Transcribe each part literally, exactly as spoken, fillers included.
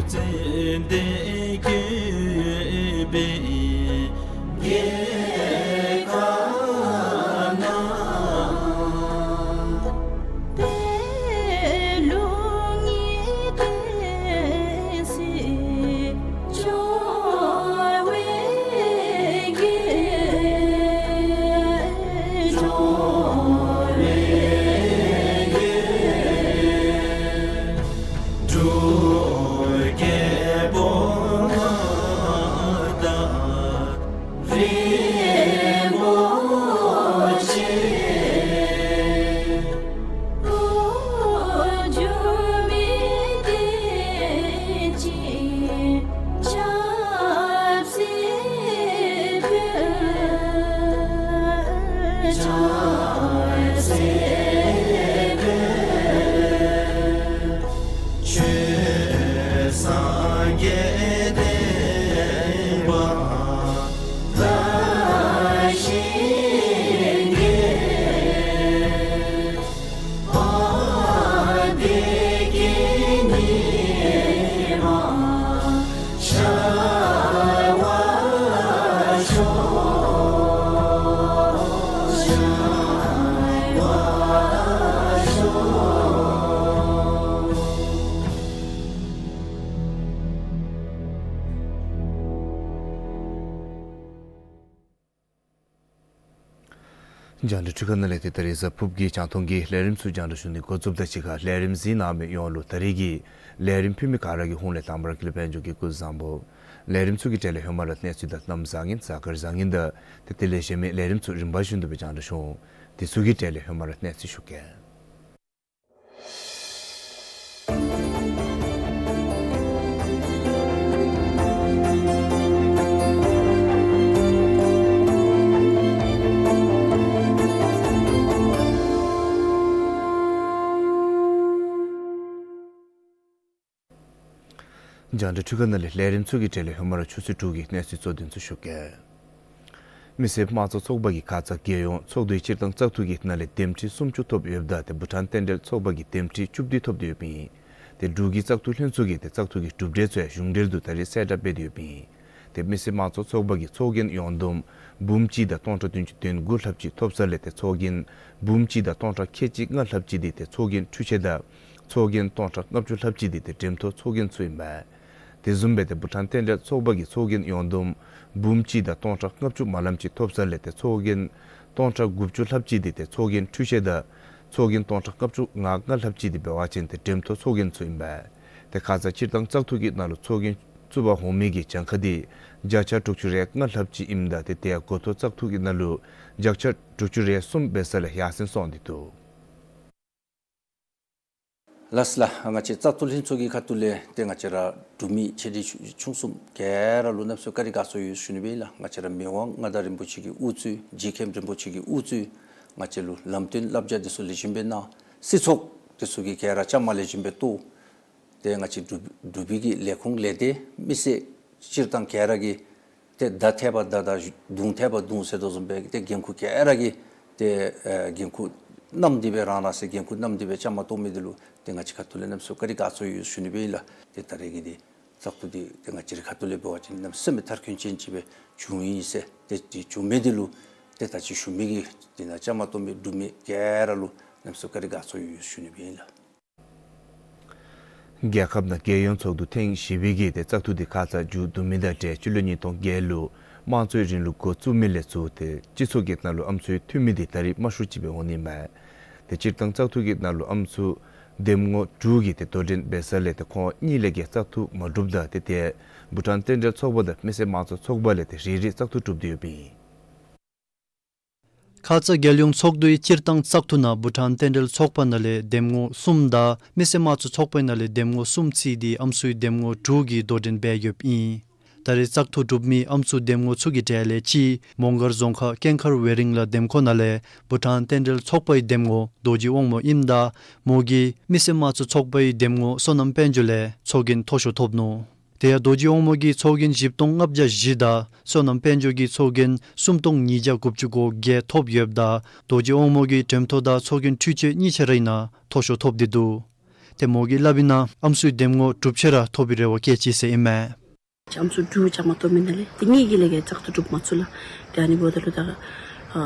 ཙན་དན་བཀོད་པའི་རྒྱལ་ཁབ་ན། པད་ལུང་གི་བསྟན་སྲིད་འབྱུང་བའི་རྒྱལ། འབྱུང་བའི་རྒྱལ། འབྲུག་རྒྱལ་པོ་མངའ་བདག་རིན་པོ་ཆེ། འགོ་འཛུགས་མི་བསྟན་སྲིད་ཆབ་སྲིད་དཔལ། ཆབ་སྲིད་དཔལ། ཆོས་སངས་རྒྱས་བསྟན་པ་དར་ཞིང་རྒྱས། དཔལ་འབྱོར་གྱི་ཉི་མ་ཤར་བར་ཤོག། ཤར་བར་ཤོག། རྒྱང་བསྒྲགས་འཕྲུལ་ཁང་ནང་ལས་ཏེ་ད་རིས་གཟའ་ཕུར་བུ་གི་རྒྱང་མཐོང་གི་ལས་རིམ་ཚུ་རྒྱང་བསྒྲགས་ཞུ་ནི་འགོ་བཙུགསཔ་དང་གཅིག་ཁར་ལས་རིམ་གཟིགས་གནང་མི་ཡོངས་ལུ་ད་རིས་ཀྱི་ལས་རིམ་ཕུལ་མི་ག་ར་གི་ཧོངས་ལས་དང་པ་ར་ཀུན་ལེགས་དཔལ་འབྱོར་གྱིས་སྐུ་གཟུགས་བཟང་པོ། ལས་རིམ་ཚུ་གི་གྲས་ལས་ཧེ་མ་ར་གནས་ཚུལ་དང་གནམ་བཟང་ངན་གཟའ་སྐར་བཟང་ངན་དང་ཏེ་དེ་ལས་གཞན་མི་ལས་རིམ་ཚུ་རིམ་པ་བཞིན་དུ་སྦེ་རྒྱང་བསྒྲགས་ཞུ་འོང་། དེ་ཚུ་གི་གྲས་ལས་ཧེ་མ་ར་གནས་ཚུལ་ཞུ་གེ། རྒྱང་བསྒྲགས་འཕྲུལ་ཁང་ནང་ལས་ལས་རིམ་ཚུ་གི་གྲས་ལས་ཧེ་མ་ར་ཆུ་ཚོད་དྲུག་གི་གནས་ཚུལ་གཙོ་དོན་ཚུ་ཞུ་གེ། མི་སེར་དམངས་གཙོ་ཚོགས་པ་གིས་ཁ་ཙ་རྒྱལ་ཡོངས་ཚོགས་འདུའི་སྤྱིར་བཏང་བཙག་འཐུ་གི་ནང་ལས་འདེམས་ཁྲི་སུམ་ཅུ་ཐོབ་ཡོདཔ་ད་ཏེ་བྷུ་ཊཱན་རྟེན་འབྲེལ་ཚོགས་པ་གིས་འདེམས་ཁྲི་བཅུ་བདུན་ཐོབ་སྟེ་ཡོདཔ་ཨིན། ཏེ་འབྲུག་གི་བཙག་འཐུ་ལྷན་ཚོགས་ཀྱིས་ཏེ་བཙག་འཐུ་གི་གྲུབ་འབྲས་ཚུ་ཡང་གཞུང་འབྲེལ་དུ་ད་རིས་གསལ་བསྒྲགས་འབད་དེ་ཡོདཔ་ཨིན། ཏེ་མི་སེར་དམངས་གཙོ་ཚོགས་པ་གིས་ཚོགས་རྒྱན་ཡོངས་བསྡོམས་འབུམ་གཅིག་དང་སྟོང་ཕྲག་བདུན་ཅུ་དོན་དགུ་ལྷགཔ་ཅིག་ཐོབ་ས་ལས་ཏེ་ཚོགས་རྒྱན་འབུམ་གཅིག་དང་སྟོང་ཕྲག་ཁལ་གཅིག་ལྔ་ལྷགཔ་ཅིག་འདི་ཏེ་ཚོགས་རྒྱན་འཕྲུལ་ཆས་དང་ཚོགས་རྒྱན་སྟོང་ཕྲག་ལྔ་བཅུ་ལྷགཔ་ཅིག་འདི་ཏེ་འགྲེམས་ཐོག་ཚོགས་རྒྱན་ཚུ་ཨིན་པས། དེ་བཟུམ་སྦེ་ཏེ་བྷུ་ཊཱན་རྟེན་འབྲེལ་ཚོགས་པ་གིས་ཚོགས་རྒྱན་ཡོངས་བསྡོམས་འབུམ་གཅིག་དང་སྟོང་ཕྲག་ལྔ་བཅུ་མ་ལམ་ཅིག་ཐོབ་ས་ལས་ཏེ་ཚོགས་རྒྱན་སྟོང་ཕྲག་དགུ་བཅུ་ལྷགཔ་ཅིག་འདི་ཏེ་ཚོགས་རྒྱན་འཕྲུལ་ཆས་དང་ཚོགས་རྒྱན་སྟོང་ཕྲག་ལྔ་བཅུ་ང་ལྔ་ལྷགཔ་ཅིག་འདི་འབད་བ་ཅིན་ཏེ་འགྲེམས་ཐོག་ཚོགས་རྒྱན་ཚུ་ཨིན་པས། ཏེ་ཁ་ཙ་སྤྱིར་བཏང་བཙག་འཐུ་གི་ནང་ལུ་ཚོགས་རྒྱན་བཙུགས་པར་འོང་མི་གི་གྱངས་ཁ་འདི་བརྒྱ་ཆ་དྲུག་ཅུ་རེ་ལྔ་ལྷགཔ་ཅིག་ཨིནམ་ད་ཏེ་དེ་ཡང་འགོ་ཐོག་བཙག་འཐུ་གི་ནང་ལུ་བརྒྱ་ཆ་དྲུག་ཅུ་རེ་གསུམ་འབད་ས་ལས་ཡར་སེང་སོང་སྟེ་འདུག། ལགས་ལགས། ང་བཅས་བཙག་འཐུ་ལྷན་ཚོགས་ཀྱི་ཁ་ཐུག་ལས་ཏེ་ང་བཅས་ར་འབྲུག་མི་ཆེ་འབྲིང་ཆུང་གསུམ་ག་ར་ལུ་གནམ་མེད་ས་མེད་བཀའ་དྲིན་དགའ་ཚོར་ཡོད་ཞུ་ནི་སྦེ་ཨིན་ལགས། ང་བཅས་ར་མི་དབང་མངའ་བདག་རིན་པོ་ཆེ་གི་དབུ་གཙོས་རྗེ་མཁན་རིན་པོ་ཆེ་གི་དབུ་གཙོས་ང་བཅས་ལུ་ལམ་སྟོན་བསླབ་བྱ་འདི་ཚུ་ལེགས་ཤོམ་སྦེ་གནང་། སྲིད་ཚོགས་འདི་ཚུ་གིས་ག་ར་བཅའ་མར་ལེགས་ཤོམ་སྦེ་གཏོགས། ཏེ་ང་བཅས་འབྲུག་འབྲུག་པའི་གི་ལས་ཁུངས་ལས་སྡེ་མི་སེར་སྤྱིར་བཏང་ག་ར་གིས་ཏེ་མདའ་ཐད་པ་མདའ་དང་གདུང་ཐད་པ་གདུང་ཟེར་དོ་བཟུམ་སྦེ་ཏེ་འགན་ཁུར་ག་ར་གིས་ཏེ་ཨེ་འགན་ཁུར་བསྣམས་ཏེ་སྦེ་རང་རང་སའི་འགན་ཁུར་བསྣམས་ཏེ་སྦེ་བཅའ་མར་གཏོགས་མི་འདི་ལུ་ཏེ་ང་བཅས་ཁ་ཐུག་ལས་གནམ་མེད་ས་མེད་བཀའ་དྲིན་དགའ་ཚོར་ཡོད་ཞུ་ནི་སྦེ་ཨིན་ལགས། ཏེ་ད་རེས་ཀྱི་འདི་བཙག་འཐུ་འདི་ཏེ་ང་བཅས་རའི་ཁ་ཐུག་ལས་འབད་བ་ཅིན་གནམ་མེད་ས་མེད་མཐར་འཁྱོལ་ཅན་ཅིག་སྦེ་བྱུང་ཡི་ཟེར་ཏེ་འདི་བྱུང་མི་འདི་ལུ་ཏེ་ད་ཅི་ཞུ་མི་གི་འདི་ནང་བཅའ་མར་གཏོགས་མི་འབྲུག་མི་ག་ར་ལུ་གནམ་མེད་ས་མེད་བཀའ་དྲིན་དགའ་ཚོར་ཡོད་ཞུ་ནི་སྦེ་ཨིན་ལགས། རྒྱལ་ཁབ་ནང་རྒྱལ་ཡོངས་ཚོགས་འདུ་ཐེངས་བཞི་པའི་གི་ཏེ་བཙག་འཐུ་འདི་ཁ་ཙ་མཇུག་བསྡུ་མི་དང་འབྲེལ་སྤྱི་ལོ་ཉིས་སྟོང་བརྒྱད་ལུ་དམངས་གཙོའི་རིང་ལུགས་འགོ་བཙུགས་མི་ལས་ཚུར་ཏེ་སྤྱི་ཚོགས་ཀྱི་ནང་ལུ་ཨམ་སྲུའི་འཐུས་མི་འདི་ད་རེས་དམའ་ཤོས་ཅིག་སྦེ་འོང་ནི་མས། ཏེ་སྤྱིར་བཏང་བཙག་འཐུ་གི་ནང་ལུ་ཨམ་སྲུ་འདེམས་ངོ་དྲུག་གིས་ཏེ་དོ་འགྲན་འབད་ས་ལས་ཏེ་ཁོང་གཉིས་ལས་བརྒལ་བཙག་འཐུ་མ་གྲུབ་ད་ཏེ་ཏེ་བྷུ་ཊཱན་རྟེན་འབྲེལ་ཚོགས་པ་དང་མི་སེར་དམངས་གཙོ་ཚོགས་པ་ལས་ཏེ་རེ་རེ་བཙག་འཐུ་གྲུབ་སྟེ་ཡོདཔ་ཨིན། ཁ་ཙ་རྒྱལ་ཡོངས་ཚོགས་འདུའི་སྤྱིར་བཏང་བཙག་འཐུ་ནང་བྷུ་ཊཱན་རྟེན་འབྲེལ་ཚོགས་པ་ནང་ལས་འདེམས་ངོ་གསུམ་དང་མི་སེར་དམངས་གཙོ་ཚོགས་པའི་ནང་ལས་འདེམས་ངོ་གསུམ་བརྩིས་ཏེ་ཨམ་སྲུའི་འདེམས་ངོ་དྲུག་གིས་དོ་འགྲན་འབད་ཡོདཔ་ཨིན། ད་རེས་བཙག་འཐུ་གྲུབ་མི་ཨམ་སྲུ་འདེམས་ངོ་ཚུ་གི་གྲས་ལས་གཅིག་མོང་སྒར་རྫོང་ཁག་ཀེང་མཁར་ཝེ་རིང་ལ་འདེམས་ཁོངས་ནང་ལས་བྷུ་ཊཱན་རྟེན་འབྲེལ་ཚོགས་པའི་འདེམས་ངོ་རྡོ་རྗེ་དབང་མོ་ཨིནམ་ད་མོ་གིས་མི་སེར་དམངས་གཙོ་ཚོགས་པའི་འདེམས་ངོ་བསོད་ནམས་དཔལ་འབྱོར་ལས་ཚོགས་རྒྱན་མཐོ་ཤོས་ཐོབ་ནུག། དེ་ཡང་རྡོ་རྗེ་དབང་མོ་གིས་ཚོགས་རྒྱན་བཞི་སྟོང་ལྔ་བརྒྱ་བཞི་དང་བསོད་ནམས་དཔལ་འབྱོར་གྱིས་ཚོགས་རྒྱན་སུམ་སྟོང་ཉིས་བརྒྱ་དགུ་བཅུ་གོ་བརྒྱད་ཐོབ་ཡོདཔ་ད་རྡོ་རྗེ་དབང་མོ་གིས་འགྲེམས་ཐོག་དང་ཚོགས་རྒྱན་འཕྲུལ་ཆས་གཉིས་ཆ་རའི་ནང་མཐོ་ཤོས་ཐོབ་སྟེ་འདུག། ཏེ་མོ་གིས་སླབ་ཨིན་ན་ཨམ་སྲུའི་འདེམས་ངོ་དྲུག་ཅུ་ར་ཐོབ་པའི་རེ་བ་བསྐྱེད་ཅི་ཟེར་ཨིན་མས། ཨམ་སྲུ་དྲུག་བཅའ་མར་གཏོགས་མི་ནང་ལས་ཏེ་གཉིས་ཀྱིས་ལས་ཀ་བཙག་འཐུ་གྲུབ་མ་ཚུགས་ལགས། ཏེ་ཨ་ནི་འབདཝ་ད་ལུ་ད་ཨ་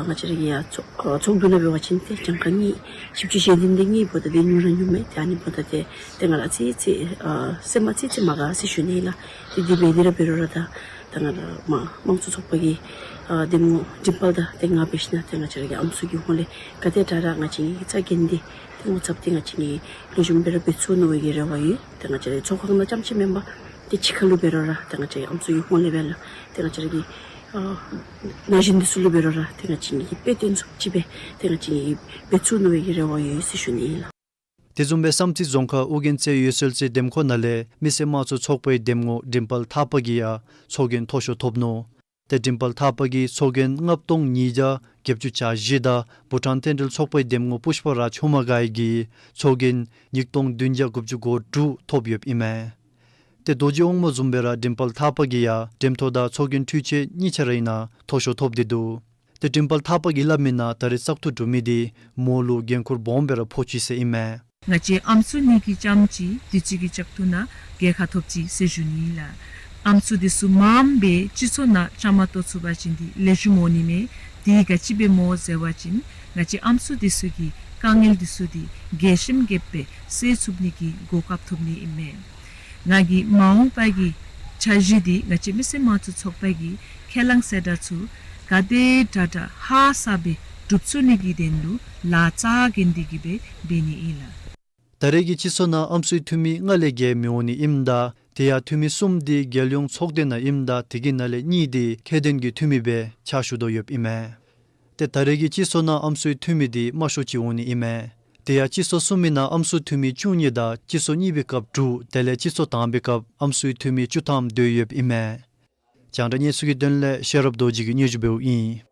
ང་བཅས་ར་གི་ཡ་ཚོགས་ཨ་ཚོགས་འདུ་ནང་འབད་བ་ཅིན་ཏེ་གྱངས་ཁ་གཉིས་བཞི་བཅུ་ཞེ་བདུན་དེ་གཉིས་འབདཝ་ད་ཏེ་ཉུང་ར་ཉུང་མས། ཏེ་ཨ་ནི་འབདཝ་ད་ཏེ་ཏེ་ང་ར་ཨ་ཙི་ཙི་ཨ་སེམས་ཨ་ཙི་ཙི་མ་དགའ་ཟེར་ཞུ་ནི་ཨིན་ལགས། ཏེ་དེ་འབད་དེ་ར་འབད་རུང་ར་ད་ད་ང་ར་མ་དམངས་གཙོ་ཚོགས་པ་གི་ཨ་འདེམས་ངོ་འགྲེམས་སྤེལ་དང་ཏེ་ང་འབད་ཞིན་ན་ཏེ་ང་བཅས་ར་གི་ཨམ་སྲུ་གི་ཧོངས་ལས་ག་དེ་དྲག་དྲག་ང་བཅས་ཀྱིས་རྩ་འགེངས་ཏེ་ཏེ་ངོ་ཚབ་ཏེ་ང་བཅས་ཀྱིས་ལེགས་ཤོམ་སྦེ་ར་འབད་ཚུགས་ནི་ཨིན་པའི་རེ་བ་ཡོད། ཏེ་ང་བཅས་ར་ཚོགས་ཁང་ནང་རྐྱངམ་ཅིག་མེན་པར་ཏེ་ཕྱི་ཁ་ལུ་འབད་རུང་ར་ཏེ་ང་བཅས་ཨམ་སྲུ་གི་ཧོངས་ལས་འབད་ལགས། ཏེ་ང་བཅས་ར་གི་ཨ་ན་གཞོན་འདི་ཚུ་ལུ་འབད་རུང་ར་ཏེ་ང་བཅས་ཀྱིས་དཔེ་སྟོན་ཚུགསཔ་ཅིག་སྦེ་ཏེ་ང་བཅས་ཀྱིས་འབད་ཚུགས་ནི་ཨིན་པའི་རེ་བ་ཡོད་ཟེར་ཞུ་ནི་ཨིན་ལགས། དེ་བཟུམ་སྦེ་བསམ་རྩེ་རྫོང་ཁག་ཨོ་རྒྱན་རྩེ་འོད་གསལ་རྩེ་འདེམས་ཁོངས་ནང་ལས་མི་སེར་དམངས་གཙོ་ཚོགས་པའི་འདེམས་ངོ་འགྲེམས་སྤེལ་ཐག་པ་གིས་ཡང་ཚོགས་རྒྱན་མཐོ་ཤོས་ཐོབ་ནུག། ཏེ་འགྲེམས་སྤེལ་ཐག་པ་གིས་ཚོགས་རྒྱན་ལྔ་སྟོང་ཉིས་བརྒྱ་བརྒྱད་ཅུ་གྱ་བཞི་དང་བྷུ་ཊཱན་རྟེན་འབྲེལ་ཚོགས་པའི་འདེམས་ངོ་པུཥྤ་རཱཇ་ཧཱུྃ་མ་ག་ཡི་གིས་ཚོགས་རྒྱན་ཉིས་སྟོང་བདུན་བརྒྱ་དགུ་བཅུ་གོ་དྲུག་ཐོབ་ཡོདཔ་ཨིན་མས། ཏེ་རྡོ་རྗེ་ཨོང་མོ་བཟུམ་སྦེ་ར་འགྲེམས་སྤེལ་ཐག་པ་གིས་ཡང་འགྲེམས་ཐོག་དང་ཚོགས་རྒྱན་འཕྲུལ་ཆས་གཉིས་ཆ་ར་ཨིན་ན་མཐོ་ཤོས་ཐོབ་སྟེ་འདུག། ཏེ་འགྲེམས་སྤེལ་ཐག་པ་གིས་སླབ་མི་ནང་ད་རེས་བཙག་འཐུ་གྲུབ་མི་འདི་མོ་ལུ་འགན་ཁུར་སྦོམ་སྦེ་ར་ཕོག་ཅི་ཟེར་ཨིན་མས། ང་བཅས་ཨམ་སྲུ་གཉིས་ཀྱིས་རྐྱངམ་ཅིག་དུས་ཅི་གི་བཙག་འཐུ་ནང་རྒྱལ་ཁ་ཐོབ་ཅི་ཟེར་ཞུ་ནི་ཨིན་ལགས། ཨམ་སྲུ་འདི་ཚུ་མངམ་སྦེ་སྤྱི་ཚོགས་ནང་བཅའ་མར་གཏོགས་ཚུགས་པ་ཅིན་འདི་ལེགས་ཤོམ་འོང་ནི་མས། དེ་ག་ཅི་སྦེ་སྨོ་ཟེར་བ་ཅིན་ང་བཅས་ཨམ་སྲུ་འདི་ཚུ་གི་དཀའ་ངལ་འདི་ཚུ་འདི་རྒྱས་ཤིང་རྒྱསཔ་སྦེ་སེལ་ཚུགས་ནི་གི་གོ་སྐབས་ཐོབ་ནི་ཨིན་མས། ང་གིས་མ་འོངས་པ་གི་འཆར་གཞི་འདི་ང་བཅས་མི་སེར་དམངས་གཙོ་ཚོགས་པ་གིས་ཁས་བླངས་གསལ་བསྒྲགས་ཚུ་ག་དེ་དྲག་དྲག་ཧ་སག་སྦེ་སྒྲུབ་ཚུགས་ནི་གི་དོན་ལུ་ལཱ་རྩ་འགེངས་ཏེ་གི་སྦེ་འབད་ནི་ཨིན་ལགས། ད་རེས་ཀྱི་སྤྱི་ཚོགས་ནང་ཨམ་སྲུའི་འཐུས་མི་ལྔ་ལས་བརྒལ་མི་འོང་ནི་ཨིནམ་ད་དེ་ཡང་འཐུས་མི་གསུམ་འདི་རྒྱལ་ཡོངས་ཚོགས་སྡེ་ནང་ཨིནམ་ད་དེ་གི་ནང་ལས་གཉིས་འདི་ཁྱད་ལྡན་གྱི་འཐུས་མི་སྦེ་ཕྱག་ཞུ་དོ་ཡོདཔ་ཨིན་མས། ཏེ་ད་རེས་ཀྱི་སྤྱི་ཚོགས་ནང་ཨམ་སྲུའི་འཐུས་མི་འདི་དམའ་ཤོས་ཅིག་འོང་ནི་ཨིན་མས། དེ་ཡང་སྤྱི་ཚོགས་གསུམ་མི་ནང་ཨམ་སྲུ་འཐུས་མི་བཅུ་གཉིས་དང་སྤྱི་ཚོགས་གཉིས་པའི་སྐབས་དྲུག་དེ་ལས་སྤྱི་ཚོགས་དང་པའི་སྐབས་ཨམ་སྲུའི་འཐུས་མི་བཅུ་ཐམ་སྡོད་ཡོདཔ་ཨིན་མས། རྒྱང་བསྒྲགས་གནས་ཚུལ་གྱི་དོན་ལས་ཤེས་རབ་རྡོ་རྗེ་གིས་སྙན་ཞུ་འབདཝ་ཨིན།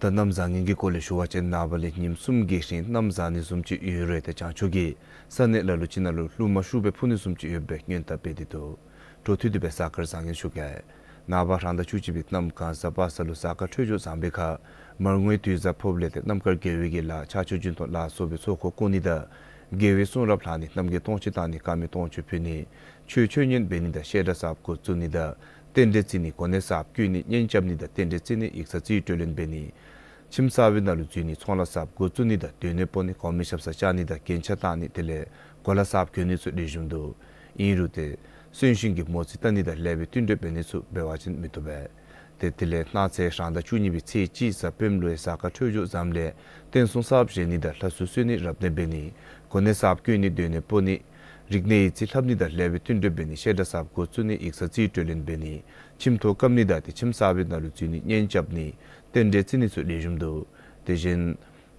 ད་གནམ་བཟང་ངན་གྱི་སྐོར་ལས་ཞུ་བ་ཅིན་ནངས་པ་ལས་ཉིནམ་གསུམ་གྱི་རིང་གནམ་བཟང་ནི་བཟུམ་ཅིག་ཡོད་རུང་ཏེ་བྱང་ཕྱོགས་ཀྱི་ས་གནས་ལ་ལུ་ཅིག་ནང་ལུ་རླུང་མ་ཤུགས་སྦེ་འཕུ་ནི་བཟུམ་ཅིག་ཡོདཔ་སྦེ་སྔོན་དཔག་འབད་དེ་འདུག། འཕྲོ་མཐུད་དེ་སྦེ་གཟའ་སྐར་བཟང་ངན་ཞུ་གེ། ནངས་པ་རང་ཟླ་བཅུ་གཅིག་པའི་གནམ་གང་གཟའ་པ་སངས་ལུ་གཟའ་སྐར་འཕྲོད་སྦྱོར་བཟང་པའི་ཁར་མར་ངོའི་དུས་བཟང་ཕོགཔ་ལས་ཏེ་རྣམ་དཀར་དགེ་བའི་གི་ལཱ་ཕྱག་མཆོད་རྒྱུན་མཐོང་ལ་སོགས་པའི་ཚོགས་འཁོར་བསྐོར་ནི་དང་དགེ་བའི་གསུང་རབ་ལྷག་ནི་རྣམ་རྒྱལ་སྟོང་མཆོད་བཏང་ནི་དཀར་མེ་སྟོང་མཆོད་ཕུལ་ནི་ཆོས་མཆོད་ཉན་འབད་ནི་དང་བཤད་གྲྭ་གསརཔ་འགོ་བཙུགས་ནི་དང་རྟེན་འབྲེལ་བརྩི་ནི་གོ་གནས་གསརཔ་བསྐོ་ནི་གཉེན་རྐྱབ་ནི་དང་རྟེན་འབྲེལ་བརྩི་ནི་ཡིག་ཚང་རྩིས་སྤྲོད་ལེན་འབད་ནི་ཁྱིམ་གསར་པའི་ནང་ལུ་འཛུལ་ནི་ཚོང་ལཱ་གསརཔ་འགོ་བཙུགས་ནི་དང་སྡོད་གནས་སྤོ་ནི་གོང་མའི་ཞབས་སར་བཅར་ནི་དང་རྒྱན་ཆ་བཏགས་ནི་དེ་ལས་གོ་ལ་གསརཔ་གྱོན་ནི་ཚུ་ལེགས་ཤོམ་འདུག། ཨིན་རུང་ཏེ་གསོན་གཤིན་གྱི་མོ་རྩིས་བལྟ་ནི་དང་ལེགས་པའི་བསྟུན་གྲོས་འབད་ནི་ཚུ་འབད་བ་ཅིན་མི་བཏུབ་པས། ཏེ་དེ་ལས་གནངས་ཚེ་རང་ཟླ་བཅུ་གཉིས་པའི་ཚེས་གཅིག་གཟའ་སྤེནམ་ལུ་ཡང་གཟའ་སྐར་འཕྲོད་སྦྱོར་བཟངམ་ལས་རྟེན་གསུམ་གསརཔ་བཞེངས་ནི་དང་ལྷ་གསོལ་གསོལ་ནི་རབ་གནས་འབད་ནི་གོ་གནས་གསརཔ་བསྐོ་ནི་སྡོད་གནས་སྤོ་ནི་རིག་གནས་ཡིག་རྩིས་ལྷབ་ནི་དང་ལེགས་པའི་བསྟུན་གྲོས་འབད་ནི་བཤད་གྲྭ་གསརཔ་འགོ་བཙུགས་ནི་ཡིག་ཚང་རྩིས་སྤྲོད་ལེན་འབད་ནི་ཁྱིམ་ཐོག་བཀབ་ནི་དང་ཏེ་ཁྱིམ་གསར་པའི་ནང་ལུ་འཛུལ་ནི་གཉེན་རྐྱབ་ནི་རྟེན་འབྲེལ་བརྩི་ནི་ཚུ་ལེགས་ཤོམ་འདུག། དེ་བཞིན་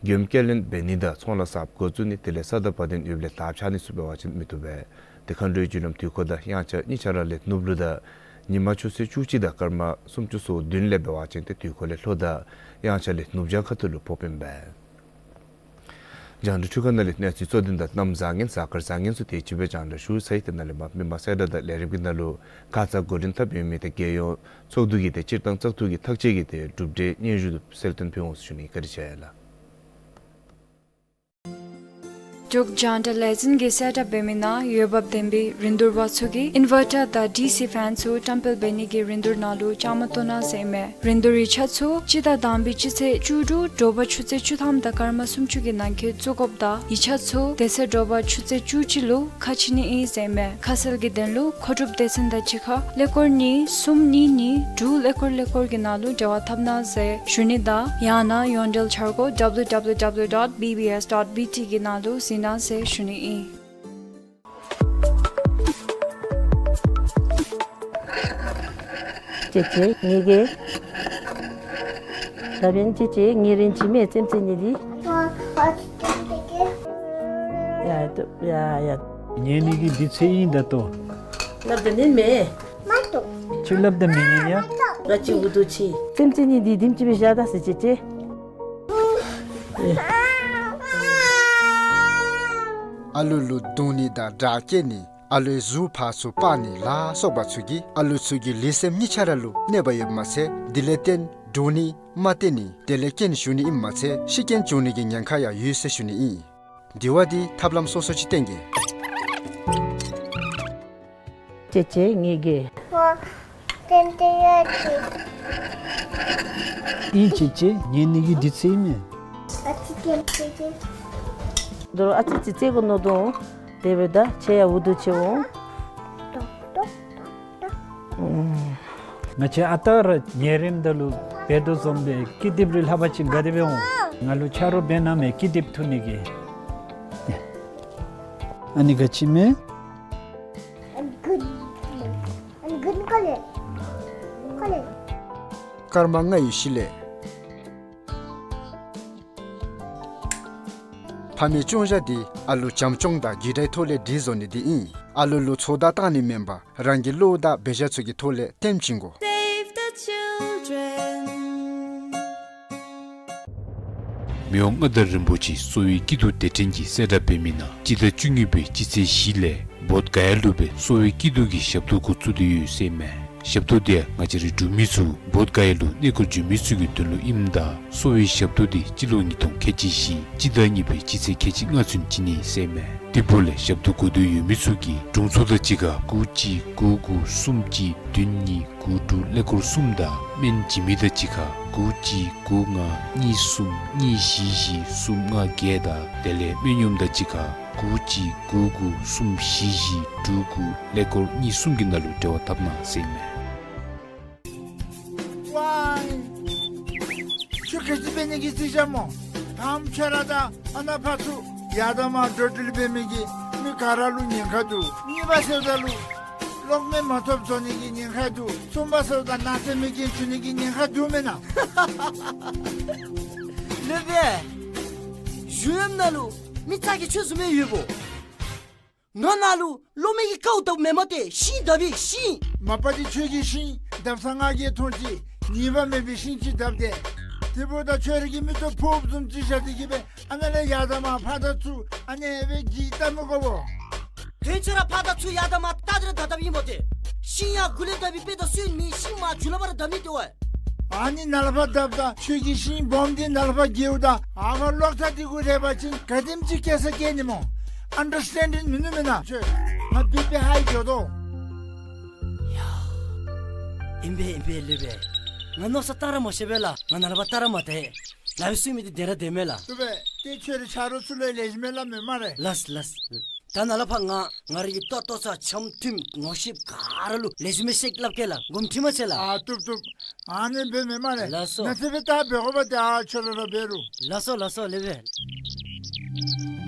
མགྱོནམ་སྐྱེལ་ལེན་འབད་ནི་དང་ཚོང་ལཱ་གསརཔ་འགོ་བཙུགས་ནི་དེ་ལས་ས་དང་བ་དན་ཡོདཔ་ལས་དར་འཕྱར་ནི་ཚུ་འབད་བ་ཅིན་མི་བཏུབ་པས། ཏེ་མཁའ་འགྲོའི་རྒྱུ་ལམ་དུས་འཁོར་དང་དབྱངས་འཆར་གཉིས་ཆ་ར་ལས་ནུབ་ལུ་དང་ཉིན་མ་ཆུ་ཚོད་བཅུ་གཅིག་དང་སྐར་མ་སུམ་ཅུ་སོ་བདུན་ལས་འབད་བ་ཅིན་ཏེ་དུས་འཁོར་ལས་ལྷོ་དང་དབྱངས་འཆར་ལས་ནུབ་བྱང་ཁ་ཐུག་ལུ་ཕོགཔ་ཨིན་པས། རྒྱང་བསྒྲགས་འཕྲུལ་ཁང་ནང་ལས་གནས་ཚུལ་གཙོ་དོན་དང་གནམ་བཟང་ངན་གཟའ་སྐར་བཟང་ངན་ཚུ་དེ་ཅིག་སྦེ་རྒྱང་བསྒྲགས་ཞུ་ཚར་ཡི། ཏེ་ནཱ་ལས་མར་མི་མང་གསལ་བསྒྲགས་དང་ལས་རིམ་གྱི་ནང་ལུ་ཁ་ཙ་འགོ་འདྲེན་འཐབ་ཡོད་མི་ཏེ་རྒྱལ་ཡོངས་ཚོགས་འདུ་གི་ཏེ་སྤྱིར་བཏང་བཙག་འཐུ་གི་ཐག་བཅད་ཀྱི་ཏེ་གྲུབ་འབྲས་སྙན་ཞུ་གསལ་སྟོན་ཕུལ་འོང་ཟེར་ཞུ་ནི། བཀའ་དྲིན་ཆེ་ལགས། འབྲུག་རྒྱང་བསྒྲགས་ལས་འཛིན་གྱིས་གསལ་བསྒྲགས་འབད་མི་ནང་འོས་འབབ་ལྡན་པའི་རིན་བསྡུར་པ་ཚུ་གིས་ཨིན་ཝར་ཊར་དང་ཌི་སི་ཕེན་ཚུ་བཀྲམ་སྤེལ་འབད་ནི་གི་རིན་བསྡུར་ནང་ལུ་བཅའ་མར་གཏོགས་གནང་ཟེར་ཨིན་མས། རིན་བསྡུར་ཡིག་ཆ་ཚུ་སྤྱི་ཟླ་དང་པའི་སྤྱི་ཚེས་བཅུ་དྲུག་དྲོ་པ་ཆུ་ཚོད་བཅུ་ཐམ་དང་སྐར་མ་སུམ་ཅུ་གི་ནང་འཁོད་བཙུགས་དགོཔ་དང་ཡིག་ཆ་ཚུ་དེ་ཚེ་དྲོ་པ་ཆུ་ཚོད་བཅུ་གཅིག་ལུ་ཁ་ཕྱེ་ནི་ཨིན་ཟེར་ཨིན་མས། ཁ་གསལ་གྱི་དོན་ལུ་མཁོ་སྒྲུབ་སྡེ་ཚན་དང་གཅིག་ཁར་ཀླད་ཀོར་གཉིས་གསུམ་གཉིས་གཉིས་དྲུག་ཀླད་ཀོར་ཀླད་ཀོར་གྱི་ནང་ལུ་འབྲེལ་བ་འཐབ་གནང་ཟེར་ཞུ་ནི་དང་ཡང་ན་ཡོངས་འབྲེལ་འཆར་སྒོ་W W W dot B B S dot B T གི་ནང་ལུ་གཟིགས་གནང་ཟེར་ཞུ་ནི་ཨིན། ཅེ་ཅེ་ངེ་གི་ད་བན་ཅེ་ཅེ་ངེ་རིན་ཅི་མེད་ཙེམ་ཙེ་ནི་དི། ཡ་ཡ་ཡ། ངེ་ནི་གི་དི་ཚེ་ཨིན་ད་ཏོ། ལབ་ད་ནི་མེ། ཅི་ལབ་ད་མེ་ནི་ཡ། ར་ཅི་འུ་དུ་ཆི། ཙེམ་ཙེ་ནི་དི་དིམ་ཅི་བི་ཞག་ད་སི་ཅེ་ཅེ། ཨ་ལུ་ལུ་རྡུང་ནི་དང་དྲག་སྐྱེད་ནི། ཨ་ལུའི་གཟུགས་ཕར་ཚུར་སྤར་ནི་ལ་སོགས་པ་ཚུ་གིས་ཨ་ལུ་ཚུ་གི་ལུས་སེམས་གཉིས་ཆ་ར་ལུ་གནོད་པ་ཡོདཔ་མ་ཚད་དེ་ལས་བརྟེན་འདྲོག་ནི་མ་བརྟན་ནི་དེ་ལས་རྐྱེན་ཞུགས་ནི་ཨིནམ་མ་ཚད་ཤི་རྐྱེན་བྱུང་ནི་གི་ཉེན་ཁ་ཡང་ཡོད་ཟེར་ཞུ་ནི་ཨིན། འདི་བ་འདི་ཐབས་ལམ་སོ་སོ་ཅིག་བསྟན་གེ། ཅེ་ཅེ་ངེ་གི། ཨོ། ཏན་ཏན་ཡ་ཅི། ཨིན་ཅེ་ཅེ་ངེ་ནི་གི་འདི་ཚེ་མེ། ཨ་ཅི་ཏན་ཏན་ཏན། དོ་རུང་ཨ་ཙི་ཙི་ཙི་གོ་ནོ་དོ། དེ་སྦེ་ད་ཆེ་ཡ་འུ་དུ་ཆེ་འོང་། ཏོག་ཏོག་ཏོག་ཏོག། ང་བཅས་ཨ་རྟག་ར་ཉལ་རནམ་ད་ལུ་འབད་དོ་བཟུམ་སྦེ་ཀི་དེབ་རེ་ལྷག་པ་ཅིན་ག་དེ་སྦེ་འོང་། ང་ལུ་ཆ་རོགས་འབད་གནང་མས་ཀི་དེབ་འཐུ་ནི་གི། ཨ་ནི་ག་ཅི་མེ། I'm good. I'm good color. Color. སྐར་མ་ལྔ་ཡི་གཞི་ལས། ཕ་མའི་སྐྱོང་བཞག་འདི་ཨ་ལུ་བྱམས་སྐྱོང་དང་གི་དྲའི་ཐོག་ལས་འདི་བཟོ་ནི་འདི་ཨིན། ཨ་ལུ་ལུ་ཚོད་ལྟ་བཏང་ནི་མེན་པར་རང་གི་བློ་དང་འབད་བཞག་ཚུ་གི་ཐོག་ལས་སྟོན་བྱིན་དགོ། Save the children. མི་དབང་མངའ་བདག་རིན་པོ་ཆེ་གསོ་བའི་སྐྱིད་སྡུག་སྡེ་ཕྲན་གྱི་གསལ་བསྒྲགས་འབད་མི་ནང་སྤྱི་ཟླ་བཅུ་གཉིས་པའི་སྤྱི་ཚེས་བཞི་ལས་བོདྷ་ག་ཡ་ལུ་སྦེ་གསོ་བའི་སྐྱིད་སྡུག་གི་ཞབས་ཏོག་འགོ་བཙུགས་ཏེ་ཡོད་ཟེར་མས། ཞབས་ཏོག་འདི་ཡང་ང་བཅས་རའི་འབྲུག་མི་ཚུ་བོདྷ་ག་ཡ་ལུ་གནས་སྐོར་འབྱོན་མི་ཚུ་གི་དོན་ལུ་ཨིནམ་ད་གསོ་བའི་ཞབས་ཏོག་འདི་སྤྱི་ལོ་ཉིས་སྟོང་ཁལ་གཅིག་བཞི་སྤྱི་ཟླ་གཉིས་པའི་སྤྱི་ཚེས་ཁལ་གཅིག་ལྔ་ཚུན་བྱིན་ནི་ཟེར་མས། དེ་འབདཝ་ལས་ཞབས་ཏོག་དགོ་འདོད་ཡོད་མི་ཚུ་གིས་དྲུང་འཚོ་དང་གཅིག་ཁར་དགུ་གཅིག་དགུ་དགུ་གསུམ་གཅིག་བདུན་གཉིས་དགུ་དྲུག་ཀླད་ཀོར་གསུམ་དང་སྨན་བྱིན་མི་དང་གཅིག་ཁར་དགུ་གཅིག་དགུ་ལྔ་གཉིས་གསུམ་གཉིས་བཞི་བཞི་གསུམ་ལྔ་བརྒྱད་དང་དེ་ལས་སྨན་གཡོགམ་དང་གཅིག་ཁར་དགུ་གཅིག་དགུ་དགུ་གསུམ་བཞི་བཞི་དྲུག་དགུ་ཀླད་ཀོར་གཉིས་གསུམ་གྱི་ནང་ལུ་འབྲེལ་བ་འཐབ་གནང་ཟེར་མས། ཝའི། ཁྱོད་ག་ཅི་འབད་ནི་གི་རྩིས་རྐྱབ་སྨོ། དང་པ་ཁྱོད་ར་དང་ཨ་ནཱ་ཕར་ཚུར་ཡར་དང་མར་འགྲོ་འགྲུལ་འབད་མི་གིས་མི་ག་ར་ལུ་ཉེན་ཁ་འདུག། གཉིས་པ་ཟེརཝ་ད་ལུ་གློག་མེ་མ་ཐོབ་བཟོ་ནི་གི་ཉེན་ཁ་འདུག། གསུམ་པ་ཟེརཝ་ད་ནགས་ཚལ་མེ་རྐྱེན་བྱུང་ནི་གི་ཉེན་ཁ་འདུག་མེན་ན། ལེགས་པས། གཞུང་གཡོགམ་ནང་ལུ་མི་ཚ་གི་ཆོས་བཟུམ་སྦེ་ཡོདཔ་འོང་། ང་ནཱ་ལུ་གློག་མེ་གི་ཀཝ་བཏབ་མེན་མས་ཏེ། ཤིང་བཏབ་ཨིན་ཤིང་། མ་པ་འདི་ཁྱོད་ཀྱིས་ཤིང་བཏབ་ས་ང་གིས་མཐོང་ཅི། ཉེས་པ་མེད་པའི་ཤིང་ཅིག་བཏབ་སྟེ། དེ་འབདཝ་ད་ཁྱོད་ར་གི་མིག་ཏོ་ཕོགཔ་བཟུམ་ཅིག་བཞག་སྟེ་གི་སྦེ་ཨ་ནཱ་ལས་ཡར་དང་མར་ཕར་དང་ཚུར་ཨ་ནི་སྦེ་གི་བལྟ་མི་དགོ་པས། དོན་ཁྱོད་ར་ཕར་དང་ཚུར་ཡར་དང་མར་བལྟ་སྟེ་ར་བཏབ་བཏབཔ་ཨིན་མས་ཏེ། ཤིང་ཡང་གུ་ལས་བཏབ་པའི་དཔེ་དང་སྲོལ་མེད། ཤིང་མར་མཇུག་ལུ་ཕར་བཏབ་མི་འདི་བ། ཨ་ནི་ནཱ་ལས་ཕར་བཏབ་ད་ཁྱོད་ཀྱིས་ཤིང་སྦོམ་འདི་ནཱ་ལས་ཕར་གི་འོང་ད་ཨ་ཕར་གློག་ཐག་འདི་གུ་རེག་པ་ཅིན་ག་དེམ་ཅིག་སྐྱེ་ས་སྐྱེ་ནི་སྨོ། ཨན་ཌར་སི་ཊེན་ཌིང་མིན་ནུག་མེན་ན། ཁྱོད་ང་བི་པི་ཧའི་འགྱོ་དོ། ཡ། ཨིན་པས་ཨིན་པས་ལེགས་པས། ང་མནོ་བསམ་བཏང་ར་མ་ཤེས་པས་ལགས། ང་ནཱ་ལས་ཕར་བལྟ་ར་མ་བལྟ། ལགཔ་གསུམ་མི་འདི་བདེ་ར་བདེ་མས་ལགས། ལེགས་པས། ཏེ་ཁྱོད་རའི་ཆ་རོགས་ཚུ་ལུ་ལེགས་ཤོམ་སྦེ་སླབ་མས་སྨ་རེ། ལགས་ལགས། ད་ནཱ་ལས་ཕར་ང་ང་རའི་ལྟོ་ལྟོ་ཚང་འཆམ་མཐུན་ངོ་ཤེས་ག་ར་ལུ་ལེགས་ཤོམ་སྦེ་བཤད་སླབ་གེ་ལགས། དགོངསམ་ཁྲེལ་མ་མཛད་ལགས། ཨ་བཏུབ་བཏུབ། ཨ་ནི་འབད་མི་སྨ་རེ། ལགས་སོ། ནཱ་ཚེ་སྦེ་ད་འབད་དགོ་པ་ད་ཁྱོད་ར་ར་འབད་རུང་། ལགས་སོ་ལགས་སོ་ལེགས་པས།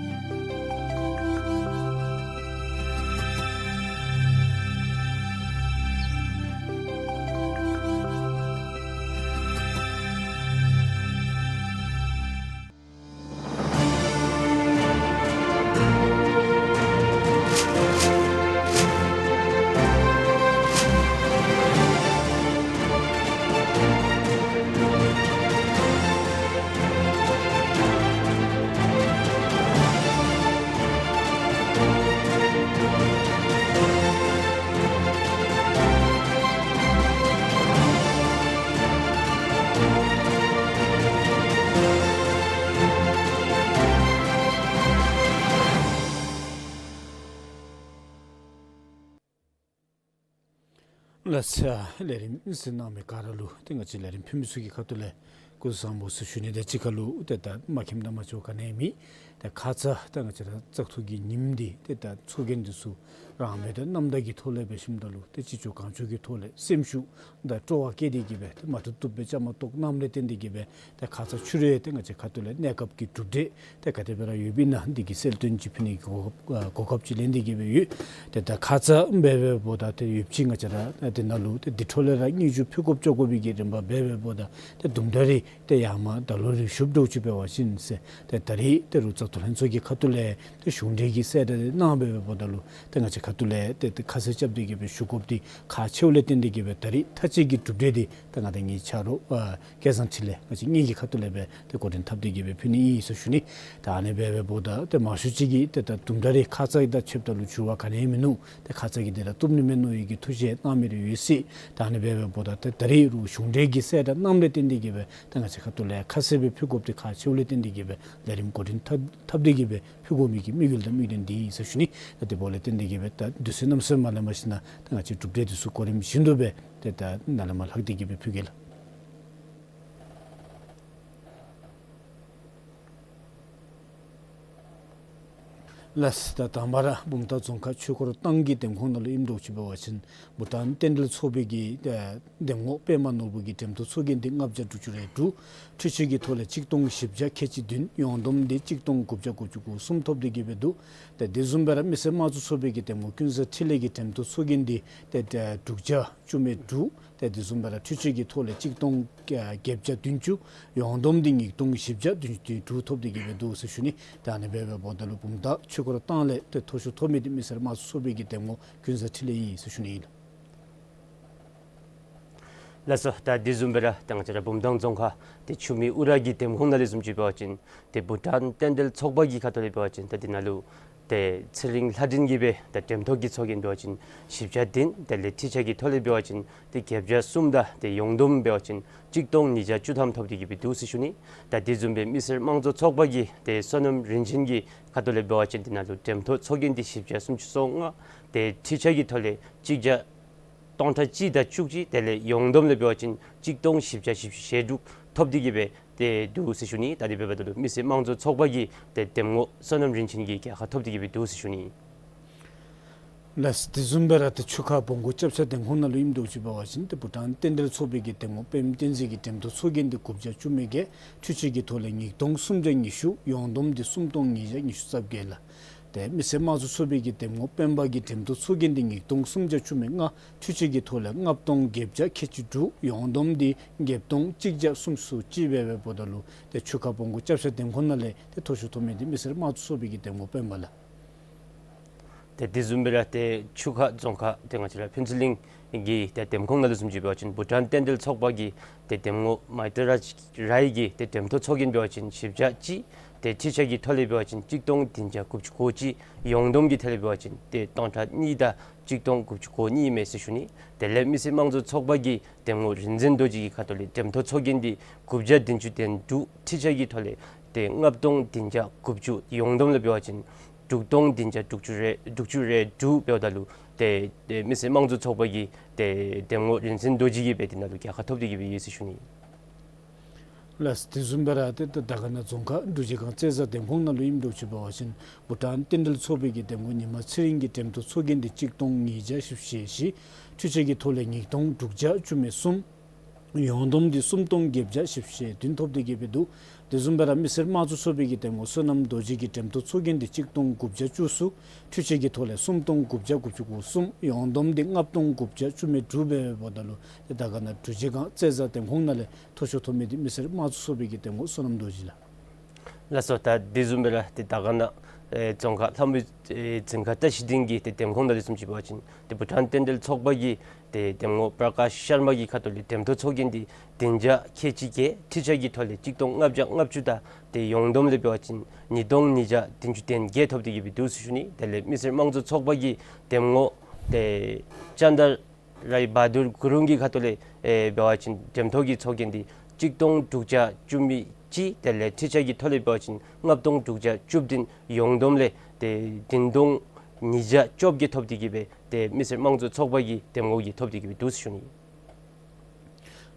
ལགས་སོ། ལས་རིམ་གཟིགས་གནང་མི་ག་ར་ལུ་ཏེ་ང་བཅས་ལས་རིམ་ཕུལ་མི་ཚུ་གི་ཁ་ཐུག་ལས་སྐུ་གཟུགས་བཟང་པོ་ཟེར་ཞུ་ནི་དང་གཅིག་ཁར་ལུ་ཏེ་ད་མ་མཁྱེནམ་དང་མ་ཆོག་ག་ནི་ཡང་མེད། ཏེ་ཁ་ཙ་ད་ང་བཅས་ར་བཙག་འཐུ་གི་ཉིནམ་འདི་ཏེ་ད་ཚོགས་རྒྱན་འདི་ཚུ་རང་མོས་དང་རྣམ་དག་གི་ཐོག་ལས་འབད་ཞིནམ་ད་ལུ་ཏེ་ཅི་ལྕོགས་གང་ལྕོགས་ཀྱི་ཐོག་ལས་སེམས་ཤུགས་དང་སྤྲོ་བ་བསྐྱེད་དེ་གི་སྦེ་ཏེ་མ་བཏུབ་བཏུབ་སྦེ་བཅའ་མར་གཏོགས་གནངམ་ལས་བརྟེན་ཏེ་གི་སྦེ་ཏེ་ཁ་ཙ་ཕྱི་རུ་ཏེ་ང་བཅས་ཁ་ཐུག་ལས་གནས་སྐབས་ཀྱི་གྲུབ་འབྲས་ཏེ་ག་དེ་སྦེ་ར་ཡོདཔ་ཨིན་ན་འདི་གི་གསལ་སྟོན་ཅིག་ཕུལ་ནི་གི་གོ་སྐབས་ཨ་གོ་སྐབས་ཅིག་ལེན་ཏེ་གི་སྦེ་ཡོད། ཏེ་ད་ཁ་ཙ་འབད་བའི་འབདཝ་ད་ཏེ་ཡོདཔ་ཅིག་ང་བཅས་ར་ཏེ་ནཱ་ལུ་ཏེ་འདི་འཕྲོ་ལས་ར་སྙན་ཞུ་ཕུལ་དགོཔ་ཅིག་དགོ་པའི་གི་རིམ་པ་འབད་བའི་འབདཝ་ད་ཏེ་དུམ་གྲ་རེ་ཏེ་ཡར་མར་ད་ལོག་རེ་ཞུཝ་འདྲཝ་ཅིག་འབད་བ་ཅིན་ཟེར། ཏེ་ད་རེས་ཏེ་རུང་བཙག་འཐུ་ལྷན་ཚོགས་ཀྱི་ཁ་ཐུག་ལས་ཏེ་གཞུང་འབྲེལ་གྱི་གསལ་བསྒྲགས་འདི་གནང་བའི་འབདཝ་ད་ལུ་ཏེ་ང་བཅས་ཁ་ཐུག་ལས་ཏེ་ཏེ་ཁ་གསལ་རྐྱབ་སྟེ་གི་སྦེ་ཞུ་དགོཔ་འདི་ཁག་ཆེཝ་ལས་བརྟེན་ཏེ་གི་སྦེ་ད་རེས་མཐའ་དཔྱད་ཀྱི་གྲུབ་འབྲས་འདི་ད་ང་དང་ངེའི་ཆ་རོགས་ཨ་སྐལ་བཟང་འཕྲིན་ལས་ང་བཅས་གཉིས་ཀྱི་ཁ་ཐུག་ལས་སྦེ་ཏེ་འགོ་འདྲེན་འཐབ་སྟེ་གི་སྦེ་ཕུལ་ནི་ཨིན་ཟེར་ཞུ་ནི། ད་ཨ་ནི་འབད་བའི་འབདཝ་ད་ཏེ་མང་ཤོས་ཅིག་གིས་ཏེ་ད་དུམ་གྲ་རེ་ཁ་ཙ་གི་དང་ཕྱདཔ་ད་ལུ་འགྱུར་བ་ག་ནི་ཡང་མིན་ནུག། ཏེ་ཁ་ཙ་གི་འདི་ར་བཏུབ་ནི་མས་མནོ་བའི་གི་ཐུགས་བཞེད་གནང་མི་རེ་ཡོད་སྲིད། ད་ཨ་ནི་འབད་བའི་འབདཝ་ད་ཏེ་ད་རེས་རུང་གཞུང་འབྲེལ་གྱི་གསལ་བསྒྲགས་གནངམ་ལས་བརྟེན་ཏེ་གི་སྦེ་ཏེ་ང་བཅས་ཁ་ཐུག་ལས་ཁ་གསལ་སྦེ་ཕུལ་དགོཔ་འདི་ཁག་ཆེཝ་ལས་བརྟེན་ཏེ་གི་སྦེ་ལས་རིམ་འགོ་འདྲེན་འཐབ་ འཐབ་སྟེ་གི་སྦེ་ཕུལ་དགོ་མི་གི་དམིགས་ཡུལ་དང་དམིགས་དོན་འདི་ཨིན་ཟེར་ཞུ་ནི། ད་དེ་འབདཝ་ལས་བརྟེན་ཏེ་གི་སྦེ་ད་དུས་ཚོད་གནམ་མེད་ས་མེད་མ་ལེན་པར་ཞིནམ་ད་ང་བཅས་གྲུབ་འབྲས་འདི་ཚུ་གོ་རིམ་བཞིན་དུ་སྦེ་ཏེ་ད་ནཱ་ལས་མར་ལྷག་སྟེ་གི་སྦེ་ཕུལ་གེ་ལགས། ལགས། ད་དང་པ་ར་བུམ་ཐང་རྫོང་ཁག་ཆོས་འཁོར་ཏང་གི་འདེམས་ཁོངས་ནང་ལུ་ཨིནམ་འདྲཝ་ཅིག་འབད་བ་ཅིན་བྷུ་ཊཱན་རྟེན་འབྲེལ་ཚོགས་པའི་གི་ཨེ་འདེམས་ངོ་པདྨ་ནོར་བུ་གི་འདེམས་ཐོ་ཚོགས་རྒྱན་འདི་ལྔ་བརྒྱ་དྲུག་ཅུ་རེ་དྲུག། འཕྲུལ་ཆས་ཀྱི་ཐོག་ལས་གཅིག་སྟོང་བཞི་བརྒྱ་ཁལ་གཅིག་བདུན། ཡོངས་བསྡོམས་འདི་གཅིག་སྟོང་དགུ་བརྒྱ་དགུ་བཅུ་གོ་གསུམ་ཐོབ་སྟེ་གི་སྦེ་འདུག། ཏེ་དེ་བཟུམ་སྦེ་ར་མི་སེར་དམངས་གཙོ་ཚོགས་པའི་གི་འདེམས་ངོ་ཀུན་བཟང་འཕྲིན་ལས་ཀྱི་འདེམས་ཐོ་ཚོགས་རྒྱན་འདི་ཏེ་ཏེ་དྲུག་བརྒྱ་བཅུ་མེད་དྲུག། ཏེ་དེ་བཟུམ་སྦེ་ར་འཕྲུལ་ཆས་ཀྱི་ཐོག་ལས་གཅིག་སྟོང་ཨ་བརྒྱད་བརྒྱ་བདུན་ཅུ། ཡོངས་བསྡོམས་འདི་ཉིས་སྟོང་བཞི་བརྒྱ་བདུན་ཅུ་དོན་དྲུག་ཐོབ་སྟེ་གི་སྦེ་འདུག་ཟེར་ཞུ་ནི། ད་ཨ་ནི་སྦེ་འབདཝ་ད་ལུ་བུམ་ཐང་ཆོས་འཁོར་ཏང་ལས་ཏེ་མཐོ་ཤོས་ཐོབ་མི་འདི་མི་སེར་དམངས་གཙོ་ཚོགས་པའི་གི་འདེམས་ངོ་ཀུན་བཟང་འཕྲིན་ལས་ཨིན་ཟེར་ཞུ་ནི་ཨིན་ལགས། ལགས་སོ། ད་དེ་བཟུམ་སྦེ་ར་ད་ང་བཅས་ར་བུམ་ཐང་རྫོང་ཁག་ཏེ་ཆུ་སྨད་ཨུ་ར་གི་འདེམས་ཁོངས་ནང་ལས་བཟུམ་ཅིག་འབད་བ་ཅིན་ཏེ་བྷུ་ཊཱན་རྟེན་འབྲེལ་ཚོགས་པ་གི་ཁ་ཐུག་ལས་འབད་བ་ཅིན་ད་འདི་ནང་ལུ་ཏེ་ཚེ་རིང་ལྷ་སྒྲོན་གྱིས་སྦེ་ད་འདེམས་ཐོ་གི་ཚོགས་རྒྱན་འབད་བ་ཅིན་བཞི་བརྒྱ་བདུན། དེ་ལས་འཕྲུལ་ཆས་ཀྱི་ཐོག་ལས་འབད་བ་ཅིན་ཏེ་བརྒྱད་བརྒྱ་གསུམ་དང་ཏེ་ཡོངས་བསྡོམས་འབད་བ་ཅིན་གཅིག་སྟོང་ཉིས་བརྒྱ་བཅུ་ཐམ་ཐོབ་སྟེ་གི་སྦེ་འདུག་ཟེར་ཞུ་ནི། ད་དེ་བཟུམ་སྦེ་མི་སེར་དམངས་གཙོ་ཚོགས་པ་གི་ཏེ་བསོད་ནམས་རིན་ཆེན་གྱི་ཁ་ཐུག་ལས་འབད་བ་ཅིན་འདི་ནང་ལུ་འདེམས་ཐོ་ཚོགས་རྒྱན་འདི་བཞི་བརྒྱ་སུམ་ཅུ་སོ་ལྔ། ཏེ་འཕྲུལ་ཆས་ཀྱི་ཐོག་ལས་གཅིག་བརྒྱ་སྟོང་ཕྲག་གཅིག་དང་བཅུ་གཅིག། དེ་ལས་ཡོངས་བསྡོམས་ལས་འབད་བ་ཅིན་གཅིག་སྟོང་བཞི་བརྒྱ་བཞི་བཅུ་ཞེ་དྲུག་ཐོབ་སྟེ་གི་སྦེ་ཏེ་འདུག་ཟེར་ཞུ་ནི། ད་དེ་འབདཝ་ད་ལུ་མི་སེར་དམངས་གཙོ་ཚོགས་པ་གི་ཏེ་འདེམས་ངོ་བསོད་ནམས་རིན་ཆེན་གྱིས་རྒྱལ་ཁ་ཐོབ་སྟེ་གི་སྦེ་འདུག་ཟེར་ཞུ་ནི། ལགས། དེ་བཟུམ་སྦེ་ར་ཏེ་ཆུ་ཁ་བོང་གུ་སྐྱབས་ས་འདེམས་ཁོངས་ནང་ལུ་ཨིནམ་འདྲཝ་ཅིག་འབད་བ་ཅིན་ཏེ་བྷུ་ཊཱན་རྟེན་འབྲེལ་ཚོགས་པའི་གི་འདེམས་ངོ་པདྨ་བསྟན་འཛིན་གྱི་འདེམས་ཐོ་ཚོགས་རྒྱན་འདི་དགུ་བརྒྱ་བཅུ་མེད་བརྒྱད། འཕྲུལ་ཆས་ཀྱི་ཐོག་ལས་ཉིས་སྟོང་སུམ་བརྒྱ་ཉི་ཤུ། ཡོངས་བསྡོམས་འདི་སུམ་སྟོང་ཉིས་བརྒྱ་ཉི་ཤུ་རྩ་བརྒྱད་ལགས། ཏེ་མི་སེར་དམངས་གཙོ་ཚོགས་པའི་གི་འདེམས་ངོ་སྤེན་པ་གི་འདེམས་ཐོ་ཚོགས་རྒྱན་འདི་ཉིས་སྟོང་སུམ་བརྒྱ་བཅུ་མེད་ལྔ། འཕྲུལ་ཆས་ཀྱི་ཐོག་ལས་ལྔ་སྟོང་བརྒྱད་བརྒྱ་ཁལ་གཅིག་དྲུག། ཡོངས་བསྡོམས་འདི་བརྒྱད་སྟོང་གཅིག་བརྒྱ་སུམ་ཅུ་སོ་གཅིག་སྦེ་འབདཝ་ད་ལུ་ཏེ་ཆུ་ཁ་བོང་གུ་སྐྱབས་ས་འདེམས་ཁོངས་ནང་ལས་ཏེ་མཐོ་ཤོས་ཐོབ་མི་འདི་མི་སེར་དམངས་གཙོ་ཚོགས་པའི་གི་འདེམས་ངོ་སྤེན་པ་ལགས། ཏེ་དེ་བཟུམ་སྦེ་ར་ཏེ་ཆུ་ཁ་རྫོང་ཁག་ཏེ་ང་བཅས་ར་ཕུན་ཚོགས་གླིང་གི་ཏེ་འདེམས་ཁོངས་ནང་ལུ་བཟུམ་ཅིག་འབད་བ་ཅིན་བྷུ་ཊཱན་རྟེན་འབྲེལ་ཚོགས་པ་གི་ཏེ་འདེམས་ངོ་མཱི་ཏྲ་རཱཇ་རའི་གི་ཏེ་འདེམས་ཐོ་ཚོགས་རྒྱན་འབད་བ་ཅིན་བཞི་བརྒྱ་གཅིག། ཏེ་འཕྲུལ་ཆས་ཀྱི་ཐོག་ལས་འབད་བ་ཅིན་གཅིག་སྟོང་བདུན་བརྒྱ་དགུ་བཅུ་གོ་གཅིག། ཡོངས་བསྡོམས་ཀྱི་ཐད་ལས་འབད་བ་ཅིན་ཏེ་སྟོང་ཕྲག་གཉིས་དང་གཅིག་སྟོང་དགུ་བཅུ་གོ་གཉིས་མས་ཟེར་ཞུ་ནི། དེ་ལས་མི་སེར་དམངས་གཙོ་ཚོགས་པ་གི་འདེམས་ངོ་རིག་འཛིན་རྡོ་རྗེ་གི་ཁ་ཐུག་ལས་འདེམས་ཐོ་ཚོགས་རྒྱན་འདི་དགུ་བརྒྱ་བདུན་ཅུ་དོན་དྲུག། འཕྲུལ་ཆས་ཀྱི་ཐོག་ལས་ཏེ་ལྔ་སྟོང་བདུན་བརྒྱ་དགུ་བཅུ། ཡོངས་བསྡོམས་ལས་འབད་བ་ཅིན་དྲུག་སྟོང་བདུན་བརྒྱ་དྲུག་ཅུ་རེ་དྲུག་ཅུ་རེ་དྲུག་འབདཝ་ད་ལུ་ཏེ་ཏེ་མི་སེར་དམངས་གཙོ་ཚོགས་པ་གི་ཏེ་འདེམས་ངོ་རིག་འཛིན་རྡོ་རྗེ་གིས་སྦེ་འདི་ནང་ལུ་རྒྱལ་ཁ་ཐོབ་སྟེ་གི་སྦེ་ཡོད་ཟེར་ཞུ་ནི། ལགས། དེ་བཟུམ་སྦེ་ར་ཏེ་ད་དར་དཀར་ན་རྫོང་ཁག་འབྲུག་རྗེས་སྒང་རྩེ་བཟའ་འདེམས་ཁོངས་ནང་ལུ་ཨིནམ་འདྲཝ་ཅིག་འབད་བ་ཅིན་བྷུ་ཊཱན་རྟེན་འབྲེལ་ཚོགས་པའི་གི་འདེམས་ངོ་ཉི་མ་ཚེ་རིང་གི་འདེམས་ཐོ་ཚོགས་རྒྱན་འདི་གཅིག་སྟོང་ཉིས་བརྒྱ་བཞི་བཅུ་ཞེ་བཞི། འཕྲུལ་ཆས་ཀྱི་ཐོག་ལས་ཉིས་སྟོང་དྲུག་བརྒྱ་བཅུ་མེད་གསུམ། ཡོངས་བསྡོམས་འདི་སུམ་སྟོང་བརྒྱད་བརྒྱ་བཞི་བཅུ་ཞེ་བདུན་ཐོབ་སྟེ་གི་སྦེ་འདུག། དེ་བཟུམ་སྦེ་ར་མི་སེར་དམངས་གཙོ་ཚོགས་པའི་གི་འདེམས་ངོ་བསོད་ནམས་རྡོ་རྗེ་གི་འདེམས་ཐོ་ཚོགས་རྒྱན་འདི་གཅིག་སྟོང་དགུ་བརྒྱ་བཅུ་གསུམ། འཕྲུལ་ཆས་ཀྱི་ཐོག་ལས་སུམ་སྟོང་དགུ་བརྒྱ་དགུ་བཅུ་གོ་གསུམ། ཡོངས་བསྡོམས་འདི་ལྔ་སྟོང་དགུ་བརྒྱ་བཅུ་མེད་དྲུག་སྦེ་འབདཝ་ད་ལུ་ཏེ་དར་དཀར་ན་འབྲུག་རྗེས་སྒང་རྩེ་བཟའ་འདེམས་ཁོངས་ནང་ལས་མཐོ་ཤོས་ཐོབ་མི་འདི་མི་སེར་དམངས་གཙོ་ཚོགས་པའི་གི་འདེམས་ངོ་བསོད་ནམས་རྡོ་རྗེ་ལགས། ལགས་སོ། ད་དེ་བཟུམ་སྦེ་ར་ཏེ་དར་དཀར་ན་ཨེ་རྫོང་ཁག་ལྷ་མོ་ཨེ་རྫིང་ཁ་བཀྲ་ཤིས་སྡིངས་ཀྱི་ཏེ་འདེམས་ཁོངས་ནང་ལས་བཟུམ་ཅིག་འབད་བ་ཅིན་ཏེ་བྷུ་ཊཱན་རྟེན་འབྲེལ་ཚོགས་པ་གི་ཏེ་འདེམས་ངོ་པྲ་ཀཱཤ་ཤར་མ་གི་ཁ་ཐུག་ལས་འདེམས་ཐོ་ཚོགས་རྒྱན་འདི་བདུན་བརྒྱ་ཁལ་གཅིག་བརྒྱད། འཕྲུལ་ཆས་ཀྱི་ཐོག་ལས་གཅིག་སྟོང་ལྔ་བརྒྱ་ལྔ་བཅུ་དང་ཏེ་ཡོངས་བསྡོམས་ལས་འབད་བ་ཅིན་ཉིས་སྟོང་ཉིས་བརྒྱ་བདུན་ཅུ་དོན་བརྒྱད་ཐོབ་སྟེ་གི་སྦེ་འདུག་ཟེར་ཞུ་ནི། དེ་ལས་མི་སེར་དམངས་གཙོ་ཚོགས་པ་གི་འདེམས་ངོ་ཏེ་ཅན་དར་རའི་བ་དུར་གུ་རུང་གི་ཁ་ཐུག་ལས་ཨེ་འབད་བ་ཅིན་འདེམས་ཐོ་གི་ཚོགས་རྒྱན་འདི་གཅིག་སྟོང་དྲུག་བརྒྱ་བཅུ་མེད་གཅིག། དེ་ལས་འཕྲུལ་ཆས་ཀྱི་ཐོག་ལས་འབད་བ་ཅིན་ལྔ་སྟོང་དྲུག་བརྒྱ་བཅུ་བདུན། ཡོངས་བསྡོམས་ལས་ཏེ་བདུན་སྟོང་ཉིས་བརྒྱ་བཅོ་བརྒྱད་ཐོབ་སྟེ་གི་སྦེ་ཏེ་མི་སེར་དམངས་གཙོ་ཚོགས་པ་གི་འདེམས་ངོ་གིས་ཐོབ་སྟེ་གི་སྦེ་འདུག་ཟེར་ཞུ་ནི།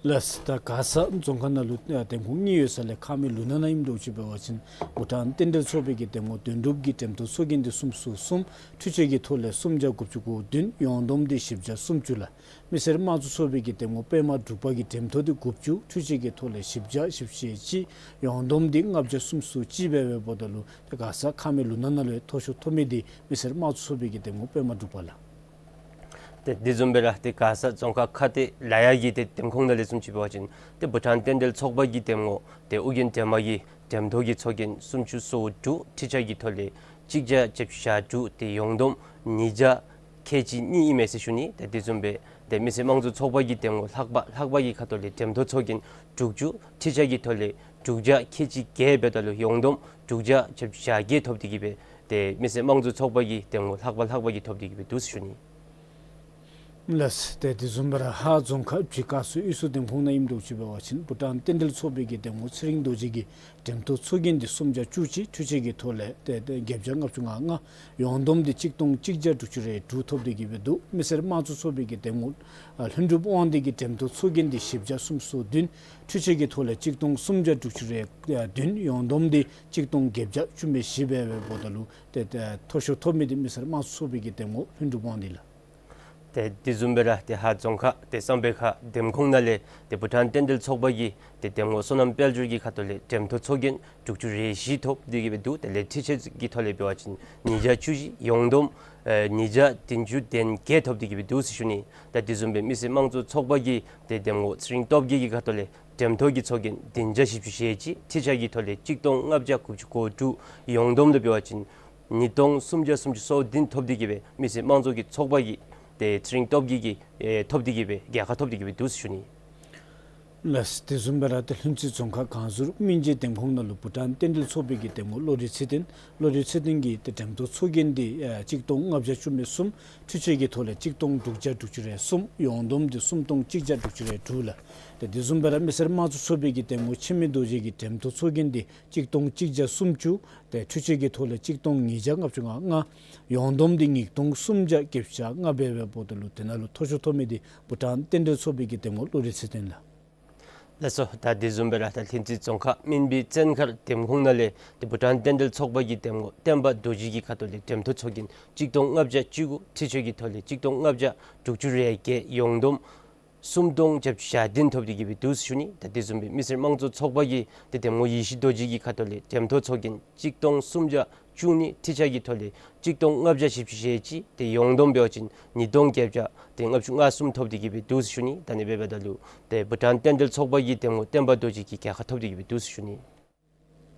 ལགས། ད་མགར་ས་རྫོང་ཁག་ནང་ལུ་ཨ་འདེམས་ཁོངས་གཉིས་ཡོད་ས་ལས་ཁ་སྨད་ལུང་ནག་ནང་ཨིནམ་འདྲཝ་ཅིག་འབད་བ་ཅིན་བྷུ་ཊཱན་རྟེན་འབྲེལ་ཚོགས་པའི་གི་འདེམས་ངོ་དོན་གྲུབ་ཀྱི་འདེམས་ཐོ་ཚོགས་རྒྱན་འདི་སུམ་ཅུ་སོ་གསུམ། འཕྲུལ་ཆས་ཀྱི་ཐོག་ལས་སུམ་བརྒྱ་དགུ་བཅུ་གོ་བདུན། ཡོངས་བསྡོམས་འདི་བཞི་བརྒྱ་སུམ་ཅུ་ལགས། མི་སེར་དམངས་གཙོ་ཚོགས་པའི་གི་འདེམས་ངོ་པདྨ་འབྲུག་པ་གི་འདེམས་ཐོ་འདི་དགུ་བཅུ། འཕྲུལ་ཆས་ཀྱི་ཐོག་ལས་བཞི་བརྒྱ་བཞི་བཅུ་ཞེ་གཅིག། ཡོངས་བསྡོམས་འདི་ལྔ་བརྒྱ་སུམ་ཅུ་སོ་གཅིག་སྦེ་འབདཝ་ད་ལུ་ཏེ་མགར་ས་ཁ་སྨད་ལུང་ནག་ནང་ལུ་མཐོ་ཤོས་ཐོབ་མི་འདི་མི་སེར་དམངས་གཙོ་ཚོགས་པའི་གི་འདེམས་ངོ་པདྨ་འབྲུག་པ་ལགས། ཏེ་དེ་བཟུམ་སྦེ་ར་ཏེ་མགར་ས་རྫོང་ཁག་ཁ་གཏད་ལ་ཡ་གི་ཏེ་འདེམས་ཁོངས་ནང་ལས་བཟུམ་ཅིག་འབད་བ་ཅིན་ཏེ་བྷུ་ཊཱན་རྟེན་འབྲེལ་ཚོགས་པ་གི་འདེམས་ངོ་ཏེ་ཨོ་རྒྱན་སྒྲོལ་མ་གི་འདེམས་ཐོ་གི་ཚོགས་རྒྱན་སུམ་ཅུ་སོ་དྲུག། འཕྲུལ་ཆས་ཀྱི་ཐོག་ལས་གཅིག་བརྒྱ་བརྒྱད་ཅུ་གྱ་དྲུག། ཏེ་ཡོངས་བསྡོམས་ཉིས་བརྒྱ་ཁལ་གཅིག་གཉིས་ཨིན་མས་ཟེར་ཞུ་ནི། ཏེ་དེ་བཟུམ་སྦེ་ཏེ་མི་སེར་དམངས་གཙོ་ཚོགས་པ་གི་འདེམས་ངོ་ལྷག་པ་ལྷག་པ་གི་ཁ་ཐུག་ལས་འདེམས་ཐོ་ཚོགས་རྒྱན་དྲུག་ཅུ། འཕྲུལ་ཆས་ཀྱི་ཐོག་ལས་དྲུག་བརྒྱ་ཁལ་གཅིག་བརྒྱད་འབདཝ་ད་ལུ་ཡོངས་བསྡོམས་དྲུག་བརྒྱ་བརྒྱད་ཅུ་གྱ་བརྒྱད་ཐོབ་སྟེ་གི་སྦེ་ཏེ་མི་སེར་དམངས་གཙོ་ཚོགས་པ་གི་འདེམས་ངོ་ལྷག་པ་ལྷག་པ་གི་ཐོབ་སྟེ་གི་སྦེ་འདུག་ཟེར་ཞུ་ནི། ལགས། ཏེ་དེ་བཟུམ་སྦེ་ར་ཧཱ་རྫོང་ཁག་བྱི་ཀ་སུ་གཡུས་སུ་འདེམས་ཁོངས་ནང་ཨིནམ་འདྲཝ་ཅིག་འབད་བ་ཅིན་བྷུ་ཊཱན་རྟེན་འབྲེལ་ཚོགས་པའི་གི་འདེམས་ངོ་ཚེ་རིང་རྡོ་རྗེ་གིས་འགྲེམས་ཐོག་ཚོགས་རྒྱན་འདི་གསུམ་བརྒྱ་བཅུ་གཅིག་འཕྲུལ་ཆས་ཀྱི་ཐོག་ལས་ཏེ་ཏེ་བརྒྱད་བརྒྱ་ལྔ་བཅུ་ང་ལྔ། ཡོངས་བསྡོམས་འདི་གཅིག་སྟོང་གཅིག་བརྒྱ་དྲུག་ཅུ་རེ་དྲུག་ཐོབ་སྟེ་གི་སྦེ་འདུག། མི་སེར་དམངས་གཙོ་ཚོགས་པའི་གི་འདེམས་ངོ་ཨ་ལྷུན་གྲུབ་དབང་འདུས་ཀྱིས་འགྲེམས་ཐོག་ཚོགས་རྒྱན་འདི་བཞི་བརྒྱ་སུམ་ཅུ་སོ་བདུན། འཕྲུལ་ཆས་ཀྱི་ཐོག་ལས་གཅིག་སྟོང་སུམ་བརྒྱ་དྲུག་ཅུ་རེ་ཨ་བདུན། ཡོངས་བསྡོམས་འདི་གཅིག་སྟོང་བརྒྱད་བརྒྱ་བཅུ་མེད་བཞི་འབད་བའི་འབདཝ་ད་ལུ་ཏེ་ཏེ་མཐོ་ཤོས་ཐོབ་མི་འདི་མི་སེར་དམངས་གཙོ་ཚོགས་པའི་གི་འདེམས་ངོ་ལྷུན་གྲུབ་དབང་འདུས་ལགས། ཏེ་དེ་བཟུམ་སྦེ་ར་ཏེ་ཧཱ་རྫོང་ཁག་ཏེ་བསམ་འཕེལ་ཁ་འདེམས་ཁོངས་ནང་ལས་ཏེ་བྷུ་ཊཱན་རྟེན་འབྲེལ་ཚོགས་པ་གི་ཏེ་འདེམས་ངོ་བསོད་ནམས་དཔལ་འབྱོར་གྱི་ཁ་ཐུག་ལས་འགྲེམས་ཐོག་ཚོགས་རྒྱན་དྲུག་ཅུ་རེ་བཞི་ཐོབ་སྟེ་གི་སྦེ་འདུག། དེ་ལས་འཕྲུལ་ཆས་ཀྱི་ཐོག་ལས་འབད་བ་ཅིན་ཉིས་བརྒྱ་བཅུ་བཞི། ཡོངས་བསྡོམས་ཨེ་ཉིས་བརྒྱ་བདུན་ཅུ་དོན་བརྒྱད་ཐོབ་སྟེ་གི་སྦེ་འདུག་ཟེར་ཞུ་ནི། ད་དེ་བཟུམ་སྦེ་མི་སེར་དམངས་གཙོ་ཚོགས་པ་གི་ཏེ་འདེམས་ངོ་ཚེ་རིང་སྟོབས་རྒྱས་ཀྱི་ཁ་ཐུག་ལས་འགྲེམས་ཐོག་གི་ཚོགས་རྒྱན་བདུན་བརྒྱ་བཞི་བཅུ་ཞེ་གཅིག། འཕྲུལ་ཆས་ཀྱི་ཐོག་ལས་གཅིག་སྟོང་ལྔ་བརྒྱ་དགུ་བཅུ་གོ་དྲུག། ཡོངས་བསྡོམས་ལུ་འབད་བ་ཅིན་ཉིས་སྟོང་སུམ་བརྒྱ་སུམ་ཅུ་སོ་བདུན་ཐོབ་སྟེ་གི་སྦེ་མི་སེར་དམངས་གཙོ་གི་ཚོགས་པ་གི་ཏེ་ཚེ་རིང་སྟོབས་རྒྱས་ཀྱིས་ཨེ་ཐོབ་སྟེ་གི་སྦེ་རྒྱལ་ཁ་ཐོབ་སྟེ་གི་སྦེ་འདུག་ཟེར་ཞུ་ནི། ལགས། དེ་བཟུམ་སྦེ་ར་ཏེ་ལྷུན་རྩེ་རྫོང་ཁག་གངས་ཟུར་སྨིན་རྗེས་འདེམས་ཁོངས་ནང་ལུ་བྷུ་ཊཱན་རྟེན་འབྲེལ་ཚོགས་པའི་གི་འདེམས་ངོ་བློ་གྲོས་ཚེ་བརྟན། བློ་གྲོས་ཚེ་བརྟན་གྱི་ཏེ་འགྲེམས་ཐོག་ཚོགས་རྒྱན་འདི་ཨེ་གཅིག་སྟོང་ལྔ་བརྒྱ་བཅུ་མེད་གསུམ། འཕྲུལ་ཆས་ཀྱི་ཐོག་ལས་གཅིག་སྟོང་དྲུག་བརྒྱ་དྲུག་ཅུ་རེ་གསུམ། ཡོངས་བསྡོམས་འདི་སུམ་སྟོང་གཅིག་བརྒྱ་དྲུག་ཅུ་རེ་དྲུག་ལགས། ཏེ་དེ་བཟུམ་སྦེ་ར་མི་སེར་དམངས་གཙོ་ཚོགས་པའི་གི་འདེམས་ངོ་འཆི་མེད་རྡོ་རྗེ་གི་འགྲེམས་ཐོག་ཚོགས་རྒྱན་འདི་གཅིག་སྟོང་གཅིག་བརྒྱ་སུམ་ཅུ། ཏེ་འཕྲུལ་ཆས་ཀྱི་ཐོག་ལས་གཅིག་སྟོང་ཉིས་བརྒྱ་ལྔ་བཅུ་ང་ལྔ། ཡོངས་བསྡོམས་འདི་ཉིས་སྟོང་སུམ་བརྒྱ་བརྒྱད་ཅུ་གྱ་ལྔ་འབད་བའི་འབདཝ་ད་ལུ་དེ་ནང་ལུ་མཐོ་ཤོས་ཐོབ་མི་འདི་བྷུ་ཊཱན་རྟེན་འབྲེལ་ཚོགས་པའི་གི་འདེམས་ངོ་བློ་གྲོས་ཚེ་བརྟན་ལགས། ལགས་སོ། ད་དེ་བཟུམ་སྦེ་ར་ད་ལྷུན་རྩེ་རྫོང་ཁག་སྨིན་པའི་བཙན་མཁར་འདེམས་ཁོངས་ནང་ལས་ཏེ་བྷུ་ཊཱན་རྟེན་འབྲེལ་ཚོགས་པ་གི་འདེམས་ངོ་བསྟན་པ་རྡོ་རྗེ་གི་ཁ་ཐུག་ལས་འགྲེམས་ཐོག་ཚོགས་རྒྱན་གཅིག་སྟོང་ལྔ་བརྒྱ་བཅུ་དགུ། འཕྲུལ་ཆས་ཀྱི་ཐོག་ལས་གཅིག་སྟོང་ལྔ་བརྒྱ་དྲུག་ཅུ་རེ་བརྒྱད། ཡོངས་བསྡོམས་སུམ་སྟོང་བརྒྱད་བརྒྱ་བདུན་ཐོབ་སྟེ་གི་སྦེ་འདུག་ཟེར་ཞུ་ནི། ད་དེ་བཟུམ་སྦེ་མི་སེར་དམངས་གཙོ་ཚོགས་པ་གི་ཏེ་འདེམས་ངོ་ཡེ་ཤེས་རྡོ་རྗེ་གི་ཁ་ཐུག་ལས་འགྲེམས་ཐོག་ཚོགས་རྒྱན་གཅིག་སྟོང་སུམ་བརྒྱ་བཅུ་གཉིས། འཕྲུལ་ཆས་ཀྱི་ཐོག་ལས་གཅིག་སྟོང་ལྔ་བརྒྱ་བཞི་བཅུ་ཞེ་གཅིག། ཏེ་ཡོངས་བསྡོམས་འབད་བ་ཅིན་ཉིས་སྟོང་བརྒྱད་བརྒྱ་ཏེ་ལྔ་བཅུ་ང་གསུམ་ཐོབ་སྟེ་གི་སྦེ་འདུག་ཟེར་ཞུ་ནི། ད་ཨ་ནི་འབདཝ་ད་ལུ་ཏེ་བྷུ་ཊཱན་རྟེན་འབྲེལ་ཚོགས་པ་གི་འདེམས་ངོ་བསྟན་པ་རྡོ་རྗེ་གིས་རྒྱལ་ཁ་ཐོབ་སྟེ་གི་སྦེ་འདུག་ཟེར་ཞུ་ནི།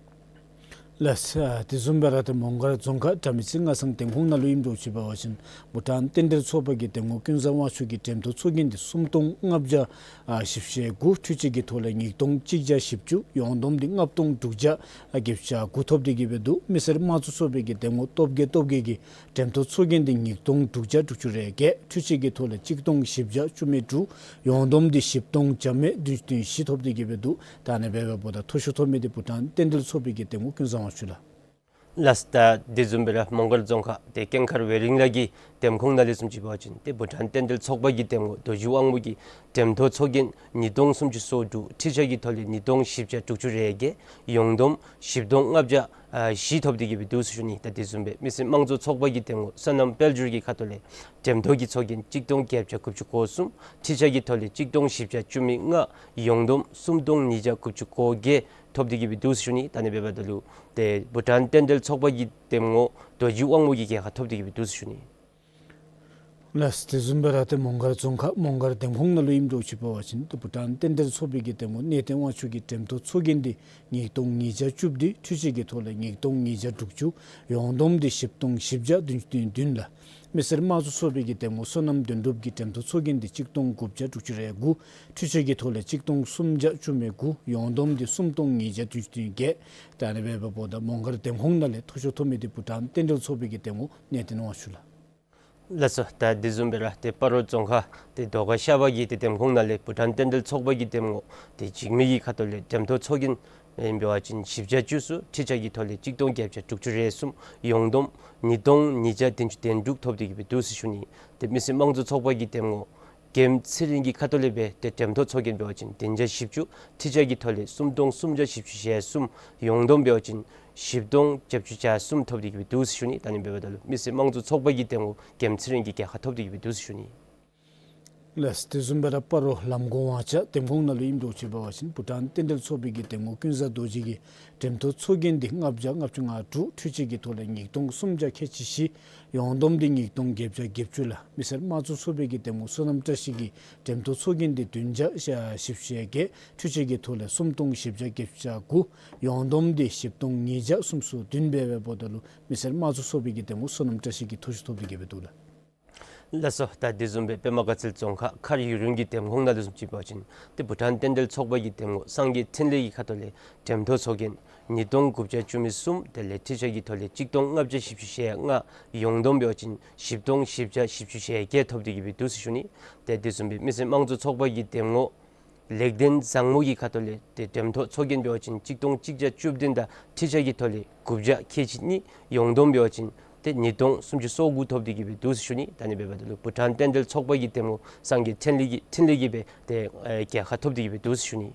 ལགས། དེ་བཟུམ་སྦེ་ར་ཏེ་མོང་སྒར་རྫོང་ཁག་དགྲ་མེད་རྩེ་སྔ་ཚང་འདེམས་ཁོངས་ནང་ལུ་ཨིནམ་འདྲཝ་ཅིག་འབད་བ་ཅིན་བྷུ་ཊཱན་རྟེན་འབྲེལ་ཚོགས་པ་གི་འདེམས་ངོ་ཀུན་བཟང་དབང་ཕྱུག་གི་འགྲེམས་ཐོག་ཚོགས་རྒྱན་འདི་སུམ་སྟོང་ལྔ་བརྒྱ་ཨ་བཞི་བཅུ་ཞེ་དགུ། འཕྲུལ་ཆས་ཀྱི་ཐོག་ལས་ཉིས་སྟོང་གཅིག་བརྒྱ་བཞི་བཅུ། ཡོངས་བསྡོམས་འདི་ལྔ་སྟོང་དྲུག་བརྒྱ་བརྒྱད་ཅུ་གྱ་དགུ་ཐོབ་སྟེ་གི་སྦེ་འདུག། མི་སེར་དམངས་གཙོ་ཚོགས་པའི་གི་འདེམས་ངོ་སྟོབས་རྒྱས་སྟོབས་རྒྱས་ཀྱི་འགྲེམས་ཐོག་ཚོགས་རྒྱན་འདི་ཉིས་སྟོང་དྲུག་བརྒྱ་དྲུག་ཅུ་རེ་བརྒྱད། འཕྲུལ་ཆས་ཀྱི་ཐོག་ལས་གཅིག་སྟོང་བཞི་བརྒྱ་བཅུ་མེད་དྲུག། ཡོངས་བསྡོམས་འདི་བཞི་སྟོང་བརྒྱ་མེད་བདུན་ཅུ་དོན་བཞི་ཐོབ་སྟེ་གི་སྦེ་འདུག། ད་ཨ་ནི་འབདཝ་ད་མཐོ་ཤོས་ཐོབ་མི་འདི་བྷུ་ཊཱན་རྟེན་འབྲེལ་ཚོགས་པའི་གི་འདེམས་ངོ་ཀུན་བཟང་དབང་ཕྱུག་ལགས། ལགས། ད་དེ་བཟུམ་སྦེ་ར་མོང་སྒར་རྫོང་ཁག་ཏེ་ཀེང་མཁར་ཝེ་རིང་ལ་གི་འདེམས་ཁོངས་ནང་ལས་བཟུམ་ཅིག་འབད་བ་ཅིན་ཏེ་བྷུ་ཊཱན་རྟེན་འབྲེལ་ཚོགས་པ་གི་འདེམས་ངོ་རྡོ་རྗེ་དབང་མོ་གི་འགྲེམས་ཐོག་ཚོགས་རྒྱན་ཉིས་སྟོང་སུམ་ཅུ་སོ་དྲུག། འཕྲུལ་ཆས་ཀྱི་ཐོག་ལས་ཉིས་སྟོང་བཞི་བརྒྱ་དྲུག་ཅུ་རེ་བརྒྱད། ཡོངས་བསྡོམས་བཞི་སྟོང་ལྔ་བརྒྱ་ཨ་བཞི་ཐོབ་སྟེ་གི་སྦེ་འདུག་ཟེར་ཞུ་ནི། ད་དེ་བཟུམ་སྦེ་མི་སེར་དམངས་གཙོ་ཚོགས་པ་གི་འདེམས་ངོ་བསོད་ནམས་དཔལ་འབྱོར་གྱི་ཁ་ཐུག་ལས་འགྲེམས་ཐོག་གི་ཚོགས་རྒྱན་གཅིག་སྟོང་བརྒྱད་བརྒྱ་དགུ་བཅུ་གོ་གསུམ། འཕྲུལ་ཆས་ཀྱི་ཐོག་ལས་གཅིག་སྟོང་བཞི་བརྒྱ་བཅུ་མེད་ལྔ། ཡོངས་བསྡོམས་སུམ་སྟོང་ཉིས་བརྒྱ་དགུ་བཅུ་གོ་བརྒྱད་ཐོབ་སྟེ་གི་སྦེ་འདུག་ཟེར་ཞུ་ནི། ད་ཨ་ནི་འབདཝ་ད་ལུ་ཏེ་བྷུ་ཊཱན་རྟེན་འབྲེལ་ཚོགས་པ་གི་འདེམས་ངོ་རྡོ་རྗེ་དབང་མོ་གིས་རྒྱལ་ཁ་ཐོབ་སྟེ་གི་སྦེ་འདུག་ཟེར་ཞུ་ནི། ལགས། དེ་བཟུམ་སྦེ་ར་ཏེ་མོང་སྒར་རྫོང་ཁག་མོང་སྒར་འདེམས་ཁོངས་ནང་ལུ་ཨིནམ་འདྲཝ་ཅིག་འབད་བ་ཅིན་ཏེ་བྷུ་ཊཱན་རྟེན་འབྲེལ་ཚོགས་པའི་གི་འདེམས་ངོ་གནས་བརྟན་དབང་ཕྱུག་གི་འགྲེམས་ཐོག་ཚོགས་རྒྱན་འདི་ཉིས་སྟོང་ཉིས་བརྒྱ་བཅུ་བདུན། འཕྲུལ་ཆས་ཀྱི་ཐོག་ལས་ཉིས་སྟོང་ཉིས་བརྒྱ་དྲུག་ཅུ། ཡོངས་བསྡོམས་འདི་བཞི་སྟོང་བཞི་བརྒྱ་བདུན་ཅུ་དོན་བདུན་ལགས། མི་སེར་དམངས་གཙོ་ཚོགས་པའི་གི་འདེམས་ངོ་བསོད་ནམས་དོན་གྲུབ་ཀྱི་འགྲེམས་ཐོག་ཚོགས་རྒྱན་འདི་གཅིག་སྟོང་དགུ་བརྒྱ་དྲུག་ཅུ་རེ་དགུ། འཕྲུལ་ཆས་ཀྱི་ཐོག་ལས་གཅིག་སྟོང་སུམ་བརྒྱ་བཅུ་མེད་དགུ། ཡོངས་བསྡོམས་འདི་སུམ་སྟོང་ཉིས་བརྒྱ་བདུན་ཅུ་དོན་བརྒྱད། ད་ཨ་ནི་འབདཝ་ད་མོང་སྒར་འདེམས་ཁོངས་ནང་ལས་མཐོ་ཤོས་ཐོབ་མི་འདི་བྷུ་ཊཱན་རྟེན་འབྲེལ་ཚོགས་པའི་གི་འདེམས་ངོ་གནས་བརྟན་དབང་ཕྱུག་ལགས། ལགས་སོ། ད་དེ་བཟུམ་སྦེ་ར་ཏེ་སྤ་རོ་རྫོང་ཁག་ཏེ་རྡོ་དཀར་ཤར་པ་གི་ཏེ་འདེམས་ཁོངས་ནང་ལས་བྷུ་ཊཱན་རྟེན་འབྲེལ་ཚོགས་པ་གི་འདེམས་ངོ་ཏེ་འཇིགས་མེད་ཀྱི་ཁ་ཐུག་ལས་འགྲེམས་ཐོག་ཚོགས་རྒྱན་ཨེ་འབད་བ་ཅིན་བཞི་བརྒྱ་བཅུ་གསུམ། འཕྲུལ་ཆས་ཀྱི་ཐོག་ལས་གཅིག་སྟོང་བརྒྱད་བརྒྱ་དྲུག་ཅུ་རེ་གསུམ། ཡོངས་བསྡོམས་ཉིས་སྟོང་ཉིས་བརྒྱ་བདུན་ཅུ་དོན་དྲུག་ཐོབ་སྟེ་གི་སྦེ་འདུག་ཟེར་ཞུ་ནི། ཏེ་མི་སེར་དམངས་གཙོ་ཚོགས་པ་གི་འདེམས་ངོ་རྒྱལམ་ཚེ་རིང་གི་ཁ་ཐུག་ལས་སྦེ་ཏེ་འགྲེམས་ཐོག་ཚོགས་རྒྱན་འབད་བ་ཅིན་བདུན་བརྒྱ་བཞི་བཅུ། འཕྲུལ་ཆས་ཀྱི་ཐོག་ལས་སུམ་སྟོང་སུམ་བརྒྱ་བཞི་བཅུ་ཞེ་གསུམ། ཡོངས་བསྡོམས་འབད་བ་ཅིན་བཞི་སྟོང་བརྒྱད་བརྒྱ་གྱ་གསུམ་ཐོབ་སྟེ་གི་སྦེ་འདུག་ཟེར་ཞུ་ནི། ད་ཨ་ནི་འབདཝ་ད་ལུ་མི་སེར་དམངས་གཙོ་ཚོགས་པ་གི་འདེམས་ངོ་རྒྱལམ་ཚེ་རིང་གིས་རྒྱལ་ཁ་ཐོབ་སྟེ་གི་སྦེ་འདུག་ཟེར་ཞུ་ནི། ལགས། དེ་བཟུམ་སྦེ་ར་སྤ་རོ་ལམ་གོང་ཝང་ཆ་འདེམས་ཁོངས་ནང་ལུ་ཨིནམ་འདྲཝ་ཅིག་འབད་བ་ཅིན་བྷུ་ཊཱན་རྟེན་འབྲེལ་ཚོགས་པའི་གི་འདེམས་ངོ་ཀུན་བཟང་རྡོ་རྗེ་གི་འགྲེམས་ཐོག་ཚོགས་རྒྱན་འདི་ལྔ་བརྒྱ་ལྔ་བཅུ་ང་དྲུག། འཕྲུལ་ཆས་ཀྱི་ཐོག་ལས་ཉིས་སྟོང་སུམ་བརྒྱ་ཁལ་གཅིག་བཞི། ཡོངས་བསྡོམས་འདི་ཉིས་སྟོང་བརྒྱད་བརྒྱ་བརྒྱད་ཅུ་ལགས། མི་སེར་དམངས་གཙོ་ཚོགས་པའི་གི་འདེམས་ངོ་བསོད་ནམས་བཀྲ་ཤིས་ཀྱི་འགྲེམས་ཐོག་ཚོགས་རྒྱན་འདི་བདུན་བརྒྱ་བཞི་བཅུ་ཞེ་བརྒྱད། འཕྲུལ་ཆས་ཀྱི་ཐོག་ལས་སུམ་སྟོང་བཞི་བརྒྱ་བརྒྱད་ཅུ་གྱ་དགུ། ཡོངས་བསྡོམས་འདི་བཞི་སྟོང་ཉིས་བརྒྱ་སུམ་ཅུ་སོ་བདུན་འབད་བའི་འབདཝ་ད་ལུ་མི་སེར་དམངས་གཙོ་ཚོགས་པའི་གི་འདེམས་ངོ་བསོད་ནམས་བཀྲ་ཤིས་ཀྱིས་མཐོ་ཤོས་ཐོབ་སྟེ་གི་སྦེ་འདུག་ལགས། ལགས་སོ། ད་དེ་བཟུམ་སྦེ་པདྨ་དགའ་ཚལ་རྫོང་ཁག་མཁར་ཡུ་རོན་གྱི་འདེམས་ཁོངས་ནང་ལུ་བཟུམ་ཅིག་འབད་བ་ཅིན་ཏེ་བྷུ་ཊཱན་བསྟན་འབྲེལ་ཚོགས་པ་གི་འདེམས་ངོ་སངས་རྒྱས་འཕྲིན་ལས་ཀྱི་ཁ་ཐུག་ལས་འདེམས་ཐོ་ཚོགས་རྒྱན་ཉིས་སྟོང་དགུ་བརྒྱ་བཅུ་མེད་གསུམ་དེ་ལས་འཕྲུལ་ཆས་ཀྱི་ཐོག་ལས་གཅིག་སྟོང་ལྔ་བརྒྱ་བཞི་བཅུ་ཞེ་ལྔ། ཡོངས་བསྡོམས་འབད་བ་ཅིན་བཞི་སྟོང་བཞི་བརྒྱ་བཞི་བཅུ་ཞེ་བརྒྱད་ཐོབ་སྟེ་གི་སྦེ་འདུག་ཟེར་ཞུ་ནི། ཏེ་དེ་བཟུམ་སྦེ་མི་སེར་དམངས་གཙོ་ཚོགས་པ་གི་འདེམས་ངོ་ལེགས་ལྡན་བཟང་མོ་གི་ཁ་ཐུག་ལས་ཏེ་འདེམས་ཐོ་ཚོགས་རྒྱན་འབད་བ་ཅིན་གཅིག་སྟོང་གཅིག་བརྒྱ་བཅུ་བདུན་དང་འཕྲུལ་ཆས་ཀྱི་ཐོག་ལས་དགུ་བརྒྱ་ཁལ་གཅིག་གཉིས། ཡོངས་བསྡོམས་འབད་བ་ཅིན་ཏེ་ཉིས་སྟོང་སུམ་ཅུ་སོ་དགུ་ཐོབ་སྟེ་གི་སྦེ་འདུག་ཟེར་ཞུ་ནི། ད་ཨ་ནི་འབདཝ་ད་ལུ་བྷུ་ཊཱན་བསྟན་འབྲེལ་ཚོགས་པ་གི་འདེམས་ངོ་སངས་རྒྱས་འཕྲིན་ལས་ཀྱི་འཕྲིན་ལས་ཀྱིས་སྦེ་ཏེ་ཨེ་རྒྱལ་ཁ་ཐོབ་སྟེ་གི་སྦེ་འདུག་ཟེར་ཞུ་ནི།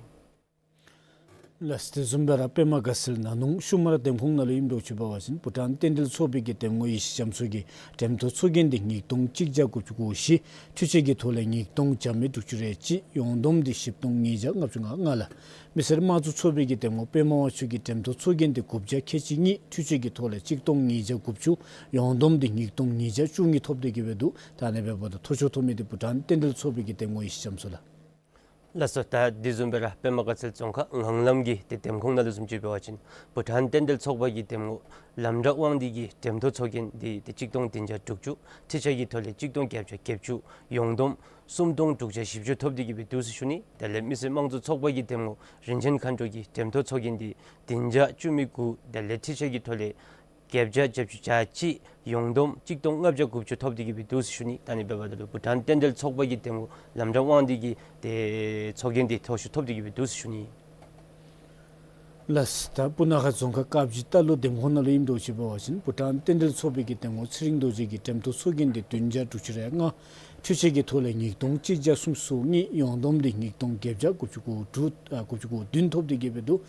ལགས། དེ་བཟུམ་སྦེ་ར་པདྨ་དགའ་ཚལ་ན་ནུང་ཤུ་མར་འདེམས་ཁོངས་ནང་ལུ་ཨིནམ་འདྲཝ་ཅིག་འབད་བ་ཅིན་བྷུ་ཊཱན་བསྟན་འབྲེལ་ཚོགས་པའི་གི་འདེམས་ངོ་ཡེ་ཤེས་རྒྱ་མཚོ་གི་འདེམས་ཐོ་ཚོགས་རྒྱན་འདི་ཉིས་སྟོང་གཅིག་བརྒྱ་དགུ་བཅུ་གོ་བཞི། འཕྲུལ་ཆས་ཀྱི་ཐོག་ལས་ཉིས་སྟོང་བརྒྱ་མེད་དྲུག་ཅུ་རེ་གཅིག། ཡོངས་བསྡོམས་འདི་བཞི་སྟོང་ཉིས་བརྒྱ་ལྔ་བཅུ་ང་ལྔ་ལགས། མི་སེར་དམངས་གཙོ་ཚོགས་པའི་གི་འདེམས་ངོ་པདྨ་དབང་ཕྱུག་གི་འདེམས་ཐོ་ཚོགས་རྒྱན་འདི་དགུ་བརྒྱ་ཁལ་གཅིག་གཉིས། འཕྲུལ་ཆས་ཀྱི་ཐོག་ལས་གཅིག་སྟོང་ཉིས་བརྒྱ་དགུ་བཅུ། ཡོངས་བསྡོམས་འདི་ཉིས་སྟོང་ཉིས་བརྒྱ་བཅུ་གཉིས་ཐོབ་སྟེ་གི་སྦེ་འདུག། ད་ཨ་ནི་འབདཝ་ད་མཐོ་ཤོས་ཐོབ་མི་འདི་བྷུ་ཊཱན་བསྟན་འབྲེལ་ཚོགས་པའི་གི་འདེམས་ངོ་ཡེ་ཤེས་རྒྱ་མཚོ་ལགས། ལགས་སོ། ད་དེ་བཟུམ་སྦེ་ར་པདྨ་དགའ་ཚལ་རྫོང་ཁག་ངང་ལམ་གྱི་ཏེ་འདེམས་ཁོངས་ནང་ལུ་བཟུམ་ཅིག་འབད་བ་ཅིན་བྷུ་ཊཱན་བསྟན་འབྲེལ་ཚོགས་པ་གི་འདེམས་ངོ་ལམ་བདག་དབང་འདུས་ཀྱི་འདེམས་ཐོ་ཚོགས་རྒྱན་འདི་ཏེ་གཅིག་སྟོང་བདུན་བརྒྱ་དྲུག་ཅུ། འཕྲུལ་ཆས་ཀྱི་ཐོག་ལས་གཅིག་སྟོང་བརྒྱད་བརྒྱ་བརྒྱད་ཅུ། ཡོངས་བསྡོམས་སུམ་སྟོང་དྲུག་བརྒྱ་བཞི་བཅུ་ཐོབ་སྟེ་གི་སྦེ་འདུག་ཟེར་ཞུ་ནི། དེ་ལས་མི་སེར་དམངས་གཙོ་ཚོགས་པ་གི་འདེམས་ངོ་རིན་ཆེན་མཁའ་འགྲོ་གི་འདེམས་ཐོ་ཚོགས་རྒྱན་འདི་བདུན་བརྒྱ་བཅུ་མེད་དགུ། དེ་ལས་འཕྲུལ་ཆས་ཀྱི་ཐོག་ལས་བརྒྱད་བརྒྱ་བརྒྱད་ཅུ་གྱ་གཅིག། ཡོངས་བསྡོམས་གཅིག་སྟོང་ལྔ་བརྒྱ་དགུ་བཅུ་ཐོབ་སྟེ་གི་སྦེ་འདུག་ཟེར་ཞུ་ནི། ད་ཨ་ནི་འབདཝ་ད་ལུ་བྷུ་ཊཱན་བསྟན་འབྲེལ་ཚོགས་པ་གི་འདེམས་ངོ་ལམ་བདག་དབང་འདུས་ཀྱི་ཏེ་ཚོགས་རྒྱན་འདི་མཐོ་ཤོས་ཐོབ་སྟེ་གི་སྦེ་འདུག་ཟེར་ཞུ་ནི། ལགས། ད་སྤུ་ན་ཁ་རྫོང་ཁག་དཀར་སྦྱིས་རྟ་ལོ་འདེམས་ཁོངས་ནང་ལུ་ཨིནམ་འདྲཝ་ཅིག་འབད་བ་ཅིན་བྷུ་ཊཱན་བསྟན་འབྲེལ་ཚོགས་པའི་གི་འདེམས་ངོ་ཚེ་རིང་རྡོ་རྗེ་གི་འདེམས་ཐོ་ཚོགས་རྒྱན་འདི་བདུན་བརྒྱ་དྲུག་ཅུ་རེ་ལྔ། འཕྲུལ་ཆས་ཀྱི་ཐོག་ལས་ཉིས་སྟོང་གཅིག་བརྒྱ་སུམ་ཅུ་སོ་གཉིས། ཡོངས་བསྡོམས་འདི་ཉིས་སྟོང་བརྒྱད་བརྒྱ་དགུ་བཅུ་གོ་དྲུག། ཨ་དགུ་བཅུ་གོ་བདུན་ཐོབ་སྟེ་གི་སྦེ་འདུག།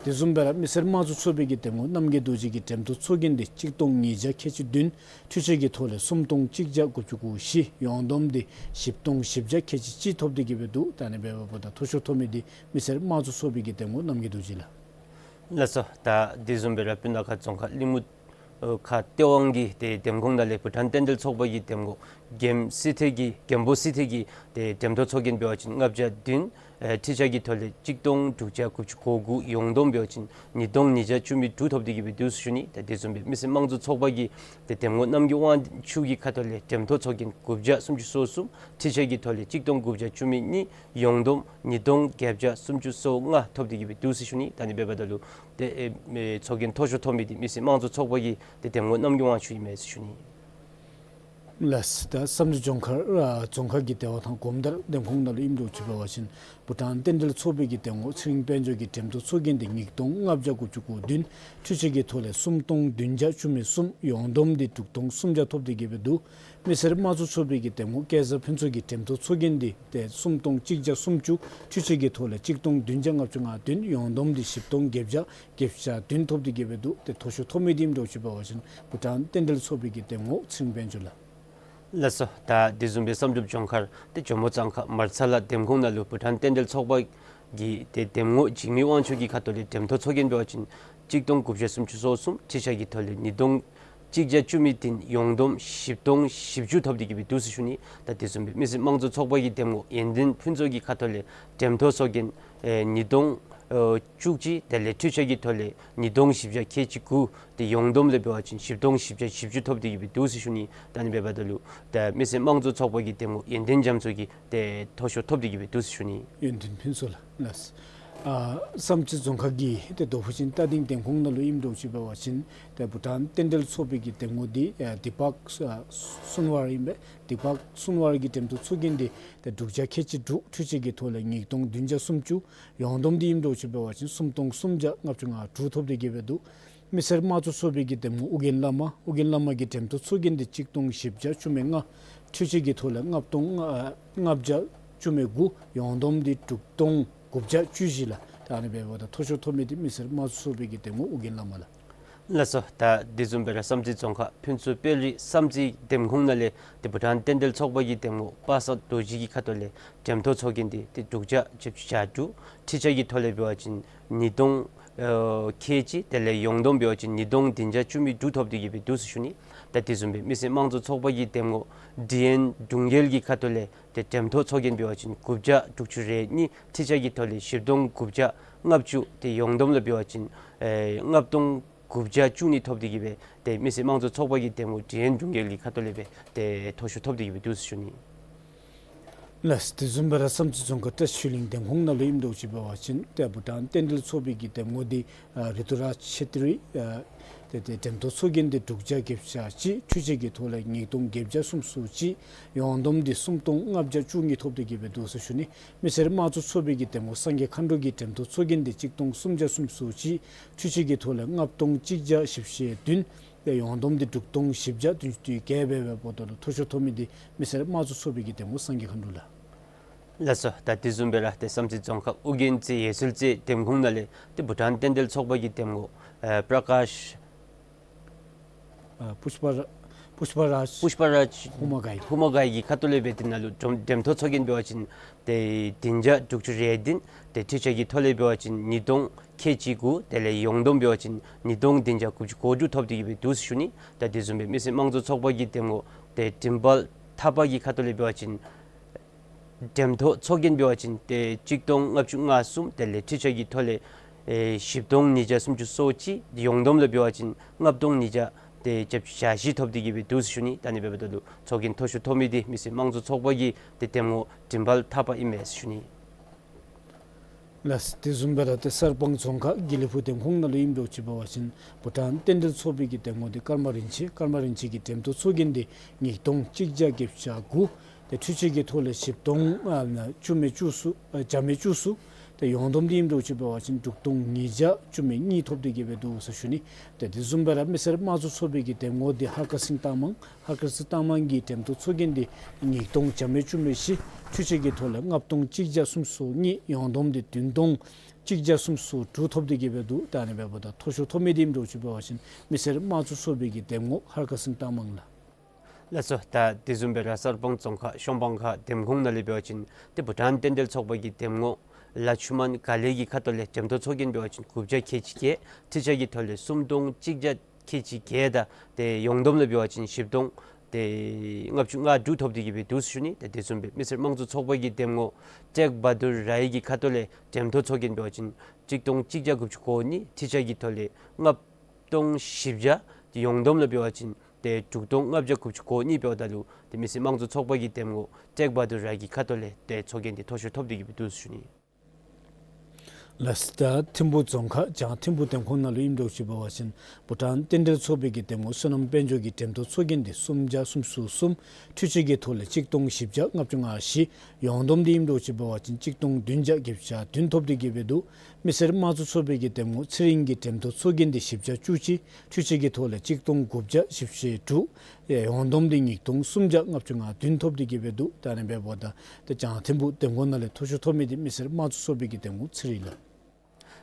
དེ་བཟུམ་སྦེ་ར་མི་སེར་དམངས་གཙོ་ཚོགས་པའི་གི་འདེམས་ངོ་རྣམ་རྒྱལ་རྡོ་རྗེ་གི་འདེམས་ཐོ་ཚོགས་རྒྱན་འདི་གཅིག་སྟོང་ཉིས་བརྒྱ་ཁལ་གཅིག་བདུན། འཕྲུལ་ཆས་ཀྱི་ཐོག་ལས་སུམ་སྟོང་གཅིག་བརྒྱ་དགུ་བཅུ་གོ་བཞི། ཡོངས་བསྡོམས་འདི་བཞི་སྟོང་བཞི་བརྒྱ་ཁལ་གཅིག་གཅིག་ཐོབ་སྟེ་གི་སྦེ་འདུག། ད་ཨ་ནི་འབདཝ་ད་མཐོ་ཤོས་ཐོབ་མི་འདི་མི་སེར་དམངས་གཙོ་ཚོགས་པའི་གི་འདེམས་ངོ་རྣམ་རྒྱལ་རྡོ་རྗེ་ལགས། ལགས་སོ། ད་དེ་བཟུམ་སྦེ་ར་སྤུ་ན་ཁ་རྫོང་ཁག་གླིང་མུ་ཁ་སྟེས་དབང་གི་ཏེ་འདེམས་ཁོངས་ནང་ལས་བྷུ་ཊཱན་བསྟན་འབྲེལ་ཚོགས་པ་གི་འདེམས་ངོ་རྒན་སྲིད་ཐེར་གྱི་རྒན་པོ་སྲིད་ཐེར་གྱི་ཏེ་འདེམས་ཐོ་ཚོགས་རྒྱན་འབད་བ་ཅིན་ལྔ་བརྒྱ་བདུན། ཨེ་འཕྲུལ་ཆས་ཀྱི་ཐོག་ལས་གཅིག་སྟོང་དྲུག་བརྒྱ་དགུ་བཅུ་གོ་དགུ། ཡོངས་བསྡོམས་འབད་བ་ཅིན་ཉིས་སྟོང་ཉིས་བརྒྱ་བཅུ་མེད་དྲུག་ཐོབ་སྟེ་གི་སྦེ་འདུག་ཟེར་ཞུ་ནི། ད་དེ་བཟུམ་སྦེ་མི་སེར་དམངས་གཙོ་ཚོགས་པ་གི་ཏེ་འདེམས་ངོ་རྣམ་རྒྱལ་དབང་ཕྱུག་གི་ཁ་ཐུག་ལས་འདེམས་ཐོ་ཚོགས་རྒྱན་དགུ་བརྒྱ་སུམ་ཅུ་སོ་གསུམ། འཕྲུལ་ཆས་ཀྱི་ཐོག་ལས་གཅིག་སྟོང་དགུ་བརྒྱ་བཅུ་མེད་གཉིས། ཡོངས་བསྡོམས་ཉིས་སྟོང་བརྒྱད་བརྒྱ་སུམ་ཅུ་སོ་ལྔ་ཐོབ་སྟེ་གི་སྦེ་འདུག་ཟེར་ཞུ་ནི། ད་ཨ་ནི་འབདཝ་ད་ལུ་ཏེ་ཨེ་ཨེ་ཚོགས་རྒྱན་མཐོ་ཤོས་ཐོབ་མི་འདི་མི་སེར་དམངས་གཙོ་ཚོགས་པ་གི་ཏེ་འདེམས་ངོ་རྣམ་རྒྱལ་དབང་ཕྱུག་ཨིན་མས་ཟེར་ཞུ་ནི། ལགས། ད་བསམ་གྲུབ་ལྗོངས་མཁར་ཨ་རྫོང་ཁག་གི་བདེ་བ་ཐང་གོམ་དར་འདེམས་ཁོངས་ནང་ལུ་ཨིནམ་འདྲཝ་ཅིག་འབད་བ་ཅིན་བྷུ་ཊཱན་བསྟན་འབྲེལ་ཚོགས་པའི་གི་འདེམས་ངོ་ཚེ་རིང་དཔལ་འབྱོར་གྱི་འདེམས་ཐོ་ཚོགས་རྒྱན་འདི་ཉིས་སྟོང་ལྔ་བརྒྱ་དགུ་བཅུ་གོ་བདུན། འཕྲུལ་ཆས་ཀྱི་ཐོག་ལས་སུམ་སྟོང་བདུན་བརྒྱ་བཅུ་མེད་གསུམ། ཡོངས་བསྡོམས་འདི་དྲུག་སྟོང་སུམ་བརྒྱ་ཐོབ་སྟེ་གི་སྦེ་འདུག། མི་སེར་དམངས་གཙོ་ཚོགས་པའི་གི་འདེམས་ངོ་སྐལ་བཟང་ཕུན་ཚོགས་ཀྱི་འདེམས་ཐོ་ཚོགས་རྒྱན་འདི་ཏེ་སུམ་སྟོང་གཅིག་བརྒྱ་སུམ་ཅུ། འཕྲུལ་ཆས་ཀྱི་ཐོག་ལས་གཅིག་སྟོང་བདུན་བརྒྱ་ལྔ་བཅུ་ང་བདུན། ཡོངས་བསྡོམས་འདི་བཞི་སྟོང་བརྒྱད་བརྒྱ་བརྒྱད་ཅུ་གྱ་བདུན་ཐོབ་སྟེ་གི་སྦེ་འདུག། ཏེ་མཐོ་ཤོས་ཐོབ་མི་འདི་ཨིནམ་འདྲཝ་ཅིག་འབད་བ་ཅིན་བྷུ་ཊཱན་བསྟན་འབྲེལ་ཚོགས་པའི་གི་འདེམས་ངོ་ཚེ་རིང་དཔལ་འབྱོར་ལགས། ལགས་སོ། ད་དེ་བཟུམ་སྦེ་བསམ་གྲུབ་ལྗོངས་མཁར་ཏེ་ཇོ་མོ་གཙང་ཁ་མར་ཚ་ལ་འདེམས་ཁོངས་ནང་ལུ་བྷུ་ཊཱན་བསྟན་འབྲེལ་ཚོགས་པ་གི་ཏེ་འདེམས་ངོ་འཇིགས་མེད་དབང་ཕྱུག་གི་ཁ་ཐུག་ལས་འདེམས་ཐོ་ཚོགས་རྒྱན་འབད་བ་ཅིན་གཅིག་སྟོང་དགུ་བརྒྱ་སུམ་ཅུ་སོ་གསུམ། འཕྲུལ་ཆས་ཀྱི་ཐོག་ལས་ཉིས་སྟོང་གཅིག་བརྒྱ་བཅུ་མེད་བདུན། ཡོངས་བསྡོམས་བཞི་སྟོང་བཞི་བཅུ་ཐོབ་སྟེ་གི་སྦེ་འདུག་ཟེར་ཞུ་ནི། ད་དེ་བཟུམ་སྦེ་མི་སེར་དམངས་གཙོ་ཚོགས་པ་གི་འདེམས་ངོ་ཡོན་ཏན་ཕུན་ཚོགས་ཀྱི་ཁ་ཐུག་ལས་འདེམས་ཐོ་ཚོགས་རྒྱན་ཨེ་ཉིས་སྟོང་ཨེ་བཅུ་གཅིག། དེ་ལས་འཕྲུལ་ཆས་ཀྱི་ཐོག་ལས་ཉིས་སྟོང་བཞི་བརྒྱ་ཁལ་གཅིག་དགུ། ཏེ་ཡོངས་བསྡོམས་ལས་འབད་བ་ཅིན་བཞི་སྟོང་བཞི་བརྒྱ་བཞི་བཅུ་ཐོབ་སྟེ་གི་སྦེ་འདུག་ཟེར་ཞུ་ནི། ད་ཨ་ནི་འབདཝ་ད་ལུ་ད་མི་སེར་དམངས་གཙོ་ཚོགས་པ་གི་འདེམས་ངོ་ཡོན་ཏན་རྒྱ་མཚོ་གིས་ཏེ་མཐོ་ཤོས་ཐོབ་སྟེ་གི་སྦེ་འདུག་ཟེར་ཞུ་ནི། ཡོན་ཏན་ཕུན་ཚོགས་ལགས། ལགས། ཨ་བསམ་རྩེ་རྫོང་ཁག་གི་ཏེ་རྡོ་ཕུ་ཅན་རྟ་སྡིང་འདེམས་ཁོངས་ནང་ལུ་ཨིནམ་འདྲཝ་ཅིག་འབད་བ་ཅིན་ཏེ་བྷུ་ཊཱན་བསྟན་འབྲེལ་ཚོགས་པའི་གི་འདེམས་ངོ་འདི་ཨ་དི་པག་ཨ་སུན་ཝར་ཨིན་པས། དི་པག་སུན་ཝར་གྱི་འདེམས་ཐོ་ཚོགས་རྒྱན་འདི་ཏེ་དྲུག་བརྒྱ་ཁལ་གཅིག་དྲུག། འཕྲུལ་ཆས་ཀྱི་ཐོག་ལས་ཉིས་སྟོང་བདུན་བརྒྱ་སུམ་ཅུ། ཡོངས་བསྡོམས་འདི་ཨིནམ་འདྲཝ་ཅིག་འབད་བ་ཅིན་སུམ་སྟོང་སུམ་བརྒྱ་ལྔ་བཅུ་ང་དྲུག་ཐོབ་སྟེ་གི་སྦེ་འདུག། མི་སེར་དམངས་གཙོ་ཚོགས་པའི་གི་འདེམས་ངོ་ཨོ་རྒྱན་བླ་མ། ཨོ་རྒྱན་བླ་མ་གི་འདེམས་ཐོ་ཚོགས་རྒྱན་འདི་གཅིག་སྟོང་བཞི་བརྒྱ་བཅུ་མེད་ལྔ། འཕྲུལ་ཆས་ཀྱི་ཐོག་ལས་ལྔ་སྟོང་ལྔ་བརྒྱ་བཅུ་མེད་དགུ། ཡོངས་བསྡོམས་འདི་དྲུག་སྟོང་དགུ་བརྒྱ་བཅུ་བཞི་ལགས། ད་ཨ་ནི་འབདཝ་ད་མཐོ་ཤོས་ཐོབ་མི་འདི་མི་སེར་དམངས་གཙོ་ཚོགས་པའི་གི་འདེམས་ངོ་ཨོ་རྒྱན་བླ་མ་ལགས། ལགས་སོ། ད་དེ་བཟུམ་སྦེ་ར་བསམ་རྩེ་རྫོང་ཁག་ཕུན་ཚོགས་དཔལ་རི་བསམ་རྩེ་འདེམས་ཁོངས་ནང་ལས་ཏེ་བྷུ་ཊཱན་བསྟན་འབྲེལ་ཚོགས་པ་གི་འདེམས་ངོ་པ་སངས་རྡོ་རྗེ་གི་ཁ་ཐུག་ལས་འདེམས་ཐོ་ཚོགས་རྒྱན་འདི་ཏེ་དྲུག་བརྒྱ་བརྒྱད་ཅུ་གྱ་དྲུག། འཕྲུལ་ཆས་ཀྱི་ཐོག་ལས་འབད་བ་ཅིན་ཉིས་སྟོང་ཨེ་ཁལ་གཅིག། དེ་ལས་ཡོངས་བསྡོམས་འབད་བ་ཅིན་ཉིས་སྟོང་བདུན་བརྒྱ་བཅུ་མེད་དྲུག་ཐོབ་སྟེ་གི་སྦེ་འདུག་ཟེར་ཞུ་ནི། ད་དེ་བཟུམ་སྦེ་མི་སེར་དམངས་གཙོ་ཚོགས་པ་གི་འདེམས་ངོ་ཌི་ཨེན་དུང་རྒྱལ་གྱི་ཁ་ཐུག་ལས་ཏེ་འདེམས་ཐོ་ཚོགས་རྒྱན་འབད་བ་ཅིན་དགུ་བརྒྱ་དྲུག་ཅུ་རེ་གཉིས། འཕྲུལ་ཆས་ཀྱི་ཐོག་ལས་བཞི་སྟོང་དགུ་བརྒྱ་ལྔ་བཅུ། ཏེ་ཡོངས་བསྡོམས་ལུ་འབད་བ་ཅིན་ཨེ་ལྔ་སྟོང་ དགུ་བརྒྱ་བཅུ་གཉིས་ཐོབ་སྟེ་གི་སྦེ་ཏེ་མི་སེར་དམངས་གཙོ་ཚོགས་པ་གི་འདེམས་ངོ་དྲི་ཡན་དྲུང་འགོ་གི་ཁ་ཐུག་ལས་སྦེ་ཏེ་མཐོ་ཤོས་ཐོབ་སྟེ་གི་སྦེ་འདུག་ཟེར་ཞུ་ནི། ལགས། དེ་བཟུམ་སྦེ་ར་བསམ་རྩེ་རྫོང་ཁག་བཀྲ་ཤིས་གླིང་འདེམས་ཁོངས་ནང་ལུ་ཨིནམ་འདྲཝ་ཅིག་འབད་བ་ཅིན་ཏེ་བྷུ་ཊཱན་རྟེན་འབྲེལ་ཚོགས་པའི་གི་འདེམས་ངོ་འདི་ཨ་རི་ཏུ་རཱཇ་ཆེ་ཏྲི་ཨ་ཏེ་ཏེ་འདེམས་ཐོ་ཚོགས་རྒྱན་འདི་དྲུག་བརྒྱ་བརྒྱད་ཅུ་གྱ་གཅིག། འཕྲུལ་ཆས་ཀྱི་ཐོག་ལས་ཉིས་སྟོང་བརྒྱད་བརྒྱ་སུམ་ཅུ་སོ་གཅིག། ཡོངས་བསྡོམས་འདི་སུམ་སྟོང་ལྔ་བརྒྱ་བཅུ་གཉིས་ཐོབ་སྟེ་གི་སྦེ་འདུག་ཟེར་ཞུ་ནི། མི་སེར་དམངས་གཙོ་ཚོགས་པའི་གི་འདེམས་ངོ་སངས་རྒྱས་མཁའ་འགྲོ་གི་འདེམས་ཐོ་ཚོགས་རྒྱན་འདི་གཅིག་སྟོང་སུམ་བརྒྱ་སུམ་ཅུ་སོ་གཅིག། འཕྲུལ་ཆས་ཀྱི་ཐོག་ལས་ལྔ་སྟོང་གཅིག་བརྒྱ་བཞི་བཅུ་ཞེ་བདུན། ཏེ་ཡོངས་བསྡོམས་འདི་དྲུག་སྟོང་བཞི་བརྒྱ་བདུན་ཅུ་དོན་བརྒྱད་སྦེ་འབདཝ་ད་ལུ་མཐོ་ཤོས་ཐོབ་མི་འདི་མི་སེར་དམངས་གཙོ་ཚོགས་པའི་གི་འདེམས་ངོ་སངས་རྒྱས་མཁའ་འགྲོ་ལགས། ལགས་སོ། ད་དེ་བཟུམ་སྦེ་ར་ཏེ་བསམ་རྩེ་རྫོང་ཁག་ཨོ་རྒྱན་རྩེ་ཡེ་ཤེས་རྩེ་འདེམས་ཁོངས་ནང་ལས་ཏེ་བྷུ་ཊཱན་རྟེན་འབྲེལ་ཚོགས་པ་གི་འདེམས་ངོ་ཨ་པྲ་ཀཱཤ་ཨ་པུཤ་པ་ར་པུཤ་པ་རཱཇ་པུཤ་པ་རཱཇ་ཧུ་མ་གྷའི་ཧུ་མ་གྷའི་གི་ཁ་ཐུག་ལས་སྦེ་འདི་ནང་ལུ་འདེམས་འདེམས་ཐོ་ཚོགས་རྒྱན་འབད་བ་ཅིན་ཏེ་བདུན་བརྒྱ་དྲུག་ཅུ་རེ་བདུན། ཏེ་འཕྲུལ་ཆས་ཀྱི་ཐོག་ལས་འབད་བ་ཅིན་ཉིས་སྟོང་ཁལ་གཅིག་དགུ། དེ་ལས་ཡོངས་བསྡོམས་འབད་བ་ཅིན་ཉིས་སྟོང་བདུན་བརྒྱ་དགུ་བཅུ་གོ་དྲུག་ཐོབ་སྟེ་གི་སྦེ་འདུག་ཟེར་ཞུ་ནི། ད་དེ་བཟུམ་སྦེ་མི་སེར་དམངས་གཙོ་ཚོགས་པ་གི་འདེམས་ངོ་ཏེ་དྲིན་དཔལ་ཐར་པ་གི་ཁ་ཐུག་ལས་འབད་བ་ཅིན་འདེམས་ཐོ་ཚོགས་རྒྱན་འབད་བ་ཅིན་ཏེ་གཅིག་སྟོང་ལྔ་བཅུ་ང་གསུམ། དེ་ལས་འཕྲུལ་ཆས་ཀྱི་ཐོག་ལས་ཨེ་བཞི་སྟོང་ཉིས་བརྒྱ་སུམ་ཅུ་སོ་གཅིག། ཡོངས་བསྡོམས་ལུ་འབད་བ་ཅིན་ལྔ་སྟོང་ཉིས་བརྒྱ་ཏེ་བརྒྱད་ཅུ་གྱ་བཞི་ཐོབ་སྟེ་གི་སྦེ་འདུག་ཟེར་ཞུ་ནི། ད་ཨ་ནི་འབདཝ་ད་ལུ་ཚོགས་རྒྱན་མཐོ་ཤོས་ཐོབ་མི་འདི་མི་སེར་དམངས་གཙོ་ཚོགས་པ་གི་ཏེ་འདེམས་ངོ་དྲིན་དཔལ་ཐར་པ་ཨིན་མས་ཟེར་ཞུ་ནི། ལགས། དེ་བཟུམ་སྦེ་ར་ཏེ་གསར་སྤང་རྫོང་ཁག་དགེ་ལེགས་ཕུག་འདེམས་ཁོངས་ནང་ལུ་ཨིནམ་འདྲཝ་ཅིག་འབད་བ་ཅིན་བྷུ་ཊཱན་རྟེན་འབྲེལ་ཚོགས་པའི་གི་འདེམས་ངོ་འདི་ཀརྨ་རིན་ཆེན། ཀརྨ་རིན་ཆེན་གྱི་འདེམས་ཐོ་ཚོགས་རྒྱན་འདི་ཉིས་སྟོང་གཅིག་བརྒྱ་བརྒྱད་ཅུ་གྱ་དགུ། ཏེ་འཕྲུལ་ཆས་ཀྱི་ཐོག་ལས་བཞི་སྟོང་ཨ་བཅུ་མེད་བཅུ་གསུམ་ཨ་བརྒྱ་མེད་བཅུ་གསུམ། ཏེ་ཡོངས་བསྡོམས་འདི་ཨིནམ་འདྲཝ་ཅིག་འབད་བ་ཅིན་དྲུག་སྟོང་ཉིས་བརྒྱ་བཅུ་མེད་གཉིས་ཐོབ་སྟེ་གི་སྦེ་འདུག་ཟེར་ཞུ་ནི། ཏེ་དེ་བཟུམ་སྦེ་ར་མི་སེར་དམངས་གཙོ་ཚོགས་པའི་གི་འདེམས་ངོ་འདི་ཧ་ཀར་སིང་ཏ་མང་། ཧ་ཀར་སིང་ཏ་མང་གི་འདེམས་ཐོ་ཚོགས་རྒྱན་འདི་ཉིས་སྟོང་བརྒྱ་མེད་བཅུ་མེད་བཞི། འཕྲུལ་ཆས་ཀྱི་ཐོག་ལས་ལྔ་སྟོང་གཅིག་བརྒྱ་སུམ་ཅུ་སོ་གཉིས། ཡོངས་བསྡོམས་འདི་བདུན་སྟོང་གཅིག་བརྒྱ་སུམ་ཅུ་སོ་དྲུག་ཐོབ་སྟེ་གི་སྦེ་འདུག། ད་ཨ་ནི་འབདཝ་ད་མཐོ་ཤོས་ཐོབ་མི་འདི་ཨིནམ་འདྲཝ་ཅིག་འབད་བ་ཅིན་མི་སེར་དམངས་གཙོ་ཚོགས་པའི་གི་འདེམས་ངོ་ཧ་ཀར་སིང་ཏ་མང་ལགས། ལགས་སོ། ད་དེ་བཟུམ་སྦེ་ར་གསར་སྤང་རྫོང་ཁག་གཤོང་སྤང་ཁ་འདེམས་ཁོངས་ནང་ལས་འབད་བ་ཅིན་ཏེ་བྷུ་ཊཱན་རྟེན་འབྲེལ་ཚོགས་པ་གི་འདེམས་ངོ་ལ་ཆུ་མན་ག་ལེ་གི་ཁ་ཐུག་ལས་འདེམས་ཐོ་ཚོགས་རྒྱན་འབད་བ་ཅིན་དགུ་བརྒྱ་ཁལ་གཅིག་བརྒྱད། འཕྲུལ་ཆས་ཀྱི་ཐོག་ལས་སུམ་སྟོང་གཅིག་བརྒྱ་ཁལ་གཅིག་བརྒྱད། ད་ཏེ་ཡོངས་བསྡོམས་ལུ་འབད་བ་ཅིན་བཞི་སྟོང་ཏེ་ལྔ་བཅུ་ང་དྲུག་ཐོབ་སྟེ་གི་སྦེ་འདུག་ཟེར་ཞུ་ནི། ད་དེ་བཟུམ་སྦེ་མི་སེར་དམངས་གཙོ་ཚོགས་པ་གི་འདེམས་ངོ་ཊེག་བ་དུར་རའི་གི་ཁ་ཐུག་ལས་འདེམས་ཐོ་ཚོགས་རྒྱན་འབད་བ་ཅིན་གཅིག་སྟོང་གཅིག་བརྒྱ་དགུ་བཅུ་གོ་གཉིས། འཕྲུལ་ཆས་ཀྱི་ཐོག་ལས་ལྔ་སྟོང་བཞི་བརྒྱ། ཏེ་ཡོངས་བསྡོམས་ལུ་འབད་བ་ཅིན་ཏེ་དྲུག་སྟོང་ལྔ་བརྒྱ་དགུ་བཅུ་གོ་གཉིས་འབདཝ་ད་ལུ་ཏེ་མི་སེར་དམངས་གཙོ་ཚོགས་པ་གི་འདེམས་ངོ་ཊེག་བ་དུར་རའི་གི་ཁ་ཐུག་ལས་ཏེ་ཚོགས་རྒྱན་འདི་མཐོ་ཤོས་ཐོབ་སྟེ་གི་སྦེ་འདུག་ཟེར་ཞུ་ནི། ལགས། ད་ཐིམ་ཕུ་རྫོང་ཁག་བྱང་ཐིམ་ཕུ་འདེམས་ཁོངས་ནང་ལུ་ཨིནམ་འདྲཝ་ཅིག་འབད་བ་ཅིན་བྷུ་ཊཱན་རྟེན་འབྲེལ་ཚོགས་པའི་གི་འདེམས་ངོ་བསོད་ནམས་དཔལ་འབྱོར་གྱི་འདེམས་ཐོ་ཚོགས་རྒྱན་འདི་སུམ་བརྒྱ་སུམ་ཅུ་སོ་གསུམ། འཕྲུལ་ཆས་ཀྱི་ཐོག་ལས་གཅིག་སྟོང་བཞི་བརྒྱ་ལྔ་བཅུ་ང་བཞི། ཡོངས་བསྡོམས་འདི་ཨིནམ་འདྲཝ་ཅིག་འབད་བ་ཅིན་གཅིག་སྟོང་བདུན་བརྒྱ་བརྒྱད་ཅུ་གྱ་བདུན་ཐོབ་སྟེ་གི་སྦེ་འདུག། མི་སེར་དམངས་གཙོ་ཚོགས་པའི་གི་འདེམས་ངོ་ཚེ་རིང་གི་འདེམས་ཐོ་ཚོགས་རྒྱན་འདི་བཞི་བརྒྱ་བཅུ་གཅིག། འཕྲུལ་ཆས་ཀྱི་ཐོག་ལས་གཅིག་སྟོང་དགུ་བརྒྱ་བཞི་བཅུ་ཞེ་དྲུག། ཡོངས་བསྡོམས་འདི་ཉིས་སྟོང་སུམ་བརྒྱ་ལྔ་བཅུ་ང་བདུན་ཐོབ་སྟེ་གི་སྦེ་འདུག། ད་ཨ་ནི་འབདཝ་ད་ཏེ་བྱང་ཐིམ་ཕུ་འདེམས་ཁོངས་ནང་ལས་མཐོ་ཤོས་ཐོབ་མི་འདི་མི་སེར་དམངས་གཙོ་ཚོགས་པའི་གི་འདེམས་ངོ་ཚེ་རིང་ལགས།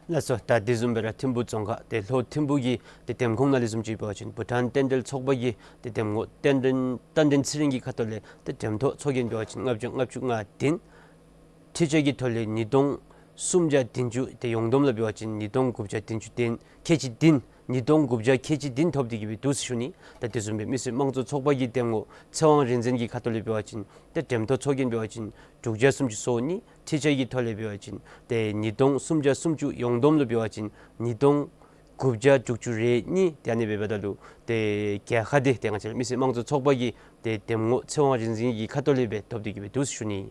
ལགས་སོ། ད་དེ་བཟུམ་སྦེ་ར་ཐིམ་ཕུ་རྫོང་ཁག་ཏེ་ལྷོ་ཐིམ་ཕུ་གི་ཏེ་འདེམས་ཁོངས་ནང་ལས་བཟུམ་ཅིག་འབད་བ་ཅིན་བྷུ་ཊཱན་རྟེན་འབྲེལ་ཚོགས་པ་གི་ཏེ་འདེམས་ངོ་རྟེན་འབྲེལ་རྟ་མགྲིན་ཚེ་རིང་གི་ཁ་ཐུག་ལས་ཏེ་འདེམས་ཐོ་ཚོགས་རྒྱན་འབད་བ་ཅིན་ལྔ་བརྒྱ་ལྔ་བཅུ་ང་བདུན། འཕྲུལ་ཆས་ཀྱི་ཐོག་ལས་ཉིས་སྟོང་སུམ་བརྒྱ་བདུན་ཅུ། ཏེ་ཡོངས་བསྡོམས་ལུ་འབད་བ་ཅིན་ཉིས་སྟོང་དགུ་བརྒྱ་བདུན་ཅུ་དོན་ཁལ་གཅིག་བདུན། ཉིས་སྟོང་དགུ་བརྒྱ་ཁལ་གཅིག་བདུན་ཐོབ་སྟེ་གི་སྦེ་འདུག་ཟེར་ཞུ་ནི། ད་དེ་བཟུམ་སྦེ་མི་སེར་དམངས་གཙོ་ཚོགས་པ་གི་འདེམས་ངོ་ཚེ་དབང་རིག་འཛིན་གྱི་ཁ་ཐུག་ལས་འབད་བ་ཅིན་ཏེ་འདེམས་ཐོ་ཚོགས་རྒྱན་འབད་བ་ཅིན་དྲུག་བརྒྱ་སུམ་ཅུ་སོ་གཉིས། འཕྲུལ་ཆས་ཀྱི་ཐོག་ལས་འབད་བ་ཅིན་ཏེ་ཉིས་སྟོང་སུམ་བརྒྱ་སུམ་ཅུ། ཡོངས་བསྡོམས་ལུ་འབད་བ་ཅིན་ཉིས་སྟོང་དགུ་བརྒྱ་དྲུག་ཅུ་རེ་གཉིས། ཏེ་ཨ་ནི་འབདཝ་ད་ལུ་ཏེ་རྒྱལ་ཁ་འདི་ཏེ་ང་བཅས་མི་སེར་དམངས་གཙོ་ཚོགས་པ་གི་ཏེ་འདེམས་ངོ་ཚེ་དབང་རིག་འཛིན་གྱི་ཁ་ཐུག་ལས་སྦེ་ཐོབ་སྟེ་གི་སྦེ་འདུག་ཟེར་ཞུ་ནི།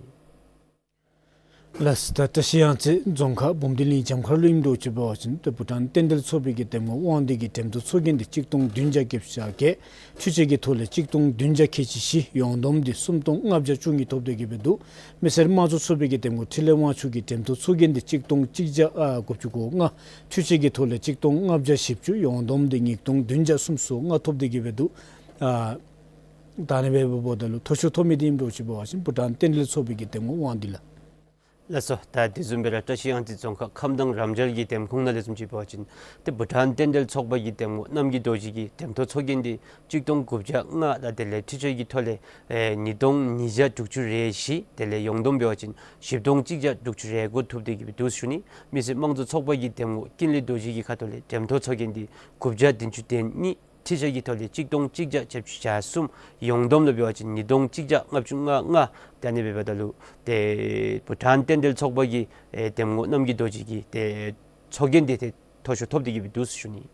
ལགས། ད་བཀྲ་ཤིས་གཡང་རྩེ་རྫོང་ཁག་འབུམ་སྡིངས་གླིང་བྱམས་མཁར་ལུ་ཨིནམ་འདྲཝ་ཅིག་འབད་བ་ཅིན་ཏེ་བྷུ་ཊཱན་རྟེན་འབྲེལ་ཚོགས་པའི་གི་འདེམས་ངོ་དབང་འདུས་ཀྱི་འདེམས་ཐོ་ཚོགས་རྒྱན་འདི་གཅིག་སྟོང་བདུན་བརྒྱ་བརྒྱད་ཅུ་གྱ་བརྒྱད། འཕྲུལ་ཆས་ཀྱི་ཐོག་ལས་གཅིག་སྟོང་བདུན་བརྒྱ་ཁལ་གཅིག་བཞི། ཡོངས་བསྡོམས་འདི་སུམ་སྟོང་ལྔ་བརྒྱ་བཅུ་གཉིས་ཐོབ་སྟེ་གི་སྦེ་འདུག། མི་སེར་དམངས་གཙོ་ཚོགས་པའི་གི་འདེམས་ངོ་འཕྲིན་ལས་དབང་ཕྱུག་གི་འདེམས་ཐོ་ཚོགས་རྒྱན་འདི་གཅིག་སྟོང་གཅིག་བརྒྱ་ཨ་དགུ་བཅུ་གོ་ལྔ། འཕྲུལ་ཆས་ཀྱི་ཐོག་ལས་གཅིག་སྟོང་ལྔ་བརྒྱ་བཞི་བཅུ། ཡོངས་བསྡོམས་འདི་ཉིས་སྟོང་བདུན་བརྒྱ་སུམ་ཅུ་སོ་ལྔ་ཐོབ་སྟེ་གི་སྦེ་འདུག། ཨ་ད་ཨ་ནི་འབདཝ་ད་ལུ་མཐོ་ཤོས་ཐོབ་མི་འདི་ཨིནམ་འདྲཝ་ཅིག་འབད་བ་ཅིན་བྷུ་ཊཱན་རྟེན་འབྲེལ་ཚོགས་པའི་གི་འདེམས་ངོ་དབང་འདུས་ལགས། ལགས་སོ། ད་དེ་བཟུམ་སྦེ་ར་བཀྲ་ཤིས་གཡང་རྩེ་རྫོང་ཁག་ཁམས་དྭངས་རམ་ཤར་གྱི་འདེམས་ཁོངས་ནང་ལས་བཟུམ་ཅིག་འབད་བ་ཅིན་ཏེ་བྷུ་ཊཱན་རྟེན་འབྲེལ་ཚོགས་པ་གི་འདེམས་ངོ་རྣམ་རྒྱལ་རྡོ་རྗེ་གི་འདེམས་ཐོ་ཚོགས་རྒྱན་འདི་གཅིག་སྟོང་དགུ་བརྒྱ་ལྔ། ད་དེ་ལས་འཕྲུལ་ཆས་ཀྱི་ཐོག་ལས་ཨེ་ཉིས་སྟོང་ཉིས་བརྒྱ་དྲུག་ཅུ་རེ་བཞི། དེ་ལས་ཡོངས་བསྡོམས་འབད་བ་ཅིན་བཞི་སྟོང་གཅིག་བརྒྱ་དྲུག་ཅུ་རེ་དགུ་ཐོབ་སྟེ་གི་སྦེ་འདུག་ཟེར་ཞུ་ནི། མི་སེར་དམངས་གཙོ་ཚོགས་པ་གི་འདེམས་ངོ་ཀུན་ལེགས་རྡོ་རྗེ་གི་ཁ་ཐུག་ལས་འདེམས་ཐོ་ཚོགས་རྒྱན་འདི་དགུ་བརྒྱ་བདུན་ཅུ་དོན་གཉིས། འཕྲུལ་ཆས་ཀྱི་ཐོག་ལས་གཅིག་སྟོང་གཅིག་བརྒྱ་བརྒྱད་ཅུ་གྱ་གསུམ། ཡོངས་བསྡོམས་ལུ་འབད་བ་ཅིན་ཉིས་སྟོང་གཅིག་བརྒྱ་ལྔ་བཅུ་ང་ལྔ། ཏེ་ཨ་ནི་འབདཝ་ད་ལུ་ཏེ་བྷུ་ཊཱན་རྟེན་འབྲེལ་ཚོགས་པ་གི་ཨེ་འདེམས་ངོ་རྣམ་རྒྱལ་རྡོ་རྗེ་གི་ཏེ་ཚོགས་རྒྱན་འདི་ཏེ་མཐོ་ཤོས་ཐོབ་སྟེ་གི་སྦེ་འདུག་ཟེར་ཞུ་ནི།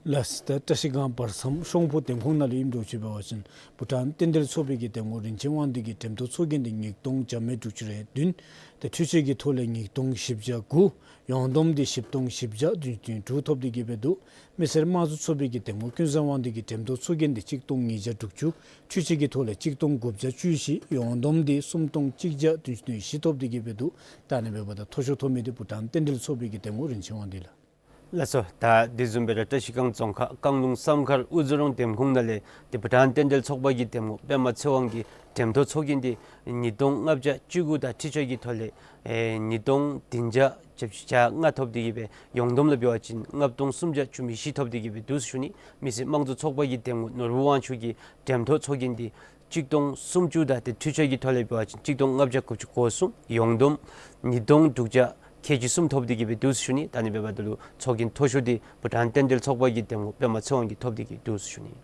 ལགས། ད་བཀྲ་ཤིས་སྒང་བར་མཚམས་ཤོང་ཕུ་འདེམས་ཁོངས་ནང་ལུ་ཨིནམ་འདྲཝ་ཅིག་འབད་བ་ཅིན་བྷུ་ཊཱན་རྟེན་འབྲེལ་ཚོགས་པའི་གི་འདེམས་ངོ་རིན་ཆེན་དབང་འདུས་ཀྱིས་འགྲེམས་ཐོག་ཚོགས་རྒྱན་འདི་ཉིས་སྟོང་བརྒྱ་མེད་དྲུག་ཅུ་རེ་བདུན། ཏེ་འཕྲུལ་ཆས་ཀྱི་ཐོག་ལས་ཉིས་སྟོང་བཞི་བརྒྱ་དགུ། ཡོངས་བསྡོམས་འདི་བཞི་སྟོང་བཞི་བརྒྱ་བདུན་ཅུ་དོན་དྲུག་ཐོབ་སྟེ་གི་སྦེ་འདུག། མི་སེར་དམངས་གཙོ་ཚོགས་པའི་གི་འདེམས་ངོ་ཀུན་བཟང་དབང་འདུས་ཀྱིས་འགྲེམས་ཐོག་ཚོགས་རྒྱན་འདི་གཅིག་སྟོང་ཉིས་བརྒྱ་དྲུག་ཅུ། འཕྲུལ་ཆས་ཀྱི་ཐོག་ལས་གཅིག་སྟོང་དགུ་བརྒྱ་བཅུ་བཞི། ཡོངས་བསྡོམས་འདི་སུམ་སྟོང་གཅིག་བརྒྱ་བདུན་ཅུ་དོན་བཞི་ཐོབ་སྟེ་གི་སྦེ་འདུག། ད་ཨ་ནི་འབདཝ་ད་མཐོ་ཤོས་ཐོབ་མི་འདི་བྷུ་ཊཱན་རྟེན་འབྲེལ་ཚོགས་པའི་གི་འདེམས་ངོ་རིན་ཆེན་དབང་འདུས་ལགས། ལགས་སོ། ད་དེ་བཟུམ་སྦེ་ར་བཀྲ་ཤིས་སྒང་རྫོང་ཁག་རྐང་ལུང་བསམ་མཁར་དབུ་རྫོང་རོང་འདེམས་ཁོངས་ནང་ལས་ཏེ་བྷུ་ཊཱན་རྟེན་འབྲེལ་ཚོགས་པ་གི་འདེམས་ངོ་པདྨ་ཚེ་དབང་གིས་འགྲེམས་ཐོག་ཚོགས་རྒྱན་འདི་ཉིས་སྟོང་ལྔ་བརྒྱ་བཅུ་དགུ་དང་འཕྲུལ་ཆས་ཀྱི་ཐོག་ལས་ཨེ་ཉིས་སྟོང་བདུན་བརྒྱ་བརྒྱད་ཅུ་གྱ་ལྔ་ཐོབ་སྟེ་གི་སྦེ་ཡོངས་བསྡོམས་ལུ་འབད་བ་ཅིན་ལྔ་སྟོང་སུམ་བརྒྱ་བཅུ་མེད་བཞི་ཐོབ་སྟེ་གི་སྦེ་འདུག་ཟེར་ཞུ་ནི། མི་སེར་དམངས་གཙོ་ཚོགས་པ་གི་འདེམས་ངོ་ནོར་བུ་དབང་ཕྱུག་གིས་འགྲེམས་ཐོག་ཚོགས་རྒྱན་འདི་གཅིག་སྟོང་སུམ་ཅུ་དང་ཏེ་འཕྲུལ་ཆས་ཀྱི་ཐོག་ལས་འབད་བ་ཅིན་གཅིག་སྟོང་ལྔ་བརྒྱ་དགུ་བཅུ་གོ་གསུམ། ཡོངས་བསྡོམས་ཉིས་སྟོང་དྲུག་བརྒྱ་ཁལ་གཅིག་གསུམ་ཐོབ་སྟེ་གི་སྦེ་འདུག་ཟེར་ཞུ་ནི། ད་ཨ་ནི་འབདཝ་ད་ལུ་ཚོགས་རྒྱན་མཐོ་ཤོས་འདི་བྷུ་ཊཱན་རྟེན་འབྲེལ་ཚོགས་པ་གི་འདེམས་ངོ་པདྨ་ཚེ་དབང་གིས་ཐོབ་སྟེ་གི་འདུག་ཟེར་ཞུ་ནི།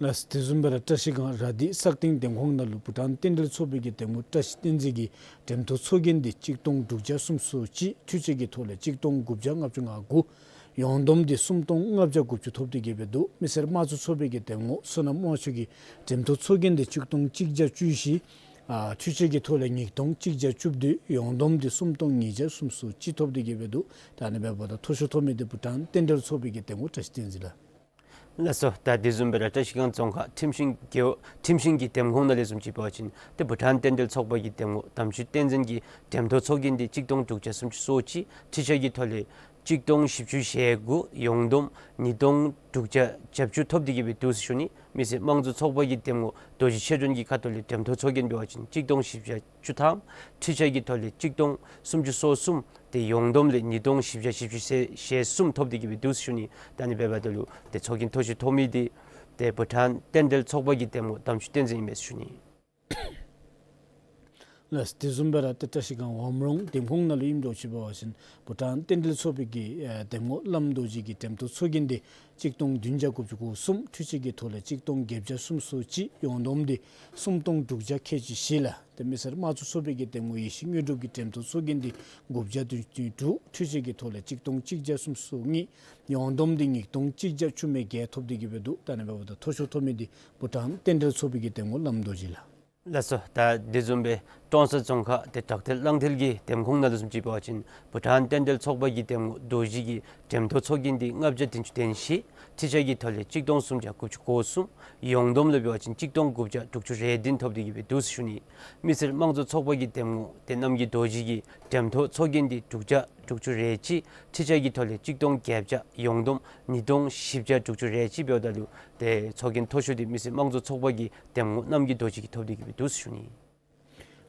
ལགས། དེ་བཟུམ་སྦེ་ར་བཀྲ་ཤིས་སྒང་ར་དྷི་སག་སྟེང་འདེམས་ཁོངས་ནང་ལུ་བྷུ་ཊཱན་རྟེན་འབྲེལ་ཚོགས་པའི་གི་འདེམས་ངོ་བཀྲ་ཤིས་བསྟན་འཛིན་གྱིས་འགྲེམས་ཐོག་ཚོགས་རྒྱན་འདི་གཅིག་སྟོང་དྲུག་བརྒྱ་སུམ་ཅུ་སོ་གཅིག། འཕྲུལ་ཆས་ཀྱི་ཐོག་ལས་གཅིག་སྟོང་དགུ་བརྒྱ་ལྔ་བཅུ་ང་དགུ། ཡོངས་བསྡོམས་འདི་སུམ་སྟོང་ལྔ་བརྒྱ་དགུ་བཅུ་ཐོབ་སྟེ་གི་སྦེ་འདུག། མི་སེར་དམངས་གཙོ་ཚོགས་པའི་གི་འདེམས་ངོ་བསོད་ནམས་དབང་ཕྱུག་གིས་འགྲེམས་ཐོག་ཚོགས་རྒྱན་འདི་གཅིག་སྟོང་གཅིག་བརྒྱ་བཅུ་བཞི། ཨ་འཕྲུལ་ཆས་ཀྱི་ཐོག་ལས་ཉིས་སྟོང་གཅིག་བརྒྱ་བཅུ་བདུན། ཡོངས་བསྡོམས་འདི་སུམ་སྟོང་ཉིས་བརྒྱ་སུམ་ཅུ་སོ་གཅིག་ཐོབ་སྟེ་གི་སྦེ་འདུག། ད་ཨ་ནི་འབདཝ་ད་མཐོ་ཤོས་ཐོབ་མི་འདི་བྷུ་ཊཱན་རྟེན་འབྲེལ་ཚོགས་པའི་གི་འདེམས་ངོ་བཀྲ་ཤིས་བསྟན་འཛིན་ལགས། ལགས་སོ། ད་དེ་བཟུམ་སྦེ་ར་བཀྲ་ཤིས་སྒང་རྫོང་ཁག་ཁྲིམས་ཤིང་རྒེད་འོག་ཁྲིམས་ཤིང་གི་འདེམས་ཁོངས་ནང་ལས་བཟུམ་ཅིག་འབད་བ་ཅིན་ཏེ་བྷུ་ཊཱན་རྟེན་འབྲེལ་ཚོགས་པ་གི་འདེམས་ངོ་དམ་ཆོས་བསྟན་འཛིན་གྱིས་འགྲེམས་ཐོག་ཚོགས་རྒྱན་འདི་གཅིག་སྟོང་དྲུག་བརྒྱ་སུམ་ཅུ་སོ་གཅིག། འཕྲུལ་ཆས་ཀྱི་ཐོག་ལས་གཅིག་སྟོང་བཞི་བཅུ་ཞེ་དགུ། ཡོངས་བསྡོམས་ཉིས་སྟོང་དྲུག་བརྒྱ་བརྒྱད་ཅུ་ཐོབ་སྟེ་གི་སྦེ་འདུག་ཟེར་ཞུ་ནི། མི་སེར་དམངས་གཙོ་ཚོགས་པ་གི་འདེམས་ངོ་རྡོ་རྗེ་ཆོས་སྒྲོན་གྱི་ཁ་ཐུག་ལས་འགྲེམས་ཐོག་ཚོགས་རྒྱན་འབད་བ་ཅིན་གཅིག་སྟོང་བཞི་བརྒྱ་བཅུ་ཐམ། འཕྲུལ་ཆས་ཀྱི་ཐོག་ལས་གཅིག་སྟོང་སུམ་ཅུ་སོ་གསུམ། ཏེ་ཡོངས་བསྡོམས་ལས་ཉིས་སྟོང་བཞི་བརྒྱ་བཞི་བཅུ་ཞེ་གསུམ་ཐོབ་སྟེ་གི་སྦེ་འདུག་ཟེར་ཞུ་ནི། ད་ཨ་ནི་འབདཝ་ད་ལུ་ཏེ་ཚོགས་རྒྱན་མཐོ་ཤོས་ཐོབ་མི་འདི་ཏེ་བྷུ་ཊཱན་རྟེན་འབྲེལ་ཚོགས་པ་གི་འདེམས་ངོ་དམ་ཆོས་བསྟན་འཛིན་ཨིན་མས་ཟེར་ཞུ་ནི། ལགས། དེ་བཟུམ་སྦེ་ར་ཏེ་བཀྲ་ཤིས་སྒང་ཝམ་རོང་འདེམས་ཁོངས་ནང་ལུ་ཨིནམ་འདྲཝ་ཅིག་འབད་བ་ཅིན་བྷུ་ཊཱན་རྟེན་འབྲེལ་ཚོགས་པའི་གི་ཨེ་འདེམས་ངོ་བླམ་རྡོ་རྗེ་གིས་འགྲེམས་ཐོག་ཚོགས་རྒྱན་འདི་གཅིག་སྟོང་བདུན་བརྒྱ་དགུ་བཅུ་གོ་གསུམ། འཕྲུལ་ཆས་ཀྱི་ཐོག་ལས་གཅིག་སྟོང་བརྒྱད་བརྒྱ་སུམ་ཅུ་སོ་གཅིག། ཡོངས་བསྡོམས་འདི་སུམ་སྟོང་དྲུག་བརྒྱ་ཁལ་གཅིག་བཞི་ལགས། ཏེ་མི་སེར་དམངས་གཙོ་ཚོགས་པའི་གི་འདེམས་ངོ་ཡེ་ཤེས་དངོས་གྲུབ་ཀྱིས་འགྲེམས་ཐོག་ཚོགས་རྒྱན་འདི་དགུ་བརྒྱ་བདུན་ཅུ་དོན་དྲུག། འཕྲུལ་ཆས་ཀྱི་ཐོག་ལས་གཅིག་སྟོང་གཅིག་བརྒྱ་སུམ་ཅུ་སོ་གཉིས། ཡོངས་བསྡོམས་འདི་ཉིས་སྟོང་གཅིག་བརྒྱ་བཅུ་མེད་བརྒྱད་ཐོབ་སྟེ་གི་སྦེ་འདུག། ད་ཨ་ནི་འབདཝ་ད་མཐོ་ཤོས་ཐོབ་མི་འདི་བྷུ་ཊཱན་རྟེན་འབྲེལ་ཚོགས་པའི་གི་འདེམས་ངོ་བླམ་རྡོ་རྗེ་ལགས། ལགས་སོ། ད་དེ་བཟུམ་སྦེ་ཀྲོང་གསར་རྫོང་ཁག་ཏེ་བྲག་ཐེལ་གླང་ཐེལ་གྱི་འདེམས་ཁོངས་ནང་ལུ་བཟུམ་ཅིག་འབད་བ་ཅིན་བྷུ་ཊཱན་རྟེན་འབྲེལ་ཚོགས་པ་གི་འདེམས་ངོ་རྡོ་རྗེ་གིས་འགྲེམས་ཐོག་ཚོགས་རྒྱན་འདི་ལྔ་བརྒྱ་བདུན་ཅུ་དོན་བཞི། འཕྲུལ་ཆས་ཀྱི་ཐོག་ལས་གཅིག་སྟོང་སུམ་བརྒྱ་དགུ་བཅུ་གོ་གསུམ། ཡོངས་བསྡོམས་ལུ་འབད་བ་ཅིན་གཅིག་སྟོང་དགུ་བརྒྱ་དྲུག་ཅུ་རེ་བདུན་ཐོབ་སྟེ་གི་སྦེ་འདུག་ཟེར་ཞུ་ནི། མི་སེར་དམངས་གཙོ་ཚོགས་པ་གི་འདེམས་ངོ་ཏེ་རྣམ་རྒྱལ་རྡོ་རྗེ་གིས་འགྲེམས་ཐོག་ཚོགས་རྒྱན་འདི་དྲུག་བརྒྱ་དྲུག་ཅུ་རེ་གཅིག། འཕྲུལ་ཆས་ཀྱི་ཐོག་ལས་གཅིག་སྟོང་བརྒྱད་བརྒྱ། ཡོངས་བསྡོམས་ཉིས་སྟོང་བཞི་བརྒྱ་དྲུག་ཅུ་རེ་གཅིག་འབདཝ་ད་ལུ་ཏེ་ཚོགས་རྒྱན་མཐོ་ཤོས་འདི་མི་སེར་དམངས་གཙོ་ཚོགས་པ་གི་འདེམས་ངོ་རྣམ་རྒྱལ་རྡོ་རྗེ་གིས་ཐོབ་སྟེ་གི་སྦེ་འདུག་ཟེར་ཞུ་ནི།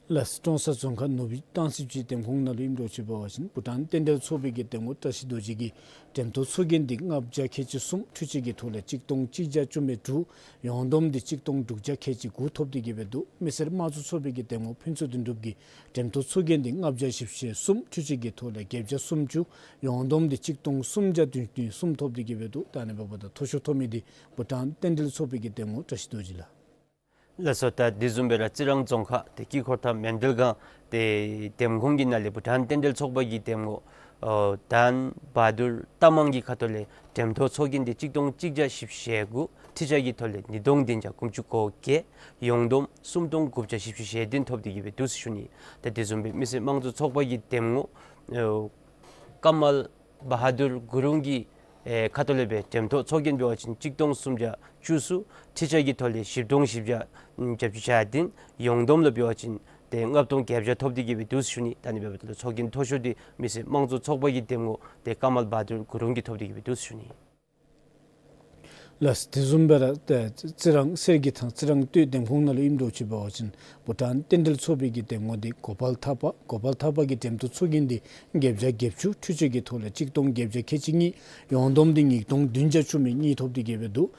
ལགས། ཀྲོང་གསར་རྫོང་ཁག་ནུབ་སྦིས་སྟང་སི་སྤྱི་འདེམས་ཁོངས་ནང་ལུ་ཨིནམ་འདྲཝ་ཅིག་འབད་བ་ཅིན་བྷུ་ཊཱན་རྟེན་འབྲེལ་ཚོགས་པའི་གི་འདེམས་ངོ་བཀྲ་ཤིས་རྡོ་རྗེ་གིས་འགྲེམས་ཐོག་ཚོགས་རྒྱན་འདི་ལྔ་བརྒྱ་ཁལ་གཅིག་གསུམ། འཕྲུལ་ཆས་ཀྱི་ཐོག་ལས་གཅིག་སྟོང་གཅིག་བརྒྱ་བཅུ་མེད་དྲུག། ཡོངས་བསྡོམས་འདི་གཅིག་སྟོང་དྲུག་བརྒྱ་ཁལ་གཅིག་དགུ་ཐོབ་སྟེ་གི་སྦེ་འདུག། མི་སེར་དམངས་གཙོ་ཚོགས་པའི་གི་འདེམས་ངོ་ཕུན་ཚོགས་དོན་གྲུབ་ཀྱིས་འགྲེམས་ཐོག་ཚོགས་རྒྱན་འདི་ལྔ་བརྒྱ་བཞི་བཅུ་ཞེ་གསུམ། འཕྲུལ་ཆས་ཀྱི་ཐོག་ལས་བརྒྱད་བརྒྱ་སུམ་ཅུ། ཡོངས་བསྡོམས་འདི་གཅིག་སྟོང་སུམ་བརྒྱ་བདུན་ཅུ་དོན་གསུམ་ཐོབ་སྟེ་གི་སྦེ་འདུག། ད་ཨ་ནི་འབདཝ་ད་མཐོ་ཤོས་ཐོབ་མི་འདི་བྷུ་ཊཱན་རྟེན་འབྲེལ་ཚོགས་པའི་གི་འདེམས་ངོ་བཀྲ་ཤིས་རྡོ་རྗེ་ལགས། ལགས་སོ། ད་དེ་བཟུམ་སྦེ་ར་རྩི་རང་རྫོང་ཁག་ཏེ་དཀྱིལ་འཁོར་ཐང་མཎྜལ་སྒང་ཏེ་འདེམས་ཁོངས་ཀྱི་ནང་ལས་བྷུ་ཊཱན་རྟེན་འབྲེལ་ཚོགས་པ་གི་འདེམས་ངོ་ཨོ་དཱན་བ་དུར་རྟ་མང་གི་ཁ་ཐུག་ལས་འགྲེམས་ཐོག་ཚོགས་རྒྱན་འདི་གཅིག་སྟོང་གཅིག་བརྒྱ་བཞི་བཅུ་ཞེ་དགུ། འཕྲུལ་ཆས་ཀྱི་ཐོག་ལས་ཉིས་སྟོང་བདུན་བརྒྱ་དགུ་བཅུ་གོ་བརྒྱད། ཡོངས་བསྡོམས་སུམ་སྟོང་དགུ་བརྒྱ་བཞི་བཅུ་ཞེ་བདུན་ཐོབ་སྟེ་གི་སྦེ་འདུག་ཟེར་ཞུ་ནི། ད་དེ་བཟུམ་སྦེ་མི་སེར་དམངས་གཙོ་ཚོགས་པ་གི་འདེམས་ངོ་ཨོ་ཀ་མལ་བ་ཧ་དུར་གུ་རུང་གི་ཨེ་ཁ་ཐུག་ལས་སྦེ་འགྲེམས་ཐོག་ཚོགས་རྒྱན་འབད་བ་ཅིན་གཅིག་སྟོང་སུམ་བརྒྱ་བཅུ་གསུམ། འཕྲུལ་ཆས་ཀྱི་ཐོག་ལས་བཞི་སྟོང་བཞི་བརྒྱ་བརྒྱད་ཅུ་གྱ་བདུན། ཡོངས་བསྡོམས་ལུ་འབད་བ་ཅིན་ཏེ་ལྔ་སྟོང་བརྒྱད་བརྒྱ་ཐོབ་སྟེ་གི་སྦེ་འདུག་ཟེར་ཞུ་ནི། ད་ཨ་ནི་འབདཝ་ད་ལུ་ཚོགས་རྒྱན་མཐོ་ཤོས་འདི་མི་སེར་དམངས་གཙོ་ཚོགས་པ་གི་འདེམས་ངོ་ཏེ་ཀ་མལ་བ་དུར་གུ་རུང་གིས་ཐོབ་སྟེ་གི་སྦེ་འདུག་ཟེར་ཞུ་ནི། ལགས། དེ་བཟུམ་སྦེ་ར་ཏེ་རྩི་རང་གསེར་གྱི་ཐང་རྩི་རང་སྟོད་འདེམས་ཁོངས་ནང་ལུ་ཨིནམ་འདྲཝ་ཅིག་འབད་བ་ཅིན་བྷུ་ཊཱན་རྟེན་འབྲེལ་ཚོགས་པའི་གི་འདེམས་ངོ་འདི་གོ་པལ་ཐར་པ། གོ་པལ་ཐར་པ་གིས་འགྲེམས་ཐོག་ཚོགས་རྒྱན་འདི་བརྒྱད་བརྒྱ་བརྒྱད་ཅུ། འཕྲུལ་ཆས་ཀྱི་ཐོག་ལས་གཅིག་སྟོང་བརྒྱད་བརྒྱ་ཁལ་གཅིག་གཉིས། ཡོངས་བསྡོམས་འདི་ཉིས་སྟོང་བདུན་བརྒྱ་བཅུ་མེད་གཉིས་ཐོབ་སྟེ་གི་སྦེ་འདུག།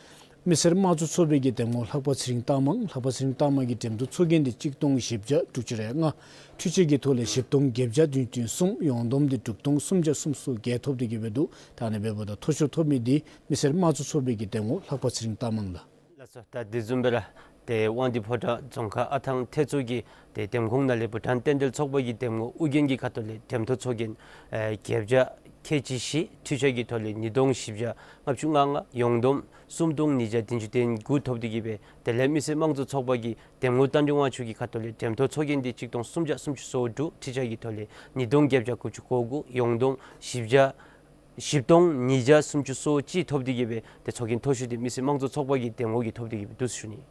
མི་སེར་དམངས་གཙོ་ཚོགས་པའི་གི་འདེམས་ངོ་ལྷ་པ་ཚེ་རིང་རྟ་མང་། ལྷ་པ་ཚེ་རིང་རྟ་མང་གིས་འགྲེམས་ཐོག་ཚོགས་རྒྱན་འདི་གཅིག་སྟོང་བཞི་བརྒྱ་དྲུག་ཅུ་རེ་ལྔ། འཕྲུལ་ཆས་ཀྱི་ཐོག་ལས་བཞི་སྟོང་བརྒྱད་བརྒྱ་བདུན་ཅུ་དོན་གསུམ། ཡོངས་བསྡོམས་འདི་དྲུག་སྟོང་སུམ་བརྒྱ་སུམ་ཅུ་སོ་བརྒྱད་ཐོབ་སྟེ་གི་སྦེ་འདུག། ད་ཨ་ནི་འབདཝ་ད་མཐོ་ཤོས་ཐོབ་མི་འདི་མི་སེར་དམངས་གཙོ་ཚོགས་པའི་གི་འདེམས་ངོ་ལྷ་པ་ཚེ་རིང་རྟ་མང་ལགས། ལགས་སོ། ད་དེ་བཟུམ་སྦེ་ར་ཏེ་དབང་འདུས་ཕོ་བྲང་རྫོང་ཁག་ཨ་ཐང་ཐེད་ཚུ་གི་ཏེ་འདེམས་ཁོངས་ནང་ལས་བྷུ་ཊཱན་རྟེན་འབྲེལ་ཚོགས་པ་གི་འདེམས་ངོ་ཨུ་རྒྱན་གྱི་ཁ་ཐུག་ལས་འགྲེམས་ཐོག་ཚོགས་རྒྱན་ཨེ་བརྒྱད་བརྒྱ་ ཁལ་གཅིག་བཞི། འཕྲུལ་ཆས་ཀྱི་ཐོག་ལས་ཉིས་སྟོང་བཞི་བརྒྱ་ལྔ་བཅུ་ང་ལྔ། ཡོངས་བསྡོམས་སུམ་སྟོང་ཉིས་བརྒྱ་བདུན་ཅུ་དོན་དགུ་ཐོབ་སྟེ་གི་སྦེ་དེ་ལས་མི་སེར་དམངས་གཙོ་ཚོགས་པ་གི་འདེམས་ངོ་རྟ་མགྲིན་དབང་ཕྱུག་གི་ཁ་ཐུག་ལས་འགྲེམས་ཐོན་ཚོགས་རྒྱན་འདི་གཅིག་སྟོང་སུམ་བརྒྱ་སུམ་ཅུ་སོ་དྲུག། འཕྲུལ་ཆས་ཀྱི་ཐོག་ལས་ཉིས་སྟོང་བརྒྱད་བརྒྱ་དགུ་བཅུ་གོ་དགུ། ཡོངས་བསྡོམས་བཞི་བརྒྱ་བཞི་སྟོང་ཉིས་བརྒྱ་སུམ་ཅུ་སོ་གཅིག་ཐོབ་སྟེ་གི་སྦེ་ཏེ་ཚོགས་རྒྱན་མཐོ་ཤོས་འདི་མི་སེར་དམངས་གཙོ་ཚོགས་པ་གི་འདེམས་ངོ་གིས་ཐོབ་སྟེ་གི་སྦེ་འདུག་ཟེར་ཞུ་ནི།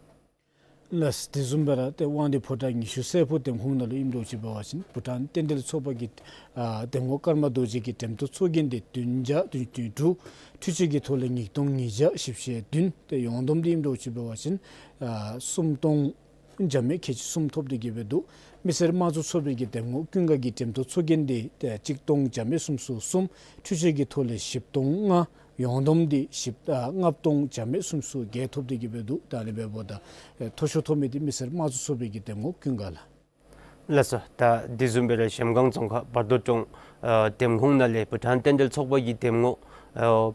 ལགས། དེ་བཟུམ་སྦེ་ར་ཏེ་དབང་འདུས་ཕོ་བྲང་ཉི་ཤུ་རྩེ་ཕུག་འདེམས་ཁོངས་ནང་ལུ་ཨིནམ་འདྲཝ་ཅིག་འབད་བ་ཅིན་བུ་ཊཱན་རྟེན་འབྲེལ་ཚོགས་པ་གི་ཨ་འདེམས་ངོ་ཀརྨ་རྡོ་རྗེ་གི་འགྲེམས་ཐོན་ཚོགས་རྒྱན་འདི་བདུན་བརྒྱ་བདུན་ཅུ་དོན་དྲུག། འཕྲུལ་ཆས་ཀྱི་ཐོག་ལས་ཉིས་སྟོང་ཉིས་བརྒྱ་བཞི་བཅུ་ཞེ་བདུན། ཏེ་ཡོངས་བསྡོམས་འདི་ཨིནམ་འདྲཝ་ཅིག་འབད་བ་ཅིན་ཨ་སུམ་སྟོང་བརྒྱ་མེད་ཁལ་གཅིག་གསུམ་ཐོབ་སྟེ་གི་སྦེ་འདུག། མི་སེར་དམངས་གཙོ་ཚོགས་པའི་གི་འདེམས་ངོ་ཀུན་དགའ་གི་འགྲེམས་ཐོན་ཚོགས་རྒྱན་འདི་ཏེ་གཅིག་སྟོང་བརྒྱ་མེད་སུམ་ཅུ་སོ་གསུམ། འཕྲུལ་ཆས་ཀྱི་ཐོག་ལས་བཞི་སྟོང་ལྔ། ཡོངས་བསྡོམས་འདི་བཞི་ཨ་ལྔ་སྟོང་བརྒྱ་མེད་སུམ་ཅུ་སོ་བརྒྱད་ཐོབ་སྟེ་གི་སྦེ་འདུག། ད་ཨ་ནི་འབདཝ་ད་ཨེ་མཐོ་ཤོས་ཐོབ་མི་འདི་མི་སེར་དམངས་གཙོ་ཚོགས་པའི་གི་འདེམས་ངོ་ཀུན་དགའ་ལགས། ལགས་སོ། ད་དེ་བཟུམ་སྦེ་ར་གཞལམ་སྒང་རྫོང་ཁག་བར་དོ་རྫོང་ཨ་འདེམས་ཁོངས་ནང་ལས་བུ་ཊཱན་རྟེན་འབྲེལ་ཚོགས་པ་གི་འདེམས་ངོ་ཨ་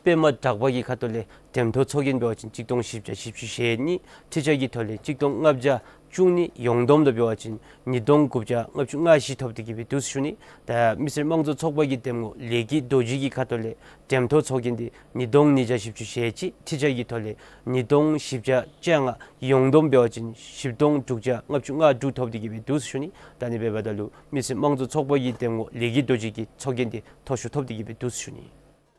པདྨ་གྲགས་པ་གི་ཁ་ཐུག་ལས་འགྲེམས་ཐོན་ཚོགས་རྒྱན་འབད་བ་ཅིན་གཅིག་སྟོང་བཞི་བརྒྱ་བཞི་བཅུ་ཞེ་གཉིས། འཕྲུལ་ཆས་ཀྱི་ཐོག་ལས་གཅིག་སྟོང་ལྔ་བརྒྱ་བཅུ་གཉིས། ཡོངས་བསྡོམས་ལུ་འབད་བ་ཅིན་ཉིས་སྟོང་དགུ་བརྒྱ་ལྔ་བཅུ་ང་བཞི་ཐོབ་སྟེ་གི་སྦེ་འདུག་ཟེར་ཞུ་ནི། ད་མི་སེར་དམངས་གཙོ་ཚོགས་པ་གི་འདེམས་ངོ་ལས་ཀྱི་རྡོ་རྗེ་གི་ཁ་ཐུག་ལས་འགྲེམས་ཐོན་ཚོགས་རྒྱན་འདི་ཉིས་སྟོང་ཉིས་བརྒྱ་བཞི་བཅུ་ཞེ་གཅིག། འཕྲུལ་ཆས་ཀྱི་ཐོག་ལས་ཉིས་སྟོང་བཞི་བརྒྱ་བཅོ་ལྔ། ཡོངས་བསྡོམས་འབད་བ་ཅིན་བཞི་སྟོང་དྲུག་བརྒྱ་ལྔ་བཅུ་ང་དྲུག་ཐོབ་སྟེ་གི་སྦེ་འདུག་ཟེར་ཞུ་ནི། ད་ཨ་ནི་འབདཝ་ད་ལུ་མི་སེར་དམངས་གཙོ་ཚོགས་པ་གི་འདེམས་ངོ་ལས་ཀྱི་རྡོ་རྗེ་གི་ཚོགས་རྒྱན་འདི་མཐོ་ཤོས་ཐོབ་སྟེ་གི་སྦེ་འདུག་ཟེར་ཞུ་ནི།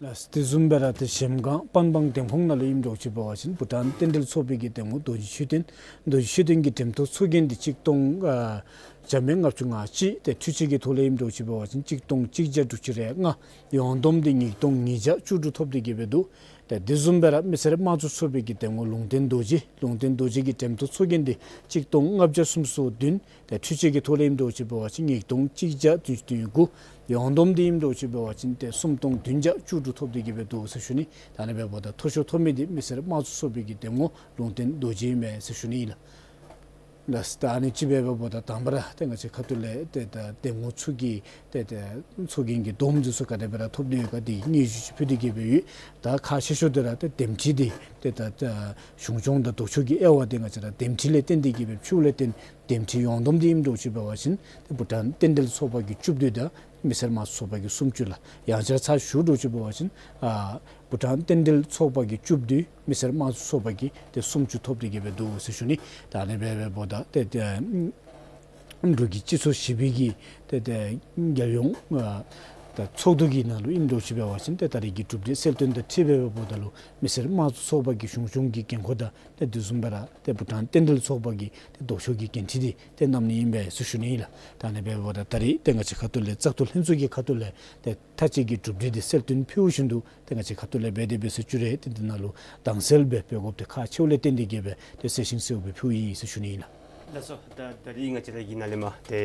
ལགས། དེ་བཟུམ་སྦེ་ར་ཏེ་གཞལམ་སྒང་པན་སྦང་འདེམས་ཁོངས་ནང་ལུ་ཨིནམ་འདྲཝ་ཅིག་འབད་བ་ཅིན་བུ་ཊཱན་རྟེན་འབྲེལ་ཚོགས་པའི་གི་འདེམས་ངོ་རྡོ་རྗེ་ཆོས་ལྡན། རྡོ་རྗེ་ཆོས་ལྡན་གྱི་འགྲེམས་ཐོན་ཚོགས་རྒྱན་འདི་གཅིག་སྟོང་ཨ་བརྒྱ་མེད་ལྔ་བཅུ་ང་གཅིག། ཏེ་འཕྲུལ་ཆས་ཀྱི་ཐོག་ལས་ཨིནམ་འདྲཝ་ཅིག་འབད་བ་ཅིན་གཅིག་སྟོང་གཅིག་བརྒྱ་དྲུག་ཅུ་རེ་ལྔ། ཡོངས་བསྡོམས་འདི་ཉིས་སྟོང་ཉིས་བརྒྱ་བཅུ་དྲུག་ཐོབ་སྟེ་གི་སྦེ་འདུག། ཏེ་དེ་བཟུམ་སྦེ་ར་མི་སེར་དམངས་གཙོ་ཚོགས་པའི་གི་འདེམས་ངོ་ལུང་བསྟན་རྡོ་རྗེ། ལུང་བསྟན་རྡོ་རྗེ་གི་འགྲེམས་ཐོན་ཚོགས་རྒྱན་འདི་གཅིག་སྟོང་ལྔ་བརྒྱ་སུམ་ཅུ་སོ་བདུན། ཏེ་འཕྲུལ་ཆས་ཀྱི་ཐོག་ལས་ཨིནམ་འདྲཝ་ཅིག་འབད་བ་ཅིན་ཉིས་སྟོང་གཅིག་བརྒྱ་བདུན་ཅུ་དོན་དགུ། ཡོངས་བསྡོམས་འདི་ཨིནམ་འདྲཝ་ཅིག་འབད་བ་ཅིན་ཏེ་སུམ་སྟོང་བདུན་བརྒྱ་བཅུ་དྲུག་ཐོབ་སྟེ་གི་སྦེ་འདུག་ཟེར་ཞུ་ནི། ད་ཨ་ནི་འབདཝ་ད་མཐོ་ཤོས་ཐོབ་མི་འདི་མི་སེར་དམངས་གཙོ་ཚོགས་པའི་གི་འདེམས་ངོ་ལུང་བསྟན་རྡོ་རྗེ་ཨིན་མས་ཟེར་ཞུ་ནི་ཨིན་ལགས། ལགས། ད་ཨ་ནི་ཅིག་འབདཝ་ད་དང་པ་ར་ཏེ་ང་བཅས་ཁ་ཐུག་ལས་ཏེ་ད་འདེམས་ངོ་ཚུ་གི་ཏེ་ད་ཚོགས་རྒྱན་གྱི་བསྡོམས་འདི་ཚུ་ག་དེ་སྦེ་ར་ཐོབ་སྟེ་ཡོད་ག་འདི་སྙན་ཞུ་ཅིག་ཕུལ་ཏེ་གི་སྦེ་ཡོད། ད་ཁག་ཆེ་ཤོས་འདི་ར་ཏེ་འདེམས་ཁྲི་འདི་ཏེ་ད་ད་གཞུང་སྐྱོང་དང་ལྡོག་ཕྱོགས་ཀྱི་དབྱེ་བ་འདི་ང་བཅས་ར་འདེམས་ཁྲི་ལས་བརྟེན་ཏེ་གི་སྦེ་ཕྱེཝ་ལས་བརྟེན་འདེམས་ཁྲི་ཡོངས་བསྡོམས་འདི་ཨིནམ་འདྲཝ་ཅིག་འབད་བ་ཅིན་ཏེ་བུ་ཊཱན་རྟེན་འབྲེལ་ཚོགས་པ་གིས་བཅུ་བདུན་དང་མི་སེར་དམངས་གཙོ་ཚོགས་པ་གིས་སུམ་ཅུ་ལགས། ཡང་ཆ་ཚ་ཤོས་འདྲཝ་ཅིག་འབད་བ་ཅིན་ཨ་བུ་ཊཱན་རྟེན་འབྲེལ་ཚོགས་པ་གིས་བཅུ་བདུན། མི་སེར་དམངས་གཙོ་ཚོགས་པ་གིས་ཏེ་སུམ་ཅུ་ཐོབ་སྟེ་གི་སྦེ་འདུག་ཟེར་ཞུ་ནི། ད་ཨ་ནི་འབད་འབདཝ་ད་ཏེ་ཏེ་འབྲུག་གི་སྤྱི་ཚོགས་བཞི་པའི་གི་ཏེ་ཏེ་རྒྱལ་ཡོངས་ཨ་ད་ཚོགས་འདུ་གི་ནང་ལུ་ཨིནམ་འདྲཝ་ཅིག་འབད་བ་ཅིན་ཏེ་ད་རེས་ཀྱི་གྲུབ་འབྲས་གསལ་སྟོན་དང་འཁྲིལ་སྦེ་འབདཝ་ད་ལུ་མི་སེར་དམངས་གཙོ་ཚོགས་པ་གིས་གཞུང་སྐྱོང་གི་འགན་ཁུར་དང་ཏེ་དེ་བཟུམ་སྦེ་ར་ཏེ་བུ་ཊཱན་རྟེན་འབྲེལ་ཚོགས་པ་གིས་ཏེ་ལྡོག་ཕྱོགས་ཀྱི་འགན་འཁྲི་འདི་ཏེ་བསྣམས་ནི་ཨིན་པས་ཟེར་ཞུ་ནི་ཨིན་ལགས། ད་ཨ་ནི་འབད་འབདཝ་ད་ད་རེས་ཏེ་ང་བཅས་ཁ་ཐུག་ལས་བཙག་འཐུ་ལྷན་ཚོགས་ཀྱི་ཁ་ཐུག་ལས་ཏེ་མཐའ་དཔྱད་ཀྱི་གྲུབ་འབྲས་འདི་གསལ་སྟོན་ཕུལ་བཞིན་དུ་ཏེ་ང་བཅས་ཁ་ཐུག་ལས་འབད་དེ་འབད་ཟེར་ཞུ་རུང་ཏེ་འདི་ནང་ལུ་དྭངས་གསལ་སྦེ་འབད་དགོཔ་འདི་ཁག་ཆེཝ་ལས་བརྟེན་ཏེ་གི་སྦེ་ཏེ་གསལ་ཤིང་གསལཝ་སྦེ་ཕུལཝ་ཨིན་ཟེར་ཞུ་ནི་ཨིན་ལགས། ལགས་སོ། ད་ད་རིས་ང་བཅས་ར་གིས་ནཱ་ལས་མར་ཏེ་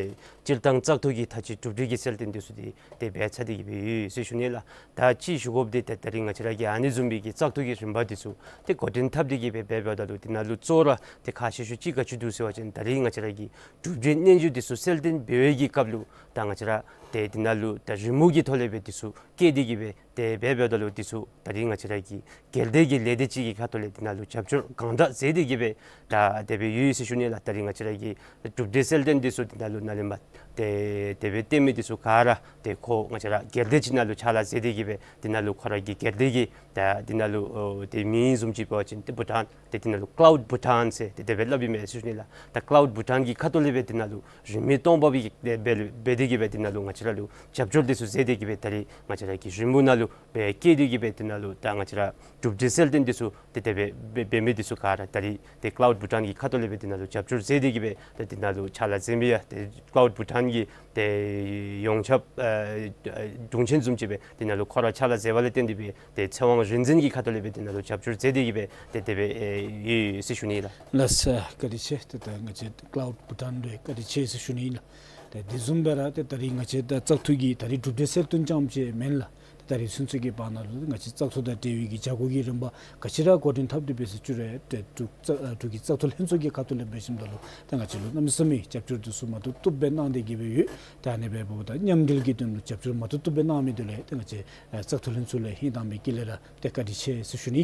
སྤྱིར་བཏང་བཙག་འཐུ་གི་མཐའ་དཔྱད་གྲུབ་འབྲས་ཀྱི་གསལ་སྟོན་འདི་ཚུ་འདི་ཏེ་འབད་ཚར་ཏེ་གི་སྦེ་ཡོད་ཟེར་ཞུ་ནི་ལགས། ད་ཅིག་ཞུ་དགོཔ་འདི་ཏེ་ད་རིས་ང་བཅས་ར་གིས་ཨ་ནི་བཟུམ་མའི་གི་བཙག་འཐུ་གི་རིམ་པ་འདི་ཚུ་ཏེ་འགོ་འདྲེན་འཐབ་སྟེ་གི་སྦེ་འབད་འབདཝ་ད་ལུ་འདི་ནང་ལུ་གཙོ་བོ་ར་ཏེ་ཁག་ཆེ་ཤོས་ཅིག་ག་ཅི་འདུག་ཟེར་བ་ཅིན་ད་རིས་ང་བཅས་ར་གི་གྲུབ་འབྲས་སྙན་ཞུ་འདི་ཚུ་གསལ་སྟོན་འབད་བའི་གི་སྐབས་ལུ་ད་ང་བཅས་ར་ཏེ་འདི་ནང་ལུ་ད་རི་མོ་གི་ཐོག་ལས་སྦེ་འདི་ཚུ་བཀོད་དེ་གི་སྦེ་ཏེ་འབད་འབདཝ་ད་ལུ་འདི་ཚུ་ད་རིས་ང་བཅས་ར་གི་སྒེར་སྡེ་གི་ལས་སྡེ་ཅིག་གི་ཁ་ཐུག་ལས་འདི་ནང་ལུ་རྒྱབ་སྐྱོར་གང་དྲག་མཛད་དེ་གི་སྦེ་ད་དེ་སྦེ་ཡོད་ཟེར་ཞུ་ནི་ལགས། ད་རིས་ང་བཅས་ར་གི་གྲུབ་འབྲས་གསལ་སྟོན་འདི་ཚུ་འདི་ནང་ལུ་ནཱ་ལས་མར་ཏེ་དེ་སྦེ་སྟོན་མི་འདི་ཚུ་ག་ར་ཏེ་ཁོ་ང་བཅས་ར་སྒེར་སྡེ་ཅིག་ནང་ལུ་ཕྱག་ལཱ་མཛད་དེ་གི་སྦེ་འདི་ནང་ལུ་ཁོ་ར་གི་སྒེར་སྡེ་གི་ད་འདི་ནང་ལུ་ཨོ་ཏེ་མིང་བཟུམ་ཅིག་འབད་བ་ཅིན་ཏེ་བུ་ཊཱན་ཏེ་འདི་ནང་ལུ་Cloud Bhutan ཟེར་ཏེ་དེ་སྦེ་སླབ་ཨིན་མས་ཟེར་ཞུ་ནི་ལགས། ད་Cloud Bhutan གི་ཁ་ཐུག་ལས་སྦེ་འདི་ནང་ལུ་རིན་མེད་སྟོང་པ་སྦེ་གི་ཏེ་སྦེ་ལུ་སྦེ་དེ་གི་སྦེ་འདི་ནང་ལུ་ང་བཅས་ར་ལུ་རྒྱབ་སྐྱོར་འདི་ཚུ་མཛད་དེ་གི་སྦེ་ད་རིས་ང་བཅས་ར་གི་རི་མོ་ནང་ལུ་སྦེ་བཀོད་དེ་གི་སྦེ་འདི་ནང་ལུ་ད་ང་བཅས་ར་གྲུབ་འབྲས་གསལ་སྟོན་འདི་ཚུ་ཏེ་དེ་སྦེ་འབད་འབད་མི་འདི་ཚུ་ག་ར་ད་རིས་ཏེ་Cloud Bhutan གི་ཁ་ཐུག་ལས་སྦེ་འདི་ནང་ལུ་རྒྱབ་སྐྱོར་མཛད་དེ་གི་སྦེ་ཏེ་འདི་ནང་ལུ་ཕྱག་ལཱ་མཛད་མི་ཡང་ཏེ་Cloud Bhutan གི་ཏེ་ཡོངས་ཁྱབ་ཨ་ཨ་དྲུང་ཆེན་བཟུམ་ཅིག་སྦེ་འདི་ནང་ལུ་ཁོ་ར་ཕྱག་ལཱ་མཛད་པ་ལས་བརྟེན་ཏེ་སྦེ་ཏེ་ཚེ་དབང་རིག་འཛིན་གྱི་ཁ་ཐུག་ལས་སྦེ་འདི་ནང་ལུ་རྒྱབ་སྐྱོར་མཛད་དེ་གི་སྦེ་ཏེ་དེ་སྦེ་ཨེ་ཡོད་ཟེར་ཞུ་ནི་ལགས། ལགས་སོ། བཀའ་དྲིན་ཆེ། ཏེ་ད་ང་བཅས་Cloud Bhutan ལུ་བཀའ་དྲིན་ཆེ་ཟེར་ཞུ་ནི་ལགས། ཏེ་དེ་བཟུམ་སྦེ་ར་ཏེ་ད་རིས་ང་བཅས་ད་བཙག་འཐུ་གི་ད་རིས་གྲུབ་འབྲས་གསལ་སྟོན་རྐྱངམ་ཅིག་མེན་ལགས། ཏེ་ ད་རིས་ཚུན་ཚོད་ཀྱི་བར་ན་ལུ་ང་བཅས་བཙག་འཐུ་དང་འབྲེལ་བའི་གི་བྱ་སྒོ་གི་རིམ་པ་ག་ཅི་ར་འགོ་འདྲེན་འཐབ་སྟེ་འབད་ཟེར་ཞུ་རུང་ཏེ་འབྲུག་བཙག་ཨ་འབྲུག་གི་བཙག་འཐུ་ལྷན་ཚོགས་ཀྱི་ཁ་ཐུག་ལས་འབད་ཞིནམ་ད་ལུ་ད་ང་བཅས་ལུ་གནམ་མེད་ས་མེད་རྒྱབ་སྐྱོར་འདི་ཚུ་མ་བཏུབ་བཏུབ་སྦེ་གནང་སྟེ་གི་སྦེ་ཡོད། ད་ཨ་ནི་འབདཝ་ད་མཉམ་འབྲེལ་གྱི་དོན་ལུ་རྒྱབ་སྐྱོར་མ་བཏུབ་བཏུབ་སྦེ་གནང་མི་འདི་ལུ་ཏེ་ང་བཅས་ཨ་བཙག་འཐུ་ལྷན་ཚོགས་ལས་ཧིང་དྭངས་པའི་དཀྱིལ་ལས་ར་ཏེ་བཀའ་དྲིན་ཆེ་ཟེར་ཞུ་ནི།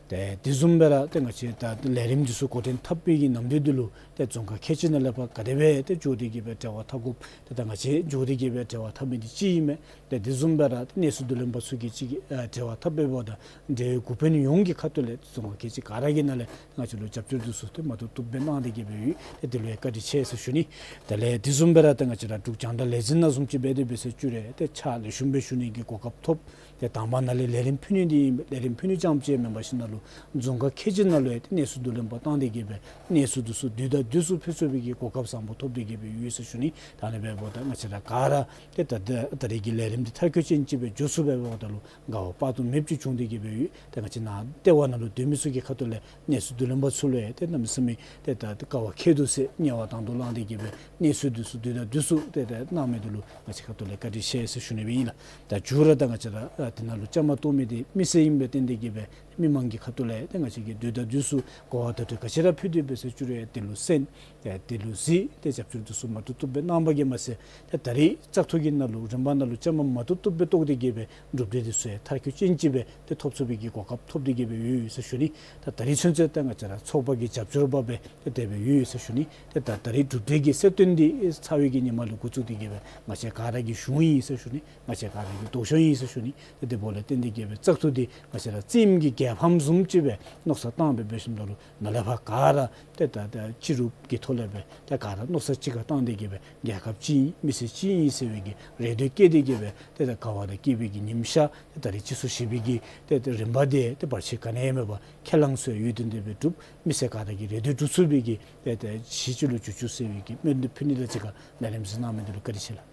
ཏེ་དེ་བཟུམ་སྦེ་ར་ཏེ་ང་བཅས་ད་ལས་རིམ་འདི་ཚུ་འགོ་འདྲེན་འཐབ་པའི་གི་ནམ་དུས་འདི་ལུ་ཏེ་རྫོང་ཁག་ཁལ་གཅིག་ནང་ལས་ཕར་ག་དེ་སྦེ་ཏེ་འགྱོ་སྟེ་གི་སྦེ་འབྲེལ་བ་འཐབ་དགོཔ་ཏེ་ད་ང་བཅས་འགྱོ་སྟེ་གི་སྦེ་འབྲེལ་བ་འཐབ་མི་འདི་ཅིག་ཨིན་མས། ཏེ་དེ་བཟུམ་སྦེ་ར་ཏེ་གནས་ཚུལ་བསྡུ་ལེན་པ་ཚུ་གིས་ཅིག་ཨ་འབྲེལ་བ་འཐབ་འབདཝ་ད་འབྲེལ་ཡོད་འགོ་དཔོན་ཡོངས་ཀྱི་ཁ་ཐུག་ལས་རྫོང་ཁག་ཁལ་གཅིག་ག་ར་གི་ནང་ལས་ང་བཅས་ལུ་རྒྱབ་སྐྱོར་འདི་ཚུ་ཏེ་མ་བཏུབ་བཏུབ་སྦེ་གནང་སྟེ་གི་སྦེ་ཡོད། ཏེ་དེ་ལུ་ཡང་བཀའ་དྲིན་ཆེ་ཟེར་ཞུ་ནི། དེ་ལས་དེ་བཟུམ་སྦེ་ར་ཏེ་ང་བཅས་ར་འབྲུག་རྒྱང་བསྒྲགས་ལས་འཛིན་ནང་བཟུམ་ཅིག་འབད་དེ་འབད་ཟེར་ཞུ་རུང་ཏེ་ཕྱག་ལེགས་ཤོམ་སྦེ་ཞུ་ནི་གི་གོ་སྐབས་ཐོབ། ཏེ་དང་པ་ནཱ་ལས་ལས་རིམ་ཕུལ་ནི་འདི་ཨིན། ལས་རིམ་ཕུལ་ནི་རྐྱངམ་ཅིག་མེན་པར་ཞིནམ་ད་ལུ་རྫོང་ཁག་ཁལ་གཅིག་ནང་ལུ་ཡང་ཏེ་གནས་ཚུལ་བསྡུ་ལེན་པ་བཏང་སྟེ་གི་སྦེ་གནས་ཚུལ་འདི་ཚུ་དུས་དང་དུས་སུ་ཕུལ་ཚུགས་པའི་གི་གོ་སྐབས་བཟང་པོ་ཐོབ་སྟེ་གི་སྦེ་ཡོད་ཟེར་ཞུ་ནི། ད་ཨ་ནི་འབདཝ་ད་ང་བཅས་ར་ག་ར་ཏེ་ད་ད་ད་རེས་ཀྱི་ལས་རིམ་འདི་མཐར་འཁྱོལ་ཅན་ཅིག་སྦེ་འགྱོ་ཚུགས་པས། འབདཝ་ད་ལུ་དགའ་བ་དཔག་ཏུ་མེདཔ་ཅིག་བྱུང་སྟེ་གི་སྦེ་ཡོད། ཏེ་ང་བཅས་ནཱ་ལྟེ་བ་ནང་ལུ་སྡོད་མི་ཚུ་གི་ཁ་ཐུག་ལས་གནས་ཚུལ་བསྡུ་ལེན་པ་ཚུ་ལུ་ཡང་ཏེ་གནམ་མེད་ས་མེད་ཏེ་ད་དཀའ་བ་ཁྱད་དུ་བསད་དམྱལ་བ་དང་དུ་བླངས་ཏེ་གི་སྦེ་གནས་ཚུལ་འདི་ཚུ་དུས་དང་དུས་སུ་ཏེ་ད་གནང་མི་འདི་ལུ་ང་བཅས་ཁ་ཐུག་ལས་བཀའ་དྲིན་ཆེ་ཟེར་ཞུ་ནི་སྦེ་ཨིན་ལགས། ད་མཇུག་ར་ད་ང་བཅས་ར་ཨ་དེ་ནང་ལུ་བཅའ་མར་གཏོགས་མི་འདི་མི་སེར་ཨིནམ་ལས་བརྟེན་ཏེ་གི་སྦེ་མི་མང་གི་ཁ་ཐུག་ལས་ཏེ་ང་བཅས་ཀྱིས་དུས་དང་དུས་སུ་གོ་བ་བརྡ་སྤྲོད་ག་ཅི་ར་ཕུལ་ཏེ་འབད་ཟེར་ཞུ་རུང་ཡང་དེ་ལུ་གསན། ཏེ་དེ་ལུ་གཟིགས་ཏེ་རྒྱབ་སྐྱོར་འདི་ཚུ་མ་བཏུབ་བཏུབ་སྦེ་གནང་བ་གིས་མ་ཚད་ཏེ་ད་རེས་བཙག་འཐུ་གི་ནང་ལུ་རིམ་པ་ནང་ལུ་བཅའ་མར་མ་བཏུབ་བཏུབ་སྦེ་གཏོགས་ཏེ་གི་སྦེ་གྲུབ་འབྲས་འདི་ཚུ་ཡང་མཐར་འཁྱོལ་ཅན་ཅིག་སྦེ་ཏེ་ཐོབ་ཚུགས་པའི་གི་གོ་སྐབས་ཐོབ་སྟེ་གི་སྦེ་ཡོད་ཡོད་ཟེར་ཞུ་ནི། ད་ད་རེས་ཚུན་ཚོད་ཏེ་ང་བཅས་ར་ཚོགས་པ་གི་རྒྱབ་སྐྱོར་འབད་སྦེ་ཏེ་དེ་སྦེ་ཡོད་ཡོད་ཟེར་ཞུ་ནི། ཏེ་ད་ད་རེས་གྲུབ་འབྲས་ཀྱི་གསལ་སྟོན་འདི་ཚར་བའི་གི་ཉིནམ་ལས་འགོ་བཙུགས་ཏེ་གི་སྦེ་ང་བཅས་ག་ར་གི་གཞུང་ཨིན་ཟེར་ཞུ་ནི། ང་བཅས་ག་ར་གི་ལྡོག་ཕྱོགས་ཨིན་ཟེར་ཞུ་ནི། ཏེ་དེ་འབདཝ་ལས་བརྟེན་ཏེ་གི་སྦེ་བཙག་འཐུ་འདི་ང་བཅས་ར་རྩེདམོ་གི་རྒྱལ་ཕམ་བཟུམ་ཅིག་སྦེ་མནོ་བསམ་བཏང་སྦེ་འབད་ཞིནམ་ད་ལུ་ནཱ་ལས་ཕར་ག་ར་ཏེ་ད་ད་སྤྱི་རུབ་ཀྱི་ཐོག་ལས་སྦེ་ཏེ་ག་ར་མནོ་བསམ་གཅིག་ཁར་བཏང་སྟེ་གི་སྦེ་རྒྱལ་ཁབ་གཅིག་ཨིན་མི་སེར་གཅིག་ཨིན་ཟེར་བའི་གི་རེ་འདོད་བསྐྱེད་དེ་གི་སྦེ་ཏེ་ད་དགའ་བ་དང་སྐྱིད་པའི་གི་ཉིམ་ཤར་ཏེ་ད་རེས་སྤྱི་ཚོགས་ཞི་བའི་གི་ཏེ་ཏེ་རིམ་པ་འདི་ཏེ་བར་ཆད་ག་ནི་ཡང་མེད་པར་ཁས་བླངས་ཚུ་ཡང་ཡུན་བརྟན་ཏེ་སྦེ་འགྲུབ། མི་སེར་ག་ར་གི་རེ་འདོད་འགྲུབ་ཚུགས་པའི་གི་ཏེ་ཏེ་གཞི་ཅིག་ལུ་འགྱུར་བཅུག་ཟེར་བའི་གི་སྨོན་འདུན་ཕུལ་ནི་དང་གཅིག་ཁར་ལས་རིམ་གཟིགས་གནང་མི་འདི་ལུ་བཀའ་དྲིན་ཆེ་ལགས།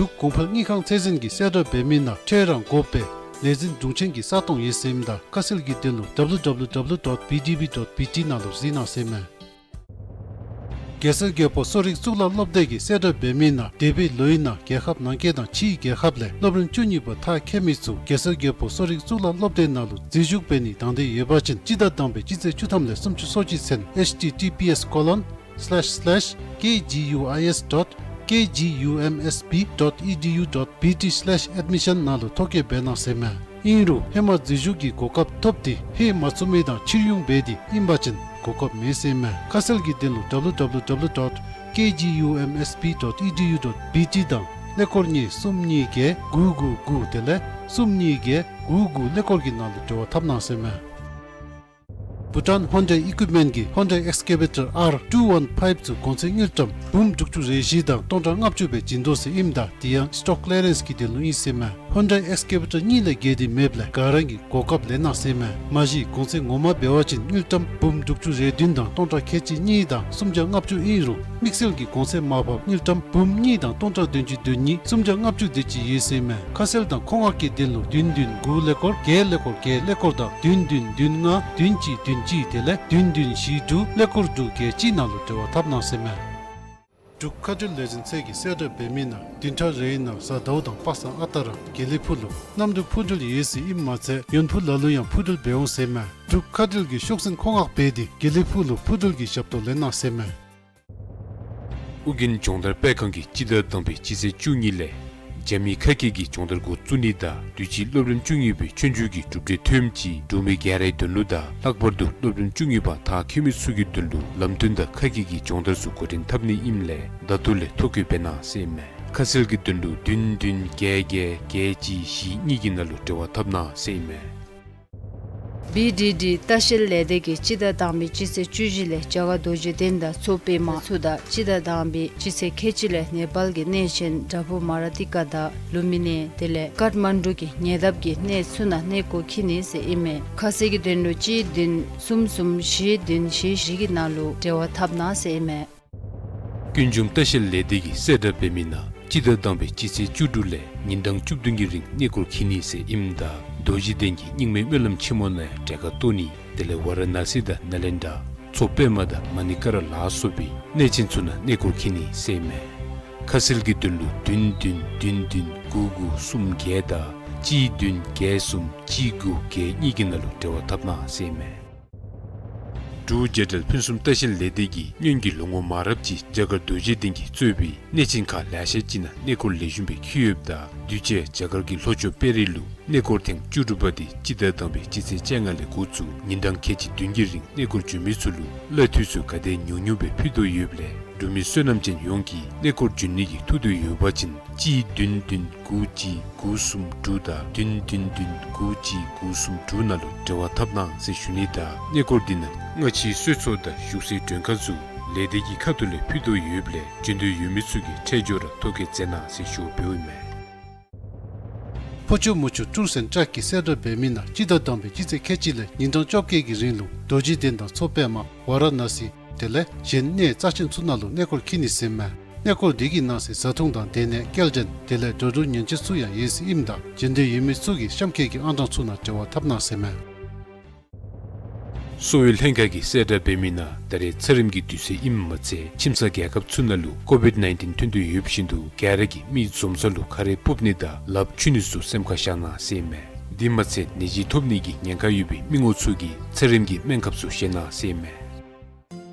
འབྲུག་གོང་འཕེལ་དངུལ་ཁང་ཚད་འཛིན་གྱིས་གསལ་བསྒྲགས་འབད་མི་ནང་ཁྲལ་རང་དགོ་པའི་ལས་འཛིན་དྲུང་ཆེན་གྱི་ས་སྟོང་ཡོད་ཟེར་ཨིནམ་ད་ཁ་གསལ་གྱི་དོན་ལུ་W W W dot B D B dot B T ནང་ལུ་གཟིགས་གནང་ཟེར་མས། གེ་སར་རྒྱལ་པོ་གསོ་རིག་གཙུག་ལག་སློབ་སྡེ་གིས་གསལ་བསྒྲགས་འབད་མི་ནང་འདས་པའི་ལོའི་ནང་རྒྱལ་ཁབ་ནང་འཁོད་དང་ཕྱིའི་རྒྱལ་ཁབ་ལས་སློབ་རིམ་བཅུ་གཉིས་པ་མཐར་འཁྱོལ་མི་ཚུ་གེ་སར་རྒྱལ་པོ་གསོ་རིག་གཙུག་ལག་སློབ་སྡེ་ནང་ལུ་འཛུལ་ཞུགས་འབད་ནི་དང་འདོད་ཡོད་པ་ཅིན་སྤྱི་ཟླ་དང་པའི་སྤྱི་ཚེས་བཅུ་ཐམ་ལས་སུམ་ཅུ་སོ་གཅིག་ཚུན་H T T P S colon slash slash K G U I S dot K G U M S B dot E D U dot B T slash admission ནང་ལུ་ཐོ་བཀོད་འབད་གནང་ཟེར་མས། ཨིན་རུང་ཧེ་མ་འཛུལ་ཞུགས་ཀྱི་གོ་སྐབས་ཐོབ་སྟེ་ཕུལ་མ་ཚུགས་མི་དང་ཕྱིར་ཡོང་འབད་དེ་ཨིན་པ་ཅིན་གོ་སྐབས་མེད་ཟེར་མས། ཁ་གསལ་གྱི་དོན་ལུ W W W dot K G U M S B dot E D U dot B T དང་ཀླད་ཀོར་གཉིས་གསུམ་གཉིས་བརྒྱད་དགུ་དགུ་དགུ་དེ་ལས་གསུམ་གཉིས་བརྒྱད་དགུ་དགུ་ཀླད་ཀོར་གྱི་ནང་ལུ་འབྲེལ་བ་འཐབ་གནང་ཟེར་མས། Bhutan Hyundai Equipment གི་Hyundai Excavator R two one five ཚུ་གོང་ཚད་དངུལ་ཀྲམ་འབུམ་དྲུག་ཅུ་རེ་བཞི་དང་སྟོང་ཕྲག་ལྔ་བཅུ་སྦེ་བྱིན་དོ་ཟེར་ཨིནམ་ད་དེ་ཡང་stock clearance གི་དོན་ལུ་ཨིན་ཟེར་མས། Hyundai Excavator གཉིས་ལས་བརྒལ་ཏེ་མེདཔ་ལས་ག་ར་གིས་གོ་སྐབས་ལེན་གནང་ཟེར་མས། མ་གཞི་གོང་ཚད་ངོ་མ་འབད་བ་ཅིན་དངུལ་ཀྲམ་འབུམ་དྲུག་ཅུ་རེ་བདུན་དང་སྟོང་ཕྲག་ཁལ་གཅིག་གཉིས་དང་སུམ་བརྒྱ་ལྔ་བཅུ་ཨིན་རུང་དམིགས་བསལ་གྱི་གོང་ཚད་མར་ཕབ་དངུལ་ཀྲམ་འབུམ་གཉིས་དང་སྟོང་ཕྲག་བདུན་ཅུ་དོན་གཉིས་སུམ་བརྒྱ་ལྔ་བཅུ་དེ་ཅིག་ཡོད་ཟེར་མས། ཁ་གསལ་དང་མཁོ་མངགས་ཀྱི་དོན་ལུ་བདུན་བདུན་དགུ་ཀླད་ཀོར་བརྒྱད་ཀླད་ཀོར་བརྒྱད་ཀླད་ཀོར་དང་བདུན་བདུན་བདུན་ལྔ་བདུན་གཅིག་བདུན་གཅིག་དེ་ལས་བདུན་བདུན་བཞི་དྲུག་ཀླད་ཀོར་དྲུག་བརྒྱད་གཅིག་ནང་ལུ་འབྲེལ་བ་འཐབ་གནང་ཟེར་མས། འབྲུག་མཁའ་འགྲུལ་ལས་འཛིན་ཚད་ཀྱིས་གསལ་བསྒྲགས་འབད་མི་ནང་བདུན་ཕྲག་རེའི་ནང་གཟའ་ཟླཝ་དང་པ་སངས་ཨ་རྟག་ར་དགེ་ལེགས་ཕུག་ལུ་གནམ་གྲུ་འཕུར་འགྲུལ་ཡོད་ཟེར་ཨིནམ་མ་ཚད་ཡོན་ཕུག་ལ་ལུ་ཡང་འཕུར་འགྲུལ་འབད་འོང་ཟེར་མས། འབྲུག་མཁའ་འགྲུལ་གྱི་ཤོག་འཛིན་མཁོ་མངགས་འབད་དེ་དགེ་ལེགས་ཕུག་ལུ་འཕུར་འགྲུལ་གྱི་ཞབས་ཏོག་ལེན་གནང་ཟེར་མས། ཨོ་རྒྱན་སྦྱོང་བརྡར་སྤེལ་ཁང་གིས་སྤྱི་ཟླ་དང་པའི་སྤྱི་ཚེས་བཅུ་གཉིས་ལས་རྒྱ་མིའི་ཁ་སྐད་ཀྱི་སྦྱོང་བརྡར་འགོ་བཙུགས་ནི་དང་དུས་ཅི་སློབ་རིམ་བཅུ་གཉིས་པའི་ཆོས་རྒྱུགས་ཀྱི་གྲུབ་འབྲས་ཐོནམ་ཅིག་འབྲུག་མི་ག་རའི་དོན་ལུ་དང་ལྷག་པར་དུ་སློབ་རིམ་བཅུ་གཉིས་པ་མཐར་འཁྱོལ་མི་ཚུ་གི་དོན་ལུ་ལམ་སྟོན་དང་ཁ་སྐད་ཀྱི་སྦྱོང་བརྡར་ཚུ་འགོ་འདྲེན་འཐབ་ནི་ཨིནམ་ལས་ད་ལྟོ་ལས་ཐོ་བཀོད་འབད་གནང་ཟེར་ཨིན་མས། ཁ་གསལ་གྱི་དོན་ལུ་བདུན་བདུན་བརྒྱད་བརྒྱད་བརྒྱད་གཅིག་བཞི་གཉིས་ཀྱི་ནང་ལུ་འབྲེལ་བ་འཐབ་གནང་ཟེར་ཨིན་མས། བི་ཌི་ཌི་ལྟ་བཤལ་ལས་སྡེ་གིས་སྤྱི་ཟླ་དང་པའི་སྤྱི་ཚེས་བཅུ་བཞི་ལས་རྒྱ་གར་རྡོ་རྗེ་གདན་དང་མཚོ་པདྨ་ཚུ་དང་སྤྱི་ཟླ་དང་པའི་སྤྱི་ཚེས་ཁལ་གཅིག་ལས་ནེ་པཱལ་གྱི་གནས་ཆེན་དྲག་པོ་མ་ར་ཏི་ཀ་དང་ལུམ་བི་ནི་དེ་ལས་ཀཱཐ་མན་ཌུ་གི་ཉེ་འདབས་ཀྱི་གནས་ཚུ་ནང་གནས་སྐོར་འཁྱིད་ནི་ཟེར་ཨིན་མས། ཁ་གསལ་གྱི་དོན་ལུ་གཅིག་བདུན་གསུམ་གསུམ་བཞི་བདུན་བཞི་བཞི་གི་ནང་ལུ་འབྲེལ་བ་འཐབ་གནང་ཟེར་ཨིན་མས། ཀུན་འབྱུང་ལྟ་བཤལ་ལས་སྡེ་གིས་གསལ་བསྒྲགས་འབད་མི་ནང་སྤྱི་ཟླ་དང་པའི་སྤྱི་ཚེས་བཅུ་དྲུག་ལས་ཉིན་གྲངས་བཅུ་བདུན་གྱི་རིང་གནས་སྐོར་འཁྱིད་ནི་ཟེར་ཨིནམ་ད་རྡོ་རྗེ་གདན་གྱི་རྙིང་མའི་སྨོན་ལམ་ཆེན་མོ་ནང་ཡང་གྲལ་ཁར་གཏོགས་ནི་དེ་ལས་ཝ་ར་ཎ་སི་དང་ནཱ་ལེནྡྲ་མཚོ་པདྨ་དང་མ་ཎི་ཀ་ར་ལ་སོགས་པའི་གནས་ཆེན་ཚུ་ནང་གནས་སྐོར་འཁྱིད་ནི་ཟེར་ཨིན་མས། ཁ་གསལ་གྱི་དོན་ལུ་བདུན་བདུན་བདུན་བདུན་དགུ་དགུ་གསུམ་བརྒྱད་དང་གཅིག་བདུན་བརྒྱད་གསུམ་གཅིག་དགུ་བརྒྱད་གཉིས་ཀྱི་ནང་ལུ་འབྲེལ་བ་འཐབ་གནང་ཟེར་ཨིན་མས། འབྲུག་རྒྱལ་ཕྲན་ཕུན་སུམ་ལྟ་བཤལ་ལས་སྡེ་གིས་སྔོན་གྱི་ལོ་ངོ་མང་རབས་ཅིག་རྒྱ་གར་རྡོ་རྗེ་གདན་གྱིས་གཙོས་པའི་གནས་ཆེན་ཁག་ལེ་ཤ་ཅིག་ནང་གནས་སྐོར་ལེགས་ཤོམ་སྦེ་འཁྱིད་ཡོདཔ་ད་དུས་ཅི་རྒྱ་གར་གྱི་ལྷོ་ཕྱོགས་དཔལ་རི་ལུ་གནས་སྐོར་ཐེངས་བཅུ་དྲུག་པ་དེ་སྤྱི་ཟླ་དང་པའི་སྤྱི་ཚེས་བཅོ་ལྔ་ལས་འགོ་བཙུགས་ཉིན་གྲངས་ཁལ་གཅིག་བདུན་གྱི་རིང་གནས་སྐོར་འབྱོན་མི་ཚུ་ལུ་གླ་འཐུས་ཚུ་ག་དེ་ཉུང་ཉུང་སྦེ་ཕུལ་དོ་ཡོདཔ་ལས་འབྲུག་མི་བསོད་ནམས་ཅན་ཡོངས་ཀྱིས་གནས་སྐོར་འབྱོན་ནི་གི་ཐུགས་འདོད་ཡོད་པ་ཅིན་གཅིག་བདུན་བདུན་དགུ་གཅིག་དགུ་གསུམ་དྲུག་དང་བདུན་བདུན་བདུན་དགུ་གཅིག་དགུ་གསུམ་དྲུག་ནང་ལུ་འབྲེལ་བ་འཐབ་གནང་ཟེར་ཞུ་ནི་དང་གནས་སྐོར་འདི་ནང་སྔ་ཕྱིའི་གསོལ་ཚོགས་དང་བཞུགས་སའི་མགྲོན་ཁང་ཚུ་ལས་སྡེ་གི་ཁ་ཐུག་ལས་ཕུལ་དོ་ཡོདཔ་ལས་འབྱོན་འདོད་ཡོད་མི་ཚུ་གིས་འཕྲལ་མགྱོགས་ར་ཐོ་བཀོད་མཛད་གནང་ཟེར་ཞུ་བ་འབདཝ་ཨིན་མས། ཕོ་ཆུ་མོ་ཆུ་ཀྲུའུ་སེན་ཊར་གྱིས་གསལ་བསྒྲགས་འབད་མི་ནང་སྤྱི་ཟླ་དང་པའི་སྤྱི་ཚེས་ཁལ་གཅིག་ལས་ཉིན་གྲངས་བཅོ་བརྒྱད་ཀྱི་རིང་ལུ་རྡོ་རྗེ་གདན་དང་མཚོ་པདྨ་ཝ་ར་ཎ་སི་དེ་ལས་གཞན་གནས་རྩ་ཆེན་ཚུ་ནང་ལུ་གནས་སྐོར་འཁྱིད་ནི་ཟེར་ཨིན་མས། གནས་སྐོར་འདི་གི་ནང་གསེས་བཟའ་འཐུང་དང་སྡོད་གནས་སྐྱེལ་འདྲེན་དེ་ལས་འགྲོ་འགྲུལ་ཉེན་བཅོལ་ཚུ་ཡང་ཡོད་ཟེར་ཨིནམ་ད་འབྱོན་འདོད་ཡོད་མི་ཚུ་གིས་གཤམ་འཁོད་ཀྱི་ཨང་གྲངས་ཚུ་ནང་འབྲེལ་བ་འཐབ་གནང་ཟེར་ཨིན་མས། གསོ་བའི་ལྷན་ཁག་གིས་གསལ་བསྒྲགས་འབད་མི་ནང་ད་རེས་ཚེ་རིམ་གྱི་དུས་ཚོད་ཨིནམ་མ་ཚད་ཁྱིམ་ཚང་རྒྱལ་ཁབ་ཚུ་ནང་ལུ་ཀོ་བིཌ་ནའིན་ཊིན་ཐོན་དོ་ཡོད་བཞིན་དུ་ག་ར་གིས་མི་འཛོམས་ས་ལུ་ཁ་རས་ཕུབ་ནི་དང་ལགཔ་འཁྱུ་ནི་ཚུ་སེམས་ཁར་བཞག་གནང་ཟེར་ཨིན་མས། འདི་མ་ཚད་ནད་གཞི་ཐོབ་ནི་གི་ཉེན་ཁ་ཡོད་པའི་མི་ངོ་ཚུ་གིས་ཚེ་རིམ་གྱི་སྨན་ཁབ་ཚུ་བཞེས་གནང་ཟེར་ཨིན་མས།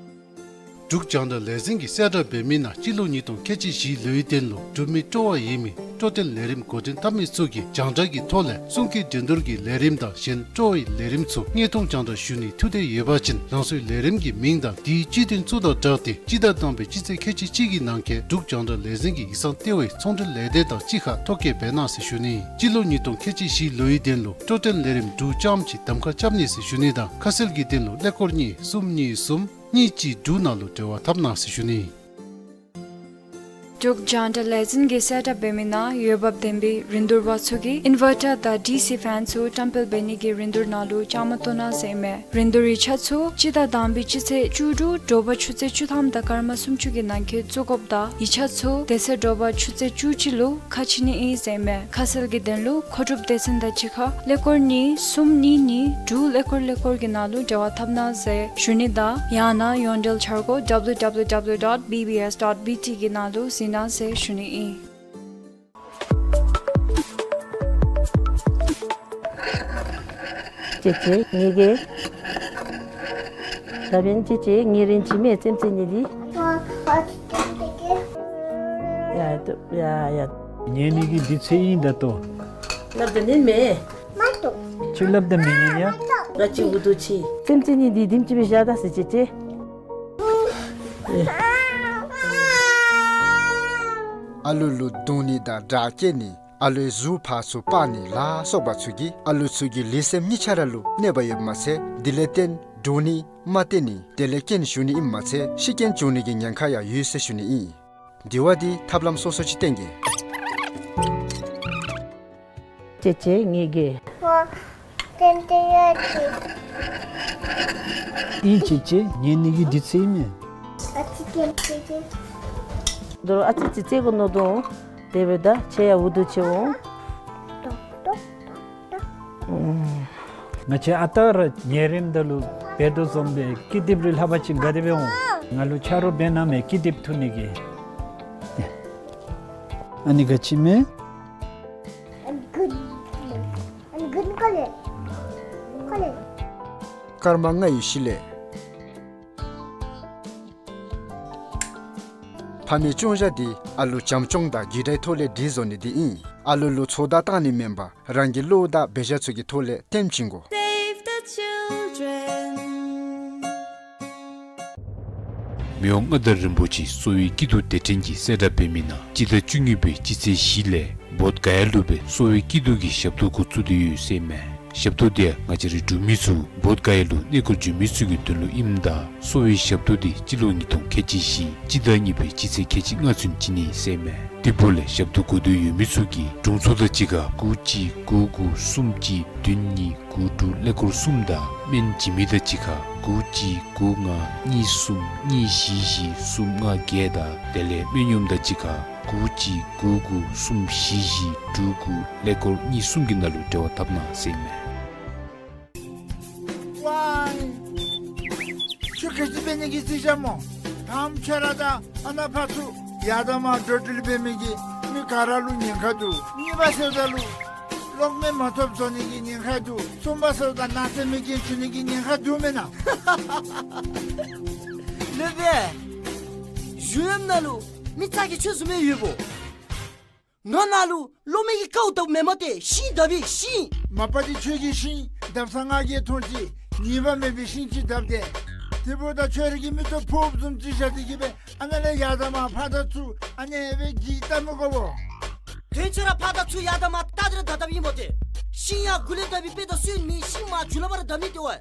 འབྲུག་རྒྱང་བསྒྲགས་ལས་འཛིན་གྱིས་གསལ་བསྒྲགས་འབད་མི་ནང་སྤྱི་ལོ་ཉིས་སྟོང་ཁལ་གཅིག་བཞི་ལོའི་དོན་ལུ་འབྲུག་མི་སྤྲོ་བ་ཡོད་མི་སྤྲོ་སྟོན་ལས་རིམ་འགོ་འདྲེན་འཐབ་མི་ཚུ་གིས་རྒྱང་བསྒྲགས་ཀྱི་ཐོག་ལས་གསུང་སྐད་འགྲན་བསྡུར་གྱི་ལས་རིམ་དང་གཞན་སྤྲོ་བའི་ལས་རིམ་ཚུ་དངོས་མཐོང་རྒྱང་བསྒྲགས་ཞུ་ནིའི་ཐུགས་འདོད་ཡོད་པ་ཅིན་རང་སོའི་ལས་རིམ་གྱི་མིང་དང་དེའི་སྤྱི་དོན་ཚུ་དང་སྦྲགས་ཏེ་སྤྱི་ཟླ་དང་པའི་སྤྱི་ཚེས་ཁལ་གཅིག་གཅིག་གི་ནང་འཁོད་འབྲུག་རྒྱང་བསྒྲགས་ལས་འཛིན་གྱི་ཡིག་ཚང་ལྟེ་བའི་ཚོང་འབྲེལ་ལས་སྡེ་དང་གཅིག་ཁར་ཐོ་བཀོད་འབད་གནང་ཟེར་ཞུ་ནི། སྤྱི་ལོ་ཉིས་སྟོང་ཁལ་གཅིག་བཞི་ལོའི་དོན་ལུ་སྤྲོ་སྟོན་ལས་རིམ་དྲུག་ཙམ་ཅིག་གདམ་ཁ་རྐྱབ་ནི་ཟེར་ཞུ་ནི་དང་ཁ་གསལ་གྱི་དོན་ལུ་ཀླད་ཀོར་གཉིས་གསུམ་གཉིས་གསུམ་གཉིས་གཅིག་དྲུག་ནང་ལུ་འབྲེལ་བ་འཐབ་གནང་ཟེར་ཞུ་ནི། འབྲུག་རྒྱང་བསྒྲགས་ལས་འཛིན་གྱིས་གསལ་བསྒྲགས་འབད་མི་ནང་འོས་འབབ་ལྡན་པའི་རིན་བསྡུར་པ་ཚུ་གིས་ཨིན་ཝར་ཊར་དང་ཌི་སི་ཕེན་ཚུ་བཀྲམ་སྤེལ་འབད་ནི་གི་རིན་བསྡུར་ནང་ལུ་བཅའ་མར་གཏོགས་གནང་ཟེར་ཨིན་མས། རིན་བསྡུར་ཡིག་ཆ་ཚུ་སྤྱི་ཟླ་དང་པའི་སྤྱི་ཚེས་བཅུ་དྲུག་དྲོ་པ་ཆུ་ཚོད་བཅུ་ཐམ་དང་སྐར་མ་སུམ་ཅུ་གི་ནང་འཁོད་བཙུགས་དགོཔ་དང་ཡིག་ཆ་ཚུ་དེ་ཚེ་དྲོ་པ་ཆུ་ཚོད་བཅུ་གཅིག་ལུ་ཁ་ཕྱེ་ནི་ཨིན་ཟེར་ཨིན་མས། ཁ་གསལ་གྱི་དོན་ལུ་མཁོ་སྒྲུབ་སྡེ་ཚན་དང་གཅིག་ཁར་ཀླད་ཀོར་གཉིས་གསུམ་གཉིས་གཉིས་དྲུག་ཀླད་ཀོར་ཀླད་ཀོར་གྱི་ནང་ལུ་འབྲེལ་བ་འཐབ་གནང་ཟེར་ཞུ་ནི་དང་ཡང་ན་ཡོངས་འབྲེལ་འཆར་སྒོ་W W W dot B B S dot B T གི་ནང་ལུ་གཟིགས་གནང་ཟེར་ཞུ་ནི་ཨིན། ཅེ་ཅེ་ངེ་གི། ཞབས་པད་ཅེ་ཅེ་ངེ་རིན་ཅི་མེ་ཙེམ་ཙེ་ནི་དི། ཡ་ཏོ་ཡ་ཡ། ཉན་ནི་གི་དུས་ཚོད་ཨིན་ད་ལྟོ། སླབ་ད་ཉན་མེ། ཅིག་སླབ་ད་མི་ཉན་ཡ། ང་ཅིག་འུ་སྡུག་ཅིག། ཙེམ་ཙེ་ནི་དི་དིམ་ཅིག་སྦེ་བཞག་ད་ཟེར་ཅེ་ཅེ། ཨ་ལུ་ལུ་རྡུང་ནི་དང་དྲག་སྐྱེད་ནི་ཨ་ལུའི་གཟུགས་ཕར་ཚུར་སྤར་ནི་ལ་སོགས་པ་ཚུ་གིས་ཨ་ལུ་ཚུ་གི་ལུས་སེམས་གཉིས་ཆ་ར་ལུ་གནོད་པ་ཡོདཔ་མ་ཚད་དེ་ལས་བརྟེན་འདྲོག་ནི་མ་བརྟན་ནི་དེ་ལས་རྐྱེན་ཞུགས་ནི་ཨིནམ་མ་ཚད་ཤི་རྐྱེན་འབྱུང་ནི་གི་ཉེན་ཁ་ཡང་ཡོད་ཟེར་ཞུ་ནི་ཨིན། དེ་བ་དེ་ཐབས་ལམ་སོ་སོ་ཅིག་བསྟེན་གེ། ཅེ་ཅེ་ངེ་གི། ཨིན་ཅེ་ཅེ་ཉན་ནི་གི་དུས་ཚོད་ཨིན་མས། ད་རུང་ཨ་ཙི་ཅིག་རྩེད་དགོ་མནོ་དོ། དེ་འབདཝ་ད་ཁྱེད་ཡང་འུ་སྡུག་ཅིག་འོང་། ང་བཅས་ཨ་རྟག་ར་ཉལ་རནམ་ད་ལུ་འབད་དོ་བཟུམ་སྦེ་ཀི་དེབ་རེ་ལྷག་པ་ཅིན་དགའ་སྟེ་སྦེ་འོང་། ང་ལུ་ཆ་རོགས་འབད་གནང་མས་ཀི་དེབ་འཐུ་ནི་གི། ཨ་ནི་ག་ཅི་མས། སྐར་མ་ལྔའི་གཞི་ལས། ཕ་མའི་སྐྱོང་བཞག་འདི་ཨ་ལུ་བྱམས་སྐྱོང་དང་རྒྱུད་དྲའི་ཐོག་ལས་སྒྲིག་བཟོ་ནི་འདི་ཨིན། ཨ་ལུ་ལུ་ཚོགས་བརྡ་བཏང་ནི་མེན་པར་རང་གི་བློ་དང་འབད་བཞག་ཚུ་གི་ཐོག་ལས་སྟོན་བྱིན་དགོ། Save the children. མི་དབང་མངའ་བདག་རིན་པོ་ཆེ་གསོ་བའི་སྐྱིད་སྡུག་སྡེ་ཕྲན་གྱིས་གསལ་བསྒྲགས་འབད་མི་ནང་སྤྱི་ཟླ་བཅུ་གཉིས་པའི་སྤྱི་ཚེས་བཞི་ལས་བོདྷ་ག་ཡ་ལུ་སྦེ་གསོ་བའི་སྐྱིད་སྡུག་གི་ཞབས་ཏོག་འགོ་བཙུགས་ཏེ་ཡོད་ཟེར་ཨིན་མས། ཞབས་ཏོག་འདི་ང་བཅས་རའི་འབྲུག་མི་ཚུ་བོདྷ་ག་ཡ་ལུ་གནས་སྐོར་འགྱོ་མི་ཚུ་གི་དོན་ལུ་ཨིནམ་ད་གསོ་བའི་ཞབས་ཏོག་འདི་སྤྱི་ལོ་ཉིས་སྟོང་ཁལ་གཅིག་བཞི་སྤྱི་ཟླ་གཉིས་པའི་སྤྱི་ཚེས་ཁལ་གཅིག་ལྔ་ཚུན་བྱིན་ནི་ཟེར་མས། དེ་འབདཝ་ལས་ཞབས་ཏོག་དགོ་འདོད་ཡོད་མི་ཚུ་གིས་དྲུང་འཚོ་དང་གཅིག་ཁར་དགུ་གཅིག་དགུ་དགུ་གསུམ་གཅིག་བདུན་གཉིས་དགུ་དྲུག་ཀླད་ཀོར་གསུམ་དང་སྨན་བྱིན་མི་དང་གཅིག་ཁར་དགུ་གཅིག་དགུ་ལྔ་གཉིས་གསུམ་གཉིས་བཞི་བཞི་གསུམ་ལྔ་བརྒྱད་དང་དེ་ལས་སྨན་གཡོགམ་དང་གཅིག་ཁར་དགུ་གཅིག་དགུ་དགུ་གསུམ་བཞི་བཞི་དྲུག་དགུ་ཀླད་ཀོར་གཉིས་གསུམ་གྱི་ནང་ལུ་འབྲེལ་བ་འཐབ་གནང་ཟེར་མས། ཝའི། ཁྱོད་ག་ཅི་འབད་ནི་གི་རྩིས་རྐྱབ་སྨོ། ད་ཁྱོད་ར་དང་ཨ་ནཱ་ཕར་ཚུར་ཡར་དང་མར་འགྲོ་འགྲུལ་འབད་མི་གིས་མི་ག་ར་ལུ་ཉེན་ཁ་འདུག། གཉིས་པ་ཟེརཝ་ད་ལུ་གློག་མེ་མ་ཐོབ་བཟོ་ནི་གི་ཉེན་ཁ་འདུག། གསུམ་པ་ཟེརཝ་ད་ནག་རྩེད་མི་རྐྱེན་བྱུང་ནི་གི་ཉེན་ཁ་འདུག་མེན་ན། ལེགས་པས། གཞུང་གཡམ་ནང་ལུ་མི་ཚ་གྱང་ཁྱོད་བཟུམ་མའི་ཡོདཔ་འོང་། ང་ནང་ལུ་གློག་མེ་གི་ཀཝ་བཏབ་མེན་མས་ཏེ། ཤིང་བཏབ་ཨིན་ཤིང་། མ་པ་འདི་ཁྱོད་ཀྱིས་ཤིང་བཏབ་ས་ང་གིས་མཐོང་ཅི། ཉེས་པ་མེད་པའི་ཤིང་ཅིག་བཏབ་སྟེ། དེ་འབདཝ་ད་ཁྱོད་ར་གི་མིག་ཏོ་ཕོརཔ་བཟུམ་ཅིག་བཞག་སྟེ་གི་སྦེ་ཨ་ནཱ་ལས་ཡར་དང་མར་ཕར་དང་ཚུར་ཨ་ནི་སྦེ་འགྱིག་བཏབ་མི་དགོ་པས། དོན་ཁྱོད་ར་ཕར་དང་ཚུར་ཡར་དང་མར་བལྟ་སྟེ་ར་བཏབ་བཏབཔ་ཨིན་མས་ཏེ། ཤིང་ཡར་མགུ་ལས་བཏབ་པའི་དཔེ་དང་སོན་མི་ཤིང་མར་མཇུག་ལས་ཕར་ར་བཏབ་མི་དེ་བས།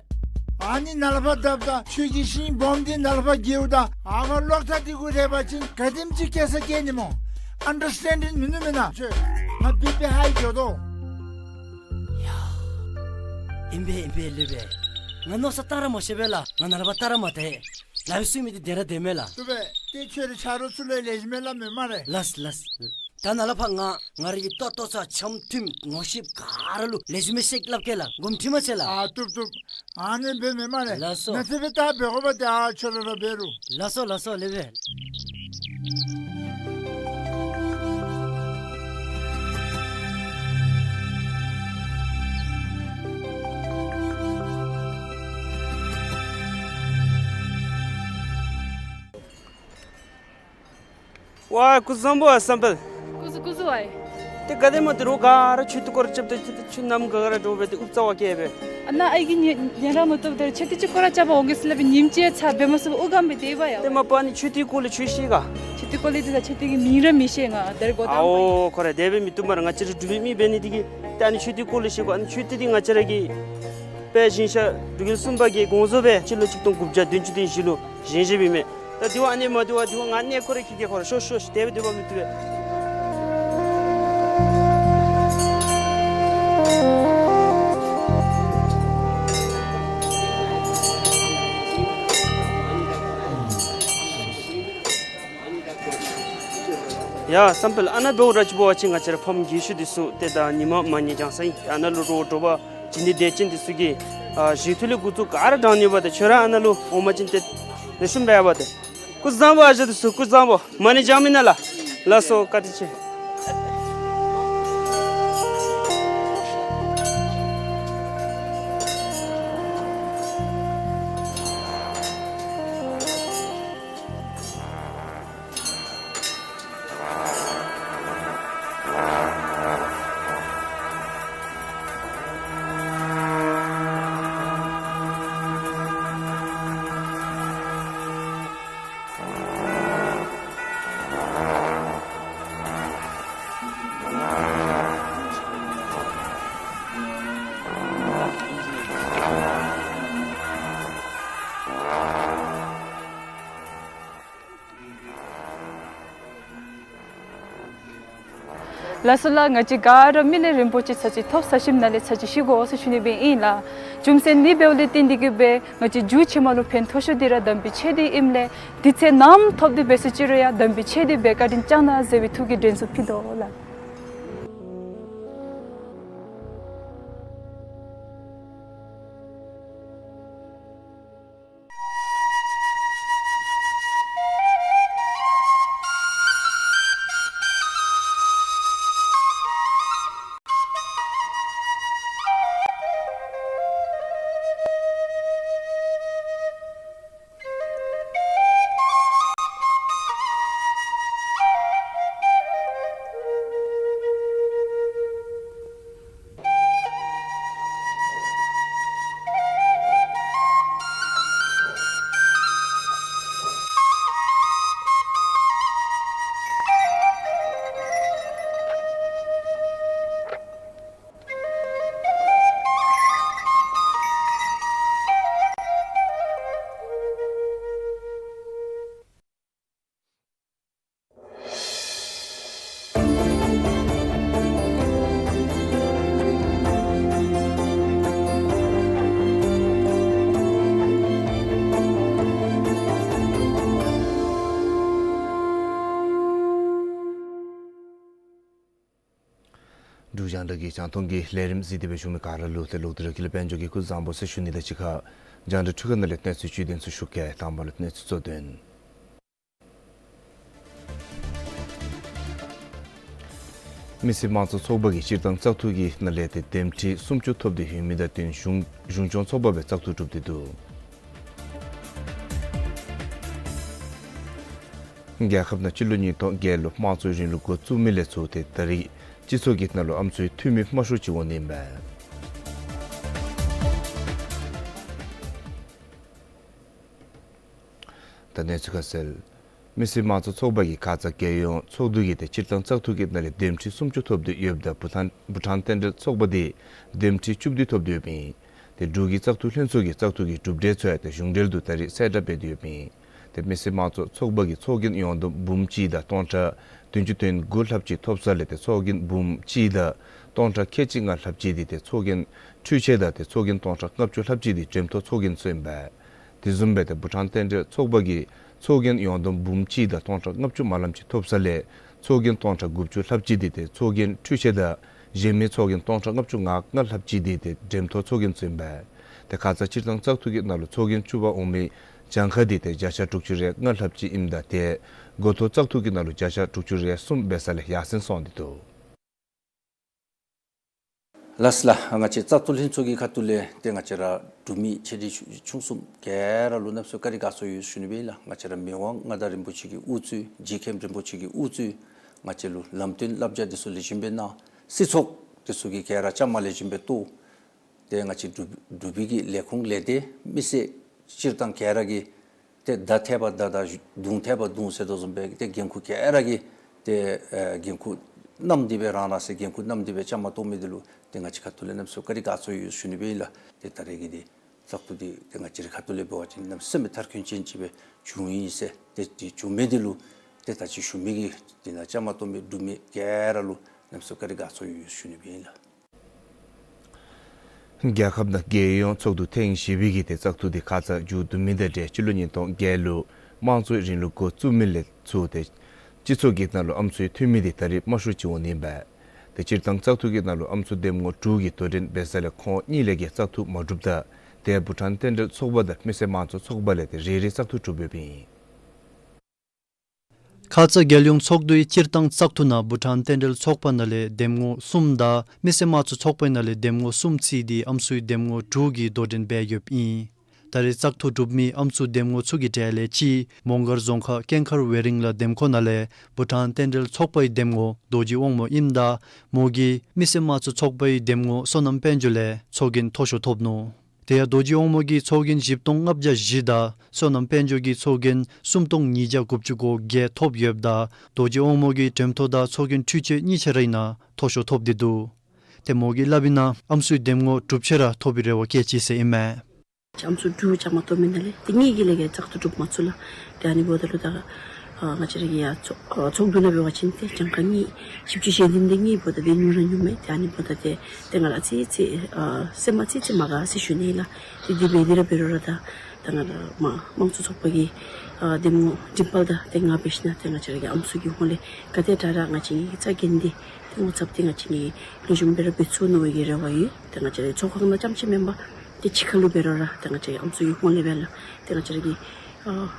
ཨ་ནི་ནཱ་ལས་ཕར་བཏབ་ད་ཁྱོད་ཀྱིས་ཤིང་སྦོམ་འདི་ནཱ་ལས་ཕར་འགྱེལཝ་ད་ཨ་ཕར་གློག་ཐག་འདི་གུ་རེག་པ་ཅིན་ག་དེམ་ཅིག་སྐྱེ་ས་སྐྱེ་ནི་སྨོ། ཨན་ཌར་སི་ཊེན་ཌིང་མིན་ནུག་མེན་ན། ཁྱོད་ང་བི་པི་ཧའི་འགྱོ་དོ། ཡ། ཨིན་པས་ཨིན་པས་ལེགས་པས། ང་མནོ་བསམ་བཏང་ར་མ་ཤེས་པས་ལགས། ང་ནཱ་ལས་ཕར་བལྟ་ར་མ་བལྟ། ལཱ་གཡོག་ཚུ་མི་འདི་བདེན་ར་བདེན་མས་ལགས། བཏུབ་པས། ཏེ་ཁྱོད་རའི་ཆ་རོགས་ཚུ་ལུ་ལེགས་ཤོམ་སྦེ་སླབ་མས་སྨ་རེ། ལགས་ལགས། ད་ནཱ་ལས་ཕར་ང་ང་རའི་གི་ལྟོ་ལྟོ་ཚང་འཆམ་མཐུན་ངོ་ཤེས་ག་ར་ལུ་ལེགས་ཤོམ་སྦེ་བཤད་སླབ་གེ་ལགས། དགོངསམ་ཁྲེལ་མ་མཛད་ལགས། ཨ་བཏུབ་བཏུབ། ཨ་ནི་འབདཝ་མས་སྨ་རེ། ལགས་སོ། ང་ཚེ་འབད་ད་འབད་དགོ་པ་ཏེ་ཨ་ཁྱོད་ར་ར་འབད་རུང་། ལགས་སོ་ལགས་སོ་ལེགས་པས། ཝའི་སྐུ་གཟུགས་བཟང་པོ་ཨ་བསམ་འཕེལ། སྐུ་གཟུགས་སྐུ་གཟུགས་ཨའི། ཏེ་ག་དེམ་ཅིག་རོགས་ག་ར་མཆོད་རྟེན་སྐོར་ར་རྐྱབ་སྟེ་ཁྱོད་ཏེ་ཁྱོད་ནམ་ག་ར་འདྲོག་སྦེ་ཏེ་ཨུབ་ཙ་བ་སྐྱེས་པས། ཨ་ནཱ་ཨའི་གིས་ཉན་ཉན་ར་མ་བཏུབ། ད་མཆོད་རྟེན་ཅིག་སྐོར་ར་རྐྱབ་པར་འོང་གེ་ཟེར་སླབ་པའི་ཉིནམ་གཅིག་ཡང་ཚར་འབད་མ་ཚུགས་པར་ཨུ་གམ་སྦེ་སྡོད་པས་ཡ། ཏེ་མ་པ་ཨ་ནི་མཆོད་རྟེན་སྐོར་ལས་ཁྱོད་ཤེས་ག། མཆོད་རྟེན་སྐོར་ལས་འདི་ད་མཆོད་རྟེན་གྱི་མིང་ར་མི་ཤེས། ང་ད་རེས་འགོ་དང་པ་ཨིན། ཨའོ་ཁོ་ར་དེ་སྦེ་མི་བཏུབ་སྨ་རེ། ང་བཅས་ར་འབྲུག་པའི་མི་འབད་ནི་འདི་གིས་ད་ཨ་ནི་མཆོད་རྟེན་སྐོར་ལས་ཤེས་དགོ། ཨ་ནི་མཆོད་རྟེན་འདི་ང་བཅས་ར་གིས་དཔལ་ཞིང་གཤེགས་འབྲུག་རྒྱལ་གསུམ་པ་གིས་དགོངས་རྫོགས་སྦེ་སྤྱི་ལོ་གཅིག་སྟོང་དགུ་བརྒྱ་བདུན་ཅུ་དོན་བཞི་ལུ་བཞེངས་བཞེངསམ་ཨིན་མས། ད་དེ་བ་ཨ་ནི་མ་དེ་བ་དེ་བ་ང་གནས་སྐོར་ར་འཁྱིད་གེ། ཁོ་ར་ཤོག་ཤོག་ཤོག། དེ་སྦེ་སྡོད་པ་མི་བཏུབ་པས། ཡ་བསམ་འཕེལ། ཨ་ནཱ་འབདཝ་ར་ཅིག་འབད་བ་ཅིན་ང་བཅས་ར་ཕམ་རྒས་ཤོས་འདི་ཚུ་ཏེ་ད་ཉིན་མ་མ་ཉལ་རྐྱངམ་ཅིག་ཨ་ནཱ་ལུ་རོགས་དྲོ་པ་བྱིན་ནི་དད་ཅན་འདི་ཚུ་གིས་ཨ་བཞེས་ཐུག་ལས་འགོ་བཙུགས་ག་ར་དྲང་ནི་པ་ཏེ། ཁྱོད་ར་ཨ་ནཱ་ལུ་འོང་པ་ཅིན་ཏེ་ལེགས་ཤོམ་འབད་ཡ་པ་ཏེ། སྐུ་གཟུགས་བཟང་པོ་ཨ་ཞང་འདི་ཚུ། སྐུ་གཟུགས་བཟང་པོ། མ་ཎི་བགྱང་མེན་ན་ལགས། ལགས་སོ། བཀའ་དྲིན་ཆེ། ལགས་སོ་ལགས། ང་བཅས་ག་ར་མི་ལས་རིན་པོ་ཆེ་ཚར་ཅིག་ཐོབ་ས་ཞིནམ་ལས་ཚར་ཅིག་ཤི་དགོ་ཟེར་ཞུ་ནི་སྦེ་ཨིན་ལགས། རྒྱུ་མཚན་ཨ་ནི་འབདཝ་ལས་བརྟེན་ཏེ་གི་སྦེ་ང་བཅས་རྒྱུད་ཕྱི་མ་ལུ་ཕན་ཐོགས་ཤོས་འདི་ར་དམ་པའི་ཆོས་འདི་ཨིནམ་ལས་དུས་ཚོད་ནམ་ཐོབ་སྟེ་འབད་ས་ཅིག་རུང་ཡང་དམ་པའི་ཆོས་འདི་འབད་བཀའ་དྲིན་བསྐྱང་གནང་ཟེར་བའི་ཐུགས་ཀྱི་དྲན་གསོ་ཕུལ་དོ་ལགས། འབྲུག་རྒྱང་བསྒྲགས་ཀྱི་རྒྱང་མཐོང་གི་ལས་རིམ་གཟིགས་ཏེ་སྦེ་བཞུགས་མི་ག་ར་ལུ་ཏེ་ལོག་སྟེ་ར་ཀུན་ལེགས་དཔལ་འབྱོར་གྱིས་སྐུ་གཟུགས་བཟང་པོ་ཟེར་ཞུ་ནི་དང་གཅིག་ཁར་རྒྱང་བསྒྲགས་འཕྲུལ་ཁང་ནང་ལས་གནས་ཚུལ་བཅུད་དོན་ཚུ་ཞུ་གེ། དང་པ་ལུ་གནས་ཚུལ་གཙོ་དོན། མི་སེར་དམངས་གཙོ་ཚོགས་པ་གིས་སྤྱིར་བཏང་བཙག་འཐུ་གི་ནང་ལས་ཏེ་འདེམས་ཁྲི་སུམ་ཅུ་ཐོབ་སྟེ་ཡོད་མི་དང་བསྟུན་གཞུང་གཞུང་སྐྱོང་ཚོགས་པ་སྦེ་བཙག་འཐུ་གྲུབ་སྟེ་འདུག། རྒྱལ་ཁབ་ནང་སྤྱི་ལོ་ཉིས་སྟོང་བརྒྱད་ལུ་དམངས་གཙོའི་རིང་ལུགས་འགོ་བཙུགས་མི་ལས་ཚུར་ཏེ་ད་རེས་སྤྱི་ཚོགས་ཀྱི་ནང་ལུ་ཨམ་སྲུའི་འཐུས་མི་དམའ་ཤོས་ཅིག་འོང་ནི་ཨིན་པས། ད་གནས་ཚུལ་ཁ་གསལ། མི་སེར་དམངས་གཙོ་ཚོགས་པ་གིས་ཁ་ཙ་རྒྱལ་ཡོངས་ཚོགས་འདུ་གིས་ཏེ་སྤྱིར་བཏང་བཙག་འཐུ་གི་ནང་ལས་འདེམས་ཁྲི་སུམ་ཅུ་ཐོབ་སྟེ་ཡོདཔ་ད་བྷུ་ཊཱན་བྷུ་ཊཱན་རྟེན་འབྲེལ་ཚོགས་པ་འདི་འདེམས་ཁྲི་བཅུ་བདུན་ཐོབ་སྟེ་ཡོདཔ་ཨིན། ཏེ་འབྲུག་གི་བཙག་འཐུ་ལྷན་ཚོགས་ཀྱིས་བཙག་འཐུ་གི་གྲུབ་འབྲས་ཚུ་ཡང་ཏེ་གཞུང་འབྲེལ་དུ་ད་རེས་གསལ་བསྒྲགས་འབད་དེ་ཡོདཔ་ཨིན། ཏེ་མི་སེར་དམངས་གཙོ་ཚོགས་པ་གིས་ཚོགས་རྒྱན་ཡོངས་བསྡོམས་འབུམ་གཅིག་དང་སྟོང་ཕྲག་བདུན་ཅུ་དོན་དགུ་ལྷགཔ་ཅིག་ཐོབ་ས་ལས་ཏེ་ཚོགས་རྒྱན་འབུམ་གཅིག་དང་སྟོང་ཕྲག་ཁལ་གཅིག་ལྔ་ལྷགཔ་ཅིག་འདི་ཏེ་ཚོགས་རྒྱན་འཕྲུལ་ཆས་དང་ཏེ་ཚོགས་རྒྱན་སྟོང་ཕྲག་ལྔ་བཅུ་ལྷགཔ་ཅིག་འདི་འགྲེམས་ཐོག་ཚོགས་རྒྱན་ཚུ་ཨིན་པས། དེ་བཟུམ་སྦེ་ཏེ་བྷུ་ཊཱན་རྟེན་འབྲེལ་ཚོགས་པ་གིས་ཚོགས་རྒྱན་ཡོངས་བསྡོམས་འབུམ་གཅིག་དང་སྟོང་ཕྲག་ལྔ་བཅུ་མ་ལམ་ཅིག་ཐོབ་ས་ལས་ཚོགས་རྒྱན་སྟོང་ཕྲག་དགུ་བཅུ་ལྷགཔ་ཅིག་འདི་ཏེ་ཚོགས་རྒྱན་འཕྲུལ་ཆས་དང་གཞན་མི་ཚོགས་རྒྱན་སྟོང་ཕྲག་ལྔ་བཅུ་ང་ལྔ་ལྷགཔ་ཅིག་འདི་ཏེ་འགྲེམས་ཐོག་ཚོགས་རྒྱན་ཚུ་ཨིན་པས། ཏེ་ཁ་ཙ་སྤྱིར་བཏང་བཙག་འཐུ་གི་ནང་ལུ་ཚོགས་རྒྱན་བཅུ་པ་འོང་མི་གྱངས་ཁ་འདི་ཏེ་བརྒྱ་ཆ་དྲུག་ཅུ་རེ་ལྔ་ལྷགཔ་ཅིག་ཨིནམ་ད་ཏེ་འགོ་ཐོག་བཙག་འཐུ་གི་ནང་ལུ་བརྒྱ་ཆ་དྲུག་ཅུ་རེ་གསུམ་འབད་ས་ལས་ཡར་སེང་སོང་སྟེ་འདུག། ལགས་སོ་ལགས། ང་བཅས་བཙག་འཐུ་ལྷན་ཚོགས་ཀྱི་ཁ་ཐུག་ལས་ཏེ་ང་བཅས་ར་འབྲུག་མི་ཆེ་འབྲིང་ཆུང་གསུམ་ག་ར་ལུ་གནམ་མེད་ས་མེད་བཀའ་དྲིན་དགའ་ཚོར་ཡོད་ཞུ་ནི་སྦེ་ཨིན་ལགས། ང་བཅས་ར་མི་དབང་མངའ་བདག་རིན་པོ་ཆེ་གི་དབུ་གཙོས་རྗེ་མཁན་རིན་པོ་ཆེ་གི་དབུ་གཙོས་ང་བཅས་ལུ་ལམ་སྟོན་བསླབ་བྱ་འདི་ཚུ་ལེགས་ཤོམ་སྦེ་གནང་། སྲིད་ཚོགས་འདི་ཚུ་གིས་ག་ར་བཅའ་མར་ལེགས་ཤོམ་སྦེ་གཏོགས། ཏེ་ང་བཅས་འབྲུག་འབྲུག་པའི་གི་ལས་ཁུངས་ལས་སྡེ་མི་སེར་སྤྱིར་བཏང་ག་ར་གིས་ཏེ་མདའ་ཐད་པ་མདའ་དང་མདུང་ཐད་པ་མདུང་ཟེར་དོ་བཟུམ་སྦེ་ཏེ་འགན་ཁུར་ག་ར་གིས་ཏེ་ཨེ་འགན་ཁུར་བསྣམས་ཏེ་སྦེ་རང་རང་སའི་འགན་ཁུར་བསྣམས་ཏེ་སྦེ་བཅའ་མར་གཏོགས་མི་འདི་ལུ་ཏེ་ང་བཅས་ཁ་ཐུག་ལས་གནམ་མེད་ས་མེད་བཀའ་དྲིན་དགའ་ཚོར་ཡོད་ཞུ་ནི་སྦེ་ཨིན་ལགས། ཏེ་ད་རེས་ཀྱི་འདི་བཙག་འཐུ་འདི་ཏེ་ང་བཅས་རའི་ཁ་ཐུག་ལས་འབད་བ་ཅིན་གནམ་མེད་ས་མེད་མཐར་འཁྱོལ་ཅན་ཅིག་སྦེ་བྱུང་ཡི་ཟེར། ཏེ་འདི་བྱུང་མི་འདི་ལུ་ཏེ་ད་ཅི་ཞུ་མི་གི་འདི་ནང་བཅའ་མར་གཏོགས་མི་འབྲུག་མི་ག་ར་ལུ་གནམ་མེད་ས་མེད་བཀའ་དྲིན་དགའ་ཚོར་ཡོད་ཞུ་ནི་སྦེ་ཨིན་ལགས། རྒྱལ་ཁབ་ནང་རྒྱལ་ཡོངས་ཚོགས་འདུ་ཐེངས་བཞི་པའི་གི་ཏེ་བཙག་འཐུ་འདི་ཁ་ཙ་མཇུག་བསྡུ་མི་དང་འབྲེལ་སྤྱི་ལོ་ཉིས་སྟོང་བརྒྱད་ལུ་དམངས་གཙོའི་རིང་ལུགས་འགོ་བཙུགས་མི་ལས་ཚུར་ཏེ་སྤྱི་ཚོགས་ཀྱི་ནང་ལུ་ཨམ་སྲུའི་འཐུས་མི་འདི་ད་རེས་དམའ་ཤོས་ཅིག་འོང་ནི་ཨིན་པས། ཏེ་སྤྱིར་བཏང་བཙག་འཐུ་གི་ནང་ལུ་ཨམ་སྲུ་འདེམས་ངོ་དྲུག་གིས་དོ་འགྲན་འབད་ས་ལས་ཁོང་གཉིས་ལས་བརྒལ་བཙག་འཐུ་མ་གྲུབ་ད་ཏེ་བྷུ་ཊཱན་རྟེན་འབྲེལ་ཚོགས་པ་དང་མི་སེར་དམངས་གཙོ་ཚོགས་པ་ལས་ཏེ་རེ་རེ་བཙག་འཐུ་གྲུབ་ཡོདཔ་ཨིན། ཁ་ཙ་རྒྱལ་ཡོངས་ཚོགས་འདུའི་སྤྱིར་བཏང་བཙག་འཐུ་ནང་བྷུ་ཊཱན་རྟེན་འབྲེལ་ཚོགས་པ་ནང་ལས་འདེམས་ངོ་གསུམ་དང་མི་སེར་དམངས་གཙོ་ཚོགས་པའི་ནང་ལས་འདེམས་ངོ་གསུམ་བརྩིས་ཏེ་ཨམ་སྲུའི་འདེམས་ངོ་དྲུག་གིས་དོ་འགྲན་འབད་ཡོདཔ་ཨིན། ད་རེས་བཙག་འཐུ་གྲུབ་མི་ཨམ་སྲུ་འདེམས་ངོ་ཚུ་གི་གྲས་ལས་གཅིག་མོང་སྒར་རྫོང་ཁག་ཀེང་མཁར་ཝེ་རིང་ལ་འདེམས་ཁོངས་ནང་ལས་བྷུ་ཊཱན་རྟེན་འབྲེལ་ཚོགས་པའི་འདེམས་ངོ་རྡོ་རྗེ་དབང་མོ་ཨིནམ་ད་མོ་གིས་མི་སེར་དམངས་གཙོ་ཚོགས་པའི་འདེམས་ངོ་བསོད་ནམས་དཔལ་འབྱོར་ལས་ཚོགས་རྒྱན་མཐོ་ཤོས་ཐོབ་ནུག། དེ་ཡང་རྡོ་རྗེ་དབང་མོ་གིས་ཚོགས་རྒྱན་བཞི་སྟོང་ལྔ་བརྒྱ་བཞི་དང་བསོད་ནམས་དཔལ་འབྱོར་གྱིས་ཚོགས་རྒྱན་སུམ་སྟོང་ཉིས་བརྒྱ་དགུ་བཅུ་གོ་བརྒྱད་ཐོབ་ཡོདཔ་ད་རྡོ་རྗེ་དབང་མོ་གིས་འགྲེམས་ཐོག་དང་ཚོགས་རྒྱན་འཕྲུལ་ཆས་གཉིས་ཆ་རའི་ནང་མཐོ་ཤོས་ཐོབ་སྟེ་འདུག། ཏེ་མོ་གིས་སླབ་མིའི་ནང་ཨམ་སྲུའི་འདེམས་ངོ་གྲུབ་ཆེ་ར་ཐོབ་པའི་རེ་བ་བསྐྱེད་ཅི་ཟེར་ཨིན་མས། ཨམ་སྲུ་དྲུག་བཅའ་མར་གཏོགས་མི་ནང་ལས་ཏེ་གཉིས་ཀྱིས་ལས་བརྒལ་བཙག་འཐུ་གྲུབ་མ་ཚུགས་ལགས། ཏེ་ཨ་ནི་འབདཝ་ད་ལུ་ད་ཨ་ང་བཅས་ར་གི་ཡ་ཚོགས་ཨ་ཚོགས་འདུ་ནང་འབད་བ་ཅིན་ཏེ་གྱངས་ཁ་གཉིས་བཞི་བཅུ་ཞེ་བདུན་དེ་གཉིས་འབདཝ་ད་ཏེ་ཉུང་ར་ཉུང་མས། ཏེ་ཨ་ནི་འབདཝ་ད་ཏེ་ཏེ་ང་ལུ་ཨ་ཙི་ཙི་ཨ་སེམས་མ་ཨ་ཙི་ཙི་མ་དགའ་ཟེར་ཞུ་ནི་ལགས། ཏེ་དེ་འབད་དེ་ར་འབད་རུང་ར་ད་ད་ང་ལུ་མ་དམངས་གཙོ་ཚོགས་པ་གི་ཨ་འདེམས་ངོ་འགྲེམས་སྤེལ་དང་ཏེ་ང་འབད་ཞིནམ་ཏེ་ང་བཅས་ར་གི་ཨམ་སྲུ་གི་ཧོངས་ལས་ག་དེ་དྲག་དྲག་ང་བཅས་ཀྱི་རྩ་འགེངས་ཏེ་ཏེ་ངོ་ཚབ་ཏེ་ང་བཅས་ཀྱིས་ལེགས་ཤོམ་སྦེ་ར་འབད་ཚུགས་ནི་བའི་གི་རེ་བ་ཡོད། ཏེ་ང་བཅས་ར་ཚོགས་ཁང་ནང་རྐྱངམ་ཅིག་མེན་པར་ཏེ་ཕྱི་ཁ་ལུ་འབད་རུང་ར་ཏེ་ང་བཅས་ར་གི་ཨམ་སྲུ་གི་ཧོངས་ལས་འབད་ལགས། ཏེ་ང་བཅས་ར་གི་ཨ་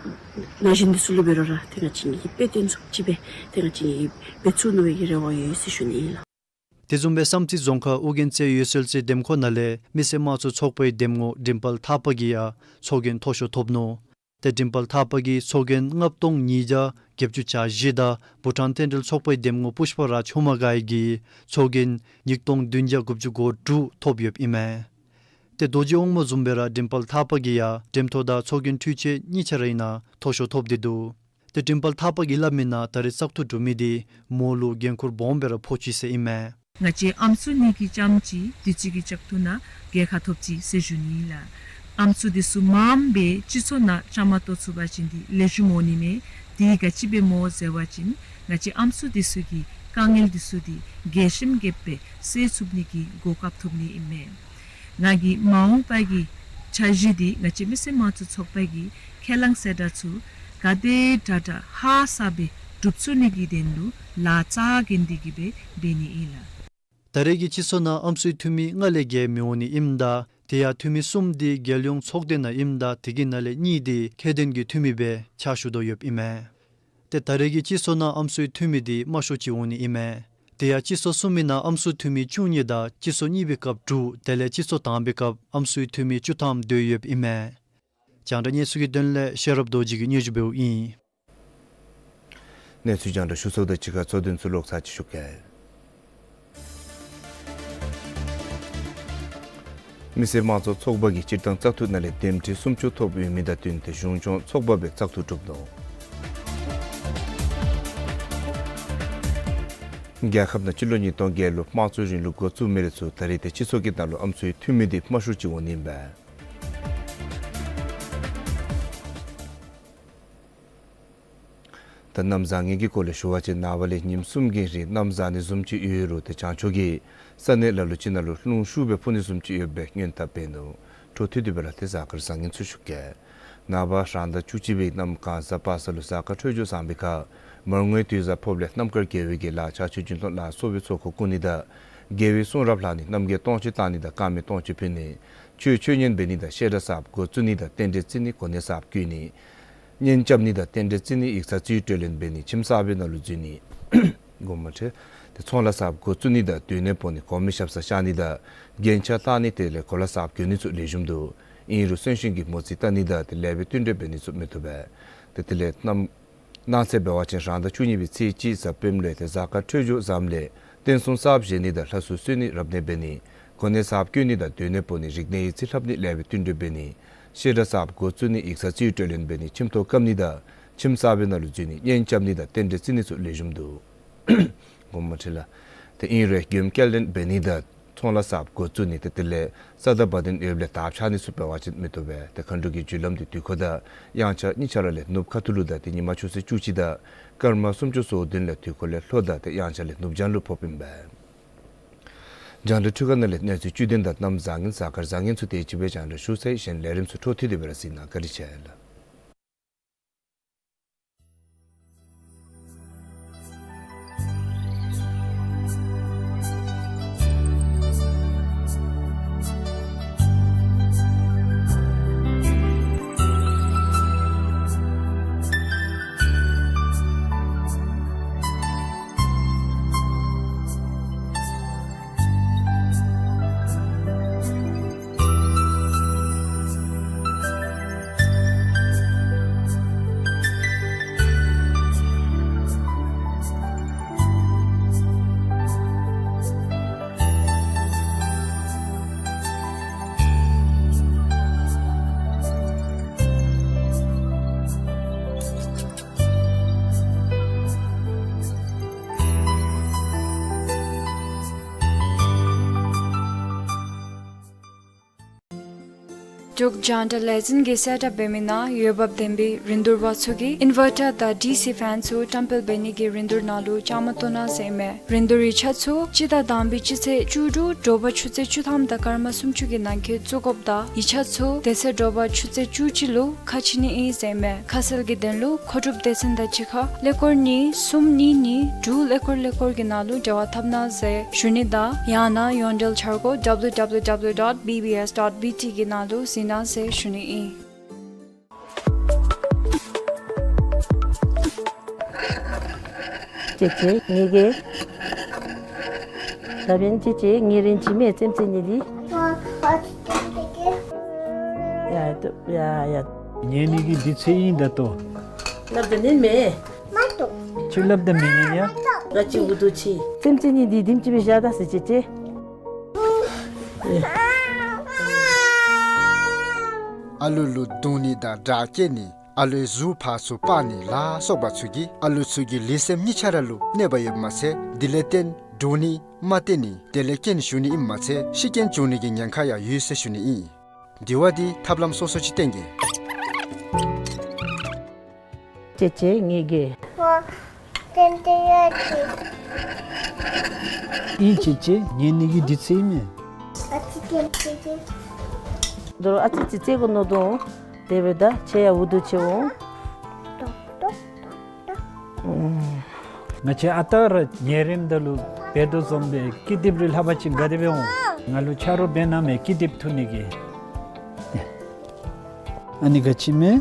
ན་གཞོན་འདི་ཚུ་ལུ་འབད་རུང་ར་ཏེ་ང་བཅས་ཀྱིས་དཔེ་སྟོན་ཚུགསཔ་ཅིག་སྦེ་ཏེ་ང་བཅས་ཀྱིས་འབད་ཚུགས་ནི་བའི་གི་རེ་བ་ཡོད་ཟེར་ཞུ་ནི་ཨིན་ལགས། དེ་བཟུམ་སྦེ་བསམ་རྩེ་རྫོང་ཁག་ཨོ་རྒྱན་རྩེ་འོད་གསལ་རྩེ་འདེམས་ཁོངས་ནང་ལས་མི་སེར་དམངས་གཙོ་ཚོགས་པའི་འདེམས་ངོ་འགྲེམས་སྤེལ་ཐག་པ་གིས་ཡང་ཚོགས་རྒྱན་མཐོ་ཤོས་ཐོབ་ནུག། ཏེ་འགྲེམས་སྤེལ་ཐག་པ་གིས་ཚོགས་རྒྱན་ལྔ་སྟོང་ཉིས་བརྒྱ་བརྒྱད་ཅུ་གྱ་བཞི་དང་བྷུ་ཊཱན་རྟེན་འབྲེལ་ཚོགས་པའི་འདེམས་ངོ་པུཥྤ་རཱཇ་ཧཱུྃ་མ་གྷའི་གིས་ཚོགས་རྒྱན་ཉིས་སྟོང་བདུན་བརྒྱ་དགུ་བཅུ་གོ་དྲུག་ཐོབ་ཡོདཔ་ཨིན་མས། ཏེ་རྡོ་རྗེ་དབང་མོ་བཟུམ་སྦེ་ར་འགྲེམས་སྤེལ་ཐག་པ་གིས་ཡང་འགྲེམས་ཐོག་དང་ཚོགས་རྒྱན་འཕྲུལ་ཆས་གཉིས་ཆ་རའི་ནང་མཐོ་ཤོས་ཐོབ་སྟེ་འདུག། ཏེ་འགྲེམས་སྤེལ་ཐག་པ་གིས་སླབ་མིའི་ནང་ད་རེས་བཙག་འཐུ་གྲུབ་མི་འདི་མོ་ལུ་འགན་ཁུར་སྦོམ་སྦེ་ར་ཕོག་ཅི་ཟེར་ཨིན་མས། ང་བཅས་ཨམ་སྲུ་གཉིས་ཀྱིས་རྐྱངམ་ཅིག་དུས་ཅི་གི་བཙག་འཐུ་ནང་རྒྱལ་ཁ་ཐོབ་ཅི་ཟེར་ཞུ་ནི་ལགས། ཨམ་སྲུ་འདི་ཚུ་མངམ་སྦེ་སྤྱི་ཚོགས་ནང་བཅའ་མར་གཏོགས་ཚུགས་པ་ཅིན་འདི་ལེགས་ཤོམ་འོང་ནི་མས། དེ་ག་ཅི་སྦེ་སྨོ་ཟེར་བ་ཅིན་ང་བཅས་ཨམ་སྲུ་འདི་ཚུ་གི་དཀའ་ངལ་འདི་ཚུ་འདི་རྒྱས་ཤིང་རྒྱསཔ་སྦེ་སེལ་ཚུགས་ནི་གི་གོ་སྐབས་ཐོབ་ནི་ཨིན་མས། ང་གིས་མ་འོངས་པ་གི་འཆར་གཞི་འདི་ང་བཅས་མི་སེར་དམངས་གཙོ་ཚོགས་པ་གིས་ཁས་བླངས་གསལ་བསྒྲགས་ཚུ་ག་དེ་དྲག་དྲག་ཧ་སག་སྦེ་སྒྲུབ་ཚུགས་ནི་གི་དོན་ལུ་ལཱ་རྩ་འགེངས་ཏེ་གི་སྦེ་འབད་ནི་ཨིན་ལགས། ད་རེས་ཀྱི་སྤྱི་ཚོགས་ནང་ཨམ་སྲུའི་འཐུས་མི་ལྔ་ལས་བརྒལ་མི་འོང་ནི་ཨིནམ་ད་དེ་ཡང་འཐུས་མི་གསུམ་དེ་རྒྱལ་ཡོངས་ཚོགས་སྡེ་ནང་ཨིནམ་ད་དེ་གི་ནང་ལས་གཉིས་དེ་ཁྱད་ལྡན་གྱི་འཐུས་མི་སྦེ་ཕྱག་ཞུ་དོ་ཡོདཔ་ཨིན་མས། ཏེ་ད་རེས་ཀྱི་སྤྱི་ཚོགས་ནང་ཨམ་སྲུའི་འཐུས་མི་དེ་དམའ་ཤོས་ཅིག་འོང་ནི་ཨིན་མས། དེ་ཡང་སྤྱི་ཚོགས་གསུམ་མི་ནང་ཨམ་སྲུ་འཐུས་མི་བཅུ་གཉིས་དང་སྤྱི་ཚོགས་གཉིས་པའི་སྐབས་དྲུག་དེ་ལས་སྤྱི་ཚོགས་དང་པའི་སྐབས་ཨམ་སྲུའི་འཐུས་མི་བཅུ་ཐམ་སྡོད་ཡོདཔ་ཨིན་མས། རྒྱང་བསྒྲགས་གནས་ཚུལ་གྱི་དོན་ལས་ཤེས་རབ་རྡོ་རྗེ་གིས་སྙན་ཞུ་འབདཝ་ཨིན། གནས་ཚུལ་རྒྱང་བསྒྲགས་ཞུ་ཚརཝ་དང་གཅིག་ཁར་གཙོ་དོན་ཚུ་ལོག་ཚར་ཅིག་ཞུ་གེ། མི་སེར་དམངས་གཙོ་ཚོགས་པ་གིས་སྤྱིར་བཏང་བཙག་འཐུ་ནང་ལས་འདེམས་ཁྲི་སུམ་ཅུ་ཐོབ་ཡོད་མི་དང་བསྟུན་ཏེ་གཞུང་སྐྱོང་ཚོགས་པ་སྦེ་བཙག་འཐུ་གྲུབ་ནུག། རྒྱལ་ཁབ་ནང་སྤྱི་ལོ་ཉིས་སྟོང་བརྒྱད་ལུ་དམངས་གཙོའི་རིང་ལུགས་འགོ་བཙུགས་མི་རེ་ཚུ་ད་རེས་ཏེ་སྤྱི་ཚོགས་ཀྱི་ནང་ལུ་ཨམ་སྲུའི་འཐུས་མི་དེ་དམའ་ཤོས་ཅིག་འོང་ནི་ཨིན་པས། ད་གནམ་བཟང་ངན་གྱི་སྐོར་ལས་ཞུ་བ་ཅིན་ནངས་པ་ལས་ཉིནམ་གསུམ་གྱི་རིང་གནམ་བཟང་ནི་བཟུམ་ཅིག་ཡོད་རུང་ཏེ་བྱང་ཕྱོགས་ཀྱི་ས་གནས་ལ་ལུ་ཅིག་ནང་ལུ་རླུང་ཤུགས་སྦེ་འཕུ་ནི་བཟུམ་ཅིག་ཡོད་པའི་སྔོན་བརྡ་འབད་ནུག། འཕྲོ་མཐུད་དེ་སྦེ་ར་ཏེ་གཟའ་སྐར་བཟང་ངན་ཚུ་ཞུ་གེ། ནངས་པ་རང་ཟླ་བཅུ་གཅིག་པའི་གནམ་གང་གཟའ་པ་སངས་ལུ་གཟའ་སྐར་འཕྲོད་སྦྱོར་བཟང་པའི་ཁར་མར་ངོའི་དུས་བཟང་ཕོགཔ་ལས་རྣམ་དཀར་དགེ་བའི་གི་ལཱ་ཕྱག་མཆོད་རྒྱུན་ལྡན་ལ་སོགས་པའི་ཚོགས་འཁོར་བསྐོར་ནི་དང་དགེ་བའི་གསུང་རབ་ལྷག་ནི་རྣམ་རྒྱལ་སྟོང་མཆོད་བཏང་ནི་དང་དཀར་མེ་སྟོང་མཆོད་ཕུལ་ནི་ཆོས་ཆོས་ཉན་འབད་ནི་དང་བཤད་གྲྭ་གསརཔ་འགོ་བཙུགས་ནི་དང་རྟེན་འབྲེལ་བརྩི་ནི་གོ་གནས་གསརཔ་བསྐོ་ནི་གཉེན་རྐྱབ་ནི་དང་རྟེན་འབྲེལ་བརྩི་ནི་ཡིག་ཚང་རྩིས་སྤྲོད་ལེན་འབད་ནི་ཁྱིམ་གསར་པའི་ནང་ལུ་འཛུལ་ནི་དགོངསམ་མ་ཁྲེལ། ཏེ་ཚོང་ལཱ་གསརཔ་འགོ་བཙུགས་ནི་དང་སྡོད་གནས་སྤོ་ནི་གོ་མི་ཞབས་སར་བཞག་ནི་དང་རྒྱན་ཆ་བཏགས་ནི་དེ་ལས་གོ་ལ་གསརཔ་གྱོན་ནི་ཚུ་ལེགས་ཤོམ་འདུག། ཨིན་རུང་གསོན་གཤིན་གྱི་མོ་རྩིས་བལྟ་ནི་དང་ཏེ་ལེགས་པའི་བསྟུན་གྲོས་འབད་ནི་ཚུ་མི་བཏུབ་པས། ཏེ་དེ་ལས་གནམ་གནངས་ཚེ་འབད་བ་ཅིན་རང་ཟླ་བཅུ་གཉིས་པའི་ཚེས་གཅིག་གཟའ་སྤེནམ་ལུ་ཏེ་གཟའ་སྐར་འཕྲོད་སྦྱོར་བཟངམ་ལས་རྟེན་གསུམ་གསརཔ་བཞེངས་ནི་དང་ལྷ་གསོལ་གསོལ་ནི་རབ་གནས་འབད་ནི་གོ་གནས་གསརཔ་བསྐོ་ནི་དང་སྡོད་གནས་སྤོ་ནི་རིག་གནས་ཡིག་རྩིས་ལྷབ་ནི་ལེགས་པའི་བསྟུན་གྲོས་འབད་ནི་བཤད་གྲྭ་གསརཔ་འགོ་བཙུགས་ནི་ཡིག་ཚང་རྩིས་སྤྲོད་ལེན་འབད་ནི་ཁྱིམ་ཐོག་བཀབ་ནི་དང་ཁྱིམ་གསར་པའི་ནང་ལུ་འཛུལ་ནི་གཉེན་རྐྱབ་ནི་དང་རྟེན་འབྲེལ་བརྩི་ནི་ཚུ་ལེགས་ཤོམ་འདུག། དགོངསམ་མ་ཁྲེལ་ལགས། ཏེ་ཨིན་རུང་མགྱོནམ་སྐྱེལ་འདྲེན་འབད་ནི་དང་ཚོང་ལཱ་གསརཔ་འགོ་བཙུགས་ནི་ཏེ་དེ་ལས་ས་དང་བ་དན་ཡོདཔ་ལས་དར་འཕྱར་ནི་ཚུ་འབད་བ་ཅིན་མི་བཏུབ་པས། ཏེ་མཁའ་འགྲོ་གི་རྒྱུ་ལམ་འདི་དུས་འཁོར་དང་དབྱངས་འཆར་གཉིས་ཆ་ར་ལས་ནུབ་ཁ་ཐུག་ལུ་དང་ཏེ་ཉིན་མ་ཆུ་ཚོད་བཅུ་གཅིག་དང་སྐར་མ་སུམ་ཅུ་སོ་བདུན་ལས་དུས་འཁོར་ལས་ལྷོ་དང་ཏེ་དབྱངས་འཆར་ལས་ནུབ་བྱང་ལུ་ཕོགཔ་ཨིན་པས། རྒྱང་བསྒྲགས་འཕྲུལ་ཁང་ནང་ལས་གནས་ཚུལ་བཅུད་ལྡན་དང་གནམ་བཟང་ངན་གཟའ་སྐར་བཟང་ངན་ཚུ་དེ་ཅིག་སྦེ་རྒྱང་བསྒྲགས་ཞུ་ཚར་ཡི། གཞན་ལས་རིམ་ཚུ་འཕྲོ་མཐུད་དེ་སྦེ་ར་གཟིགས་གནང་། བཀའ་དྲིན་ཆེ་ལགས། འབྲུག་རྒྱང་བསྒྲགས་ལས་འཛིན་གྱིས་གསལ་བསྒྲགས་འབད་མི་ནང་འོས་འབབ་ལྡན་པའི་རིན་བསྡུར་པ་ཚུ་གིས་ཨིན་ཝར་ཊར་དང་ཌི་སི་ཕེན་ཚུ་བཀྲམ་སྤེལ་འབད་ནི་གི་རིན་བསྡུར་ནང་ལུ་བཅའ་མར་གཏོགས་གནང་ཟེར་ཨིན་མས། རིན་བསྡུར་ཡིག་ཆ་ཚུ་སྤྱི་ཟླ་དང་པའི་སྤྱི་ཚེས་བཅུ་དྲུག་དྲོ་པ་ཆུ་ཚོད་བཅུ་ཐམ་དང་སྐར་མ་སུམ་ཅུ་གི་ནང་འཁོད་བཙུགས་དགོཔ་དང་ཡིག་ཆ་ཚུ་དེ་ཚེ་དྲོ་པ་ཆུ་ཚོད་བཅུ་གཅིག་ལུ་ཁ་ཕྱེ་ནི་ཨིན་ཟེར་ཨིན་མས། ཁ་གསལ་གྱི་དོན་ལུ་མཁོ་སྒྲུབ་སྡེ་ཚན་དང་གཅིག་ཁར་ཀླད་ཀོར་གཉིས་གསུམ་གཉིས་གཉིས་དྲུག་ཀླད་ཀོར་ཀླད་ཀོར་གྱི་ནང་ལུ་འབྲེལ་བ་འཐབ་གནང་ཟེར་ཞུ་ནི་དང་ཡང་ན་ཡོངས་འབྲེལ་འཆར་སྒོ་W W W dot B B S dot B T གི་ནང་ལུ་གཟིགས་གནང་ཟེར་ཞུ་ནི་ཨིན། ཅེ་ཅེ་ངེ་གི་ད་བན་ཅེ་ཅེ་ངེ་རེན་ཅི་མེ་ཙེམ་ཙེ་ནི་དི། ཡ་ཡ་ཡ། ཉལ་ནི་གི་དུས་ཚོད་ཨིན་ད་ལྟོ། སླབ་ད་ནི་མེ། ཁྱོད་སླབ་ད་མི་ཉན་ཡ། ར་ཅི་འུ་དུ་ཅི། ཙེམ་ཙེ་ནི་དི་དིམ་ཅི་བི་ཞག་ད་སི་ཅེ་ཅེ། ཨ་ལུ་ལུ་རྡུང་ནི་དང་དྲག་སྐྱེད་ནི་ཨ་ལུའི་གཟུགས་ཕར་ཚུར་སྤར་ནི་ལ་སོགས་པ་ཚུ་གིས་ཨ་ལུ་ཚུ་གི་ལུས་སེམས་གཉིས་ཆ་ར་ལུ་གནོད་པ་ཡོདཔ་མ་ཚད་དེ་ལས་བརྟེན་འདྲོག་ནི་མ་བརྟན་ནི་དེ་ལས་རྐྱེན་ཞུགས་ནི་ཨིནམ་མ་ཚད་ཤི་རྐྱེན་བྱུང་ནི་གི་ཉེན་ཁ་ཡང་ཡོད་ཟེར་ཞུ་ནི་ཨིན། དེ་བ་དེ་ཐབས་ལམ་སོ་སོ་ཅིག་བསྟེན་གེ། ཅེ་ཅེ་ངེ་གི། ཨིན་ཅེ་ཅེ་ཉལ་ནི་གི་དུས་ཚོད་ཨིན་མས། ཨ་ཙི་ཙེམ་ཙེ་ཙེ། དོ་རུང་ཨ་ཙི་ཙི་ཙེ་གོ་ནོ་དོ། དེ་སྦེ་ད་ཁྱེད་ཡང་འུ་དུ་ཅི་འོང་། ང་བཅས་ཨ་རྟག་ར་ཉལ་རནམ་ད་ལུ་ འབད་དོ་བཟུམ་སྦེ་ཀི་དེབ་རེ་ལྷག་པ་ཅིན་ག་དེ་སྦེ་འོང་། ང་ལུ་ཆ་རོགས་འབད་གནང་མས་ཀི་དེབ་འཐུ་ནི་གི། ཨ་ནི་ག་ཅི་མས།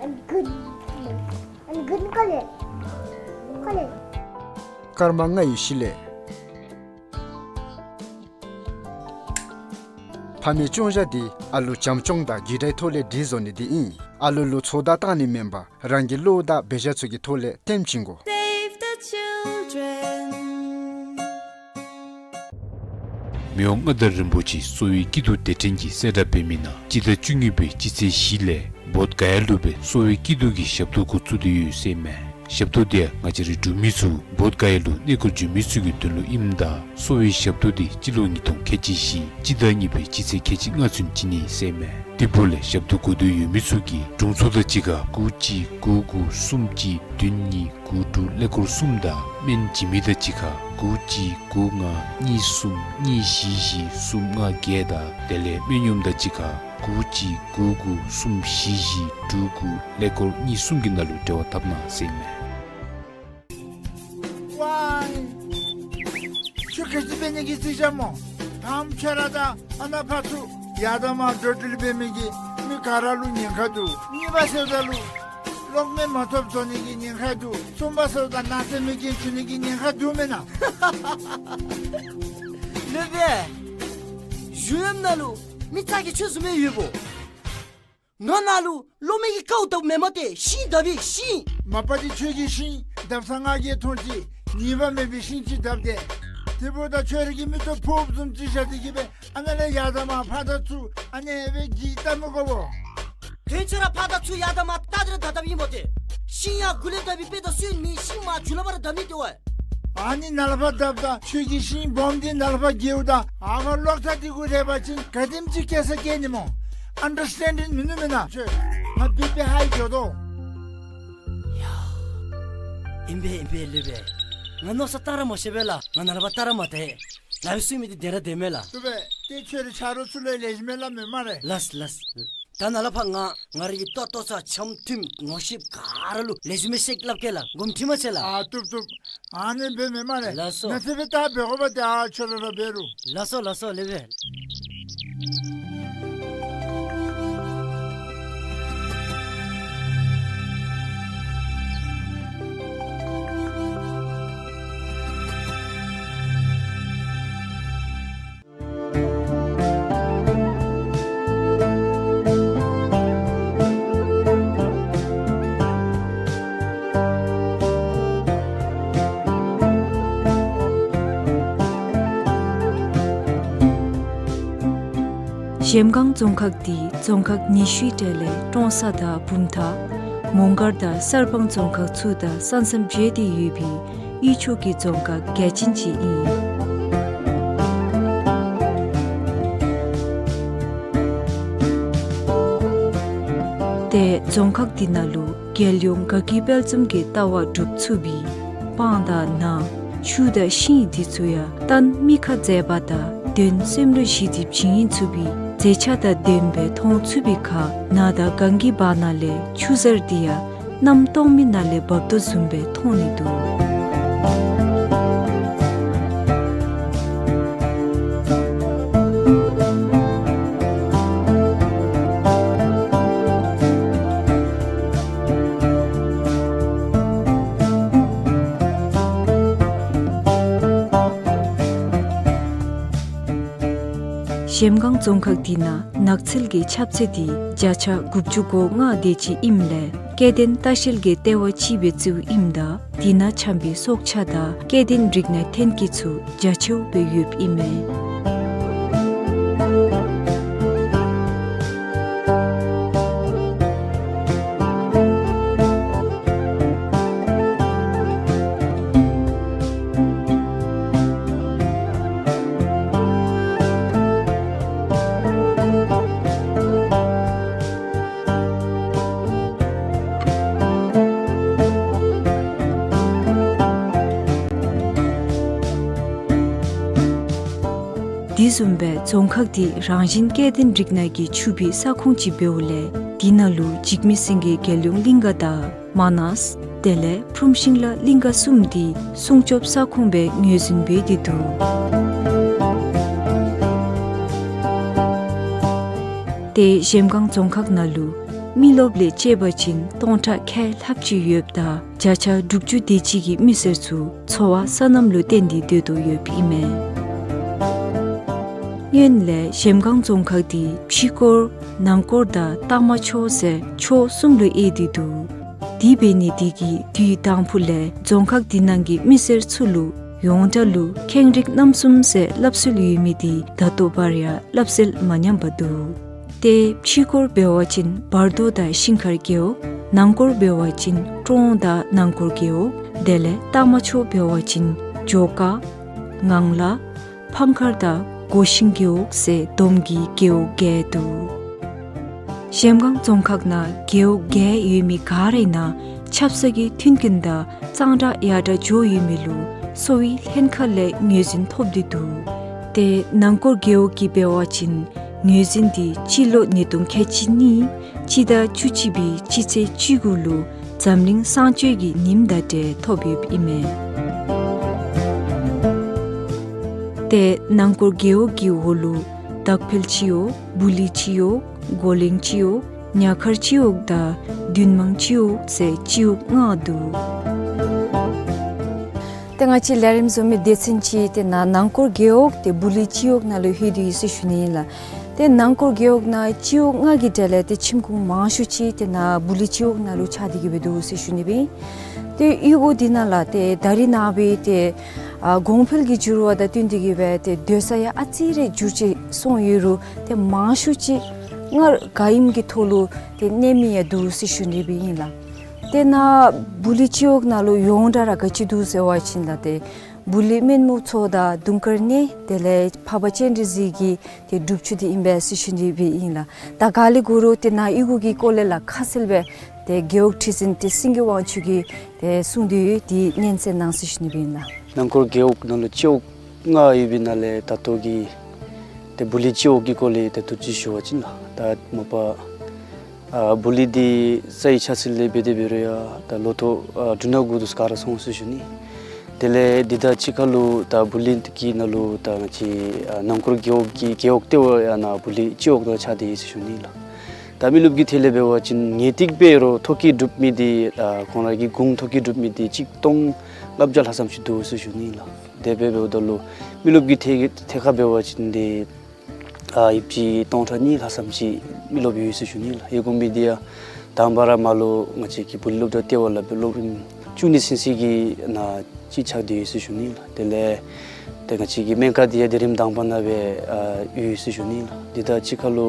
I'm good. I'm good color. Color. སྐར་མ་ལྔ་ཡི་གཞི་ལས། ཕ་མའི་སྐྱོང་བྱ་འདི་ཨ་ལུ་བྱམས་སྐྱོང་དང་རྒྱུ་འབྲས་ཐོག་ལས་འདི་བཟོ་ནི་འདི་ཨིན། ཨ་ལུ་ལུ་ཚོད་ལྟ་བཏང་ནི་མེན་པར་རང་གི་བློ་དང་འབད་བཞག་ཚུ་གི་ཐོག་ལས་སྟོན་བྱིན་དགོ། Save the children. མི་དབང་མངའ་བདག་རིན་པོ་ཆེ་གསོ་བའི་སྐྱིད་སྡུག་སྡེ་ཕྲན་གྱིས་གསལ་བསྒྲགས་འབད་མི་ནང་སྤྱི་ཟླ་བཅུ་གཉིས་པའི་སྤྱི་ཚེས་བཞི་ལས་བོདྷ་ག་ཡ་ལུ་སྦེ་གསོ་བའི་སྐྱིད་སྡུག་གི་ཞབས་ཏོག་འགོ་བཙུགས་ཏེ་ཡོད་ཟེར་མས། ཞབས་ཏོག་འདི་ཡང་ང་བཅས་རའི་འབྲུག་མི་ཚུ་བོདྷ་ག་ཡ་ལུ་གནས་སྐོར་འབྱོན་མི་ཚུ་གི་དོན་ལུ་ཨིནམ་ད་གསོ་བའི་ཞབས་ཏོག་འདི་སྤྱི་ལོ་ཉིས་སྟོང་ཁལ་གཅིག་བཞི་སྤྱི་ཟླ་གཉིས་པའི་སྤྱི་ཚེས་ཁལ་གཅིག་ལྔ་ཚུན་བྱིན་ནི་ཟེར་མས། དེ་འབདཝ་ལས་ཞབས་ཏོག་དགོ་འདོད་ཡོད་མི་ཚུ་གིས་དྲུང་འཚོ་དང་གཅིག་ཁར་དགུ་གཅིག་དགུ་དགུ་གསུམ་གཅིག་བདུན་གཉིས་དགུ་དྲུག་ཀླད་ཀོར་གསུམ་དང་སྨན་བྱིན་མི་དང་གཅིག་ཁར་དགུ་གཅིག་དགུ་ལྔ་གཉིས་གསུམ་གཉིས་བཞི་བཞི་གསུམ་ལྔ་བརྒྱད་དང་དེ་ལས་སྨན་གཡོགམ་དང་གཅིག་ཁར་དགུ་གཅིག་དགུ་དགུ་གསུམ་བཞི་བཞི་དྲུག་དགུ་ཀླད་ཀོར་གཉིས་གསུམ་གྱི་ནང་ལུ་འབྲེལ་བ་འཐབ་གནང་ཟེར་མས། ཝའི། ཁྱོད་ག་ཅི་འབད་ནི་གི་རྩིས་རྐྱབ་སྨོ། ད་ཁྱོད་ར་དང་ཨ་ནཱ་ཕར་ཚུར་ཡར་དང་མར་འགྲོ་འགྲུལ་འབད་མི་གིས་མི་ག་ར་ལུ་ཉེན་ཁ་འདུག། གཉིས་པ་ཟེརཝ་ད་ལུ་གློག་མེ་མ་ཐོབ་བཟོ་ནི་གི་ཉེན་ཁ་འདུག། གསུམ་པ་ཟེརཝ་ད་ནགས་ཚལ་མེ་རྐྱེན་བྱུང་ནི་གི་ཉེན་ཁ་འདུག་མེན་ན། ལེགས་པས། གཞུང་ལམ་ནང་ལུ་མི་ཚ་གྱང་ཁྱོད་བཟུམ་མའི་ཡོདཔ་འོང་། ང་ནཱ་ལུ་གློག་མེ་གི་ཀཝ་ལྟབ་མེནམ་ཏེ་ཤིང་བརྡབ་པའི་ཤིང་། མ་པ་འདི་ཁྱོད་ཀྱིས་ཤིང་བརྡབ་ས་ང་གིས་མཐོང་ཅི། ཉེས་པ་མེད་པའི་ཤིང་ཅིག་བརྡབ་སྟེ། དེ་འབདཝ་ད་ཁྱོད་ར་གིས་མིག་ཏོ་ཕོགཔ་བཟུམ་ཅིག་བཞག་སྟེ་གིས་སྦེ་ཨ་ནཱ་ལས་ཡར་དང་མར་ཕར་དང་ཚུར་ཨ་ནི་སྦེ་གིས་བལྟ་མི་དགོ་པས། དོན་ཚུ་ར་ཕར་དང་ཚུར་ཡར་དང་མར་བལྟ་སྟེ་ར་བརྡབ་བརྡབཔ་ཨིན་པ་ཏེ། ཤིང་ཡར་མགུ་ལས་བརྡབ་པའི་དཔེ་དང་སོན་མི་ཤིང་མར་མཇུག་ལུ་ཕར་ར་བརྡབ་ནི་ཏེ་བ། ཨ་ནི་ནཱ་ལས་ཕར་བརྡབ་ད་ཁྱོད་ཀྱིས་ཤིང་སྦོམ་འདི་ནཱ་ལས་ཕར་འགྱེལཝ་ད་ཨ་ཕར་གློག་ཐག་འདི་གུ་རེག་པ་ཅིན་ག་དེམ་ཅིག་སྐྱེ་ས་སྐྱེ་ནི་སྨོ། ཨན་ཌར་སི་ཊེན་ཌིང་མིན་ནུག་མེན་ན། ཁྱོད་ང་བི་པི་ཧའི་འགྱོ་དོ། ཡ། ཨིན་པས་ཨིན་པས་ལེགས་པས། ང་མནོ་བསམ་བཏང་ར་མ་ཤེས་པས་ལགས། ང་ནཱ་ལས་ཕར་བལྟ་ར་མ་བལྟ། ལག་པའི་སུ་མི་འདི་བདེན་ར་བདེན་མས་ལགས། ལེགས་པས། ཏེ་ཁྱོད་རའི་ཆ་རོགས་ཚུ་ལུ་ལེགས་ཤོམ་སྦེ་སླབ་མས་སྨ་རེ། ལགས་ལགས། ད་ནཱ་ལས་ཕར་ང་ང་རའི་གི་ལྟོ་ལྟོ་ཚང་འཆམ་མཐུན་ངོ་ཤེས་ག་ར་ལུ་ལེགས་ཤོམ་སྦེ་བཤད་སླབ་གེ་ལགས། དགོངསམ་ཁྲེལ་མ་བྱེད་ལགས། ཨ་བཏུབ་བཏུབ། ཨ་ནི་འབད་མས་སྨ་རེ། ལགས་སོ། ནཱ་ཚེ་སྦེ་ད་འབད་དགོ་པ་ཏེ་ཨ་ཁྱོད་ར་ར་འབད་རུང་། ལགས་སོ་ལགས་སོ་ལེགས་པས། གཞལམ་སྒང་རྫོང་ཁག་འདི་རྫོང་ཁག་ཉི་ཤུའི་གྲས་ལས་ཀྲོང་གསར་དང་བུམ་ཐང་། མོང་སྒར་དང་གསར་སྤང་རྫོང་ཁག་ཚུ་དང་ས་མཚམས་བརྗེ་སྟེ་ཡོད་པའི་དབུས་ཕྱོགས་ཀྱི་རྫོང་ཁག་གལ་ཆེན་ཅིག་ཨིན། ཏེ་རྫོང་ཁག་འདི་ནང་ལུ་རྒྱལ་ཡོངས་དགའ་སྐྱིད་དཔལ་འཛོམས་ཀྱི་ལྟ་བ་སྒྲུབ་ཚུགས་པའི་སྤང་དང་ནགས་ཆུ་དང་ཤིང་འདི་ཚུ་ཡང་གཏན་མི་ཁ་མཛེས་པ་དང་གདོན་སེམས་ལུ་ཞི་སྟེ་བྱིང་ཡིད་ཚུགས་པའི་མཛེས་ཆ་དང་ལྡནམ་སྦེ་མཐོང་ཚུགས་པའི་ཁར་ནགས་དང་གངས་ཀྱི་བར་ན་ལས་ཆུ་གཟར་འདི་ཡང་གནམ་སྟོང་མི་ནང་ལས་འབབ་དོ་བཟུམ་སྦེ་མཐོང་ནི་འདུག། གཞལམ་སྒང་རྫོང་ཁག་འདི་ནང་ནགས་ཚལ་གྱི་ཁྱབ་ཚད་འདི་བརྒྱ་ཆ་དགུ་བཅུ་གོ་ལྔ་དེ་ཅིག་ཨིནམ་ལས་སྐྱེ་ལྡན་ལྟ་བཤལ་གྱི་ལྟེ་བ་ཅིག་སྦེ་བརྩིཝ་ཨིནམ་ད་འདི་ནང་འཁྱམས་པའི་སྲོག་ཆགས་དང་སྐྱེ་ལྡན་རིགས་སྣའི་ཐོན་སྐྱེད་ཚུ་རྒྱ་ཆེཝ་སྦེ་ཡོདཔ་ཨིན་མས། དེ་བཟུམ་སྦེ་རྫོང་ཁག་འདི་རང་བཞིན་སྐྱེ་ལྡན་རིགས་སྣ་གིས་ཕྱུག་པའི་ས་ཁོངས་ཅིག་འབདཝ་ལས་འདི་ནང་ལུ་འཇིགས་མེད་སེང་གེ་རྒྱལ་ཡོངས་གླིང་ག་དང་མ་ནས་ དེ་ལས་ཕུརམ་ཤིང་ལ་གླིང་ག་གསུམ་འདི་སྲུང་སྐྱོབ་ས་ཁོངས་སྦེ་ངོས་འཛིན་འབད་དེ་འདུག། ཏེ་གཞལམ་སྒང་རྫོང་ཁག་ནང་ལུ་མི་རློབས་ལས་དཔྱད་པ་ཅིན་སྟོང་ཕྲག་ཁལ་ལྷགཔ་ཅིག་ཡོདཔ་ད་བརྒྱ་ཆ་དྲུག་ཅུ་དེ་ཅིག་གི་མི་སེར་ཚུ་འཚོ་བ་སོ་ནམ་ལུ་བརྟེན་ཏེ་སྡོད་དོ་ཡོདཔ་ཨིན་མས། སྔོན་ལས་གཞལམ་སྒང་རྫོང་ཁག་འདི་ཕྱི་སྐོར་ནང་སྐོར་དང་སྟག་མ་ཆུ་ཟེར་ཕྱོགས་གསུམ་ལུ་དབྱེ་སྟེ་འདུག། དེ་འབད་ནི་དེ་གིས་དུས་དང་ཕུ་ལས་རྫོང་ཁག་འདི་ནང་གི་མི་སེར་ཚུ་ལུ་ཡོངས་གྲགས་ལུ་ཁེངས་རིགས་རྣམ་གསུམ་ཟེར་སླབ་སྲོལ་ཡོད་མི་འདི་ད་ལྟོ་བར་ཡང་སླབ་སྲོལ་མ་ཉམས་པར་འདུག། ཏེ་ཕྱི་སྐོར་འབད་བ་ཅིན་བར་དོ་དང་ཤིང་མཁར་རྒེད་འོག། ནང་སྐོར་འབད་བ་ཅིན་ཀྲོང་དང་ནང་སྐོར་རྒེད་འོག། དེ་ལས་སྟག་མ་ཆུ་འབད་བ་ཅིན་ཇོ་དཀར་ངང་ལ་ཕང་མཁར་དང་སྒོ་ཤིང་རྒེད་འོག་ཟེར་བསྡོམས་ཀྱིས་རྒེད་འོག་བརྒྱད་འདུག། གཞལམ་སྒང་རྫོང་ཁག་ནང་རྒེད་འོག་བརྒྱད་ཡོད་མི་ག་ར་ནང་ཆབ་སྲིད་ཀྱི་མཐུན་རྐྱེན་དང་གཙང་སྦྲ་ཡར་དྲག་འགྱོ་ཡོད་མི་ལུ་གསོ་བའི་ལྷན་ཁག་ལས་ངོས་འཛིན་ཐོབ་སྟེ་འདུག། ཏེ་ནང་སྐོར་རྒེད་འོག་གི་འབད་བ་ཅིན་ངོས་འཛིན་འདི་སྤྱི་ལོ་ཉིས་སྟོང་ཁལ་གཅིག་གཉིས་སྤྱི་ཟླ་བཅུ་གཅིག་པའི་སྤྱི་ཚེས་བཅུ་དགུ་ལུ་འཛམ་གླིང་གསང་སྤྱོད་ཀྱི་ཉིནམ་དང་འབྲེལ་ཐོབ་ཡོདཔ་ཨིན་མས། ཏེ་ནང་སྐོར་རྒེད་འོག་གི་འོག་ལུ་དག་འཕེལ་སྤྱི་འོག། སྦུ་ལི་སྤྱི་འོག། གོ་ལེང་སྤྱི་འོག། ཉ་མཁར་སྤྱི་འོག་དང་བདུད་དམངས་སྤྱི་འོག་ཟེར་སྤྱི་འོག་ལྔ་འདུག། ཏེ་ང་བཅས་ལས་རིམ་བཟོ་མི་སྡེ་ཚན་ཅིག་ཏེ་ནཱ་ནང་སྐོར་རྒེད་འོག་ཏེ་སྦུ་ལི་སྤྱི་འོག་ནང་ལུ་ལྷོད་དེ་ཡོད་ཟེར་ཞུ་ནི་ཨིན་ལགས། ཏེ་ནང་སྐོར་རྒེད་འོག་ནང་སྤྱི་འོག་ལྔ་གི་གྲས་ལས་ཏེ་ཁྱིམ་གུང་མང་ཤོས་ཅིག་ཏེ་ནཱ་སྦུ་ལི་སྤྱི་འོག་ནང་ལུ་ཆགས་ཏེ་གི་སྦེ་འདུག་ཟེར་ཞུ་ནི་སྦེ་ཨིན། ཏེ་གཡུས་སྒོ་འདི་ནང་ལགས་ཏེ་ད་རིས་ནངས་པའི་ཏེ་ཨ་གོང་འཕེལ་གྱི་འགྱུར་བ་དང་བསྟུན་ཏེ་གི་སྦེ་ཏེ་སྡོད་ས་ཡང་ཨ་ཙི་རེ་འགྱུར་བཅོས་སོང་ཡོད་རུང་ཏེ་མང་ཤོས་ཅིག་སྔར་ག་ཨིནམ་གྱི་ཐོག་ལུ་ཏེ་གནས་མི་ཡང་འདུག་ཟེར་ཞུ་ནི་སྦེ་ཨིན་ལགས། ཏེ་ནཱ་སྦུ་ལི་སྤྱི་འོག་ནང་ལུ་ཡོངས་གྲགས་ར་ག་ཅི་འདུག་ཟེར་བ་ཅིན་ལགས་ཏེ་སྦུ་ལི་སྨན་མུ་མཚོ་དང་དུང་དཀར་གནས་དེ་ལས་འཕགས་པ་སྤྱན་རས་གཟིགས་ཀྱི་ཏེ་སྒྲུབ་ཆུ་འདི་ཨིན་པས་ཟེར་ཞུ་ནི་སྦེ་ཨིན་ལགས། ད་ག་ལས་གོ་རུང་ཏེ་ནཱ་གཡུས་སྒོ་གི་སྐོར་ལས་ལགས་ཁ་གསལ་སྦེ་ཏེ་རྒེད་འོག་ཁྲི་འཛིན་ཏེ་སེང་གེ་དབང་ཕྱུག་གིས་ཏེ་གསུངས་ཏེ་ཡོད། འདི་སྙན་གསན་གནང་ཟེར་ཞུ་ནི་སྦེ་ཨིན་ལགས། ནང་སྐོར་རྒེད་འོག་ནང་ལུ་སྤྱི་འོག་ལྔ་ཡོད་པའི་ནང་ལས་ད་ལྟོ་གི་ཏེ་སྦུ་ལི་སྤྱི་འོག་གི་སྐོར་ལས་ཏེ་ཐུགས་ཅིག་ཞུ་བ་ཅིན་ལགས། ད་མ་པ་ཨ་སྦུ་ལི་འདི་ས་ཡི་ཆ་ཚུལ་ལས་འབད་དེ་འབད་རུང་ཡང་ད་ལོ་ཐོག་ཨ་འབྲུ་སྣ་དགུ་འདི་ཚུ་ག་ར་སོང་ཟེར་ཞུ་ནི། དེ་ལས་འདི་དང་གཅིག་ཁར་ལུ་ད་སྦུ་ལི་གི་ནང་ལུ་ད་ང་བཅས་ཨ་ནང་སྐོར་རྒེད་འོག་གི་རྒེད་འོག་ལྟེ་བ་ཡང་ནཱ་སྦུ་ལི་སྤྱི་འོག་ནང་ཆགས་ཏེ་ཡོད་ཟེར་ཞུ་ནི་ལགས། ད་མི་རློབས་ཀྱི་ཐད་ལས་འབད་བ་ཅིན་ངེས་ཏིག་སྦེ་རོགས་ཐོ་བཀོད་གྲུབ་མི་འདི་ཨ་ཁོང་ར་གི་གུང་ཐོ་བཀོད་གྲུབ་མི་འདི་གཅིག་སྟོང་ལྔ་བརྒྱ་ལྷག་ཙམ་ཅིག་འདུག་ཟེར་ཞུ་ནི་ལགས། དེ་སྦེ་འབདཝ་ད་ལུ་མི་རློབས་ཀྱི་ཐད་ཐད་ཁར་འབད་བ་ཅིན་འདི་ཨ་ཡོདཔ་ཅིག་སྟོང་ཕྲག་གཉིས་ལྷག་ཙམ་ཅིག་མི་རློབས་ཡོད་ཟེར་ཞུ་ནི་ལགས། ཡོད་དགོ་མི་འདི་ཡང་དང་པ་ར་མར་ལུ་ང་བཅས་ཀྱི་སྦུ་ལི་སློབ་གྲྭ་ལྟེ་བ་ལས་འབད་སློབ་རིམ་བཅུ་གཉིས་ཚུན་ཚོད་ཀྱི་ནང་ཅིག་ཆགས་ཏེ་ཡོད་ཟེར་ཞུ་ནི་ལགས། དེ་ལས་ཏེ་ང་བཅས་ཀྱི་སྨན་ཁང་འདི་ཡང་དེ་རིམ་དང་པ་ནང་སྦེ་ཨ་ཡོད་ཟེར་ཞུ་ནི་ལགས། འདི་དང་གཅིག་ཁར་ལུ་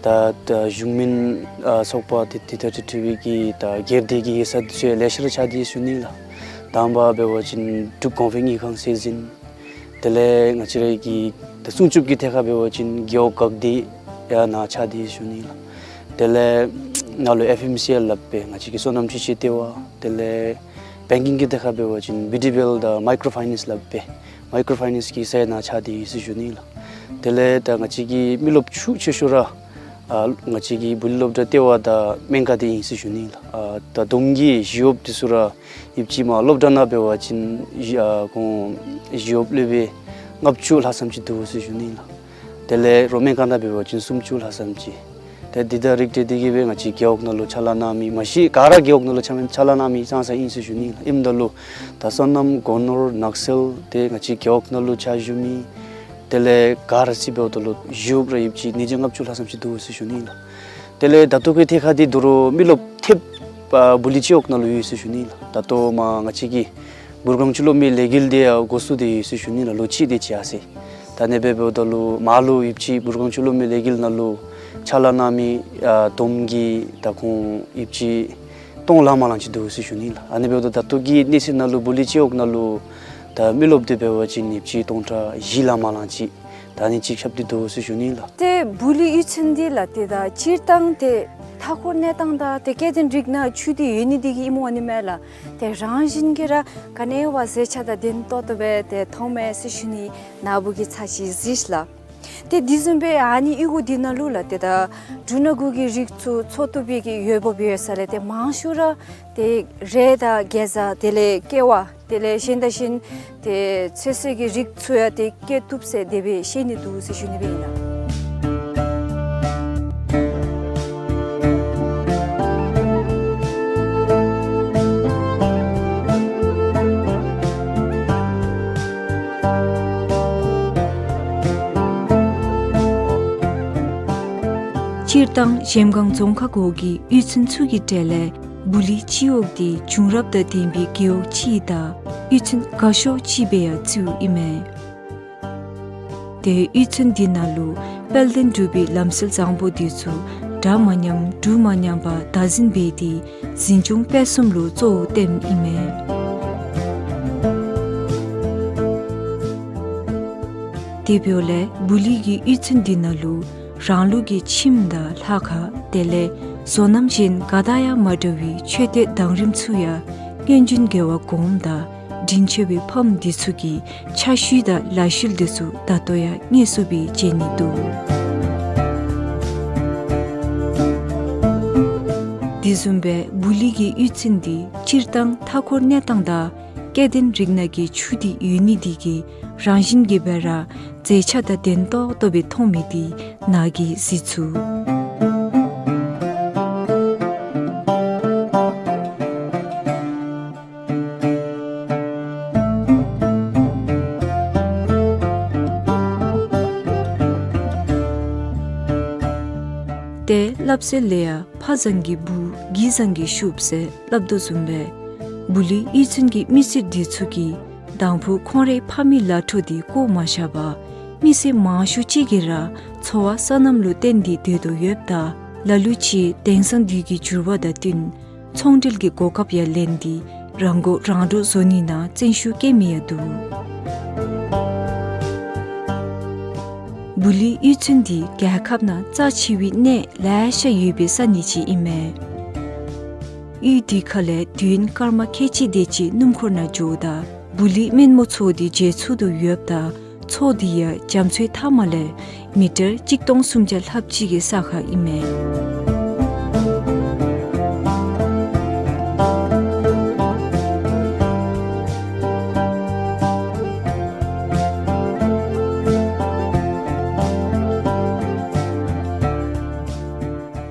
ད་ད་གཞུང་མིན་ཨ་ཚོགས་པ་འདི་འདི་དང་འཁྲིལ་འཁྲིལ་བའི་གི་ད་སྒེར་སྡེ་གི་ཡིག་ཚང་འདི་ཚུ་ཡང་ལེ་ཤ་ར་ཆགས་ཏེ་ཡོད་ཟེར་ཞུ་ནི་ལགས། དང་པ་འབད་བ་ཅིན་འབྲུག་གོང་འཕེལ་དངུལ་ཁང་སྲིད་འཛིན། དེ་ལས་ང་བཅས་ར་གི་ད་སྲུང་སྐྱོབ་ཀྱི་ཐད་ཁར་འབད་བ་ཅིན་རྒེད་འོག་འགག་སྡེ་ཡང་ནཱ་ཆགས་ཏེ་ཡོད་ཟེར་ཞུ་ནི་ལགས། དེ་ལས་ནཱ་ལུ་ཨེཕ་ཨེམ་སི་ཨེལ་སླབ་སྦེ་ང་བཅས་ཀྱི་སོ་ནམ་ཁྲལ་གཞི་ལྟེ་བ། དེ་ལས་བེང་ཀིང་གི་ཐད་ཁར་འབད་བ་ཅིན་བི་ཌི་བི་ཨེལ་དང་མའི་ཀྲོ་ཕའི་ནེནསི་སླབ་སྦེ་མའི་ཀྲོ་ཕའི་ནེནསི་གི་ས་ཡང་ནཱ་ཆགས་ཏེ་ཡོད་ཟེར་ཞུ་ནི་ལགས། དེ་ལས་ད་ང་བཅས་ཀྱི་མི་རློབས་ཤུགས་ཆེ་ཤོས་ར་ཨ་ང་བཅས་ཀྱི་སྦུ་ལི་སློབ་གྲྭ་ལྟེ་བ་དང་སྨན་ཁང་འདི་ཨིན་ཟེར་ཞུ་ནི་ལགས། ཨ་ད་བསྡོམས་ཀྱིས་ཞི་གཡོགཔ་འདི་ཚུ་ར་ཡོདཔ་ཅིག་མར་སློབ་གྲྭ་ནང་འབད་བ་ཅིན་ཨ་ཁོང་ཞི་གཡོགཔ་སློབ་དཔོན་ལྔ་བཅུ་ལྷག་ཙམ་ཅིག་འདུག་ཟེར་ཞུ་ནི་ལགས། དེ་ལས་རོགས་སྨན་ཁང་ནང་འབད་བ་ཅིན་སུམ་ཅུ་ལྷག་ཙམ་ཅིག། ཏེ་འདི་དང་རིགས་བསྒྲེས་ཏེ་གི་སྦེ་ང་བཅས་རྒེད་འོག་ནང་ལུ་ཕྱག་ལཱ་གནང་མི་མ་གཞི་ག་ར་རྒེད་འོག་ནང་ལུ་ཕྱག་ཕྱག་ལཱ་གནང་མི་ཙང་ཙ་ཨིན་ཟེར་ཞུ་ནི་ལགས། ཨིནམ་ད་ལུ་ད་སོ་ནམ་སྒོ་ནོར་ནགས་ཚལ་ཏེ་ང་བཅས་རྒེད་འོག་ནང་ལུ་ཕྱག་ཞུ་མི་དེ་ལས་ག་ར་རྩིས་འབདཝ་ད་ལུ་ཞི་གཡོགཔ་ར་ཡོདཔ་ཅིག་ཉིས་བརྒྱ་ལྔ་བཅུ་ལྷག་ཙམ་ཅིག་འདུག་ཟེར་ཞུ་ནི་ལགས། དེ་ལས་ད་ལྟོ་གི་ཐད་ཁར་འདི་ད་རུང་མི་རློབས་ཐེབས་ཨ་སྦུ་ལི་སྤྱི་འོག་ནང་ལུ་ཡོད་ཟེར་ཞུ་ནི་ལགས། ད་ལྟོ་མར་ང་བཅས་ཀྱི་འབུར་སྒང་ཆུ་ལོག་མི་ལས་འགུལ་འདི་ཡང་འགོ་བཙུགས་ཏེ་ཡོད་ཟེར་ཞུ་ནི་ལགས། ལོ་གཅིག་དེ་ཅིག་ཡར་སོ་ཡི། ད་ཨ་ནི་སྦེ་འབདཝ་ད་ལུ་མར་ལུ་ཡོདཔ་ཅིག་འབུར་སྒང་ཆུ་ལོག་མི་ལས་འགུལ་ནང་ལུ་ཕྱག་ལཱ་གནང་མི་ཨ་བསྡོམས་ཀྱིས་ད་ཁོང་ཡོདཔ་ཅིག་སྟོང་ལང་མ་ལང་ཅིག་འདུག་ཟེར་ཞུ་ནི་ལགས། ཨ་ནི་འབདཝ་ད་ད་ལྟོ་གི་གནས་ཚུལ་ནང་ལུ་སྦུ་ལི་སྤྱི་འོག་ནང་ལུ་ད་མི་རློབས་འདི་འབད་བ་ཅིན་ཡོདཔ་ཅིག་སྟོང་ཕྲག་བཞི་ལང་མ་ལང་ཅིག་ད་ཨ་ནི་ཅིག་ཁྱབ་སྟེ་འདུག་ཟེར་ཞུ་ནི་ལགས། ཏེ་སྦུ་ལི་གཡུས་ཚན་འདི་ལགས་ཏེ་ད་སྤྱིར་བཏང་ཏེ་མཐའ་འཁོར་གནས་སྟངས་དང་ཏེ་སྐྱེ་ལྡན་རིགས་སྣ་འཕྱུགས་ཏེ་ཡོད་ནི་འདི་གིས་ཨིནམ་འོང་ནི་མས་ལགས། ཏེ་རང་བཞིན་གྱིས་ར་ག་ནི་བ་མཛེས་ཆ་དང་ལྡན་ཏོག་ཏོ་སྦེ་ཏེ་མཐོངམ་མས་ཟེར་ཞུ་ནི་ནཱ་བུ་གིས་ཚར་ཅིག་གཟིགས་ལགས། ཏེ་དེ་བཟུམ་སྦེ་ཨ་ནི་གཡུས་སྒོ་འདི་ནང་ལུ་ལགས་ཏེ་ད་འབྲུ་སྣ་དགུ་གི་རིགས་ཚུ་འཚོ་བཏུབ་པའི་གི་འོས་འབབ་ཡོད་ས་ལས་ཏེ་མང་ཤོས་ར་ཏེ་རས་དང་གེ་ཛ་དེ་ལས་ཀེ་བ་དེ་ལས་གཞན་དང་གཞན་ཏེ་ཚོད་བསྲེ་གི་རིགས་ཚུ་ཡང་ཏེ་སྐྱེ་བཏུབ་ཟེར་དེ་སྦེ་བཤད་ནི་འདུག་ཟེར་ཞུ་ནི་སྦེ་ཨིན་ལགས། སྤྱིར་བཏང་གཞལམ་སྒང་རྫོང་ཁག་འོག་གི་གཡུས་ཚན་ཚུ་གི་གྲས་ལས་བུ་ལི་སྤྱི་འོག་འདི་བྱུང་རབས་དང་ལྡན་པའི་རྒེད་འོག་ཅིག་དང་གཡུས་ཚན་དགའ་ཤོས་ཅིག་སྦེ་ཡང་བརྩིཝ་ཨིན་མས། ཏེ་གཡུས་ཚན་འདི་ནང་ལུ་དཔལ་ལྡན་འབྲུག་པའི་ལམ་སྲོལ་བཟང་པོ་འདི་ཚུ་འདྲ་མ་མཉམ་འབྲུ་མ་མཉམ་པ་བདག་འཛིན་འབད་དེ་འཛིན་སྐྱོང་སྤེལ་གསུམ་ལུ་གཙོ་བོ་བསྟནམ་ཨིན་མས། དེ་འབདཝ་ལས་བུ་ལི་གི་གཡུས་ཚན་འདི་ནང་ལུ་རང་ལུགས་ཀྱི་ཁྱིམ་དང་ལྷ་ཁང་དེ་ལས་བཟོ་རྣམ་གཞན་ག་དང་ཡང་མ་འདྲ་བའི་མཆོད་རྟེན་གདང་རིམ་ཚུ་ཡང་སྔོན་བྱོན་རྒྱལ་བ་གོངམ་དང་དྲིན་ཆེ་བའི་ཕམ་འདི་ཚུ་གི་ཕྱག་ཤུལ་དང་ལག་ཤུལ་འདི་ཚུ་ད་ལྟོ་ཡང་དངོས་སུ་སྦེ་མཇལ་ནི་འདུག། དེ་བཟུམ་སྦེ་བུ་ལི་གི་གཡུས་ཚན་འདི་སྤྱིར་བཏང་མཐའ་འཁོར་གནས་སྟངས་དང་སྐྱེ་ལྡན་རིགས་སྣ་གི་ཆུ་འདི་ཡོད་ནི་འདི་གིས་རང་བཞིན་གྱིས་སྦེ་ར་མཛེས་ཆ་དང་ལྡན་ཏོག་ཏོ་སྦེ་མཐོང་མི་འདི་ནཱ་གིས་གཟིགས་ཚུགས། ཏེ་སླབ་སྲོལ་ལས་ཡང་ཕ་བཟང་གི་བུ་རྒྱུད་བཟང་གི་ཤུབས་ཟེར་སླབ་དོ་བཟུམ་སྦེ་བུ་ལི་གཡུས་ཚན་གྱི་མི་སེར་འདི་ཚུ་གིས་དང་ཕུ་ཁོང་རའི་ཕ་མའི་ལཱ་འཕྲོ་འདི་བཀོ་མ་བཞག་པར་མི་སེར་མང་ཤོས་ཅིག་གིས་ར་འཚོ་བ་སོ་ནམ་ལུ་བརྟེན་ཏེ་སྡོད་དོ་ཡོདཔ་ད་ལ་ལུ་ཅིག་དེང་སང་དུས་ཀྱི་འགྱུར་བ་དང་བསྟུན་ཚོང་འབྲེལ་གྱི་གོ་སྐབས་ཡང་ལེན་ཏེ་རང་མགོ་རང་འདྲོངས་བཟོ་ནི་ནང་བརྩོན་ཤུགས་བསྐྱེད་མི་ཡང་འདུག། བུ་ལི་གཡུས་ཚན་འདི་རྒྱལ་ཁབ་ནང་རྩ་ཆེ་བའི་གནས་ལེ་ཤ་ཡོད་པའི་ས་གནས་ཅིག་ཨིན་མས། གཡུས་འདི་ཁ་ལས་དུས་ཡུན་སྐར་མ་ཁལ་གཅིག་དེ་ཅིག་སྣུམ་འཁོར་ནང་འགྱོཝ་ད་བུ་ལི་མེན་མོ་མཚོ་འདི་མཇལ་ཚུགས་དོ་ཡོདཔ་ད་མཚོ་འདི་ཡང་རྒྱ་མཚོའི་མཐའ་མ་ལས་མི་ཊར་གཅིག་སྟོང་སུམ་བརྒྱ་ལྷགཔ་ཅིག་གི་ས་ཁར་ཨིན་མས།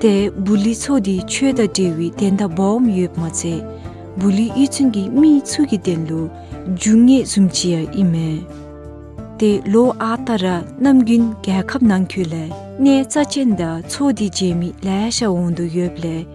ཏེ་བུ་ལི་མཚོ་འདི་ཆོས་དང་འབྲེལ་བའི་དོན་དག་སྦོམ་ཡོདཔ་མ་ཚད་བུ་ལི་གཡུས་ཚན་གྱི་མི་ཚུ་གི་དོན་ལུ་རྒྱུ་དངོས་བཟུམ་ཅིག་ཡང་ཨིན་མས། ཏེ་ལོ་ཨ་རྟག་ར་ནམ་རྒྱུན་རྒྱལ་ཁབ་ནང་འཁོད་ལས་གནས་རྩ་ཅན་དང་མཚོ་འདི་མཇལ་མི་ལེ་ཤ་འོང་དོ་ཡོདཔ་ལས་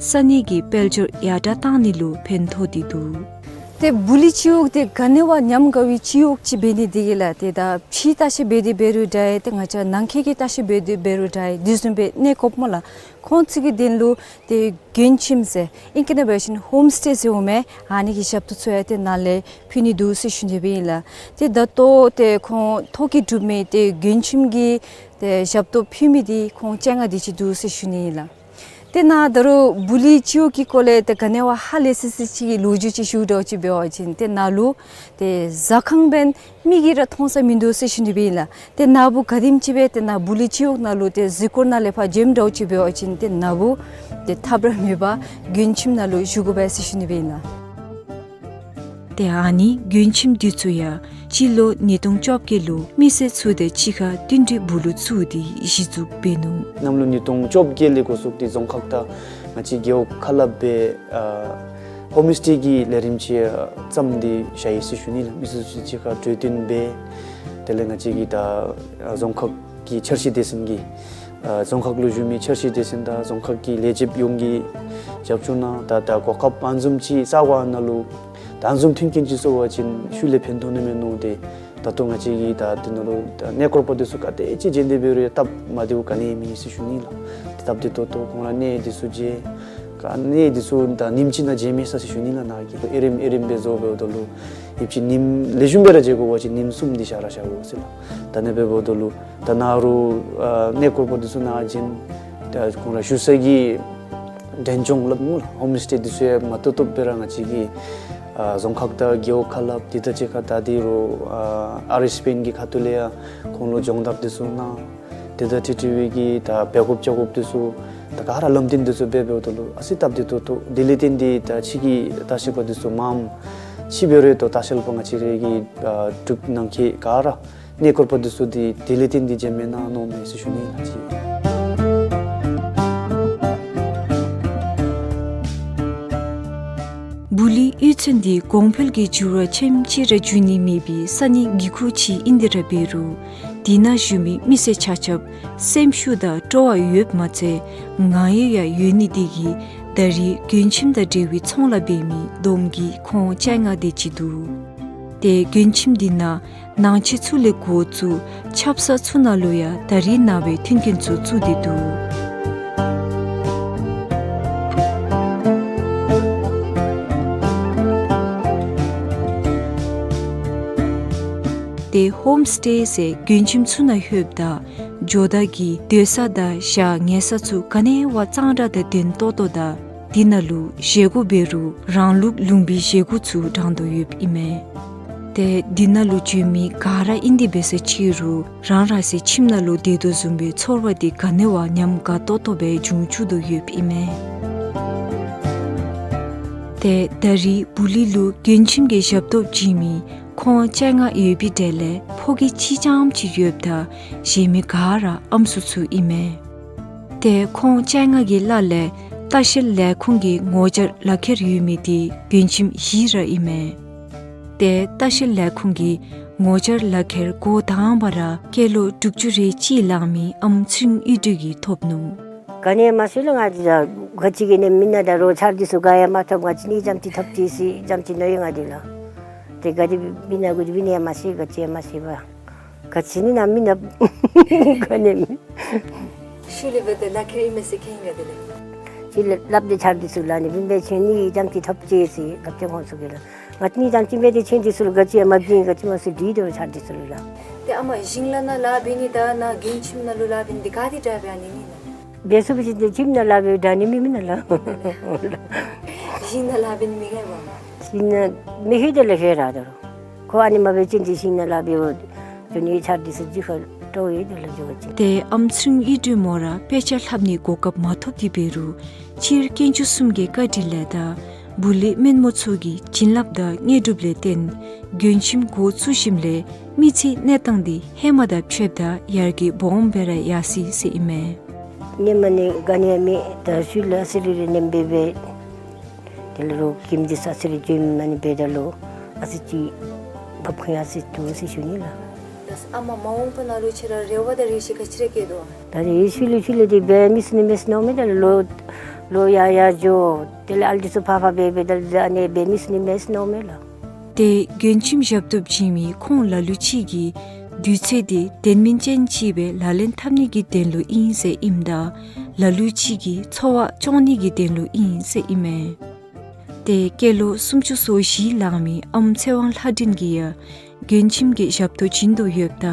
ས་གནས་ཀྱི་དཔལ་འབྱོར་ཡར་དྲག་བཏང་ནི་ལུ་ཕན་ཐོགས་ཏེ་འདུག། ཏེ་བུ་ལི་སྤྱི་འོག་འདི་ག་ནི་བ་ཉམས་དགའ་བའི་སྤྱི་འོག་ཅིག་འབད་ནི་འདི་གིས་ལགས། ཏེ་ད་ཕྱིའི་ལྟ་བཤལ་འབད་དེ་འབད་རུང་འདྲ་ཡི། ཏེ་ང་བཅས་ནང་འཁོད་ཀྱི་ལྟ་བཤལ་འབད་དེ་འབད་རུང་འདྲ་ཡི། དེ་བཟུམ་སྦེ་གནས་སྐོརཔ་སྨོ་ལགས། ཁོང་ཚུ་གི་དོན་ལུ་ཏེ་མགྱོན་ཁྱིམ་ཟེར་ཨིང་སྐད་ནང་འབད་བ་ཅིན་ཧོམ་སི་ཊེ་ཟེརཝ་མས། ཨ་ནི་གི་ཞབས་ཏོག་ཚུ་ཡང་ཏེ་ནཱ་ལས་ཕུལ་ནི་འདུག་ཟེར་ཞུ་ནི་སྦེ་ཨིན་ལགས། ཏེ་ད་ལྟོ་ཏེ་ཁོང་ཐོ་བཀོད་གྲུབ་མི་ཏེ་མགྱོན་ཁྱིམ་གྱི་ཏེ་ཞབས་ཏོག་ཕུལ་མི་འདི་ཁོང་བཅོ་ལྔ་དེ་ཅིག་འདུག་ཟེར་ཞུ་ནི་ཨིན་ལགས། ཏེ་ནཱ་ད་རུང་བུ་ལི་སྤྱི་འོག་གི་སྐོར་ལས་ཏེ་ག་ནི་བ་ཧ་ལས་སི་སི་ཅིག་གི་ལོ་རྒྱུས་ཅིག་ཞུ་དགོཔ་ཅིག་འབད་བ་ཅིན་ཏེ་ནཱ་ལུ་ཏེ་ཟ་ཁང་འབདན་མིག་གིས་ར་མཐོང་ས་མིན་འདུག་ཟེར་ཞུ་ནི་སྦེ་ཨིན་ལགས། ཏེ་ནཱ་བུ་ག་དེམ་ཅིག་སྦེ་ཏེ་ནཱ་བུ་ལི་སྤྱི་འོག་ནང་ལུ་ཏེ་གཟིགས་སྐོར་ནང་ལས་ཕར་འབྱོནམ་འདྲཝ་ཅིག་འབད་བ་ཅིན་ཏེ་ནཱ་བུ་ཏེ་ཐབས་ར་མེད་པར་མགྱོན་ཁྱིམ་ནང་ལུ་བཞུགས་དགོ་པས་ཟེར་ཞུ་ནི་སྦེ་ཨིན་ལགས། ཏེ་ཨ་ནི་མགྱོན་ཁྱིམ་འདི་ཚུ་ཡང་སྤྱི་ལོ་ཉིས་སྟོང་བཅོ་བརྒྱད་ལུ་མི་སེར་ཚུ་དང་གཅིག་ཁར་བསྟུན་ཏེ་བུ་ལུ་བཙུགས་ཏེ་གཞི་བཙུགས་འབད་ནུག། གནམ་ལོ་ཉིས་སྟོང་བཅོ་བརྒྱད་ལས་འགོ་བཙུགས་ཏེ་རྫོང་ཁག་དང་ང་བཅས་རྒེད་འོག་ཁ་སླབ་སྦེ་ཨ་ཧོམ་སི་ཊེ་གི་ལས་རིམ་ཅིག་ཨ་བརྩམས་ཏེ་བཞག་ཡི་ཟེར་ཞུ་ནི་ལགས། མི་སེར་ཚུ་གཅིག་ཁར་གྲོས་བསྟུན་འབད། དེ་ལས་ང་བཅས་ཀྱི་ད་ཨ་རྫོང་ཁག་གི་འཆར་གཞི་སྡེ་ཚན་གྱི་ཨ་རྫོང་ཁག་ལུ་བཞུགས་མི་འཆར་གཞི་སྡེ་ཚན་དང་རྫོང་ཁག་གི་ལས་བྱེདཔ་ཡོངས་ཀྱིས་རྒྱབ་སྐྱོར་གནང་། ད་ད་གོ་སྐབས་ཨ་ནི་བཟུམ་ཅིག་རྩ་བ་ནང་ལུ་ད་ཨ་ནི་བཟུམ་མཐུན་རྐྱེན་ཅིག་བཟོ་བ་ཅིན་ཤུལ་ལས་ཕན་ཐོགས་ནི་མས་མནོ་སྟེ་ད་ལྟོ་ང་བཅས་ཀྱིས་ད་དེ་ནང་ལུ་ད་གནས་སྐོར་པ་འདི་ཚུ་ག་དེ་ཅིག་བྱོན་ཏེ་འབད་རུང་ཡང་སྟབས་མ་བདེཝ་ག་ནི་ཡང་མེད་ཟེར་ཞུ་ནི་ལགས། སྟབས་བདེ་ཏོག་ཏོ་ཁོང་ར་གནས་འདི་ཚུ་མཇལ། ག་གནས་འདི་ཚུ་ད་ཉིནམ་གཅིག་ནང་མཇལ་མེད་ས་ཟེར་ཞུ་ནི་ལགས། ནཱ་གི་ཨེ་རིམ་ཨེ་རིམ་སྦེ་བཟོ་འབདཝ་ད་ལུ་ཡུདཔ་ཅིག་ཉིནམ་ལེགས་ཤོམ་སྦེ་ར་མཇལ་དགོ་པ་ཅིན་ཉིནམ་གསུམ་འདི་བཞག་ར་བཞག་དགོ་ཟེར་ལགས། ད་ཨ་ནི་སྦེ་འབདཝ་ད་ལུ་ད་ནཱ་རུང་ཨ་གནས་སྐོར་པ་འདི་ཚུ་ནཱ་བྱོན། ད་ཁོང་ར་བཞུགས་ས་གི་འབྲས་ལྗོངས་སླབ་སྨོ་ལགས། ཧོམ་སི་ཊེ་འདི་ཚུ་ཡང་མ་བཏུབ་བཏུབ་སྦེ་ར་ང་བཅས་ཀྱིས་ ཨ་རྫོང་ཁག་དང་རྒེད་འོག་ཁག་ལུ་དེ་དང་གཅིག་ཁར་ད་འདི་རུ་ཨ་ཨར་ཨེསི་པི་ཨེན་གྱི་ཁ་ཐུག་ལས་ཡང་ཁོང་ལུ་སྦྱོང་བརྡར་འདི་ཚུ་གནང་། དེ་དང་འཁྲིལ་འཁྲིལ་བའི་གི་ད་འབད་དགོཔ་བྱ་དགོཔ་འདི་ཚུ་ད་ག་ར་ལམ་སྟོན་འདི་ཚུ་འབད་འབདཝ་ད་ལུ་ཨ་ཙི་སྟབས་བདེ་ཏོག་ཏོ། དེ་ལས་བརྟེན་ཏེ་ད་ཕྱི་གི་ལྟ་བཤལ་པ་འདི་ཚུ་མངམ་ཕྱི་འབད་རུང་ད་ལྟ་བཤལ་པ་ང་བཅས་རའི་གི་ཨ་འབྲུག་ནང་འཁོད་ག་ར་གནས་སྐོར་པ་འདི་ཚུ་འདི་དེ་ལས་བརྟེན་ཏེ་མཇལ་མི་ནང་ནོར་མེད་ཟེར་ཞུ་ནི་ཨིན་ལགས། བུ་ལི་གཡུས་ཚན་འདི་གོང་འཕེལ་གྱི་འགྱུར་བ་ཆེམ་ཅིག་ར་འགྱོ་ནི་མེད་པའི་ས་གནས་གི་ཁུག་ཅིག་ཨིན་ཏེ་ར་འབད་རུང་དེ་ནང་བཞུགས་མི་མི་སེར་ཆ་ཁྱབ་སེམས་ཤུགས་དང་སྤྲོ་བ་ཡོདཔ་མ་ཚད་ངང་ཡོད་ཡང་ཡོད་ནི་དེ་གིས་ད་རེས་མགྱོན་ཁྱིམ་དང་འབྲེལ་བའི་ཚོང་ལཱ་འབད་མི་བསྡོམས་ཀྱིས་ཁོང་བཅོ་ལྔ་དེ་ཅིག་འདུག། ཏེ་མགྱོན་ཁྱིམ་འདི་ནང་ནང་ཆས་ཚུ་ལས་འགོ་བཙུགས་ཆབ་གསང་ཚུ་ནང་ལུ་ཡང་ད་རེས་ནངས་པའི་མཐུན་རྐྱེན་ཚུ་བཙུགས་ཏེ་འདུག། ཏེ་ཧོམ་སི་ཊེ་ཟེར་མགྱོན་ཁྱིམ་ཚུ་ནང་ལྷོདཔ་ད་ཇོ་བདག་གི་སྡོད་ས་དང་ཞག་ཉལ་ས་ཚུ་ག་ནི་བ་གཙང་སྦྲ་དང་ལྡན་ཏོག་ཏོ་དང་དེ་ནང་ལུ་བཞེས་སྒོ་འབད་རུང་རང་ལུགས་ལུང་པའི་བཞེས་སྒོ་ཚུ་དྲང་དོ་ཡོདཔ་ཨིན་མས། ཏེ་དེ་ནང་ལུ་འགྱོ་མི་ག་ར་ཨིན་ཏེ་འབད་ས་ཅིག་རུང་རང་རང་སོའི་ཁྱིམ་ནང་ལུ་སྡོད་དོ་བཟུམ་སྦེ་ཚོར་བ་དེ་ག་ནི་བ་ཉམས་དགའ་ཏོག་ཏོ་སྦེ་འབྱུང་བཅུག་དོ་ཡོདཔ་ཨིན་མས། ཏེ་ད་རེས་བུ་ལི་ལུ་མགྱོན་ཁྱིམ་གྱི་ཞབས་ཏོག་བྱིན་མི་ཁོང་བཅོ་ལྔ་ཡོད་པའི་གྲས་ལས་ཕོ་སྐྱེས་གཅིག་རྐྱངམ་ཅིག་ཡོདཔ་ད་གཞན་མི་ག་ར་ཨམ་སྲུ་ཚུ་ཨིན་མས། ཏེ་ཁོང་བཅོ་ལྔ་གི་ལཱ་ལས་ལྟ་བཤལ་ལས་ཁུངས་ཀྱི་ངོ་བཅར་ལག་ཁྱེར་ཡོད་མི་དེ་མགྱོན་ཁྱིམ་བཞི་ར་ཨིན་མས། ཏེ་ལྟ་བཤལ་ལས་ཁུངས་ཀྱི་ངོ་བཅར་ལག་ཁྱེར་འགོ་དང་པ་ར་སྐྱེས་ལོ་དྲུག་ཅུ་རེ་གཅིག་ལང་མི་ཨམ་ཚུན་གཡུ་སྒྲོན་གྱིས་ཐོབ་ནུག། ག་ནི་མ་ཤེས་ལགས། ང་གིས་ག་ཅི་གི་ནི་མི་ནང་ད་རུང་ཆར་འདི་ཚུ་ག་ཡང་མ་ཐོབ། ང་བཅས་ནི་རྐྱངམ་ཅིག་ཐོབ་ཅི་ཟེར་རྐྱངམ་ཅིག་མནོ་ཡི་ང་འདི་ལགས། ཏེ་ག་དེ་སྦེ་མི་ནང་གུ་སྦེ་ནི་ཡང་མ་ཤེས། ག་ཅི་ཡང་མ་ཤེས་པར་ག་ཅི་ནི་ནང་མི་ནང་ག་ནི་མི་ཤུལ་ལས་འབད་དེ་ལག་ཁྱེར་ཨིན་མས་ཟེར་མཁྱེན་ཡི་ག་དེ་ལས། ཤུལ་ལས་སླབ་སྟེ་ཆར་འདི་ཚུ་ལགས་ནི་སྦེ་སྦེ་ཁྱེད་ནི་རྐྱངམ་ཅིག་ཐོབ་ཅི་ཟེར་སླབ་སྟེ་ཁོང་ཚུ་གིས་ལགས། ང་གཉིས་ཀྱང་ཅི་འབད་དེ་ཁྱེད་འདི་ཚུ་ལུ་ག་ཅི་ཡང་མ་བྱིན་ག་ཅི་མ་ཟེར་དྲིས་དོ་ཆར་འདི་ཚུ་ལུ་ལགས། ཏེ་ཨ་མ་ཞིང་ལཱ་ནང་ལཱ་འབད་ནི་དང་ནཱ་མགྱོན་ཁྱིམ་ནང་ལུ་ལཱ་འབད་ནི་འདི་ག་དེ་འདྲ་འབད་ནི་ཨིན་ན། འབད་ཚུགས་པ་ཅིན་ཏེ་ཁྱིམ་ནང་ལཱ་འབད་འདྲ་ནི་མེད་མེན་ན་ལགས། ཞིང་ནང་ལཱ་འབད་ནི་མི་དགའ་བ། ཞིང་ནང་མི་ཤེས་དེ་ལས་ཤེས་ར་དོ་རུང་ཁོ་ཨ་ནི་མ་འབད་ཅིན་ཏེ་ཞིང་ནང་ལཱ་འབདཝ་འགྱོ་ནི་ཆར་འདི་ཚུ་ཅིག་ཁར་སྤྲོ་ཡི་དེ་ལས་འགྱོ་བ་ཅིན། ཏེ་ཨམ་ཚུན་གཡུ་སྒྲོན་མོ་ར་དཔེ་ཆ་ལྷབ་ནི་གོ་སྐབས་མ་ཐོབ་སྟེ་འབད་རུང་སྤྱིར་དཀོན་མཆོག་གསུམ་གྱི་བཀའ་དྲིན་ལས་དང་བུ་ལི་སྨན་མོ་མཚོ་གི་བྱིན་རླབས་དང་དངོས་གྲུབ་ལས་བརྟེན་མགྱོན་ཁྱིམ་འགོ་བཙུགས་ཞིནམ་ལས་མི་ཚེའི་གནས་སྟངས་འདི་ཧེ་མ་དང་ཕྱདཔ་ད་ཡར་རྒྱས་སྦོམ་སྦེ་ར་ཡར་སོ་ཡི་ཟེར་ཨིན་མས། ཧེ་མ་ནི་ག་ནི་ཡང་མེད། ད་ཤུལ་ལས་ཨ་ཙི་རེ་རེ་ནེམ་སྦེ་འབད། དེ་ལས་རོགས་ཁྱིམ་འདི་ས་ཨ་ཙི་རེ་བྱིན་མ་ནི་འབད་ད་ལུ་ཨ་ཙི་ཅིག་བབ་ཁུངས་ཨ་ཙི་ཐོབ་ཟེར་ཞུ་ནི་ལགས། ད་ཨ་མ་མ་འོངས་པ་ནང་ལུ་ཁྱེད་ར་རེ་བ་དང་རེ་ཆེ་ག་ཅི་ར་བསྐྱེད་དོ། ད་རེས་ཤུལ་ལས་ཤུལ་ལས་འདི་འབད་མི་ཚུགས་ནི་མས་ཟེར་མནོཝ་མས། ད་ལོ་ལོ་ཡར་ཡར་འགྱོ། དེ་ལས་ཨ་ལུ་འདི་ཚུ་ཕར་ཕར་འབད་འབད་ད་ལུ་ཨ་ནི་འབད་མི་ཚུགས་ནི་མས་ཟེར་མནོཝ་མས་ལགས། ཏེ་མགྱོན་ཁྱིམ་ཞབས་ཏོག་བྱིན་མི་ཁོང་ལ་ལུ་ཅིག་གིས་དུས་ཚོད་འདི་དོན་སྨིན་ཅན་ཅིག་སྦེ་ལག་ལེན་འཐབ་ནི་གི་དོན་ལུ་ཨིན་ཟེར་ཨིནམ་ད་ལ་ལུ་ཅིག་གིས་འཚོ་བ་སྐྱོང་ནི་གི་དོན་ལུ་ཨིན་ཟེར་ཨིན་མས། ཏེ་སྐྱེས་ལོ་སུམ་ཅུ་སོ་བཞི་ལང་མི་ཨམ་ཚེ་དབང་ལྷ་སྒྲོན་གྱིས་ཡང་མགྱོན་ཁྱིམ་གྱི་ཞབས་ཏོག་བྱིན་དོ་ཡོདཔ་ད་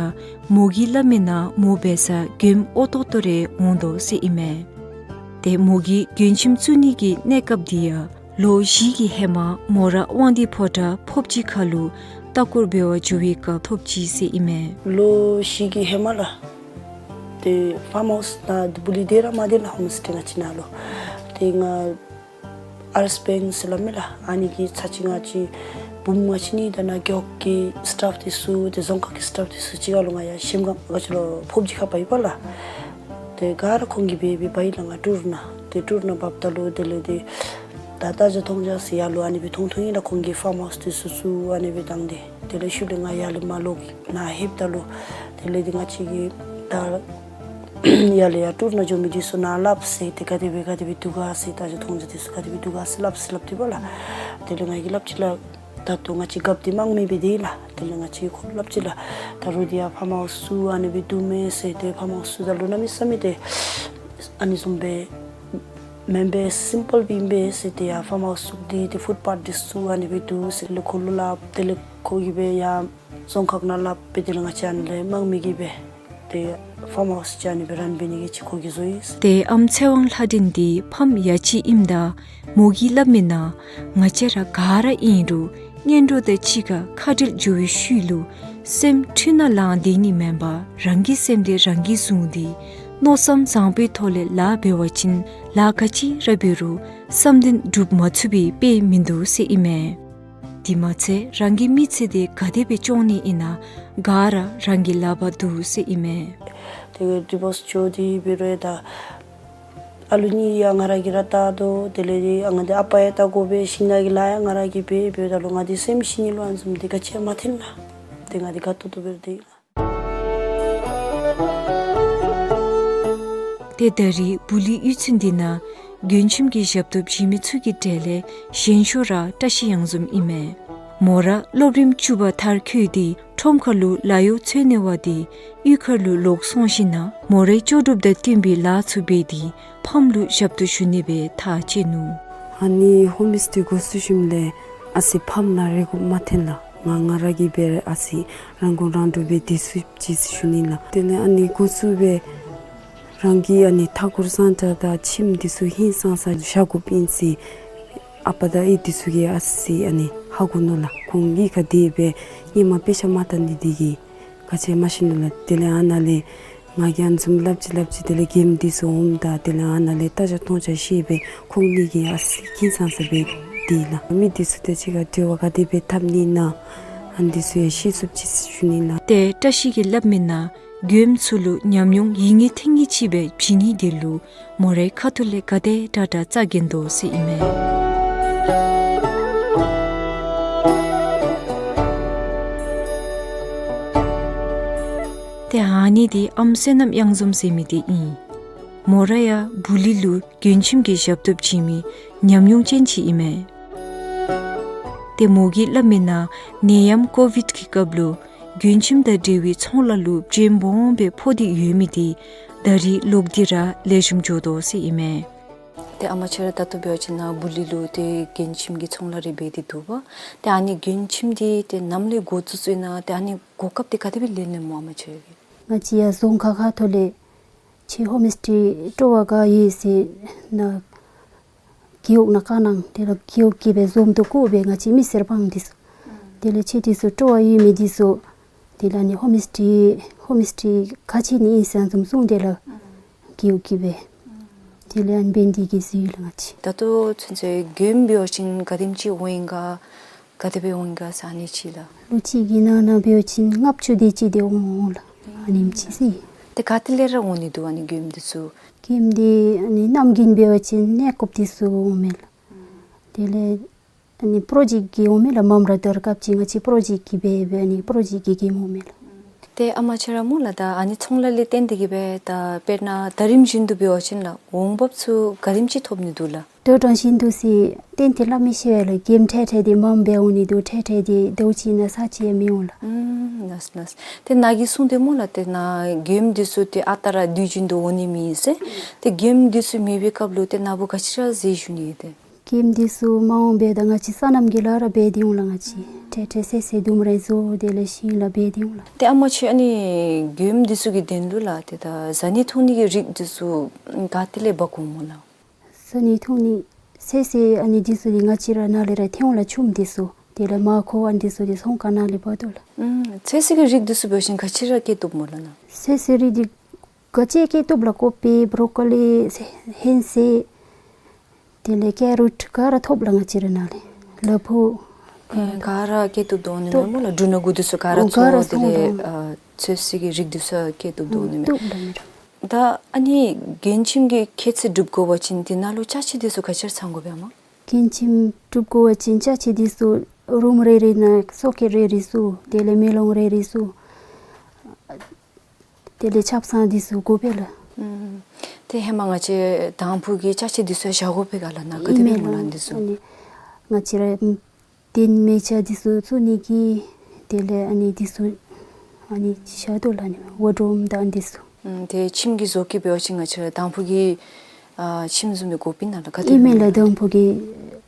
མོ་གིས་སླབ་མིའི་ནང་མོ་འབད་སར་མགྱོནམ་ཨོ་ཏོག་ཏོ་རེ་འོང་དོ་ཟེར་ཨིན་མས། ཏེ་མོ་གིས་མགྱོན་ཁྱིམ་བཙུགས་ནི་གི་གནས་སྐབས་འདི་ཡང་ལོ་བཞི་གི་ཧེ་མ་མོ་ར་དབང་འདུས་ཕོ་བྲང་ཕོབ་སྦྱིས་ཁ་ལུ་ལྟ་སྐོར་འབད་བར་འགྱོ་བའི་སྐབས་ཐོབ་ཅི་ཟེར་ཨིན་མས། ལོ་བཞི་གི་ཧེ་མ་ལགས། ཏེ་ཕཱརམ་ཧའུསི་ནང་བུ་ལི་སྡོད་ར་མ་སྡོད་ལགས། ཧོམ་སི་ཊེ་ང་བཅས་ནང་ལུ། ཏེ་ང་ཨར་སི་པེན་ཟེར་སླབ་མས་ལགས། ཨ་ནི་གི་ཚར་གཅིག་ང་བཅས་བུམོ་ང་བཅས་གཉིས་དང་ནཱ་རྒེད་འོག་གི་སི་ཊཱཕ་འདི་ཚུ་ཏེ་རྫོང་ཁག་གི་སི་ཊཱཕ་འདི་ཚུ་གཅིག་ཁར་ལུ་ང་ཡར་གཞལམ་སྒང་ག་ཅི་ལོ་ཕོབ་སྦྱིས་ཁར་འབག་ཡི་པ་ལགས། ཏེ་ག་ར་ཁོང་གིས་འབད་འབད་འབག་ཡི་ལགས། ང་ཊུར་ནང་ཏེ་ཊུར་ནང་འབགཔ་ད་ལུ་དེ་ལས་ཏེ་ད་ལྟ་ཇ་མཐོང་ཇ་ཟེར་ཡར་ལུ་ཨ་ནི་སྦེ་མཐོང་མཐོང་ཡི་ལགས། ཁོང་གིས་ཕཱརམ་ཧའུསི་འདི་ཚུ་ཚུ་ཨ་ནི་སྦེ་བཏང་སྟེ། དེ་ལས་ཤུལ་ལས་ང་ཡར་ལས་མར་ལོག་ནཱ་ལྷོདཔ་ད་ལུ་དེ་ལས་ཏེ་ང་བཅས་ཀྱིས་ད་ཡར་ལས་ཡར་ཊུར་ནང་འགྱོ་མི་འདི་ཚུ་ནཱ་སླབ་ཟེར། ཏེ་ག་དེ་སྦེ་ག་དེ་སྦེ་འདུག་ག་ཟེར། ད་ཇ་མཐོང་ཇ་འདི་ཚུ་ག་དེ་སྦེ་འདུག་ག་ཟེར་སླབ་ཟེར་སླབ་སྟེ་པ་ལགས། དེ་ལས་ང་གིས་སླབ་ཅི་ལགས། ད་ལྟོ་ང་བཅས་རྒཔོ་འདི་དམངས་མི་སྦེ་སྡོད་ཡི་ལགས། དེ་ལས་ང་བཅས་ཁོ་ལུ་སླབ་ཅི་ལགས། ད་རུང་འདི་ཡར་ཕཱརམ་ཧའུསི་ཚུ་ཨ་ནི་སྦེ་འདུག་མས་ཟེར། ཏེ་ཕཱརམ་ཧའུསི་ཚུ་ད་ལུ་གནམ་མེད་ས་མེད་ཏེ་ཨ་ནི་བཟུམ་སྦེ་མེན་པས། སིམ་པཱལ་སྦེ་ཨིན་པས་ཟེར། ཏེ་ཡར་ཕཱརམ་ཧའུསི་ཚུ་འདི་ཏེ་ཕུཊ་པཱཐ་འདི་ཚུ་ཨ་ནི་སྦེ་འདུག་ཟེར་ལགས། ཁོ་ལུ་སླབ། དེ་ལས་ཁོ་གིས་སྦེ་ཡར་རྫོང་ཁག་ནང་སླབ་སྦེ་དེ་ལས་ང་བཅས་ཨ་ནི་ལས་དམངས་མི་གིས་སྦེ་ ཏེ་ཕཱམ་ཧའུསི་ཅིག་ཨ་ནི་སྦེ་རཱན་འབད་ནི་གི་ཅིག་གོ་སྐབས་བཟོ་ཡི་ཟེར། ཏེ་ཨམ་ཚེ་དབང་ལྷ་སྒྲོན་འདི་ཕམ་ཡ་གཅིག་ཨིནམ་ད་མོ་གིས་སླབ་མི་ནང་ང་བཅས་ར་ག་ར་ཨིན་རུང་གཉེན་གྲོགས་དང་གཅིག་ཁར་ཁ་བྲལ་འགྱོ་བའི་ཤུལ་ལུ་སེམས་འཁྲུལ་སྣང་ལང་སྡོད་ནི་མེན་པར་རང་གི་སེམས་འདི་རང་གིས་བཟུང་སྟེ་མནོ་བསམ་བཟང་པོའི་ཐོག་ལས་ལཱ་འབད་བ་ཅིན་ལཱ་ག་ཅི་ར་འབད་རུང་བསམ་དོན་འགྲུབ་མ་ཚུགས་པའི་དཔེ་མིན་འདུག་ཟེར་ཨིན་མས། དེ་མ་ཚད་རང་གི་མི་ཚེ་འདི་ག་དེ་སྦེ་སྐྱོང་ནི་ཨིན་ན་ག་ར་རང་གི་ལག་པར་འདུག་ཟེར་ཨིན་མས། ཏེ་ཌི་བོརསི་འགྱོ་སྟེ་འབད་རུང་ད་ཨ་ལུ་གཉིས་ཡང་ང་ར་གིས་ར་བལྟ་དོ། དེ་ལས་ཏེ་ཨ་ང་འདི་ཨ་པ་ཡང་བལྟ་དགོ་པས། ཞིང་ནང་གི་ལཱ་ཡང་ང་ར་གིས་འབད་འབདཝ་ད་ལུ་ང་འདི་སེམས་ཤི་ནི་ལུ་ཨ་ནི་བཟུམ་འདི་ག་ཅི་ཡང་མ་ཐོན་ལགས། ཏེ་ང་འདི་དགའ་ཏོག་ཏོ་སྦེ་ར་སྡོད་ཡི་ལགས། ཏེ་ད་རེས་བུ་ལི་གཡུས་ཚན་འདི་ནང་མགྱོནམ་ཁྱིམ་གྱི་ཞབས་ཏོག་བྱིན་མི་ཚུ་གི་གྲས་ལས་གཞན་ཤོས་ར་བཀྲ་ཤིས་གཡང་འཛོམས་ཨིན་མས། མོ་ར་སློབ་རིམ་བཅུ་པ་མཐར་འཁྱོལ་ཏེ་ཁྲོམ་ཁ་ལུ་ལཱ་གཡོག་འཚོལ་ནི་འབད་དེ་གཡུས་ཁར་ལུ་ལོག་སོང་ཞིནམ་ལས་མོ་རའི་ལྕོགས་གྲུབ་དང་བསྟུན་པའི་ལཱ་ཚུ་འབད་དེ་ཕམ་ལུ་ཞབས་ཏོག་ཞུ་ནི་སྦེ་ཐག་བཅད་ནུག། ཨ་ནི་ཧོམ་སི་ཊེ་འགོ་བཙུགས་ཞིནམ་ལས་ཨ་ཙི་ཕམ་ནང་རེ་དགོཔ་མ་ཐོན་ལགས། ང་ང་ར་གིས་འབད་ཨ་ཙི་རང་མགོ་རང་འདྲོངས་སྦེ་སྡོད་ཚུགསཔ་ཅིག་ཞུ་ནི་ལགས། དེ་ལས་ཨ་ནི་འགོ་བཙུགས་སྦེ་རང་གི་ཨ་ནི་མཐའ་འཁོར་གཙང་སྦྲ་དང་ཁྱིམ་འདི་ཚུ་ཧིང་སངས་ས་བཞག་དགོཔ་ཨིན་ཟེར་ཨ་པ་དང་ཨའི་འདི་ཚུ་གིས་ཨ་ཙི་ཨ་ནི་ཧ་གོ་ནུག་ལགས། ཁོང་གིས་ག་དེ་སྦེ་ཧེ་མ་དཔེ་ཆ་མ་བལྟ་ནི་འདི་གིས་ག་ཅི་མ་ཤེས་ནུག་ལགས། དེ་ལས་ཨ་ནཱ་ལས་ང་གིས་ཨ་ནི་བཟུམ་སླབ་ཅི་སླབ་ཅི། དེ་ལས་མགྱོནམ་འདི་ཚུ་འོངམ་ད་དེ་ལས་ཨ་ནཱ་ལས་ལྟ་རྒྱ་མཐོང་རྒྱ་ཤེས་སྦེ་ཁོང་གཉིས་ཀྱིས་ཨ་ཙི་ཧིང་སངས་ས་སྦེ་སྡོད་ལགས། མི་འདི་ཚུ་དང་གཅིག་ཁར་འབྲེལ་བ་ག་དེ་སྦེ་འཐབ་ནི་ཨིན་ན་ཨ་ནི་འདི་ཚུ་ཡང་ཤེས་ཚུགསཔ་ཅིག་ཞུ་ནི་ལགས། ཏེ་བཀྲ་ཤིས་ཀྱིས་སླབ་མི་ནང་མགྱོནམ་ཚུ་ལུ་ཉམས་མྱོང་ཡིག་ངོས་ཐེངས་གཅིག་སྦེ་བྱིན་ནི་འདི་ལུ་མོ་རའི་ཁ་ཐུག་ལས་ག་དེ་དྲག་དྲག་རྩ་འགེངས་དོ་ཟེར་ཨིན་མས། ཏེ་ཨ་ནི་འདི་ཨམ་བསོད་ནམས་གཡང་འཛོམས་ཟེར་མི་འདི་ཨིན། མོ་ར་ཡང་བུ་ལི་ལུ་མགྱོནམ་ཁྱིམ་གྱི་ཞབས་ཏོག་བྱིན་མི་ཉམས་མྱོང་ཅན་ཅིག་ཨིན་མས། ཏེ་མོ་གིས་སླབ་མི་ནང་ནད་ཡམས་ཀོ་བིཌ་གི་སྐབས་ལུ་མགྱོནམ་ཁྱིམ་དང་འབྲེལ་བའི་ཚོང་ལཱ་ལུ་བྱེམ་སྦོམ་སྦེ་ཕོག་སྟེ་ཡོད་མི་འདི་ད་རེས་ལོག་སྟེ་ར་ལེགས་ཤོམ་འགྱོ་དོ་ཟེར་ཨིན་མས། ཏེ་ཨ་མ་ཁྱོད་ར་ད་ལྟོ་འབད་བ་ཅིན་ནཱ་བུ་ལི་ལུ་ཏེ་མགྱོནམ་ཁྱིམ་གྱི་ཚོང་ལཱ་རེ་འབད་དེ་འདུག་པ། ཏེ་ཨ་ནི་མགྱོནམ་ཁྱིམ་འདི་ཏེ་ནམ་ལས་འགོ་བཙུགས་བཙུགས་ནི་ཏེ་ཨ་ནི་གོ་སྐབས་འདི་ག་དེ་སྦེ་ལེན་ལེནམ་སྨོ་ཨ་མ་ཁྱོད་ཀྱིས། ང་བཅས་ཡར་རྫོང་ཁག་ཁ་ཐུག་ལས་ཁྱོད་ཧོམ་སི་ཊེ་སྤྲོ་བ་ག་ཡོད་ཟེར་ནཱ་རྒེད་འོག་ནང་བཀའ་གནང་། དེ་ལས་རྒེད་འོག་གིས་སྦེ་འཛོམས་འདུ་བསྐོར་སྦེ་ང་བཅས་མི་སེར་དཔང་འདི་ཚུ། དེ་ལས་ཁྱོད་འདི་ཚུ་སྤྲོ་བ་ཡོད་མི་འདི་ཚུ་དེ་ལས་ཨ་ནི་ཧོམ་སི་ཊེ་ཧོམ་སི་ཊེ་ག་ཅི་ནི་ཨིན་ཟེར་འཛོམས་སོང་། དེ་ལས་རྒེད་འོག་གིས་སྦེ་དེ་ལས་ཨ་ནི་འབད་ནི་འདི་གིས་ཟེར་ལགས། ང་བཅས་ད་ལྟོ་ཚུན་ཚོད་མགྱོནམ་འབད་བ་ཅིན་ག་དེམ་ཅིག་འོང་ཡི་ག་ག་དེ་སྦེ་འོང་ཡི་ག་ཟེར་ཨ་ནི་ཅིག་ལགས། ལོ་གཅིག་གི་ནང་ན་འབད་བ་ཅིན་ལྔ་བཅུ་དེ་ཅིག་དེ་འོང་ལགས། ཨ་ནེམ་ཅིག་ཟེར། ཏེ་ག་ཏེ་ལས་ར་འོང་ནི་འདུག་ཨ་ནི་མགྱོནམ་འདི་ཚུ། མགྱོནམ་འདི་ཨ་ནི་གནམ་དགུན་འབད་བ་ཅིན་གནས་སྐབས་འདི་ཚུ་འོང་མས་ལགས། དེ་ལས་ཨ་ནི་པྲོ་ཇེཀཊ་གིས་འོང་མས་ལགས། མམ་ར་དར་སྐབས་ཅིག་ང་བཅས་པྲོ་ཇེཀཊ་གིས་འབད་འབད་ཨ་ནི་པྲོ་ཇེཀཊ་གིས་མགྱོནམ་འོང་མས་ལགས། ཏེ་ཨ་མ་ཁྱོད་ར་སྨོ་ལགས། ད་ཨ་ནི་ཚོང་ལཱ་ལས་བརྟེན་ཏེ་གིས་སྦེ་ད་དཔེར་ན་ཟླ་རིམ་བཞིན་དུ་འབད་བ་ཅིན་ལགས་འོང་འབབ་ཚུ་ག་དེམ་ཅིག་ཐོབ་ནི་འདུག་ལགས། དོ་རུང་བཞིན་དུ་ཟེར་གཏན་གཏན་སླབ་མི་ཤེས་པས་ལགས། མགྱོནམ་འཕྲལ་འཕྲལ་འདི་མངམ་སྦེ་འོང་ནི་འདུག། འཕྲལ་འཕྲལ་འདི་ཟླཝ་གཅིག་ནང་ཚར་གཅིག་ཡང་མི་འོང་ལགས། ཨམ་ལགས་ལགས། ཏེ་ནཱ་གིས་གསུངས་ཏེ་སྨོ་ལགས། ཏེ་ནཱ་མགྱོནམ་འདི་ཚུ་ཏེ་ཨ་རྟག་ར་དུས་རྒྱུན་དུ་འོང་ནི་མེད་ཟེར། ཏེ་མགྱོནམ་འདི་ཚུ་མེད་པའི་སྐབས་ལུ་ཏེ་ནཱ་བུ་ག་ཅི་ར་ཟེར་ཞུ་ནི་ཏེ། མགྱོནམ་འདི་ཚུ་མ་འོང་པས་ད་ང་བཅས་སོ་ནམ་གྱི་ལཱ་ར་འབད་དེ་འོང་ལགས། ང་བཅས་འཕྲལ་འཕྲལ་ཚེ་ཚེ་ལྡུམ་ར་བཟོ་དེ་ལས་ཤིང་ལཱ་འབད་དེ་འོང་ལགས། ཏེ་ཨ་མ་ཁྱོད་ཨ་ནི་མགྱོནམ་འདི་ཚུ་གི་དོན་ལུ་ལགས་ཏེ་ད་བཟའ་ནི་འཐུང་ནི་གི་རིགས་འདི་ཚུ་ག་ཏེ་ལས་འབག་འོང་སྨོ་ལགས། བཟའ་ནི་འཐུང་ནི་ཚོད་བསྲེ་ཨ་ནི་འདི་ཚུ་འདི་ང་བཅས་ར་ནཱ་ལས་ར་ཐོན་འོང་ལགས། ཆུམ་འདི་ཚུ་དེ་ལས་མར་ཁུ་ཨ་ནི་འདི་ཚུ་འདི་ཚོང་ཁང་ནང་ལས་འབག་དོ་ལགས། ཨམ་ཚོད་བསྲེ་གི་རིགས་འདི་ཚུ་འབད་བ་ཅིན་ག་ཅི་ར་སྐྱེ་བཏུབ་སྨོ་ལགས་ནཱ། ཚོད་བསྲེ་རིགས་འདི་ག་ཅི་སྐྱེ་བཏུབ་ལགས། ཀོ་པི་བོ་རོ་ཀོ་ལི་ཧིང་སེ་དེ་ལས་ཀེ་རོཊ་ག་ར་ཐོབ་ལགས་ང་བཅས་ར་ནཱ་ལས། ལ་ཕུག་ཨེ་ག་ར་སྐྱེ་བཏུབ་དོ་ནི་མས་སྨོ་ལགས། འབྲུ་སྣ་དགུ་འདི་ཚུ་ག་ར་འོ་ག་ར་ཚོང་དེ་ལས་ཨ་ཚོད་བསྲེ་གི་རིགས་འདི་ཚུ་སྐྱེ་བཏུབ་དོ་ནི་མས། བཏུབ་ལགས་མི་ར། ད་ཨ་ནི་མགྱོནམ་ཁྱིམ་གྱི་ཁྱད་ཚད་སྒྲུབ་དགོ་པ་ཅིན་དེ་ནང་ལུ་ཅ་ཆས་འདི་ཚུ་ག་ཅི་ར་ཚང་དགོ་པས་ཨ་མ། མགྱོནམ་ཁྱིམ་སྒྲུབ་དགོ་པ་ཅིན་ཅ་ཆས་འདི་ཚུ་རུམ་རེ་རེ་ནང་སོ་ཀེཊ་རེ་རེ་ཚུ་དེ་ལས་མེ་ལོང་རེ་རེ་ཚུ་དེ་ལས་ཆབ་གསང་འདི་ཚུ་དགོ་པས་ལགས། ཨམ་ཏེ་ཧེ་མ་ང་བཅས་དང་ཕུ་གི་ཅ་ཆས་འདི་ཚུ་བཞག་དགོ་པས་ག་ལགས། ནཱ་ག་དེ་སྦེ་ཨིན་མས་སྨོ་ལགས་ལགས། འདི་ཚུ། ཨ་ནི་ང་བཅས་ར་ཨམ་ཏེ་མེ་ཆ་འདི་ཚུ་བཙུགས་ནི་གི་དེ་ལས་ཨ་ནི་འདི་ཚུ་ཨ་ནི་བཞག་དོ་ལགས། ཨ་ནི་ཝར་ཌོབ་དང་འདི་ཚུ། ཨམ་ཏེ་ཁྱིམ་གྱི་བཟོ་བཀོད་འབད་བ་ཅིན་ང་བཅས་ར་དང་ཕུ་གི་ཨ་ཁྱིམ་བཟུམ་སྦེ་དགོ་པས་ན་ལགས། ག་དེ་སྦེ་ཨིན་མས་ལགས། དང་ཕུ་གི་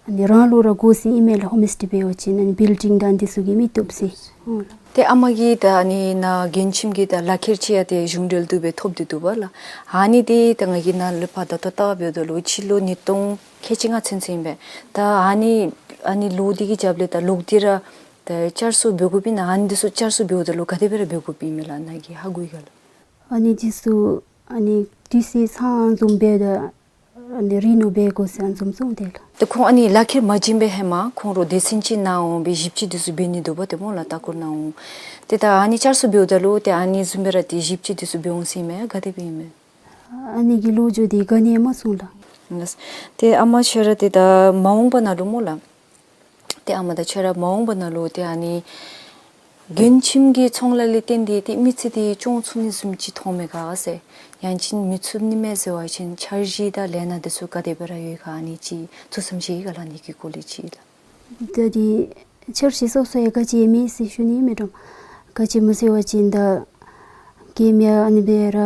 ཨ་ནི་རང་ལུ་ར་དགོ་ཟེར་ཨིན་མས་ལགས། ཧོམ་སི་ཊེ་འབད་བ་ཅིན་ཨ་ནི་བིལ་ཌིང་དང་འདི་ཚུ་གིས་མི་བཏུབ་ཟེར། ཨོ་ལགས། ཏེ་ཨ་མ་གིས་ད་ཨ་ནི་ནཱ་མགྱོནམ་ཁྱིམ་གྱི་ད་ལག་ཁྱེར་ཅིག་ཡང་ཏེ་གཞུང་འབྲེལ་བཏུབ་སྦེ་ཐོབ་སྟེ་འདུག་པ་ལགས། ཨ་ནི་འདི་ད་ང་གིས་ནཱ་ལས་ཕར་ད་ལྟོ་བལྟ་བ་འབདཝ་ད་ལུ་སྤྱི་ལོ་ཉིས་སྟོང་ཁལ་གཅིག་ལྔ་ཚུན་ཚོད་ཨིན་པས། ད་ཨ་ནི་ཨ་ནི་ལོ་འདི་གི་རྒྱབ་ལས་ད་ལོག་སྟེ་ར་ད་བསྐྱར་གསོ་འབད་དགོཔ་ཨིན་ན་ཨ་ནི་འདི་ཚུ་བསྐྱར་གསོ་འབདཝ་ད་ལུ་ག་དེ་སྦེ་ར་འབད་དགོཔ་ཨིན་མས་ལགས། ནཱ་གིས་ཧ་གོ་ཡི་ག་ལགས། ཨ་ནི་འདི་ཚུ་ཨ་ནི་དུས་ཚོད་ཚང་བཟུམ་འབདཝ་ད་ཨ་ནི་རི་ནོ་འབད་དགོ་ཟེར་ཨ་ནི་བཟུམ་གསུངས་ཏེ་ལགས། ཏེ་ཁོང་ཨ་ནི་ལག་ཁྱེར་མ་བྱིན་པའི་ཧེ་མ་ཁོང་ར་སྡེ་ཚན་ཅིག་ནང་འོང་སྦེ་ཞིབ་དཔྱད་འདི་ཚུ་འབད་ནི་འདུག་པ་ཏེ་སྨོ་ལགས། ལྟ་སྐོར་ནང་འོང་། ཏེ་ད་ཨ་ནི་བསྐྱར་གསོ་འབདཝ་ད་ལུ་ཏེ་ཨ་ནི་བཟུམ་སྦེ་ར་ཏེ་ཞིབ་དཔྱད་འདི་ཚུ་འབད་འོང་ཟེར་ཨིན་མས། ག་དེ་སྦེ་ཨིན་མས། ཨ་ནི་གི་ལོ་རྒྱུས་འདི་ག་ནི་ཡང་མ་གསུངས་ལགས། ཏེ་ཨ་མ་ཁྱོད་ར་ཏེ་ད་མ་འོངས་པ་ནང་ལུ་སྨོ་ལགས། ཏེ་ཨ་མ་ད་ཁྱོད་ར་མ་འོངས་པ་ནང་ལུ་ཏེ་ཨ་ནི་མགྱོནམ་ཁྱིམ་གྱི་ཚོང་ལཱ་ལས་བརྟེན་ཏེ་ཏེ་མི་ཚེ་འདི་སྐྱོང་ཚུགས་ནི་བཟུམ་ཅིག་མཐོང་མས་ག་ཟེར། ཡང་ཅིན་མི་ཚུགས་ནི་མས་ཟེར་བ་ཅིན་འཆར་གཞི་དང་ལས་སྣ་འདི་ཚུ་ག་དེ་སྦེ་ར་ཡོད་ག་ཨ་ནི་ཅིག་ཐུགས་བསམ་བཞེས་ཡི་ག་ལགས། ཨ་ནི་གི་སྐོར་ལས་ཅིག་ལགས། ད་འདི་འཆར་གཞི་སོ་སོ་ཡང་ག་ཅི་ཡང་མེད་ཟེར་ཞུ་ནི་མས་འདྲ། ག་ཅི་སྨོ་ཟེར་བ་ཅིན་ད་གེམ་ཡང་ཨ་ནི་སྦེ་ར་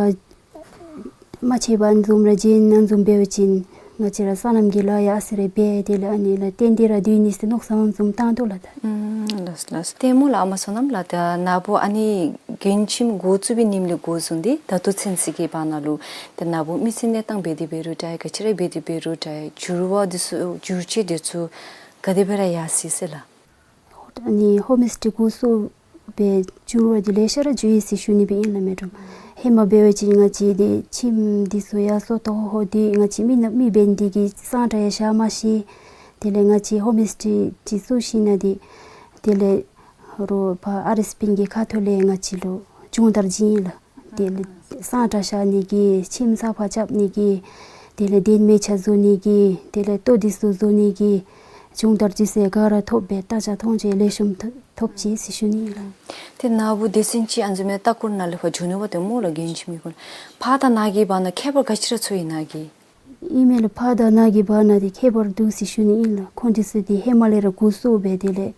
མ་ཆད་པར་ཨ་ནི་བཟུམ་ར་བྱིན་ཨ་ནི་བཟུམ་འབད་བ་ཅིན་ང་བཅས་ར་སོ་ནམ་གྱི་ལཱ་ཡང་ཨ་ཙི་རེ་འབད་དེ་ལས་ཨ་ནི་ལུ་བརྟེན་ཏེ་ར་སྡོད་ནི་ཟེར་མནོ་བསམ་བཟུམ་བཏང་དོ་ལགས། ད་ཨུམ་ལགས་ལགས། ཏེ་སྨོ་ལགས་ཨ་མ་བསོད་ནམས་ལགས། ད་ནཱ་བུ་ཨ་ནི་མགྱོནམ་ཁྱིམ་འགོ་བཙུགས་པའི་ཉིནམ་ལས་འགོ་བཟུང་སྟེ་ད་ལྟོ་ཚུན་ཚོད་ཀྱི་བར་ན་ལུ་ད་ནཱ་བུ་མི་ཚེ་གནས་སྟངས་འབད་དེ་འབད་རུང་འདྲ་ག་ཅི་ར་འབད་དེ་འབད་རུང་འདྲ་འགྱུར་བ་འདི་ཚུ་འགྱུར་བཅོས་འདི་ཚུ་ག་དེ་སྦེ་ར་ཡར་སོ་ཡི་ཟེར་ལགས། ཨ་ནི་ཧོམ་སི་ཊེ་འགོ་བཙུགས་སྦེ་འགྱུར་བ་འདི་ལེ་ཤ་ར་འགྱོ་ཡི་ཟེར་ཞུ་ནི་སྦེ་ཨིན་ལགས་མས་འདྲ། ཧེ་མ་འབད་བ་ཅིན་ང་བཅས་འདི་ཁྱིམ་འདི་ཚུ་ཡར་སོ་ཏོ་ཧོ་འདི་ང་བཅས་མི་ནང་མི་འབད་ནི་འདི་གིས་གཙང་སྦྲ་ཡང་བཞག་མ་ཤེས། དེ་ལས་ང་བཅས་ཧོམ་སི་ཊེ་ཅིག་བཙུགས་ཞིནམ་ལས་འདི་དེ་ལས་རོགས་ཕར་ཨར་ཨེསི་པི་གི་ཁ་ཐུག་ལས་ང་བཅས་ལུ་སྦྱོང་བརྡར་བྱིན་ཡི་ལགས། དེ་ལས་གཙང་སྦྲ་བཞག་ནི་གི་ཁྱིམ་གསར་པ་རྐྱབ་ནི་གི་དེ་ལས་གདན་མལ་ཆ་བཟོ་ནི་གི་དེ་ལས་ལྟོ་འདི་ཚུ་བཟོ་ནི་གི་སྦྱོང་བརྡར་ཅིག་ཟེར་ག་ར་ཐོབ་སྦེ་ལྟ་རྐྱབ་མཐོང་རྐྱབ་ལེགས་ཤོམ་ཐོབ་ཐོབ་ཅི་ཟེར་ཞུ་ནི་ཨིན་ལགས། ཏེ་ནཱ་བུ་སྡེ་ཚན་ཅིག་ཨ་ནི་བཟུམ་མའི་ལྟ་སྐོར་ནང་ལས་ཕར་འགྱོ་ནུག་པ་ཏེ་སྨོ་ལགས། མགྱོནམ་ཁྱིམ་གྱི་སྐོར་ལས་ཕར་དང་ནཱ་གི་བར་ན་ཁྱད་པར་ག་ཅི་ར་ཚོར་ཡི་ནཱ་གིས། ཨིན་མས་ལགས། ཕར་དང་ནཱ་གི་བར་ན་འདི་ཁྱད་པར་འདུག་ཟེར་ཞུ་ནི་ཨིན་ལགས། ཁོང་འདི་ཚུ་འདི་ཧེ་མ་ལས་ར་འགོ་བཙུགས་སྦེ་དེ་ལས་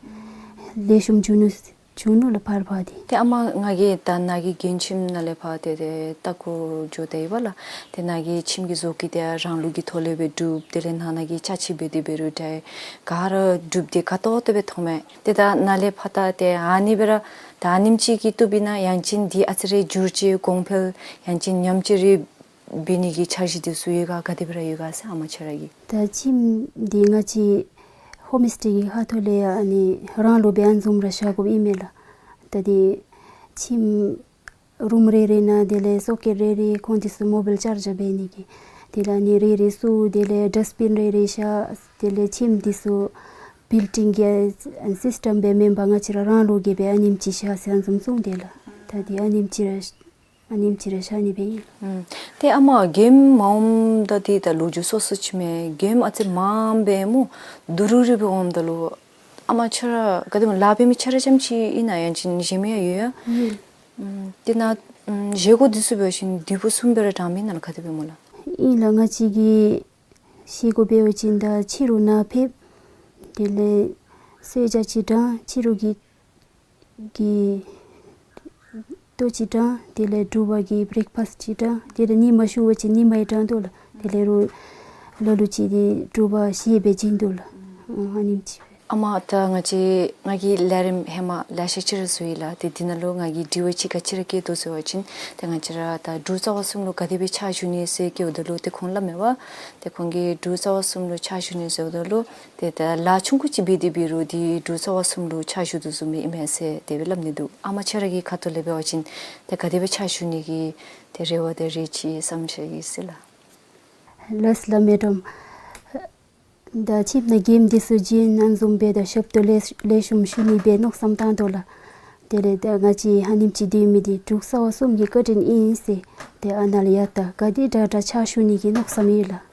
ལེགས་ཤོམ་འགྱོ་ནུག་འགྱོ་ནུག་ལགས་ཕར་ཕར་འདི། ཏེ་ཨ་མ་ང་གིས་ད་ནཱ་གི་མགྱོནམ་ཁྱིམ་ནང་ལས་ཕར་ཏེ་ཏེ་ལྟ་སྐོར་འགྱོ་དེས་པ་ལགས། ཏེ་ནཱ་གི་ཁྱིམ་གྱི་བཟོ་བཀོད་འདི་རང་ལུགས་ཀྱི་ཐོག་ལས་སྦེ་གྲུབ། དེ་ལས་ནང་ན་གི་ཅ་ཆས་འབད་དེ་འབད་རུང་འདྲ་ག་ར་གྲུབ་སྟེ་དགའ་ཏོག་ཏོ་སྦེ་མཐོང་མས། ཏེ་ད་ནཱ་ལས་ཕར་ད་ཏེ་ཨ་ནི་སྦེ་ར་ད་ཨ་ནེམ་ཅིག་གིས་བཏུབ་ཨིན་ན་ཡང་ཅིན་འདི་ཨ་ཙི་རེ་འགྱུར་བཅོས་གོང་འཕེལ་ཡང་ཅིན་ཉམས་བཅོས་རེ་འབད་ནི་གི་འཆར་གཞི་འདི་ཚུ་ཡོད་ག་ག་དེ་སྦེ་ར་ཡོད་ག་ཟེར་ཨ་མ་ཁྱོད་ར་གིས། ད་ཁྱིམ་འདི་ང་བཅས་ཧོམ་སི་ཊེ་གི་ཁ་ཐུག་ལས་ཡང་ཨ་ནི་རང་ལུགས་སྦེ་ཨ་ནི་བཟུམ་ར་བཞག་དགོཔ་ཨིན་མས་ལགས། ད་འདི་ཁྱིམ་རུམ་རེ་རེ་ནང་དེ་ལས་སོ་ཀེཊ་རེ་རེ་ཁོང་འདི་ཚུ་མོ་བཱའིལ་ཅར་ཇར་འབད་ནི་གི་དེ་ལས་ཨ་ནི་རེ་རེ་བཙུགས། དེ་ལས་ཌསཊ་བིན་རེ་རེ་བཞག། དེ་ལས་ཁྱིམ་འདི་ཚུ་བིལ་ཌིང་གི་སིསི་ཊེམ་སྦེ་མེན་པར་ང་བཅས་ར་རང་ལུགས་ཀྱི་སྦེ་ཨ་ནེམ་ཅིག་བཞག་ཟེར་ཨ་ནི་བཟུམ་གསུངས་དེས་ལགས། ད་འདི་ཨ་ནེམ་ཅིག་ར་ཨ་ནེམ་ཅིག་ར་བཞག་ནི་སྦེ་ཨིན། ཨུམ། ཏེ་ཨ་མ་གེམ་མ་འོངམ་ད་འདི་ད་ལོ་རྒྱུས་སོ་སོ་ཅིག་མས། གེམ་ཨ་ཙི་མངམ་སྦེ་སྨོ་དུ་རུ་རི་སྦེ་འོངམ་ད་ལུ་ཨ་མ་ཁྱོད་ར་ག་དེ་སྨོ་ལཱ་འབད་མི་ཁྱོད་ར་རྐྱངམ་ཅིག་ཨིན་ན་ཡང་ཅིན་གཞན་མི་ཡང་ཡོད་ཡ། ཡོད། ཨུམ། ཏེ་ནཱ་ཨུམ་བཞེས་སྒོ་འདི་ཚུ་འབད་བ་ཅིན་དུས་པོ་གསུམ་སྦེ་ར་དྲངམ་ཨིན་ན་ལགས་ག་དེ་སྦེ་སྨོ་ལགས། ཨིན་ལགས། ང་བཅས་ཀྱི་བཞེས་སྒོ་འབད་བ་ཅིན་ད་ཕྱི་རུ་ནཱ་ཕེབས། དེ་ལས་གསོལ་ཇ་ཅིག་དྲང་། ཕྱི་རུ་གི་གི་ལྟོ་ཅིག་དྲང་། དེ་ལས་སྒྲུབ་པ་གི་བྲེག་ཕཱསཊ་ཅིག་དྲང་། དེ་ལས་ཉིན་མ་ཞུ་བ་ཅིན་ཉིན་མ་ཡང་དྲང་དོ་ལགས། དེ་ལས་རུང་ལ་ལུ་ཅིག་འདི་སྒྲུབ་པ་ཞུ་སྦེ་བྱིན་དོ་ལགས། ཨ་ནེམ་ཅིག་སྦེ། ཨ་མ་ད་ང་བཅས་ང་གིས་ལས་རིམ་ཧེ་མ་ལེ་ཤ་ཅིག་ར་བཟོ་ཡི་ལགས། ཏེ་འདི་ནང་ལུ་ང་གིས་དྲི་བ་ཅིག་ག་ཅི་ར་བཀོད་དོ་ཟེར་བ་ཅིན་ཏེ་ང་བཅས་ར་ད་འབྲུག་རྩ་བ་གསུམ་ལུ་ག་དེ་སྦེ་ཕྱག་ཞུ་ནི་ཟེར་བཀོདཔ་ད་ལུ་ཏེ་ཁོང་སླབ་མས་པ། ཏེ་ཁོང་གིས་འབྲུག་རྩ་བ་གསུམ་ལུ་ཕྱག་ཞུ་ནི་ཟེརཝ་ད་ལུ་ཏེ་ད་ལཱ་ཆུང་ཀུ་ཅིག་འབད་དེ་འབད་རུང་འདི་འབྲུག་རྩ་བ་གསུམ་ལུ་ཕྱག་ཞུ་དོ་བཟུམ་སྦེ་ཨིན་མས་ཟེར་དེ་སྦེ་སླབ་ནི་འདུག། ཨ་མ་ཁྱོད་ར་གི་ཁ་ཐུག་ལས་འབད་བ་ཅིན་ཏེ་ག་དེ་སྦེ་ཕྱག་ཞུ་ནི་གི་ཏེ་རེ་བ་དང་རེ་ཆེ་བསམ་འཆར་ཡོད་ཟེར་ལགས། ལགས་ལགས་མེ་ཌམ། ད་ཁྱིམ་ནང་གེམ་འདི་ཚུ་བྱིན་ཨ་ནི་བཟུམ་སྦེ་ད་ཞབས་ཏོག་ལེགས་ལེགས་ཤོམ་ཞུ་ནི་སྦེ་མནོ་བསམ་བཏང་དོ་ལགས། དེ་ལས་ད་ང་བཅས་ཨ་ནེམ་ཅིག་སྡོད་མི་འདི་འབྲུག་རྩ་བ་གསུམ་གྱི་བཀའ་དྲིན་ཨིན་ཟེར་ཏེ་ཨ་ནཱ་ལས་ཡར་ད་ག་དེ་དྲག་དྲག་ཕྱག་ཞུ་ནི་གི་མནོ་བསམ་ཡོད་ལགས།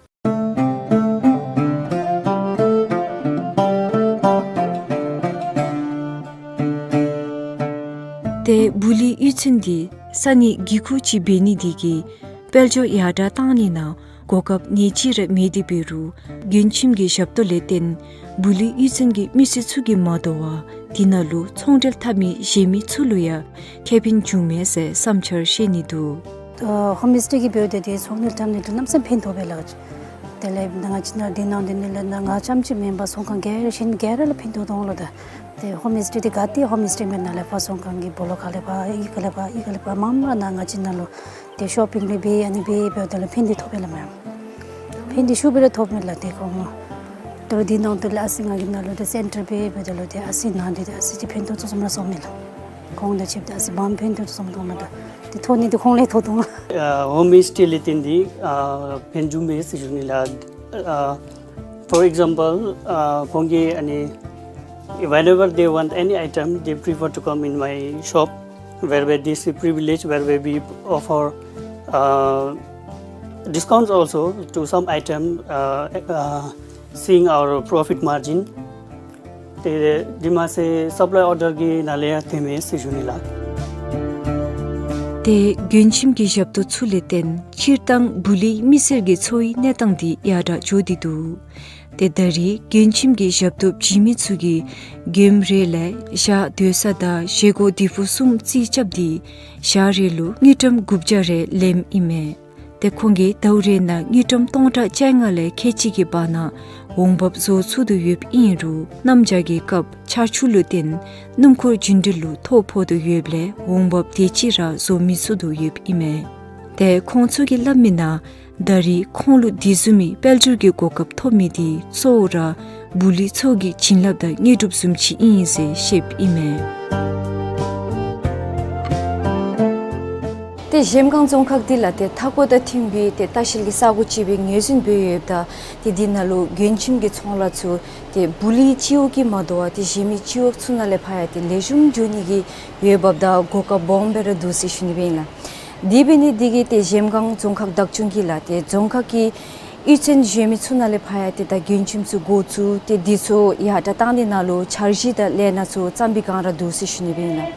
ཏེ་སྦུག་ལུས་གཡུས་ཚན་འདི་ས་གནས་གི་ཁུག་ཅིག་འབད་ནི་འདི་གིས་དཔལ་འབྱོར་ཡར་དྲག་བཏང་ནི་ནང་གོ་སྐབས་ནེ་ཅིག་ར་མེད་དེ་འབད་རུང་མགྱོནམ་ཁྱིམ་གྱི་ཞབས་ཏོག་ལས་བརྟེན་སྦུག་ལུས་གཡུས་ཚན་གྱི་མི་སེར་ཚུ་གིས་མ་དོ་བར་འདི་ནང་ལུ་ཚོང་འབྲེལ་འཐབ་མི་གཞན་མི་ཚུ་ལུ་ཡང་ཁེ་ཕན་འབྱུངམ་མས་ཟེར་བསམ་འཆར་བཤད་ནི་འདུག། ཨ་ཧོམ་སི་ཊེ་གི་འབདཝ་ད་ཏེ་ཚོང་འབྲེལ་འཐབ་ནི་འདི་གནམ་མེད་ས་མེད་ཕན་ཐོགས་པས་ལགས། དེ་ལས་ང་བཅས་ནང་འདི་ནང་འདི་ནི་ལས་ནང་ང་རྐྱངམ་ཅིག་མེན་པར་ཚོང་ཁང་ག་ར་གཞན་ག་ར་ལུ་ཕན་ཐོགས་འོང་ལོ། ད་ཏེ་ཧོམ་སི་ཊེ་འདི་ག་ཏེ་ཧོམ་སི་ཊེ་མེན་ན་ལས་ཕར་ཚོང་ཁང་གི་སྦོ་ལོགས་ཁ་ལས་ཕར་གཡུས་ཁ་ལས་ཕར་གཡུས་ཁ་ལས་ཕར་མངམ་མངམ་ནང་ང་བཅས་ནང་ལུ་ཏེ་ཤོ་པིང་ལས་འབད་ཨ་ནི་འབད་འབདཝ་ད་ལུ་ཕན་བདེ་ཐོབ་པས་ལགས་མེན། ཕན་བདེ་ཤུགས་སྦེ་ར་ཐོབ་མས་ལགས། ཏེ་ཁོང་ད་རུང་འདི་ནང་དེ་ལས་ཨ་ཙི་ང་གིས་ནཱ་ལུ་ཏེ་སེན་ཊར་འབད་འབདཝ་ད་ལུ་ཏེ་ཨ་ཙི་ནཱ་འདི་ཏེ་ཨ་ཙི་ཅིག་ཕན་ཐོགས་ཚུགས་སོང་ལགས་སོང་མས་ལགས། ཁོང་དང་ཕྱདཔ་ད་ཨ་ཙི་མངམ་ཕན་ཐོགས་ཚུགས་སོང་མས་ལགས། ཏེ་ཐོབ་ནི་འདི་ཁོང་ལས་ཐོབ་འོང་ལགས། ཨ་ཧོམ་སི་ཊེ་ལས་བརྟེན་ཏེ་ཨ་ཕན་བྱུང་མས་ཟེར་ཞུ་ནི་ལགས། ཨ་for example, ཨ་ཁོང་གིས་ཨ་ནི whenever they want any item, they prefer to come in my shop, whereby this is privilege, whereby we offer, uh, discounts also to some item, uh, uh, seeing our profit margin. ཏེ་འདི་མ་ཚད་སབ་ལའི་ཨོར་ཌར་གྱི་ནང་ལས་ཡང་ཐོན་མས་ཟེར་ཞུ་ནི་ལགས། ཏེ་མགྱོན་ཁྱིམ་གྱི་ཞབས་ཏོག་ཚུ་ལས་བརྟེན་སྤྱིར་བཏང་བུ་ལི་མི་སེར་གྱི་འཚོ་བའི་གནས་སྟངས་འདི་ཡར་དྲག་འགྱོ་སྟེ་འདུག། ཏེ་ད་རེས་མགྱོན་ཁྱིམ་གྱི་ཞབས་ཏོག་བྱིན་མི་ཚུ་གིས་མགྱོནམ་རེ་ལས་ཞག་སྡོད་ས་དང་བཞེས་སྒོ་དེ་ཕུ་གསུམ་རྩིས་རྐྱབ་སྟེ་ཞག་རེ་ལུ་དངུལ་ཀྲམ་དགུ་བརྒྱ་རེ་ལེནམ་ཨིན་མས། ཏེ་ཁོང་གིས་ཟླཝ་རེ་ནང་དངུལ་ཀྲམ་སྟོང་ཕྲག་བཅོ་ལྔ་ལས་ཁལ་གཅིག་གི་བར་ན་འོང་འབབ་བཟོ་ཚུགས་དོ་ཡོདཔ་ཨིན་རུང་གནམ་བྱཱར་གྱི་སྐབས་ཆར་ཆུ་ལུ་བརྟེན་སྣུམ་འཁོར་རྒྱུན་འགྲུལ་ལུ་ཐོ་ཕོག་དོ་ཡོདཔ་ལས་འོང་འབབ་དེ་ཅིག་ར་བཟོ་མི་ཚུགས་དོ་ཡོདཔ་ཨིན་མས། ཏེ་ཁོང་ཚུ་གིས་སླབ་མིའི་ནང་ད་རེས་ཁོང་ལུ་དེ་བཟུམ་མའི་དཔལ་འབྱོར་གྱི་གོ་སྐབས་ཐོབ་མི་དེ་གཙོ་བོ་ར་བུ་ལི་ཚུ་གི་བྱིན་རླབས་དང་དངོས་གྲུབ་བཟུམ་ཅིག་ཨིན་ཟེར་བཤདཔ་ཨིན་མས། ཏེ་གཞལམ་སྒང་རྫོང་ཁག་འདི་ལགས་ཏེ་མཐའ་འཁོར་དང་མཐུན་པའི་ཏེ་ལྟ་བཤལ་གྱི་ས་གོ་ཅིག་སྦེ་ངོས་འཛིན་འབད་ཡོདཔ་ད་ཏེ་འདི་ནང་ལུ་མགྱོན་ཁྱིམ་གྱི་ཚོང་ལཱ་ཚུ་ཏེ་བུ་ལི་སྤྱི་འོག་གི་མ་དོ་བར་ཏེ་གཞན་མི་སྤྱི་འོག་ཚུ་ནང་ལས་ཕར་ཡང་ཏེ་ལེགས་ཤོམ་འགྱོ་ནི་གི་འོས་འབབ་དང་གོ་སྐབས་སྦོམ་སྦེ་ར་འདུག་ཟེར་ཞུ་ནི་སྦེ་ཨིན་ལགས། དེ་འབད་ནི་འདི་གིས་ཏེ་གཞལམ་སྒང་རྫོང་ཁག་བདག་སྐྱོང་གིས་ལགས་ཏེ་རྫོང་ཁག་གི་གཡུས་ཚན་གཞན་མི་ཚུ་ནང་ལས་ཕར་ཡང་ཏེ་ད་མགྱོན་ཁྱིམ་ཚུ་འགོ་བཙུགས་ཏེ་འདི་ཚུ་ཡར་དྲག་བཏང་ནི་ནང་ལུ་འཆར་གཞི་དང་ལས་སྣ་ཚུ་བརྩམ་པའི་བསྒང་ར་འདུག་ཟེར་ཞུ་ནི་སྦེ་ཨིན་ལགས།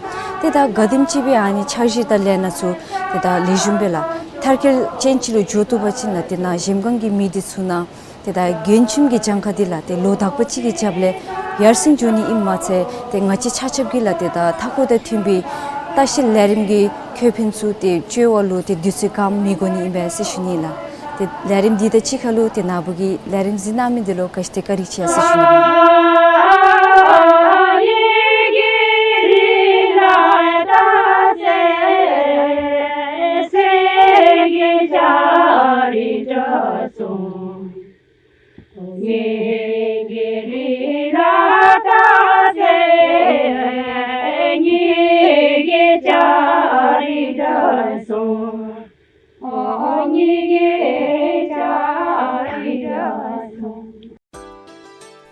ཏེ་ད་ག་དེམ་ཅིག་སྦེ་ཨ་ནི་འཆར་གཞི་དང་ལས་སྣ་ཚུ་ཏེ་ད་ལེགས་ཤོམ་སྦེ་ལགས་མཐར་འཁྱོལ་ཅན་ཅིག་ལུ་འགྱོ་བཏུབ་པ་ཅིན་ལགས་ཏེ་ནཱ་གཞལམ་སྒང་གི་མི་འདི་ཚུ་ནང་ཏེ་ད་མགྱོན་ཁྱིམ་གྱི་གྱངས་ཁ་འདི་ལགས་ཏེ་ལོ་དག་པ་ཅིག་གི་རྒྱབ་ལས་ཡར་སེང་འགྱོ་ནི་ཨིནམ་མ་ཚད་ཏེ་ང་བཅས་ཆ་ཁྱབ་ཀྱིས་ལགས་ཏེ་ད་མཐའ་འཁོར་དང་མཐུན་པའི་ལྟ་བཤལ་ལས་རིམ་གྱི་ཁེ་ཕན་ཚུ་ཏེ་སྤྱོད་པ་ལུ་ཏེ་དུས་ཚོད་ག་མི་འགོར་ནི་ཨིན་པས་ཟེར་ཞུ་ནི་ལགས། ཏེ་ལས་རིམ་འདི་དང་གཅིག་ཁར་ལུ་ཏེ་ནཱ་བུ་གིས་ལས་རིམ་གཟིགས་གནང་མི་འདི་ལུ་བཀའ་དྲིན་བཀའ་དྲིན་ཆེ་ཟེར་ཞུ་ནི་ལགས།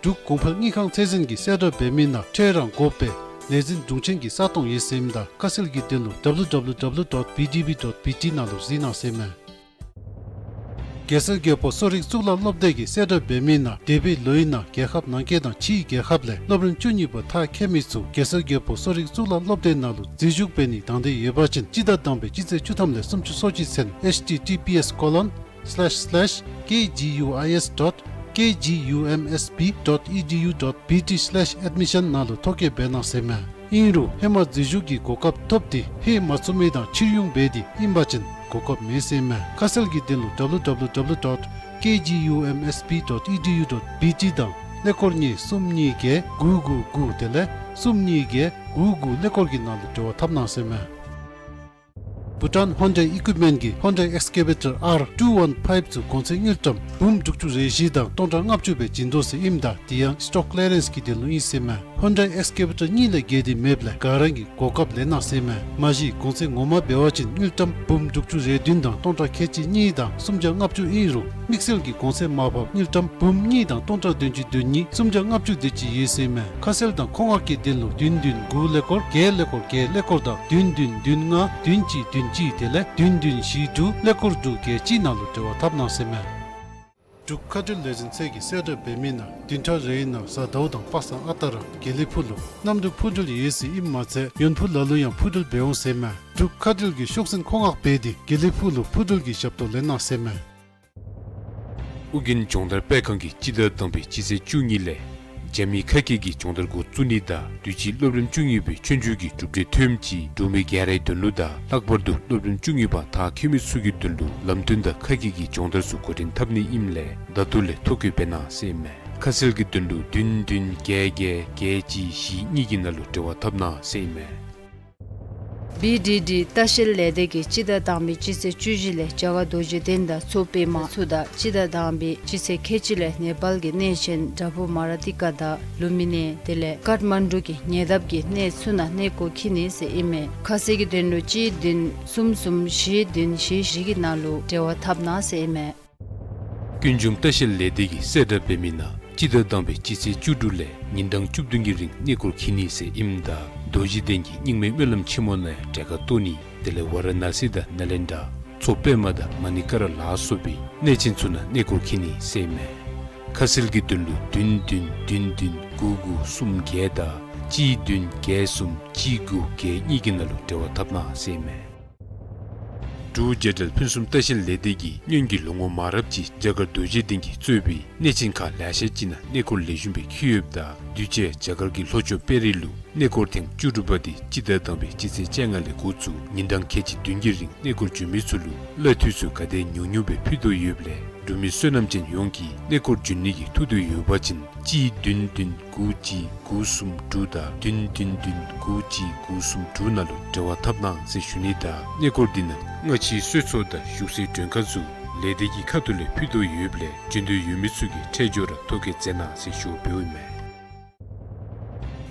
འབྲུག་གོང་འཕེལ་དངུལ་ཁང་ཚད་འཛིན་གྱིས་གསལ་བསྒྲགས་འབད་མི་ནང་ཁྲལ་རང་དགོ་པའི་ལས་འཛིན་དྲུང་ཆེན་གྱི་ས་སྟོང་ཡོད་ཟེར་མི་དང་ཁ་གསལ་གྱི་དོན་ལུ་www dot B D B dot B T ནང་ལུ་གཟིགས་གནང་ཟེར་མས། གེ་སར་རྒྱལ་པོ་གསོ་རིག་གཙུག་ལག་སློབ་སྡེ་གིས་གསལ་བསྒྲགས་འབད་མི་ནང་འདས་པའི་ལོའི་ནང་རྒྱལ་ཁབ་ནང་འཁོད་དང་ཕྱིའི་རྒྱལ་ཁབ་ལས་སློབ་རིམ་བཅུ་གཉིས་པ་མཐར་འཁྱོལ་མི་ཚུ་གེ་སར་རྒྱལ་པོ་གསོ་རིག་གཙུག་ལག་སློབ་སྡེ་ནང་ལུ་འཛུལ་ཞུགས་འབད་ནི་དང་འདོད་ཡོད་པ་ཅིན་སྤྱི་ཟླ་དང་པའི་སྤྱི་ཚེས་བཅུ་ཐམ་ལས་སུམ་ཅུ་སོ་གཅིག་ཚུན་H T T P S colon slash slash K G U I S dot K G U M S B dot E D U dot B T slash admission ནང་ལུ་ཐོ་བཀོད་འབད་གནང་ཟེར་མས། ཨིན་རུང་ཧེ་མ་འཛུལ་ཞུགས་ཀྱི་གོ་སྐབས་ཐོབ་སྟེ་ཕུལ་མ་ཚུགས་མི་དང་ཕྱིར་འོང་འབད་དེ་ཨིན་པ་ཅིན་གོ་སྐབས་མེད་ཟེར་མས། ཁ་གསལ་གྱི་དོན་ལུ་www dot K G U M S B dot E D U dot B T དང་ཀླད་ཀོར་གཉིས་གསུམ་གཉིས་བརྒྱད་དགུ་དགུ་དགུ་དེ་ལས་གསུམ་གཉིས་བརྒྱད་དགུ་དགུ་ཀླད་ཀོར་གྱི་ནང་ལུ་འབྲེལ་བ་འཐབ་གནང་ཟེར་མས། བྷུ་ཊཱན་ཧོན་ཌའི་ཨི་ཀུའིཔ་མེནཊ་གི་Hyundai Excavator R two one five ཚུ་གོང་ཚད་དངུལ་ཀྲམ་འབུམ་དྲུག་ཅུ་རེ་བཞི་དང་སྟོང་ཕྲག་ལྔ་བཅུ་སྦེ་བྱིན་དོ་ཟེར་ཨིནམ་ད་དེ་ཡང་སི་ཊོག་ཀི་ལི་ཡ་རེནསི་གི་དོན་ལུ་ཨིན་ཟེར་མས། ཧོན་ཌའི་ཨེགསི་ཀེ་བེ་ཊར་གཉིས་ལས་བརྒལ་ཏེ་མེདཔ་ལས་ག་ར་གིས་གོ་སྐབས་ལེན་གནང་ཟེར་མས། མ་གཞི་གོང་ཚད་ངོ་མ་འབད་བ་ཅིན་དངུལ་ཀྲམ་འབུམ་དྲུག་ཅུ་རེ་བདུན་དང་སྟོང་ཕྲག་ཁལ་གཅིག་གཉིས་དང་སུམ་བརྒྱ་ལྔ་བཅུ་ཨིན་རུང་དམིགས་བསལ་གྱི་གོང་ཚད་མར་ཕབ་དངུལ་ཀྲམ་འབུམ་གཉིས་དང་སྟོང་ཕྲག་བདུན་ཅུ་དོན་གཉིས་སུམ་བརྒྱ་ལྔ་བཅུ་དེ་ཅིག་ཡོད་ཟེར་མས། ཁ་གསལ་དང་མཁོ་མངགས་ཀྱི་དོན་ལུ་བདུན་བདུན་དགུ་ཀླད་ཀོར་བརྒྱད་ཀླད་ཀོར་བརྒྱད་ཀླད་ཀོར་དང་བདུན་བདུན་བདུན་ལྔ་བདུན་གཅིག་བདུན་གཅིག་དེ་ལས་བདུན་བདུན་བཞི་དྲུག་ཀླད་ཀོར་དྲུག་བརྒྱད་གཅིག་ནང་ལུ་འབྲེལ་བ་འཐབ་གནང་ཟེར་མས། འབྲུག་མཁའ་འགྲུལ་ལས་འཛིན་ཚད་ཀྱིས་གསལ་བསྒྲགས་འབད་མི་ནང་བདུན་ཕྲག་རེའི་ནང་གཟའ་ཟླཝ་དང་པ་སངས་ཨ་རྟག་ར་དགེ་ལེགས་ཕུག་ལུ་གནམ་གྲུ་འཕུར་འགྲུལ་ཡོད་ཟེར་ཨིནམ་མ་ཚད་ཡོན་ཕུག་ལ་ལུ་ཡང་འཕུར་འགྲུལ་འབད་འོང་ཟེར་མས། འབྲུག་མཁའ་འགྲུལ་གྱིས་ཤོག་འཛིན་མཁོ་མངགས་འབད་དེ་དགེ་ལེགས་ཕུག་ལུ་འཕུར་འགྲུལ་གྱི་ཞབས་ཏོག་ལེན་གནང་ཟེར་མས། ཨོ་རྒྱན་སྦྱོང་བརྡར་སྤེལ་ཁང་གིས་སྤྱི་ཟླ་དང་པའི་སྤྱི་ཚེས་བཅུ་གཉིས་ལས་ རྒྱ་མི་ཁ་སྐད་ཀྱི་སྦྱོང་བརྡར་འགོ་བཙུགས་ནི་དང་དུས་ཅི་སློབ་རིམ་བཅུ་གཉིས་པའི་ཆོས་རྒྱུགས་ཀྱི་གྲུབ་འབྲས་ཐོནམ་ཅིག་འབྲུག་མི་ག་རའི་དོན་ལུ་དང་ལྷག་པར་དུ་སློབ་རིམ་བཅུ་གཉིས་པ་མཐར་འཁྱོལ་མི་ཚུ་གི་དོན་ལུ་ལམ་སྟོན་དང་ཁ་སྐད་ཀྱི་སྦྱོང་བརྡར་ཚུ་འགོ་འདྲེན་འཐབ་ནི་ཨིནམ་ལས་ད་ལྟོ་ལས་ཐོ་བཀོད་འབད་གནང་ཟེར་ཨིན་མས། ཁ་གསལ་གྱི་དོན་ལུ་བདུན་བདུན་བརྒྱད་བརྒྱད་བརྒྱད་གཅིག་བཞི་གཉིས་ཀྱི་ནང་ལུ་འབྲེལ་བ་འཐབ་གནང་ཟེར་ཨིན་མས། བི་ཌི་ཌི་ལྟ་བཤལ་ལས་སྡེ་གིས་སྤྱི་ཟླ་དང་པའི་སྤྱི་ཚེས་བཅུ་བཞི་ལས་རྒྱ་གར་རྡོ་རྗེ་གདན་དང་མཚོ་པདྨ་ཚུ་དང་སྤྱི་ཟླ་དང་པའི་སྤྱི་ཚེས་ཁལ་གཅིག་ལས་ནེ་པཱལ་གྱི་གནས་ཆེན་དྲག་པོ་མ་ར་ཏི་ཀ་དང་ལུམ་བི་ནི་དེ་ལས་ཀཱཐ་མན་ཌུ་གི་ཉེ་འདབས་ཀྱི་གནས་ཚུ་ནང་གནས་སྐོར་འཁྱིད་ནི་ཟེར་ཨིན་མས། ཁ་གསལ་གྱི་དོན་ལུ་གཅིག་བདུན་གསུམ་གསུམ་བཞི་བདུན་བཞི་བཞི་གི་ནང་ལུ་འབྲེལ་བ་འཐབ་གནང་ཟེར་ཨིན་མས། ཀུན་འབྱུང་ལྟ་བཤལ་ལས་སྡེ་གིས་གསལ་བསྒྲགས་འབད་མི་ནང་སྤྱི་ཟླ་དང་པའི་སྤྱི་ཚེས་བཅུ་དྲུག་ལས་ཉིན་གྲངས་བཅུ་བདུན་གྱི་རིང་གནས་སྐོར་འཁྱིད་ནི་ཟེར་ཨིནམ་ད་རྡོ་རྗེ་གདན་གྱི་རྙིང་མའི་སྨོན་ལམ་ཆེན་མོ་ནང་གྲལ་ཁར་གཏོགས་ནི་དེ་ལས་ཝ་ར་ཎ་སི་དང་ནཱ་ལེནྡྲ་མཚོ་པདྨ་དང་མ་ཎི་ཀ་ར་ལ་སོགས་པའི་གནས་ཆེན་ཚུ་ནང་གནས་སྐོར་འཁྱིད་ནི་ཟེར་ཨིན་མས། ཁ་གསལ་གྱི་དོན་ལུ་བདུན་བདུན་བདུན་བདུན་དགུ་དགུ་གསུམ་བརྒྱད་དང་གཅིག་བདུན་བརྒྱད་གསུམ་གཅིག་དགུ་བརྒྱད་གཉིས་ཀྱི་ནང་ལུ་འབྲེལ་བ་འཐབ་གནང་ཟེར་ཨིན་མས། འབྲུག་རྒྱལ་ཕུན་སུམ་ལྟ་བཤལ་ལས་སྡེ་གིས་སྔོན་གྱི་ལོ་ངོ་མང་རབས་ཅིག་རྒྱ་གར་རྡོ་རྗེ་གདན་གྱིས་གཙོས་པའི་གནས་ཆེན་ཁག་ལེ་ཤ་ཅིག་ནང་གནས་སྐོར་ལེགས་ཤོམ་སྦེ་འཁྱིད་ཡོདཔ་ད་དུས་ཅི་རྒྱ་གར་གྱི་ལྷོ་ཕྱོགས་དཔལ་རི་ལུ་གནས་སྐོར་ཐེངས་བཅུ་དྲུག་པ་དེ་སྤྱི་ཟླ་དང་པའི་སྤྱི་ཚེས་བཅོ་ལྔ་ལས་འགོ་བཙུགས་ཉིན་གྲངས་ཁལ་གཅིག་བདུན་གྱི་རིང་གནས་སྐོར་འབྱོན་མི་ཚུ་ལུ་གླ་འཐུས་ཚུ་ག་དེ་ཉུང་ཉུང་སྦེ་ཕུལ་དོ་ཡོདཔ་ལས་འབྲུག་མི་བསོད་ནམས་ཅན་ཡོངས་ཀྱིས་གནས་སྐོར་འབྱོན་ནི་གི་ཐུགས་འདོད་ཡོད་པ་ཅིན་གཅིག་བདུན་བདུན་དགུ་གཅིག་དགུ་གསུམ་དྲུག་དང་བདུན་བདུན་བདུན་དགུ་གཅིག་དགུ་གསུམ་དྲུག་ནང་ལུ་འབྲེལ་བ་འཐབ་གནང་ཟེར་ཞུ་ནི་དང་གནས་སྐོར་འདི་ནང་སྔ་ཕྱིའི་གསོལ་ཚོགས་དང་བཞུགས་སའི་མགྲོན་ཁང་ཚུ་ལས་སྡེ་གི་ཁ་ཐུག་ལས་ཕུལ་དོ་ཡོདཔ་ལས་འབྱོན་འདོད་ཡོད་མི་ཚུ་གིས་འཕྲལ་མགྱོགས་ར་ཐོ་བཀོད་མཛད་གནང་ཟེར་ཞུ་བ་འབདཝ་ཨིན་མས།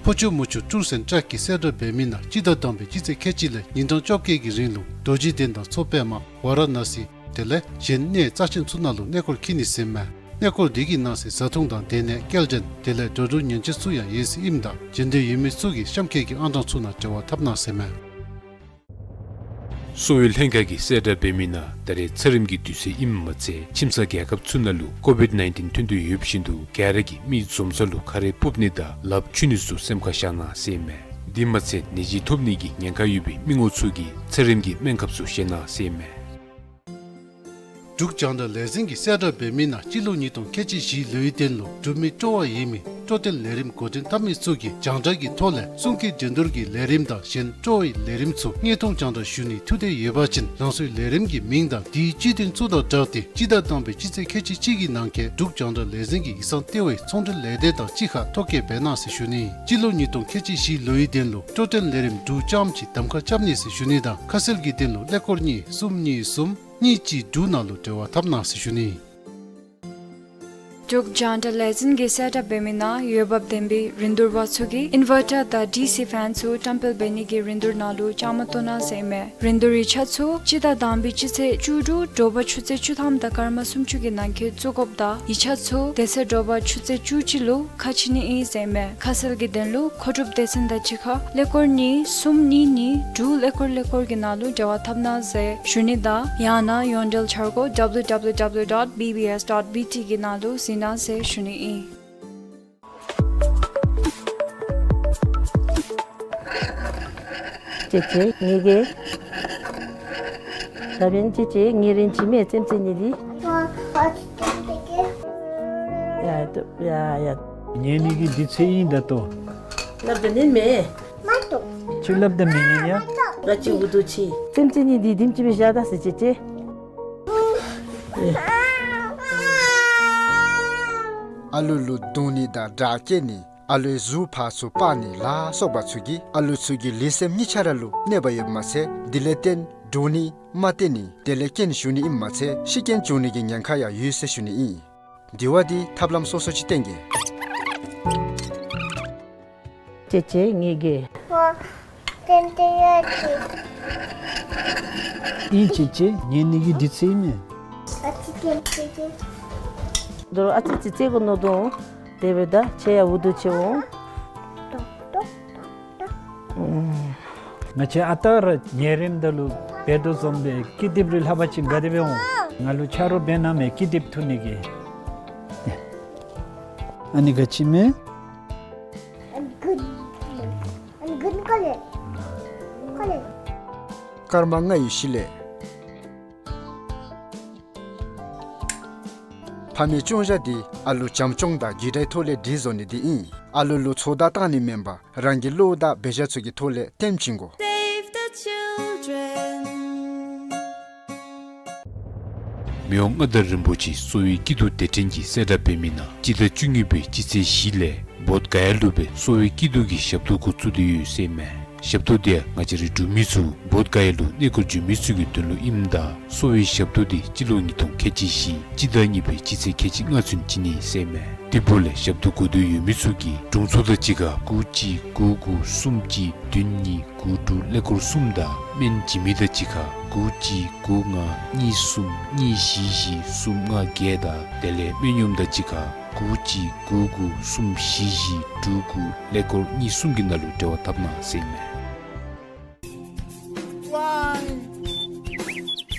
ཕོ་ཆུ་མོ་ཆུ་ཊུརསི་ཨེནཌ་ཊྲེགསི་གིས་གསལ་བསྒྲགས་འབད་མི་ནང་སྤྱི་ཟླ་དང་པའི་སྤྱི་ཚེས་ཁལ་གཅིག་ལས་ཉིན་གྲངས་བཅོ་བརྒྱད་ཀྱི་རིང་ལུ་རྡོ་རྗེ་གདན་དང་མཚོ་པདྨ་ཝཱ་ར་ཎ་སི་དེ་ལས་གཞན་གནས་རྩ་ཆེན་ཚུ་ནང་ལུ་གནས་སྐོར་འཁྱིད་ནི་ཟེར་ཨིན་མས། གནས་སྐོར་འདི་གི་ནང་གསེས་བཟའ་འཐུང་དང་སྡོད་གནས་སྐྱེལ་འདྲེན་དེ་ལས་འགྲོ་འགྲུལ་ཉེས་ཆད་ཚུ་ཡང་ཡོད་ཟེར་ཨིནམ་ད་འབྱོན་འདོད་ཡོད་མི་ཚུ་གིས་གཤམ་འཁོད་ཀྱི་ཨང་གྲངས་ཚུ་ནང་འབྲེལ་བ་འཐབ་གནང་ཟེར་ཨིན་མས། གསོ་བའི་ལྷན་ཁག་གིས་གསལ་བསྒྲགས་འབད་མི་ནང་ད་རེས་ཚེ་རིམ་གྱི་དུས་ཚོད་ཨིནམ་མ་ཚད་ཁྱིམ་ཚང་རྒྱལ་ཁབ་ཚུ་ནང་ལུ་ཀོ་བིཌ་ནའིན་ཊིན་ཐོན་དོ་ཡོད་པ་བཞིན་དུ་ག་ར་གིས་མི་འཛོམས་ས་ལུ་ཁ་རས་སྤུབ་ནི་དང་ལགཔ་འཁྱུ་ནི་ཚུ་སེམས་ཁར་བཞག་གནང་ཟེར་ཨིན་མས། དེ་མ་ཚད་ནད་གཞི་ཐོབ་ནི་གི་ཉེན་ཁ་ཡོད་པའི་མི་ངོམ་ཚུ་གིས་ཚེ་རིམ་གྱི་སྨན་ཁབ་ཚུ་བཞེས་གནང་ཟེར་ཨིན་མས། འབྲུག་རྒྱང་བསྒྲགས་ལས་འཛིན་གྱིས་གསལ་བསྒྲགས་འབད་མི་ནང་སྤྱི་ལོ་ཉིས་སྟོང་ཁལ་གཅིག་བཞི་ལོའི་དོན་ལུ་འབྲུག་མི་སྤྲོ་བ་ཡོད་མི་སྤྲོ་སྟོན་ལས་རིམ་འགོ་འདྲེན་འཐབ་མི་ཚུ་གིས་རྒྱང་བསྒྲགས་ཀྱི་ཐོག་ལས་གསུང་སྐད་འགྲན་བསྡུར་གྱི་ལས་རིམ་དང་གཞན་སྤྲོ་བའི་ལས་རིམ་ཚུ་དངོས་མཐོང་རྒྱང་བསྒྲགས་ཞུ་ནིའི་ཐུགས་འདོད་ཡོད་པ་ཅིན་རང་སོའི་ལས་རིམ་གྱི་མིང་དང་དེའི་སྤྱི་དོན་ཚུ་དང་སྦྲགས་ཏེ་སྤྱི་ཟླ་དང་པའི་སྤྱི་ཚེས་ཁལ་གཅིག་གཅིག་གི་ནང་འཁོད་འབྲུག་རྒྱང་བསྒྲགས་ལས་འཛིན་གྱི་ཡིག་ཚང་ལྟེ་བའི་ཚོང་འབྲེལ་ལས་སྡེ་དང་གཅིག་ཁར་ཐོ་བཀོད་འབད་གནང་ཟེར་ཞུ་ནི། སྤྱི་ལོ་ཉིས་སྟོང་ཁལ་གཅིག་བཞི་ལོའི་དོན་ལུ་སྤྲོ་སྟོན་ལས་རིམ་འབྲུག་ལྕམ་གྱི་གདམ་ཁ་རྐྱབ་ནི་ཟེར་ཞུ་ནི་དང་ཁ་གསལ་གྱི་དོན་ལུ་ཀླད་ཀོར་གཉིས་གསུམ་གཉིས་གསུམ་གཉིས་གཅིག་དྲུག་ནང་ལུ་འབྲེལ་བ་འཐབ་གནང་ཟེར་ཞུ་ནི། འབྲུག་རྒྱང་བསྒྲགས་ལས་འཛིན་གྱིས་གསལ་བསྒྲགས་འབད་མི་ནང་འོས་འབབ་ལྡན་པའི་རིན་བསྡུར་པ་ཚུ་གིས་ཨིན་ཝར་ཊར་དང་ཌི་སི་ཕེན་ཚུ་བཀྲམ་སྤེལ་འབད་ནི་གི་རིན་བསྡུར་ནང་ལུ་བཅའ་མར་གཏོགས་གནང་ཟེར་ཨིན་མས། རིན་བསྡུར་ཡིག་ཆ་ཚུ་སྤྱི་ཟླ་དང་པའི་སྤྱི་ཚེས་བཅུ་དྲུག་དྲོ་པ་ཆུ་ཚོད་བཅུ་ཐམ་དང་སྐར་མ་སུམ་ཅུ་གི་ནང་འཁོད་བཙུགས་དགོཔ་དང་ཡིག་ཆ་ཚུ་དེ་ཚེ་དྲོ་པ་ཆུ་ཚོད་བཅུ་གཅིག་ལུ་ཁ་ཕྱེ་ནི་ཨིན་ཟེར་ཨིན་མས། ཁ་གསལ་གྱི་དོན་ལུ་མཁོ་སྒྲུབ་སྡེ་ཚན་དང་གཅིག་ཁར་ཀླད་ཀོར་གཉིས་གསུམ་གཉིས་གཉིས་དྲུག་ཀླད་ཀོར་ཀླད་ཀོར་གྱི་ནང་ལུ་འབྲེལ་བ་འཐབ་གནང་ཟེར་ཞུ་ནི་དང་ཡང་ན་ཡོངས་འབྲེལ་འཆར་སྒོ་W W W dot B B S dot B T གི་ནང་ལུ་གཟིགས་གནང་ཟེར་ཞུ་ནི་ཨིན། ཅེ་ཅེ་ངེ་གི་ད་བན་ཅེ་ཅེ་ངེ་རེན་ཅི་མེ་ཙེམ་ཙེ་ནི་དི། ཡ་ཡ་ཡ། ཉན་ནི་གི་དུས་ཚོད་ཨིན་ད་ལྟོ། སླབ་ད་ཉན་མེ། མ་ཏོ། ཁྱོད་སླབ་ད་མི་ཉན་ཡ། ར་ཅི་འུ་དུ་ཅི། ཙེམ་ཙེ་ནི་དི་དིམ་ཅི་བི་ཞག་ད་སི་ཅེ་ཅེ། ཨ་ལུ་ལུ་རྡུང་ནི་དང་དྲག་སྐྱེད་ནི་ཨ་ལུའི་གཟུགས་ཕར་ཚུར་སྤར་ནི་ལ་སོགས་པ་ཚུ་གིས་ཨ་ལུ་ཚུ་གི་ལུས་སེམས་གཉིས་ཆ་ར་ལུ་གནོད་པ་ཡོདཔ་མ་ཚད་དེ་ལས་བརྟེན་འདྲོག་ནི་མ་བརྟན་ནི་དེ་ལས་རྐྱེན་ཞུགས་ནི་ཨིནམ་མ་ཚད་ཤི་རྐྱེན་བྱུང་ནི་གི་ཉེན་ཁ་ཡང་ཡོད་ཟེར་ཞུ་ནི་ཨིན། དེ་བ་དེ་ཐབས་ལམ་སོ་སོ་ཅིག་བསྟེན་གེ། ཅེ་ཅེ་ངེ་གི། ཨིན་ཅེ་ཅེ་ཉན་ནི་གི་དུས་ཚོད་ཨིན་མེ། ཨ་ཙི་ཙི་ཙི་ཙི། དོ་རུང་ཨ་ཙི་ཙི་ཙི་གོ་ནོ་དོ། དེ་སྦེ་ད་ཁྱེད་ཡང་འུ་དུ་ཅི་འོང་། ང་བཅས་ཨ་རྟག་ར་ཉལ་རནམ་ད་ལུ་འབད་དོ་བཟུམ་སྦེ་ཀི་དེབ་རེ་ལྷབ་པ་ཅིན་ག་དེ་སྦེ་འོང་། ང་ལུ་ཆ་རོགས་འབད་གནང་མེ་ཀི་དེབ་འཐུ་ནི་གི། ཨ་ནི་ག་ཅི་མེ། སྐར་མ་ལྔའི་ཤུལ་ལས། ཕ་མའི་སྐྱོང་བཞག་འདི་ཨ་ལུ་བྱམས་སྐྱོང་དང་རྒྱུ་དྲའི་ཐོག་ལས་སྒྲིག་བཟོ་ནི་འདི་ཨིན། ཨ་ལུ་ལུ་ཚོད་ལྟ་བཏང་ནི་མེན་པར་རང་གི་བློ་དང་འབད་བཞག་ཚུ་གི་ཐོག་ལས་སྟོན་བྱིན་དགོ། Save the children. མི་དབང་མངའ་བདག་རིན་པོ་ཆེ་གསོ་བའི་སྐྱིད་སྡུག་སྡེ་ཕྲན་གྱིས་གསལ་བསྒྲགས་འབད་མི་ནང་སྤྱི་ཟླ་བཅུ་གཉིས་པའི་སྤྱི་ཚེས་བཞི་ལས་བོདྷ་ག་ཡ་ལུ་སྦེ་གསོ་བའི་སྐྱིད་སྡུག་གི་ཞབས་ཏོག་འགོ་བཙུགས་ཏེ་ཡོད་ཟེར་མས། ཞབས་ཏོག་འདི་ཡང་ང་བཅས་རའི་འབྲུག་མི་ཚུ་བོདྷ་ག་ཡ་ལུ་གནས་སྐོར་འབྱོན་མི་ཚུ་གི་དོན་ལུ་ཨིནམ་ད་གསོ་བའི་ཞབས་ཏོག་འདི་སྤྱི་ལོ་ཉིས་སྟོང་ཁལ་གཅིག་བཞི་སྤྱི་ཟླ་གཉིས་པའི་སྤྱི་ཚེས་ཁལ་གཅིག་ལྔ་ཚུན་བྱིན་ནི་ཟེར་མས། དེ་འབདཝ་ལས་ཞབས་ཏོག་དགོ་འདོད་ཡོད་མི་ཚུ་གིས་དྲུང་འཚོ་དང་གཅིག་ཁར་དགུ་གཅིག་དགུ་དགུ་གསུམ་གཅིག་བདུན་གཉིས་དགུ་དྲུག་ཀླད་ཀོར་གསུམ་དང་སྨན་བྱིན་མི་དང་གཅིག་ཁར་དགུ་གཅིག་དགུ་ལྔ་གཉིས་གསུམ་གཉིས་བཞི་བཞི་གསུམ་ལྔ་བརྒྱད་དང་དེ་ལས་སྨན་གཡོགམ་དང་གཅིག་ཁར་དགུ་གཅིག་དགུ་དགུ་གསུམ་བཞི་བཞི་དྲུག་དགུ་ཀླད་ཀོར་གཉིས་གསུམ་གྱི་ནང་ལུ་འབྲེལ་བ་འཐབ་གནང་ཟེར་མས། ཝའི།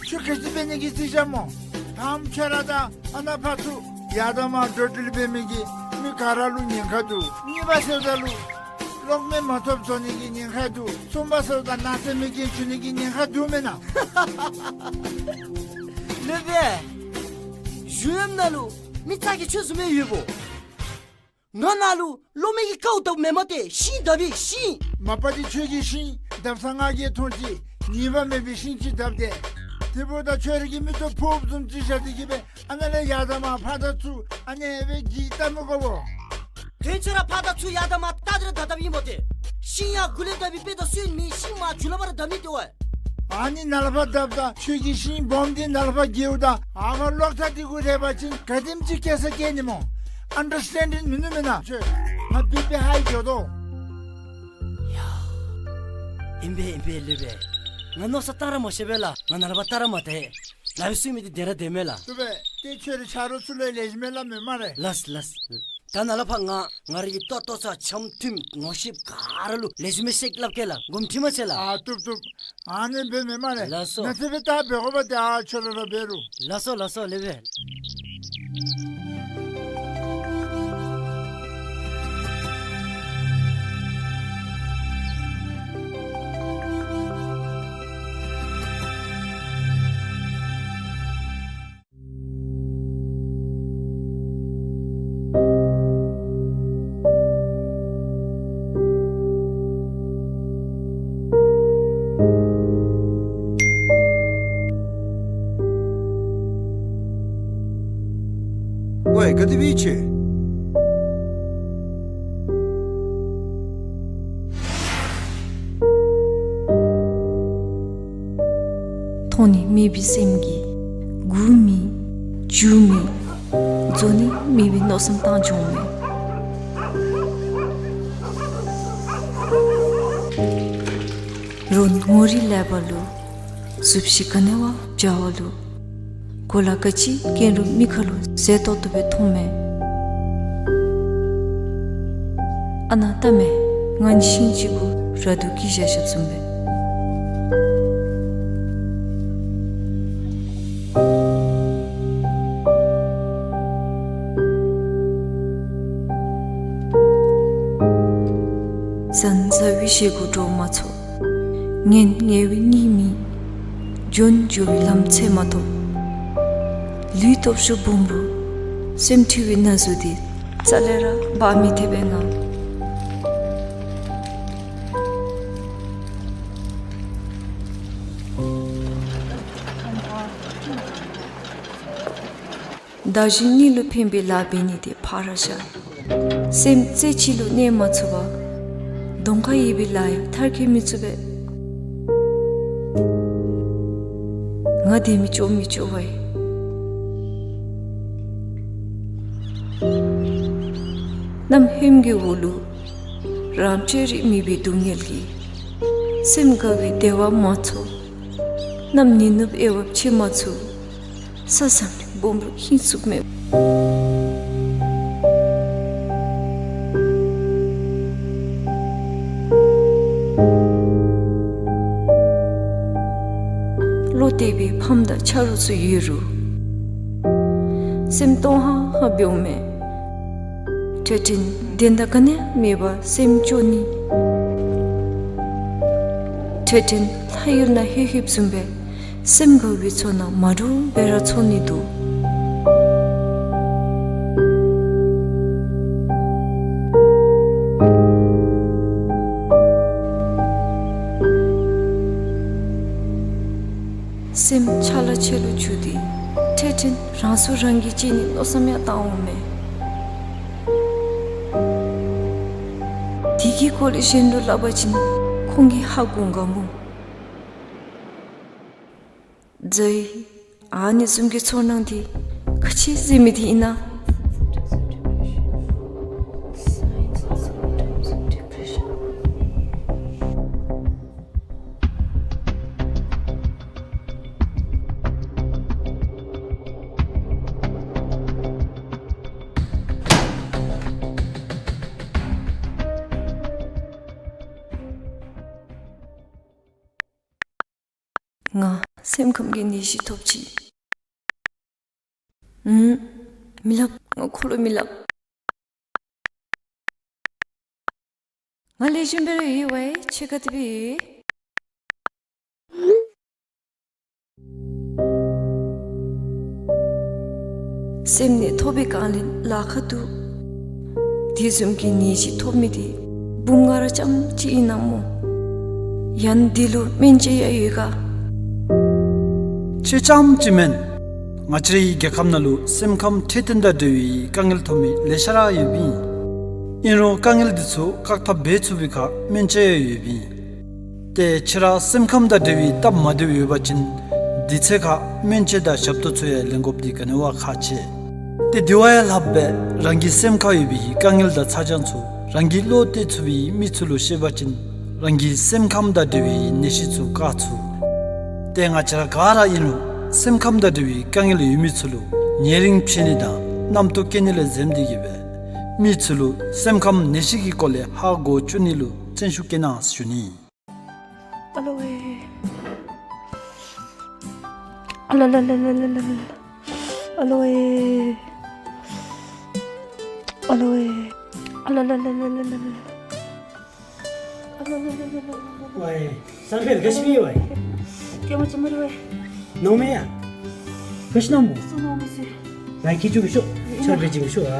ཁྱོད་ག་ཅི་འབད་ནི་གི་རྩིས་རྐྱབ་སྨོ། ད་ཁྱོད་ར་དང་ཨ་ནཱ་ཕར་ཚུར་ཡར་དང་མར་འགྲོ་འགྲུལ་འབད་མི་གིས་མི་ག་ར་ལུ་ཉེན་ཁ་འདུག། གཉིས་པ་ཟེརཝ་ད་ལུ་གློག་མེ་མ་ཐོབ་བཟོ་ནི་གི་ཉེན་ཁ་འདུག། གསུམ་པ་ཟེརཝ་ད་ནག་རྫས་མེ་རྐྱེན་བྱུང་ནི་གི་ཉེན་ཁ་འདུག་མེན་ན། ལེགས་པས། གཞུང་གཡམ་ནང་ལུ་མི་ཚ་གྱང་ཁྱོད་བཟུམ་མའི་ཡོདཔ་འོང་། ང་ནཱ་ལུ་གློག་མེ་གི་ཀཝ་བཏབ་མེན་མས་ཏེ། ཤིང་བཏབ་པའི་ཤིང་། མ་པ་འདི་ཁྱོད་ཀྱིས་ཤིང་བཏབ་ས་ང་གིས་མཐོང་ཅི། ཉེས་པ་མེད་པའི་ཤིང་ཅིག་བཏབ་སྟེ། དེ་འབདཝ་ད་ཁྱོད་ར་གིས་མིག་ཏོ་ཕོརཔ་བཟུམ་ཅིག་བཞག་སྟེ་གིས་སྦེ་ཨ་ནཱ་ལས་ཡར་དང་མར་ཕར་དང་ཚུར་ཨ་ནི་སྦེ་གིས་བལྟ་མི་དགོ་པས། དོན་ཚུ་ར་ཕར་དང་ཚུར་ཡར་དང་མར་བལྟ་སྟེ་ར་བཏབ་བཏབཔ་ཨིན་པས་ཏེ། ཤིང་ཡར་མགུ་ལས་བཏབ་པའི་དཔེ་དང་སྲོལ་མེད། ཤིང་མར་མཇུག་ལས་ཕར་ར་བཏབ་ནི་ཏེ་ཝའི། ཨ་ནི་ནཱ་ལས་ཕར་བཏབ་ད་ཁྱོད་ཀྱིས་ཤིང་སྦོམ་འདི་ནཱ་ལས་ཕར་འགྱེལཝ་ད་ཨ་ཕར་གློག་ཐག་འདི་གུ་རེག་པ་ཅིན་ག་དེམ་ཅིག་སྐྱེ་ས་སྐྱེ་ནི་སྨོ། ཨན་ཌར་སི་ཊེན་ཌིང་མིན་ནུག་མེན་ན། ཁྱོད་ང་བི་པི་ཧའི་འགྱོ་དོ། ཡ། ཨིན་པས་ཨིན་པས་ལེགས་པས། ང་མནོ་བསམ་བཏང་ར་མ་ཤེས་པས་ལགས། ང་ནཱ་ལས་ཕར་བལྟ་ར་མ་བལྟ། ལག་པའི་སྲུང་མི་འདི་བདེན་ར་བདེན་མས་ལགས། ལེགས་པས། ཏེ་ཁྱོད་རའི་ཆ་རོགས་ཚུ་ལུ་ལེགས་ཤོམ་སྦེ་སླབ་མས་སྨ་རེ། ལགས་ལགས། ད་ནཱ་ལས་ཕར་ང་ང་རའི་གི་ལྟོ་ལྟོ་ཚང་འཆམ་མཐུན་ངོ་ཤེས་ག་ར་ལུ་ལེགས་ཤོམ་སྦེ་བཤད་སླབ་གེ་ལགས། དགོངསམ་ཁྲེལ་མ་མཛད་ལགས། ཨ་བཏུབ་བཏུབ། ཨ་ནི་འབད་མས་སྨ་རེ། ལགས་སོ། ནཱ་ཚུ་སྦེ་ད་འབད་དགོ་པས། ད་ཁྱོད་ར་ར་འབད་རུང་། ལགས་སོ་ལགས་སོ་ལེགས་པས། ཝའི་ག་དེ་སྦེ་ཨིན་ཅི། མཐོང་ནི་མེད་པའི་སེམས་ཀྱིས་མགུ་མེད་མཇུག་མེད་རྫོགས་ནི་མེད་པའི་མནོ་བསམ་བཏང་འགྱོཝ་མས། རོགས་ངོ་རིས་ལེགས་པ་ལུ་གཟུགས་གཞི་ག་ནི་བ་བྱ་བ་ལུ་གོ་ལ་ག་ཅི་བཀལ་རུང་མིག་ཁར་ལུ་ཟེར་ཏོག་ཏོ་སྦེ་མཐོངམ་མས། ཨ་ནཱ་བལྟ་མས། ང་ནི་ཤིང་ཅིག་གུ་ར་དུ་སྐྱེས་བཞག་བཞགཔ་བཟུམ་སྦེ། བཟའ་ནི་བཟའ་བའི་བཞེས་སྒོ་འགྲུབ་མ་ཚུགས། ཉལ་ནི་ཉལ་བའི་གཉིད་མེད། འགྱོ་ནི་འགྱོ་བའི་ལམ་འཚོལ་མ་ཐོབ། ལུས་སྟོབས་ཤུགས་སྦོམ་རུང་སེམས་འཁྲུལ་བའི་ན་ཟུག་འདི་རྩ་ལས་ར་འབག་མི་ཐེག་པས་ན། བདག་གཞན་གཉིས་ལུ་ཕན་པའི་ལཱ་འབད་ནི་དེ་ཕར་བཞག། སེམས་རྩེ་གཅིག་ལུ་གནས་མ་ཚུགས་པར་གདོང་ཁར་ཡོད་པའི་ལཱ་ཡང་མཐར་འཁྱོལ་མི་ཚུགས་པས། ང་བདེ་མི་སྐྱོ་མི་སྐྱོ་བས། གནམ་ཧོནམ་གྱི་འོག་ལུ་རང་བཅས་རིག་མེད་པའི་སྡུག་བསྔལ་གྱིས་སེམས་དགའ་བའི་བདེ་བ་མ་ཚོར། གནམ་ནུབ་ནུབ་དབྱེ་བ་ཕྱེ་མ་ཚུགས། ས་བཟང་སྦོམ་རུང་ཧིང་སུག་མེད། བློ་གཏད་པའི་ཕམ་དང་ཆ་རོགས་ཚུ་ཡོད་རུང་སེམས་སྟོང་ཧང་ཧང་འབདཝ་མས། འཕྲལ་འཕྲལ་དོན་དག་ག་ནི་མེད་པར་སེམས་སྐྱོ་ནི། འཕྲལ་འཕྲལ་ལྷ་ཡུལ་ནང་ལྷོད་ལྷོདཔ་བཟུམ་སྦེ་སེམས་དགའ་བའི་ཚོར་སྣང་མ་འདྲཝ་སྦེ་ར་ཚོར་ནི་འདུག། སེམས་ཆ་ལ་ཆེ་ལུ་འགྱུར་ཏེ་ཁྲེལ་ཁྲེལ་རང་སྲོག་རང་གིས་བཅད་ནི་མནོ་བསམ་ཡང་བཏང་འོང་མས། དེ་གི་སྐོར་ལས་གཞན་ལུ་སླབ་པ་ཅིན་ཁོང་གིས་ཧ་གོ་ག་མོ། ཛའི། ཨ་ནི་བཟུམ་གྱི་ཚོར་སྣང་འདི་ག་ཅི་ཟེར་མི་འདི་ཨིན་ན། ང་སེམས་ཁམས་ཀྱི་ནད་གཞི་ཐོབ་ཅི། ཨུམ། མི་སླབ། ང་ཁོ་ལུ་མི་སླབ། ང་ལེགས་ཤོམ་སྦེ་ར་ཡོད་པས། ཁྱོད་ག་དེ་སྦེ་ཡོད། སེམས་ནད་ཐོབ་པའི་སྒང་ལས་ལཱ་ཁག་འདུག། དེ་བཟུམ་གྱི་ནད་གཞི་ཐོབ་མི་དེ་འབུམ་ལྔ་ར་རྐྱངམ་གཅིག་ཨིན་ན་མོ། ཡང་འདི་ལུ་སྨན་དཔྱད་ཡང་ཡོད་ག། ཁྱོད་རྐྱངམ་གཅིག་མེན། ང་བཅས་རའི་རྒྱལ་ཁབ་ནང་ལུ་སེམས་ཁམས་འཕྲོད་བསྟེན་དང་འབྲེལ་བའི་དཀའ་ངལ་ཐོབ་མི་ལེ་ཤ་ར་ཡོདཔ་ཨིན། ཨིན་རུང་དཀའ་ངལ་འདི་ཚུ་བཀག་ཐབས་འབད་ཚུགས་པའི་ཁར་སྨན་དཔྱད་ཡང་ཡོདཔ་ཨིན། ཏེ་ཁྱོད་ར་སེམས་ཁམས་དང་འབྲེལ་བའི་སྟབས་མ་བདེཝ་ཡོད་པ་ཅིན་དུས་ཚོད་ཁར་སྨན་དཔྱད་དང་ཞབས་ཏོག་ཚུ་ཡང་ལེན་དགོཔ་འདི་ག་ནི་བ་ཁག་ཆེ། ཏེ་དེ་བ་ཡང་ལྷགཔ་སྦེ་རང་གི་སེམས་ཁར་ཡོད་པའི་དཀའ་ངལ་དང་ཚ་གྱང་ཚུ་རང་གི་བློ་གཏད་ཚུགས་པའི་མི་ཚུ་ལུ་བཤད་པ་ཅིན་རང་གི་སེམས་ཁམས་དང་འབྲེལ་བའི་ནད་གཞི་ཚུ་བཀག་ཚུགས། ཏེ་ང་བཅས་ར་ག་ར་ཨིན་རུང་སེམས་ཁམས་དང་འབྲེལ་བའི་དཀའ་ངལ་ཡོད་མི་ཚུ་ལུ་ཉེ་རིང་ཕྱད་ནི་དང་རྣམ་རྟོག་སྐྱེ་ནི་ལས་འཛེམ་སྟེ་གི་སྦེ་མི་ཚུ་ལུ་སེམས་ཁམས་ནད་གཞི་གི་སྐོར་ལས་ཧ་གོ་བཅུག་ནི་ལུ་བརྩོན་ཤུགས་བསྐྱེད་གནང་ཟེར་ཞུ་ནི། ཨ་ལོ་ཝེ། ཨ་ལ་ལ་ལ། ཨ་ལོ་ཝེ། ཨ་ལོ་ཝེ། ཨ་ལ་ལ་ལ། ཝའེ། སང་ཕེལ་ག་ཅི་སྦེ་ཝའེ། ཀྱེ་མ་ཅི་མ་རེ་ཝའེ། ནོར་མེད་ཡ། ག་ཅི་ནམ་མོ། སུ་ནོར་མེད་ཟེར། ལཱ་ཁྱི་བཅུག་ཤོག། ཆར་པ་བྱིན་ཤོག་ཨ།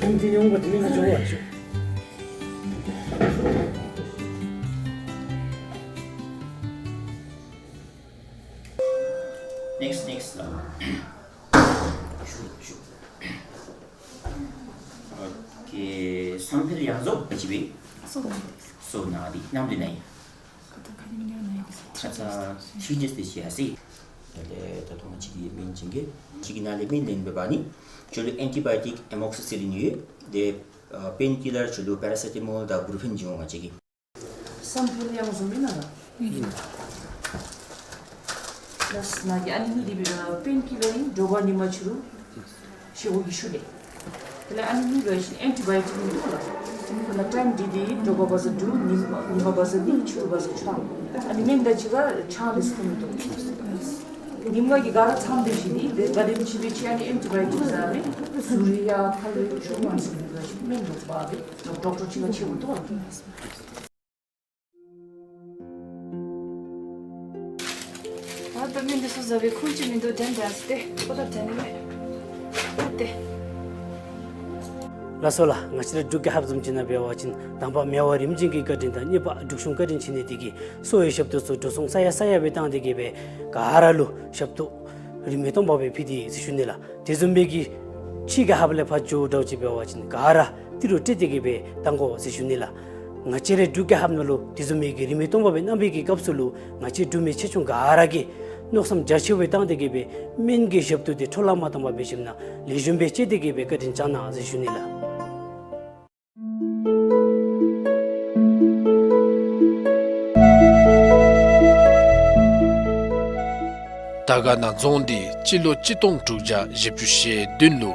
ཨམ་དེ་ནི་འོང་པ་དེ་ནི་ང་འགྱོ་བ་ཤོག། ནེགསི་ནེགསི་ལགས། ཨོ་ཀེ། སང་ཕེལ་ཡང་རྫོགས་ཅི་སྦེ། སོ་ནང་འདི། སོ་ནང་འདི་ནམ་འདི་ནང་ཨིན། ཁ་ཚ་ཁ་ཉིམ་ཉིམ་ནང་ཨིན། ཁ་ཚ་ཐི་རི་ཌེསི་དེ་ཅིག་ཡར་སོ་ཡི། ད་ལྟོ་ང་བཅས་ཀྱི་སྨན་བྱིན་གེ། ཁྱོད་ཀྱིས་ནཱ་ལས་སྨན་ལེན་འབད་བ་ཅིན་ཁྱོད་ལུ་ཨེན་ཊི་བའི་ཡོ་ཊིཀ་ཨེ་མོག་སི་སི་ལིན་ཡོད། དེ་ཨ་པེན་ཀི་ལར་ཁྱོད་ལུ་པེ་ར་སེ་ཊ་མོལ་དང་བུ་རུ་ཕེན་བྱིན་འོང་། ང་བཅས་ཀྱིས། སང་ཕེལ་ཡང་རྫོགས་ཨིན་ན་ལགས། ལགས་ནཱ་གི་ཨ་ནི་གཉིས་འདི་སྦེ་པེན་ཀི་ལར་ཨིན། དྲོ་པ་ཉིན་མ་ཕྱི་རུ་ཤི་འོང་གི་ཤུལ་ལས། དེ་ལས་ཨ་ནི་གཉིས་འབད་བ་ཅིན་ཨེན་ཊི་བའི་ཡོ་ཊིཀ་ཨིན་འདུག་ལགས། དེ་ལས་ཊའིམ་འདི་འདི་དྲོ་པ་བ་ཟེར་དྲུག། ཉིན་ཉིན་མ་བ་ཟེར་གཉིས། ཕྱི་རུ་བ་ཟེར་ཆ། ཨ་ནི་སྨན་དང་གཅིག་ཁར་ཆ་ལས་སུ་མི་འདུག། ཉིནམ་གི་ག་ར་ཚངམ་འདི་བཞིན་འདི་ག་དེམ་ཅིག་སྦེ་ཅིག་ཨ་ནི་ཨེན་ཊི་བའི་ཡོ་ཊིཀ་ཟ་སྦེ་ཟུར་ཡང་ཁ་ལས་ཤོར་མ་ཟེར་འབད་བ་ཅིན་སྨན་འདུག་པ་སྦེ་ཌོག་ཊར་ཅིག་ལུ་ཕྱད་འོང་འདུག་ལགས། ཨ་ད་སྨན་འདི་ཚུ་ཟ་བའི་ཁུངས་ཅིག་མིན་འདུག། དྲན་དྲན་ཟེར་ཏེ་ཁོ་ད་དྲན་ནི་མས། ཨ་ཏེ། ལགས་སོ་ལགས། ང་བཅས་ར་འབྲུག་རྒྱལ་ཁབ་བཟུམ་ཅིག་ནང་འབད་བ་ཅིན་དང་པ་མེ་དབར་རིམ་བྱོན་གྱི་བཀའ་དྲིན་དང་གཉིས་པ་འབྲུག་གཞུང་བཀའ་དྲིན་ཆེ་ནི་དེ་གིས་གསོ་བའི་ཞབས་ཏོག་ཚུ་འགྲོ་སོང་ས་ཡ་ས་ཡ་སྦེ་བཏང་སྟེ་གི་སྦེ་ག་ར་ལུ་ཞབས་ཏོག་རིན་མེད་སྟོང་པ་སྦེ་ཕུལ་ཏེ་ཡོད་ཟེར་ཞུ་ནི་ལགས། དེ་བཟུམ་སྦེ་གི་ཕྱི་རྒྱལ་ཁབ་ལས་ཕར་འགྱོ་འདྲཝ་ཅིག་འབད་བ་ཅིན་ག་ར་ཏི་རུ་སྤྲོད་དེ་གི་སྦེ་བཏང་དགོ་ཟེར་ཞུ་ནི་ལགས། ང་བཅས་རའི་འབྲུག་རྒྱལ་ཁབ་ནང་ལུ་དེ་བཟུམ་མའི་གི་རིན་མེད་སྟོང་པ་སྦེ་གནང་བའི་གི་སྐབས་སུ་ལུ་ང་བཅས་འབྲུག་མི་ཆེ་ཆུང་ག་ར་གིས་མནོ་བསམ་རྒྱ་ཆེ་བའི་བཏང་སྟེ་གི་སྦེ་སྨན་གྱི་ཞབས་ཏོག་འདི་འཕྲོ་བརླག་མ་བཏང་པར་འབད་ཞིནམ་ལས་ལེགས་ཤོམ་སྦེ་སྤྱོད་དེ་གི་སྦེ་བཀའ་དྲིན་བསྐྱང་གནང་ཟེར་ཞུ་ནི་ལགས། དར་དཀར་ན་རྫོང་འདི་སྤྱི་ལོ་གཅིག་སྟོང་དྲུག་བརྒྱ་བཞི་བཅུ་ཞེ་བདུན་ལུ་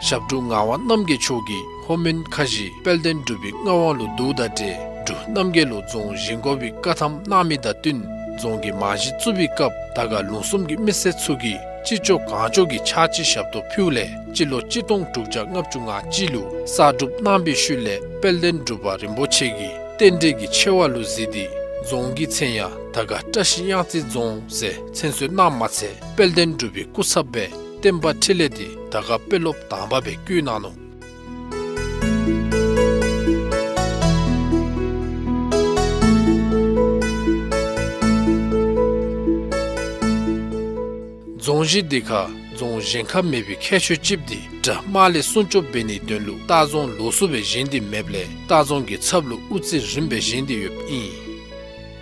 ཞབས་དྲུང་ངག་དབང་རྣམ་རྒྱལ་མཆོག་གིས་ལྷོ་མོན་ཁ་བཞི་དཔལ་ལྡན་འབྲུག་པའི་མངའ་དབང་ལུ་བསྡུཝ་ད་ཏེ་འབྲུག་རྣམ་རྒྱལ་ལུ་རྫོང་བཞེངས་དགོ་པའི་བཀའ་ཐམ་གནང་མི་དང་བསྟུན་རྫོང་གི་རྨང་གཞི་བཙུགས་པའི་སྐབས་དར་དཀར་ལུང་གསུམ་གྱི་མི་སེར་ཚུ་གིས་ཅི་ལྕོགས་གང་ལྕོགས་ཀྱི་ཕྱག་ཕྱི་ཞབས་ཏོག་ཕུལཝ་ལས་སྤྱི་ལོ་གཅིག་སྟོང་དྲུག་བརྒྱ་ལྔ་བཅུ་ང་གཅིག་ལུ་གསར་སྒྲུབ་གནང་བའི་ཤུལ་ལས་དཔལ་ལྡན་འབྲུག་པ་རིན་པོ་ཆེ་གིས་རྟེན་འབྲེལ་གྱི་ཆེ་བ་ལུ་གཟིགས་ཏེ་རྫོང་གི་མཚན་ཡང་དར་དཀར་བཀྲ་ཤིས་གཡང་རྩེ་རྫོང་ཟེར་མཚན་གསོལ་གནངམ་མ་ཚད་དཔལ་ལྡན་འབྲུག་པའི་སྐུ་ཚབ་སྦེ་བསྟན་པ་འཕྲིན་ལས་འདི་དར་དཀར་དཔོན་སློབ་དང་པ་སྦེ་བསྐོ་གནང་ནུག། རྫོང་གཞི་འདི་ཁར་རྫོང་གཞན་ཁར་མེད་པའི་ཁྱད་ཆོས་ཅིག་འདི་དགྲ་དམག་ལས་སྲུང་སྐྱོབ་འབད་ནིའི་དོན་ལུ་ལྟ་རྫོང་ལོགས་སུ་སྦེ་བཞེངས་ཏེ་མེདཔ་ལས་ལྟ་རྫོང་གི་ཚབ་ལུ་དབུ་རྩེ་རིམ་པ་བཞེངས་ཏེ་ཡོདཔ་ཨིན།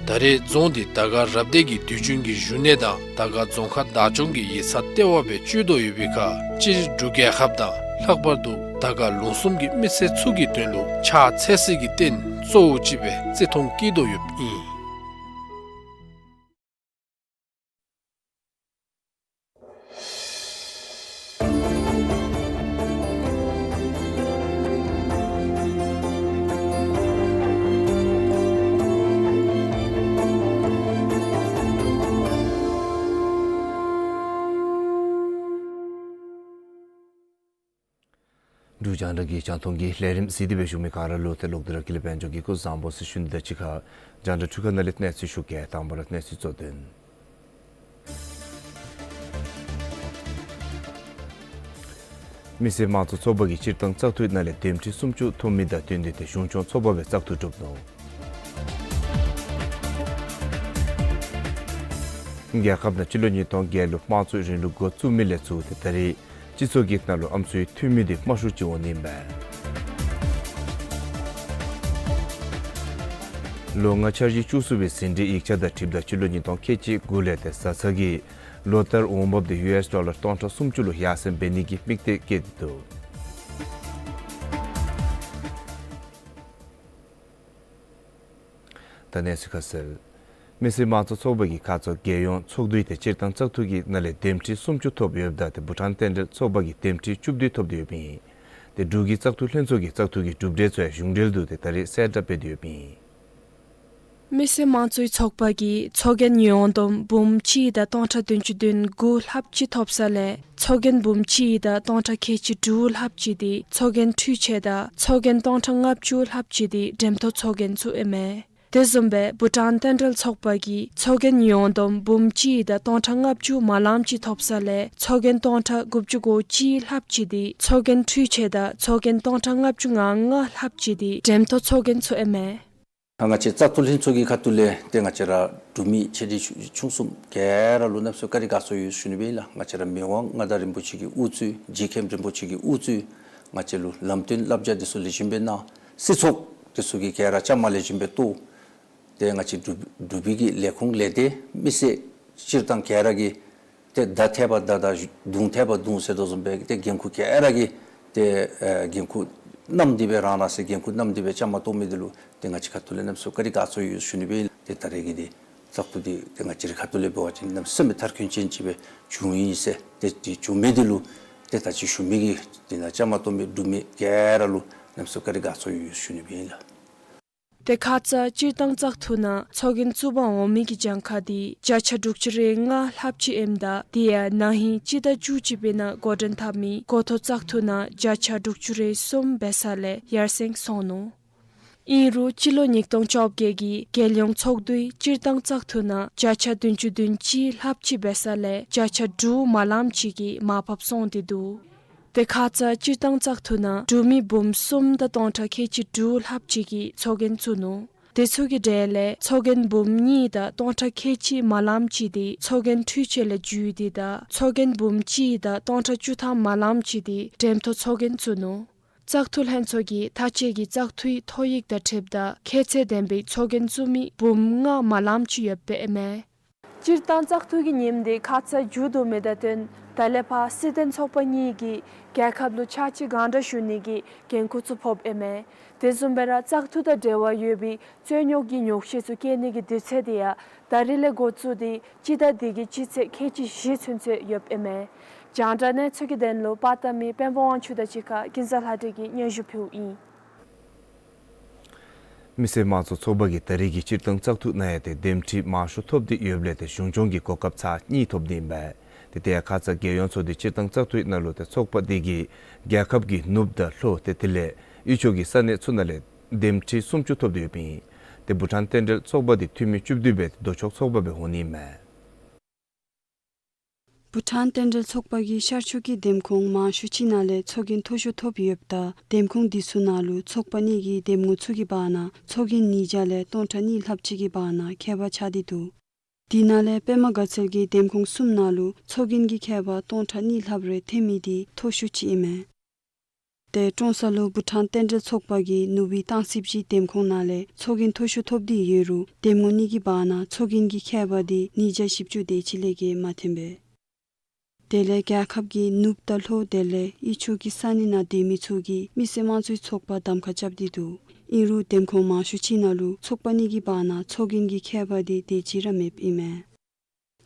ད་རེས་རྫོང་འདི་དར་དཀར་རབ་སྡེ་གི་དུས་རྒྱུན་གྱི་བཞུགས་གནས་དང་དར་དཀར་རྫོང་ཁག་བདག་སྐྱོང་གི་ཡིག་ཚང་ལྟེ་བ་སྦེ་སྤྱོད་དོ་ཡོད་པའི་ཁར་སྤྱིར་འབྲུག་རྒྱལ་ཁབ་དང་ལྷག་པར་དུ་དར་དཀར་ལུང་གསུམ་གྱི་མི་སེར་ཚུ་གི་དོན་ལུ་ཕྱག་འཚལ་སའི་རྟེན་གཙོ་བོ་ཅིག་སྦེ་བརྩི་མཐོང་བསྐྱེད་དོ་ཡོདཔ་ཨིན། འབྲུག་རྒྱང་བསྒྲགས་ཀྱི་རྒྱང་མཐོང་གི་ལས་རིམ་གཟིགས་ཏེ་སྦེ་བཞུགས་མི་ག་ར་ལུ་ཏེ་ལོག་སྟེ་ར་ཀུན་ལེགས་དཔལ་འབྱོར་གྱིས་སྐུ་གཟུགས་བཟང་པོ་ཟེར་ཞུ་ནི་དང་གཅིག་ཁར་རྒྱང་བསྒྲགས་འཕྲུལ་ཁང་ནང་ལས་གནས་ཚུལ་ཞུ་གེ། དང་པ་ར་གནས་ཚུལ་གཙོ་དོན། མི་སེར་དམངས་གཙོ་ཚོགས་པ་གིས་སྤྱིར་བཏང་བཙག་འཐུའི་ནང་ལས་འདེམས་ཁྲི་སུམ་ཅུ་ཐོབ་མི་དང་བསྟུན་ཏེ་ཏེ་གཞུང་སྐྱོང་ཚོགས་པ་སྦེ་བཙག་འཐུ་གྲུབ་ནུག། རྒྱལ་ཁབ་ནང་སྤྱི་ལོ་ཉིས་སྟོང་བརྒྱད་ལུ་དམངས་གཙོའི་རིང་ལུགས་འགོ་བཙུགས་མི་ལས་ཚུར་ཏེ་ད་རེས་སྤྱི་ཚོགས་ཀྱི་ནང་ལུ་ཨམ་སྲུའི་འཐུས་མི་འདི་དམའ་ཤོས་ཅིག་འོང་ནི་ཨིན་པས། ལོ་ལྔ་འཆར་གཞི་བཅུ་གསུམ་པའི་ཟིན་བྲིས་ཡིག་ཆ་དང་འཁྲིལཝ་ད་སྤྱི་ལོ་ཉིས་སྟོང་ཁལ་གཅིག་དགུ་ལས་ཏེ་བཟའ་ཚང་གིས་ལོ་ལྟར་འོང་འབབ་འདི་ཡུ་ཨེསི་ཌོ་ལར་སྟོང་ཕྲག་སུམ་ཅུ་ལུ་ཡར་སེང་འབད་ནི་གི་དམིགས་གཏད་བསྐྱེད་དེ་འདུག། ད་གནས་ཚུལ་ཁ་གསལ། མི་སེར་དམངས་གཙོ་ཚོགས་པ་གིས་ཁ་ཙ་རྒྱལ་ཡོངས་ཚོགས་འདུའི་ཏེ་སྤྱིར་བཏང་བཙག་འཐུ་གི་ནང་ལས་འདེམས་ཁྲི་སུམ་ཅུ་ཐོབ་ཡོདཔ་ད་ཏེ་བྷུ་ཊཱན་རྟེན་འབྲེལ་ཚོགས་པ་གིས་འདེམས་ཁྲི་བཅུ་བདུན་ཐོབ་སྟེ་ཡོདཔ་ཨིན། ཏེ་འབྲུག་གི་བཙག་འཐུ་ལྷན་ཚོགས་ཀྱིས་བཙག་འཐུ་གི་གྲུབ་འབྲས་ཚུ་ཡང་གཞུང་འབྲེལ་དུ་ཏེ་ད་རེས་གསལ་བསྒྲགས་འབད་དེ་ཡོདཔ་ཨིན། མི་སེར་དམངས་གཙོའི་ཚོགས་པ་གིས་ཚོགས་རྒྱན་ཡོངས་བསྡོམས་འབུམ་གཅིག་དང་སྟོང་ཕྲག་བདུན་ཅུ་དོན་དགུ་ལྷགཔ་ཅིག་ཐོབ་ས་ལས་ཚོགས་རྒྱན་འབུམ་གཅིག་དང་སྟོང་ཕྲག་ཁལ་གཅིག་དྲུག་ལྷགཔ་ཅིག་འདི་ཚོགས་རྒྱན་འཕྲུལ་ཆས་དང་ཚོགས་རྒྱན་སྟོང་ཕྲག་ལྔ་བཅུ་ལྷགཔ་ཅིག་འདི་འགྲེམས་ཐོག་ཚོགས་རྒྱན་ཚུ་ཨིན་མས། དེ་བཟུམ་སྦེ་བྷུ་ཊཱན་རྟེན་འབྲེལ་ཚོགས་པ་གིས་ཚོགས་རྒྱན་ཡོངས་བསྡོམས་འབུམ་གཅིག་དང་སྟོང་ཕྲག་ལྔ་བཅུ་མ་ལངམ་ཅིག་ཐོབ་ས་ལས་ཚོགས་རྒྱན་སྟོང་ཕྲག་དགུ་བཅུ་གོ་གཅིག་ལྷགཔ་ཅིག་འདི་ཚོགས་རྒྱན་འཕྲུལ་ཆས་དང་ཚོགས་རྒྱན་སྟོང་ཕྲག་ལྔ་བཅུ་ང་ལྔ་ལྷགཔ་ཅིག་འདི་འགྲེམས་ཐོག་ཚོགས་རྒྱན་ཚུ་ཨིན་མས། ང་བཅས་བཙག་འཐུ་ལྷན་ཚོགས་ཀྱི་ཁ་ཐུག་ལས་ཏེ་ང་བཅས་ར་འབྲུག་མི་ཆེ་འབྲིང་ཆུང་གསུམ་ག་ར་ལུ་གནམ་མེད་ས་མེད་བཀའ་དྲིན་དགའ་ཚོར་ཡོད་ཞུ་ནི་སྦེ་ཨིན་ལགས། ང་བཅས་ར་མི་དབང་མངའ་བདག་རིན་པོ་ཆེ་གི་དབུ་གཙོས་རྗེ་མཁན་རིན་པོ་ཆེ་གི་དབུ་གཙོས་ང་བཅས་ལུ་ལམ་སྟོན་བསླབ་བྱ་འདི་ཚུ་ལེགས་ཤོམ་སྦེ་གནང་། སྲིད་ཚོགས་འདི་ཚུ་གིས་ག་ར་བཅའ་མར་ལེགས་ཤོམ་སྦེ་གཏོགས། ཏེ་ང་བཅས་འབྲུག་འབྲུག་པའི་གི་ལས་ཁུངས་ལས་སྡེ་མི་སེར་སྤྱིར་བཏང་ག་ར་གིས་ཏེ་མདའ་ཐད་པ་མདའ་དང་མདུང་ཐད་པ་མདུང་ཟེར་དོ་བཟུམ་སྦེ་ཏེ་འགན་ཁུར་ག་ར་གིས་ཏེ་ཨེ་འགན་ཁུར་བསྣམས་ཏེ་སྦེ་རང་རང་སའི་འགན་ཁུར་བསྣམས་ཏེ་སྦེ་བཅའ་མར་གཏོགས་མི་འདི་ལུ་ཏེ་ང་བཅས་ཁ་ཐུག་ལས་གནམ་མེད་ས་མེད་བཀའ་དྲིན་དགའ་ཚོར་ཡོད་ཞུ་ནི་སྦེ་ཨིན། ཏེ་ད་རེས་ཀྱི་འདི་བཙག་འཐུ་འདི་ཏེ་ང་བཅས་རའི་ཁ་ཐུག་ལས་འབད་བ་ཅིན་གནམ་མེད་ས་མེད་མཐར་འཁྱོལ་ཅན་ཅིག་སྦེ་བྱུང་ཡི་ཟེར། ཏེ་འདི་བྱུང་མི་འདི་ལུ་ཏེ་ད་ཅི་ཞུ་མི་གི་འདི་ནང་བཅའ་མར་གཏོགས་མི་འབྲུག་མི་ག་ར་ལུ་གནམ་མེད་ས་མེད་བཀའ་དྲིན་དགའ་ཚོར་ཡོད་ཞུ་ནི་སྦེ་ཨིན་ལགས། ཏེ་ཁ་ཙ་སྤྱིར་བཏང་བཙག་འཐུ་ནང་ཚོགས་རྒྱན་བཙུགས་པར་འོང་མི་གི་གྱངས་ཁ་འདི་བརྒྱ་ཆ་དྲུག་ཅུ་རེ་ལྔ་ལྷགཔ་ཅིག་ཨིནམ་ད་དེ་ཡང་ན་ཧིང་སྤྱི་ཟླ་བཅུ་གཅིག་པའི་ནང་འགོ་འདྲེན་འཐབ་མི་འགོ་ཐོག་བཙག་འཐུ་ནང་བརྒྱ་ཆ་དྲུག་ཅུ་རེ་གསུམ་འབད་ས་ལས་ཡར་སེང་སོང་ནུག། ཨིན་རུང་སྤྱི་ལོ་ཉིས་སྟོང་བཅོ་བརྒྱད་ཀྱི་རྒྱལ་ཡོངས་ཚོགས་འདུའི་སྤྱིར་བཏང་བཙག་འཐུ་ནང་བརྒྱ་ཆ་བདུན་ཅུ་དོན་གཅིག་ལྷགཔ་ཅིག་འབད་ས་ལས་བརྒྱ་ཆ་དྲུག་མ་ལངམ་ཅིག་གིས་མར་ཕབ་སོང་སྟེ་འདུག། ཏེ་ཁ་ཙ་སྤྱིར་བཏང་བཙག་འཐུ་ནང་འབྲུག་མི་འབུམ་གསུམ་དང་སྟོང་ཕྲག་ཁལ་གཅིག་དྲུག་ལྷགཔ་ཅིག་གིས་ཚོགས་རྒྱན་བཙུགས་ནུག། དེ་ཚུ་གི་གྲས་ལས་ཚོགས་རྒྱན་འབུམ་གཉིས་དང་སྟོང་ཕྲག་ཁལ་གཅིག་མ་ལངམ་ཅིག་འདི་ཚོགས་རྒྱན་འཕྲུལ་ཆས་ལས་བརྒྱུད་དེ་དང་ཚོགས་རྒྱན་འབུམ་གཅིག་དང་སྟོང་ཕྲག་བཅུ་ཐམ་མ་ལངམ་ཅིག་འདི་འགྲེམས་ཐོག་ཚོགས་རྒྱན་བཙུགས་ནུག། བཙག་འཐུ་ལྷན་ཚོགས་ཀྱིས་མཐའ་དཔྱད་ཀྱི་བཙག་འཐུའི་ཐོ་ཡིག་དང་འཁྲིལཝ་ད་ཁྱད་ཚད་ལྡན་པའི་ཚོགས་རྒྱན་བཙུགས་མི་འབུམ་ལྔ་མ་ལངམ་ཅིག་ཡོདཔ་ཨིན་མས། སྤྱིར་བཏང་བཙག་འཐུ་གི་ཉིནམ་འདི་ཁ་ཙ་མཇུག་བསྡུ་མི་དང་བསྟུན་ད་ལས་ཕར་སྲིད་དོན་ཚོགས་པ་གཉིས་ཀྱིས་རྒྱལ་ཁབ་ལུ་ཕྱག་ཕྱིད་གང་དྲག་ཞུ་ནི་གི་འགན་ཁུར་ཚུ་ཕོགཔ་ཨིན་མས། དེ་བཟུམ་སྦེ་ར་བཙག་འཐུ་དང་འབྲེལ་བ་ཡོད་པའི་རྩོད་རྙོག་གི་ཉོག་བཤད་ཚུ་བཀལ་ནི་གི་དུས་ཚོད་འདི་ཡང་ད་རིས་ལས་འགོ་བཙུགས་ཏེ་སྤྱི་ཟླ་འདི་གི་སྤྱི་ཚེས་ཁལ་གཅིག་བཞི་ཚུན་ཚོད་ཡོདཔ་ཨིན་མས། རྒྱང་བསྒྲགས་གནས་ཚུལ་གྱི་དོན་ལུ་པར་བཏབ་མི་དཔོན་པོ་དབང་ཕྱུག་དང་གཅིག་ཁར་ཀུན་བཟང་ལྷ་སྒྲོན་གྱིས་སྙན་ཞུ་ཕུལཝ་ཨིན། མི་སེར་དམངས་གཙོ་ཚོགས་པ་གིས་ད་རེས་ཀྱི་སྤྱིར་བཏང་བཙག་འཐུ་ནང་ཡང་ཏེ་འདེམས་ཁྲི་མང་ཤོས་ཐོབ་སྟེ་ཡོདཔ་ལས་ཏེ་གཞུང་སྐྱོང་གི་གོ་སྐབས་ཚར་གཉིས་ཐོབ་ནི་ཨིན་པས། ཏེ་དེ་ཡང་ཁ་ཙ་རྒྱལ་ཡོངས་ཚོགས་འདུའི་སྤྱིར་བཏང་བཙག་འཐུའི་ནང་ལུ་ཏེ་ཚོགས་པ་འདི་གིས་རྒྱལ་ཁབ་ཀྱི་ནུབ་དང་ལྷོ་ཏེ་དེ་ལས་དབུས་ཕྱོགས་ཀྱི་ས་གནས་ཚུ་ནང་ལས་འདེམས་ཁྲི་སུམ་ཅུ་ཐོབ་སྟེ་ཡོདཔ་ཨིན། ཏེ་བྷུ་ཊཱན་རྟེན་འབྲེལ་ཚོགས་པ་འདི་འཐུས་མི་བཅུ་བདུན་སྦེ་ལྡོག་ཕྱོགས་ཚོགས་པ་སྦེ་འོང་ནི་ཨིན་མས། བྷུ་ཊཱན་རྟེན་འབྲེལ་ཚོགས་པ་གིས་ཤར་ཕྱོགས་ཀྱི་འདེམས་ཁོངས་མང་ཤོས་ཅིག་ནང་ལས་ཚོགས་རྒྱན་མཐོ་ཤོས་ཐོབ་ཡོདཔ་ད་འདེམས་ཁོངས་འདི་ཚུ་ནང་ལུ་ཚོགས་པ་གཉིས་ཀྱི་འདེམས་ངོ་ཚུ་གི་བར་ན་ཚོགས་རྒྱན་ཉིས་བརྒྱ་ལས་སྟོང་ཕྲག་གཉིས་ལྷགཔ་ཅིག་གི་བར་ན་ཁྱད་པར་ཆགས་ཏེ་འདུག། དེ་ནང་ལས་པདྨ་དགའ་ཚལ་གྱི་འདེམས་ཁོངས་གསུམ་ནང་ལུ་ཚོགས་རྒྱན་གྱི་མཁས་པ་སྟོང་ཕྲག་གཉིས་ལྷགཔ་རེ་ཐོན་མི་འདི་མཐོ་ཤོས་ཅིག་ཨིན་མས། ཏེ་ཀྲོང་གསར་ལུ་བྷུ་ཊཱན་རྟེན་འབྲེལ་ཚོགས་པ་གིས་ནུབ་སྦིས་སྟང་སི་སྦྱིས་འདེམས་ཁོངས་ནང་ལས་ཚོགས་རྒྱན་མཐོ་ཤོས་ཐོབ་སྟེ་ཡོད་རུང་འདེམས་ངོ་གཉིས་ཀྱི་བར་ན་ཚོགས་རྒྱན་གྱི་མཁས་པ་འདི་ཉིས་བརྒྱ་བཞི་བཅུ་དེ་ཅིག་ལས་བརྒལ་མ་ཐོན་པས། དེ་ལས་རྒྱལ་ཁབ་ཀྱི་ནུབ་དང་ལྷོ་དེ་ལས་དབུས་ཕྱོགས་ཀྱི་ས་གནས་ནང་སྡོད་མི་ཚུ་གིས་མི་སེར་དམངས་གཙོའི་ཚོགས་པར་གདམ་ཁ་རྐྱབ་སྟེ་འདུག། ཨིན་རུང་འདེམས་ཁོངས་མང་ཤོས་ཅིག་ནང་ལུ་ཚོགས་པ་གཉིས་ཀྱི་བར་ན་ཚོགས་རྒྱན་གྱི་མཁས་པ་འདི་དེ་ཅིག་ར་མེདཔ་ཨིན་མས།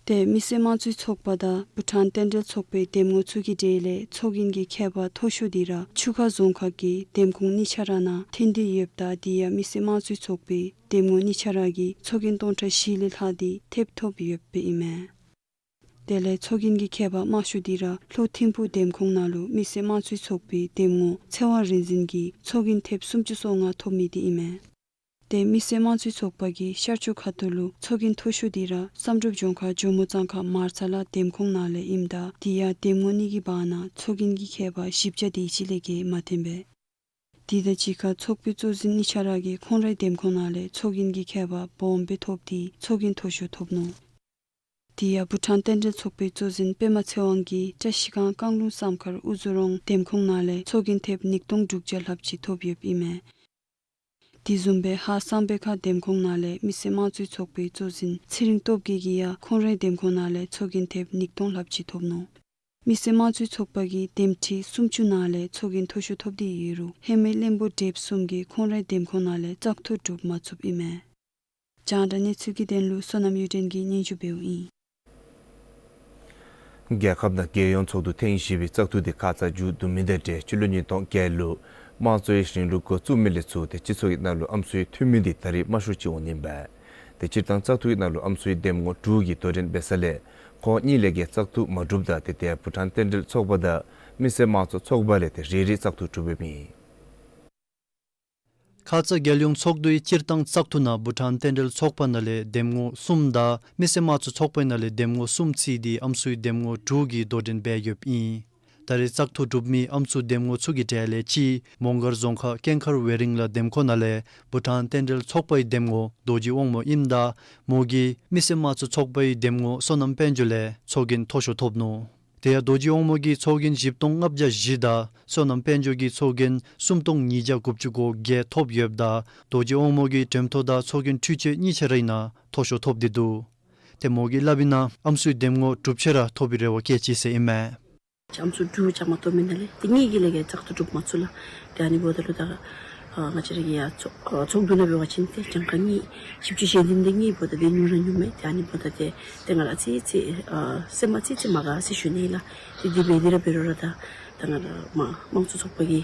ཏེ་མི་སེར་དམངས་གཙོའི་ཚོགས་པ་དང་བྷུ་ཊཱན་རྟེན་འབྲེལ་ཚོགས་པའི་འདེམས་ངོ་ཚུ་གི་གྲས་ལས་ཚོགས་རྒྱན་གྱི་མཁས་པ་མཐོ་ཤོས་འདི་ར་ཆུ་ཁ་རྫོང་ཁག་གི་འདེམས་ཁོངས་གཉིས་ཆ་ར་ནང་ཐོན་ཏེ་ཡོདཔ་ད་དེ་ཡང་མི་སེར་དམངས་གཙོའི་ཚོགས་པའི་འདེམས་ངོ་གཉིས་ཆ་ར་གིས་ཚོགས་རྒྱན་སྟོང་ཕྲག་བཞི་ལས་ལྷག་སྟེ་ཐེབས་ཐོབ་ཡོདཔ་ཨིན་མས། དེ་ལས་ཚོགས་རྒྱན་གྱི་མཁས་པ་དམའ་ཤོས་འདི་ར་ལྷོ་ཐིམ་ཕུག་འདེམས་ཁོངས་ནང་ལུ་མི་སེར་དམངས་གཙོའི་ཚོགས་པའི་འདེམས་ངོ་ཚེ་དབང་རིག་འཛིན་གྱིས་ཚོགས་རྒྱན་ཐེབས་སུམ་ཅུ་སོ་ལྔ་ཐོབ་མི་འདི་ཨིན་མས། ཏེ་མི་སེར་དམངས་གཙོའི་ཚོགས་པ་གིས་ཤར་ཕྱོགས་ཁ་ཐུག་ལུ་ཚོགས་རྒྱན་མཐོ་ཤོས་འདི་ར་བསམ་གྲུབ་ལྗོངས་མཁར་ཇོ་མོ་གཙང་ཁ་མར་ཚ་ལ་འདེམས་ཁོངས་ནང་ལས་ཨིནམ་ད་དེ་ཡང་འདེམས་ངོ་གཉིས་ཀྱི་བར་ན་ཚོགས་རྒྱན་གྱི་མཁས་པ་བཞི་བརྒྱ་དེ་ཅིག་ལས་བརྒལ་མ་ཐོན་པས། དེ་དང་གཅིག་ཁར་ཚོགས་པའི་གཙོ་འཛིན་གཉིས་ཆ་ར་གིས་ཁོང་རའི་འདེམས་ཁོངས་ནང་ལས་ཚོགས་རྒྱན་གྱི་མཁས་པ་སྦོམ་སྦེ་ཐོབ་སྟེ་ཚོགས་རྒྱན་མཐོ་ཤོས་ཐོབ་ནུག། དེ་ཡང་བྷུ་ཊཱན་རྟེན་འབྲེལ་ཚོགས་པའི་གཙོ་འཛིན་པདྨ་ཚེ་དབང་གིས་བཀྲ་ཤིས་སྒང་བཀང་ལུང་བསམ་མཁར་དབུ་རྫོང་རོང་འདེམས་ཁོངས་ནང་ལས་ཚོགས་རྒྱན་ཐེབས་ཉིས་སྟོང་དྲུག་བརྒྱ་ལྷགཔ་ཅིག་ཐོབ་ཡོདཔ་ཨིན་མས། དེ་བཟུམ་སྦེ་ཧཱ་གསང་སྦས་ཁ་འདེམས་ཁོངས་ནང་ལས་མི་སེར་དམངས་གཙོའི་ཚོགས་པའི་གཙོ་འཛིན་ཚེ་རིང་སྟོབས་རྒྱས་ཀྱིས་ཡང་ཁོང་རའི་འདེམས་ཁོངས་ནང་ལས་ཚོགས་རྒྱན་ཐེབས་ཉིས་སྟོང་ལྷགཔ་ཅིག་ཐོབ་ནུག། མི་སེར་དམངས་གཙོའི་ཚོགས་པ་གིས་འདེམས་ཁྲི་སུམ་ཅུ་ནང་ལས་ཚོགས་རྒྱན་མཐོ་ཤོས་ཐོབ་སྟེ་ཡོད་རུང་ཧེ་མའི་བློན་པོ་བགྲེསཔ་གསུམ་གྱིས་ཁོང་རའི་འདེམས་ཁོངས་ནང་ལས་བཙག་འཐུ་གྲུབ་མ་ཚུགསཔ་ཨིན་མས། རྒྱང་བསྒྲགས་གནས་ཚུལ་གྱི་དོན་ལུ་བསོད་ནམས་གཡུ་སྒྲོན་གྱིས་སྙན་ཞུ་འབདཝ་ཨིན། རྒྱལ་ཁབ་ནང་རྒྱལ་ཡོངས་ཚོགས་འདུ་ཐེངས་བཞི་པའི་བཙག་འཐུ་དེ་ཁ་ཙ་མཇུག་བསྡུ་མི་དང་འབྲེལ་སྤྱི་ལོ་ཉིས་སྟོང་བརྒྱད་ལུ་དམངས་གཙོའི་རིང་ལུགས་འགོ་བཙུགས་མི་ལས་ཚུར་ཏེ་སྤྱི་ཚོགས་ཀྱི་ནང་ལུ་ཨམ་སྲུའི་འཐུས་མི་འདི་ད་རེས་དམའ་ཤོས་ཅིག་འོང་ནི་ཨིན་པས། ཏེ་སྤྱིར་བཏང་བཙག་འཐུ་གི་ནང་ལུ་ཨམ་སྲུའི་འདེམས་ངོ་དྲུག་གིས་དོ་འགྲན་འབད་ས་ལས་ཁོང་གཉིས་ལས་བརྒལ་བཙག་འཐུ་མ་གྲུབ། ད་ཏེ་དེ་ཡང་བྷུ་ཊཱན་རྟེན་འབྲེལ་ཚོགས་པ་དང་མི་སེར་དམངས་གཙོ་ཚོགས་པ་ལས་ཏེ་རེ་རེ་བཙག་འཐུ་གྲུབ་ཡོདཔ་ཨིན། ཁ་ཙ་རྒྱལ་ཡོངས་ཚོགས་འདུའི་སྤྱིར་བཏང་བཙག་འཐུ་ནང་བྷུ་ཊཱན་རྟེན་འབྲེལ་ཚོགས་པ་ནང་ལས་འདེམས་ངོ་གསུམ་དང་མི་སེར་དམངས་གཙོ་ཚོགས་པའི་ནང་ལས་འདེམས་ངོ་གསུམ་བརྩིས་ཏེ་ཨམ་སྲུའི་འདེམས་ངོ་དྲུག་གིས་དོ་འགྲན་འབད་ཡོདཔ་ཨིན། ད་རེས་བཙག་འཐུ་གྲུབ་མི་ཨམ་སྲུ་འདེམས་ངོ་ཚུ་གི་གྲས་ལས་གཅིག་མོང་སྒར་རྫོང་ཁག་ཀེང་མཁར་ཝེ་རིང་ལ་འདེམས་ཁོངས་ནང་ལས་བྷུ་ཊཱན་རྟེན་འབྲེལ་ཚོགས་པའི་འདེམས་ངོ་རྡོ་རྗེ་དབང་མོ་ཨིནམ་ད་མོ་གིས་མི་སེར་དམངས་གཙོ་ཚོགས་པའི་འདེམས་ངོ་བསོད་ནམས་དཔལ་འབྱོར་ལས་ཚོགས་རྒྱན་མཐོ་ཤོས་ཐོབ་ནུག། དེ་ཡང་རྡོ་རྗེ་དབང་མོ་གིས་ཚོགས་རྒྱན་བཞི་སྟོང་ལྔ་བརྒྱ་བཞི་དང་བསོད་ནམས་དཔལ་འབྱོར་གྱིས་ཚོགས་རྒྱན་སུམ་སྟོང་ཉིས་བརྒྱ་དགུ་བཅུ་གོ་བརྒྱད་ཐོབ་ཡོདཔ་ད་རྡོ་རྗེ་དབང་མོ་གིས་འགྲེམས་ཐོག་དང་ཚོགས་རྒྱན་འཕྲུལ་ཆས་གཉིས་ཆ་རའི་ནང་མཐོ་ཤོས་ཐོབ་སྟེ་འདུག། ཏེ་མོ་གིས་སླབ་མིའི་ནང་ཨམ་སྲུའི་འདེམས་ངོ་གྲུབ་ཆ་ར་ཐོབ་པའི་རེ་བ་བསྐྱེད་ཅི་ཟེར་ཨིན་མས། ཨམ་སྲུ་དྲུག་བཅའ་མར་གཏོགས་མི་ནང་ལས་ཏེ་གཉིས་ཀྱིས་ལས་བརྒལ་བཙག་འཐུ་གྲུབ་མ་ཚུགས་ལགས། ཏེ་ཨ་ནི་འབདཝ་ད་ལུ་ད་ཨ་ང་བཅས་ར་གི་ཡ་ཚོགས་ཨ་ཚོགས་འདུ་ནང་འབད་བ་ཅིན་ཏེ་གྱངས་ཁ་གཉིས་བཞི་བཅུ་ཞེ་བདུན་དེ་གཉིས་འབདཝ་ད་ཏེ་ཉུང་ར་ཉུང་མས། ཏེ་ཨ་ནི་འབདཝ་ད་ཏེ་ཏེ་ང་ར་ཨ་ཙི་ཅིག་ཨ་སེམས་ཨ་ཙི་ཅིག་མ་དགའ་ཟེར་ཞུ་ནི་ལགས། ཏེ་དེ་འབད་དེ་ར་འབད་རུང་ར་ད་ད་ང་ར་མ་དམངས་གཙོ་ཚོགས་པ་གི་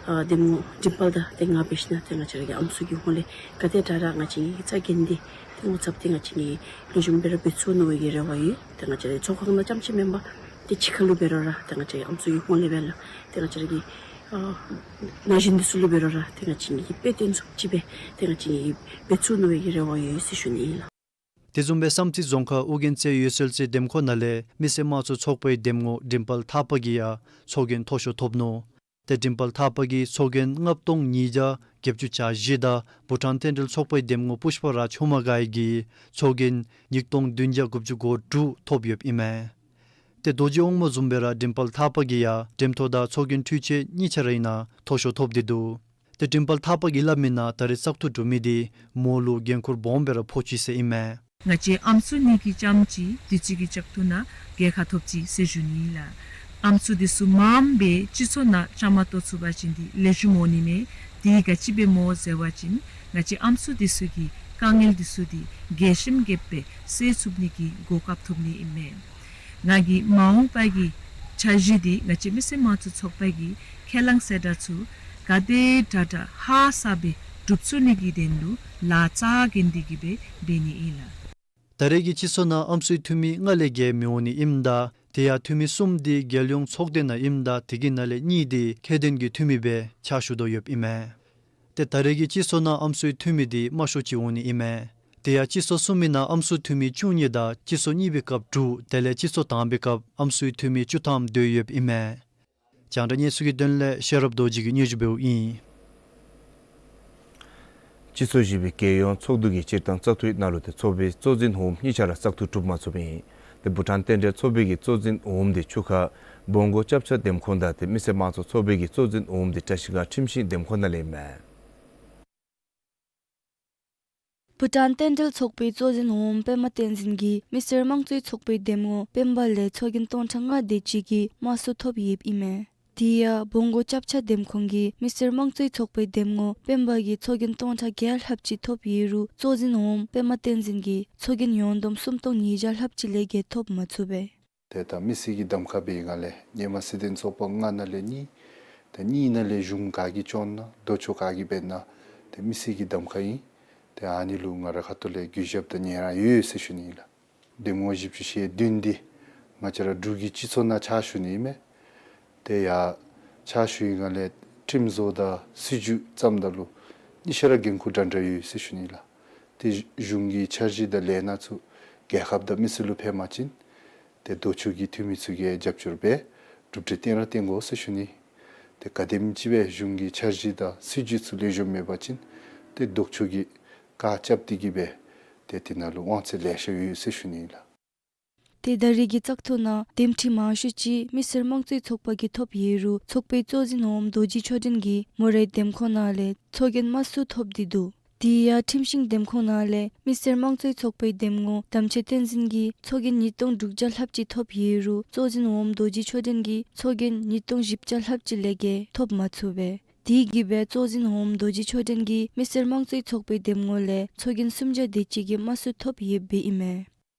ཨ་འདེམས་ངོ་འགྲེམས་སྤེལ་དང་ཏེ་ང་འབད་ཞིན་ན་ཏེ་ང་བཅས་ར་གི་ཨམ་སྲུ་གི་ཧོངས་ལས་ག་དེ་དྲག་དྲག་ང་བཅས་ཀྱིས་རྩ་འགེངས་ཏེ་ཏེ་ངོ་ཚབ་ཏེ་ང་བཅས་ཀྱིས་ལེགས་ཤོམ་སྦེ་ར་འབད་ཚུགས་ནི་ཨིན་པའི་རེ་བ་ཡོད། ཏེ་ང་བཅས་ར་ཚོགས་ཁང་ནང་རྐྱངམ་ཅིག་མེན་པར་ཏེ་ཕྱི་ཁ་ལུ་འབད་རུང་ར་ཏེ་ང་བཅས་ཀྱི་ཨམ་སྲུ་གི་ཧོངས་ལས་འབད་ལགས། ཏེ་ང་བཅས་ར་གི་ཨ་ན་གཞོན་འདི་ཚུ་ལུ་འབད་རུང་ར་ཏེ་ང་བཅས་ཀྱིས་དཔེ་སྟོན་ཚུགསཔ་ཅིག་སྦེ་ཏེ་ང་བཅས་ཀྱིས་འབད་ཚུགས་ནི་ཨིན་པའི་རེ་བ་ཡོད་ཟེར་ཞུ་ནི་ཨིན་ལགས། དེ་བཟུམ་སྦེ་བསམ་རྩེ་རྫོང་ཁག་ཨོ་རྒྱན་རྩེ་འོད་གསལ་རྩེ་འདེམས་ཁོངས་ནང་ལས་མི་སེར་དམངས་གཙོ་ཚོགས་པའི་འདེམས་ངོ་འགྲེམས་སྤེལ་ཐར་པ་གིས་ཡང་ཚོགས་རྒྱན་མཐོ་ཤོས་ཐོབ་ནུག། ཏེ་འགྲེམས་སྤེལ་ཐར་པ་གིས་ཚོགས་རྒྱན་ལྔ་སྟོང་ཉིས་བརྒྱ་བརྒྱད་ཅུ་གྱ་བཞི་དང་བྷུ་ཊཱན་རྟེན་འབྲེལ་ཚོགས་པའི་འདེམས་ངོ་པུཥྤ་རཱཇ་ཧུ་མ་གྷའི་གིས་ཚོགས་རྒྱན་ཉིས་སྟོང་བདུན་བརྒྱ་དགུ་བཅུ་གོ་དྲུག་ཐོབ་ཡོདཔ་ཨིན་མས། ཏེ་རྡོ་རྗེ་དབང་མོ་བཟུམ་སྦེ་ར་འགྲེམས་སྤེལ་ཐར་པ་གིས་ཡང་འགྲེམས་ཐོག་དང་ཚོགས་རྒྱན་འཕྲུལ་ཆས་གཉིས་ཆ་རའི་ནང་མཐོ་ཤོས་ཐོབ་སྟེ་འདུག། ཏེ་འགྲེམས་སྤེལ་ཐར་པ་གིས་སླབ་མིའི་ནང་ད་རེས་བཙག་འཐུ་གྲུབ་མི་འདི་མོ་ལུ་འགན་ཁུར་སྦོམ་སྦེ་ར་ཕོག་ཅི་ཟེར་ཨིན་མས། ང་བཅས་ཨམ་སྲུ་གཉིས་ཀྱིས་རྐྱངམ་ཅིག་དུས་ཅི་གི་བཙག་འཐུ་ནང་རྒྱལ་ཁ་ཐོབ་ཅི་ཟེར་ཞུ་ནི་ལགས། ཨམ་སྲུ་འདི་ཚུ་མངམ་སྦེ་སྤྱི་ཚོགས་ནང་བཅའ་མར་གཏོགས་ཚུགས་པ་ཅིན་འདི་ལེགས་ཤོམ་འོང་ནི་མས། དེ་ག་ཅི་སྦེ་སྨོ་ཟེར་བ་ཅིན་ང་བཅས་ཨམ་སྲུ་འདི་ཚུ་གི་དཀའ་ངལ་འདི་ཚུ་འདི་རྒྱས་ཤིང་རྒྱསཔ་སྦེ་སེལ་ཚུགས་ནི་གི་གོ་སྐབས་ཐོབ་ནི་ཨིན་མས། ང་གིས་མ་འོངས་པ་གི་འཆར་གཞི་འདི་ང་བཅས་མི་སེར་དམངས་གཙོ་ཚོགས་པ་གིས་ཁས་བླངས་གསལ་བསྒྲགས་ཚུ་ག་དེ་དྲག་དྲག་ཧ་སག་སྦེ་འགྲུབ་ཚུགས་ནི་གི་དོན་ལུ་ལཱ་རྩ་འགེངས་ཏེ་གི་སྦེ་འབད་ནི་ཨིན་ལགས། ད་རེས་ཀྱི་སྤྱི་ཚོགས་ནང་ཨམ་སྲུའི་འཐུས་མི་ལྔ་ལས་བརྒལ་མི་འོང་ནི་ཨིནམ་ད་དེ་ཡང་འཐུས་མི་གསུམ་འདི་རྒྱལ་ཡོངས་ཚོགས་སྡེ་ནང་ཨིནམ་ད་དེ་གི་ནང་ལས་གཉིས་འདི་ཁྱད་ལྡན་གྱི་འཐུས་མི་སྦེ་ཕྱག་ཞུ་དོ་ཡོདཔ་ཨིན་མས། ཏེ་ད་རེས་ཀྱི་སྤྱི་ཚོགས་ནང་ཨམ་སྲུའི་འཐུས་མི་འདི་དམའ་ཤོས་ཅིག་འོང་ནི་ཨིན་མས། དེ་ཡང་སྤྱི་ཚོགས་གསུམ་མི་ནང་ཨམ་སྲུ་འཐུས་མི་བཅུ་གཉིས་དང་སྤྱི་ཚོགས་གཉིས་པའི་སྐབས་དྲུག་དེ་ལས་སྤྱི་ཚོགས་དང་པའི་སྐབས་ཨམ་སྲུའི་འཐུས་མི་བཅུ་ཐམ་སྡོད་ཡོདཔ་ཨིན་མས། རྒྱང་བསྒྲགས་གནས་ཚུལ་གྱི་དོན་ལས་ཤེས་རབ་རྡོ་རྗེ་གིས་སྙན་ཞུ་འབདཝ་ཨིན། སྤྱི་ཚོགས་བཞི་པའི་རྒྱལ་ཡོངས་ཚོགས་འདུ་གི་སྤྱིར་བཏང་བཙག་འཐུའི་ནང་ལུ་ཏེ་ཚོགས་པའི་གཙོ་འཛིན་འོགམ་གཉིས་ཆ་ར་བཙག་འཐུ་གྲུབ་མ་ཚུགསཔ་ཨིན། ཏེ་བྷུ་ཊཱན་རྟེན་འབྲེལ་ཚོགས་པའི་གི་གཙོ་འཛིན་འོགམ་དེ་ཆུ་ཁ་བོང་སྒོ་སྐྱབས་ཆ་འདེམས་ཁོངས་དང་ཏེ་མི་སེར་དམངས་གཙོ་ཚོགས་པའི་གི་གཙོ་འཛིན་འོགམ་དེ་བཀྲིས་སྒང་ཁྲིམས་ཤིང་འདེམས་ཁོངས་ནང་ལས་ཨིན་མས། བྷུ་ཊཱན་རྟེན་འབྲེལ་ཚོགས་པའི་གཙོ་འཛིན་འོགམ་པདྨ་བསྟན་འཛིན་གྱིས་མི་སེར་དམངས་གཙོའི་ཚོགས་པའི་འདེམས་ངོ་སྤེན་པ་ལས་ཚོགས་རྒྱན་སྟོང་ཕྲག་ལྔ་དེ་ཅིག་གི་དམར་གསོད་ཐོབ་ཡོདཔ་ཨིན་མས། དེ་ཡང་བོང་སྒོ་སྐྱབས་ཆ་འདེམས་ཁོངས་ཀྱིས་མི་སེར་དམངས་གཙོའི་ཚོགས་པའི་འདེམས་ངོ་སྤེན་པ་གི་ཚོགས་རྒྱན་སྟོང་ཕྲག་བརྒྱད་ལྷགཔ་ཅིག་ཐོབ་ཡོད་རུང་གཙོ་འཛིན་འོགམ་པདྨ་བསྟན་འཛིན་གྱིས་ཚོགས་རྒྱན་ཡོངས་བསྡོམས་སུམ་སྟོང་ཉིས་བརྒྱ་ལྷགཔ་ཅིག་ལས་བརྒལ་ཐོབ་མ་ཚུགས་པས། ཏེ་ད་མི་སེར་གྱི་གདམ་ཁ་འབད་བའི་སྒང་ལས་ཧེ་མ་སྲིད་དོན་ཚོགས་པ་ལྔ་ནང་ལས་གཉིས། ཏེ་གཉིས་ནང་ལས་གཞུང་ག་གིས་སྐྱོང་ན་ལྡོག་ཕྱོགས་ག་གིས་འབད་ན་ཏེ་མི་སེར་གྱི་གདམ་ཁ་ཨིན། ཏེ་ཨ་ནི་ལུ་ང་རའི་ཁ་ཐུག་ལས་གུས་ཞབས་དང་ཉན་རང་ཡོད་ཟེར་ཞུ་ནི་ཨིན་ལགས། འདེམས་ངོ་བཞི་བཅུ་ཞེ་བདུན་འདི་ང་བཅས་ར་འབྲུག་གི་སྤྱི་ཚོགས་ནང་ཕྱག་ཞུ་ནི་ཨིན་མས། ཏེ་ཡར་ཕྱག་ཞུ་བའི་སྒང་ལས་ཁྲིམས་བཟོ་དང་སྲིད་བྱུས་བརྩམ་ད་ལུ་གཉིས་ཆ་ར་འགན་ཁུར་འདྲ་འདྲ་ཡོད་ཟེར་ཞུ་ནི་ལགས། ཏེ་གཞུང་གི་འཆར་གཞི་དང་ལས་སྣ་ཚུ་རྒྱལ་ཁབ་དང་མི་སེར་ལུ་ཕན་པ་ཅིན་ཏེ་ལྡོག་ཕྱོགས་ཀྱི་འཐུས་མི་ཚུ་གིས་རྒྱབ་སྐྱོར་འབད་གྲུབ་འབྲས་བཏོན་ར་བཏོན་དགོ་ཟེར་ཞུ་ནི། ཏེ་ག་དེམ་ཅིག་སྦེ་གཞུང་གི་འཆར་གཞི་དང་སྲིད་བྱུས་ཚུ་ལེགས་ཤོམ་མེད་པ་ཅིན་ཏེ་ལྡོག་ཕྱོགས་ཀྱིས་བཀག་རྐྱབ་སྟེ་གིས་སྦེ་ཏེ་དེ་ནང་ལུ་དབང་ཚད་ལེ་ཤ་ཡོད་ཟེར་ཞུ་ནི་ལགས། ཏེ་ད་རེས་ཀྱི་བཙག་འཐུ་ནང་འདེམས་ཁྲི་མང་ཤོས་ཅིག་མི་སེར་དམངས་གཙོའི་ཚོགས་པ་གིས་ཐོབ་ཡོད་རུང་ཚོགས་པའི་གཙོ་འཛིན་འོགམ་རྡོ་རྗེ་ཆོས་ལྡན་གྱིས་མོ་རའི་འདེམས་ཁོངས་ནང་ལས་ཚོགས་རྒྱན་དམར་གསོད་ཐོབ་སྟེ་འདུག། དེ་ཡང་ཁྲིམས་ཤིང་འདེམས་ཁོངས་ནང་ལས་མི་སེར་དམངས་གཙོའི་ཚོགས་པའི་འདེམས་ངོ་དམ་ཆོས་བསྟན་འཛིན་གྱིས་ཚོགས་རྒྱན་ཉིས་སྟོང་དྲུག་བརྒྱ་ལྷགཔ་ཅིག་ཐོབ་ཡོད་རུང་གཙོ་འཛིན་འོགམ་རྡོ་རྗེ་ཆོས་ལྡན་གྱིས་ཚོགས་རྒྱན་ཉིས་སྟོང་བཞི་བརྒྱ་ལྷགཔ་ཅིག་ལས་བརྒལ་ཐོབ་མ་ཚུགས་པས། དེ་གིས་སྦེ་གཙོ་འཛིན་འོགམ་རྡོ་རྗེ་ཆོས་ལྡན་གྱིས་མི་སེར་དམངས་གཙོའི་ཚོགས་པའི་འདེམས་ངོ་ལས་ཚོགས་རྒྱན་སུམ་བརྒྱ་དེ་ཅིག་གི་དམར་གསོད་ཐོབ་ཡོདཔ་ཨིན་མས།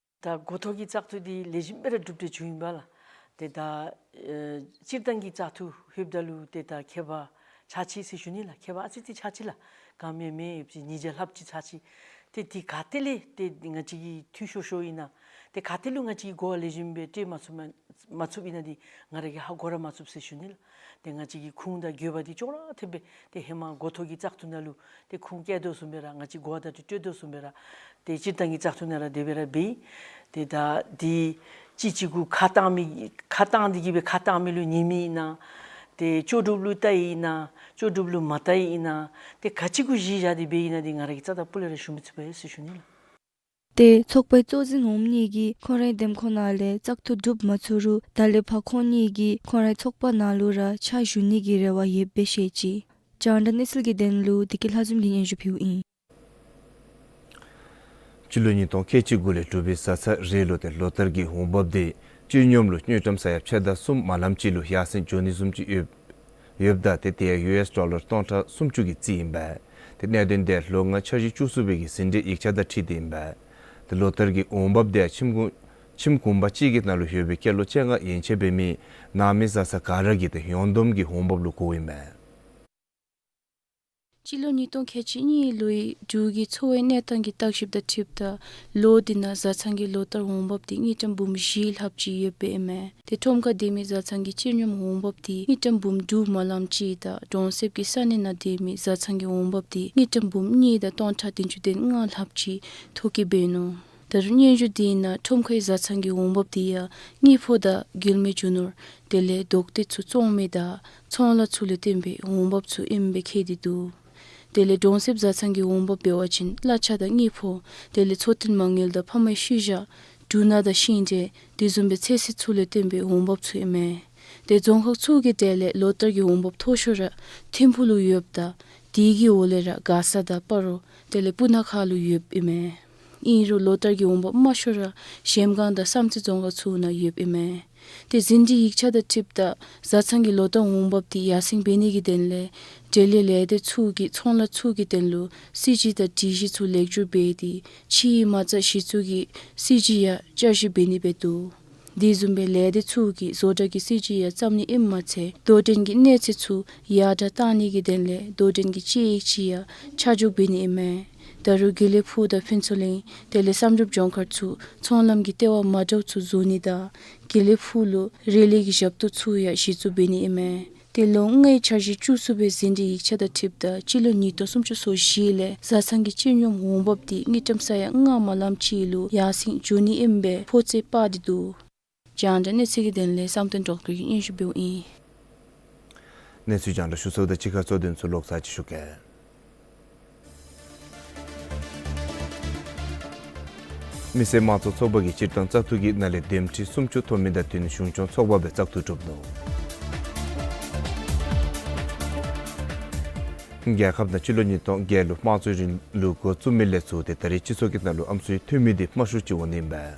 ད་འགོ་ཐོག་གི་བཙག་འཐུ་འདི་ལེགས་ཤོམ་སྦེ་ར་གྲུབ་འབྲས་བྱུང་ཡི་པ་ལགས། ཏེ་ད་ཨེ་སྤྱིར་བཏང་གི་བཙག་འཐུ་ལྷོདཔ་ད་ལུ་ཏེ་ད་ཁྱད་པར་ཆགས་ཅི་ཟེར་ཞུ་ནི་ལགས། ཁྱད་པར་ཨ་ཙི་ཙི་ཆགས་ཅི་ལགས། ག་མེད་མེད་ཡོདཔ་ཅིག་ཉིས་བརྒྱ་ལྷགཔ་ཅིག་ཆགས་ཅི། ཏེ་འདི་ག་ཏེ་ལས་ཏེ་ང་བཅས་ཀྱིས་འཐུས་ཤོར་ཤོརཝ་ཨིན་ན། ཏེ་ག་ཏེ་ལུ་ང་བཅས་ཀྱིས་གོ་བ་ལེགས་ཤོམ་སྦེ་སྤྲོད་མ་ཚུགས་མ་མ་ཚུགསཔ་ཨིན་ན་འདི་ང་ར་གིས་ཧ་གོ་ར་མ་ཚུགས་ཟེར་ཞུ་ནི་ལགས། ཏེ་ང་བཅས་ཀྱི་ཁུངས་དང་འགྱོད་པ་འདི་ཅོག་ར་འཐདཔ་སྦེ་ཏེ་ཧེ་མ་འགོ་ཐོག་གི་བཙག་འཐུ་ནང་ལུ་ཏེ་ཁུངས་བཀལ་དོ་བཟུམ་སྦེ་ར་ང་བཅས་གོ་བ་བརྡ་སྤྲོད་སྤྲོད་དོ་བཟུམ་སྦེ་ར་ཏེ་སྤྱིར་བཏང་གི་བཙག་འཐུ་ནང་ར་དེ་སྦེ་ར་འབད་ཡི། ཏེ་ད་འདི་གཅིག་གཅིག་གུ་ཁ་བཏང་མི་ཁ་བཏང་སྟེ་གིས་སྦེ་ཁ་བཏང་མི་ལུ་ཉན་མི་ཨིན་ན། ཏེ་ལྕོགས་གྲུབ་ལུ་ལྟ་ཡི་ཨིན་ན། ལྕོགས་གྲུབ་ལུ་མ་ལྟ་ཡི་ཨིན་ན། ཏེ་ག་ཅི་གུ་གཞི་བཞག་སྟེ་འབད་ཡི་ཨིན་ན་འདི་ང་ར་གིས་རྩ་དང་སྤུ་ལས་ར་ཞུ་མི་ཚུགས་པས་ཟེར་ཞུ་ནི་ལགས། ཏེ་ཚོགས་པའི་གཙོ་འཛིན་འོགམ་གཉིས་ཀྱིས་ཁོང་རའི་འདེམས་ཁོངས་ནང་ལས་བཙག་འཐུ་གྲུབ་མ་ཚུགས་རུང་ད་ལས་ཕར་ཁོང་གཉིས་ཀྱིས་ཁོང་རའི་ཚོགས་པ་ནང་ལུ་ར་ཕྱག་ཞུ་ནི་གི་རེ་བ་ཡོདཔ་སྦེ་བཤད་ཅི། རྒྱང་བསྒྲགས་གནས་ཚུལ་གྱི་དོན་ལུ་བདེ་སྐྱིད་ལྷ་འཛོམས་ཀྱིས་སྙན་ཞུ་ཕུལཝ་ཨིན། སྤྱི་ལོ་ཉིས་སྟོང་ཁལ་གཅིག་དགུ་ལས་དྲུག་པའི་བཟའ་ཚང་རེ་ལུ་ཏེ་ལོ་ལྟར་གྱི་འོང་འབབ་འདི་སྤྱི་སྙོམས་ལུ་དངུལ་ཀྲམ་ས་ཡ་ཕྱེད་དང་གསུམ་མ་ལམ་ཅིག་ལུ་ཡར་སེང་འགྱོ་ནི་བཟུམ་ཅིག་ཡོདཔ་ཡོདཔ་ད་ཏེ་དེ་ཡང་ཡུ་ཨེསི་ཌོ་ལར་སྟོང་ཕྲག་སུམ་ཅུ་གི་རྩིས་ཨིན་པས། ཏེ་གནད་དོན་འདི་ལོ་ལྔའི་འཆར་གཞི་བཅུ་གསུམ་པའི་གི་ཟིན་བྲིས་ཡིག་ཆ་དང་འཁྲིལ་ཏེ་ཨིན་པས། ཏེ་ལོ་ལྟར་གྱི་འོང་འབབ་འདི་ཁྱིམ་གུང་ཁྱིམ་གུང་པ་གཅིག་གི་ནང་ལུ་ཡོད་པའི་སྐྱེས་ལོ་བཅོ་ལྔ་ཡན་ཆད་འབད་མི་ནང་མི་བཟའ་ཚང་ག་ར་གིས་ཏེ་ཡོངས་བསྡོམས་ཀྱི་འོང་འབབ་ལུ་གོཝ་ཨིན་པས། སྤྱི་ལོ་ཉིས་སྟོང་ཁལ་གཅིག་གཉིས་ལོའི་འབྲུག་གི་འཚོ་བའི་གནས་སྟངས་ཀྱི་བརྟག་ཞིབ་དང་འཁྲིལཝ་ད་ལོ་འདི་ནང་བཟའ་ཚང་གི་ལོ་ལྟར་འོང་འབབ་འདི་དངུལ་ཀྲམ་འབུམ་བཞི་ལྷགཔ་ཅིག་ཡོདཔ་ཨིན་མས། ཏེ་ཁྲོམ་ཁར་སྡོད་མི་བཟའ་ཚང་གི་སྤྱི་སྙོམས་འོང་འབབ་འདི་དངུལ་ཀྲམ་འབུམ་དྲུག་མ་ལམ་ཅིག་དང་གྲོང་གསེབ་ཀྱི་ས་གནས་ནང་སྡོད་མི་བཟའ་ཚང་གི་འོང་འབབ་འདི་དངུལ་ཀྲམ་འབུམ་གཉིས་དང་སྟོང་ཕྲག་བདུན་ཅུ་དོན་ལྔ་ལྷགཔ་ཅིག་ཐོ་བཀོད་འབད་ནུག། ད་རུང་སྙན་ཞུ་འདི་ནང་ཁྲོམ་ཁའི་བཟའ་ཚང་གི་འོང་འབབ་འདི་ཡང་དངུལ་ཕོགས་དང་འགུལ་མི་རྒྱུ་ནོར་དེ་ལས་རྡོག་དེ་ཚུ་བཙོང་མི་དང་ཚོང་ལཱ་ཚུ་ལུ་བརྟེན་པའི་འོང་འབབ་ཚུ་ཨིནམ་སྦེ་བཀོད་དེ་འདུག། དེ་ལས་གྲོང་གསེབ་བཟའ་ཚང་གི་འོང་འབབ་འབད་བ་ཅིན་གླ་ཆ་དང་དངུལ་ཕོགས་དེ་ལས་འཚོ་རྟེན་མ་དངུལ་དང་ཕམ་ཤུལ་བཞག་འབྲུ་སྣ་དང་ཤིང་འབྲས་དེ་བཟུམ་སྦེ་ཚོད་བསྲེ་ཚུ་ལུ་བརྟེན་པའི་འོང་འབབ་ཚུ་ཨིན་མས། ཏེ་རྫོང་ཁག་ཚུ་གི་གྲས་ལས་ལོ་ལྟར་གྱི་འོང་འབབ་མཐོ་ཤོས་ར་ཐིམ་ཕུག་ལུ་ཡོདཔ་ད་དེ་གི་འོག་ལས་ར་མགར་ས་དང་སྤ་རོ་དེ་ལས་སྤུ་ན་ཁ་ལུ་ཡོདཔ་ཨིན་མས། ཨིན་རུང་ལོ་ལྟར་གྱི་འོང་འབབ་དམའ་ཤོས་ར་གཞལམ་སྒང་དང་བསམ་རྩེ་རྫོང་ཁག་ཚུ་ནང་ཡོདཔ་ཨིན་མས། ཏེ་ཟིན་བྲིས་ཡིག་ཆ་དང་འཁྲིལཝ་ད་བཟའ་ཚང་གི་ལོ་ལྟར་འོང་འབབ་འདི་ཡར་སེང་འབད་ནི་གི་དོན་ལས་འབྲེལ་ཡོད་ལས་སྡེ་ཚུ་གིས་ཚོང་ལཱ་ཚུ་གི་དོན་ལུ་སྲིད་བྱུས་དང་སྒྲིག་གཞི་ཚུ་ལེགས་བསྒྱུར་འབད་དེ་ཕྱིའི་མ་རྩ་གཞི་བཙུགས་ཀྱི་སྲིད་བྱུས་ཡང་བསྐྱར་ཞིབ་འབད་ནི་འབད་དོ། དེ་བཟུམ་སྦེ་ལས་སྡེ་ཚུ་གིས་བཟོ་གྲྭ་གི་སྲིད་བྱུས་ཡང་བརྩམ་ནི་ཨིནམ་མ་ཚད་དོ་འགྲན་གྱི་གནས་ཚད་ཚུ་ཡར་དྲགས་བཏང་ནི་གི་དོན་ལས་དོ་འགྲན་གྱི་དཔྱད་ཡིག་ཅིག་ཡང་ཆ་འཇོག་འབད་ནི་ཨིན་མས། ད་རུང་དགེ་ལེགས་ཕུག་དང་ཕུན་ཚོགས་གླིང་དེ་ལས་བསམ་གྲུབ་ལྗོངས་མཁར་ཚུ་ཚོང་ལམ་གྱི་ལྟེ་བ་མ་འདྲཝ་ཚུ་བཟོ་ནི་དང་དགེ་ལེགས་ཕུག་ལུ་རི་ལི་གི་ཞབས་ཏོག་ཚུ་ཡང་གཞི་བཙུགས་འབད་ནི་ཨིན་མས། ཏེ་ལོ་ལྔའི་འཆར་གཞི་བཅུ་གསུམ་པའི་ཟིན་བྲིས་ཡིག་ཆ་དང་འཁྲིལཝ་ད་སྤྱི་ལོ་ཉིས་སྟོང་སུམ་ཅུ་སོ་བཞི་ལས་བཟའ་ཚང་གི་སྤྱི་སྙོམས་འོང་འབབ་འདི་དངུལ་ཀྲམ་ས་ཡ་ལྔ་མ་ལམ་ཅིག་ལུ་ཡར་སེང་འགྱོ་ནི་ཨིནམ་སྦེ་ཕོ་ཚོད་དཔག་སྟེ་འདུག། རྒྱང་བསྒྲགས་གནས་ཚུལ་གྱི་དོན་ལས་བསམ་གཏན་སྒྲོལ་དཀར་གྱིས་སྙན་ཞུ་འབདཝ་ཨིན། གནས་ཚུལ་རྒྱང་བསྒྲགས་ཞུ་ཚརཝ་དང་གཅིག་ཁར་གཙོ་དོན་ཚུ་ལོག་ཚར་ཅིག་ཞུ་གེ། མི་སེར་དམངས་གཙོ་ཚོགས་པ་གིས་སྤྱིར་བཏང་བཙག་འཐུ་གི་ནང་ལས་འདེམས་སྒྲིག་སུམ་ཅུ་ཐོབ་མི་དང་བསྟུན་གཞུང་སྐྱོང་ཚོགས་པ་སྦེ་བཙག་འཐུ་གྲུབ་ནུག། རྒྱལ་ཁབ་ནང་སྤྱི་ལོ་ཉིས་སྟོང་བརྒྱད་ལུ་དམངས་གཙོའི་རིང་ལུགས་འགོ་བཙུགས་མི་ལས་ཚུར་ཏེ་ད་རེས་སྤྱི་ཚོགས་ཀྱི་ནང་ལུ་ཨམ་སྲུའི་འཐུས་མི་འདི་དམའ་ཤོས་ཅིག་འོང་ནི་ཨིན་པས།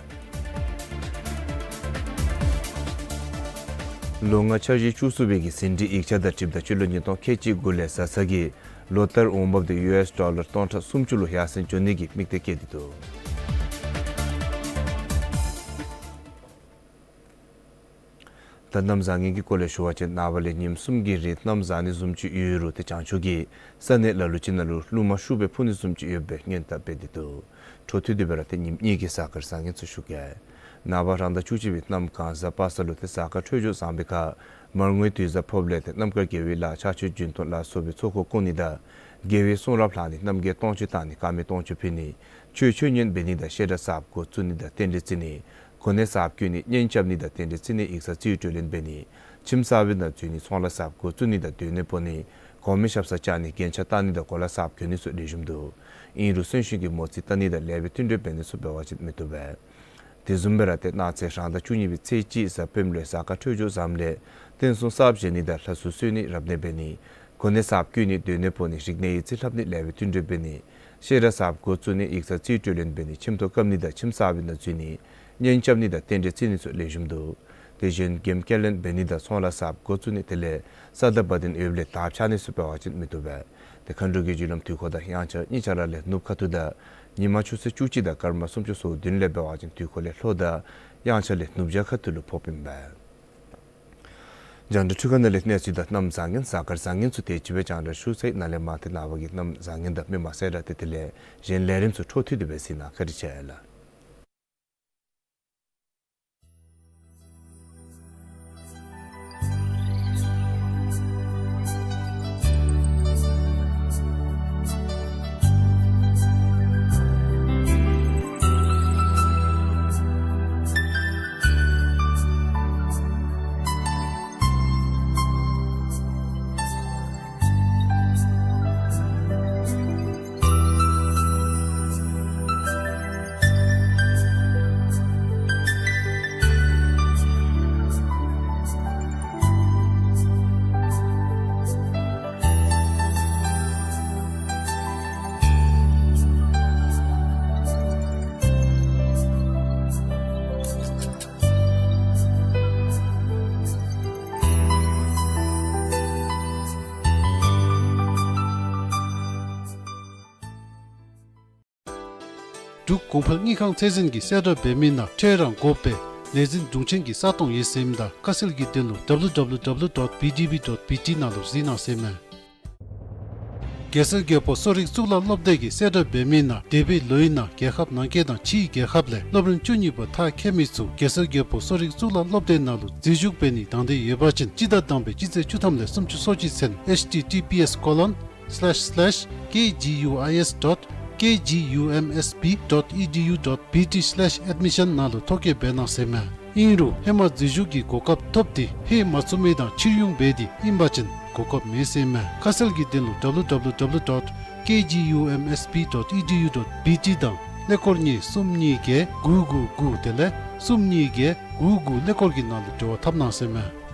ལོ་ལྔ་འཆར་གཞི་བཅུ་གསུམ་པའི་གི་ཟིན་བྲིས་ཡིག་ཆ་དང་འཁྲིལཝ་ད་སྤྱི་ལོ་ཉིས་སྟོང་ཁལ་གཅིག་དགུ་ལས་བཟའ་ཚང་གིས་ལོ་ལྟར་འོང་འབབ་འདི་ཡུ་ཨེསི་ཌོ་ལར་སྟོང་ཕྲག་སུམ་ཅུ་ལུ་ཡར་སེང་འགྱོ་ནི་གི་དམིགས་གཏད་བསྐྱེད་དེ་འདུག། ད་གནམ་བཟང་ངན་གྱི་སྐོར་ལས་ཞུ་བ་ཅིན་ནངས་པ་ལས་ཉིནམ་གསུམ་གྱི་རིང་གནམ་བཟང་ནི་བཟུམ་ཅིག་ཡོད་རུང་ཏེ་བྱང་ཕྱོགས་ཀྱི་ས་གནས་ལ་ལུ་ཅིག་ནང་ལུ་རླུང་མ་ཤུགས་སྦེ་འཕུ་ནི་བཟུམ་ཅིག་ཡོད་པའི་སྔོན་བརྡ་སྤེལ་ཏེ་འདུག། འཕྲོ་མཐུད་དེ་སྦེ་ར་ཏེ་ཉིནམ་གཉིས་ཀྱི་གཟའ་སྐར་བཟང་ངན་ཚུ་ཞུ་གེ། ནངས་པ་རང་ཟླ་བཅུ་གཅིག་པའི་གནམ་གང་གཟའ་པ་སངས་ལུ་ཏེ་གཟའ་སྐར་འཕྲོད་སྦྱོར་བཟང་པའི་ཁར་མར་ངོའི་དུས་བཟང་ཕོགཔ་ལས་ཏེ་རྣམ་དཀར་དགེ་བའི་ལྷ་ཕྱག་མཆོད་རྒྱུན་མཐོང་ལ་སོགས་པའི་ཚོགས་འཁོར་བསྐོར་ནི་དང་དགེ་བའི་གསུང་རབ་ལྷག་ནི་རྣམ་རྒྱལ་སྟོང་མཆོད་བཏང་ནི་དཀར་མེ་སྟོང་མཆོད་ཕུལ་ནི་ཆོས་མཆོད་ཉན་འབད་ནི་དང་བཤད་གྲྭ་གསརཔ་འགོ་བཙུགས་ནི་དང་རྟེན་འབྲེལ་བརྩི་ནི་གོ་གནས་གསརཔ་བསྐོ་ནི་གཉེན་རྐྱབ་ནི་དང་རྟེན་འབྲེལ་བརྩི་ནི་ཡིག་ཚང་རྩིས་སྤྲོད་ལེན་འབད་ནི་ཁྱིམ་གསར་པའི་ནང་འཛུལ་ནི་ཚོང་ལཱ་གསརཔ་འགོ་བཙུགས་ནི་དང་སྡོད་གནས་སྤོ་ནི་གོང་མའི་ཞབས་སར་བཅར་ནི་རྒྱན་ཆ་བཏགས་ནི་དང་གོ་ལ་གསརཔ་གྱོན་ནི་ཚུ་ལེགས་ཤོམ་འདུག། ཨིན་རུང་གསོན་གཤིན་གྱི་མོ་རྩིས་བལྟ་ནི་དང་ལེགས་པའི་བསྟུན་གྲོས་འབད་ནི་ཚུ་འབད་བ་ཅིན་མི་བཏུབ་པས། དེ་བཟུམ་སྦེ་ར་ཏེ་གནངས་ཚེ་རང་ཟླ་བཅུ་གཉིས་པའི་ཚེས་གཅིག་གཟའ་སྤེནམ་ལུ་གཟའ་སྐར་འཕྲོད་སྦྱོར་བཟངམ་ལས་རྟེན་གསུམ་གསརཔ་བཞེངས་ནི་དང་ལྷ་གསོལ་གསོལ་ནི་རབ་གནས་འབད་ནི་གོ་གནས་གསརཔ་བསྐོ་ནི་སྡོད་གནས་སྤོ་ནི་རིག་གནས་ཡིག་རྩིས་ལྷབ་ནི་ལེགས་པའི་བསྟུན་གྲོས་འབད་ནི་བཤད་གྲྭ་གསརཔ་འགོ་བཙུགས་ནི་ཡིག་ཚང་རྩིས་སྤྲོད་ལེན་འབད་ནི་ཁྱིམ་ཐོག་བཀབ་ནི་དང་ཁྱིམ་གསར་པའི་ནང་འཛུལ་ནི་གཉེན་རྐྱབ་ནི་དང་རྟེན་འབྲེལ་བརྩི་ནི་ཚུ་ལེགས་ཤོམ་འདུག། དེ་བཞིན་དགོནམ་སྐྱེལ་ལེན་འབད་ནི་དང་ཚོང་ལཱ་གསརཔ་འགོ་བཙུགས་ནི་དེ་ལས་ས་དང་བ་དན་ཡོདཔ་ལས་དར་འཕྱར་ནི་ཚུ་འབད་བ་ཅིན་མི་བཏུབ་པས། ཏེ་མཁའ་འགྲོ་གི་རྒྱུ་ལམ་དུས་འཁོར་དང་དབྱངས་འཆར་གཉིས་ཆ་ར་ལས་ནུབ་ཁ་ཐུག་དང་ཉིན་མ་ཆུ་ཚོད་བཅུ་གཅིག་དང་སྐར་མ་སུམ་ཅུ་སོ་བདུན་ལས་འབད་བ་ཅིན་དུས་འཁོར་ལས་ལྷོ་དང་དབྱངས་འཆར་ལས་ནུབ་བྱང་ཁ་ཐུག་ལུ་ཕོགཔ་ཨིན་པས། རྒྱང་བསྒྲགས་འཕྲུལ་ཁང་ནང་ལས་གནས་ཚུལ་དང་གནམ་བཟང་ངན་གཟའ་སྐར་བཟང་ངན་ཚུ་དེ་ཅིག་སྦེ་རྒྱང་བསྒྲགས་ཞུ་ཚར་ཡི། ནཱ་ལས་མར་ཏེ་ནངས་པ་གི་གནམ་བཟང་ངན་དང་མི་མང་གསལ་བསྒྲགས་དེ་དེ་ལས་གཞན་ལས་རིམ་ཚུ་འཕྲོ་མཐུད་དེ་སྦེ་གཟིགས་གནང་། བཀའ་དྲིན་ཆེ་ལགས། འབྲུག་གོང་འཕེལ་དངུལ་ཁང་ཚད་འཛིན་གྱིས་གསལ་བསྒྲགས་འབད་མི་ནང་ཁྲལ་རང་དགོ་པའི་ལས་འཛིན་དྲུང་ཆེན་གྱི་ས་སྟོང་ཡོད་ཟེར་མི་དང་ཁ་གསལ་གྱི་དོན་ལུ་W W W dot B D B dot B T ནང་ལུ་གཟིགས་གནང་ཟེར་མས། གེ་སར་རྒྱལ་པོ་གསོ་རིག་གཙུག་ལག་སློབ་སྡེ་གིས་གསལ་བསྒྲགས་འབད་མི་ནང་འདས་པའི་ལོའི་ནང་རྒྱལ་ཁབ་ནང་འཁོད་དང་ཕྱིའི་རྒྱལ་ཁབ་ལས་སློབ་རིམ་བཅུ་གཉིས་པ་མཐར་འཁྱོལ་མི་ཚུ་གེ་སར་རྒྱལ་པོ་གསོ་རིག་གཙུག་ལག་སློབ་སྡེ་ནང་ལུ་འཛུལ་ཞུགས་འབད་ནིའི་དང་འདོད་ཡོད་པ་ཅིན་སྤྱི་ཟླ་དང་པའི་སྤྱི་ཚེས་བཅུ་ཐམ་ལས་སུམ་ཅུ་སོ་གཅིག་ཚུན་H T T P S colon slash slash K G U I S dot K G U M S B dot E D U dot B T slash admission ནང་ལུ་ཐོ་བཀོད་འབད་གནང་ཟེར་མས། ཨིན་རུང་ཧེ་མ་འཛུལ་ཞུགས་ཀྱི་གོ་སྐབས་ཐོབ་སྟེ་ཕུལ་མ་ཚུགས་མི་དང་ཕྱིར་འོང་འབད་དེ་ཨིན་པ་ཅིན་གོ་སྐབས་མེད་ཟེར་མས། ཁ་གསལ་གྱི་དོན་ལུ W W W dot K G U M S B dot E D U dot B T དང་ཀླད་ཀོར་གཉིས་གསུམ་གཉིས་བརྒྱད་དགུ་དགུ་དགུ་དེ་ལས་གསུམ་གཉིས་བརྒྱད་དགུ་དགུ་ཀླད་ཀོར་གྱི་ནང་ལུ་འབྲེལ་བ་འཐབ་གནང་ཟེར་མས།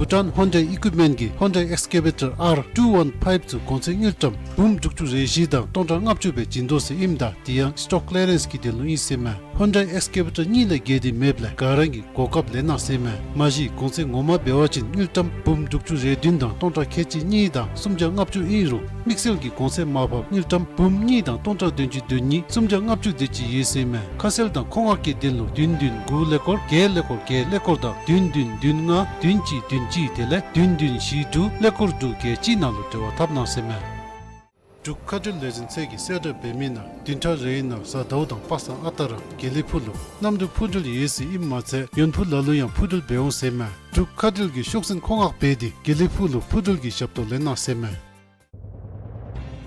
བྷུ་ཊཱན་ཧོན་ཌའི་ཨི་ཀུའིཔ་མེནཊ་གིས་ཧོན་ཌའི་ཨེགསི་ཀེ་བེ་ཊར་ཨར་ཊུ་ཝན་ཕའིབ་ཚུ་གོང་ཚད་དངུལ་ཀྲམ་འབུམ་དྲུག་ཅུ་རེ་བཞི་དང་སྟོང་ཕྲག་ལྔ་བཅུ་སྦེ་བྱིན་དོ་ཟེར་ཨིནམ་ད་དེ་ཡང་སི་ཊོག་ཀི་ལི་ཡ་རེནསི་གི་དོན་ལུ་ཨིན་ཟེར་མས། ཧོན་ཌའི་ཨེགསི་ཀེ་བེ་ཊར་གཉིས་ལས་བརྒལ་ཏེ་མེདཔ་ལས་ག་ར་གིས་གོ་སྐབས་ལེན་གནང་ཟེར་མས། མ་གཞི་གོང་ཚད་ངོ་མ་འབད་བ་ཅིན་དངུལ་ཀྲམ་འབུམ་དྲུག་ཅུ་རེ་བདུན་དང་སྟོང་ཕྲག་ཁལ་གཅིག་གཉིས་དང་སུམ་བརྒྱ་ལྔ་བཅུ་ཨིན་རུང་དམིགས་བསལ་གྱི་གོང་ཚད་མར་ཕབ་དངུལ་ཀྲམ་འབུམ་གཉིས་དང་སྟོང་ཕྲག་བདུན་ཅུ་དོན་གཉིས་སུམ་བརྒྱ་ལྔ་བཅུ་དེ་ཅིག་ཡོད་ཟེར་མས། ཁ་གསལ་དང་མཁོ་མངགས་ཀྱི་དོན་ལུ་བདུན་བདུན་དགུ་ཀླད་ཀོར་བརྒྱད་ཀླད་ཀོར་བརྒྱད་ཀླད་ཀོར་དང་བདུན་བདུན་བདུན་ལྔ་བདུན་གཅིག་བདུན་གཅིག་དེ་ལས་བདུན་བདུན་བཞི་དྲུག་ཀླད་ཀོར་དྲུག་བརྒྱད་གཅིག་ནང་ལུ་འབྲེལ་བ་འཐབ་གནང་ཟེར་མས། འབྲུག་མཁའ་འགྲུལ་ལས་འཛིན་ཚད་ཀྱིས་གསལ་བསྒྲགས་འབད་མི་ནང་བདུན་ཕྲག་རེའི་ནང་གཟའ་ཟླཝ་དང་པ་སངས་ཨ་རྟག་ར་དགེ་ལེགས་ཕུག་ལུ་གནམ་གྲུ་འཕུར་འགྲུལ་ཡོད་ཟེར་ཨིནམ་མ་ཚད་ཡོན་ཕུག་ལ་ལུ་ཡང་འཕུར་འགྲུལ་འབད་འོང་ཟེར་མས། འབྲུག་མཁའ་འགྲུལ་གྱིས་ཤོག་འཛིན་མཁོ་མངགས་འབད་དེ་དགེ་ལེགས་ཕུག་ལུ་འཕུར་འགྲུལ་གྱི་ཞབས་ཏོག་ལེན་གནང་ཟེར་མས།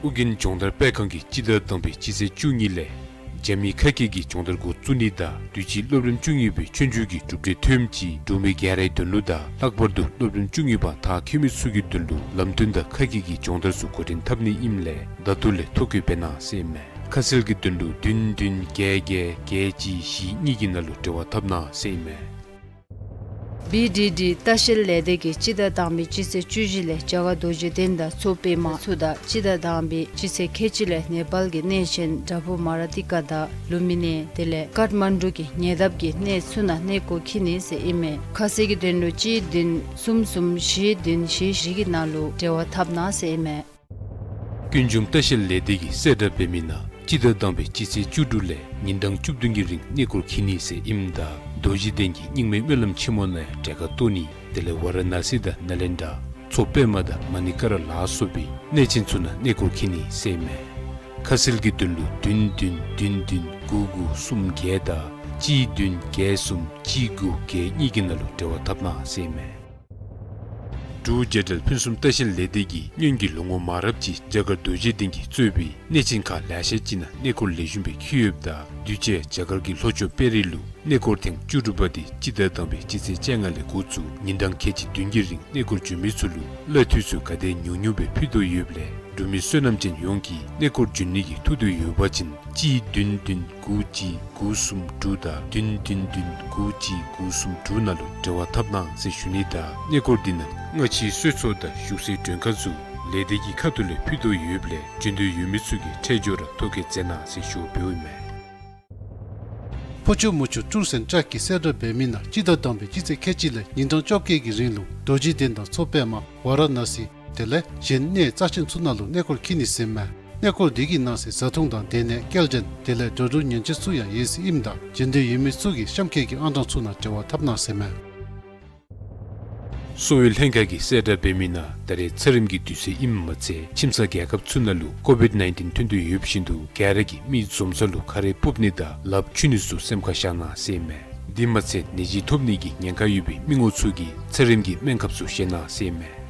ཨོ་རྒྱན་སྦྱོང་བརྡར་སྤེལ་ཁང་གིས་སྤྱི་ཟླ་དང་པའི་སྤྱི་ཚེས་བཅུ་གཉིས་ལས་རྒྱ་མི་ཁ་སྐད་ཀྱི་སྦྱོང་བརྡར་འགོ་བཙུགས་ནི་དང་དུས་ཅི་སློབ་རིམ་བཅུ་གཉིས་པའི་ཆོས་རྒྱུགས་ཀྱི་གྲུབ་འབྲས་ཐོནམ་ཅིག་འབྲུག་མི་རྒན་རའི་དོན་ལུ་དང་ལྷག་པར་དུ་སློབ་རིམ་བཅུ་གཉིས་པ་མཐར་འཁྱོལ་མི་ཚུ་གི་དོན་ལུ་ལམ་སྟོན་དང་ཁ་སྐད་ཀྱི་སྦྱོང་བརྡར་ཚུ་འགོ་འདྲེན་འཐབ་ནི་ཨིནམ་ལས་ད་ལྟོ་ལས་ཐོ་བཀོད་འབད་གནང་ཟེར་མས། ཁ་གསལ་གྱི་དོན་ལུ་བདུན་བདུན་བརྒྱད་བརྒྱད་བརྒྱད་གཅིག་བཞི་གཉིས་ཀྱི་ནང་ལུ་འབྲེལ་བ་འཐབ་གནང་ཟེར་ཨིན་མས། བི་ཌི་ཌི་ལྟ་བཤལ་ལས་སྡེ་གིས་སྤྱི་ཟླ་དང་པའི་སྤྱི་ཚེས་བཅུ་བཞི་ལས་རྒྱ་གར་རྡོ་རྗེ་གདན་དང་མཚོ་པདྨ་ཚུ་དང་སྤྱི་ཟླ་དང་པའི་སྤྱི་ཚེས་ཁལ་གཅིག་ལས་ནེ་པཱལ་གྱི་གནས་ཆེན་བྲག་ཕུག་མ་ར་ཏི་ཀ་དང་ལུམ་བི་ནི་དེ་ལས་ཀཱཐ་མན་ཌུ་གི་ཉེ་འདབས་ཀྱི་གནས་ཚུ་ནང་གནས་སྐོར་འཁྱིད་ནི་ཟེར་ཨིན་མས། ཁ་གསལ་གྱི་དོན་ལུ་གཅིག་བདུན་གསུམ་གསུམ་བཞི་བདུན་བཞི་བཞི་གི་ནང་ལུ་འབྲེལ་བ་འཐབ་གནང་ཟེར་ཨིན་མས། ཀུན་འབྱུང་ལྟ་བཤལ་ལས་སྡེ་གིས་གསལ་བསྒྲགས་འབད་མི་ནང་སྤྱི་ཟླ་དང་པའི་སྤྱི་ཚེས་བཅུ་དྲུག་ལས་ཉིན་གྲངས་བཅུ་བདུན་གྱི་རིང་གནས་སྐོར་འཁྱིད་ནི་ཟེར་ཨིནམ་ད་རྡོ་རྗེ་གདན་གྱི་རྙིང་མའི་སྨོན་ལམ་ཆེན་མོ་ནང་ཡང་གྲལ་ཁར་གཏོགས་ནི་དེ་ལས་ཝ་ར་ཎ་སི་དང་ནཱ་ལེནྡྲ་མཚོ་པདྨ་དང་མ་ཎི་ཀ་ར་ལ་སོགས་པའི་གནས་ཆེན་ཚུ་ནང་གནས་སྐོར་འཁྱིད་ནི་ཟེར་ཨིན་མས། ཁ་གསལ་གྱི་དོན་ལུ་བདུན་བདུན་བདུན་བདུན་དགུ་དགུ་གསུམ་བརྒྱད་དང་གཅིག་བདུན་བརྒྱད་གསུམ་གཅིག་དགུ་བརྒྱད་གཉིས་ཀྱི་ནང་ལུ་འབྲེལ་བ་འཐབ་གནང་ཟེར་ཨིན་མས། འབྲུག་རྗེས་དྲན་ཕུན་སུམ་ལྟ་བཤལ་ལས་སྡེ་གིས་སྔོན་གྱི་ལོ་ངོ་མང་རབས་ཅིག་རྒྱ་གར་རྡོ་རྗེ་གདན་གྱིས་གཙོས་པའི་གནས་ཆེན་ཁག་ལེ་ཤ་ཅིག་ནང་གནས་སྐོར་ལེགས་ཤོམ་སྦེ་འཁྱིད་ཡོདཔ་ད་དུས་ཅི་རྒྱ་གར་གྱི་ལྷོ་ཕྱོགས་དཔལ་རི་ལུ་གནས་སྐོར་ཐེངས་བཅུ་དྲུག་པ་དེ་སྤྱི་ཟླ་དང་པའི་སྤྱི་ཚེས་བཅོ་ལྔ་ལས་འགོ་བཙུགས་ཉིན་གྲངས་ཁལ་གཅིག་བདུན་གྱི་རིང་གནས་སྐོར་འབྱོན་མི་ཚུ་ལུ་གླ་འཐུས་ཚུ་ག་དེ་ཉུང་ཉུང་སྦེ་ཕུལ་དོ་ཡོདཔ་ལས་འབྲུག་མི་བསོད་ནམས་ཅན་ཡོངས་ཀྱིས་གནས་སྐོར་འབྱོན་ནི་གི་ཐུགས་འདོད་ཡོད་པ་ཅིན་གཅིག་བདུན་བདུན་དགུ་གཅིག་དགུ་གསུམ་དྲུག་དང་བདུན་བདུན་བདུན་དགུ་གཅིག་དགུ་གསུམ་དྲུག་ནང་ལུ་འབྲེལ་བ་འཐབ་གནང་ཟེར་ཞུ་ནི་དང་གནས་སྐོར་འདི་ནང་སྔ་ཕྱིའི་གསོལ་ཚོགས་དང་བཞུགས་སའི་མགྲོན་ཁང་ཚུ་ལས་སྡེ་གི་ཁ་ཐུག་ལས་ཕུལ་དོ་ཡོདཔ་ལས་འབྱོན་འདོད་ཡོད་མི་ཚུ་གིས་འཕྲལ་མགྱོགས་ར་ཐོ་བཀོད་མཛད་གནང་ཟེར་ཞུ་བ་འབདཝ་ཨིན་མས། ཕོ་ཆུ་མོ་ཆུ་ཀྲུར་སེང་ཊར་གྱིས་གསལ་བསྒྲགས་འབད་མི་ནང་སྤྱི་ཟླ་དང་པའི་སྤྱི་ཚེས་ཁལ་གཅིག་ལས་ཉིན་གྲངས་བཅོ་བརྒྱད་ཀྱི་རིང་ལུ་རྡོ་རྗེ་གདན་དང་མཚོ་པདྨ་ཝ་ར་ཎ་སི་དེ་ལས་གཞན་གནས་རྩ་ཆེན་ཚུ་ནང་ལུ་གནས་སྐོར་འཁྱིད་ནི་ཟེར་ཨིན་མས། གནས་སྐོར་འདི་གི་ནང་གསེས་བཟའ་འཐུང་དང་སྡོད་གནས་སྐྱེལ་འདྲེན་དེ་ལས་འགྲོ་འགྲུལ་ཉེན་བཅོལ་ཚུ་ཡང་ཡོད་ཟེར་ཨིནམ་ད་འབྱོན་འདོད་ཡོད་མི་ཚུ་གིས་གཤམ་འཁོད་ཀྱི་ཨང་གྲངས་ཚུ་ནང་འབྲེལ་བ་འཐབ་གནང་ཟེར་ཨིན་མས། གསོ་བའི་ལྷན་ཁག་གིས་གསལ་བསྒྲགས་འབད་མི་ནང་ད་རེས་ཚེ་རིམ་གྱི་དུས་ཚོད་ཨིནམ་མ་ཚད་ཁྱིམ་ཚང་རྒྱལ་ཁབ་ཚུ་ནང་ལུ་ཀོ་ཝིཌ་ནའིན་ཊིན་ཐོན་དོ་ཡོདཔ་བཞིན་དུ་ག་ར་གིས་མི་འཛོམས་ས་ལུ་ཁ་རས་སྤུབ་ནི་དང་ལགཔ་འཁྱུ་ནི་ཚུ་སེམས་ཁར་བཞག་གནང་ཟེར་ཨིན་མས། དེ་མ་ཚད་ནད་གཞི་ཐོབ་ནི་གི་ཉེན་ཁ་ཡོད་པའི་མི་ངོམ་ཚུ་གིས་ཚེ་རིམ་གྱི་སྨན་ཁབ་ཚུ་བཞེས་གནང་ཟེར་ཨིན་མས།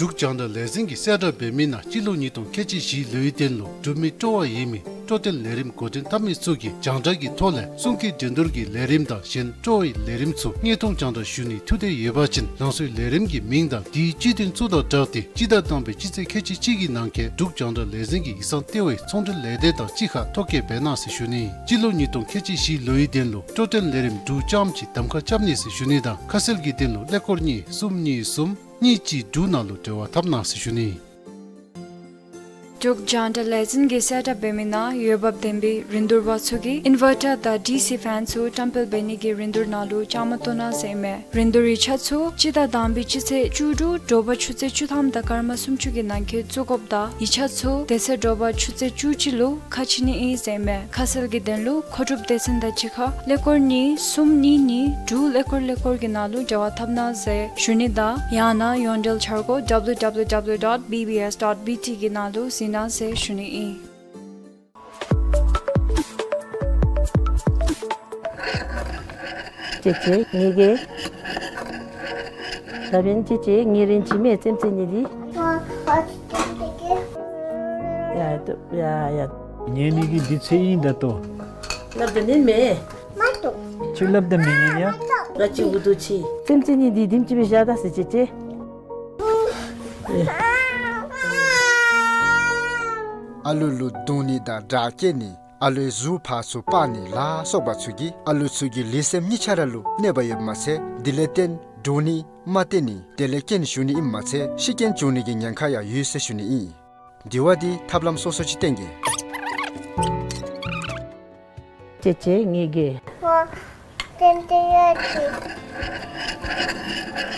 འབྲུག་རྒྱང་བསྒྲགས་ལས་འཛིན་གྱིས་གསལ་བསྒྲགས་འབད་མི་ནང་སྤྱི་ལོ་ཉིས་སྟོང་ཁལ་གཅིག་བཞི་ལོའི་དོན་ལུ་འབྲུག་མི་སྤྲོ་བ་ཡོད་མི་སྤྲོ་སྟོན་ལས་རིམ་འགོ་འདྲེན་འཐབ་མི་ཚུ་གིས་རྒྱང་བསྒྲགས་ཀྱི་ཐོག་ལས་གསུང་སྐད་འགྲན་བསྡུར་གྱི་ལས་རིམ་དང་གཞན་སྤྲོ་བའི་ལས་རིམ་ཚུ་དངོས་མཐོང་རྒྱང་བསྒྲགས་ཞུ་ནིའི་ཐུགས་འདོད་ཡོད་པ་ཅིན་རང་སོའི་ལས་རིམ་གྱི་མིང་དང་དེའི་སྤྱི་དོན་ཚུ་དང་སྦྲགས་ཏེ་སྤྱི་ཟླ་དང་པའི་སྤྱི་ཚེས་ཁལ་གཅིག་གཅིག་གི་ནང་འཁོད་འབྲུག་རྒྱང་བསྒྲགས་ལས་འཛིན་གྱི་ཡིག་ཚང་ལྟེ་བའི་ཚོང་འབྲེལ་ལས་སྡེ་དང་གཅིག་ཁར་ཐོ་བཀོད་འབད་གནང་ཟེར་ཞུ་ནི། སྤྱི་ལོ་ཉིས་སྟོང་ཁལ་གཅིག་བཞི་ལོའི་དོན་ལུ་སྤྲོ་སྟོན་ལས་རིམ་འབྲུག་རྐྱངམ་གཅིག་གདམ་ཁ་རྐྱབ་ནི་ཟེར་ཞུ་ནི་དང་ཁ་གསལ་གྱི་དོན་ལུ་ཀླད་ཀོར་གཉིས་གསུམ་གཉིས་གསུམ་གཉིས་གཅིག་དྲུག་ནང་ལུ་འབྲེལ་བ་འཐབ་གནང་ཟེར་ཞུ་ནི། འབྲུག་རྒྱང་བསྒྲགས་ལས་འཛིན་གྱིས་གསལ་བསྒྲགས་འབད་མི་ནང་འོས་འབབ་ལྡན་པའི་རིན་བསྡུར་པ་ཚུ་གིས་ཨིན་ཝར་ཊར་དང་ཌི་སི་ཕེན་ཚུ་བཀྲམ་སྤེལ་འབད་ནི་གི་རིན་བསྡུར་ནང་ལུ་བཅའ་མར་གཏོགས་གནང་ཟེར་ཨིན་མས། རིན་བསྡུར་ཡིག་ཆ་ཚུ་སྤྱི་ཟླ་དང་པའི་སྤྱི་ཚེས་བཅུ་དྲུག་དྲོ་པ་ཆུ་ཚོད་བཅུ་ཐམ་དང་སྐར་མ་སུམ་ཅུ་གི་ནང་འཁོད་བཙུགས་དགོཔ་དང་ཡིག་ཆ་ཚུ་དེ་ཚེ་དྲོ་པ་ཆུ་ཚོད་བཅུ་གཅིག་ལུ་ཁ་ཕྱེ་ནི་ཨིན་ཟེར་ཨིན་མས། ཁ་གསལ་གྱི་དོན་ལུ་མཁོ་སྒྲུབ་སྡེ་ཚན་དང་གཅིག་ཁར་ཀླད་ཀོར་གཉིས་གསུམ་གཉིས་གཉིས་དྲུག་ཀླད་ཀོར་ཀླད་ཀོར་གྱི་ནང་ལུ་འབྲེལ་བ་འཐབ་གནང་ཟེར་ཞུ་ནི་དང་ཡང་ན་ཡོངས་འབྲེལ་འཆར་སྒོ་W W W dot B B S dot B T གི་ནང་ལུ་གཟིགས་གནང་ཟེར་ཞུ་ནི་ཨིན། ཅེ་ཅེ་ངེ་གི་ད་བན་ཅེ་ཅེ་ངེ་རེན་ཅི་མེ་ཙེམ་ཙེ་ནི་དི། ཡ་ཏོ་ཡ་ཡ། ཉན་ནི་གི་དུས་ཚོད་ཨིན་ད་ལྟོ། སླབ་ད་ཉན་མེ། མ་ཏོ། ཁྱོད་སླབ་ད་མི་ཉན་ཡ། ང་ཅི་འུ་དུ་ཆི། ཙེམ་ཙེ་ནི་དི་དིམ་ཅི་བི་ཞག་ད་སི་ཅེ་ཅེ། ཨ་ལུ་ལུ་རྡུང་ནི་དང་དྲག་སྐྱེད་ནི་ཨ་ལུའི་གཟུགས་ཕར་ཚུར་སྤར་ནི་ལ་སོགས་པ་ཚུ་གིས་ཨ་ལུ་ཚུ་གི་ལུས་སེམས་གཉིས་ཆ་ར་ལུ་གནོད་པ་ཡོདཔ་མ་ཚད་དེ་ལས་བརྟེན་འདྲོག་ནི་མ་བརྟན་ནི་དེ་ལས་རྐྱེན་ཞུགས་ནི་ཨིནམ་མ་ཚད་ཤི་རྐྱེན་བྱུང་ནི་གི་ཉེན་ཁ་ཡང་ཡོད་ཟེར་ཞུ་ནི་ཨིན། དེ་བ་དེ་ཐབས་ལམ་སོ་སོ་ཅིག་བསྟན་གེ། ཅེ་ཅེ་ངེ་གི།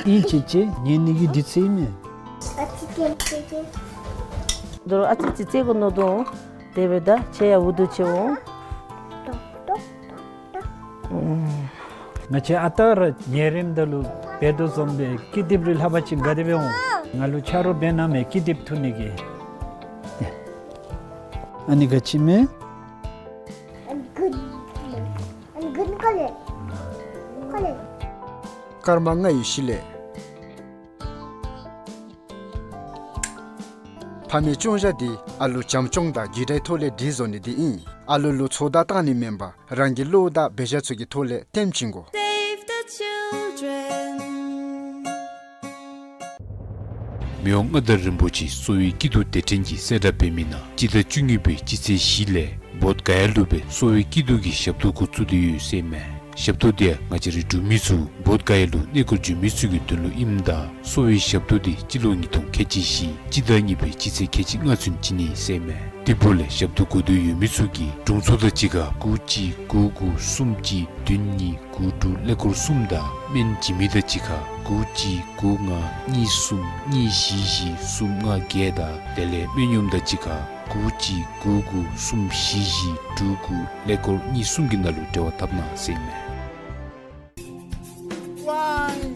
ཨིན་ཅེ་ཅེ་ཉན་ནི་གི་དུས་ཚོད་ཨིན་མེ། ཨ་ཙི་ཙི་ཙི་ཙི་གོ་ནོ་དོ། དེ་བས་ད་ཆེ་ཡ་འུ་དུ་ཆེ་འོང་། ང་བཅས་ཨ་རྟག་ར་ཉལ་རནམ་ད་ལུ་འབད་དོ་བཟུམ་སྦེ་ཀི་དེབ་རེ་ལྷབ་པ་ཅིན་དགའ་བདེ་སྦེ་འོང་། ང་ལུ་ཆ་རོགས་འབད་གནང་མེ་ཀི་དེབ་འཐུ་ནི་གི། ཨ་ནི་ག་ཅི་མེ། I'm good. I'm good color. Color. སྐར་མ་ལྔ་ཡི་ཤུལ་ལས། ཕ་མའི་སྐྱོང་བཞག་འདི་ཨ་ལུ་བྱམས་སྐྱོང་དང་རྒྱུད་དྲའི་ཐོག་ལས་སྒྲིག་བཟོ་ནི་འདི་ཨིན། ཨ་ལུ་ལུ་ཚོགས་བརྡ་བཏང་ནི་མེན་པར་རང་གི་བློ་དང་འབད་བཞག་ཚུ་གི་ཐོག་ལས་སྟོན་བྱིན་དགོ། Save the children. མི་དབང་མངའ་བདག་རིན་པོ་ཆེ་གསོ་བའི་སྐྱིད་སྡུག་དེ་འཕྲལ་གྱི་གསལ་བསྒྲགས་འབད་མི་ནང་སྤྱི་ཟླ་བཅུ་གཉིས་པའི་སྤྱི་ཚེས་བཞི་ལས་བོདྷ་ག་ཡ་ལུ་སྦེ་གསོ་བའི་སྐྱིད་སྡུག་གི་ཞབས་ཏོག་འགོ་བཙུགས་ཏེ་ཡོད་ཟེར་མས། ཞབས་ཏོག་དེ་ང་བཅས་རའི་འབྲུག་མི་ཚུ་བོདྷ་ག་ཡ་ལུ་གནས་སྐོར་འབྱོན་མི་ཚུ་གི་དོན་ལུ་ཨིནམ་ད་གསོ་བའི་ཞབས་ཏོག་དེ་སྤྱི་ལོ་ཉིས་སྟོང་ཁལ་གཅིག་བཞི་སྤྱི་ཟླ་གཉིས་པའི་སྤྱི་ཚེས་ཁལ་གཅིག་ལྔ་ཚུན་བྱིན་ནི་ཟེར་མས། དེ་འབདཝ་ལས་ཞབས་ཏོག་དགོ་འདོད་ཡོད་མི་ཚུ་གིས་དྲུང་འཚོ་དང་གཅིག་ཁར་དགུ་གཅིག་དགུ་དགུ་གསུམ་གཅིག་བདུན་གཉིས་དགུ་དྲུག་ཀླད་ཀོར་གསུམ་དང་སྨན་བྱིན་མི་དང་གཅིག་ཁར་དགུ་གཅིག་དགུ་ལྔ་གཉིས་གསུམ་གཉིས་བཞི་བཞི་གསུམ་ལྔ་བརྒྱད་དང་དེ་ལས་སྨན་གཡོགམ་དང་གཅིག་ཁར་དགུ་གཅིག་དགུ་དགུ་གསུམ་བཞི་བཞི་དྲུག་དགུ་ཀླད་ཀོར་གཉིས་གསུམ་གྱི་ནང་ལུ་འབྲེལ་བ་འཐབ་གནང་ཟེར་མས། ཝའི།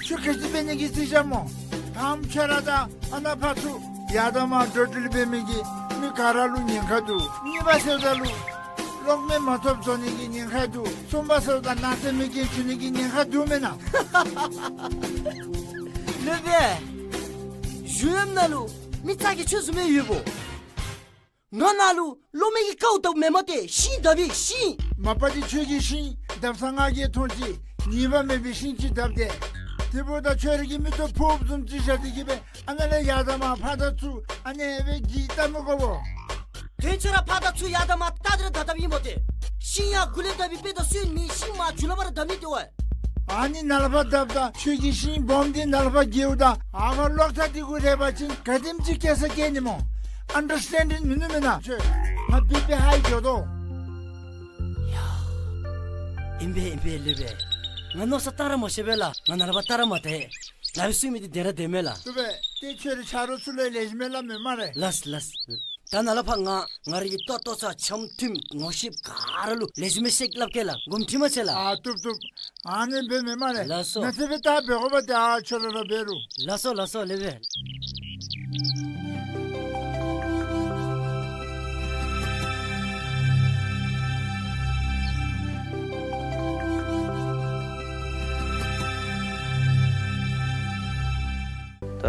ཁྱོད་ག་ཅི་འབད་ནི་གི་རྩིས་རྐྱབ་སྨོ། དང་པ་ཁྱོད་ར་དང་ཨ་ནཱ་ཕར་ཚུར་ཡར་དང་མར་འགྲོ་འགྲུལ་འབད་མི་གིས་མི་ག་ར་ལུ་ཉེན་ཁ་འདུག། གཉིས་པ་ཟེརཝ་ད་ལུ་གློག་མེ་མ་ཐོབ་བཟོ་ནི་གི་ཉེན་ཁ་འདུག། གསུམ་པ་ཟེརཝ་ད་ནགས་ཚལ་མེ་རྐྱེན་བྱུང་ནི་གི་ཉེན་ཁ་འདུག་མེན་ན། ལེགས་པས། གཞུང་གཡམ་ནང་ལུ་མི་ཚ་གྱང་ཁྱོད་བཟུམ་མའི་ཡོདཔ་འོང་། ང་ནཱ་ལུ་གློག་མེ་གི་ཀཝ་བཏབ་མེན་མས་ཏེ། ཤིང་བཏབ་ཨིན་ཤིང་། མ་པ་འདི་ཁྱོད་ཀྱིས་ཤིང་བཏབ་ས་ང་གིས་མཐོང་ཅི། ཉེས་པ་མེད་པའི་ཤིང་ཅིག་བཏབ་སྟེ། དེ་འབདཝ་ད་ཁྱོད་ར་གི་མིག་ཏོ་ཕུབ་བཟུམ་ཅིག་བཞག་སྟེ་གིས་སྦེ་ཨ་ནཱ་ལས་ཡར་དང་མར་ཕར་དང་ཚུར་ཨ་ནི་སྦེ་འགྱིག་བཏབ་མི་དགོ་པས། དོན་ཁྱོད་ར་ཕར་དང་ཚུར་ཡར་དང་མར་བལྟ་སྟེ་ར་བཏབ་བཏབ་ཨིན་མས་ཏེ། ཤིང་ཡར་མགུ་ལས་བཏབ་པའི་དཔེ་དང་སོན་མི་ཤིང་མར་མཇུག་ལས་ཕར་ར་བཏབ་མི་དེ་བ། ཨ་ནི་ནཱ་ལས་ཕར་བཏབ་ད་ཁྱོད་ཀྱིས་ཤིང་སྦོམ་འདི་ནཱ་ལས་ཕར་འགྱེལཝ་ད་ཨ་ཕར་གློག་ཐག་འདི་གུ་རེག་པ་ཅིན་ག་དེམ་ཅིག་སྐྱེ་ས་སྐྱེ་ནི་སྨོ། ཨན་ཌར་སི་ཊེན་ཌིང་མིན་ནུག་མེན་ན། ཁྱོད་ང་བི་པི་ཧའི་འགྱོ་དོ། ཡ། ཨིན་པས་ཨིན་པས་ལེགས་པས། ང་མནོ་བསམ་བཏང་ར་མ་ཤེས་པས་ལགས། ང་ནཱ་ལས་ཕར་བལྟ་ར་མ་བལྟ། ལགཔ་གསུམ་མི་འདི་དེ་ར་དེ་མས་ལགས། ལེགས་པས། ཏེ་ཁྱོད་རའི་ཆ་རོགས་ཚུ་ལུ་ལེགས་ཤོམ་སྦེ་སླབ་མས་སྨ་རེ། ལགས་ལགས། ད་ནཱ་ལས་ཕར་ང་ང་རའི་གི་ལྟོ་ལྟོ་ཚང་འཆམ་མཐུན་ངོ་ཤེས་ག་ར་ལུ་ལེགས་ཤོམ་སྦེ་ཤེས་སླབ་གེ་ལགས། དགོངསམ་ཁྲེལ་མ་མཛད་ལགས། ཨ་བཏུབ་བཏུབ། ཨ་ནི་འབད་མི་སྨ་རེ། ལགས་སོ། ང་ཚེ་སྦེ་ད་འབད་དགོ་པ་ཏེ་ཨ་ཁྱོད་ར་ར་འབད་རུང་། ལགས་སོ་ལགས་སོ་ལེགས་པས། ད་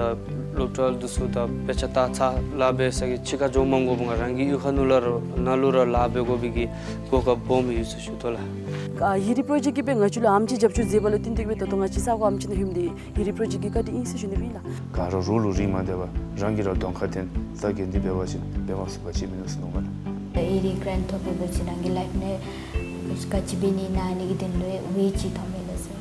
སློབ་གྲྭ་འདི་ཚུ་ད་དཔེ་ཆ་ལྟ་ཚར་ལཱ་འབད་ས་གི་ཕྱི་ཁར་འགྱོ་མ་དགོ་པར་ང་རང་གི་གཡུས་ཁ་ནང་ལུ་ར་ནང་ལུ་ར་ལཱ་འབད་དགོ་པའི་གི་གོ་སྐབས་སྦོམ་ཡོད་ཟེར་ཞུ་དོ་ལགས། ཨ་ཡི་རི་པྲོ་ཇེཀཊ་ཀྱིས་སྦེ་ང་བཅས་ལུ་ཨེམ་ཆི་རྒྱབ་སྐྱོར་མཛད་པ་ལུ་བརྟེན་ཏེ་སྦེ་ད་ལྟོ་ང་བཅས་ས་གོ་ཨེམ་ཆི་ནང་ལྷོདཔ་འདི་ཡི་རི་པྲོ་ཇེཀཊ་ཀྱི་བཀའ་དྲིན་ཨིན་ཟེར་ཞུ་ནི་ཨིན་ལགས། ག་ར་རོགས་ལུ་རིན་མ་སྟེར་བར་རང་གིས་ར་གདོང་ཁར་བསྟན་ས་གི་འདི་འབད་བ་ཅིན་འབད་མ་ཚུགས་པ་ཅིག་མིན་ནུག་ཟེར་མནོཝ་མས་ལགས། ཡི་རི་གྲཱནཊ་ཐོབ་པའི་བར་ཅིག་རང་གི་ལའིཕ་ནང་ག་ཅི་འབད་ནི་ཨིན་ན་ཨ་ནི་གི་དོན་ལུ་ཝེ་ཅིག་ཐོབ་མས་ལགས་ཟེར།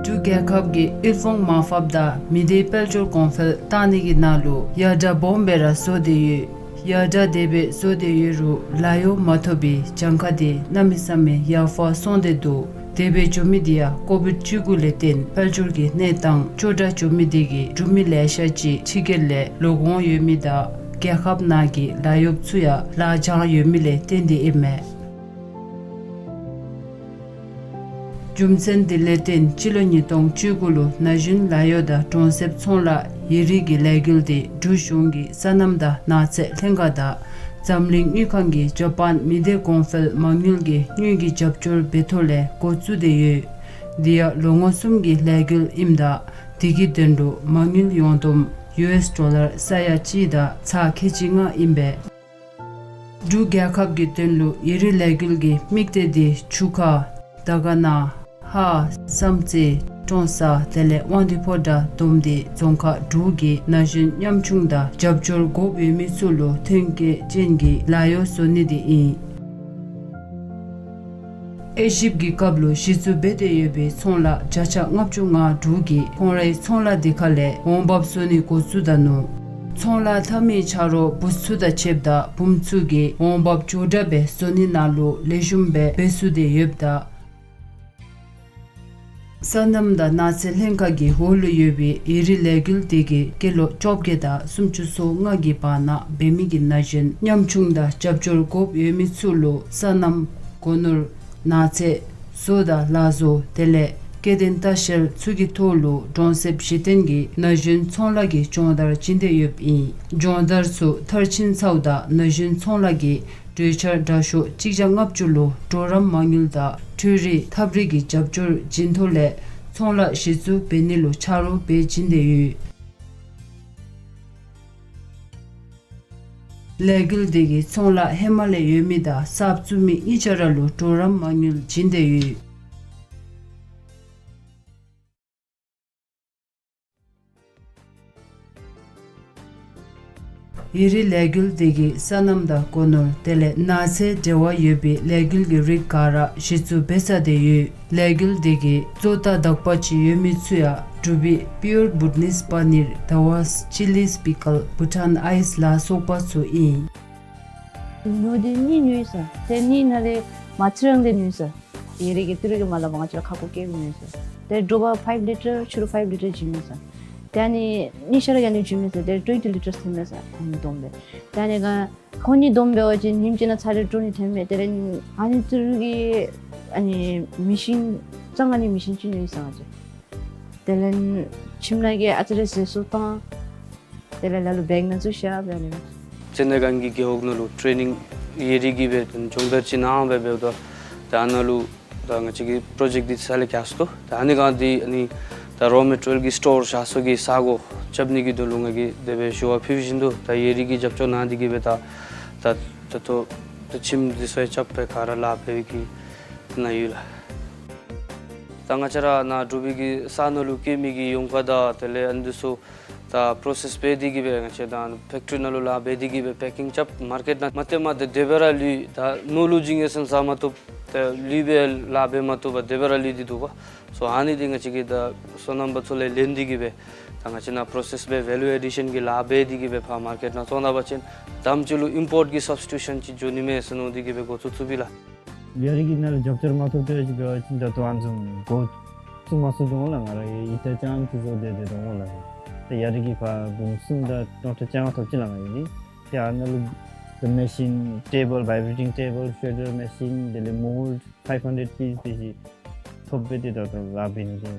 འབྲུག་རྒྱལ་ཁབ་ཀྱིས་དབུལ་ཕོངས་མར་ཕབ་དང་མི་སྡེ་དཔལ་འབྱོར་གོང་འཕེལ་གཏང་ནི་གི་ནང་ལུ་ཡར་དྲག་སྦོམ་སྦེ་ར་བཟོ་སྟེ་ཡོད། ཡར་དྲག་དེ་སྦེ་བཟོ་སྟེ་ཡོད་རུང་ལཱ་གཡོག་མ་ཐོབ་པའི་གྱངས་ཁ་དེ་གནམ་མེད་ས་མེད་ཡར་འཕར་སོང་སྟེ་འདུག། དེ་སྦེ་འགྱོ་མི་དེ་ཡང་ཀོ་བིཌ་བཅུ་དགུ་ལས་བརྟེན་དཔལ་འབྱོར་གྱི་གནས་སྟངས་སྐྱོ་དྲགས་འགྱོ་མི་དེ་གིས་འབྲུག་མི་ལེ་ཤ་ཅིག་ཕྱི་རྒྱལ་ལས་ལོག་འོང་ཡོད་མི་དང་རྒྱལ་ཁབ་ནང་གི་ལཱ་གཡོགཔ་ཚུ་ཡང་ལཱ་སྦྱང་ཡོད་མི་ལས་བརྟེན་ཏེ་ཨིན་མས། རྒྱུ་མཚན་དེ་ལས་བརྟེན་སྤྱི་ལོ་ཉིས་སྟོང་བཅུ་དགུ་ལུ་ན་གཞོན་ལཱ་གཡོག་དང་གྲོང་གསེབ་ཚོང་ལཱ་ཡི་རིགས་ཀྱི་ལས་འགུལ་དེ་འབྲུག་གཞུང་གི་སོ་ནམ་དང་ནགས་ཚལ་ལྷན་ཁག་དང་འཛམ་གླིང་དངུལ་ཁང་གིས་ཇ་པཱན་མི་སྡེ་གོང་འཕེལ་མ་དངུལ་གྱི་དངུལ་གྱི་རྒྱབ་སྐྱོར་འབད་ཐོག་ལས་འགོ་བཙུགས་ཏེ་ཡོད། དེ་ཡང་ལོ་ངོ་གསུམ་གྱི་ལས་འགུལ་ཨིནམ་ད་དེ་གི་དོན་ལུ་མ་དངུལ་ཡོངས་བསྡོམས་ཡུ་ཨེསི་ཌོ་ལར་ས་ཡ་གཅིག་དང་ཚག་ཁལ་གཅིག་ལྔ་ཨིན་པས། འབྲུག་རྒྱལ་ཁབ་ཀྱི་དོན་ལུ་ཡི་རིགས་ལས་འགུལ་གྱི་དམིགས་གཏད་དེ་ཆུ་ཁ་དར་དཀར་ན་ཧཱ་བསམ་རྩེ་ཀྲོང་གསར་དེ་ལས་དབང་འདུས་ཕོ་བྲང་བསྡོམས་ཏེ་རྫོང་ཁག་དྲུག་གི་ན་གཞོན་ཉམ་ཆུང་དང་རྒྱབ་སྐྱོར་དགོཔ་ཡོད་མི་ཚུ་ལུ་ཐོན་སྐྱེད་ཅན་གྱི་ལཱ་གཡོག་བཟོ་ནི་དེ་ཨིན། དབྱེ་ཞིབ་ཀྱི་སྐབས་ལུ་གཞི་བཙུགས་འབད་དེ་ཡོད་པའི་ཚོང་ལཱ་བརྒྱ་ཆ་ལྔ་བཅུ་ང་དྲུག་གིས་ཁོང་རའི་ཚོང་ལཱ་དེ་ཁ་ལས་འོང་འབབ་བཟོ་ནི་འགོ་བཙུགས་ད་ནུག། ཚོང་ལཱ་འཐབ་མི་ཆ་རོགས་བུཚ་ཚུ་དང་ཕྱདཔ་ད་བུམོ་ཚུ་གིས་འོང་འབབ་མགྱོགས་དྲགས་སྦེ་བཟོ་ནི་ནང་ལུ་ལེགས་ཤོམ་སྦེ་འབད་ཚུགས་ཏེ་ཡོདཔ་ད། སོ་ནམ་དང་ནགས་ཚལ་ལྷན་ཁག་གི་འོག་ལུ་ཡོད་པའི་ཡི་རིགས་ལས་འགུལ་དེ་གིས་སྐྱེས་ལོ་བཅོ་བརྒྱད་དང་སུམ་ཅུ་སོ་ལྔ་གི་བར་ན་འབད་མི་གི་ན་གཞོན་ཉམ་ཆུང་དང་རྒྱབ་སྐྱོར་དགོཔ་ཡོད་མི་ཚུ་ལུ་སོ་ནམ་སྒོ་ནོར་ནགས་ཚལ་བཟོ་དང་ལག་བཟོ་དེ་ལས་སྐྱེ་ལྡན་ལྟ་བཤལ་ཚུ་གི་ཐོག་ལུ་གྲོང་གསེབ་གཞི་རྟེན་གྱི་ན་གཞོན་ཚོང་ལཱ་གི་སྦྱོང་བརྡར་བྱིན་ཏེ་ཡོདཔ་ཨིན། སྦྱོང་བརྡར་ཚུ་མཐར་ཕྱིན་ཚརཝ་ད་ན་གཞོན་ཚོང་ལཱ་གི་གྲོས་འཆར་དྲག་ཤོས་གཅིག་བརྒྱ་ལྔ་བཅུ་ལུ་གྲོགས་རམ་མ་དངུལ་དང་འཕྲུལ་རིག་ཐབས་རིག་གི་རྒྱབ་སྐྱོར་བྱིན་ཐོག་ལས་ཚོང་ལཱ་གཞི་བཙུགས་འབད་ནི་ལུ་ཆ་རོགས་འབད་བྱིན་ཏེ་ཡོད། ལས་འགུལ་འདི་གིས་ཚོང་ལཱ་ཧེ་མ་ལས་ཡོད་མི་དང་གསརཔ་བཙུགས་མི་གཉིས་ཆ་ར་ལུ་གྲོགས་རམ་མ་དངུལ་བྱིན་ཏེ་ཡོད། ཡི་རིགས་ལས་འགུལ་འདི་གིས་སོ་ནམ་དང་སྒོ་ནོར་དེ་ལས་ནགས་ཚལ་འབྲེལ་བ་ཡོད་པའི་ལས་འགུལ་གྱི་རིགས་ག་ར་གཞི་བཙུགས་འབད་ཚར་ཏེ་ཡོད། ལས་འགུལ་འདི་གི་བཙོ་ཐང་དག་པ་ཅིག་ཡོད་མི་ཚུ་ཡང་འབྲུག་པའི་Pure Bhutanese Paneer, Dawas, Chillies Pickle, Bhutan Ice ལ་སོགས་པ་ཚུ་ཨིན། ཉོ་སྟེ་གཉིས་ཉོ་ཡི་ཟེར། ཏེ་གཉིས་ནང་ལས་མ་ཚིག་རང་ལས་ཉོ་ཡི་ཟེར། ཡི་རིགས་ཀྱི་ཏི་རུ་གི་མ་ལ་བ་ང་བཅས་ར་ཁ་སྐོམ་སྐྱེ་བའི་ཉོ་ཡི་ཟེར། ཏེ་དྲོ་པ་ཕའིབ་ལི་ཊར་ཕྱི་རུ་ཕའིབ་ལི་ཊར་བྱིན་མས་ཟེར། ཏེ་ཨ་ནི་གཉིས་ཆ་ར་ཨ་ནི་བྱིན་མས་ཟེར། ཏེ་ཊུ་ཝེན་ཊི་ལི་ཊར་ཐོན་མས་ཟེར། ཨ་ནི་བསྡོམས་སྦེ། ཏེ་ཨ་ནི་ག་ཁོང་གཉིས་བསྡོམས་འབད་བ་ཅིན་ཉིནམ་གཅིག་ནང་ཚར་རེ་དྲོ་ནི་ཐོན་མས། དེ་ལས་ཨ་ནི་ཏི་རུ་གི་ཨ་ནི་མེ་ཤིན་གཙང་ཨ་ནི་མེ་ཤིན་ཅིག་ཉོ་ཡི་ཟེར་ང་བཅས། དེ་ལས་ཁྱིམ་ནང་གི་ཨ་ཙི་རེ་ཟས་སུ་བཏང་། དེ་ལས་ལ་ལུ་བེག་ནང་བཙུགས་བཞག་སྦེ་ཨ་ནི། ཙན་དན་སྒང་གི་རྒེད་འོག་ནང་ལུ་ཊེ་ནིང་ཡི་རིགས་ཀྱི་སྦེ་སྦྱོང་བརྡར་ཅིག་གནང་སྦེ་འབདཝ་ད་ད་ནཱ་ལུ་ད་ང་བཅས་ཀྱི་པྲོ་ཇེཀཊ་འདི་ས་ལས་རྐྱབ་སོ་ད། ཨ་ནི་སྒང་འདི་ཨ་ནི་ད་རོ་མེ་ཊི་རི་ཡལ་གྱི་སི་ཊོར་བཞག་སའི་གི་ས་སྒོ་རྐྱབ་ནི་གི་དོན་ལུ་ང་གིས་དེ་སྦེ་ཞུ་བ་ཕུལ་བཞིན་དུ་ད་ཡི་རིགས་ཀྱིས་རྒྱབ་སྐྱོར་གནང་སྟེ་གི་སྦེ་ད་ད་ད་ལྟོ་ད་ཁྱིམ་འདི་ཚུ་ཡང་རྐྱབ་སྦེ་ག་ར་ལཱ་འབད་བའི་གི་ནང་ཡོད་ལགས། ད་ང་བཅས་ར་ནཱ་འབྲུག་པའི་གི་ས་ནང་ལུ་སྐྱེ་མི་གི་ཡོང་ཁ་དང་དེ་ལས་ཨ་ནི་འདི་ཚུ་ད་པྲོ་སེསི་འབད་དེ་གི་སྦེ་ང་བཅས་ད་ཕེཀ་ཊི་རི་ནང་ལུ་ལཱ་འབད་དེ་གི་སྦེ་པེ་ཀིང་རྐྱབ་མར་ཀེཊ་ནང་མ་སྟོནམ་ད་དེ་སྦེ་ར་ལུས། ད་ནོར་ལུ་བྱིན་ཡི་ཟེར་ཟ་མ་བཏུབ། ད་ལུས་སྦེ་ལཱ་འབད་མ་བཏུབ་པར་དེ་སྦེ་ར་ལུས་ཏེ་འདུག་པ། སོ་ཨ་ནི་འདི་ང་བཅས་ཀྱིས་ད་སོ་ནམ་པ་ཚུ་ལས་ལེན་ཏེ་གི་སྦེ་ད་ང་བཅས་ནཱ་པྲོ་སེསི་འབད་ཝེ་ལུ་ཨེ་ཌི་ཤན་གྱི་ལཱ་འབད་དེ་གི་སྦེ་ཕར་མར་ཀེཊ་ནང་བཙོང་ད་པ་ཅིན་དེམ་ཅིག་ལུ་ཨིམ་པོརཊ་གི་སབ་སི་ཊི་ཊུ་ཤན་ཅིག་འགྱོ་ནི་མས་ཟེར་མནོ་སྟེ་གི་སྦེ་འགོ་བཙུགས་བཙུགསཔ་ཨིན་ལགས། ཡ་རི་གི་ནང་ལུ་རྒྱབ་སྐྱོར་མ་ཐོབ་སྟེ་ཅིག་འབད་བ་ཅིན་ད་ལྟོ་ཨ་ནི་བཟུམ་འགོ་བཙུགས་མ་ཚུགས་དོ་འོང་ལགས། ང་ར་གིས་ཨི་ཊ་རྐྱངམ་ཅིག་བཟོ་སྟེ་སྡོད་དོ་འོང་ལགས། ཏེ་ཡ་རི་གི་ཕར་འབུམ་གསུམ་དང་ཊོན་ཊ་རྐྱང་ཐོབ་ཅི་ལགས་ང་གིས། ཏེ་ཨ་ནཱ་ལུ་ད་མེ་ཤིན་ཊེ་བཱལ་བའི་བི་རེ་ཊིང་ཊེ་བཱལ་ཤྲེ་ཌར་མེ་ཤིན་དེ་ལས་མོལཌ་ཕའིབ་ཧན་ཌེཌ་པིས་དེ་ཅིག་ཐོབ་སྦེ་ཏེ་ད་ལྟོ་ལཱ་འབད་ནི་དེ།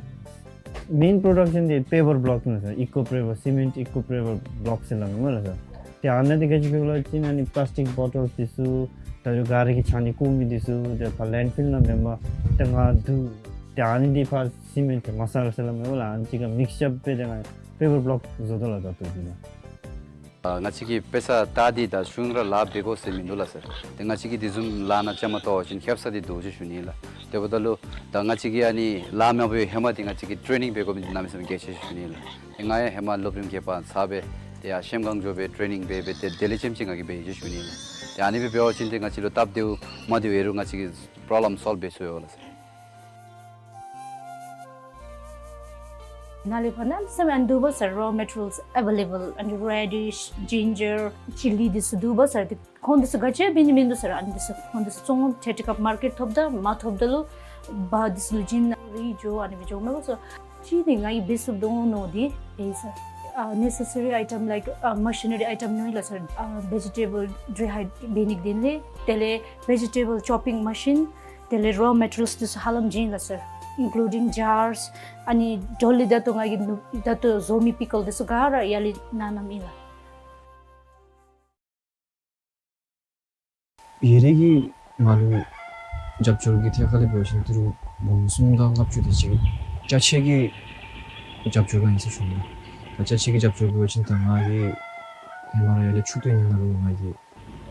མེན་པྲོ་ཌག་ཤན་འདི་པེ་བར་བི་ལོཀ་ཨིན་ལགས་སར། ཨི་ཀོ་པེ་བར་སི་མེནཊ་ཨི་ཀོ་པེ་བར་བི་ལོཀ་ཟེར་སླབ་མས་ལགས་སར། ཏེ་ཨ་ནཱ་འདི་ག་ཅི་སྦེ་ལགས་ཅིན་ཨ་ནི་པ་ལཱས་ཊིཀ་བོ་ཊལ་འདི་ཚུ་ད་རུང་ག་ར་གིས་ཆ་ནི་ཀོ་མི་འདི་ཚུ་ཏེ་ཕར་ལེནཌ་ཕིལ་ནང་མེན་པར་ཏེ་ང་བསྡུ་སྟེ་ཨ་ནི་འདི་ཕར་སི་མེནཊ་མ་སཱ་ལ་ཟེར་སླབ་མས་ལགས། ཨ་ནི་ཅིག་ཁར་མིགསི་ཅར་འབད་དེ་ང་པེ་བར་བི་ལོཀ་བཟོ་དོ་ལགས་ད་ལྟོ་འདི་ལགས། ཨ་ང་བཅས་ཀྱིས་དཔེ་ཆ་ལྟ་སྟེ་ད་གཞུང་ར་ལཱ་འབད་དགོ་ཟེར་མིན་འདུག་ལགས་སར། ཏེ་ང་བཅས་ཀྱིས་དེ་བཟུམ་ལཱ་ནང་བཅའ་མར་གཏོགས་པ་ཅིན་ཁེབ་ས་འདི་འདུག་ཅེས་ཞུ་ནི་ལགས། དེ་འབདཝ་ད་ལུ་ད་ང་བཅས་ཀྱིས་ཨ་ནི་ལཱ་མ་འབད་བའི་ཧེ་མ་འདི་ང་བཅས་ཀྱིས་ཊེ་ནིང་འབད་དགོ་མི་འདི་གནམ་མེད་ས་མེད་གལ་ཆེ་ཞུ་ནི་ལགས། ཏེ་ང་ཡང་ཧེ་མ་སློབ་རིམ་བརྒྱད་པ་ཚར་སྦེ་ཏེ་ཡར་གཤམ་སྒང་འགྱོ་སྦེ་ཊེ་ནིང་འབད་སྦེ་ཏེ་དེ་ལས་ལྕེམ་ཅིག་ང་གིས་འབད་ཡི་ཅེས་ཞུ་ནི་ལགས། ཏེ་ཨ་ནི་སྦེ་འབད་བ་ཅིན་ཏེ་ང་བཅས་ལུ་སྟབས་བདེཝ་མ་བདེཝ་ཨིན་རུང་ང་བཅས་ཀྱིས་པྲོབ་ལེམ་སོལབ་འབད་ཚུགས་ཡོད་ལགས་སར། ནཱ་ལས་ཕར་གནམ་མེད་ས་མེད་ཨ་ནི་འདུག་པ་སར། རོ་མེ་ཊི་རི་ཡལསི་ཨེ་བེ་ལེ་བཱལ། ཨ་ནི་རེ་ཌིཤ་ཇིན་ཇར་ཅི་ལི་འདི་ཚུ་འདུག་པ་སར། ཏེ་ཁོང་འདི་ཚུ་ག་ཅི་འབད་ནི་མིན་འདུག་སར། ཨ་ནི་འདི་ཚུ་ཁོང་འདི་ཚུ་བཙོང་ཏེ་ཏེ་ཁར་མར་ཀེཊ་ཐོབ་ད་མ་ཐོབ་ད་ལུ་བ་འདི་ཚུ་ལུ་བྱིན་ནཱ་རེ་འགྱོ་ཨ་ནི་སྦེ་འགྱོཝ་མས་པ་སར། ཅིག་འདི་ང་གིས་འབད་ཚུགས་དོ་མནོ་སྟེ་འབད་ཡི་སར། ཨ་ནེ་སེ་སི་རི་ཨའི་ཊམ་ལའིཀ་ཨ་མེ་ཤི་ནེ་རི་ཨའི་ཊམ་ཉོ་ཡི་ལགས་སར། ཨ་བེ་ཇི་ཊེ་བཱལ་ཌི་རའི་ཧའིཌ་འབད་ནི་གི་དོན་ལས། དེ་ལས་བེ་ཇི་ཊེ་བཱལ་ཅོ་པིང་མེ་ཤིན། དེ་ལས་རོ་མེ་ཊི་རི་ཡལསི་འདི་ཚུ་ཧ་ལམ་བྱིན་ཡི་ལགས་སར། ཨིན་ཀུ་ལུ་ཌིང་ཇརསི། ཨ་ནི་ཌོ་ལི་ད་ལྟོ་ང་གིས་ནུ་ད་ལྟོ་བཟོ་མི་པི་ཀལ་འདི་ཚུ་ག་ར་ཡར་ལས་གནང་གནངམ་ཨིན་ལགས། ཡི་རིགས་ཀྱིས་ང་ལུ་རྒྱབ་སྐྱོར་གྱི་ཐད་ཁར་ལས་འབད་བ་ཅིན་ཏི་རུ་འབུམ་གསུམ་དང་ལྔ་བཅུ་དེ་ཅིག་ཅ་ཆས་ཀྱི་རྒྱབ་སྐྱོར་གནང་ཡི་ཟེར་ཞུ་ནི། ད་ཅ་ཆས་ཀྱི་རྒྱབ་སྐྱོར་འབད་བ་ཅིན་ད་ང་གིས་ཧེ་མ་ར་ཡར་ལས་ཆུ་བཏོན་ནི་ནང་ལུ་ང་གིས་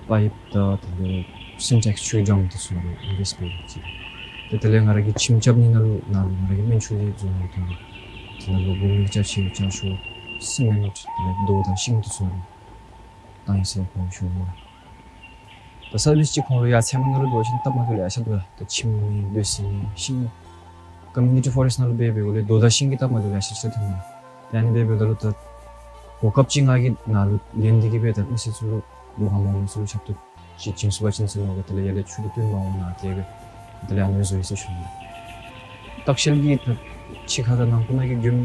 པའིཔ་དང་དེ་ལས་སིན་ཊེགསི་ཆུའི་ཌམ་འདི་ཚུ་ནང་ལུ་ཨིན་བེསཊ་འབད་ཡི་ཟེར། ཏེ་དེ་ལས་ང་ར་གིས་ཁྱིམ་རྐྱབ་ནི་ནང་ལུ་ནཱ་ལུ་ང་ར་གིས་སྨན་ཆུ་ལས་བཟོ་ནི་དོན་ལུ་དེ་ནང་ལུ་དགོ་མི་ཅ་ཆས་ཅ་ཆས་སི་མེནཊ་དེ་ལས་རྡོ་དང་ཤིང་འདི་ཚུ་ནང་ལུ་བཏང་ཡི་ཟེར་ཁོང་ཞུ་ནི། ད་སར་བིསི་ཅིག་ཁོང་ལུ་ཡར་ཚལ་མ་ནང་ལུ་འབད་བ་ཅིན་སྟབས་མ་བདེཝ་ལེ་ཤ་འདུག་ལགས། ད་ཁྱིམ་ནི་སྡོད་ས་ནི་ཤིང་ཀོ་མིའུ་ནི་ཊི་ཕོ་རེསཊ་ནང་ལུ་འབད་འབདཝ་ལས་རྡོ་དང་ཤིང་གི་སྟབས་མ་བདེཝ་ལེ་ཤ་ཅིག་ཐོན་ནུག། ཏེ་ཨ་ནི་འབད་འབདཝ་ད་ལུ་ད་གོ་སྐབས་ཅིག་ང་གིས་ནཱ་ལུ་ལེན་ཏེ་གི་སྦེ་ད་མི་སེར་ཚུ་ལུ་སྦོ་ཧ་མ་མི་ཚུ་ལུ་ཆབ་ཏུ་ཅིག་བྱིན་ཚུགས་པ་ཅིན་ཟེར་མནོ་སྦེ་དེ་ལས་ཡར་ལས་ཆུ་འདི་བཏོན་མ་འོང་ན་དེ་སྦེ་དེ་ལས་ཨ་ནི་བཟོ་ཡི་ཟེར་ཞུ་ནི། ལྟ་བཤལ་གྱི་ད་ཕྱི་ཁ་དང་ནང་ཁུག་ནང་གི་མགྱོནམ་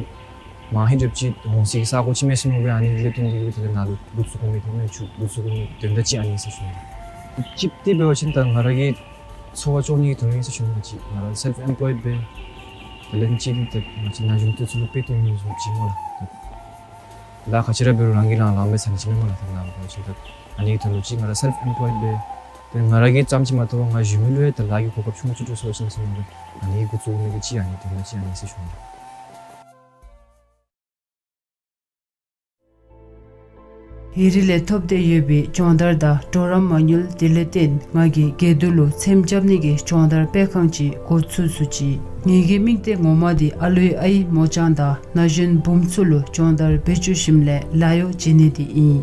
མ་ཧེ་འགྲེབ་ཅིག་འོང་སའི་ས་གོ་ཅིག་མས་ཟེར་མནོ་སྦེ་ཨ་ནི་ལས་བཏོན་ཏེ་གི་སྦེ་དེ་ལས་ནཱ་ལུ་འགོ་བཙུགས་དགོ་མི་དེ་མས། ཆུ་འགོ་བཙུགས་དགོ་མི་དོན་དག་ཅིག་ཨ་ནི་ཟེར་ཞུ་ནི། གཅིག་འདི་འབད་བ་ཅིན་ད་ང་ར་གི་འཚོ་བ་སྐྱོང་ནི་གི་དོན་ལུ་ཟེར་ཞུ་ནི་ཅིག་ང་ར་སེལཕ་ཨེམ་པོལོའིཌ་སྦེ་དེ་ལས་གཅིག་འདི་ད་ང་བཅས་ན་གཞོན་འདི་ཚུ་ལུ་དཔེ་སྟོན་ནི་བཟུམ་ཅིག་སྨོ་ལགས། ལཱ་ག་ཅི་ར་འབད་རུང་རང་གིས་རང་ལཱ་འབད་ཚར་ནི་ཅིག་མེན་སྨོ་ལགས། ད་ནཱ་འབད་བ་ཅིན་ད་ཨ་ནི་གི་དོན་ལུ་ཅིག་ང་ར་སེལཕ་ཨེམ་པོལོའིཌ་སྦེ་ཏེ་ང་ར་གིས་ཙམ་ཅིག་མ་གཏོགས་པར་ང་གཞན་མི་ལུ་ཡང་ད་ལཱ་གི་གོ་སྐབས་ཆུང་ཀུ་ཅིག་སྤྲོད་ཚུགས་པ་ཅིན་ཟེར་མནོ་སྦེ་ཨ་ནི་འགོ་བཙུགས་ནི་གི་ཅིག་ཨ་ནི་དོན་དག་ཅིག་ཨ་ནི་ཟེར་ཞུ་ནི། ཡི་རི་ལས་ཐོབ་སྟེ་ཡོད་པའི་སྦྱོང་བརྡར་དང་གྲོགས་རམ་མ་དངུལ་དེ་ལས་བརྟེན་ང་གིས་དགེ་འདུན་ལུ་ཚེམ་རྐྱབ་ནི་གི་སྦྱོང་བརྡར་སྤེལ་ཁང་ཅིག་འགོ་བཙུགས་ཚུགས་ཅི། ངེ་གི་དམིགས་གཏད་ངོ་མ་འདི་ཨ་ལུའི་ཨའི་མོ་གཅང་དང་ན་གཞོན་བུམོ་ཚུ་ལུ་སྦྱོང་བརྡར་འབད་བཅུག་ཞིནམ་ལས་ལཱ་གཡོག་བྱིན་ནི་འདི་ཨིན།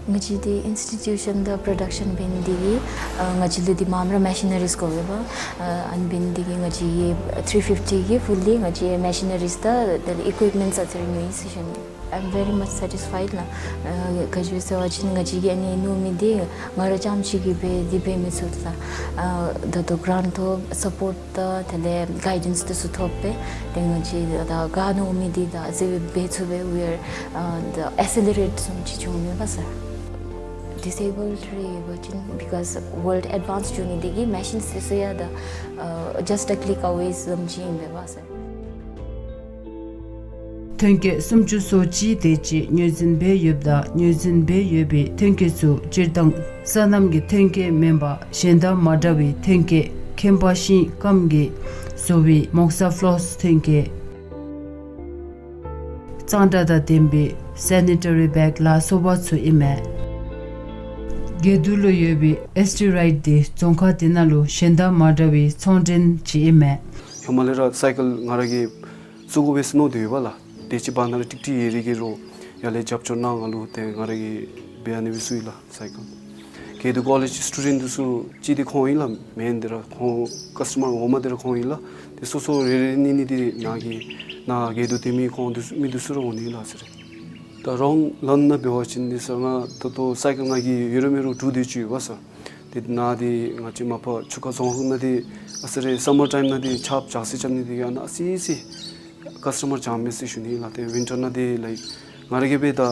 ང་བཅས་འདི་ཨིནསི་ཊི་ཊུ་ཤཱན་དང་པྲོ་ཌག་ཤཱན་འབད་ནི་འདི་གིས་ཨ་ང་བཅས་ལུ་འདི་མངམ་ར་མེ་ཤི་ན་རིས་དགོ་པས་པ། ཨ་ཨ་ནི་འབད་ནི་འདི་གིས་ང་བཅས་ཀྱིས་ཐིརི་ཕིཕ་ཊི་གི་ཕུ་ལི་ང་བཅས་མེ་ཤི་ན་རིས་དང་དེ་ལས་ཨི་ཀུའིཔ་མེནཊསི་ཨ་ཙི་རེ་ཉོ་ཡི་ཟེར་ཞུ་ནི། I'm very much satisfied ལགས། ཨ་ག་ཅི་སྦེ་ཟེར་བ་ཅིན་ང་བཅས་ཀྱིས་ཨ་ནི་ཉོ་མི་འདི་ང་ར་རྐྱངམ་ཅིག་གིས་འབད་འདི་འབད་མི་ཚུགས་ལགས། ཨ་ད་ལྟོ་གྲཱནཊ་ཐོབ་སཔོརཊ་དང་དེ་ལས་གའི་ཌེནསི་འདི་ཚུ་ཐོབ་སྦེ་ཏེ་ང་བཅས་ད་ག་ཉོ་མི་འདི་ད་ཨ་ཙི་འབད་ཚུགས་པས། We are uh, the accelerate བཟུམ་ཅིག་བྱུང་མས་པ་སར། ཌིསེ་བཱལཌ་རེ་ཡོད་པ་ཅིན་because world advance འགྱོ་ནི་འདི་གིས་མེ་ཤིནསི་འདི་ཚུ་ཡང་ད་ཨ་just a click away བཟུམ་ཅིག་ཨིན་པས་པ་སར། ཐོན་སྐྱེད་སུམ་ཅུ་སོ་གཅིག་དེ་ཅིག་ངོས་འཛིན་འབད་ཡོདཔ་ད་ངོས་འཛིན་འབད་ཡོད་པའི་ཐོན་སྐྱེད་ཚུ་སྤྱིར་བཏང་སོ་ནམ་གྱི་ཐོན་སྐྱེད་མེན་པར་གཞན་དང་མ་འདྲ་བའི་ཐོན་སྐྱེད་ཁྱད་པར་ཤིང་སྐམ་གྱིས་བཟོ་བའི་མོག་ས་ཕློསི་ཐོན་སྐྱེད། གཙང་སྦྲ་དང་ལྡན་པའི་སེ་ནི་ཊ་རི་བེག་ལ་སོགས་པ་ཚུ་ཨིན་མས། དགེ་འདུན་ལུ་ཡོད་པའི་ཨེསི་ཊི་རའིཊ་འདི་རྫོང་ཁག་འདི་ནང་ལུ་གཞན་དང་མ་འདྲ་བའི་ཚོང་འདྲེན་ཅིག་ཨིན་མས། ཧེ་མ་ལས་ར་སའི་ཀལ་ང་ར་གིས་བཙུགས་དགོ་པས་ཟེར་མནོ་སྟེ་ཡོད་པ་ལགས། དེ་ཅིག་བར་ན་ར་ཀྲིག་ཀྲི་ཡི་རིགས་ཀྱི་རོགས་ཡར་ལས་རྒྱབ་སྐྱོར་གནང་ང་ལུ་ཏེ་ང་ར་གིས་འབད་ཨ་ནི་སྦེ་བཙུགས་ཡི་ལགས་སའི་ཀལ། དགེ་འདུན་ཀོ་ལེཇ་སི་ཊུ་ཌེནཊ་འདི་ཚུ་གཅིག་འདི་ཁོང་ཨིན་ལགས། མེན་འདི་ར་ཁོང་ཀཱསི་ཊ་མར་འོག་མ་འདི་ར་ཁོང་ཨིན་ལགས། ཏེ་སོ་སོ་རེ་རེ་ནི་ནི་འདི་ནཱ་གི་ནཱ་དགེ་འདུན་སྡེ་མི་ཁོང་འདི་ཚུ་མི་འདི་ཚུ་ར་འོང་ནི་ལགས་ཟེར། ད་རོང་ལཱན་ནང་འབད་བ་ཅིན་འདི་ས་ང་ད་ལྟོ་སའི་ཀལ་ང་གིས་ཡོད་རུང་མེད་རུང་དྲུག་དེ་ཅིག་ཡོད་པ་ས། ཏེ་ནཱ་འདི་ང་བཅས་མ་པ་ཆུ་ཁ་རྫོང་ཁག་ནང་འདི་ཨ་ཙི་རེ་སམ་མར་ཊའིམ་ནང་འདི་ཆརཔ་ཇག་སི་རྐྱབ་ནི་འདི་གིས་ཨ་ནཱ་ཨ་ཙི་ཅིག་ཀཱསི་ཊ་མར་འཇམ་མས་ཟེར་ཞུ་ནི་ལགས། ཏེ་ཝིན་ཊར་ནང་འདི་ལའིཀ་ང་ར་གིས་འབད་ད་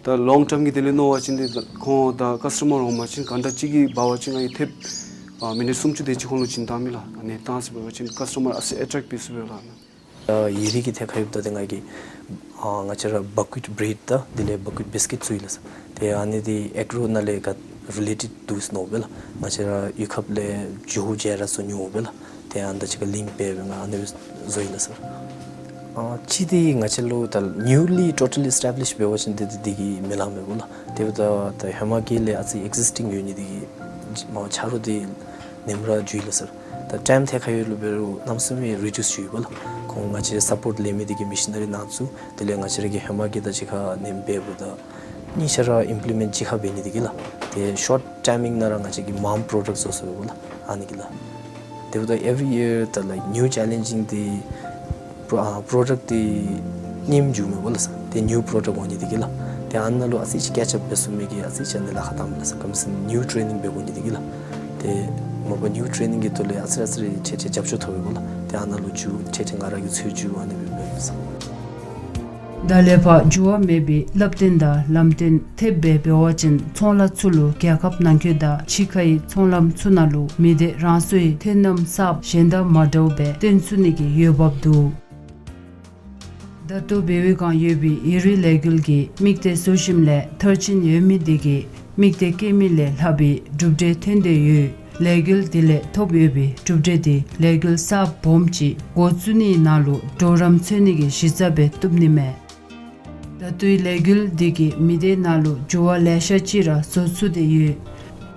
ད་ལོང་ཊརམ་གྱི་དོན་ལས་མནོ་བ་ཅིན་འདི་ཁོང་ད་ཀཱསི་ཊ་མར་འོང་པ་ཅིན་གཱན་ཊ་གཅིག་གི་འབད་བ་ཅིན་ང་གིས་ཐེབས་ཨ་མི་ནིཊ་སུམ་ཅུ་དེ་ཅིག་ཁོང་ལུ་བྱིན་བཏང་མས་ལགས། ཨ་ནི་བཏང་ཟེར་འབད་བ་ཅིན་ཀཱསི་ཊ་མར་ཨ་ཙི་ཨེ་ཊེཀཊ་འབད་ཚུགས་པས་ལགས། ཨ་ཡི་རིགས་ཀྱི་ཐད་ཁར་ཡོདཔ་ད་ཏེ་ང་གིས་ཨ་ང་བཅས་ར་བ་ཀུ་ཨིཊ་བྲེཌ་དང་དེ་ལས་བ་ཀུ་ཨིཊ་བིསི་ཀིཊ་བཙུགས་ཡི་ལགས་སར། ཏེ་ཨ་ནི་འདི་ཨེག་རོ་ནང་ལས་ག་རི་ལེ་ཊེཌ་འདུག་ཟེར་མནོ་སྦེ་ལགས། ང་བཅས་ར་གཡུས་ཁ་ལས་ཇོ་བོ་རྗེ་ར་བཟོ་ནི་འོང་སྦེ་ལགས། ཏེ་ཨ་ནི་དང་གཅིག་ཁར་ལིངཀ་འབད་སྦེ་ང་ཨ་ནི་སྦེ་བཟོ་ཡི་ལགས་སར། ཨ་གཅིག་འདི་ང་བཅས་ལུ་ད་ནིའུ་ལི་ཊོ་ཊལ་ཨེསི་ཊེབ་ལིཤ་འབད་བ་ཅིན་ཏེ་འདི་གིས་མི་ལང་མས་པ་ལགས། དེ་འབདཝ་ད་ད་ཧེ་མ་གི་ལས་ཨ་ཙི་ཨེག་ཟིསི་ཊིང་ཡོད་ནི་འདི་གིས་མ་ཆ་རོགས་འདི་ནེམ་ར་འགྱོ་ཡི་ལགས་སར། ད་ཊའིམ་ཐད་ཁར་ཡོད་ལུ་འབད་རུང་གནམ་མེད་ས་མེད་རི་ཌིའུསི་འགྱོ་ཡི་པ་ལགས། ཁོང་ང་བཅས་སཔོརཊ་ལེན་མི་འདི་གིས་མེ་ཤི་ན་རི་ནང་བཙུགས། དེ་ལས་ང་བཅས་ར་གི་ཧེ་མ་གི་དང་གཅིག་ཁར་ནེམ་འབདཝ་ད་གཉིས་ཆ་ར་ཨིམ་པི་ལི་མེནཊ་གཅིག་ཁར་འབད་ནི་འདི་གིས་ལགས། ཏེ་ཤོཊ་ཊའིམ་ནང་ར་ང་བཅས་ཀྱིས་མངམ་པྲོ་ཌགཊ་བཟོ་ཚུགས་པས་ལགས། ཨ་ནི་གིས་ལགས། དེ་འབདཝ་ད་every year the like new challenging འདི་པྲོ་ཨ་པྲོ་ཌགཊ་འདི་རྙིངམ་འགྱོཝ་མས་པ་ལགས་སར། ཏེ་ནིའུ་པྲོ་ཌགཊ་འོང་ནི་འདི་གིས་ལགས། ཏེ་ཨ་ནཱ་ལུ་ཨ་ཙི་ཅིག་ཀེཆ་ཨཔ་འབད་ཚུགས་མི་གི་ཨ་ཙི་ཅིག་ཨ་ནི་ལཱ་ཁག་བཏངམ་མས་ལགས་སར། ག་ཅི་སྨོ་ཟེར་ན་ནིའུ་ཊེ་རེ་ནིང་འབད་དགོ་ནི་འདི་གིས་ལགས། ཏེ་མ་པ་ནིའུ་ཊེ་རེ་ནིང་གི་ཐོག་ལས་ཨ་ཙི་རེ་ཨ་ཙི་རེ་ཆེ་ཆེ་རྒྱབ་སྐྱོར་ཐོབ་པས་པ་ལགས། ཏེ་ཨ་ནཱ་ལུ་འགྱོ་ཆེ་ཆེ་ང་ར་གིས་འཚོལ་འགྱོ་ཨ་ནི་སྦེ་འབདཝ་མས་ལགས་སར། ད་ལས་ཕར་འགྱུར་བ་མེད་པའི་བསླབ་སྟོན་དང་ལམ་སྟོན་ཐེབས་སྦེ་འབད་བ་ཅིན་ཚོང་ལཱ་ཚུ་ལུ་རྒྱལ་ཁབ་ནང་འཁོད་དང་ཕྱི་ཁའི་ཚོང་ལམ་ཚུ་ནང་ལུ་མི་སྡེ་རང་སོའི་ཐོན་རྣམ་གསརཔ་གཞན་དང་མ་འདྲཝ་སྦེ་སྟོན་ཚུགས་ནི་གི་འོས་འབབ་འདུག། ད་ལྟོ་བེ་ཝེ་སྒང་ཡོད་པའི་ཡི་རི་ལས་འགུལ་གྱི་དམིགས་གཏད་བཟོ་ཞིནམ་ལས་མཐར་ཕྱིན་ཡོད་མི་འདི་གིས་དམིགས་གཏད་བསྐྱེད་མི་ལས་ལྷག་པའི་གྲུབ་འབྲས་ཐོན་ཏེ་ཡོད། ལས་འགུལ་འདི་ལས་ཐོབ་ཡོད་པའི་གྲུབ་འབྲས་འདི་ལས་འགུལ་གསརཔ་སྦོམ་ཅིག་འགོ་བཙུགས་ནིའི་ནང་ལུ་གྲོགས་རམ་འཚོལ་ནི་གི་གཞི་རྩ་སྦེ་བཏུབ་ནི་མས། ད་ལྟོའི་ལས་འགུལ་འདི་གིས་མི་སྡེ་ནང་ལུ་འགྱུར་བ་ལེ་ཤ་ཅིག་ར་བཟོ་ཚུགས་ཏེ་ཡོད།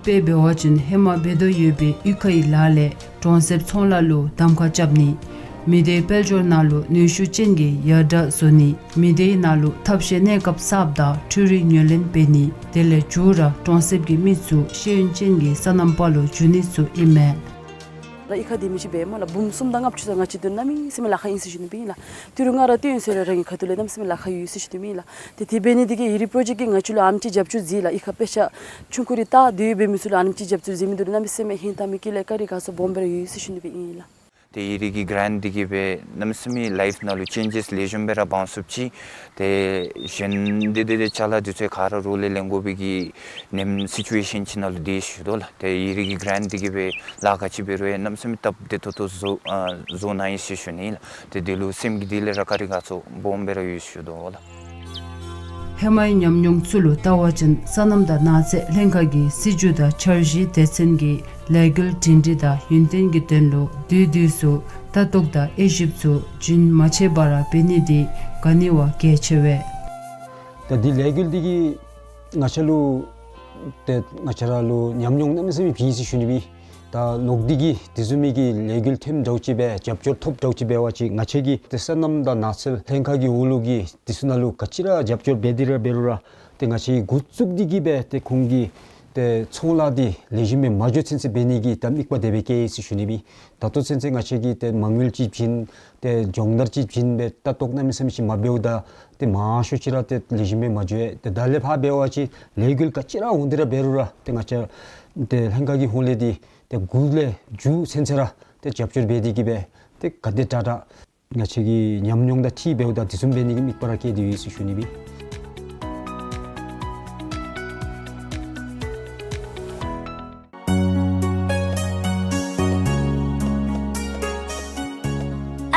དཔེ་འབད་བ་ཅིན་ཧེ་མ་འབད་དོ་ཡོད་པའི་གཡུས་ཁའི་ལཱ་ལས་གྲོང་གསེབ་ཚོང་ལཱ་ལུ་གདམ་ཁ་རྐྱབ་ནི། མི་སྡེའི་དཔལ་འབྱོར་ནང་ལུ་ནུས་ཤུགས་ཅན་གྱི་ཡར་དྲག་བཟོ་ནི། མི་སྡེའི་ནང་ལུ་ཐབས་ཤེས་གནས་སྐབས་གསརཔ་དང་འཕྲུལ་རིག་ཉོ་ལེན་འབད་ནི། དེ་ལས་མཇུག་ར་གྲོང་གསེབ་ཀྱི་མི་ཚུ་ཤེས་ཡོན་ཅན་གྱི་སོ་ནམ་པ་ལུ་འགྱུར་ནི་ཚུ་ཨིན་མས། ད་གཡུས་ཁར་སྡོད་མི་ཅིག་འབད་སྨོ་ལགས། འབུམ་གསུམ་དང་ལྔ་བཅུ་ཙམ་ང་བཅས་དོན་གནམ་མེད་ས་མེད་ལཱ་ཁག་ཨིན་ཟེར་ཞུ་ནི་སྦེ་ཨིན་ལགས། ཏི་རུ་ང་ར་སྟོན་ཟེར་ར་རང་གི་ཁ་ཐུག་ལས་གནམ་མེད་ས་མེད་ལཱ་ཁག་ཡོད་ཟེར་ཞུ་ནི་སྦེ་ཨིན་ལགས། ཏེ་དེ་འབད་ནི་འདི་གིས་ཡི་རི་པྲོ་ཇེཀཊ་གིས་ང་བཅས་ལུ་ཨ་ནེམ་ཅིག་རྒྱབ་སྐྱོར་མཛད་ལགས། གཡུས་ཁར་དཔེ་ཆ་ཆུང་ཀུ་རེ་ལྟ་སྡོད་འབད་མི་ཚུ་ལུ་ཨ་ནེམ་ཅིག་རྒྱབ་སྐྱོར་མཛད་མི་འདི་གནམ་མེད་ས་མེད་ཧིང་དྭངས་མི་དཀྱིལ་ལས་དཀའ་རིས་ཁག་སོགས་སྦོམ་སྦེ་ར་ཡོད་ཟེར་ཞུ་ནི་སྦེ་ཨིན་ལགས། ཏེ་ཡི་རི་གི་གྲཱནཊ་འདི་གིས་སྦེ་གནམ་མེད་ས་མེད་ལའིཕ་ནང་ལུ་ཅེན་ཇེསི་ལེགས་ཤོམ་སྦེ་ར་འབྱུང་ཚུགསཔ་ཅིག། ཏེ་གཞན་འདི་འདི་འདི་ཅ་ལ་འདི་ཚུ་ག་ར་རོགས་ལས་ལེན་དགོ་པའི་གི་ནེམ་སི་ཅུ་ཨེ་ཤཱན་ཅིག་ནང་ལུ་སྡོད་ཞུ་དོ་ལགས། ཏེ་ཡི་རི་གི་གྲཱནཊ་འདི་གིས་སྦེ་ལཱ་ག་ཅི་འབད་རུང་ཡང་གནམ་མེད་ས་མེད་སྟབས་བདེ་ཏོག་ཏོ་བཟོ་ཨ་བཟོ་གནང་ཡི་ཟེར་ཞུ་ནི་ལགས། ཏེ་འདི་ལུ་སེམས་ཀྱི་གཏིང་ལས་ར་དཀའ་རིས་ཁག་སོགས་སྦོམ་སྦེ་ར་ཡོད་ཞུ་དོ་ལགས། ཧེ་མའི་ཉམས་མྱོང་ཚུ་ལུ་བལྟ་བ་ཅིན་སོ་ནམ་དང་ནགས་ཚལ་ལྷན་ཁག་གི་སྲིད་བྱུས་དང་འཆར་གཞིའི་སྡེ་ཚན་གྱི་ལས་འགུལ་སྒྲིང་སྒྲི་དང་ཡུན་བརྟན་གྱི་དོན་ལུ་དུས་དུས་སུ་ལྟ་རྟོག་དང་དབྱེ་ཞིབ་ཚུ་རྒྱུན་མ་ཆད་པར་འབད་ནི་འདི་ག་ནི་བ་གལ་ཆེ་བས། ད་འདི་ལས་འགུལ་འདི་གིས་ང་བཅས་ལུ་ཏེ་ང་བཅས་ར་ལུ་ཉམས་མྱོང་གནམ་མེད་ས་མེད་བྱིན་ཡི་ཟེར་ཞུ་ནི་ཨིན། ད་ལོག་སྟེ་གིས་དེ་བཟུམ་མའི་གི་ལས་འགུལ་ཐོནམ་འདྲཝ་ཅིག་སྦེ་རྒྱབ་སྐྱོར་ཐོབ་འདྲཝ་ཅིག་འབད་བ་ཅིན་ང་བཅས་ཀྱིས་ཏེ་སོ་ནམ་དང་ནགས་ཚལ་ལྷན་ཁག་གི་འོག་ལུ་གི་དེ་ཚུ་ནང་ལུ་ག་ཅི་ར་རྒྱབ་སྐྱོར་འབད་དེ་ར་འབད་རུང་ར་ཏེ་ང་བཅས་ཀྱིས་འགོ་བཙུགས་ཏེ་གིས་སྦེ་ཏེ་ཁོང་གི་ཏེ་ཚོང་ལཱ་འདི་ལེགས་ཤོམ་སྦེ་མ་འགྱོ་ཚུན་ཚོད་འབད་ནི་གི་ད་དམིགས་པ་དེ་སྦེ་བསྐྱེད་ཡི་ཟེར་ཞུ་ནི་ཨིན། ད་ལྟོ་ཚུན་ཚོད་ང་བཅས་ཀྱིས་ཏེ་མ་དངུལ་ཅིག་བྱིན་ཏེ་སྦྱོང་བརྡར་ཅིག་བྱིན་སྦེ་ལྟ་རྟོག་གནམ་མེད་ས་མེད་ཅིག་མ་འབདཝ་ད་ཏེ་མང་ཤོས་ཅིག་ར་ཏེ་ལེགས་ཤོམ་སྦེ་མ་འགྱོ་ཡི། ཏེ་ད་ལས་ཕར་འབད་བ་ཅིན་ལས་འགུལ་ག་ཅི་ར་འོང་སྟེ་ར་འབད་རུང་ར་ཏེ་ང་བཅས་ཏེ་ལྷན་ཁག་གི་ཧོངས་ལས་འདི་ཏེ་འགོ་ལས་མཇུག་ཚུན་ཚོད་ར་ཏེ་རྒྱབ་སྐྱོར་འབད་དེ་གིས་སྦེ་ཏེ་ག་དེ་དྲག་དྲག་ང་བཅས་ཀྱི་ཉམས་མྱོང་དང་འཁྲིལ་འབདཝ་ད་དེ་བཟུམ་འབད་ནི་གི་དམིགས་པ་ར་བསྐྱེད་དེ་ཡོད་ཟེར་ཞུ་ནི་ཨིན།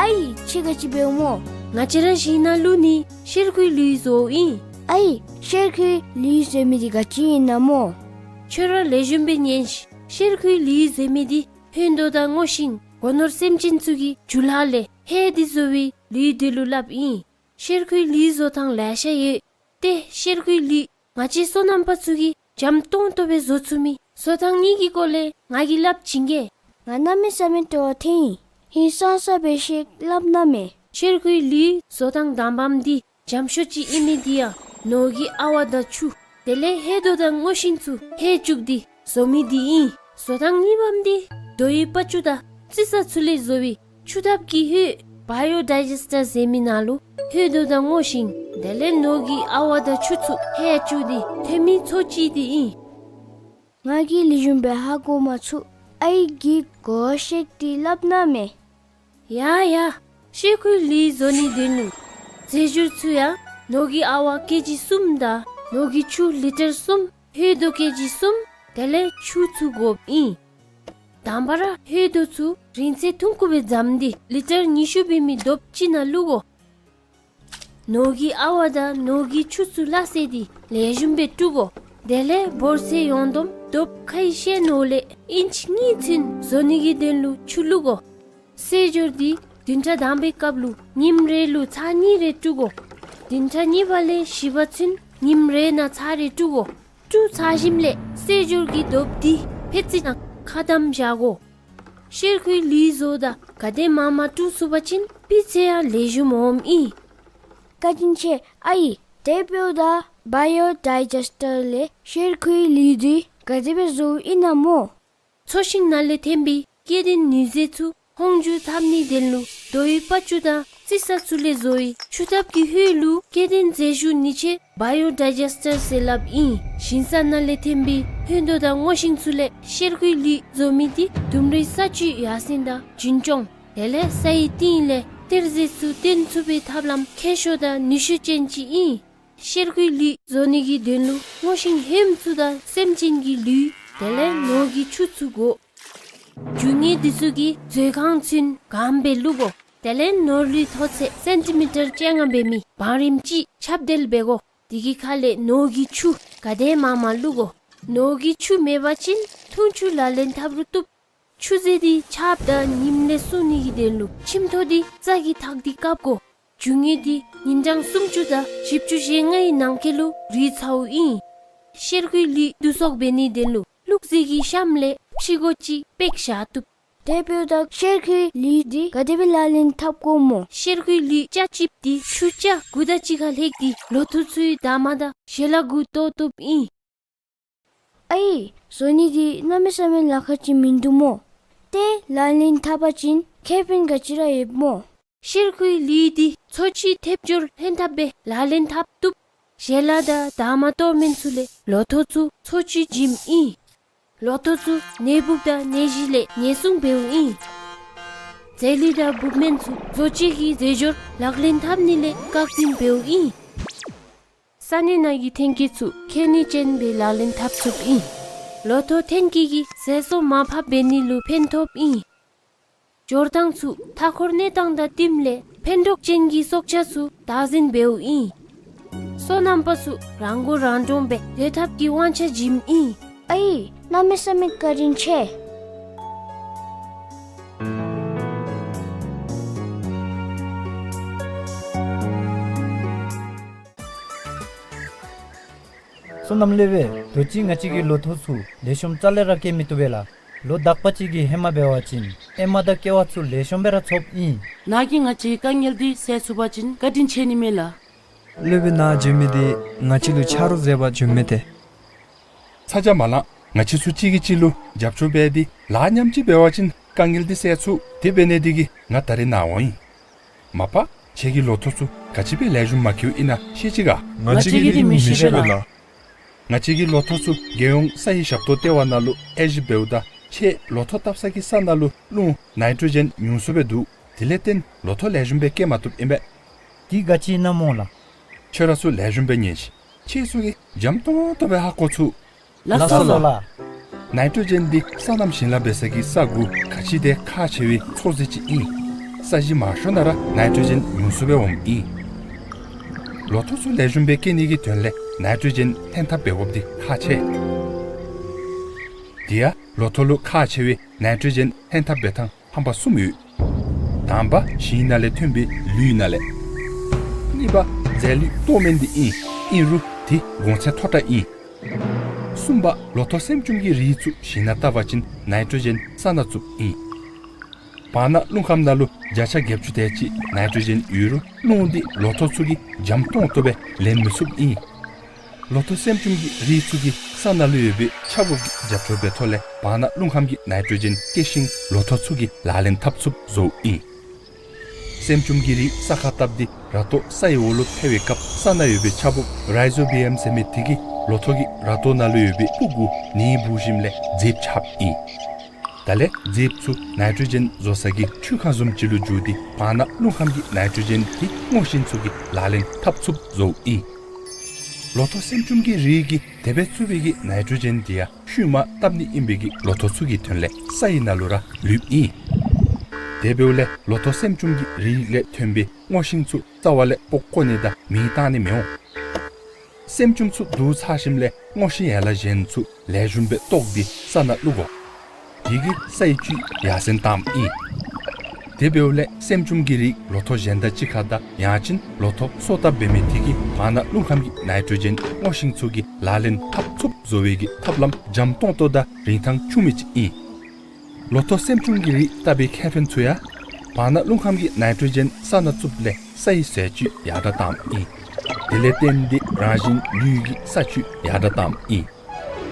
ཨའི་ཁྱོད་ག་ཅི་འབདཝ་སྨོ། ང་བཅས་ར་ཞིང་ནང་ལུ་ནི་གཤེར་ཁུའི་ལུད་བཟོཝ་ཨིན། ཨའི་གཤེར་ཁུའི་ལུད་ཟེར་མི་འདི་ག་ཅི་ཨིན་ན་སྨོ། ཁྱོད་ར་ལེགས་ཤོམ་སྦེ་ཉན་ཤིག། གཤེར་ཁུའི་ལུད་ཟེར་མི་འདི་ཧོད་རྡོ་དང་སྔོ་ཤིང་སྒོ་ནོར་སེམས་ཅན་ཚུ་གི་རྒྱུ་ལྷག་ལས་ཧེ་འདི་བཟོ་བའི་ལུད་འདི་ལུ་སླབ་ཨིན། གཤེར་ཁུའི་ལུད་བཟོ་ཐངས་ལེ་ཤ་ཡོད། ཏེ་གཤེར་ཁུའི་ལུད་ང་བཅས་སོ་ནམ་པ་ཚུ་གིས་འཇམ་ཏོང་ཏོ་སྦེ་བཟོ་ཚུགས་མི་བཟོ་ཐངས་གཉིས་ཀྱི་སྐོར་ལས་ང་གིས་སླབ་བྱིན་གེ། ང་གནམ་མེད་ས་མེད་སྤྲོ་བ་ཐོན་ཡི། ཧིང་སངས་ས་སྦེ་ཤིག་སླབ་གནང་མས། གཤེར་ཁུའི་ལུད་བཟོ་ཐངས་དང་པམ་འདི་འཇམ་ཤོས་ཅིག་ཨིན་མི་འདི་ཡང་ནོར་གྱི་ཨ་ཝ་དང་ཆུ་དེ་ལས་ཧོད་རྡོ་དང་སྔོ་ཤིང་ཚུ་ཧེ་བཅུག་སྟེ་བཟོ་མི་འདི་ཨིན། བཟོ་ཐངས་གཉིས་པམ་འདི་རྡོ་ཡི་པ་ཅུ་དང་རྩི་ས་ཚུ་ལས་བཟོ་བའི་ཆུ་ཐབ་ཀྱི་ཧོད་བ་ཡོ་ཌའི་ཇེསི་ཊར་ཟེར་མི་ནང་ལུ་ཧོད་རྡོ་དང་སྔོ་ཤིང་དེ་ལས་ནོར་གྱི་ཨ་ཝ་དང་ཆུ་ཚུ་ཧེ་བཅུག་སྟེ་ཐོན་མི་ཚོ་ཅིག་འདི་ཨིན། ང་གིས་ལེགས་ཤོམ་སྦེ་ཧ་གོ་མ་ཚུགས། ཨའི་གིས་གོ་བ་བཤད་དེ་སླབ་གནང་མས། ཡ་ཡ། གཤེར་ཁུའི་ལུད་བཟོ་ནིའི་དོན་ལུ་རྫས་སྦྱོར་ཚུ་ཡང་ནོར་གྱི་ཨ་ཝ་ཀེ་ཇི་གསུམ་དང་ནོར་གྱི་ཆུ་ལི་ཊར་གསུམ། ཧོད་རྡོ་ཀེ་ཇི་གསུམ། དེ་ལས་ཆུ་ཚུ་དགོཔ་ཨིན། དང་པ་ར་ཧོད་རྡོ་ཚུ་རིང་ཚད་ཐུང་ཀུ་སྦེ་བཟུམ་སྟེ་ལི་ཊར་ཉི་ཤུ་འབད་མི་རྡོབ་ཅིག་ནང་བླུག་དགོ། ནོར་གྱི་ཨ་ཝ་དང་ནོར་གྱི་ཆུ་ཚུ་སླ་བསྲེ་སྟེ་ལེགས་ཤོམ་སྦེ་བཀྲུ་དགོ། དེ་ལས་འབོར་ཚད་ཡོངས་བསྡོམས་རྡོབ་ཁལ་ཤེ་ནོར་ལས་ཨིནཅ་གཉིས་ཚུན་བཟོ་ནི་གི་དོན་ལུ་ཆུ་བླུག་དགོ། བསྲེ་སྦྱོར་འདི་བདུན་ཕྲག་དང་པའི་སྐབས་ལུ་ཉིནམ་རེ་ལུ་ཚར་གཉིས་རེ་བཀྲུ་དགོ། བདུན་ཕྲག་གཉིས་པ་ལས་བཞི་པ་ཚུན་ཉིནམ་རེ་ནང་ཚར་རེ་བཀྲུ་དགོ། བཀྲུ་ཚར་ཞིནམ་ལས་བསྲེ་སྦྱོར་གྱི་རྡོབ་འདི་ཕད་ཙི་ནང་ཁ་བསྡམ་བཞག་དགོ། གཤེར་ཁུའི་ལུད་བཟོཝ་ད་ག་དེ་མང་མང་བཀྲུ་ཚུགས་པ་ཅིན་སྤུས་ཚད་ཡང་ལེགས་ཤོམ་འོངམ་ཨིན། བཀའ་དྲིན་ཆེ་ཨའི། དེ་འབདཝ་ད་བ་ཡོ་ཌའི་ཇེསི་ཊར་ལས་གཤེར་ཁུའི་ལུད་འདི་ག་དེ་སྦེ་བཟོཝ་ཨིན་ན་སྨོ། ཚོ་ཤིང་ནང་ལས་ཐོན་པའི་སྐྱེ་ལྡན་ནུས་རྫས་ཚུ་ཧོང་འཇུ་འཐབ་ནིའི་དོན་ལུ་རྡོ་ཡི་པ་ཅུ་དང་རྩི་ས་ཚུ་ལས་བཟོ་བའི་ཆུ་ཐབ་ཀྱི་ཧོད་ལུ་སྐྱེ་ལྡན་རྫས་ཞུ་ནུས་ཆེ་བ་ཡོ་ཌའི་ཇེསི་ཊར་ཟེར་སླབ་ཨིན། ཞིང་ས་ནང་ལས་ཐོན་པའི་ཧོད་རྡོ་དང་སྔོ་ཤིང་ཚུ་ལས་གཤེར་ཁུའི་ལུད་བཟོ་མི་འདི་ལྡུམ་རའི་ས་བཅུད་ཡར་སེང་དང་རྒྱུན་སྐྱོང་དེ་ལས་སའི་གཏིང་ལས་གཏེར་རྫས་ཚུ་བཏོན་ཚུགས་པའི་ཐབས་ལམ་མཁས་ཤོས་དང་ནུས་ཤུགས་ཅན་ཅིག་ཨིན། གཤེར་ཁུའི་ལུད་བཟོ་ནི་གི་དོན་ལུ་སྔོ་ཤིང་ཧོནམ་ཚུ་དང་སེམས་ཅན་གྱི་ལུད་དེ་ལས་ནོར་གྱི་ཆུ་ཚུ་དགོ། རྒྱུ་དངོས་འདི་ཚུ་གི་མཛོད་ཁང་ཚུན་གང་སྦེ་བླུག་དགོ། དེ་ལས་ནོར་ལུད་མཐོ་ཚད་སེན་ཊི་མི་ཊར་བཅོ་ལྔ་འབད་མི་བང་རིམ་ཅིག་ཁྱབ་གདལ་འབད་དགོ། དེ་གི་ཁ་ལས་ནོར་གྱི་ཆུ་ག་དེ་མང་མང་བླུག་དགོ། ནོར་གྱི་ཆུ་མེད་པ་ཅིན་འཐུང་ཆུ་ལག་ལེན་འཐབ་རུང་བཏུབ། ཆུ་རྫས་འདི་ཆརཔ་དང་ཉིམ་ལས་སྲུང་ནི་གི་དོན་ལུ་ཆིམ་ཐོག་འདི་རྩྭ་གིས་འཐག་སྟེ་བཀབ་དགོ། རྒྱུ་དངོས་འདི་ཉིན་གྲངས་སུམ་ཅུ་དང་བཞི་བཅུ་ཞེ་ལྔའི་ནང་འཁོད་ལུ་རུལ་ཚརཝ་ཨིན། གཤེར་ཁུའི་ལུད་བསྡུ་གསོག་འབད་ནིའི་དོན་ལུ་བླུགས་རྫས་ཀྱི་གཤམ་ལས་ཕྱི་སྒོ་ཅིག་སྤེག་བཞག་བཏུབ། དེ་འབདཝ་ད་གཤེར་ཁུའི་ལུད་འདི་ག་དེ་སྦེ་ལག་ལེན་འཐབ་དགོཔ་སྨོ། གཤེར་ཁུའི་ལུད་ལྕགས་ཅིག་འདི་ཆུ་ལྕགས་དགུ་དང་གཅིག་ཁར་ལྷོད་དེ་ལོ་ཐོག་ཚུའི་འདབ་མ་དང་ཞལ་ལག་གུ་གཏོར་བཏུབ་ཨིན། ཨའི་བཟོ་ནི་འདི་གནམ་མེད་ས་མེད་ལཱ་ཁག་ཅིག་མིན་འདུག་སྨོ། ཏེ་ལག་ལེན་འཐབ་པ་ཅིན་ཁེ་ཕན་ག་ཅི་ར་ཡོདཔ་སྨོ། གཤེར་ཁུའི་ལུད་འདི་ཚོ་ཅིག་ཐེབས་སྦྱོར་ལྷན་ཐབས་སྦེ་ལག་ལེན་འཐབ་བཏུབ། ཞལ་ལག་དང་འདབ་མ་གཏོར་མི་ཚུ་ལས་ལོ་ཐོག་ཚུ་ཚོ་ཅིག་འཇིམ་ཨིན། ལོ་ཐོག་ཚུ་ནད་འབུཔ་དང་ནད་གཞི་ལས་ཉེན་སྲུང་འབདཝ་ཨིན། རྫས་ལུད་དང་འབུཔ་སྨན་ཚུ་བཟོ་བཅོས་ཀྱི་རྫས་སྦྱོར་ལག་ལེན་འཐབ་ནི་ལས་བཀག་འཛིན་འབདཝ་ཨིན། ས་གནས་ནང་གི་ཐོན་སྐྱེད་ཚུ་ཁེ་ནུས་ཅན་སྦེ་ལག་ལེན་འཐབ་ཚུགསཔ་ཨིན། ལོ་ཐོག་ཐོན་སྐྱེད་ཀྱིས་ཟས་སོ་མར་ཕབ་འབད་ནི་ལུ་ཕན་ཐོགསཔ་ཨིན། སྦྱོར་སྟངས་ཚུ་མཐའ་འཁོར་གནས་སྟངས་དང་བསྟུནམ་ལས་ཕན་གྲོགས་ཅན་གྱི་སྲོག་ཆགས་ཚུ་བདག་འཛིན་འབདཝ་ཨིན། སོ་ནམ་པ་ཚུ་རང་མགོ་རང་འདྲོངས་སྦེ་སྡོད་ཐབས་ཀྱི་དབང་ཆ་བྱིནམ་ཨིན། ཨའི་གནམ་མེད་ས་མེད་བཀའ་དྲིན་ཆེ། བསོད་ནམས་སློབ་དཔོན། དུས་ཅི་ང་བཅས་ཀྱི་ལོ་ཐོག་ཚུ་ལེགས་ཤོམ་རྩ་ལས་ར་སྐྱེ་མི་བཏུབ་པས་ལགས། ལོ་དག་པ་ཅིག་གི་ཧེ་མ་འབད་བ་ཅིན་ཨེ་མ་དང་ཀེ་བ་ཚུ་ལེགས་ཤོམ་སྦེ་ར་ཚོགསཔ་ཨིན། ནཱ་གིས་ང་བཅས་ཀྱི་དཀའ་ངལ་འདི་སེལ་ཚུགས་པ་ཅིན་བཀའ་དྲིན་ཆེ་ནི་མས་ལགས། སློབ་དཔོན་ནཱ་བྱོན་མི་འདི་ང་བཅས་ལུ་ཆ་རོགས་མཛད་པར་བྱོན་མི་ཏེ། ཚ་གྱང་མ་ལང་། ང་བཅས་ཚུ་གཅིག་གིས་གཅིག་ལུ་རྒྱབ་སྐྱོར་འབད་དེ་ལཱ་མཉམ་གཅིག་འབད་བ་ཅིན་དཀའ་ངལ་འདི་སེལ་ཚུགས། དེ་འབད་ནི་དེ་གིས་ང་ད་རིས་ནཱ་འོང་ཡི། མ་པ་ཁྱེད་ཀྱི་ལོ་ཐོག་ཚུ་ག་ཅི་སྦེ་ལེགས་ཤོམ་མ་སྐྱེཝ་ཨིན་ན་ཤེས་ཅི་ག། ང་བཅས་ཀྱིས་འདི་མི་ཤེས་པས་ལགས། ང་བཅས་ཀྱི་ལོ་ཐོག་ཚུ་རྒྱལ་ཡོངས་ས་ཡི་ཞབས་ཏོག་ལྟེ་བ་ནང་ལུ་དབྱེ་ཞིབ་འབདཝ་ད་ཁྱེད་ལོ་ཐོག་བཏབ་ས་གི་ས་ནང་ལུ་རླུང་ནའི་ཊྲོ་ཇེན་ཉུང་སུ་སྦེ་འདུག། དེ་ལས་བརྟེན་ལོ་ཐོག་ལེགས་ཤོམ་སྦེ་སྐྱེ་མ་བཏུབ་ཨིན་པས། དེ་ག་ཅི་ཨིན་ན་སྨོ་ལགས། ཁྱོད་ར་ཚུ་ལེགས་ཤོམ་སྦེ་ཉན་ཤིག། ཁྱེད་ཚུ་གིས་འཇམ་ཏོང་ཏོ་སྦེ་ཧ་གོ་ཚུགས། ལགས་སོ་ལགས། ནའི་ཊྲོ་ཇེན་འདི་སོ་ནམ་ཞིང་ལཱ་འབད་ས་གི་ས་གུ་ག་ཅི་དེ་ཁག་ཆེ་བའི་ཚོད་བསྲེ་ཅིག་ཨིན། ས་གཞི་མང་ཤོས་ནང་ར་ནའི་ཊྲོ་ཇེན་ཉུང་སུ་སྦེ་འོངམ་ཨིན། ལོ་ཐོག་ཚུ་ལེགས་ཤོམ་སྦེ་སྐྱེ་ནི་གི་དོན་ལས་ནའི་ཊྲོ་ཇེན་ལྷན་ཐབས་འབད་དགོཔ་འདི་ཁག་ཆེ། དེ་ཡང་ལོ་ཐོག་ལུ་ཁག་ཆེ་བའི་ནའི་ཊྲོ་ཇེན་ལྷན་ཐབས་འབད་ཐངས་ཕམ་པ་གསུམ་ཡོད། དང་པ་ཞིང་ནང་ལས་ཐོན་པའི་ལུད་ནང་ལས། གཉིས་པ་རྫས་ལུད་ལྟོ་སྨན་འདི་ཨིན། ཨིན་རུང་དེ་གོང་ཚད་མཐོ་དྲགས་ཨིན། གསུམ་པ་ལོ་ཐོག་སྲན་ལྕུམ་གྱི་རིགས་ཚུ་ཞིང་ནང་བཏབ་པ་ཅིན་ནའི་ཊྲོ་ཇེན་ས་ནང་བཙུགསཔ་ཨིན། བར་ན་རླུང་ཁམས་ནང་ལུ་བརྒྱ་ཆ་བརྒྱད་ཅུ་དེ་ཅིག་ནའི་ཊྲོ་ཇེན་ཡོད་རུང་རླུང་འདི་ལོ་ཐོག་ཚུ་གིས་འཇམ་ཏོང་ཏོ་སྦེ་ལེན་མི་ཚུགསཔ་ཨིན། ལོ་ཐོག་སྲན་ལྕུམ་གྱི་རིགས་ཚུ་གིས་ས་ནང་ལུ་ཡོད་པའི་ཆརཔ་གི་རྒྱབ་སྐྱོར་འབད་ཐོག་ལས་བར་ན་རླུང་ཁམས་ཀྱི་ནའི་ཊྲོ་ཇེན་སྐྱེ་ཤིང་ལོ་ཐོག་ཚུ་གིས་ལག་ལེན་འཐབ་ཚུགསཔ་བཟོཝ་ཨིན། སྲན་ལྕུམ་གྱི་རིགས་ས་ཁར་བཏབ་སྟེ་ར་ཏོ་ས་ཡི་འོག་ལུ་འཕེལ་བའི་སྐབས་ས་ནང་ཡོད་པའི་ཆརཔ་རའི་ཛོ་བི་ཡམ་ཟེར་མི་དེ་གིས་ལོ་ཐོག་གི་ར་ཏོ་ནང་ལུ་ཡོད་པའི་སྤུ་གུ་ནད་འབུ་ཞིནམ་ལས་མཛེསཔ་ཆགསཔ་ཨིན། དེ་ལས་མཛེསཔ་ཚུ་ནའི་ཊྲོ་ཇེན་བཟོ་ས་གི་འཕྲུལ་ཁང་བཟུམ་ཅིག་ལུ་བསྒྱུར་ཏེ་བར་ན་རླུང་ཁམས་ཀྱི་ནའི་ཊྲོ་ཇེན་དེ་སྔོ་ཤིང་ཚུ་གིས་ལག་ལེན་འཐབ་ཚུགསཔ་བཟོཝ་ཨིན། ལོ་ཐོག་སྲན་ལྕུམ་གྱི་རིགས་ཀྱིས་དེ་སྦེ་བཙུགས་པའི་གི་ནའི་ཊྲོ་ཇེན་དེ་ཡང་ཤུལ་མ་བཏབ་ནི་ཨིན་པའི་གི་ལོ་ཐོག་ཚུ་གི་དོན་ལས་ས་ཡི་ནང་ལུ་ར་ལུསཔ་ཨིན། དེ་འབདཝ་ལས་ལོ་ཐོག་སྲན་ལྕུམ་གྱི་རིགས་ལས་ཐོན་པའི་སྔོ་ཤིང་ཚུ་རྩ་བ་ལས་སྤོ་བཀོ་ནི་དང་མེ་བཏང་ནི་མི་འོང་། སྲན་ལྕུམ་ཚུ་བསྡུ་ཚར་ཞིནམ་ལས་སྔོ་ཤིང་ཡན་ལག་གཞན་ཚུ་ལེགས་ཤོམ་སྦེ་བཏོགས་ཏེ་ས་ནང་བླུག་དགོ། དེ་གིས་ས་ཡི་བཅུད་ཡར་སེང་བཏངམ་ཨིན། དེ་འབདཝ་ལས་སྲན་ལྕུམ་གྱི་རིགས་ལོ་ཐོག་གཞན་དང་གཅིག་ཁར་དང་ཡང་ཅིན་ལོ་ཐོག་སོ་བཏབ་འབད་མི་དེ་གིས་བར་ན་རླུང་ཁམས་ཀྱི་ནའི་ཊྲོ་ཇེན་སྔོ་ཤིང་ཚུ་གིས་ལག་ལེན་འཐབ་ཚུགསཔ་བཟོ་བའི་གི་ཐབས་ལམ་འཇམ་ཏོང་ཏོ་དང་རིན་ཐང་ཆུང་མི་ཅིག་ཨིན། ལོ་ཐོག་སྲན་ལྕུམ་གྱི་རིགས་བཏབ་པའི་ཁེ་ཕན་ཚུ་ཡང་བར་ན་རླུང་ཁམས་ཀྱི་ནའི་ཊྲོ་ཇེན་ས་ནང་བཙུགསཔ་ལས་ས་ཡི་ཟས་བཅུད་ཡར་དྲགས་བཏངམ་ཨིན། དེ་ལས་བརྟེན་ཏེ་རང་བཞིན་ལུད་ཀྱི་ས་བཅུད་ཡར་དྲགས་བཏངམ་ཨིན།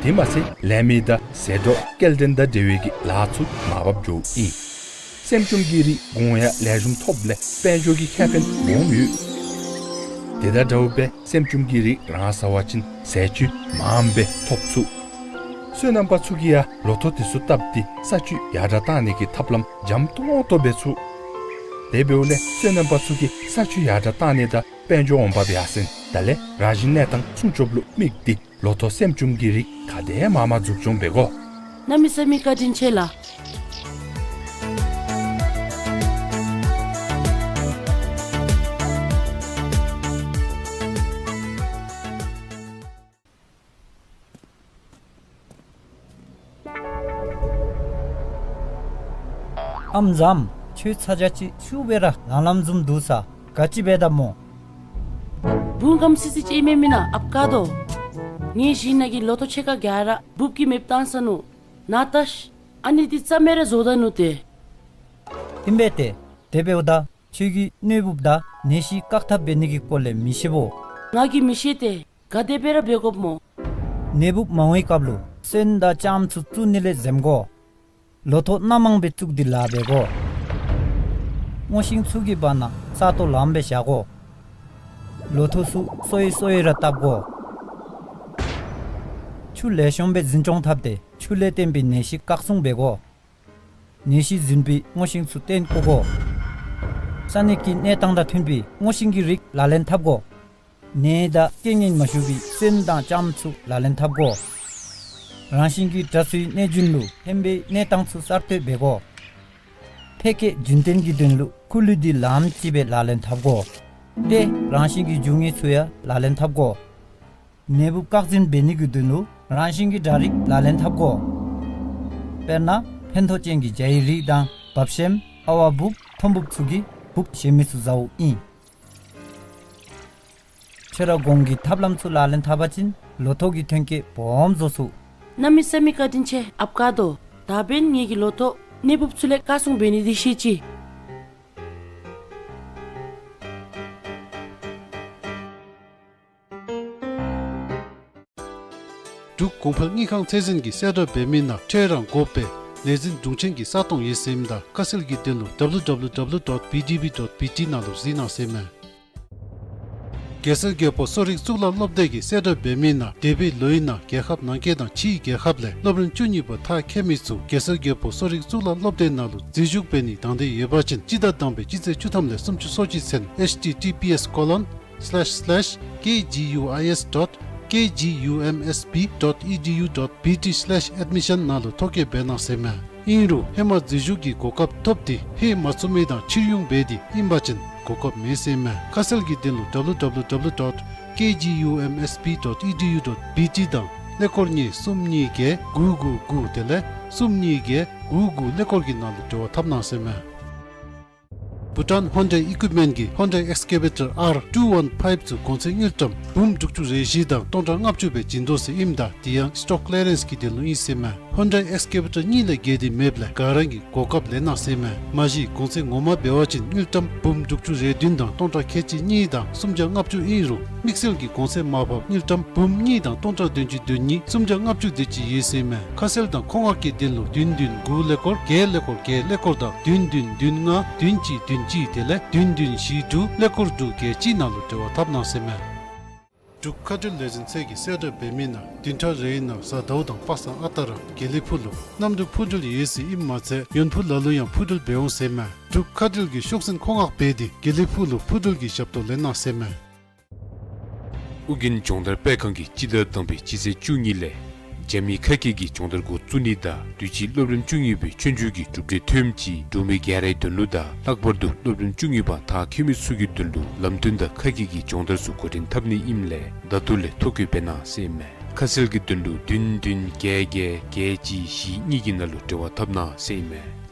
དེ་མ་ཚད་ལས་མི་དང་ཟད་འགྲོ་སྐྱེལ་འདྲེན་དང་འབྲེལ་བའི་གི་ལཱ་ཚུ་མར་བབས་འགྱོཝ་ཨིན། སྲན་ལྕུམ་གྱི་རིགས་གོང་ཡང་ལེགས་ཤོམ་ཐོབ་ལས་དཔལ་འབྱོར་གྱི་ཁེ་ཕན་སྦོམ་ཡོད། དེ་དང་འདྲཝ་སྦེ་སྲན་ལྕུམ་གྱི་རིགས་རང་ཟ་བ་ཅིན་ཟས་བཅུད་མངམ་སྦེ་ཐོབ་ཚུགས། སོ་ནམ་པ་ཚུ་གིས་ཡང་ལོ་ཐོག་དེ་ཚུ་བཏབ་སྟེ་ས་བཅུད་ཡར་དྲགས་བཏང་ནི་གི་ཐབས་ལམ་འཇམ་ཏོང་ཏོ་འབད་ཚུགས། དེ་འབདཝ་ལས་སོ་ནམ་པ་ཚུ་གིས་ས་བཅུད་ཡར་དྲགས་བཏང་ནི་དང་དཔལ་འབྱོར་འོང་འབབ་ཡར་སེང་དང་ལས་རང་བཞིན་གནས་སྟངས་སྲུང་སྐྱོབ་ལུ་དམིགས་ཏེ་ལོ་ཐོག་སྲན་ལྕུམ་གྱི་རིགས་ག་དེ་མང་མང་འཛུགས་སྐྱོང་འབད་དགོ། གནམ་མེད་ས་མེད་བཀའ་དྲིན་ཆེ་ལགས། ཨམ་བཟའམ། ཁྱོད་ཚ་གྱང་ཅིག་ཤུགས་སྦེ་ར་ལང་ལངམ་བཟུམ་འདུག་ས། ག་ཅི་འབད་དཝ་སྨོ། བུམོ་སྐམ་སི་སི་ཅིག་ཨིན་མས་མེན་ན་ཨཔ་ཀ་དོ། ངེའི་ཞིང་ནང་གི་ལོ་ཐོག་ཕྱེད་ཀ་ག་ར་འབུཔ་གིས་མེདཔ་བཏང་ཚར་ནུག། ནཱ་བལྟ་ཤིག། ཨ་ནི་འདི་རྩ་མེད་ར་བཟོ་ད་ནུག་ཏེ། ཨིན་པས་ཏེ། དེ་འབདཝ་ད་ཁྱོད་ཀྱིས་གནོད་འབུཔ་དང་ནད་གཞི་བཀག་ཐབས་འབད་ནི་གི་སྐོར་ལས་མི་ཤེས་བོ། ང་གིས་མི་ཤེས་ཏེ། ག་དེ་སྦེ་ར་འབད་དགོཔ་སྨོ། ནད་འབུཔ་མ་འོང་བའི་སྐབས་ལུ་སོན་དང་ལྕངམ་ཚུ་བཙུགས་ནི་ལས་འཛེམ་དགོ། ལོ་ཐོག་སྣ་མང་སྦེ་བཙུགས་ཏེ་ལཱ་འབད་དགོ། སྔོ་ཤིང་ཚུ་གི་བར་ན་ས་སྟོང་ལངམ་སྦེ་བཞག་དགོ། ལོ་ཐོག་ཚུ་སོ་ཡི་སོ་ཡི་ར་བཏབ་དགོ། ཆུ་ལེགས་ཤོམ་སྦེ་འཛིན་སྐྱོང་འཐབ་སྟེ་ཆུ་ལས་བརྟེན་པའི་ནད་གཞི་བཀག་སྲུང་འབད་དགོ། ནད་གཞི་འཛིན་པའི་སྔོ་ཤིང་ཚུ་བཏོན་བཀོ་དགོ། ས་གནས་ཀྱི་གནས་སྟངས་དང་མཐུན་པའི་སྔོ་ཤིང་གི་རིགས་ལག་ལེན་འཐབ་དགོ། ནད་དང་རྐྱེན་ངན་མ་ཞུགས་པའི་སོན་དང་ལྕངམ་ཚུ་ལག་ལེན་འཐབ་དགོ། རང་བཞིན་གྱི་དྲག་ཤུལ་གནོད་སྦྱིན་ལུ་ཕན་པའི་གནས་སྟངས་ཚུ་གསར་གཏོད་འབད་དགོ། འཕེལ་རྒྱས་རྒྱུན་བརྟན་གྱི་དོན་ལུ་ཁུ་ལུ་འདི་ལངམ་ཅིག་སྦེ་ལག་ལེན་འཐབ་དགོ། ཏེ་རང་བཞིན་གྱི་རྒྱུ་དངོས་ཚུ་ཡང་ལག་ལེན་འཐབ་དགོ། ནད་འབུཔ་བཀག་འཛིན་འབད་ནི་གི་དོན་ལུ་རང་བཞིན་གྱི་དྲག་རིགས་ལག་ལེན་འཐབ་དགོ། དཔེར་ན་ཕན་ཐོགས་ཅན་གྱི་བྱའི་རིགས་དང་འབབ་ཤེམ་ཨ་བ་འབུཔ་ཐོམ་འབུཔ་ཚུ་གིས་འབུཔ་གཞན་མི་ཚུ་བཟའཝ་ཨིན། ཁྱོད་ར་གོང་གི་ཐབས་ལམ་ཚུ་ལག་ལེན་འཐབ་པ་ཅིན་ ལོ་ཐོག་གི་ཐོན་སྐྱེད་སྦོམ་བཟོ་ཚུགས། གནམ་མེད་ས་མེད་བཀའ་དྲིན་ཆེ་ཨཔ་དཀར་རྡོ། ད་འབདན་ངེ་གི་ལོ་ཐོག་གནས་བབ་ཚུ་ལས་བཀའ་གསུང་འབད་ནི་འདི་ཤེས་ཅི། འབྲུག་གོང་འཕེལ་དངུལ་ཁང་ཚད་འཛིན་གྱིས་གསལ་བསྒྲགས་འབད་མི་ནང་ཁྲལ་རང་དགོ་པའི་ལས་འཛིན་དྲུང་ཆེན་གྱི་ས་སྟོང་ཡོད་ཟེར་ཨིནམ་ད་ཁ་གསལ་གྱི་དོན་ལུ་W W W dot B D B dot B T ནང་ལུ་གཟིགས་གནང་ཟེར་མས། གེ་སར་རྒྱལ་པོ་གསོ་རིག་གཙུག་ལག་སློབ་སྡེ་གིས་གསལ་བསྒྲགས་འབད་མི་ནང་འདས་པའི་ལོའི་ནང་རྒྱལ་ཁབ་ནང་འཁོད་དང་ཕྱིའི་རྒྱལ་ཁབ་ལས་སློབ་རིམ་བཅུ་གཉིས་པ་མཐར་འཁྱོལ་མི་ཚུ་གེ་སར་རྒྱལ་པོ་གསོ་རིག་གཙུག་ལག་སློབ་སྡེ་ནང་ལུ་འཛུལ་ཞུགས་འབད་ནི་དང་འདོད་ཡོད་པ་ཅིན་སྤྱི་ཟླ་དང་པའི་སྤྱི་ཚེས་བཅུ་ཐམ་ལས་སུམ་ཅུ་སོ་གཅིག་ཚུན་H T T P S colon slash slash K G U I S dot K G U M S B dot E D U dot B T slash admission ནང་ལུ་ཐོ་བཀོད་འབད་གནང་ཟེར་མས། ཨིན་རུང་ཧེ་མ་འཛུལ་ཞུགས་ཀྱི་གོ་སྐབས་ཐོབ་སྟེ་ཕུལ་མ་ཚུགས་མི་དང་ཕྱིར་ཡོང་འབད་དེ་ཨིན་པ་ཅིན་གོ་སྐབས་མེད་ཟེར་མས། ཁ་གསལ་གྱི་དོན་ལུ་W W W dot K G U M S B dot E D U dot B T དང་ཀླད་ཀོར་གཉིས་གསུམ་གཉིས་བརྒྱད་དགུ་དགུ་དགུ་དེ་ལས་གསུམ་གཉིས་བརྒྱད་དགུ་དགུ་ཀླད་ཀོར་གྱི་ནང་ལུ་འབྲེལ་བ་འཐབ་གནང་ཟེར་མས། བྷུ་ཊཱན་ཧོན་ཌའི་ཨི་ཀུའིཔ་མེནཊ་གིས་ཧོན་ཌའི་ཨེགསི་ཀེ་བེ་ཊར་ཨར་ཊུ་ཝན་ཕའིབ་ཚུ་གོང་ཚད་དངུལ་ཀྲམ་འབུམ་དྲུག་ཅུ་རེ་བཞི་དང་སྟོང་ཕྲག་ལྔ་བཅུ་སྦེ་བྱིན་དོ་ཟེར་ཨིནམ་ད་དེ་ཡང་སི་ཊོག་ཀི་ལི་ཡ་རེནསི་གི་དོན་ལུ་ཨིན་ཟེར་མས། ཧོན་ཌའི་ཨེགསི་ཀེ་བེ་ཊར་གཉིས་ལས་བརྒལ་ཏེ་མེདཔ་ལས་ག་ར་གིས་གོ་སྐབས་ལེན་གནང་ཟེར་མས། མ་གཞི་གོང་ཚད་ངོ་མ་འབད་བ་ཅིན་དངུལ་ཀྲམ་འབུམ་དྲུག་ཅུ་རེ་བདུན་དང་སྟོང་ཕྲག་ཁལ་གཅིག་གཉིས་དང་སུམ་བརྒྱ་ལྔ་བཅུ་ཨིན་རུང་དམིགས་བསལ་གྱི་གོང་ཚད་མར་ཕབ་དངུལ་ཀྲམ་འབུམ་གཉིས་དང་སྟོང་ཕྲག་བདུན་ཅུ་དོན་གཉིས་སུམ་བརྒྱ་ལྔ་བཅུ་དེ་ཅིག་ཡོད་ཟེར་མས། ཁ་གསལ་དང་མཁོ་མངགས་ཀྱི་དོན་ལུ་བདུན་བདུན་དགུ་ཀླད་ཀོར་བརྒྱད་ཀླད་ཀོར་བརྒྱད་ཀླད་ཀོར་དང་བདུན་བདུན་བདུན་ལྔ་བདུན་གཅིག་བདུན་གཅིག་དེ་ལས་བདུན་བདུན་བཞི་དྲུག་ཀླད་ཀོར་དྲུག་བརྒྱད་གཅིག་ནང་ལུ་འབྲེལ་བ་འཐབ་གནང་ཟེར་མས། འབྲུག་མཁའ་འགྲུལ་ལས་འཛིན་ཚད་ཀྱིས་གསལ་བསྒྲགས་འབད་མི་ནང་བདུན་ཕྲག་རེའི་ནང་གཟའ་ཟླཝ་དང་པ་སངས་ཨ་རྟག་ར་དགེ་ལེགས་ཕུག་ལུ་གནམ་གྲུ་འཕུར་འགྲུལ་ཡོད་ཟེར་ཨིནམ་མ་ཚད་ཡོན་ཕུ་ལ་ལུ་ཡང་འཕུར་འགྲུལ་འབད་འོང་ཟེར་མས། འབྲུག་མཁའ་འགྲུལ་གྱིས་ཤོག་འཛིན་མཁོ་མངགས་འབད་དེ་དགེ་ལེགས་ཕུག་ལུ་འཕུར་འགྲུལ་གྱི་ཞབས་ཏོག་ལེན་གནང་ཟེར་མས། ཨོ་རྒྱན་ལྗོངས་མཐར་དཔེ་ཁང་གིས་སྤྱི་ཟླ་དང་པའི་སྤྱི་ཚེས་བཅུ་གཉིས་ལས་རྒྱ་མི་ཁ་སྐད་ཀྱི་སྦྱོང་བརྡར་འགོ་བཙུགས་ནི་དང་དུས་ཅི་སློབ་རིམ་བཅུ་གཉིས་པའི་ཆོས་རྒྱུགས་ཀྱི་གྲུབ་འབྲས་ཐོནམ་ཅིག་འབྲུག་མི་རྒན་རའི་དོན་ལུ་དང་ལྷག་པར་དུ་སློབ་རིམ་བཅུ་གཉིས་པ་མཐར་འཁྱོལ་མི་ཚུ་གི་དོན་ལུ་ལམ་སྟོན་དང་ཁ་སྐད་ཀྱི་སྦྱོང་བརྡར་ཚུ་འགོ་འདྲེན་འཐབ་ནི་ཨིནམ་ལས་ད་ལྟོ་ལས་ཐོ་བཀོད་འབད་གནང་ཟེར་མས། ཁ་གསལ་གྱི་དོན་ལུ་བདུན་བདུན་བརྒྱད་བརྒྱད་བརྒྱད་གཅིག་བཞི་གཉིས་ཀྱི་ནང་ལུ་འབྲེལ་བ་འཐབ་གནང་ཟེར་མས།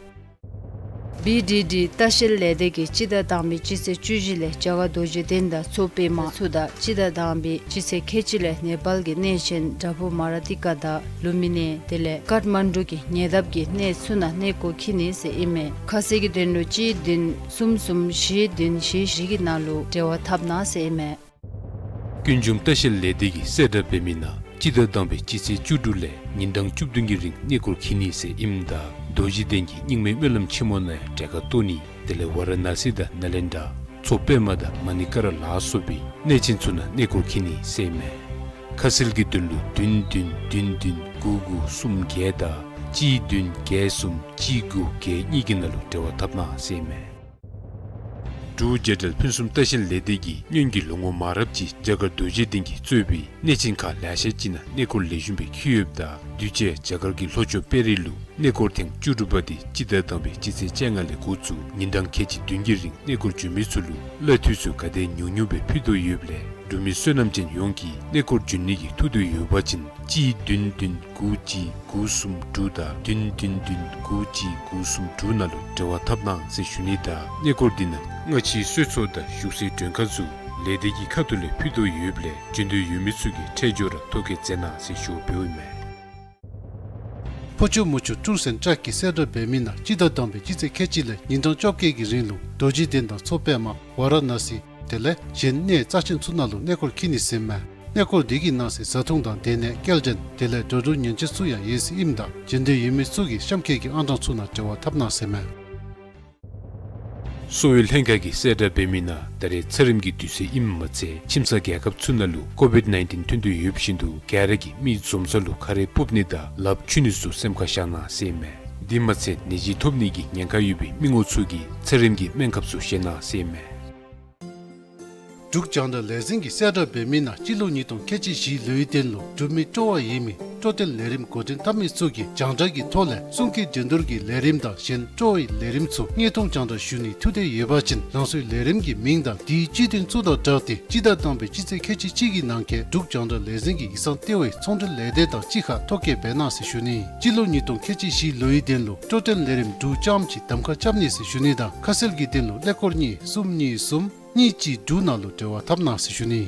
བི་ཌི་ཌི་ལྟ་བཤལ་ལས་སྡེ་གིས་སྤྱི་ཟླ་དང་པའི་སྤྱི་ཚེས་བཅུ་བཞི་ལས་རྒྱ་གར་རྡོ་རྗེ་གདན་དང་མཚོ་པདྨ་ཚུ་དང་སྤྱི་ཟླ་དང་པའི་སྤྱི་ཚེས་ཁལ་གཅིག་ལས་ནེ་པཱལ་གྱི་གནས་ཆེན་བྲག་ཕུག་མ་ར་ཏི་ཀ་དང་ལུམ་བི་ནི་དེ་ལས་ཀཏ་མན་ཌུ་གི་ཉེ་འདབས་ཀྱི་གནས་ཚུ་ནང་གནས་སྐོར་འཁྱིད་ནི་ཟེར་ཨིན་མས། ཁ་གསལ་གྱི་དོན་ལུ་གཅིག་བདུན་གསུམ་གསུམ་བཞི་བདུན་བཞི་བཞི་གི་ནང་ལུ་འབྲེལ་བ་འཐབ་གནང་ཟེར་ཨིན་མས། ཀུན་འབྱུང་ལྟ་བཤལ་ལས་སྡེ་གིས་གསལ་བསྒྲགས་འབད་མི་ནང་སྤྱི་ཟླ་དང་པའི་སྤྱི་ཚེས་བཅུ་དྲུག་ལས་ཉིན་གྲངས་བཅུ་བདུན་གྱི་རིང་གནས་སྐོར་འཁྱིད་ནི་ཟེར་ཨིནམ་ད་རྡོ་རྗེ་གདན་གྱི་རྙིང་མའི་སྨོན་ལམ་ཆེན་མོ་ནང་ཡང་གྲལ་ཁར་གཏོགས་ནི་དེ་ལས་ཝ་ར་ཎ་སི་དང་ནཱ་ལེནྡྲ་མཚོ་པདྨ་དང་མ་ཎི་ཀ་ར་ལ་སོགས་པའི་གནས་ཆེན་ཚུ་ནང་གནས་སྐོར་འཁྱིད་ནི་ཟེར་མས། ཁ་གསལ་གྱི་དོན་ལུ་བདུན་བདུན་བདུན་བདུན་དགུ་དགུ་གསུམ་བརྒྱད་དང་གཅིག་བདུན་བརྒྱད་གསུམ་གཅིག་དགུ་བརྒྱད་གཉིས་ཀྱི་ནང་ལུ་འབྲེལ་བ་འཐབ་གནང་ཟེར་མས། འབྲུག་རྒྱལ་ཕྲན་ཕུན་སུམ་ལྟ་བཤལ་ལས་སྡེ་གིས་སྔོན་གྱི་ལོ་ངོ་མང་རབས་ཅིག་རྒྱ་གར་རྡོ་རྗེ་གདན་གྱིས་གཙོས་པའི་གནས་ཆེན་ཁག་ལེ་ཤ་ཅིག་ནང་གནས་སྐོར་ལེགས་ཤོམ་སྦེ་འཁྱིད་ཡོདཔ་ད་དུས་ཅི་རྒྱ་གར་གྱི་ལྷོ་ཕྱོགས་དཔལ་རི་ལུ་གནས་སྐོར་ཐེངས་བཅུ་དྲུག་པ་དེ་སྤྱི་ཟླ་དང་པའི་སྤྱི་ཚེས་བཅོ་ལྔ་ལས་འགོ་བཙུགས་ཉིན་གྲངས་ཁལ་གཅིག་བདུན་གྱི་རིང་གནས་སྐོར་འབྱོན་མི་ཚུ་ལུ་གླ་འཐུས་ཚུ་ག་དེ་ཉུང་ཉུང་སྦེ་ཕུལ་དོ་ཡོདཔ་ལས་འབྲུག་མི་བསོད་ནམས་ཅན་ཡོངས་ཀྱིས་གནས་སྐོར་འབྱོན་ནི་གི་ཐུགས་འདོད་ཡོད་པ་ཅིན་གཅིག་བདུན་བདུན་དགུ་གཅིག་དགུ་གསུམ་དྲུག་དང་བདུན་བདུན་བདུན་དགུ་གཅིག་དགུ་གསུམ་དྲུག་ནང་ལུ་འབྲེལ་བ་འཐབ་གནང་ཟེར་ཞུ་ནི་དང་གནས་སྐོར་འདི་ནང་སྔ་ཕྱིའི་གསོལ་ཚོགས་དང་བཞུགས་སའི་མགྲོན་ཁང་ཚུ་ལས་སྡེ་གི་ཁ་ཐུག་ལས་ཕུལ་དོ་ཡོདཔ་ལས་འབྱོན་འདོད་ཡོད་མི་ཚུ་གིས་འཕྲལ་མགྱོགས་ར་ཐོ་བཀོད་མཛད་གནང་ཟེར་ཞུ་བ་ཨིན་མས། ཕོ་ཆུ་མོ་ཆུ་ཊུར་སེནཌ་ཊྲེཀ་གིས་གསལ་བསྒྲགས་འབད་མི་ནང་སྤྱི་ཟླ་དང་པའི་སྤྱི་ཚེས་ཁལ་གཅིག་ལས་ཉིན་གྲངས་བཅོ་བརྒྱད་ཀྱི་རིང་ལུ་རྡོ་རྗེ་གདན་དང་མཚོ་པདྨ་ཝ་ར་ཎ་སི་དེ་ལས་གཞན་གནས་རྩ་ཆེན་ཚུ་ནང་ལུ་གནས་སྐོར་འཁྱིད་ནི་ཟེར་མས། གནས་སྐོར་འདི་གི་ནང་གསེས་བཟའ་འཐུང་དང་སྡོད་གནས་སྐྱེལ་འདྲེན་དེ་ལས་འགྲོ་འགྲུལ་ཉེན་བཅོལ་ཚུ་ཡང་ཡོད་ཟེར་ཨིནམ་ད་འབྱོན་འདོད་ཡོད་མི་ཚུ་གིས་གཤམ་འཁོད་ཀྱི་ཨང་གྲངས་ཚུ་ནང་འབྲེལ་བ་འཐབ་གནང་ཟེར་མས། གསོ་བའི་ལྷན་ཁག་གིས་གསལ་བསྒྲགས་འབད་མི་ནང་ད་རེས་ཚེ་རིམ་གྱི་དུས་ཚོད་ཨིནམ་མ་ཚད་ཁྱིམ་ཚང་རྒྱལ་ཁབ་ཚུ་ནང་ལུ་ཀོ་བིཌ་ནའིན་ཊིན་ཐོན་དོ་ཡོད་བཞིན་དུ་ག་ར་གིས་མི་འཛོམས་ས་ལུ་ཁ་རས་སྤུབ་ནི་དང་ལགཔ་འཁྱུ་ནི་ཚུ་སེམས་ཁར་བཞག་གནང་ཟེར་མས། འདི་མ་ཚད་ནད་གཞི་ཐོབ་ནི་གི་ཉེན་ཁ་ཡོད་པའི་མི་ངོ་ཚུ་གིས་ཚེ་རིམ་གྱི་སྨན་ཁབ་ཚུ་བཞེས་གནང་ཟེར་མས། འབྲུག་རྒྱང་བསྒྲགས་ལས་འཛིན་གྱིས་གསལ་བསྒྲགས་འབད་མི་ནང་སྤྱི་ལོ་ཉིས་སྟོང་ཁལ་གཅིག་བཞི་ལོའི་དོན་ལུ་འབྲུག་མི་སྤྲོ་བ་ཡོད་མི་སྤྲོ་སྟོན་ལས་རིམ་འགོ་འདྲེན་འཐབ་མི་ཚུ་གིས་རྒྱང་བསྒྲགས་ཀྱི་ཐོག་ལས་གསུང་སྐད་འགྲན་བསྡུར་གྱི་ལས་རིམ་དང་གཞན་སྤྲོ་བའི་ལས་རིམ་ཚུ་དངོས་མཐོང་རྒྱང་བསྒྲགས་ཞུ་ནིའི་ཐུགས་འདོད་ཡོད་པ་ཅིན་རང་སོའི་ལས་རིམ་གྱི་མིང་དང་དེའི་སྤྱི་དོན་ཚུ་དང་སྦྲགས་ཏེ་སྤྱི་ཟླ་དང་པའི་སྤྱི་ཚེས་ཁལ་གཅིག་གཅིག་གི་ནང་འཁོད་འབྲུག་རྒྱང་བསྒྲགས་ལས་འཛིན་གྱི་ཡིག་ཚང་ལྟེ་བའི་ཚོང་འབྲེལ་ལས་སྡེ་དང་གཅིག་ཁར་ཐོ་བཀོད་འབད་གནང་ཟེར་ཞུ་ནི། སྤྱི་ལོ་ཉིས་སྟོང་ཁལ་གཅིག་བཞི་ལོའི་དོན་ལུ་སྤྲོ་སྟོན་ལས་རིམ་འབྲུག་ལྕམ་གྱིས་གདམ་ཁ་རྐྱབ་ནི་ཟེར་ཞུ་ནི་དང་ཁ་གསལ་གྱི་དོན་ལུ་ཀླད་ཀོར་གཉིས་གསུམ་གཉིས་གསུམ་གཉིས་གཅིག་དྲུག་ནང་ལུ་འབྲེལ་བ་འཐབ་གནང་ཟེར་ཞུ་ནི།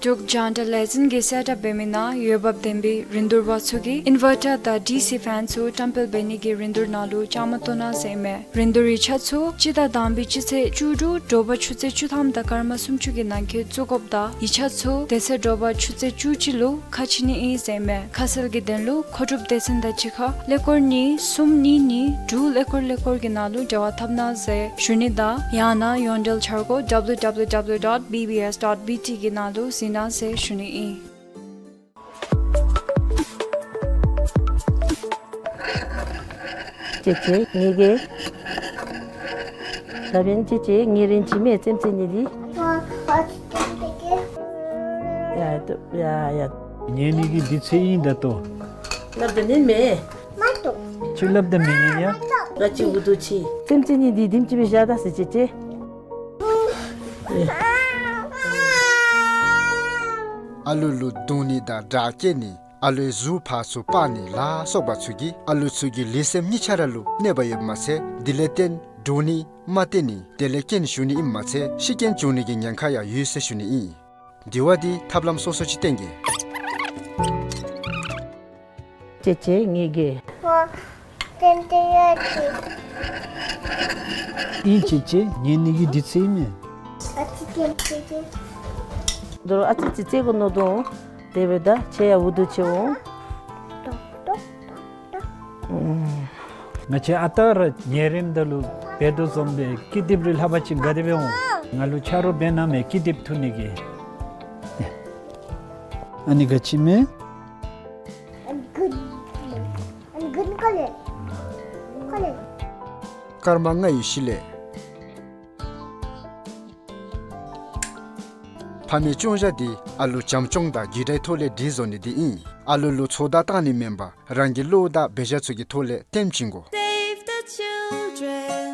འབྲུག་རྒྱང་བསྒྲགས་ལས་འཛིན་གྱིས་གསལ་བསྒྲགས་འབད་མི་ནང་འོས་འབབ་ལྡན་པའི་རིན་བསྡུར་པ་ཚུ་གིས་ཨིན་ཝར་ཊར་དང་ཌི་སི་ཕེན་ཚུ་བཀྲམ་སྤེལ་འབད་ནི་གི་རིན་བསྡུར་ནང་ལུ་བཅའ་མར་གཏོགས་གནང་ཟེར་ཨིན་མས། རིན་བསྡུར་ཡིག་ཆ་ཚུ་སྤྱི་ཟླ་དང་པའི་སྤྱི་ཚེས་བཅུ་དྲུག་དྲོ་པ་ཆུ་ཚོད་བཅུ་ཐམ་དང་སྐར་མ་སུམ་ཅུ་གི་ནང་འཁོད་བཙུགས་དགོཔ་དང་ཡིག་ཆ་ཚུ་དེ་ཚེ་དྲོ་པ་ཆུ་ཚོད་བཅུ་གཅིག་ལུ་ཁ་ཕྱེ་ནི་ཨིན་ཟེར་ཨིན་མས། ཁ་གསལ་གྱི་དོན་ལུ་མཁོ་སྒྲུབ་སྡེ་ཚན་དང་གཅིག་ཁར་ཀླད་ཀོར་གཉིས་གསུམ་གཉིས་གཉིས་དྲུག་ཀླད་ཀོར་ཀླད་ཀོར་གྱི་ནང་ལུ་འབྲེལ་བ་འཐབ་གནང་ཟེར་ཞུ་ནི་དང་ཡང་ན་ཡོངས་འབྲེལ་འཆར་སྒོ་W W W dot B B S dot B T གི་ནང་ལུ་གཟིགས་གནང་ཟེར་ཞུ་ནི་ཨིན། ཅེ་ཅེ་ངེ་གི་ད་བན་ཅེ་ཅེ་ངེ་རིན་ཅི་མེད་ཙེམ་ཙེ་ནི་འདི། ཡ་ཡ་ཡ། ངེ་ནི་གི་འདི་ཚེ་ཨིན་ད་ལྟོ། སླབ་ད་ནི་མེད། ཁྱོད་སླབ་ད་མེད་ནི་ཡ། ང་ཅི་འུ་དུ་ཆི། ཙེམ་ཙེ་ནི་འདི་དིམ་ཅི་བི་ཞག་ད་སི་ཅེ་ཅེ། ཨ་ལུ་ལུ་བརྡུང་ནི་དང་དྲག་སྐྱེད་ནི། ཨ་ལུའི་གཟུགས་ཕར་ཚུར་སྤར་ནི་ལ་སོགས་པ་ཚུ་གིས་ཨ་ལུ་ཚུ་གི་ལུས་སེམས་གཉིས་ཆ་ར་ལུ་གནོད་པ་ཡོདཔ་མ་ཚད་དེ་ལས་བརྟེན་འདྲོག་ནི་མ་བརྟན་ནི་དེ་ལས་རྐྱེན་ཞུགས་ནི་ཨིནམ་མ་ཚད་ཤི་རྐྱེན་འབྱུང་ནི་གི་ཉེན་ཁ་ཡང་ཡོད་ཟེར་ཞུ་ནི་ཨིན། དེ་བ་འདི་ཐབས་ལམ་སོ་སོ་ཅིག་བསྟེན་གེ། ཅེ་ཅེ་ངེ་གི། ཨིན་ཅེ་ཅེ་ངེ་ནི་གི་འདི་ཚེ་ཨིན་མས། དོ་རུང་ཨ་ཙི་ཙི་ཙེ་གོ་ནོ་དོ། དེ་སྦེ་ད་ཁྱེད་ཡང་འུ་དུ་ཆེ་འོང་། ང་བཅས་ཨ་རྟག་ར་ཉལ་རནམ་ད་ལུ་འབད་དོ་བཟུམ་སྦེ་ཀི་དེབ་རེ་ལྷབ་པ་ཅིན་ག་དེ་སྦེ་འོང་། ང་ལུ་ཆ་རོགས་འབད་གནང་མས་ཀི་དེབ་འཐུ་ནི་གི། ཨ་ནི་ག་ཅི་མས། I'm good. I'm good color. Color. སྐར་མ་ལྔའི་གཞི་ལས། ཕ་མའི་ཅོང་ཞྭ་འདི་ཨ་ལུ་བྱམས་སྐྱོང་དང་རྒྱུད་དྲའི་ཐོག་ལས་སྒྲིག་བཟོ་ནི་འདི་ཨིན། ཨ་ལུ་ལུ་ཚོད་ལྟ་བཏང་ནི་མེན་པར་རང་གི་བློ་དང་འབད་བཞག་ཚུ་གི་ཐོག་ལས་སྟོན་བྱིན་དགོ། Save the children.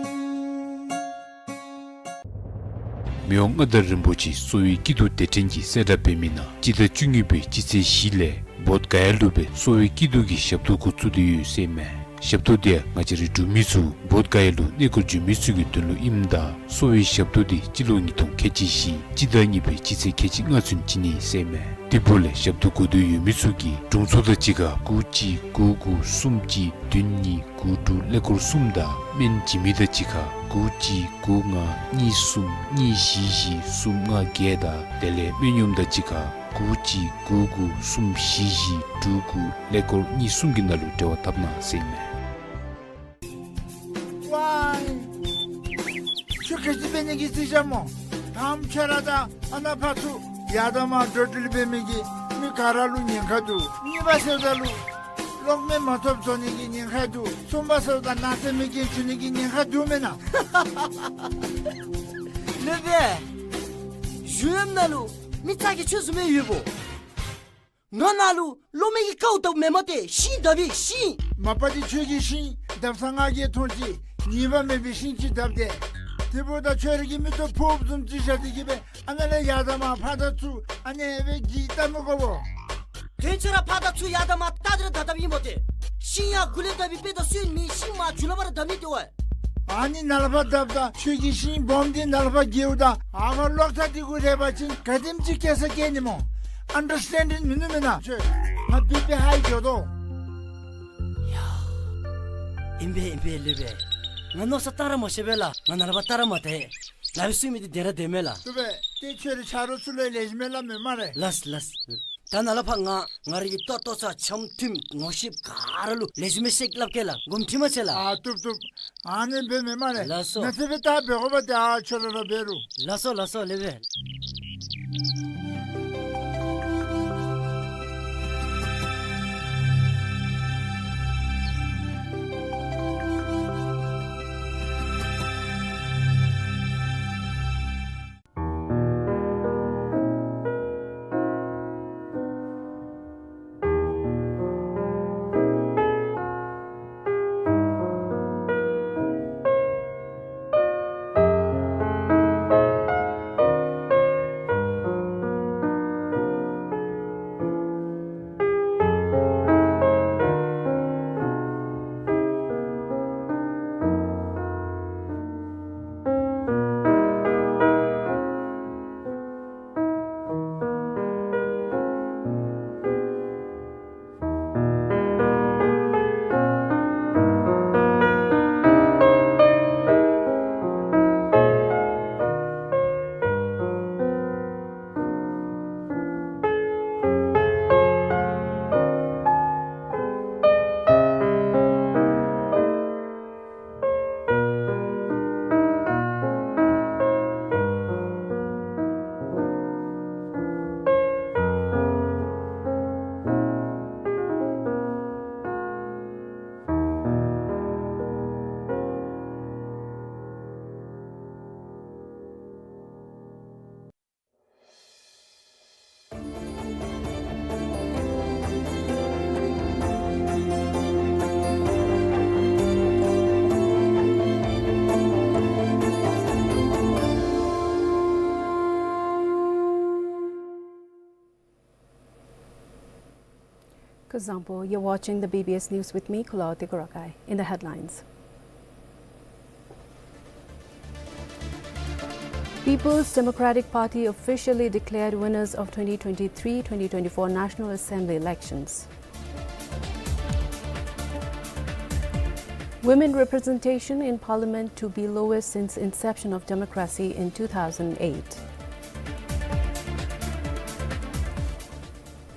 མི་དབང་མངའ་བདག་རིན་པོ་ཆེ་གསོ་བའི་སྐྱིད་སྡུག་སྡེ་ཕྲན་གྱིས་གསལ་བསྒྲགས་འབད་མི་ནང་སྤྱི་ཟླ་བཅུ་གཉིས་པའི་སྤྱི་ཚེས་བཞི་ལས་བོདྷ་ག་ཡ་ལུ་སྦེ་གསོ་བའི་སྐྱིད་སྡུག་གི་ཞབས་ཏོག་འགོ་བཙུགས་ཏེ་ཡོད་ཟེར་མས། ཞབས་ཏོག་འདི་ཡང་ང་བཅས་རའི་འབྲུག་མི་ཚུ་བོདྷ་ག་ཡ་ལུ་གནས་སྐོར་འབྱོན་མི་ཚུ་གི་དོན་ལུ་ཨིནམ་ད་གསོ་བའི་ཞབས་ཏོག་འདི་སྤྱི་ལོ་ཉིས་སྟོང་ཁལ་གཅིག་བཞི་སྤྱི་ཟླ་གཉིས་པའི་སྤྱི་ཚེས་ཁལ་གཅིག་ལྔ་ཚུན་བྱིན་ནི་ཟེར་མས། དེ་འབདཝ་ལས་ཞབས་ཏོག་དགོ་འདོད་ཡོད་མི་ཚུ་གིས་དྲུང་འཚོ་དང་གཅིག་ཁར་དགུ་གཅིག་དགུ་དགུ་གསུམ་གཅིག་བདུན་གཉིས་དགུ་དྲུག་ཀླད་ཀོར་གསུམ་དང་སྨན་བྱིན་མི་དང་གཅིག་ཁར་དགུ་གཅིག་དགུ་ལྔ་གཉིས་གསུམ་གཉིས་བཞི་བཞི་གསུམ་ལྔ་བརྒྱད་དང་དེ་ལས་སྨན་གཡོགམ་དང་གཅིག་ཁར་དགུ་གཅིག་དགུ་དགུ་གསུམ་བཞི་བཞི་དྲུག་དགུ་ཀླད་ཀོར་གཉིས་གསུམ་གྱི་ནང་ལུ་འབྲེལ་བ་འཐབ་གནང་ཟེར་མས། ཝའི། ཁྱོད་ག་ཅི་འབད་ནི་གི་རྩིས་རྐྱབ་སྨོ། ད་ཁྱོད་ར་དང་ཨ་ནཱ་ཕར་ཚུར་ཡར་དང་མར་འགྲོ་འགྲུལ་འབད་མི་གིས་མི་ག་ར་ལུ་ཉེན་ཁ་འདུག། གཉིས་པ་ཟེརཝ་ད་ལུ་གློག་མེ་མ་ཐོབ་བཟོ་ནི་གི་ཉེན་ཁ་འདུག། གསུམ་པ་ཟེརཝ་ད་ནག་རྩེད་མི་རྐྱེན་བྱུང་ནི་གི་ཉེན་ཁ་འདུག་མེན་ན། ལེགས་པས། གཞུང་གཡམ་ནང་ལུ་མི་ཚ་གྱང་ཁྱོད་བཟུམ་མའི་ཡོདཔ་འོང་། ང་ནཱ་ལུ་གློག་མེ་གི་ཀཝ་བཏབ་མེན་མས་ཏེ། ཤིང་བཏབ་ཨིན་ཤིང་། མ་པ་འདི་ཁྱོད་ཀྱིས་ཤིང་བཏབ་ས་ང་གིས་མཐོང་ཅི། ཉེས་པ་མེད་པའི་ཤིང་ཅིག་བཏབ་སྟེ། དེ་འབདཝ་ད་ཁྱོད་ར་གི་མིག་ཏོ་ཕོགཔ་བཟུམ་ཅིག་བཞག་སྟེ་གིས་སྦེ་ཨ་ནཱ་ལས་ཡར་དང་མར་ཕར་དང་ཚུར་ཨ་ནེ་སྦེ་གི་བལྟ་མི་དགོ་པས། དོན་ཚུ་ར་ཕར་དང་ཚུར་ཡར་དང་མར་བལྟ་སྟེ་ར་བཏབ་བཏབཔ་ཨིན་པས་ཏེ། ཤིང་ཡར་མགུ་ལས་བཏབ་པའི་དཔེ་དང་སོན་མི་ཤིང་མར་མཇུག་ལུ་ཕར་ར་བཏབ་ནི་དེ་བས། ཨ་ནི་ནཱ་ལས་ཕར་བཏབ་ད་ཁྱོད་ཀྱིས་ཤིང་སྦོམ་འདི་ནཱ་ལས་ཕར་བཀལཝ་ད་ཨ་ཕར་གློག་ཐག་འདི་གུ་རེག་པ་ཅིན་ག་དེམ་ཅིག་སྐྱེ་ས་སྐྱེ་ནི་སྨོ། ཨན་ཌར་སི་ཊེན་ཌིང་མིན་ནུག་མེན་ན། ཁྱོད་ང་བི་པི་ཧའི་འགྱོ་དོ། ཡ། ཨིན་པས་ཨིན་པས་ལེགས་པས། ང་མནོ་བསམ་བཏང་ར་མ་ཤེས་པས་ལགས། ང་ནཱ་ལས་ཕར་བལྟ་ར་མ་བལྟ་ཡི། ལག་པའི་སུ་མི་འདི་བདེ་ར་བདེ་མས་ལགས། ལེགས་པས། ཏེ་ཁྱོད་རའི་ཆ་རོགས་ཚུ་ལུ་ལེགས་ཤོམ་སྦེ་སླབ་མས་སྨ་རེ། ལགས་ལགས། ད་ནཱ་ལས་ཕར་ང་ང་རའི་གི་ལྟོ་ལྟོ་ཚང་འཆམ་མཐུན་ངོ་ཤེས་ག་ར་ལུ་ལེགས་ཤོམ་སྦེ་བཤད་སླབ་གེ་ལགས། དགོངསམ་ཁྲེལ་མ་མཛད་ལགས། ཨ་བཏུབ་བཏུབ། ཨ་ནི་འབད་མི་སྨ་རེ། ལགས་སོ། ནཱ་ཚེ་འབད་ད་འབད་དགོ་པ་ཏེ་ཨ་ཁྱོད་ར་ར་འབད་རུང་། ལགས་སོ་ལགས་སོ་ལེགས་པས། Zangpo, you're watching the B B S News with me, Kulaw Tegorakai. In the headlines, People's Democratic Party officially declared winners of twenty twenty-three twenty twenty-four National Assembly elections. Women representation in parliament to be lowest since inception of democracy in two thousand eight.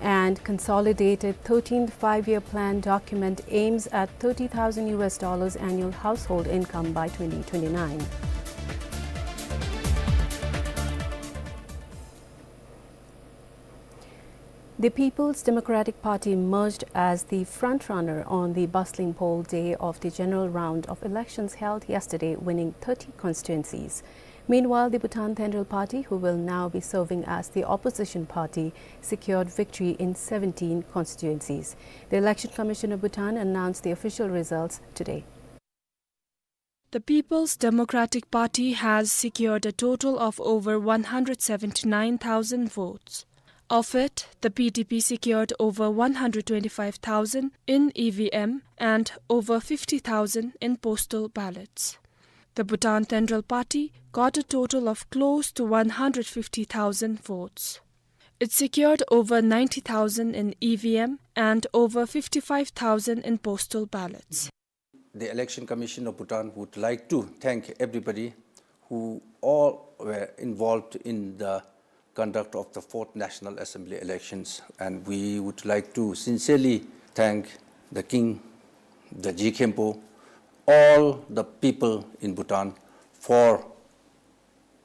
And consolidated thirteenth Five-Year Plan document aims at thirty thousand U S dollars annual household income by twenty twenty-nine. The People's Democratic Party emerged as the frontrunner on the bustling poll day of the general round of elections held yesterday, winning thirty constituencies. Meanwhile, the Bhutan Tenrel Party, who will now be serving as the opposition party, secured victory in seventeen constituencies. The Election Commission of Bhutan announced the official results today. The People's Democratic Party has secured a total of over one hundred seventy-nine thousand votes. Of it, the P D P secured over one hundred twenty-five thousand in E V M and over fifty thousand in postal ballots. The Bhutan Tenrel Party got a total of close to one hundred fifty thousand votes. It secured over ninety thousand in E V M and over fifty-five thousand in postal ballots. The Election Commission of Bhutan would like to thank everybody who all were involved in the conduct of the fourth National Assembly elections, and we would like to sincerely thank the King, the G Khenpo, all the people in Bhutan for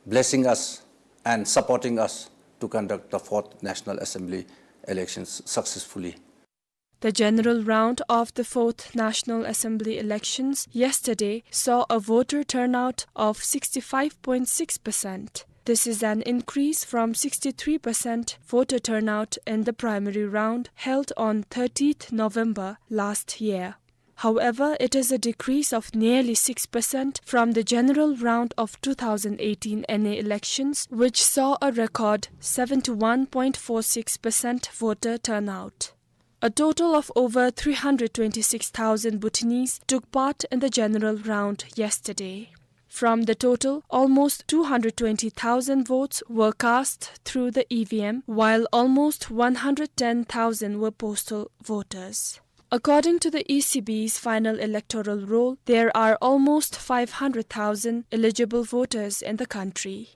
blessing us and supporting us to conduct the fourth National Assembly elections successfully. The general round of the fourth National Assembly elections yesterday saw a voter turnout of sixty-five point six percent. This is an increase from sixty-three percent voter turnout in the primary round held on thirtieth November last year. However, it is a decrease of nearly six percent from the general round of two thousand eighteen N A elections, which saw a record seventy-one point four six percent voter turnout. A total of over three hundred twenty-six thousand Bhutanese took part in the general round yesterday. From the total, almost two hundred twenty thousand votes were cast through the E V M, while almost one hundred ten thousand were postal voters. According to the E C B's final electoral roll, there are almost five hundred thousand eligible voters in the country.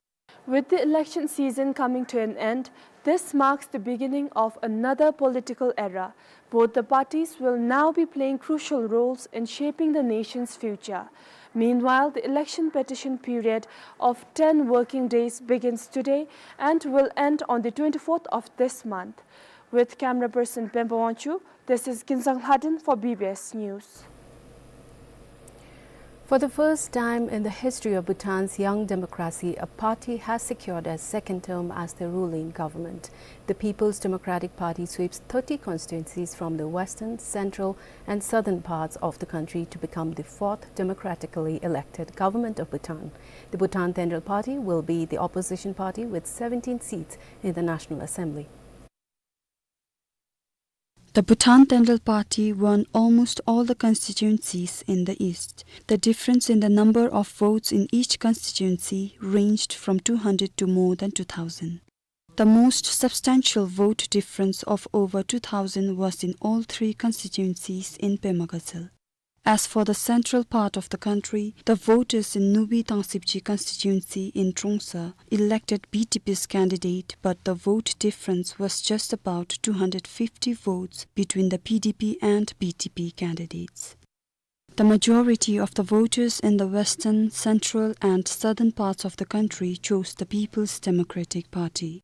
With the election season coming to an end, this marks the beginning of another political era. Both the parties will now be playing crucial roles in shaping the nation's future. Meanwhile, the election petition period of ten working days begins today and will end on the twenty-fourth of this month. With camera person Pemba Wangchuk, this is Kinzang Lhaden for B B S News. For the first time in the history of Bhutan's young democracy, a party has secured a second term as the ruling government. The People's Democratic Party sweeps thirty constituencies from the western, central, and southern parts of the country to become the fourth democratically elected government of Bhutan. The Bhutan Tenrel Party will be the opposition party with seventeen seats in the National Assembly. The Bhutan Tenrel Party won almost all the constituencies in the east. The difference in the number of votes in each constituency ranged from two hundred to more than two thousand. The most substantial vote difference of over two thousand was in all three constituencies in Pema Gatshel. As for the central part of the country, the voters in Nubi Thangsipji constituency in Trongsa elected B T P's candidate, but the vote difference was just about two hundred fifty votes between the P D P and B T P candidates. The majority of the voters in the western, central, and southern parts of the country chose the People's Democratic Party.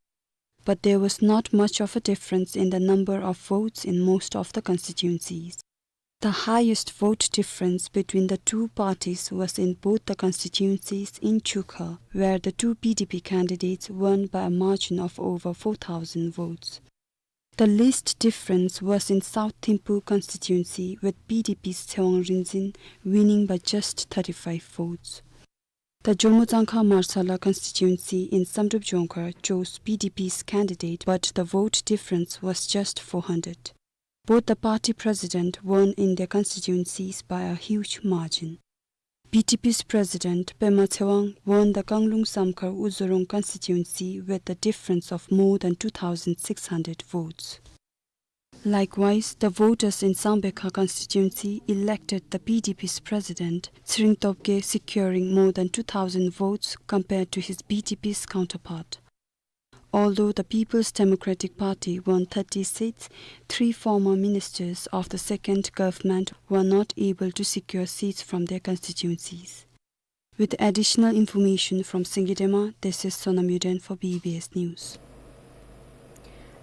But there was not much of a difference in the number of votes in most of the constituencies. The highest vote difference between the two parties was in both the constituencies in Chukha, where the two P D P candidates won by a margin of over four thousand votes. The least difference was in South Thimphu constituency, with P D P's Tshewang Rinzin winning by just thirty-five votes. The Jomo Tsangkha Marsala constituency in Samdrup Jongkhar chose P D P's candidate, but the vote difference was just four hundred. Both the party president won in their constituencies by a huge margin. B T P's president Pema Tsewang won the Kanglung Samkhar Uzorong constituency with a difference of more than two thousand six hundred votes. Likewise, the voters in Sambekha constituency elected the B D P's president, Tshering Tobgay, securing more than two thousand votes compared to his B T P's counterpart. Although the People's Democratic Party won thirty seats, three former ministers of the second government were not able to secure seats from their constituencies. With additional information from Singidema, this is Sonam Yuden for B B S News.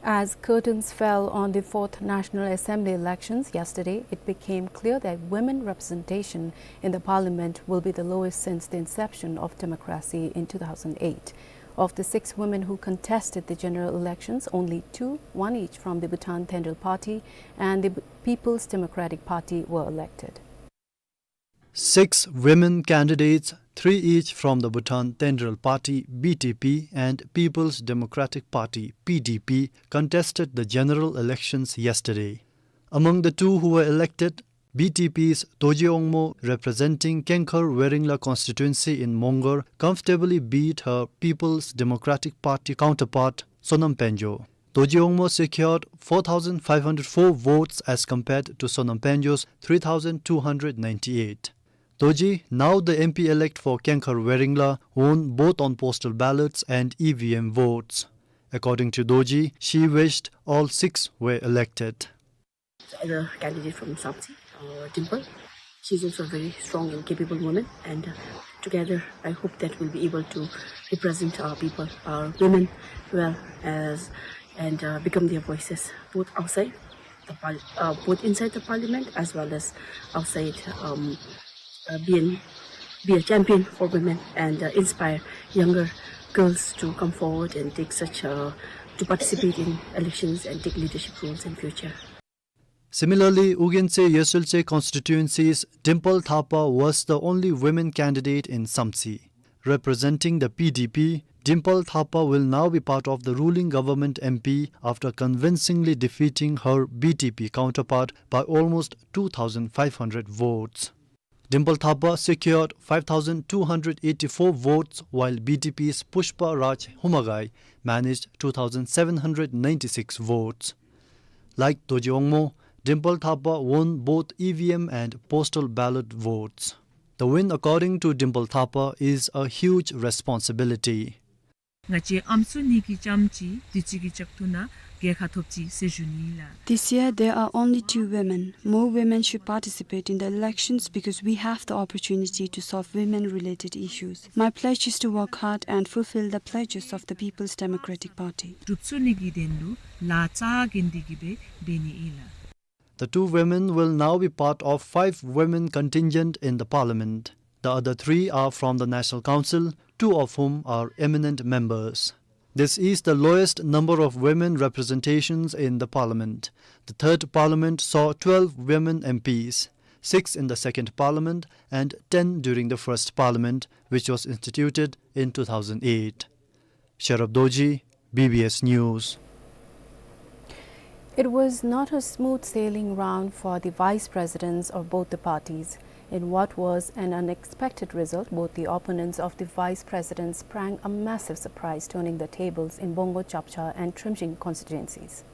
As curtains fell on the fourth National Assembly elections yesterday, it became clear that women representation in the parliament will be the lowest since the inception of democracy in two thousand eight. Of the six women who contested the general elections, only two, one each from the Bhutan Tenjel Party and the B-, People's Democratic Party, were elected. Six women candidates, three each from the Bhutan Tenjel Party, B T P, and People's Democratic Party, P D P, contested the general elections yesterday. Among the two who were elected, B T P's Dorji Wangmo, representing Kengkhar Weringla constituency in Mongar, comfortably beat her People's Democratic Party counterpart, Sonam Pangyo. Dorji Wangmo secured four thousand five hundred four votes as compared to Sonam Pangyo's three thousand two hundred ninety-eight. Dorji, now the M P-elect for Kengkhar Weringla, won both on postal ballots and E V M votes. According to Dorji, she wished all six were elected. The other candidate from Samtse, uh, Dimple. She's also a very strong and capable woman, and, uh, together I hope that we'll be able to represent our people, our women well as, and, uh, become their voices both outside the par-, uh, both inside the parliament as well as outside, um, uh, be an-, be a champion for women and, uh, inspire younger girls to come forward and take such, uh, to participate in elections and take leadership roles in future. Similarly, Ugentse Yesultse constituency's Dimple Thapa was the only women candidate in Samtse. Representing the P D P, Dimple Thapa will now be part of the ruling government M P after convincingly defeating her B T P counterpart by almost two thousand five hundred votes. Dimple Thapa secured five thousand two hundred eighty-four votes, while B T P's Pushpa Raj Humagai managed two thousand seven hundred ninety-six votes. Like Dorji Wangmo, Dimple Thapa won both E V M and postal ballot votes. The win, according to Dimple Thapa, is a huge responsibility. ང་བཅས་ཨམ་སྲུ་གཉིས་ཀྱི་ལྕམ་ཅིག་དུས་ཅི་གི་ལྕགས་ཐུ་ནང་རྒྱལ་ཁ་ཐོབ་ཅི་ཟེར་ཞུ་ནི་ལགས། This year, there are only two women. More women should participate in the elections because we have the opportunity to solve women-related issues. My pledge is to work hard and fulfill the pledges of the People's Democratic Party. གྲུབ་ཚུགས་ནི་གི་དོན་ལུ་ལཱ་རྩ་འགེངས་ཏེ་གི་སྦེ་འབད་ནི་ཨིན་ལགས། The two women will now be part of five women contingent in the parliament. The other three are from the National Council, two of whom are eminent members. This is the lowest number of women representations in the parliament. The third parliament saw twelve women M Ps, six in the second parliament and ten during the first parliament, which was instituted in two thousand eight. Sherab Dorji, B B S News. It was not a smooth sailing round for the vice presidents of both the parties. In what was an unexpected result, both the opponents of the vice president sprang a massive surprise, turning the tables in Bongo, Chapcha and Trimshin constituencies.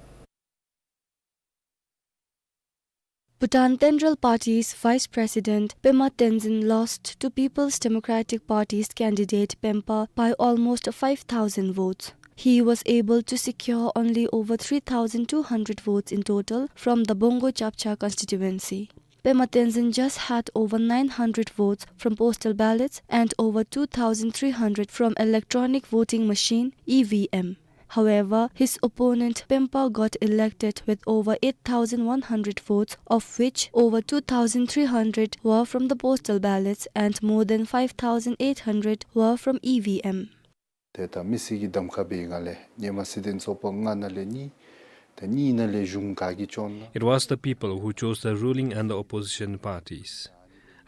Bhutan Tenjel Party's Vice President Pema Tenzin lost to People's Democratic Party's candidate Pempa by almost five thousand votes. He was able to secure only over three thousand two hundred votes in total from the Bongo Chapcha constituency. Pema Tenzin just had over nine hundred votes from postal ballots and over two thousand three hundred from electronic voting machine, E V M. However, his opponent Pempa got elected with over eight thousand one hundred votes, of which over two thousand three hundred were from the postal ballots and more than five thousand eight hundred were from E V M. ཏེ་ད་མི་སེར་གྱི་གདམ་ཁ་འབད་བའི་སྒང་ལས་ཧེ་མ་སྲིད་དོན་ཚོགས་པ་ལྔ་ནང་ལས་གཉིས། ད་གཉིས་ནང་ལས་གཞུང་ག་གིས་བྱོན་ན། It was the people who chose the ruling and the opposition parties.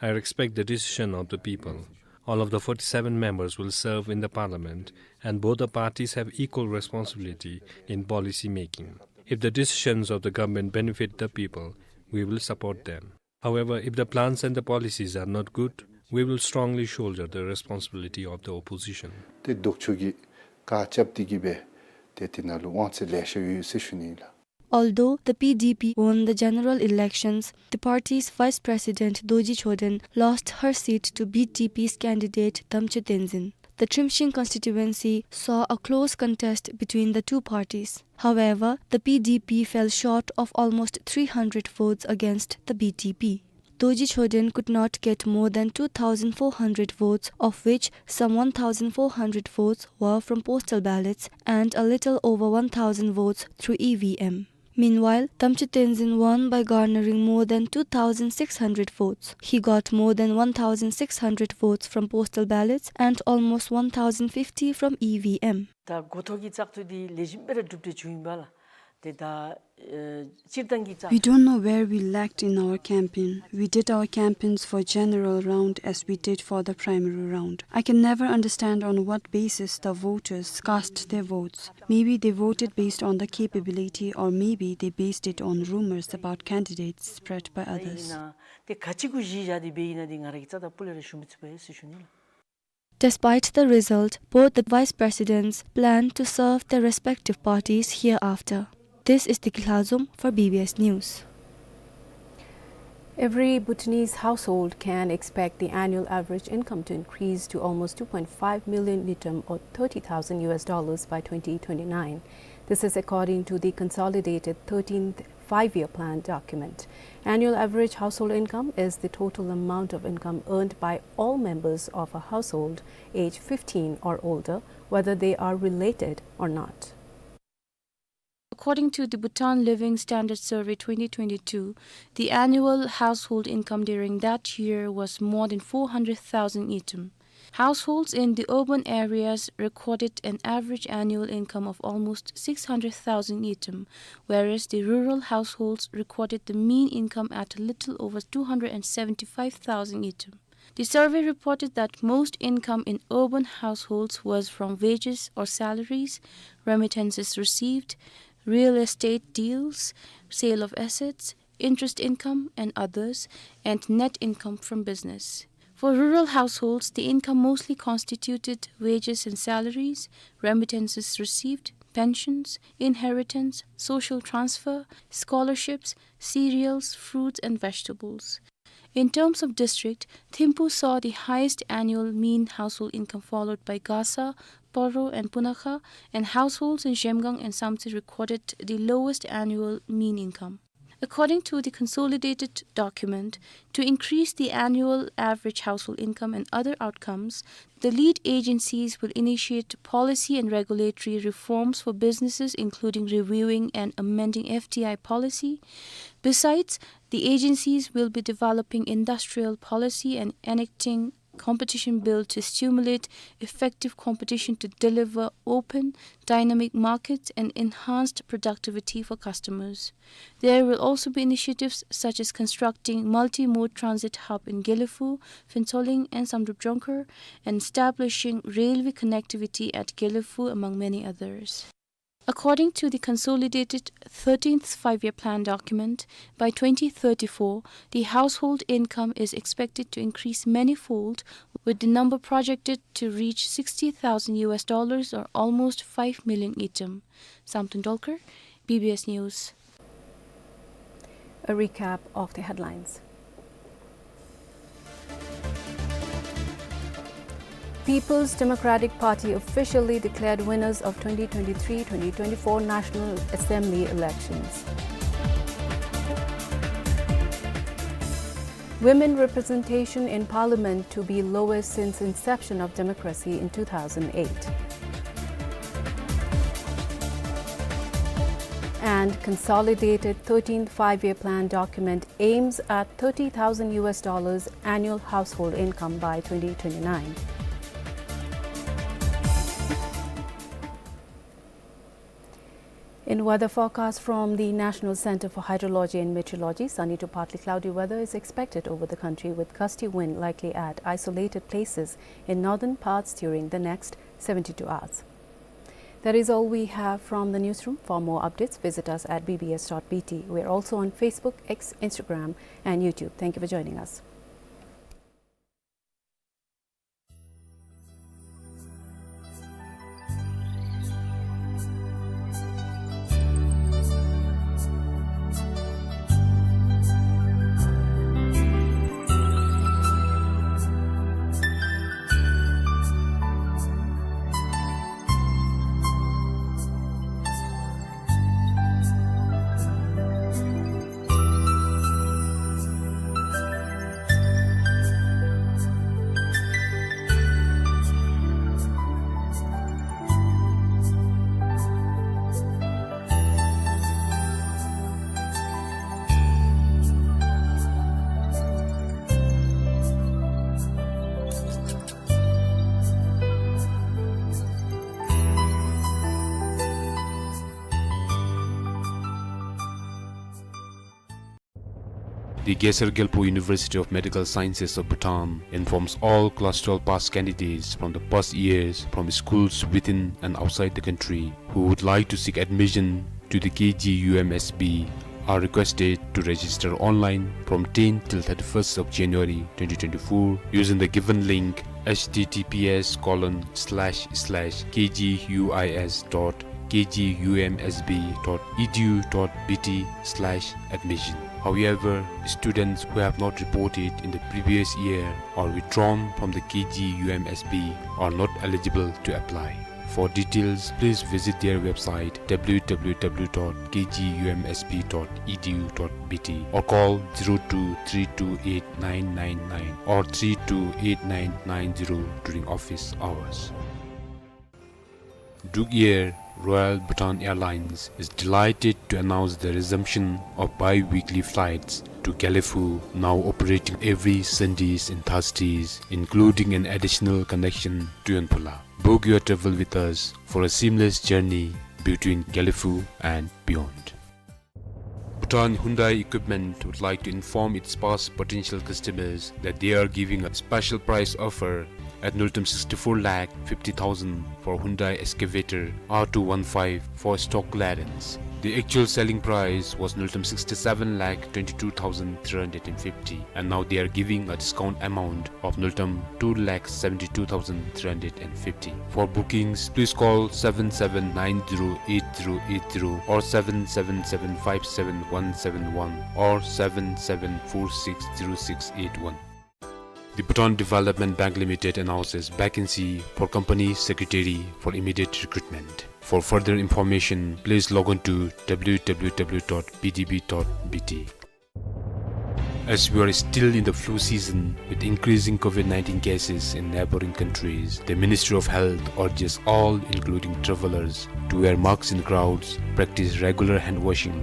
I respect the decision of the people. All of the forty-seven members will serve in the parliament, and both the parties have equal responsibility in policy making. If the decisions of the government benefit the people, we will support them. However, if the plans and the policies are not good, we will strongly shoulder the responsibility of the opposition. ཏེ་ལྡོག་ཕྱོགས་ཀྱིས་བཀག་རྐྱབ་སྟེ་གིས་སྦེ་ཏེ་དེ་ནང་ལུ་དབང་ཚད་ལེ་ཤ་ཡོད་ཟེར་ཞུ་ནི་ལགས། Although the P D P won the general elections, the party's Vice President Dorji Choden lost her seat to B T P's candidate Tamche Tenzin. The Trimshin constituency saw a close contest between the two parties. However, the P D P fell short of almost three hundred votes against the B T P. Dorji Choden could not get more than two thousand four hundred votes, of which some one thousand four hundred votes were from postal ballots and a little over one thousand votes through E V M. Meanwhile, Tamche Tenzin won by garnering more than two thousand six hundred votes. He got more than one thousand six hundred votes from postal ballots and almost one thousand fifty from E V M. ད་འགོ་ཐོག་གི་བཙག་འཐུ་འདི་ལེགས་ཤོམ་སྦེ་ར་གྲུབ་སྟེ་བྱུང་ཡི་པ་ལགས། ཏེ་ད་ཨེ་སྤྱིར་བཏང་གི་བཙག We don't know where we lacked in our campaign. We did our campaigns for general round as we did for the primary round. I can never understand on what basis the voters cast their votes. Maybe they voted based on the capability, or maybe they based it on rumors about candidates spread by others. ཨིན་ན་ཏེ་ག་ཅི་གུ་གཞི་བཞག་སྟེ་འབད་ཡི་ན་འདི་ང་ར་གིས་རྩ་དང་སྤུ་ལས་ར་ཞུ་མི་ཚུགས་པས་ཟེར་ཞུ་ནི་ལགས། Despite the result, both the vice presidents plan to serve their respective parties hereafter. This is Tiki Lhazom for B B S News. Every Bhutanese household can expect the annual average income to increase to almost two point five million ngultrum, or thirty thousand U S dollars, by twenty twenty-nine. This is according to the consolidated thirteenth Five-Year Plan document. Annual average household income is the total amount of income earned by all members of a household aged fifteen or older, whether they are related or not. According to the Bhutan Living Standard Survey twenty twenty-two, the annual household income during that year was more than four hundred thousand ngultrum. Households in the urban areas recorded an average annual income of almost six hundred thousand ngultrum, whereas the rural households recorded the mean income at a little over two hundred and seventy-five thousand ngultrum. The survey reported that most income in urban households was from wages or salaries, remittances received, real estate deals, sale of assets, interest income and others, and net income from business. For rural households, the income mostly constituted wages and salaries, remittances received, pensions, inheritance, social transfer, scholarships, cereals, fruits and vegetables. In terms of district, Thimphu saw the highest annual mean household income, followed by Gasa, Paro and Punakha, and households in Zhemgang and Samtse recorded the lowest annual mean income. According to the consolidated document, to increase the annual average household income and other outcomes, the lead agencies will initiate policy and regulatory reforms for businesses, including reviewing and amending F D I policy. Besides, the agencies will be developing industrial policy and enacting competition bill to stimulate effective competition to deliver open, dynamic markets and enhanced productivity for customers. There will also be initiatives such as constructing multi-mode transit hub in Gelephu, Phuentsholing and Samdrup Jongkhar, and establishing railway connectivity at Gelephu, among many others. According to the consolidated thirteenth Five-Year Plan document, by twenty thirty-four, the household income is expected to increase manyfold, with the number projected to reach sixty thousand U S dollars, or almost five million ngultrum. Samten Dolkar, B B S News. A recap of the headlines. People's Democratic Party officially declared winners of twenty twenty-three twenty twenty-four National Assembly elections. Women representation in parliament to be lowest since inception of democracy in two thousand eight. And consolidated thirteenth Five-Year Plan document aims at thirty thousand U S dollars annual household income by twenty twenty-nine. In weather forecast from the National Center for Hydrology and Meteorology, sunny to partly cloudy weather is expected over the country, with gusty wind likely at isolated places in northern parts during the next seventy-two hours. That is all we have from the newsroom. For more updates, visit us at B B S dot B T. We are also on Facebook, X, Instagram, and YouTube. Thank you for joining us. The Gesar Gyalpo University of Medical Sciences of Bhutan informs all class twelve pass candidates from the past years from schools within and outside the country who would like to seek admission to the K G U M S B are requested to register online from tenth till thirty-first of January twenty twenty-four using the given link, H T T P S colon slash slash K G U I S dot K G U M S B dot E D U dot B T slash admission. However, students who have not reported in the previous year or withdrawn from the K G U M S B are not eligible to apply. For details, please visit their website, W W W dot K G U M S B dot E D U dot B T, or call zero two three two eight nine nine nine or three two eight nine nine zero during office hours. Druk Air, Royal Bhutan Airlines, is delighted to announce the resumption of bi-weekly flights to Gelephu, now operating every Sundays and Thursdays, including an additional connection to Yonphula. Book your travel with us for a seamless journey between Gelephu and beyond. Bhutan Hyundai Equipment would like to inform its past potential customers that they are giving a special price offer at nultam sixty-four lakh fifty thousand for Hyundai Excavator R two one five for stock clearance. The actual selling price was nultam sixty-seven lakh twenty-two thousand three hundred and fifty, and now they are giving a discount amount of nultam two lakh seventy-two thousand three hundred and fifty. For bookings, please call seven seven nine zero eight zero eight zero or seven seven seven five seven one seven one or seven seven four six zero six eight one. The Bhutan Development Bank Limited announces vacancy for company secretary for immediate recruitment. For further information, please log on to W W W dot B D B dot B T. As we are still in the flu season, with increasing COVID nineteen cases in neighboring countries, the Ministry of Health urges all, including travelers, to wear masks in crowds, practice regular hand washing,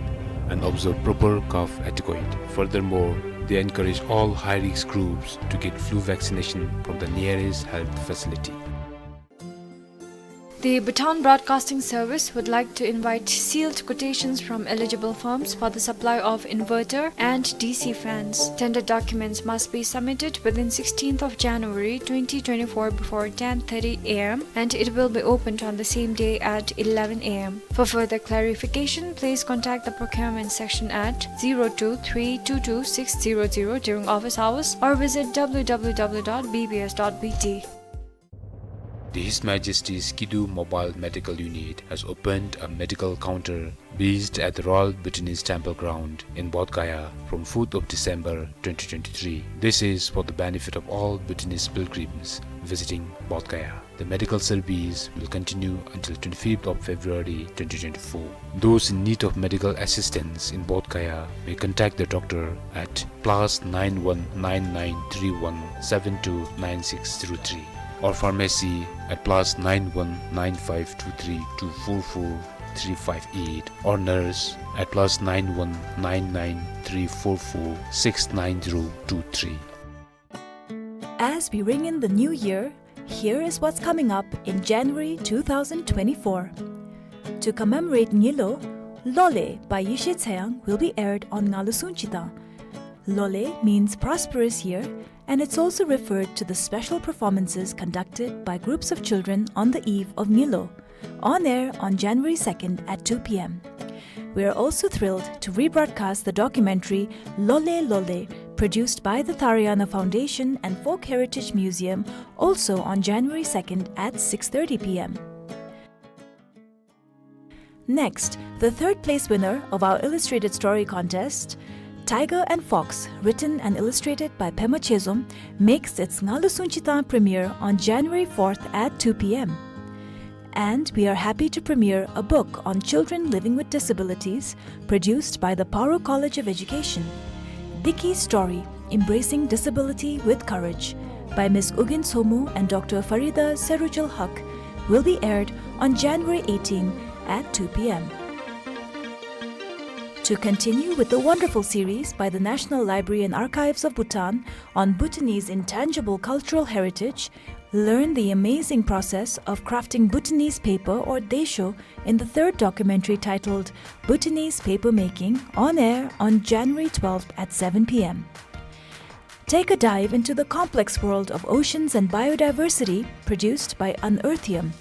and observe proper cough etiquette. Furthermore, they encourage all high-risk groups to get flu vaccination from the nearest health facility. The Bhutan Broadcasting Service would like to invite sealed quotations from eligible firms for the supply of inverter and D C fans. Tender documents must be submitted within sixteenth of January twenty twenty-four before ten thirty A M, and it will be opened on the same day at eleven A M. For further clarification, please contact the procurement section at zero two three two two six zero zero during office hours or visit W W W dot B B S dot B T. The His Majesty's Kidu Mobile Medical Unit has opened a medical counter based at the Royal Bhutanese Temple Ground in Bodh Gaya from fourth of December twenty twenty-three. This is for the benefit of all Bhutanese pilgrims visiting Bodh Gaya. The medical service will continue until twenty-fifth of February twenty twenty-four. Those in need of medical assistance in Bodh Gaya may contact the doctor at plus nine one nine nine three one seven two nine six zero three, or pharmacy at plus nine one nine five two three two four four three five eight, or nurse at plus nine one nine nine three four four six nine zero two three. As we ring in the new year, here is what's coming up in January two thousand twenty-four. To commemorate Ngilo, Lole by Yeshe Tseyang will be aired on Ngalu Sungchitang. Lole means prosperous year, and it's also referred to the special performances conducted by groups of children on the eve of Ngilo. On air on January second at two p.m. We are also thrilled to rebroadcast the documentary Lole Lole, produced by the Tharayana Foundation and Folk Heritage Museum, also on January second at six thirty p.m. Next, the third place winner of our illustrated story contest, Tiger and Fox, written and illustrated by Pema Chezom, makes its Ngalu Sungchi Tang premiere on January fourth at two p.m. And we are happy to premiere a book on children living with disabilities, produced by the Paro College of Education. Diki's story, Embracing Disability with Courage, by Miss Ugyen Somo and Doctor Farida Serujul Haq, will be aired on January eighteen at two p.m. To continue with the wonderful series by the National Library and Archives of Bhutan on Bhutanese intangible cultural heritage, learn the amazing process of crafting Bhutanese paper or daesho in the third documentary titled Bhutanese Paper Making, on air on January twelfth at seven p.m. Take a dive into the complex world of oceans and biodiversity, produced by Unearthium.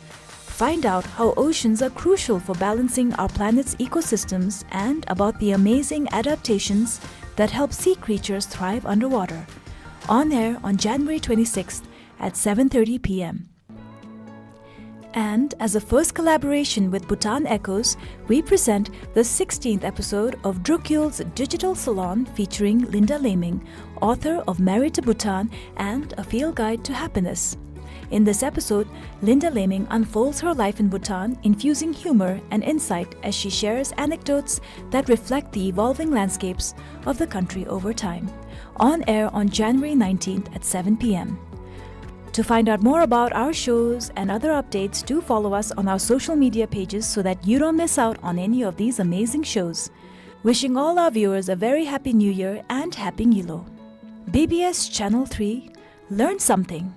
Find out how oceans are crucial for balancing our planet's ecosystems and about the amazing adaptations that help sea creatures thrive underwater. On air on January twenty-sixth at seven thirty p.m. And as a first collaboration with Bhutan Echoes, we present the sixteenth episode of Drukyul's Digital Salon featuring Linda Laming, author of Married to Bhutan and A Field Guide to Happiness. In this episode, Linda Laming unfolds her life in Bhutan, infusing humor and insight as she shares anecdotes that reflect the evolving landscapes of the country over time. On air on January nineteenth at seven p.m. To find out more about our shows and other updates, do follow us on our social media pages so that you don't miss out on any of these amazing shows. Wishing all our viewers a very happy New Year and Happy Nyilo. B B S Channel three, learn something.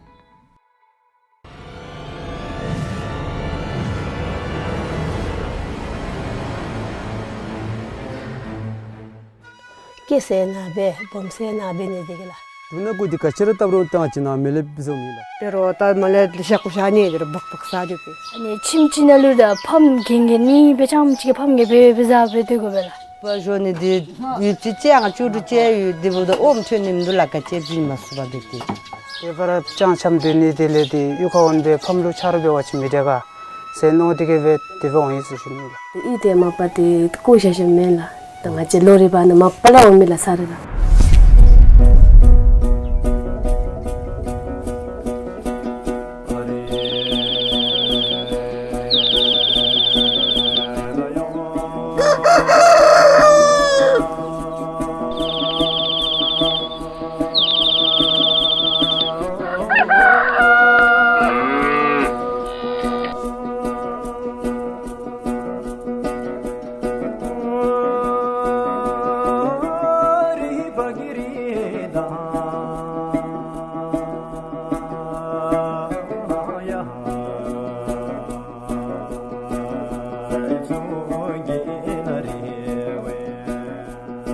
སྐྱེ་ས་ནཱ་སྦེ་སྦོམ་ས་ནཱ་སྦེ་ནི་འདི་གི་ལགས། འབྲུ་སྣ་དགུ་འདི་ག་ཅི་ར་བཏབ་རུང་བཏང་ཅི་ན་མེ་ལེབ་བཟོ་མི་ལགས། དེ་རུང་ད་མ་ལེ་ཤ་ཀུ་ཤ་ནི་དེ་རུང་སྦག་སྦག་ཟ་རུང་པས། ཨ་ནི་ཁྱིམ་ཅིག་ནང་ལུ་ད་ཕམ་གན་གན་ནི་སྦེ་ཅམ་ཅིག་གི་ཕམ་གན་སྦེ་སྦེ་ཟ་སྦེ་སྡོད་དགོ་པས་ལགས། པ་ཞོ་ནི་འདི་ཡུད་ཅིག་ཅེ་ང་ཅུ་རུ་ཅེ་ཡུད་འདི་བུ་ད་ཨོམ་ཆོས་ནིམ་དུ་ལ་ཀ་ཅེ་བྱིན་མ་སུ་བ་འདི་ཏེ། དེ་བར་ཅང་ཆམ་དེ་ནི་དེ་ལས་དེ་གཡུས་ཁ་འོན་པའི་ཕམ་ལུ་ཆ་རོགས་འབད་བ་ཅིན་མི་དྲག་ག་ཟེར་མནོ་དེ་གིས་སྦེ་དེ་སྦེ་འོང་ཡི་ཟེར་ཞུ་ནི་ལགས། དེ་ཨི་དེ་མ་པ་དེ་བཀོ་བཞག་བཞགཔ་མེན་ལགས། ད་ང་བཅས་ལོ་རེ་བ་ནི་མ་པ་ལས་འོང་མི་ལགས་ས་རེ་ལགས།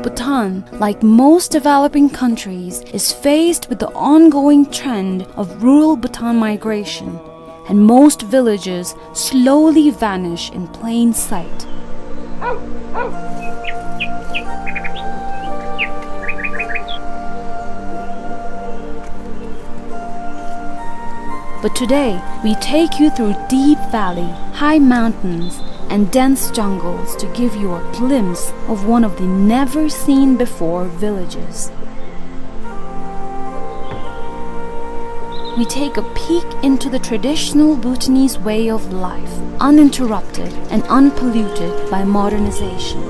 Bhutan, like most developing countries, is faced with the ongoing trend of rural Bhutan migration, and most villages slowly vanish in plain sight. But today, we take you through deep valley, high mountains, and dense jungles to give you a glimpse of one of the never-seen-before villages. We take a peek into the traditional Bhutanese way of life, uninterrupted and unpolluted by modernization.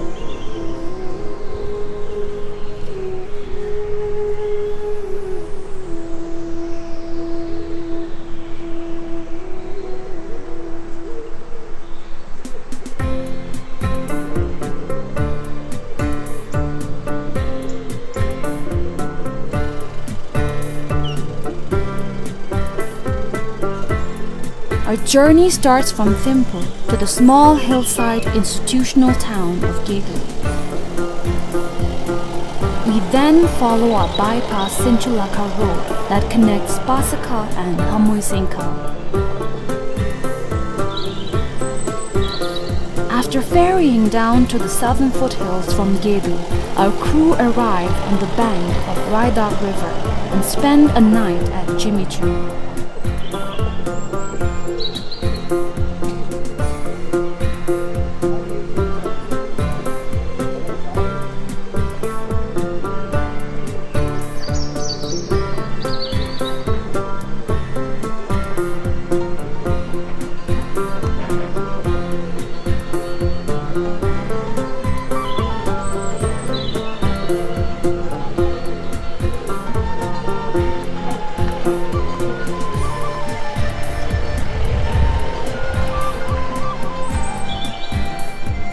Our journey starts from Thimphu to the small hillside institutional town of Geghalli. We then follow a bypass Sinchulakha road that connects Pasakha and Hamoisengkha. After ferrying down to the southern foothills from Gedo, our crew arrived on the bank of Raidak River and spent a night at Jimmy Choo.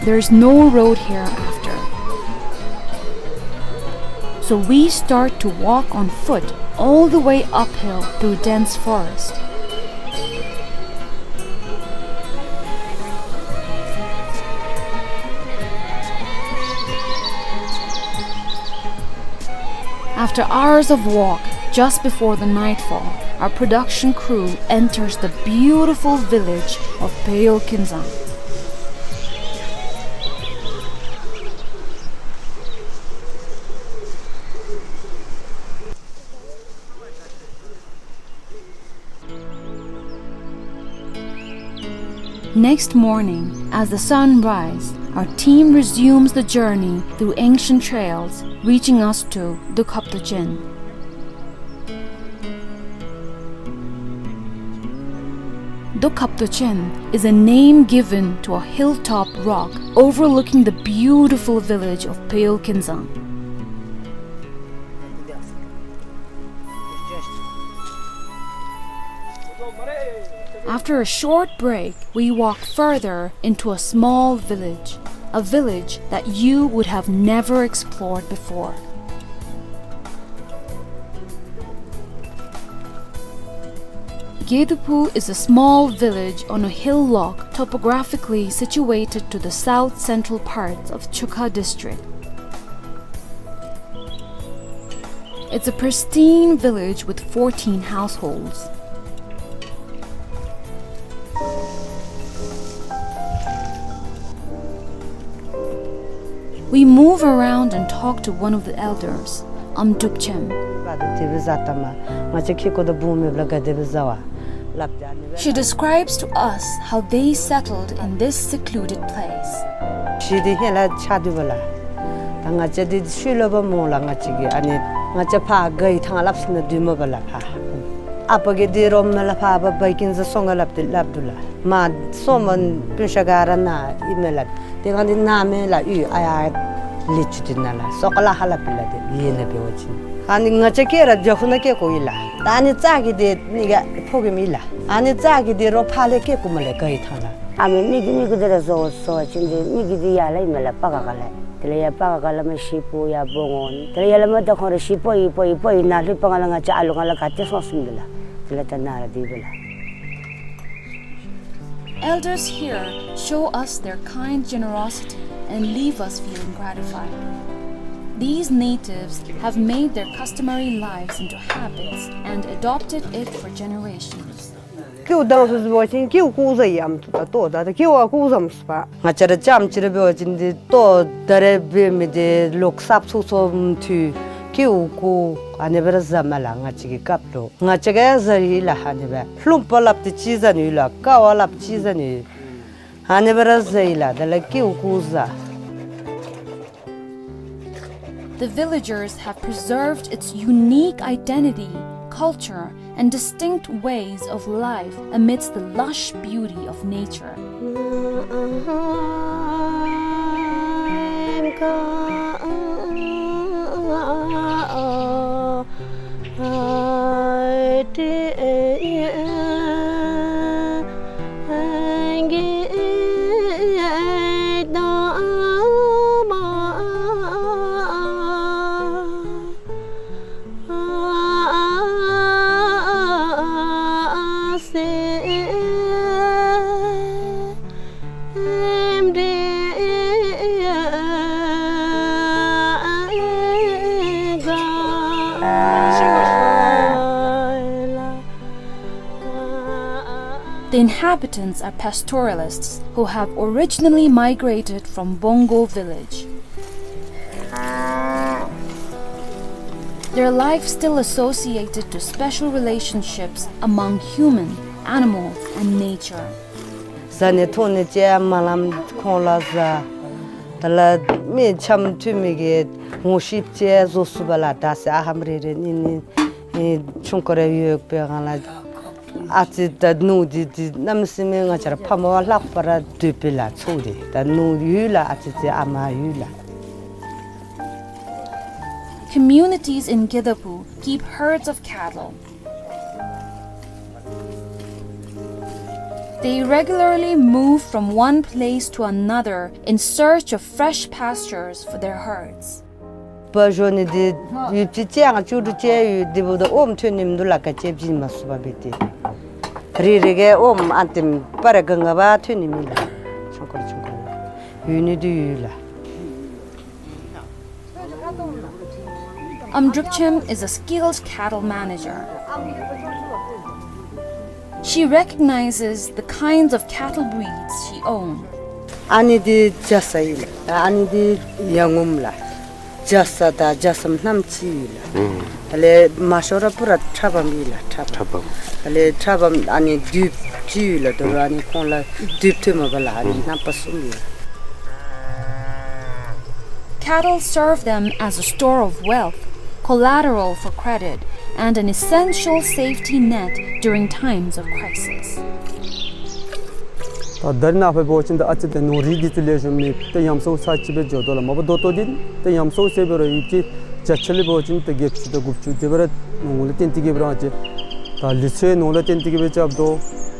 There's no road here after. So we start to walk on foot all the way uphill through dense forest. After hours of walk, just before the nightfall, our production crew enters the beautiful village of Peyol Kinzang. Next morning, as the sun rise, our team resumes the journey through ancient trails, reaching us to Dokhaptochen. Dokhaptochen is a name given to a hilltop rock overlooking the beautiful village of Peyol Kinzang. After a short break, we walk further into a small village, a village that you would have never explored before. Gedophu is a small village on a hillock topographically situated to the south-central parts of Chukha district. It's a pristine village with fourteen households. We move around and talk to one of the elders, Amdrupchem. She describes to us how they settled in this secluded place. ཤི་དེ་ཧེ་ལ་ཆ་དུ་བ་ལ། ད་ང་བཅས་དེ་ཤུལ་ལོ་བ་མོ་ལ་ང་བཅས་ཀྱི་ཨ་ནི་ང་བཅས་ཕ་ག་ཡི་ཐང་ལབ་སི་ན་དུ་མོ་བ་ལ་ཕ། ཨ་པ་གི་དེ་རོམ་མ་ལ་ཕ་བ་བ་ཀིན་ཟ་སོང་ག་ལབ་དེ་ལབ་དུ་ལ། མ་སོ་མ་པུན་ཤ་ག་ར་ན་ཨི་མེ་ལ། དེ་གང་དེ་ན་མེ་ལ་ཡུ་ཨ་ཡ་ལི་ཆུ་དེ་ན་ལ་སོ་ཀ་ལ་ཧ་ལ་པི་ལ་དེ་ཡེ་ན་བེ་བ་ཅིན། ཨ་ནི་ང་བཅས་ཀེ་ར་ཇ་ཧུ་ན་ཀེ་ཀོ་ཡི་ལ། ད་ཨ་ནི་ཙ་གི་དེ་ནི་ག་ཕོ་གི་མི་ལ། ཨ་ནི་ཙ་གི་དེ་རོ་ཕ་ལེ་ཀེ་ཀུ་མ་ལེ་ག་ཡི་ཐང་ལ། ཨ་མེ་མི་གི་མི་གི་དེ་ར་སོ་སོ་ཅིན་དེ་མི་གི་དེ་ཡ་ལ་ཡི་མེ་ལ་པ་ག་ག་ལ། དེ་ལ་ཡ་པ་ག་ག་ལ་མ་ཤི་པོ་ཡ་བོ་ངོ་ནི། དེ་ལ་ཡ་ལ་མ་ད་ཁོང་ར་ཤི་པོ་ཡི་པོ་ཡི་པོ་ཡི་ན་ལྷུ་པ་ང་ལ་ང་བཅས་ཨ་ལུ་ང་ལ་ག་ཏེ་སོང་སུམ་དེ་ལ། དེ་ལ་ད་ན་ར་དེ་བེ་ལ། Elders here show us their kind generosity and leave us feeling gratified. These natives have made their customary lives into habits and adopted it for generations. ཀེའུ་དང་སུ་སུ་བ་ཅིན་ཀེའུ་ཀུ་ཟ་ཡམ་ཏུ་ད་ཏོ་ད་ད་ཀེའུ་ཨ་ཀུ་ཟམ་སུ་པ། ང་བཅས་ར་ཅམ་ཅི་ར་བེ་བ་ཅིན་དེ་ཏོ་ད་རེ་བེ་མི་དེ་ལོག་སབ་སུ་སོ་མཐུ་ཀེའུ་ཀུ་ཨ་ནེ་བེ་ར་ཟ་མ་ལ་ང་བཅས་ཀྱི་སྐབས་ལོ། ང་བཅས་ཀ་ཡ་ཟ་ཡི་ལ་ཧ་ནེ་བེ། ལྷུམ་པ་ལབ་དེ་ཅི་ཟ་ནུ་ལ་ཀ་བ་ལབ་ཅི་ཟ་ནུ། ཧ་ནེ་བེ་ར་ཟ་ཡི་ལ་དེ་ལ་ཀེའུ་ཀུ་ཟ། The villagers have preserved its unique identity, culture, and distinct ways of life amidst the lush beauty of nature. Inhabitants are pastoralists who have originally migrated from Bongo village. Their life still associated to special relationships among human, animals, and nature. བཟའ་ནི་འཐུང་ནི་ཅིག་མ་ལངམ་ཁོང་ལུ་བཟའ། དེ་ལས་མི་འཆམ་མཐུན་མི་གི་ངོ་ཤེསཔ་ཅིག་བཟོ་ཚུགས་པས་ལགས། ད་ཟེར་ཨ་ཧམ་རེ་རེ་གཉིས་གཉིས་ཨེ་ཆུང་ཀུ་རེ་ཡོད་པའི་སྒང་ལས་ཨ་ཙི་ད་ནུ་འདི་འདི་གནམ་མེད་ས་མེད་ང་བཅས་ར་ཕ་མ་བ་ལྷག་པར་འདོད་པས་ལགས། ཚུ་འདི་ད་ནུ་ཡོད་ལགས། ཨ་ཙི་ཙི་ཨ་མ་ཡོད་ལགས། Communities in Gedapu keep herds of cattle. They regularly move from one place to another in search of fresh pastures for their herds. བ་ཞོ་ནི་འདི་ཡུདཔ་ཅིག་ཅིག་ཡང་བཅུ་དྲུག་ཅིག་ཡོད། འདི་འབདཝ་ད་ཨོམ་ཐོན་ནི་མིན་འདུག་ལགས། ག་ཅི་བྱིན་མ་ཚུགས་པར་སྦེ་ཏེ་རེ་རེ་གིས་ཨོམ་ཨ་ཏིམ་པ་རེ་ག་ང་བ་ཐོན་ནི་མེད་ལགས། ཆུང་ཀུ་རེ་ཆུང་ཀུ་རེ་ཡོད་ནི་འདི་ཡོད་ལགས། Amdrupchem is a skilled cattle manager. She recognizes the kinds of cattle breeds she owns. ཨ་ནི་འདི་རྒྱ་བཟའ་ཨིན་ལགས། ཨ་ནི་འདི་ཡ་ངོམ་ལགས། རྒྱ་བཟའ་དང་རྒྱ་བཟའམ་རྣམ་ཅིག་ཡོད་ལགས། ཨུམ། དེ་ལས་མ་ཤོར་ར་པུ་ར་ཁྲ་བམ་ཨིན་ལགས། ཁྲ་བམ། ཁྲ་བམ། དེ་ལས་ཁྲ་བམ་ཨ་ནི་དུཔ་ཅིག་ཡོད་ལགས། དོ་རུང་ཨ་ནི་ཁོང་ལུ་དུཔ་ཐོན་མ་པ་ལགས། ཨ་ནི་ཨུམ། རྣམ་པ་གསུམ་ཡོད། Cattle serve them as a store of wealth, collateral for credit, and an essential safety net during times of crisis. ད་ད་རིས་ནངས་པ་འབད་བ་ཅིན་ད་ཨ་ཙི་ཏེ་ནོར་རིགས་འདི་ཚུ་ལེགས་ཤོམ་མེད། ཏེ་ཡམ་སྲོས་ཚར་གཅིག་སྦེ་འགྱོ་དོ་ལགས། མ་པ་ད་ལྟོ་འདི་ཏེ་ཡམ་སྲོས་ཟེར་བ་ར་ཡུདཔ་ཅིག་བརྒྱ་ཆ་ལས་འབད་བ་ཅིན་ཏེ་བརྒྱད་ཅུ་དང་དགུ་བཅུ་དེ་སྦེ་ར་ནོར་ལུ་བརྟེན་ཏེ་གིས་སྦེ་ར་ཅིག་ད་ལུས་རྩལ་ནོར་ལུ་བརྟེན་ཏེ་གིས་སྦེ་རྐྱབ་དོ།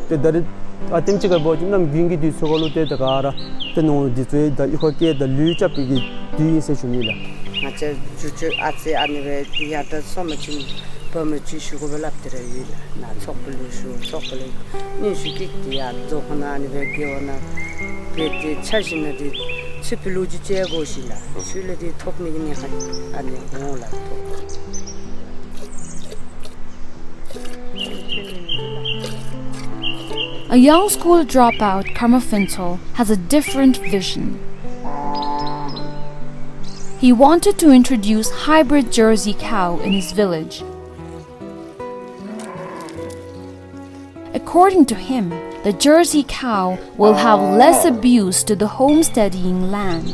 ཏེ་ད་རིས་ཨ་ཏེམ་ཅིག་ཁར་འབད་བ་ཅིན་གནམ་དགུན་གྱི་དུས་ཚོད་ཁར་ལུ་ཏེ་ད་ག་ར་ཏེ་ནོར་འདི་ཚུ་ད་གཡུས་ཁར་བསྐྱལ་ད་ལུད་རྐྱབ་པའི་གི་དུས་ཨིན་ཟེར་ཞུ་ནི་ལགས། ང་བཅས་རྒྱུ་ཆ་ཨ་ཙི་ཨ་ནི་སྦེ་ཡར་དྲག་སོང་པ་ཅིན་བུམོ་ཅིག་ཞུ་དགོ་པས་སླབ་སྟེ་ར་ཡོད་ལགས། ནཱ་ཚོགས་པ་ལུ་ཞུ། ཚོགས་པ་ལས་སྙན་ཞུ་བསྐྱལ་ཏེ་ཡར་རྫོང་ཁོངས་ནང་ཨ་ནི་སྦེ་རྒེད་འོག་ནང་སྦེ་ཏེ་འཆར་གཞི་ནང་འདི་ཚུད་པའི་ལོ་རྒྱུས་ཅིག་དགོ་ཤེས་ལགས། ཚུ་ལས་འདི་ཐོབ་ནི་གི་ནི་ཧ་ཨ་ནི་འོང་ལགས། ཐོབ། A young school dropout, Karma Phuntsho, has a different vision. He wanted to introduce hybrid Jersey cow in his village. According to him, the Jersey cow will have less abuse to the homesteading land.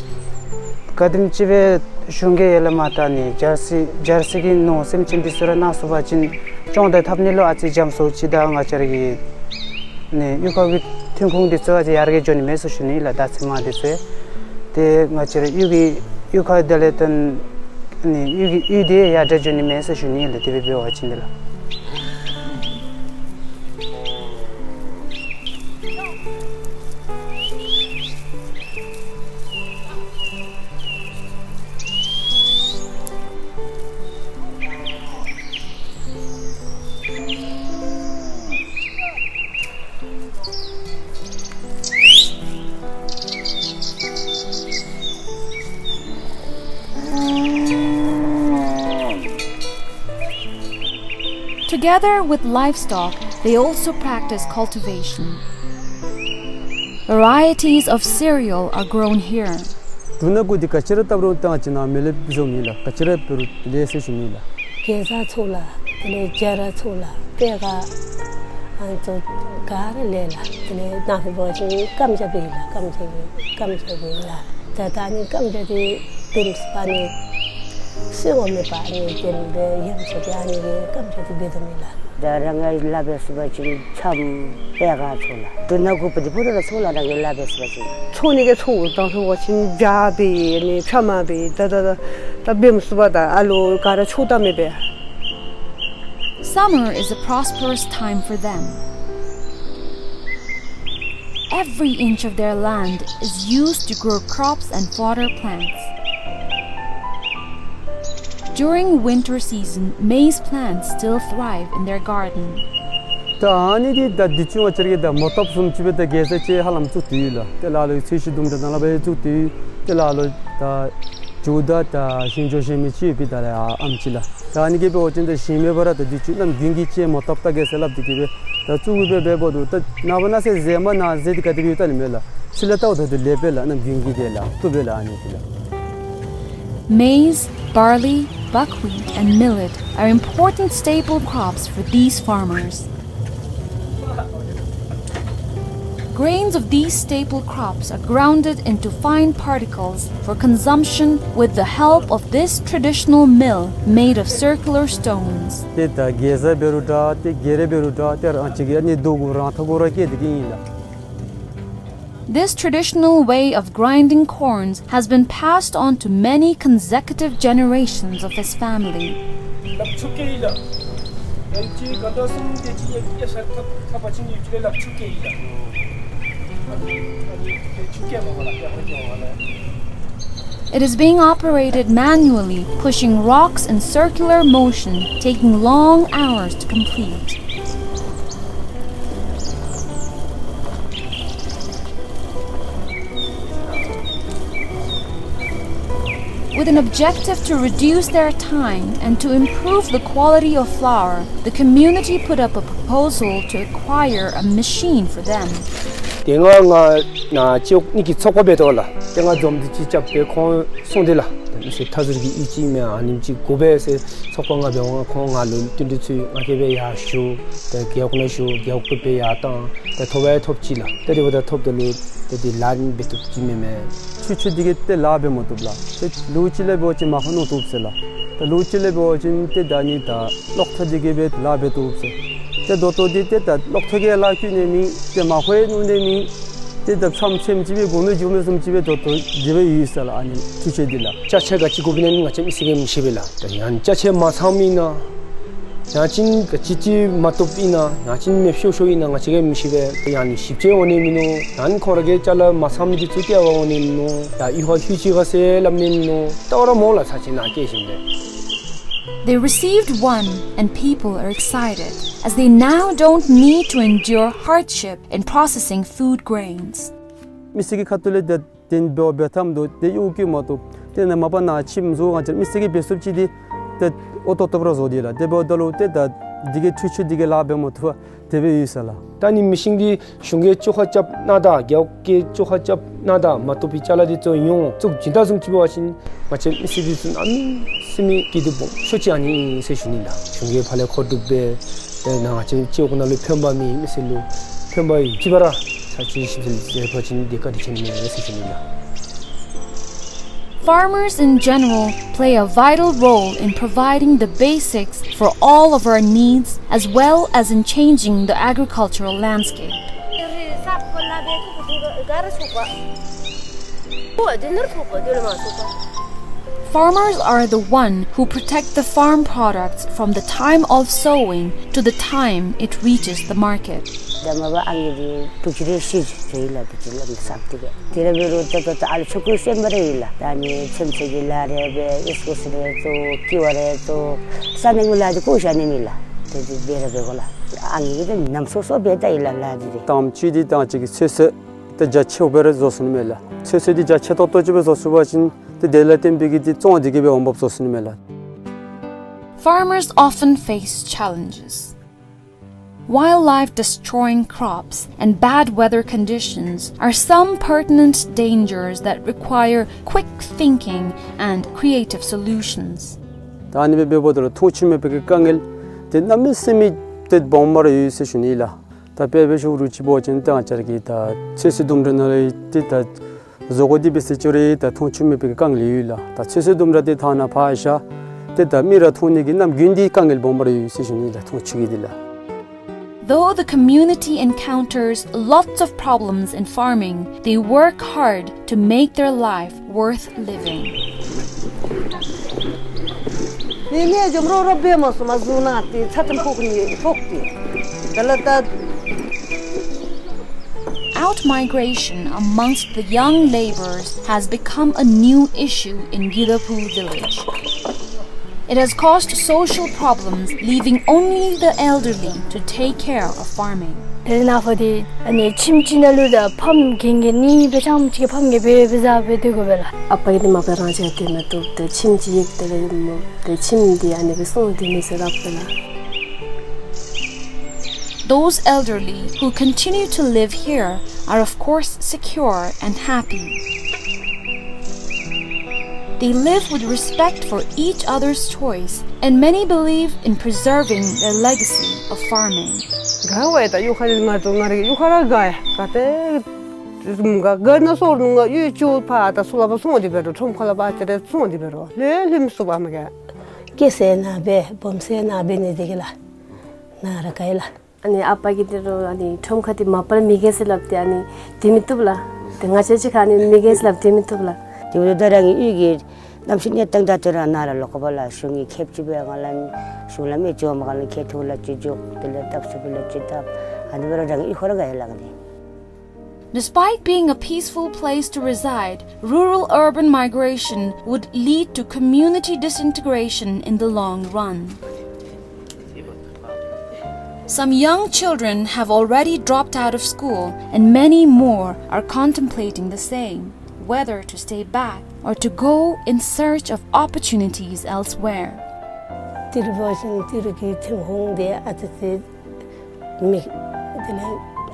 ག་དེམ་ཅིག་སྦེ་གཞུང་གིས་ཡར་ལས་མར་ད་ནི་ཇར་སི་ཇར་སི་གི་ནོར་སེམས་ཅན་འདི་ཚུ་ར་གནང་ཚུགས་པ་ཅིན་སྐྱོང་དང་འཐབ་ནི་ལུ་ཨ་ཙི་འཇམ་སུ་ཅིག་དང་ང་བཅས་ར་གི་ནི་གཡུས་ཁ་གི་ཐོན་ཁུངས་འདི་ཚུ་ཨ་ཙི་ཡར་རྒྱས་འགྱོ་ནི་མས་ཟེར་ཞུ་ནི་ལགས། ད་ཚེར་མ་འདི་ཚུ་ཏེ་ང་བཅས་ར་གཡུས་ཀྱི་གཡུས་ཁ་དེ་ལས་ཏེ་ནི་གཡུས་ཀྱི་གཡུས་འདི་ཡར་དྲག་འགྱོ་ནི་མས་ཟེར་ཞུ་ནི་ལགས། དེ་སྦེ་འབད་བ་ཅིན་འདི་ལགས། Together with livestock, they also practice cultivation. Varieties of cereal are grown here. འབྲུ་སྣ་དགུ་འདི་ག་ཅི་ར་བཏབ་རུང་ད་ཅི་ནཱ་མེ་ལེབ་བཟོ་མི་ལགས། ག་ཅི་ར་འབད་རུང་ལེགས་ཟེར་ཞུ་ནི་ལགས། གེ་ཛ་ཚུ་ལགས། དེ་ལས་སྦྱར་ཚུ་ལགས། པད་ཁ་ཨ་ནི་ཚུ་ག་ར་ལེགས་ལགས། དེ་ལས་ནཱ་ལྷོདཔ་ཅིན་རྐངམ་ཇ་འབད་ལགས། རྐངམ་ཇ་འབད་རྐངམ་ཇ་འབད་ལགས། ད་ད་ཨ་ནི་རྐངམ་ཇ་འདི་བེམ་སྦེ་ཨ་ནི་སོ་ངོ་མེད་པར་ཨ་ནི་བེམ་སྦེ་ཡམ་སོ་སྦེ་ཨ་ནི་གི་རྐངམ་ཇ་འདི་འབད་དོ་མས་ལགས། ད་རང་གིས་ལཱ་འབད་ཚུགས་པ་ཅིན་འཆམ་པད་ཁ་ཚུ་ལགས། འབྲུ་སྣ་དགུ་པོ་འདི་ཕུད་ར་ཚུ་ལགས། རང་གིས་ལཱ་འབད་ཚུགས་པ་ཅིན། འཚོ་ནི་གི་འཚོ་དང་ལྷོད་པ་ཅིན་སྦྱར་འབད་ནི་ཕྱེ་མར་འབད་ད་ད་ད་ད་བེམ་སུ་པ་ད་ཨ་ལོ་ག་ར་ཆོ་ད་མེད་པས། Summer is a prosperous time for them. Every inch of their land is used to grow crops and fodder plants. During winter season, maize plants still thrive in their garden. ད་ཨ་ནི་འདི་ད་འདི་ཚུ་ང་བཅས་ར་གིས་ད་མོ་ཐོབ་བཟུམ་ཅིག་སྦེ་ད་གེ་ཛ་ཅིག་ཧ་ལམ་བཙུགས་ཏེ་ཡོད་ལགས། ཏེ་ལ་ལུ་ཚོས་གཞི་དུམ་གྲ་ནང་ལུ་སྦེ་བཙུགས་ཏེ་ཡོད། ཏེ་ལ་ལུ་ད་ དུག་དང་ད་ཞིང་འཇོག་ཤེས་མི་ཅིག་ཡོདཔ་ད་ལགས་ཨ་ཨམ་ཅིག་ལགས། ད་ཨ་ནི་གིས་འབད་བ་ཅིན་ད་ཞིང་མེད་པར་ད་དུས་ཅི་གནམ་དགུན་གྱི་ཅིག་མ་བཏབ་ད་གེ་ཟེར་སླབ་སྟེ་གིས་སྦེ་ད་བཙུགས་སྦེ་འབདཝ་ད་ད་ནངས་པ་གནངས་ཚེ་ཟེར་མ་གནང་ཟེར་ཏེ་ག་དེ་སྦེ་ཡོད་ད་ནི་མེད་ལགས། ཕྱི་ལས་བལྟཝ་ད་དུ་ལེགས་པས་ལགས། གནམ་དགུན་གྱི་དེ་ལགས་བཏུབ་པས་ལགས་ཨ་ནི་དེ་ལགས། Maize, barley, buckwheat, and millet are important staple crops for these farmers. Grains of these staple crops are grounded into fine particles for consumption with the help of this traditional mill made of circular stones. ཏེ་ད་གེ་ཟ་འབད་རུང་འདྲ་ཏེ་གེ་རེ་འབད་རུང་འདྲ་ཏེ་རང་ཅིག་གི་ཨ་ནི་རྡོ་གུ་རང་ཐག་གུ་ར་བཀལ་ཏེ་གི་ཨིན་ལགས། This traditional way of grinding corns has been passed on to many consecutive generations of his family. It is being operated manually, pushing rocks in circular motion, taking long hours to complete. With an objective to reduce their time and to improve the quality of flour, the community put up a proposal to acquire a machine for them. དེ་སྔ་ང་ནཱ་ཅིག་ཨ་ནི་གི་ཚོགས་པ་འབད་དོ་ལགས། དེ་སྔ་འཛོམས་འདུ་ཅིག་རྐྱབ་སྦེ་ཁོང་གསུངས་ཏེ་ལགས། ད་མི་སེར་མཐའ་ཟུར་གྱི་ཨིན་ཅི་མེན་ཨ་ནེམ་ཅིག་དགོ་པས་ཟེར་ཚོགས་པ་ང་འབད་འོང་ཁོང་ང་ལུ་བསྟུན་གྲོས་ཚུ་ང་གིས་སྦེ་ཡར་ཞུ། ད་རྒེད་འོག་ནང་ཞུ་རྒེད་འོག་གིས་སྦེ་ཡར་བཏང་། ད་ཐོབ་ཡང་ཐོབ་ཅི་ལགས། ད་དེ་འབདཝ་ད་ཐོབ་ད་ལུ་ད་དེ་ལཱ་འབད་བཏུབ་ཅི་མེན་མས། ཁྱོད་ཁྱོད་འདི་གིས་ཏེ་ལཱ་འབད་མ་བཏུབ་ལགས། ཏེ་ལོ་གཅིག་ལས་འབད་བ་ཅིན་མར་ཁ་མནོ་བཏུབ་ཟེར་ལགས། ད་ལོ་གཅིག་ལས་འབད་བ་ཅིན་ཏེ་ད་ཨ་ནི་ད་གློག་ཐག་འདི་གིས་སྦེ་ལཱ་འབད་བཏུབ་ཟེར། ཏེ་ད་ལྟོ་འདི་ཏེ་ད་གློག་ཐག་གིས་ལཱ་བཀོལ་ནི་མེད། ཏེ་མར་ཁ་ཡང་མནོ་ནི་མེད། ཏེ་ད་ཕྱམ་ཕྱམ་ཅིག་སྦེ་དགོ་མི་འགྱོ་མི་བཟུམ་ཅིག་སྦེ་ད་ལྟོ་དེ་སྦེ་ཡོད་ཟེར་ལགས། ཨ་ནི་འཕྲུལ་ཆས་འདི་ལགས། ཅ་ཆས་ག་ཅི་དགོཔ་ཨིན་ན་ང་བཅས་མི་སེར་གྱིས་མི་ཤེས་པས་ལགས། ད་ཡང་ཅ་ཆས་མ་ཚངམ་ཨིན་ན་ཡང་ཅིན་ག་ཅི་ཅིག་མ་བཏུབ་ཨིན་ན་ཡང་ཅིན་མེདཔ་ཤོར་ཤོརཝ་ཨིན་ན་ང་བཅས་ཀྱིས་མི་ཤེས་པས། ཡང་ཞིབ་དཔྱད་འོང་ནི་མིན་ནུག། ཡང་ཁོང་ར་གི་ཅ་ལ་མ་ཚངམ་འདི་ཚུ་བསྐྱལ་བར་འོང་ནི་མིན་ནུག། ཡང་ཡུལ་ཁར་ལྷོད་ཅི་ག་ཟེར་སླབ་ནི་མིན་ནུག། ད་འོ་ར་མོ་ལགས་ཚར་ཅིག་ནཱ་བསྐྱལ་ཞིནམ་ལས། They received one and people are excited as they now don't need to endure hardship in processing food grains. མི་སེར་གྱི་ཁ་ཐུག་ལས་ཏེ་དེ་འབདཝ་འབད་ཐངས་འདུག། ཏེ་གཡོག་བཀོལ་མ་བཏུབ། ཏེ་ནཱ་མ་པ་ནཱ་ཁྱིམ་བཟོ་ང་བཅས་མི་སེར་གྱིས་འབད་ཚུགསཔ་ཅིག་འདི་ཏེ་ཨོ་ཏོག་ཏོ་སྦེ་ར་བཟོ་དེས་ལགས། དེ་འབདཝ་ད་ལུ་ཏེ་ད་འདི་གིས་འཕྲུལ་ཆས་འདི་གིས་ལཱ་འབད་མ་བཏུབ་པར་དེ་སྦེ་ཡོད་ཟེར་ལགས། ད་ཨ་ནི་མི་ཤིན་འདི་གཞུང་གིས་བཅོ་ཁ་རྐྱབ་གནང་ད་རྒེད་འོག་གིས་བཅོ་ཁ་རྐྱབ་གནང་ད་མ་བཏུབ་པའི་ཅ་ལ་འདི་ཚུ་ཡོངས་བཙུགས་བྱིན་ད་བཟུམ་ཅིག་འབད་བ་ཅིན་ང་བཅས་མི་སེར་འདི་ཚུ་གནམ་མེད་ས་མེད་སྐྱིད་སྡུག་སྦོམ་ཤོས་ཅིག་ཨ་ནི་ཨིན་ཟེར་ཞུ་ནི་ལགས། གཞུང་གིས་ཕར་ལས་མཁོ་སྒྲུབ་འབད་ཏེ་ནཱ་ང་བཅས་སྤྱི་འོག་ནང་ལུ་ཕན་པ་མེད། མི་སེར་ལུ་ཕན་པ་ཡོད་ཅི་པ་ར་ཚར་ཅིག་ཞིབ་འཚོལ་མཛད་པ་ཅིན་འདི་བཀའ་དྲིན་ཆེ་ནི་མས་ཟེར་ཞུ་ནི་ལགས། Farmers in general play a vital role in providing the basics for all of our needs as well as in changing the agricultural landscape. Farmers are the one who protect the farm products from the time of sowing to the time it reaches the market. ད་མ་པ་ཨང་རྒས་འདི་དྲུག་ཅུ་རེ་བཞི་ཅིག་ཡོད་ལགས། དྲུག་ཅུ་ལམ་སང་སྟེ་གི་དེ་ར་འབད་རུང་ད་ད་ད་ཨ་ལུ་ཆུང་ཀུ་གསོན་པོ་ར་ཡོད་ལགས། ད་ཨ་ནི་ཚོད་བསྲེ་གི་ལཱ་རེ་འབད་ཨིས་ཀོ་སི་རེ་བཙོ་ཀི་བ་རེ་བཙོ་ས་གནས་ཀྱི་ལཱ་འདི་གོ་ཤ་ནི་མེད་ལགས། དེ་འདི་འབད་ར་འབད་དགོ་ལགས། ཨང་རྒས་འདི་ནམ་སོ་སོ་འབད་ད་ཡོད་ལགས་ལཱ་འདི་རེ། དང་པ་ཅིག་འདི་ད་ཅིག་གི་ཚོད་བསྲེ་ཏེ་རྒྱ་ཆེཝ་སྦེ་ར་བཟོ་ཚུགས་ནི་མས་ལགས། ཚོད་བསྲེ་འདི་རྒྱ་ཆེ་ཏོག་ཏོ་ཅིག་སྦེ་བཟོ་ཚུགས་པ་ཅིན་ཏེ་དེ་ལས་བརྟེན་པའི་གི་ཏེ་བཙོང་འདི་གིས་སྦེ་འོང་འབབ་བཟོ་ཚུགས་ནི་མས་ལགས། Farmers often face challenges. Wildlife destroying crops and bad weather conditions are some pertinent dangers that require quick thinking and creative solutions. ད་ཨ་ནི་སྦེ་འབདཝ་ད་ལུ་མཐོང་ཆོས་མེད་པའི་གི་དཀའ་ངལ་འདི་གནམ་མེད་ས་མེད་ཏེ་སྦོམ་སྦེ་ར་ཡོད་ཟེར་ཞུ་ནི་ལགས། ད་དཔེ་འབད་ཞུ་རུང་ཅིག་འབད་བ་ཅིན་ད་ང་བཅས་ར་གི་ད་ཚོད་བསྲེ་ལྡུམ་ར་ནང་ལུ་ཏེ་ད་བཟོ་བཀོད་འདི་འབད་ཟེར་ཅི་རུང་ད་མཐོང་ཆོས་མེད་པའི་གི་དཀའ་ངལ་ཡོད་ལགས། ད་ཚོད་བསྲེ་ལྡུམ་ར་འདི་ཐང་ནང་ཕར་བཞག་ཏེ་ད་མི་ར་མཐོང་ནི་གི་གནམ་དགུན་འདི་དཀའ་ངལ་སྦོམ་སྦེ་ར་ཡོད་ཟེར་ཞུ་ནི་ལགས། མཐོང་ཆོས་ཀྱི་འདི་ལགས། Though the community encounters lots of problems in farming, they work hard to make their life worth living. ནི་ནི་ཇོམ་རོ་རོ་འབད་མ་སོང་མ་བཟུང་ན་ཏེ་ཚ་ཏམ་ཕོག་ནི་ཕོག་སྟེ། ད་ལ་ད། Outmigration amongst the young laborers has become a new issue in Gidaphu village. It has caused social problems, leaving only the elderly to take care of farming. དེ་ནང་ཕར་འདི་ཨ་ནི་ཁྱིམ་གཅིག་ནང་ལུ་ད་ཕམ་རྒན་རྒས་གཉིས་སྦེ་རྐྱངམ་གཅིག་ཕམ་རྒས་སྦེ་སྦེ་བཟའ་སྦེ་སྡོད་དགོ་པས་ལགས། ཨ་པ་གིས་འདི་མ་པ་རང་བཞིན་སྡོད་མི་བཏུབ། ཏེ་ཁྱིམ་གཅིག་ཡོད། དེ་ལས་མོ་ཏེ་ཁྱིམ་འདི་ཨ་ནི་སྦེ་སོང་སྡོད་ནི་ཟེར་སླབ་པས་ལགས། Those elderly who continue to live here are, of course, secure and happy. They live with respect for each other's choice, and many believe in preserving their legacy of farming. ག་ཝའི་ད་གཡུས་ཁ་ལས་ང་ཚུ་ང་རའི་གཡུས་ཁ་ར་ག་ཡ་ག་ཏེ་ག་ག་ན་སོང་ང་གཡུས་ཅིག་ཕར་ད་ཚུར་ལ་ཕར་སོང་སྟེ་འབད་རུང་ཁྲོམ་ཁ་ལ་ཕར་ཅིག་ར་སོང་སྟེ་འབད་རུང་ལྷོད་ལྷོད་མི་ཚུགས་པས་མ་ག། སྐྱེས་ཟེར་ནང་འབད་སྦོམ་ཟེར་ནང་འབད་ནི་འདི་གིས་ལགས་ནཱ་ར་ག་ཡི་ལགས། ཨ་ནི་ཨ་པ་གིས་འདི་རུ་ཨ་ནི་ཁྲོམ་ཁ་འདི་མ་པ་ལས་མི་རྒས་ཟེར་སླབ་སྟེ་ཨ་ནི་སྡོད་མི་བཏུབ་ལགས། ཏེ་ང་བཅས་ཅིག་ཁར་ཨ་ནི་མི་རྒས་ཟེར་སླབ་སྟེ་སྡོད་མི་བཏུབ་ལགས། དེ་འབདཝ་ད་རང་གི་གཡུས་ཀྱི་གནམ་གཤིས་གནས་སྟངས་དང་དེ་ར་ནཱ་ར་ལོག་དགོ་པས་ལགས། གཞུང་གིས་ཁེབ་ཅིག་སྦེ་ང་ལུ་གཞུང་ལས་མི་འགྱོ་མ་ག་ལུ་ཁེ་ཐུག་ལ་ཅིག་འགྱོ། དེ་ལས་སྟབས་ཚུ་བུ་ལ་ཅིག་སྟབས། ཨ་ནི་འབད་རུང་རང་གི་གཡུས་ཁར་ར་ག་ཡི་ལགས་ནི། Despite being a peaceful place to reside, rural-urban migration would lead to community disintegration in the long run. Some young children have already dropped out of school, and many more are contemplating the same, whether to stay back or to go in search of opportunities elsewhere. ཏི་རུ་འབད་བ་ཅིན་ཏི་རུ་གི་ཐོན་ཁུངས་འདི་ཨ་ཙི་ཅིག་མེད། དེ་ལས་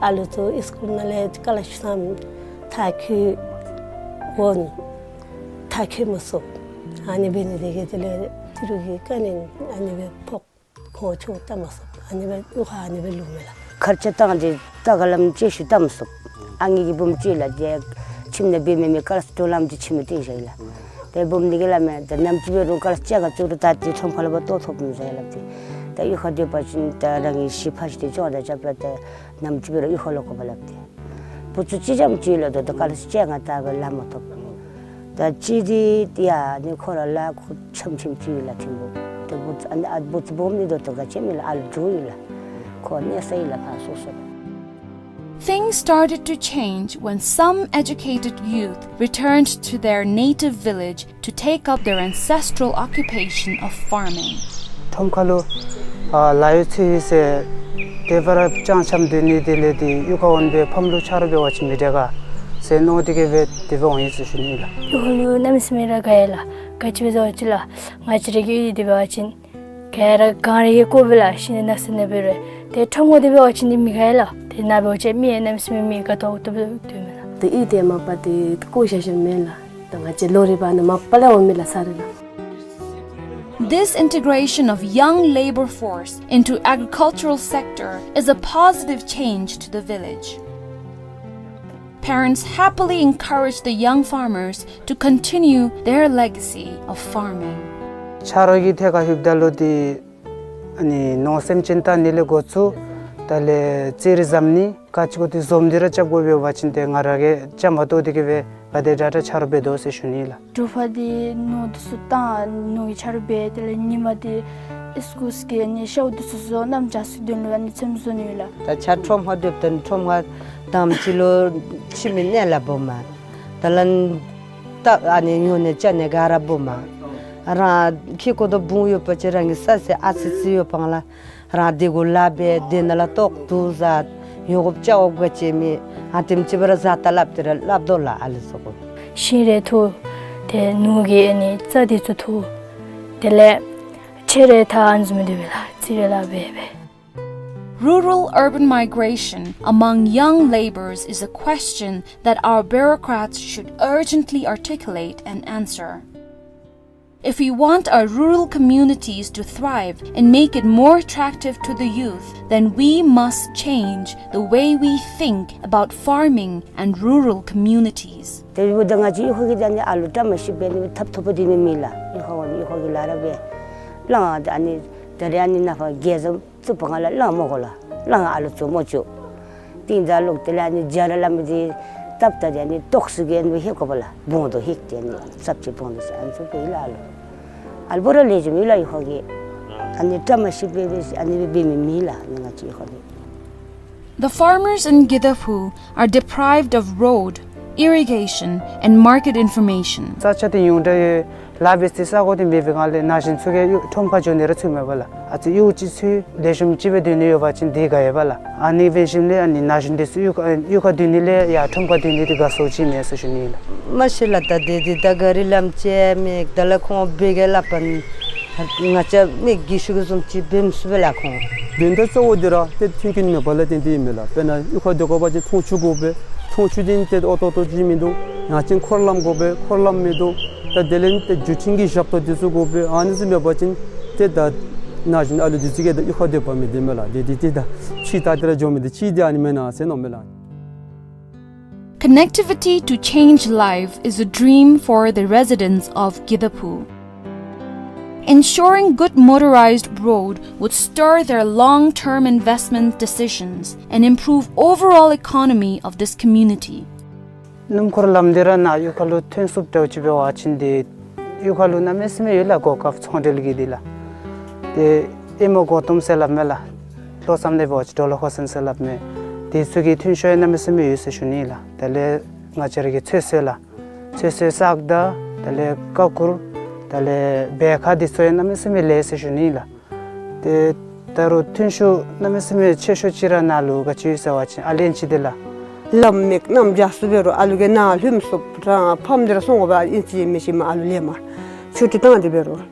ཨ་ལུ་ཚུ་སི་ཀུལ་ནང་ལས་ཀ་ལ་ཤུ་སམ་མཐར་འཁྱོལ་འོང་། མཐར་འཁྱོལ་མི་ཚུགས། ཨ་ནི་འབད་ནི་དེ་གིས་དེ་ལས་ཏི་རུ་གི་དཀའ་ངལ་ཨ་ནི་སྦེ་ཕོག། ཁོང་ཆུང་བཏང་མ་ཚུགས། ཨ་ནི་སྦེ་གཡུས་ཁར་ཨ་ནི་སྦེ་ལུས་མས་ལགས། ཁར་ཆ་བཏང་སྟེ་ད་ག་ལམ་ཅིག་ཤུལ་བཏང་མ་ཚུགས། ཨ་ངེ་གི་བུམོ་ཅིག་ལགས་ཏེ་ཁྱིམ་ནང་འབད་མི་མེད། ཀ་ལཱསི་དོ་ལམ་ཅིག་ཁྱིམ་ནང་སྟོན་བཞག་ཡི་ལགས། ཏེ་བུམོ་འདི་གིས་སླབ་མས། ད་ནམ་ཅིག་འབད་རུང་ཀ་ལཱསི་ཅིག་ཁར་བཙུགས་རུང་ད་ཏེ་ཁྲོམ་ཁ་ལུ་ཕར་གཏོགས་ཐོབ་མི་ཟེར་སླབ་སྟེ། ད་གཡུས་ཁར་སྡོད་པ་ཅིན་ད་རང་གི་གཞིས་ཕ་གཞིས་ཏེ་ཅོག་ར་རྐྱབ་ལགས། ཏེ་ནམ་ཅིག་འབད་རུང་གཡུས་ཁར་ལོག་དགོ་པས་སླབ་སྟེ། བུ་ཚུ་གཅིག་རྐྱངམ་ཅིག་ལགས། ད་ད་ཀ་ལཱསི་ཅིག་ཁར་ད་སྦེ་ལཱ་མ་ཐོབ། ད་གཅིག་འདི་ཏེ་ཨ་ནི་ཁོ་ར་ལཱ་ཁུ་ཆམ་ཆམ་ཅིག་ཡོད་ལགས་ཐིམ་པོ། ཏེ་བུ་ཚུ་ཨ་ནི་ཨ་བུ་ཚུ་སྦོམ་འདི་ད་ད་ག་ཅི་མེད་ལགས། ཨ་ལུ་འགྱོ་ཡི་ལགས། ཁོ་གནས་ས་ཡོད་ལགས་ཕར་སོ་སོ། Things started to change when some educated youth returned to their native village to take up their ancestral occupation of farming. ཁྲོམ་ཁ་ལུ་ཨ་ལཱ་ཡོད་ཚེ་ཡོད་ཟེར་དེ་སྦེ་ར་ཅང་ཆམ་སྡོད་ནི་དེ་ལས་ཏེ་གཡུས་ཁར་འོང་སྦེ་ཕམ་ལུ་ཆ་རོགས་འབད་བ་ཅིན་མི་དྲག་ག་ཟེར་མནོ་སྟེ་གིས་སྦེ་དེ་སྦེ་འོང་ཡི་ཟེར་ཞུ་ནི་ལགས། གཡུས་ཁ་ལུ་གནམ་མེད་ས་མེད་ར་དགའ་ཡི་ལགས། ག་ཅི་སྦེ་ཟེར་བ་ཅིན་ལགས་ང་བཅས་ར་གི་གཡུས་འདི་འབད་བ་ཅིན་ག་ར་གངས་རི་གིས་བསྐོར་སྦེ་ལགས། ཤིང་ནགས་ནགས་ཚལ་ནང་འབད་རུང་། ཏེ་ཁྲོམ་ཁ་འདི་འབད་བ་ཅིན་འདི་མི་དགའ་ཡི་ལགས། ཏེ་ནཱ་འབད་བ་ཅིན་མི་གནམ་མེད་ས་མེད་མི་དགའ་ཏོག་ཏོ་སྦེ་སྡོད་མས་ལགས། ཏེ་གཡུས་འདི་མ་པ་འདི་བཀོ་བཞག་བཞགཔ་མས་ལགས། ད་ང་བཅས་ལོ་རེ་བ་ནི་མ་པ་ལས་འོང་མི་ལགས་ས་རེ་ལགས། This integration of young labor force into agricultural sector is a positive change to the village. Parents happily encourage the young farmers to continue their legacy of farming. ཆ་རོགས་ཀྱིས་ཐད་ཁར་ལྷོདཔ་ད་ལུ་ཏེ་ཨ་ནི་ནོར་སེམས་ཅན་བཏང་ནི་ལས་འགོ་བཙུགས་ད་ལས་ཙི་རི་བཟའ་ནི་ག་ཅི་གོ་ཏེ་འཛོམས་ཏེ་ར་རྐྱབ་དགོ་པས། འབད་བ་ཅིན་ཏེ་ང་ར་གིས་རྐྱངམ་གཏོགས་ཏེ་གིས་སྦེ་ག་དེ་དྲག་དྲག་ཆ་རོགས་འབད་དོ་ཟེར་ཞུ་ནི་ལགས། དྲོ་པ་འདི་ནོར་འདི་ཚུ་བཏང་ནོར་གྱི་ཆ་རོགས་འབད། དེ་ལས་ཉིནམ་འདི་ཨིས་ཀུལ་གི་ཨ་ནི་ཤཝ་འདི་ཚུ་བཟོ། གནམ་བྱཱར་ཚུ་དོན་ལུ་ཨ་ནི་ཚོདམ་བཟོ་ནི་ཡོད་ལགས། ད་ཆ་ཁྲོམ་ཁར་སྡོདཔ་ད་ཁྲོམ་ཁར་དང་པ་ཅིག་ལུ་ཁྱིམ་གྱི་གནས་ལ་སྦོམ་མས། ད་ལན་ད་ཨ་ནི་ཉོ་ནི་རྐྱབ་ནི་ག་ར་སྦོམ་མས། རང་ཁྱིམ་གུ་དང་བུ་ཡོད་པ་ཅིན་རང་གི་ས་ཟེར་ཨ་ཙི་ཅིག་ཡོད་པ་ལགས། རང་དེ་གུ་ལཱ་འབད། དེ་ནང་ལས་ཏོག་ཏོ་བཟའ། ཡོང་དགོཔ་བཅའ་དགོཔ་ག་ཅི་མེད། ཨ་དེམ་ཅིག་སྦེ་ར་བཟའ་ད་སླབ་སྟེ་ར་སླབ་དོ་ལགས་ཨ་ལུ་ཚུ་གུ། ཤིང་རེ་འཐུ། ཏེ་ནོར་གྱི་ཨ་ནི་རྩྭ་འདི་ཚུ་འཐུ། དེ་ལས་ཕྱེ་རེ་འཐག། ཨ་ནི་བཟུམ་སྡོད་པས་ལགས། ཙི་རེ་ལཱ་འབད་འབད། Rural-urban migration among young labourers is a question that our bureaucrats should urgently articulate and answer. If we want our rural communities to thrive and make it more attractive to the youth, then we must change the way we think about farming and rural communities. དེ་འབདཝ་ད་ང་བཅས་གཡུས་ཁ་གི་ད་ཨ་ནི་ཨ་ལུ་བཀྲ་མ་ཤིས་པའི་ཨ་ནི་ཐབ་ཐོབ་པ་འདི་མེད་མེད་ལགས། གཡུས་ཁ་འོང་གཡུས་ཁ་གི་ལཱ་ར་འབད། ལང་ཨ་ནི་ད་རེས་ཨ་ནི་ནཱ་ཕར་རྒྱལ་བཟང་བཙུགས་པའི་སྒང་ལས་གླང་མོ་གོ་ལགས། གླང་ཨ་ལུ་བཙུགས་མོ་བཅུག། ཏིང་ད་ལོག་དེ་ལས་ཨ་ནི་རྒྱ་ར་ལ་མི་འདི་སྟབས་ད་དེ་ཨ་ནི་ཏོག་སུ་གི་ཨ་ནི་ཧེ་གོ་བ་ལགས། བོང་དོ་ཧེ་དེ་ཨ་ནི་ཙབ་ཅིག་བོང་དོ་ཟེར་ཨ་ནི་ཚུ་སྦེ་ལགས། ཨ་ལུ་ཨ་ལུ་བོ་ར་ལེགས་ཤོམ་ཡོད་ལགས་གཡུས་ཁ་གི། ཨ་ནི་བཀྲ་མ་ཤིས་པའི་སྦེ་ཨ་ནི་སྦེ་འབད་མི་མེད་ལགས་ཨ་ནི་ང་བཅས་གཡུས་ཁ་གི། The farmers in Gidaphu are deprived of road, irrigation, and market information. རྩྭ་ཆ་འདི་ཉུང་དྲགས་ཡོད། ལཱ་འབད་སའི་ས་གོ་འདི་མེད་པའི་སྒང་ལས་ན་གཞོན་ཚུ་གིས་གཡུས་ཁྲོམ་ཁར་འགྱོ་ནི་ར་ཚུགས་མས་པ་ལགས། ཨ་ཙི་གཡུས་ཅིག་ཚུ་ལེགས་ཤོམ་ཅིག་སྦེ་སྡོད་ནི་ཡོད་པ་ཅིན་དེ་དགའ་ཡོད་པ་ལགས། ཨ་ནི་འབད་ཞིནམ་ལས་ཨ་ནི་ན་གཞོན་འདི་ཚུ་གཡུས་ཁར་གཡུས་ཁར་སྡོད་ནི་ལས་ཡར་ཁྲོམ་ཁར་སྡོད་ནི་འདི་དགའ་སུ་ཅིག་མས་ཟེར་ཞུ་ནི་ལགས། མ་ཤེས་ལགས། ད་དེ་འདི་ད་ག་རི་ལམ་ཅིག་མེད། ད་ལགས་ཁོང་འབད་གེ་སླབ་པ་ནི་ང་བཅས་མི་གིས་ཞུ་དགོཔ་བཟུམ་ཅིག་འབད་མི་ཚུགས་པས་ལགས་ཁོང་། དོན་དག་གཙོ་བོ་འདི་ར་ཏེ་མཐུན་རྐྱེན་མེད་པ་ལས་བརྟེན་ཏེ་ཨིན་མས་ལགས། དཔེར་ན་གཡུས་ཁར་སྡོད་དགོ་པ་ཅིན་ཚོང་བྱུང་དགོ་པས། ཚོང་བྱུང་ཅིན་ཏེ་ཨོ་ཏོ་ཏོ་ཅིག་མིན་འདུག། ཡང་ཅིན་འཁོར་ལམ་དགོ་པས། འཁོར་ལམ་མིན་འདུག། ད་དེ་ལས་ཏེ་འགྲུལ་འཕྲིན་གྱི་ཞབས་ཏོག་འདི་ཚུ་དགོ་པས། ཨ་ནི་ཚུ་མེད་པ་ཅིན་ཏེ་ད་ན་གཞོན་ཨ་ལུ་འདི་ཚུ་གིས་ད་གཡུས་ཁར་སྡོད་པ་མི་བདེ་མས་ལགས། དེ་འདི་ཏེ་ད་ཕྱི་ད་དེ་ར་འགྱོ་མི་འདི་ཅིག་འདི་ཨ་ནི་མེན་ན་ཟེར་མནོཝ་མས་ལགས། Connectivity to change life is a dream for the residents of Gidaphu. Ensuring good motorized road would stir their long-term investment decisions and improve overall economy of this community. སྣུམ་འཁོར་ལམ་འདི་ར་ནཱ་གཡུས་ཁ་ལུ་ཐོན་ཚུགསཔ་འདྲཝ་ཅིག་འབད་བ་ཅིན་ཏེ་གཡུས་ཁ་ལུ་གནམ་མེད་ས་མེད་ཡོད་ལགས། གོ་སྐབས་ཚོང་འབྲེལ་གྱི་འདི་ལགས། ཏེ་ཨེ་མ་གོ་ཏོམ་ཟེར་སླབ་མས་ལགས། ལྷོ་མཚམས་ལས་འབད་བ་ཅིན་ཌོ་ལར་ཧོ་སན་ཟེར་སླབ་མས། དེ་ཚུ་གི་ཐོན་ཤུགས་ཡང་གནམ་མེད་ས་མེད་ཡོད་ཟེར་ཞུ་ནི་ལགས། དེ་ལས་ང་བཅས་ར་གི་ཚོད་བསྲེ་ལགས། ཚོད་བསྲེ་བཙག་འཐུ་དེ་ལས་ཀ་ཁུ་དེ་ལས་བེ་ཁ་འདི་ཚུ་ཡང་གནམ་མེད་ས་མེད་ལེགས་ཟེར་ཞུ་ནི་ལགས། ཏེ་ད་རུང་ཐོན་ཤུགས་གནམ་མེད་ས་མེད་ཆེ་ཤོས་ཅིག་ར་ནཱ་ལུ་ག་ཅི་ཡོད་ཟེར་བ་ཅིན་ཨ་ལེན་ཅིག་འདི་ལགས། ལམ་མེད་གནམ་རྒྱ་སུ་འབད་རུང་ཨ་ལུ་གིས་ནཱ་ལྷོདཔ་ཚུགསཔ་རང་ཕམ་འདི་ར་སོང་དགོ་པས། ཨིན་ཅི་མིན་ཅི་མ་ཨ་ལུ་ལེན་མ་ཆུ་ཊི་བཏང་སྟེ་འབད་རུང་།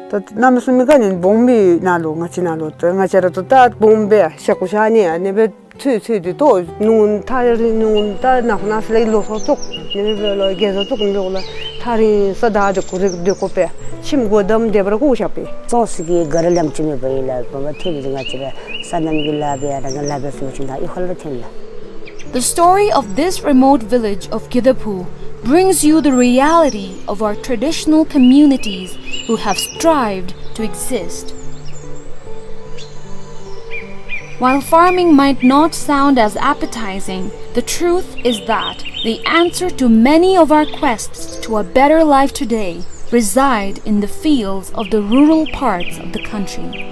ད་གནམ་མེད་ས་མེད་ག་ནི་སྦོམ་སྦེ་ནཱ་ལུ་ང་བཅས་ནཱ་ལུ་ད་ང་བཅས་ར་ད་ད་སྦོམ་སྦེ་ཤ་ཁུ་ཤ་ནི་ཨ་ནི་སྦེ་ཚོད་ཚོད་འདི་ཏོ་ནུ་ཐག་རིང་ནུ་ད་ནཱ་ཁོ་ན་ས་ལས་ལོ་ཚོད་བཙུགས་ནི་སྦེ་ལོ་བརྒྱད་ཚོད་བཙུགས་ནི་ལོ་ལགས། ཐག་རིང་ས་ད་འདི་ཁུ་རེ་འདི་ཁུ་པས་ཁྱིམ་སྒོ་བསྡམས་སྡོད་པར་ཁུ་ཤ་པས། ཚོང་ཟེར་གི་ག་ར་ལམ་ཅིག་མེད་པ་ཨིན་ལགས། བ་མ་ཐེབས་ཏེ་ང་བཅས་ར་སོ་ནམ་གྱི་ལཱ་འབད་ཡང་ན་ལཱ་འབད་ཚུགས་ཅི་ད་གཡུས་ཁ་ལུ་ཐོན་ལགས། The story of this remote village of Gidaphu brings you the reality of our traditional communities who have strived to exist. While farming might not sound as appetizing, the truth is that the answer to many of our quests to a better life today reside in the fields of the rural parts of the country.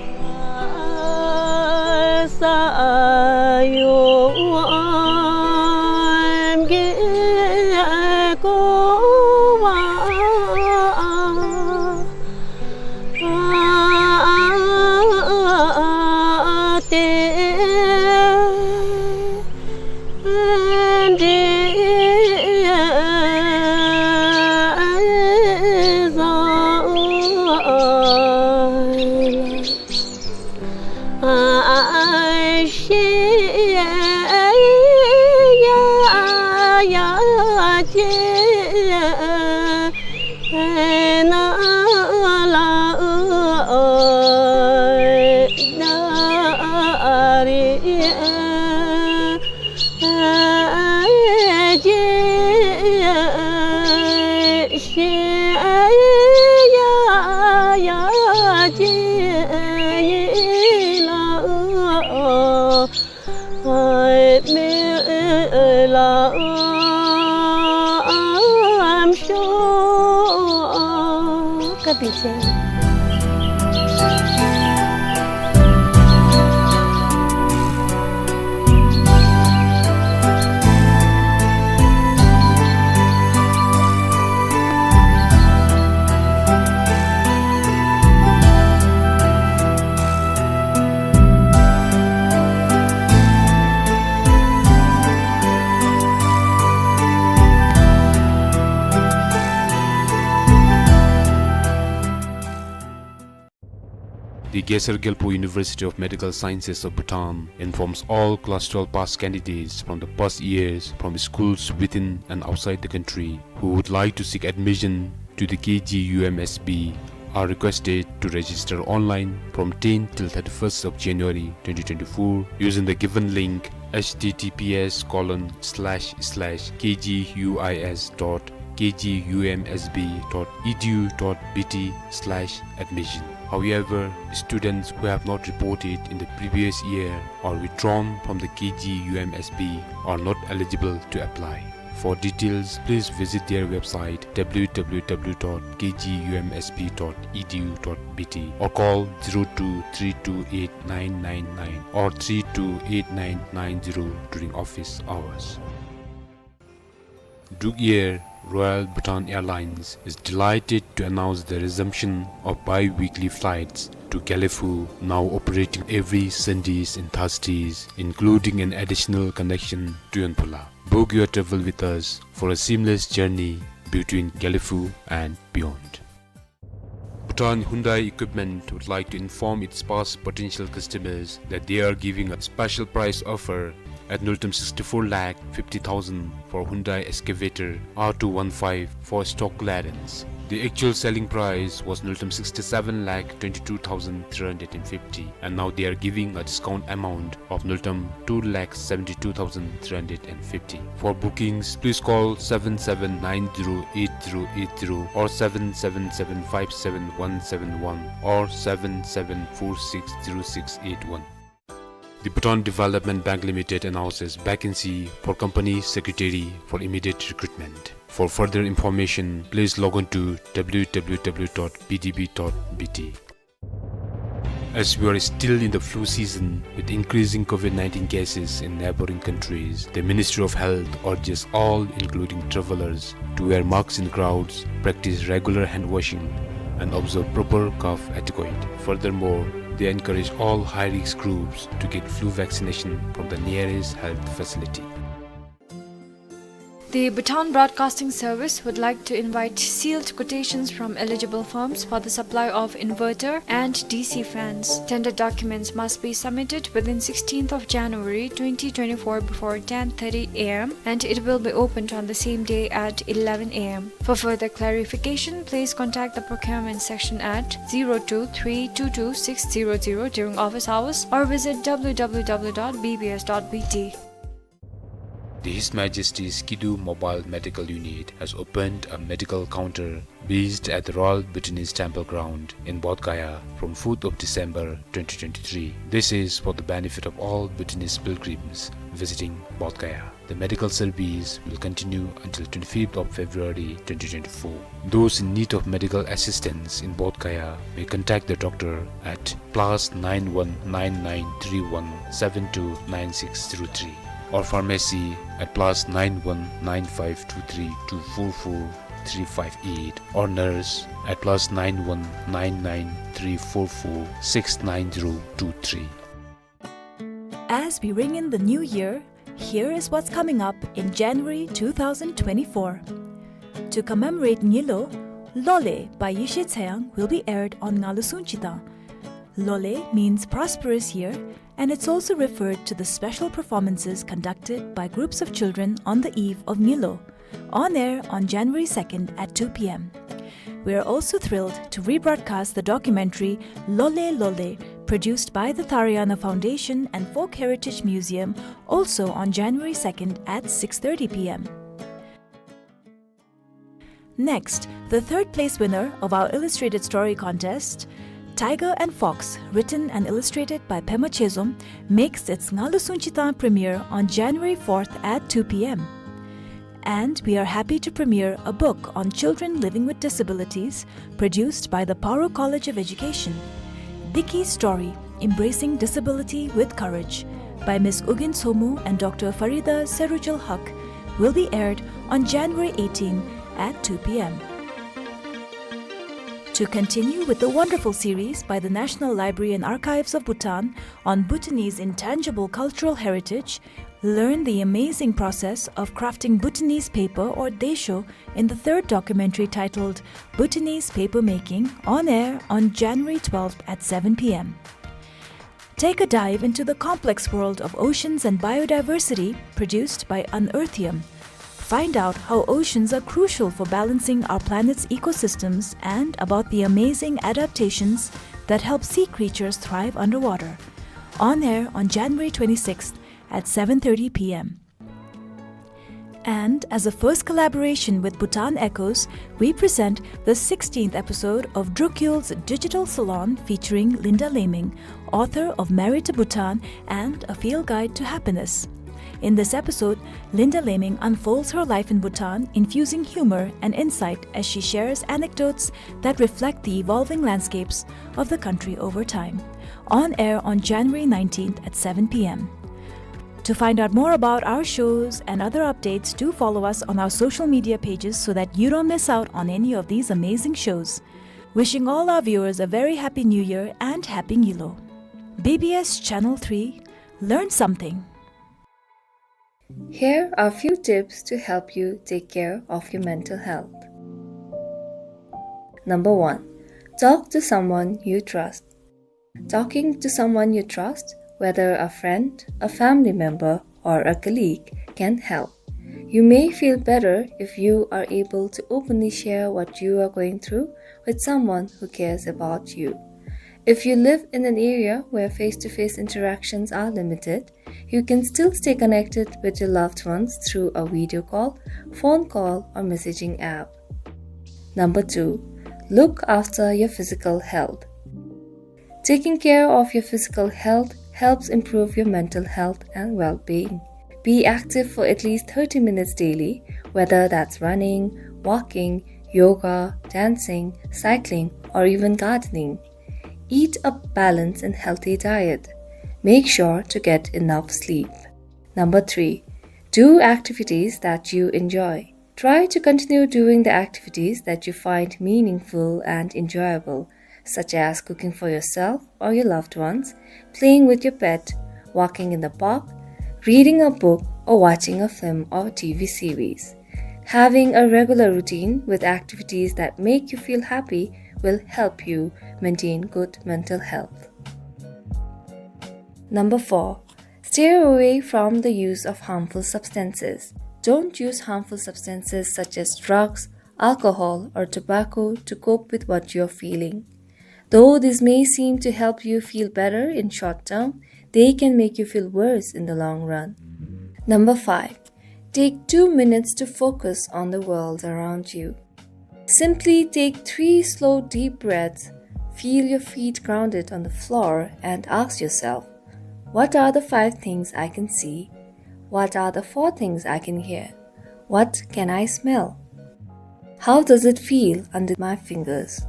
The Gesar Gyalpo University of Medical Sciences of Bhutan informs all class twelve pass candidates from the past years from schools within and outside the country who would like to seek admission to the K G U M S B are requested to register online from tenth till thirty-first of January twenty twenty-four using the given link H T T P S colon slash slash K G U I S dot K G U M S B dot E D U dot B T slash admission. However, students who have not reported in the previous year or withdrawn from the K G U M S B are not eligible to apply. For details, please visit their website W W W dot K G U M S B dot E D U dot B T or call zero two three two eight nine nine nine or three two eight nine nine zero during office hours. Druk yer Royal Bhutan Airlines is delighted to announce the resumption of bi-weekly flights to Gelephu, now operating every Sundays and Thursdays, including an additional connection to Yonphula. Book your travel with us for a seamless journey between Gelephu and beyond. Bhutan Hyundai Equipment would like to inform its past potential customers that they are giving a special price offer at nultam sixty-four lakh fifty thousand for Hyundai excavator R two one five for stock clearance. The actual selling price was nultam sixty-seven lakh twenty-two thousand three hundred and fifty, and now they are giving a discount amount of nultam two lakh seventy-two thousand three hundred and fifty. For bookings, please call seven seven nine zero eight zero eight zero or seven seven seven five seven one seven one or seven seven four six zero six eight one. The Bhutan Development Bank Limited announces vacancy for company secretary for immediate recruitment. For further information, please log on to W W W dot B D B dot B T. As we are still in the flu season, with increasing COVID nineteen cases in neighboring countries, the Ministry of Health urges all, including travelers, to wear masks in crowds, practice regular hand washing, and observe proper cough etiquette. Furthermore, they encourage all high-risk groups to get flu vaccination from the nearest health facility. The Bhutan Broadcasting Service would like to invite sealed quotations from eligible firms for the supply of inverter and D C fans. Tender documents must be submitted within sixteenth of January twenty twenty-four before ten thirty A M, and it will be opened on the same day at eleven A M. For further clarification, please contact the procurement section at zero two three two two six zero zero during office hours or visit W W W dot B B S dot B T. The His Majesty's Kidu Mobile Medical Unit has opened a medical counter based at the Royal Bhutanese Temple Ground in Bodh Gaya from fourth of December twenty twenty-three. This is for the benefit of all Bhutanese pilgrims visiting Bodh Gaya. The medical service will continue until twenty-fifth of February twenty twenty-four. Those in need of medical assistance in Bodh Gaya may contact the doctor at plus nine one nine nine three one seven two nine six zero three, or pharmacy at plus nine one nine five two three two four four three five eight, or nurse at plus nine one nine nine three four four six nine zero two three. As we ring in the new year, here is what's coming up in January two thousand twenty-four. To commemorate Ngilo, Lole by Yeshe Tseyang will be aired on Ngalu Sungchitang. Lole means prosperous year, and it's also referred to the special performances conducted by groups of children on the eve of Ngilo, on air on January second at two P M. We are also thrilled to rebroadcast the documentary Lole Lole, produced by the Tharayana Foundation and Folk Heritage Museum, also on January second at six thirty P M. Next, the third place winner of our illustrated story contest, Tiger and Fox, written and illustrated by Pema Chezom, makes its Ngalu Sungchitang premiere on January fourth at two P M. And we are happy to premiere a book on children living with disabilities, produced by the Paro College of Education. Diki's Story, Embracing Disability with Courage, by Miss Ugyen Tshommo and Doctor Farida Serujul Haq, will be aired on January eighteen at two P M. To continue with the wonderful series by the National Library and Archives of Bhutan on Bhutanese intangible cultural heritage, learn the amazing process of crafting Bhutanese paper or desho in the third documentary titled Bhutanese Paper Making, on air on January twelfth at seven P M. Take a dive into the complex world of oceans and biodiversity, produced by Unearthium. Find out how oceans are crucial for balancing our planet's ecosystems and about the amazing adaptations that help sea creatures thrive underwater. On air on January twenty-sixth at seven thirty P M. And as a first collaboration with Bhutan Echoes, we present the sixteenth episode of Drukyul's Digital Salon featuring Linda Laming, author of Married to Bhutan and A Field Guide to Happiness. In this episode, Linda Laming unfolds her life in Bhutan, infusing humor and insight as she shares anecdotes that reflect the evolving landscapes of the country over time. On air on January nineteenth at seven P M. To find out more about our shows and other updates, do follow us on our social media pages so that you don't miss out on any of these amazing shows. Wishing all our viewers a very happy New Year and Happy Ngilo. B B S Channel three, learn something. Here are a few tips to help you take care of your mental health. Number one, talk to someone you trust. Talking to someone you trust, whether a friend, a family member, or a colleague, can help. You may feel better if you are able to openly share what you are going through with someone who cares about you. If you live in an area where face-to-face interactions are limited, you can still stay connected with your loved ones through a video call, phone call, or messaging app. Number two, look after your physical health. Taking care of your physical health helps improve your mental health and well-being. Be active for at least thirty minutes daily, whether that's running, walking, yoga, dancing, cycling, or even gardening. Eat a balanced and healthy diet. Make sure to get enough sleep. Number three, do activities that you enjoy. Try to continue doing the activities that you find meaningful and enjoyable, such as cooking for yourself or your loved ones, playing with your pet, walking in the park, reading a book, or watching a film or T V series. Having a regular routine with activities that make you feel happy will help you maintain good mental health. Number four, steer away from the use of harmful substances. Don't use harmful substances such as drugs, alcohol, or tobacco to cope with what you're feeling. Though this may seem to help you feel better in short term, they can make you feel worse in the long run. Number five, take two minutes to focus on the world around you. Simply take three slow, deep breaths, feel your feet grounded on the floor, and ask yourself, "What are the five things I can see? What are the four things I can hear? What can I smell? How does it feel under my fingers?"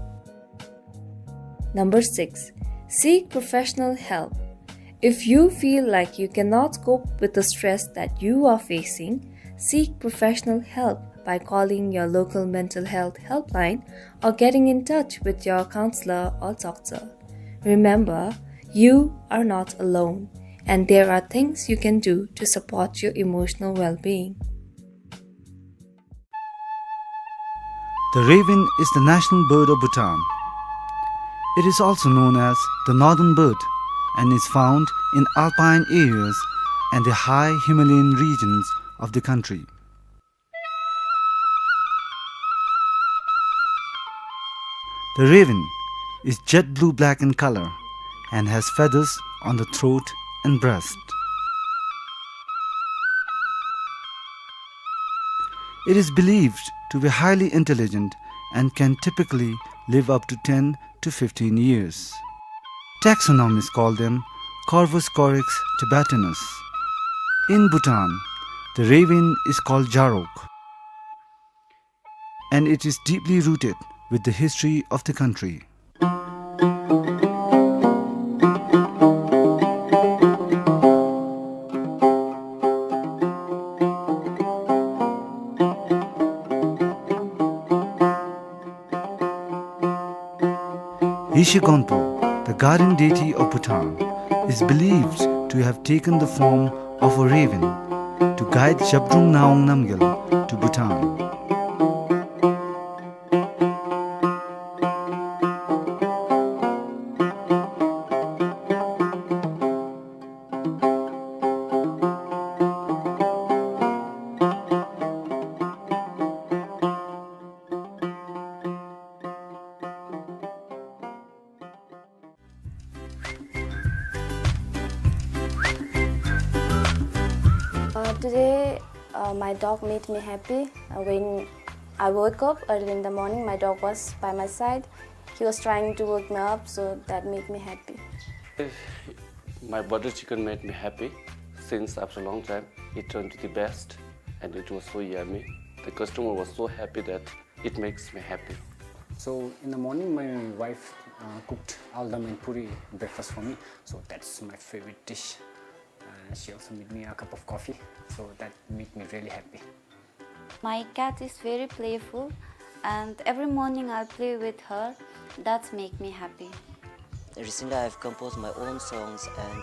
Number six, seek professional help. If you feel like you cannot cope with the stress that you are facing, seek professional help by calling your local mental health helpline or getting in touch with your counselor or doctor. Remember, you are not alone, and there are things you can do to support your emotional well-being. The raven is the national bird of Bhutan. It is also known as the northern bird and is found in alpine areas and the high Himalayan regions of the country. The raven is jet blue-black in color and has feathers on the throat and breast. It is believed to be highly intelligent and can typically live up to ten to fifteen years. Taxonomists call them Corvus corax tibetanus. In Bhutan, the raven is called Jarok, and it is deeply rooted with the history of the country. Yeshe Gonpo, the guardian deity of Bhutan, is believed to have taken the form of a raven to guide Zhabdrung Ngawang Namgyal to Bhutan. Uh, today, uh, my dog made me happy. Uh, when I woke up early in the morning, my dog was by my side. He was trying to wake me up, so that made me happy. My butter chicken made me happy since after a long time. It turned to the best and it was so yummy. The customer was so happy that it makes me happy. So in the morning, my wife, uh, cooked aldam and puri breakfast for me. So that's my favorite dish. Uh, She also made me a cup of coffee, so that made me really happy. My cat is very playful, and every morning I'll play with her. That's make me happy. Recently, I've composed my own songs, and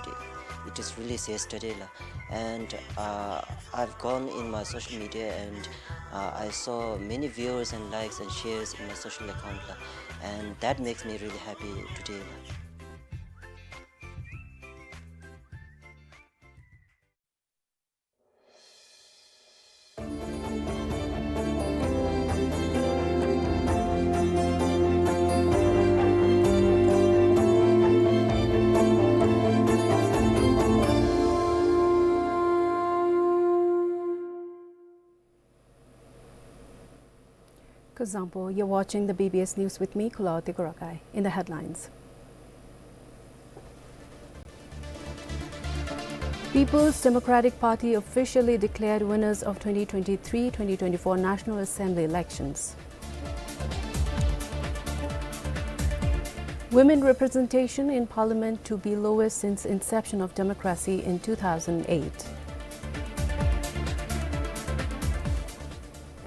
it is released yesterday, la. And, uh, I've gone in my social media, and, uh, I saw many viewers and likes and shares in my social account, la. And that makes me really happy today, la. Kuzuzangpo, you're watching the B B S News with me, Kulaw Tegorakai. In the headlines. People's Democratic Party officially declared winners of twenty twenty-three twenty twenty-four National Assembly elections. Women representation in parliament to be lowest since inception of democracy in two thousand eight.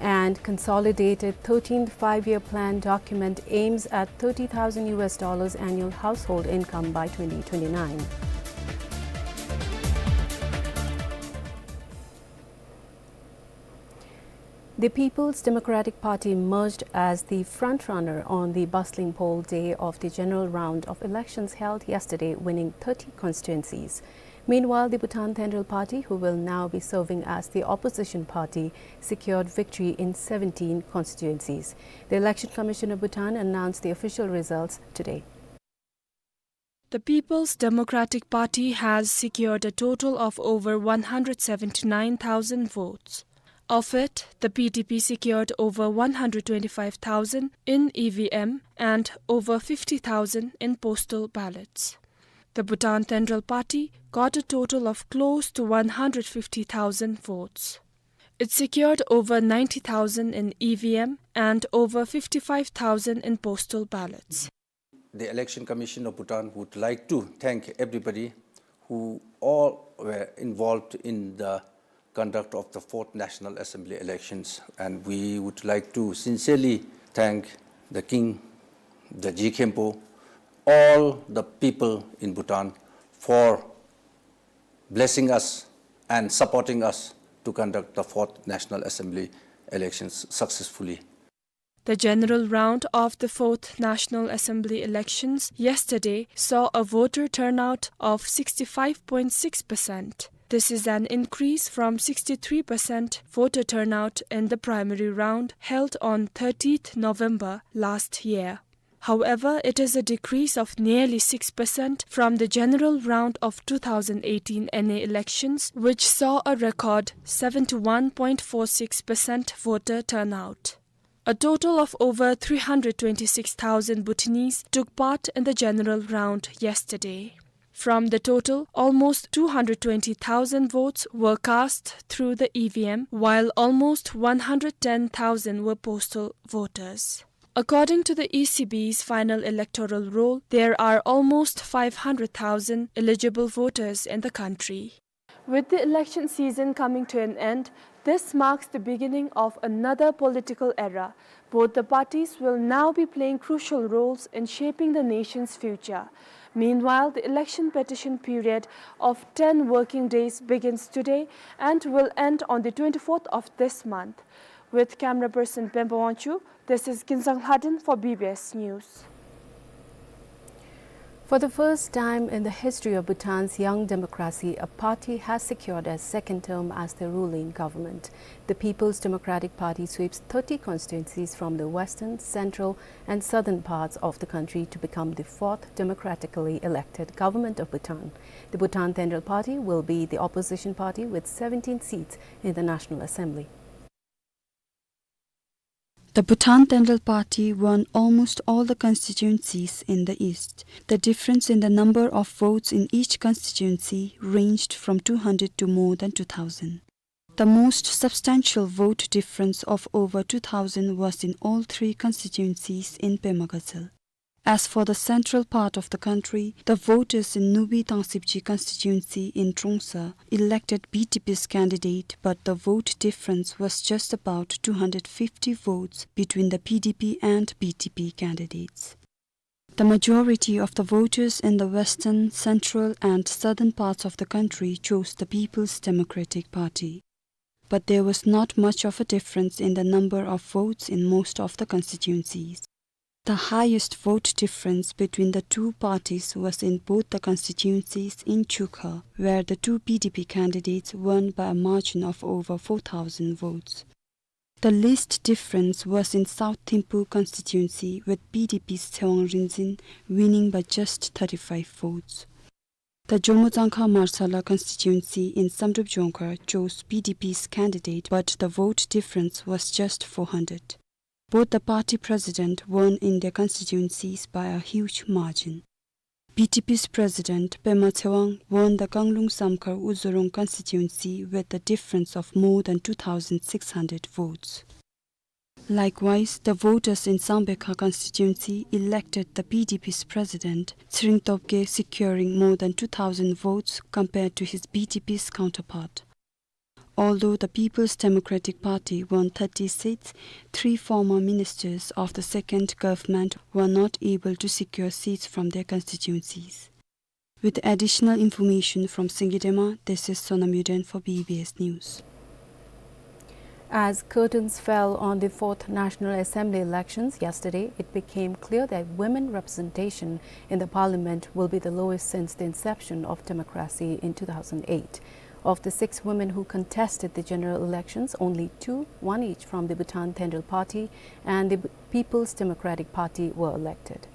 And consolidated thirteenth Five-Year Plan document aims at thirty thousand U S dollars annual household income by twenty twenty-nine. The People's Democratic Party emerged as the frontrunner on the bustling poll day of the general round of elections held yesterday, winning thirty constituencies. Meanwhile, the Bhutan Tendrel Party, who will now be serving as the opposition party, secured victory in seventeen constituencies. The Election Commission of Bhutan announced the official results today. The People's Democratic Party has secured a total of over one hundred seventy-nine thousand votes. Of it, the P D P secured over one hundred twenty-five thousand in E V M and over fifty thousand in postal ballots. The Bhutan Tendrel Party got a total of close to one hundred fifty thousand votes. It secured over ninety thousand in E V M and over fifty-five thousand in postal ballots. The Election Commission of Bhutan would like to thank everybody who all were involved in the conduct of the fourth National Assembly elections, and we would like to sincerely thank the King, the G Khenpo, all the people in Bhutan for blessing us and supporting us to conduct the fourth National Assembly elections successfully. The general round of the fourth National Assembly elections yesterday saw a voter turnout of sixty-five point six percent. This is an increase from sixty-three percent voter turnout in the primary round held on thirtieth November last year. However, it is a decrease of nearly six percent from the general round of two thousand eighteen N A elections, which saw a record seventy-one point four six percent voter turnout. A total of over three hundred twenty-six thousand Bhutanese took part in the general round yesterday. From the total, almost two hundred twenty thousand votes were cast through the E V M, while almost one hundred ten thousand were postal voters. According to the E C B's final electoral roll, there are almost five hundred thousand eligible voters in the country. With the election season coming to an end, this marks the beginning of another political era. Both the parties will now be playing crucial roles in shaping the nation's future. Meanwhile, the election petition period of ten working days begins today and will end on the twenty-fourth of this month. With camera person Pemba Wangchuk, this is Kinzang Lhaden for B B S News. For the first time in the history of Bhutan's young democracy, a party has secured a second term as the ruling government. The People's Democratic Party sweeps thirty constituencies from the western, central, and southern parts of the country to become the fourth democratically elected government of Bhutan. The Bhutan Tendrel Party will be the opposition party with seventeen seats in the National Assembly. The Bhutan Tendrel Party won almost all the constituencies in the east. The difference in the number of votes in each constituency ranged from two hundred to more than two thousand. The most substantial vote difference of over two thousand was in all three constituencies in Pema Gatshel. As for the central part of the country, the voters in Nubi Tangsibji constituency in Trongsa elected B T P's candidate, but the vote difference was just about two hundred fifty votes between the P D P and B T P candidates. The majority of the voters in the western, central, and southern parts of the country chose the People's Democratic Party. But there was not much of a difference in the number of votes in most of the constituencies. The highest vote difference between the two parties was in both the constituencies in Chukha, where the two P D P candidates won by a margin of over four thousand votes. The least difference was in South Thimphu constituency, with P D P's Tsewang Rinzin winning by just thirty-five votes. The Jomo Tsangkha Marsala constituency in Samdrup Jongkhar chose P D P's candidate, but the vote difference was just four hundred. Both the party president won in their constituencies by a huge margin. B T P's president Pema Tsewang won the Kanglung Samkhar Uzurong constituency with a difference of more than two thousand six hundred votes. Likewise, the voters in Sambekha constituency elected the P D P's president, Tshering Tobgay, securing more than two thousand votes compared to his B T P's counterpart. Although the People's Democratic Party won thirty seats, three former ministers of the second government were not able to secure seats from their constituencies. With additional information from Singidema, this is Sonam Yuden for B B S News. As curtains fell on the fourth National Assembly elections yesterday, it became clear that women representation in the parliament will be the lowest since the inception of democracy in two thousand eight. Of the six women who contested the general elections, only two, one each from the Bhutan Tenjel Party and the People's Democratic Party, were elected.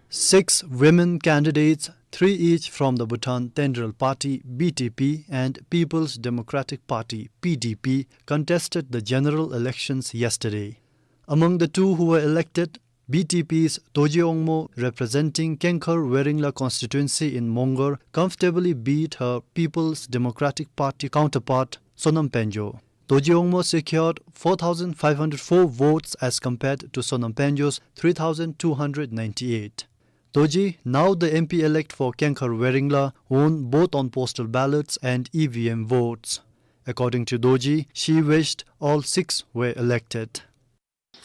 Six women candidates, three each from the Bhutan Tenjel Party, B T P, and People's Democratic Party, P D P, contested the general elections yesterday. Among the two who were elected, B T P's Dorji Wangmo, representing Kengkhar Weringla constituency in Mongar, comfortably beat her People's Democratic Party counterpart, Sonam Pangyo. Dorji Wangmo secured four thousand five hundred four votes as compared to Sonam Pangyo's three thousand two hundred ninety-eight. Dorji, now the M P-elect for Kengkhar Weringla, won both on postal ballots and E V M votes. According to Dorji, she wished all six were elected.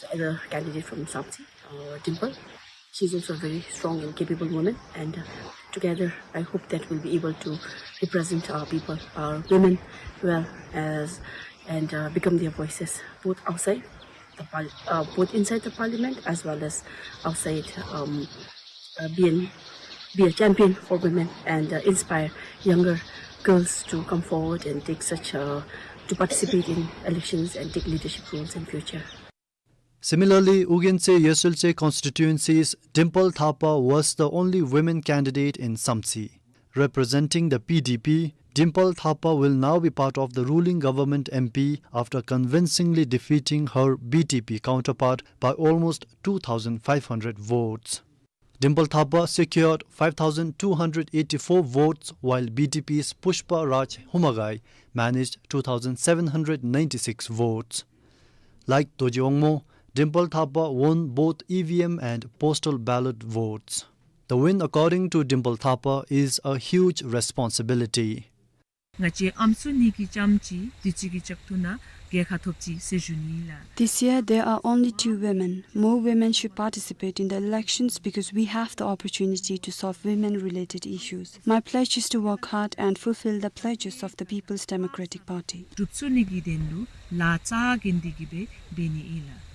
The other candidate from Samtse, uh, Dimple, she's also a very strong and capable woman, and, uh, together I hope that we'll be able to represent our people, our women well as, and, uh, become their voices both outside the par-, uh, both inside the parliament as well as outside, um, uh, being, be a champion for women and, uh, inspire younger girls to come forward and take such, uh, to participate in elections and take leadership roles in future. Similarly, Ugentse Yesultse constituency's Dimple Thapa was the only women candidate in Samtse. Representing the P D P, Dimple Thapa will now be part of the ruling government M P after convincingly defeating her B T P counterpart by almost two thousand five hundred votes. Dimple Thapa secured five thousand two hundred eighty-four votes, while B T P's Pushpa Raj Humagai managed two thousand seven hundred ninety-six votes. Like Dorji Wangmo, Dimple Thapa won both E V M and postal ballot votes. The win, according to Dimple Thapa, is a huge responsibility. ང་བཅས་ཨམ་སྲུ་གཉིས་ཀྱི་ལྕམ་གཅིག་དུས་ཅི་གི་ལྕགས་ཐུ་ནང་རྒྱལ་ཁ་ཐོབ་ཅི་ཟེར་ཞུ་ནི་ལགས། This year there are only two women. More women should participate in the elections because we have the opportunity to solve women-related issues. My pledge is to work hard and fulfill the pledges of the People's Democratic Party. གྲུབ་ཚུགས་ནི་གི་དོན་ལུ་ལཱ་རྩ་འགེངས་ཏེ་གི་སྦེ་འབད་ནི་ཨིན་ལགས།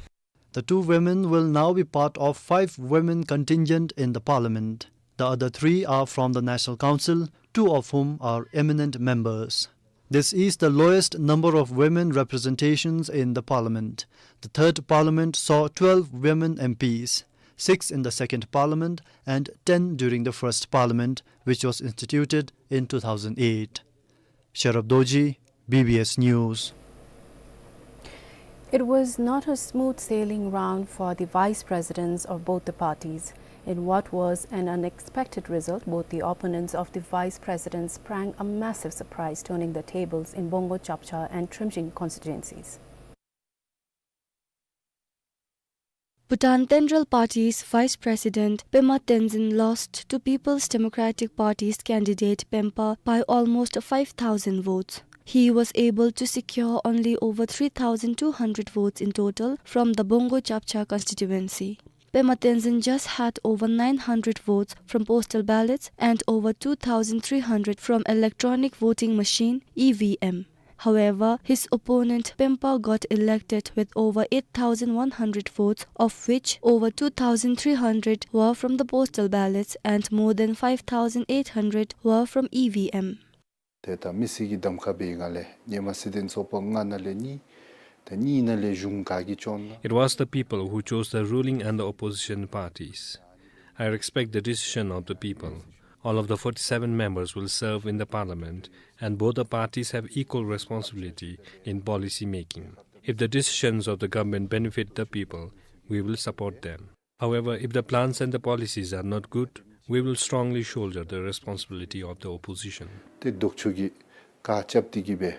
The two women will now be part of five women contingent in the parliament. The other three are from the National Council, two of whom are eminent members. This is the lowest number of women representations in the parliament. The third parliament saw twelve women M Ps, six in the second parliament and ten during the first parliament, which was instituted in two thousand eight. Sherab Dorji, B B S News. It was not a smooth sailing round for the vice presidents of both the parties. In what was an unexpected result, both the opponents of the vice president sprang a massive surprise, turning the tables in Bongo, Chapchar and Trimshin constituencies. Bhutan Tendrel Party's Vice President Pema Tenzin lost to People's Democratic Party's candidate Pempa by almost five thousand votes. He was able to secure only over three thousand two hundred votes in total from the Bongo Chapcha constituency. Pema Tenzin just had over nine hundred votes from postal ballots and over two thousand three hundred from electronic voting machine, E V M. However, his opponent Pempa got elected with over eight thousand one hundred votes, of which over two thousand three hundred were from the postal ballots and more than five thousand eight hundred were from E V M. ཏེ་ད་མི་སེར་གྱི་གདམ་ཁ་འབད་བའི་སྒང་ལས་ཧེ་མ་སྲིད་དོན་ཚོགས་པ་ལྔ་ནང་ལས་གཉིས། ད་གཉིས་ནང་ལས་གཞུང་ག་གིས་བཅོ་ནི། It was the people who chose the ruling and the opposition parties. I respect the decision of the people. All of the forty-seven members will serve in the parliament, and both the parties have equal responsibility in policy making. If the decisions of the government benefit the people, we will support them. However, if the plans and the policies are not good, we will strongly shoulder the responsibility of the opposition. ཏེ་ལྡོག་ཕྱོགས་ཀྱིས་བཀག་རྐྱབ་སྟེ་གི་སྦེ་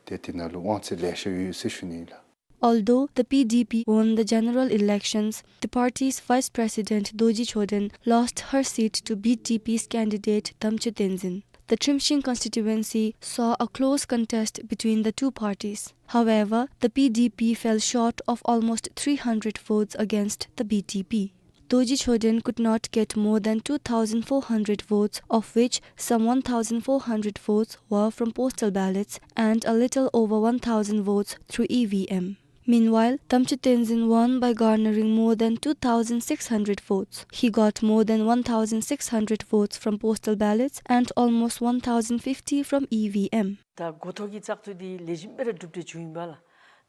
ཏེ་དེ་ནང་ལུ་དབང་ཚད་ལེ་ཤ་ཡོད་ཟེར་ཞུ་ནི་ཨིན་ལགས། Although the P D P won the general elections, the party's Vice President Dorji Choden lost her seat to B T P's candidate Damcho Tenzin. The Trimshin constituency saw a close contest between the two parties. However, the P D P fell short of almost three hundred votes against the B T P. Dorji Choden could not get more than two thousand four hundred votes, of which some one thousand four hundred votes were from postal ballots and a little over one thousand votes through E V M. Meanwhile, Damcho Tenzin won by garnering more than two thousand six hundred votes. He got more than one thousand six hundred votes from postal ballots and almost one thousand fifty from E V M. ད་འགོ་ཐོག་གི་བཙག་འཐུ་འདི་ལེགས་ཤོམ་སྦེ་ར་གྲུབ་སྟེ་བྱུང་ཡི་པ་ལགས།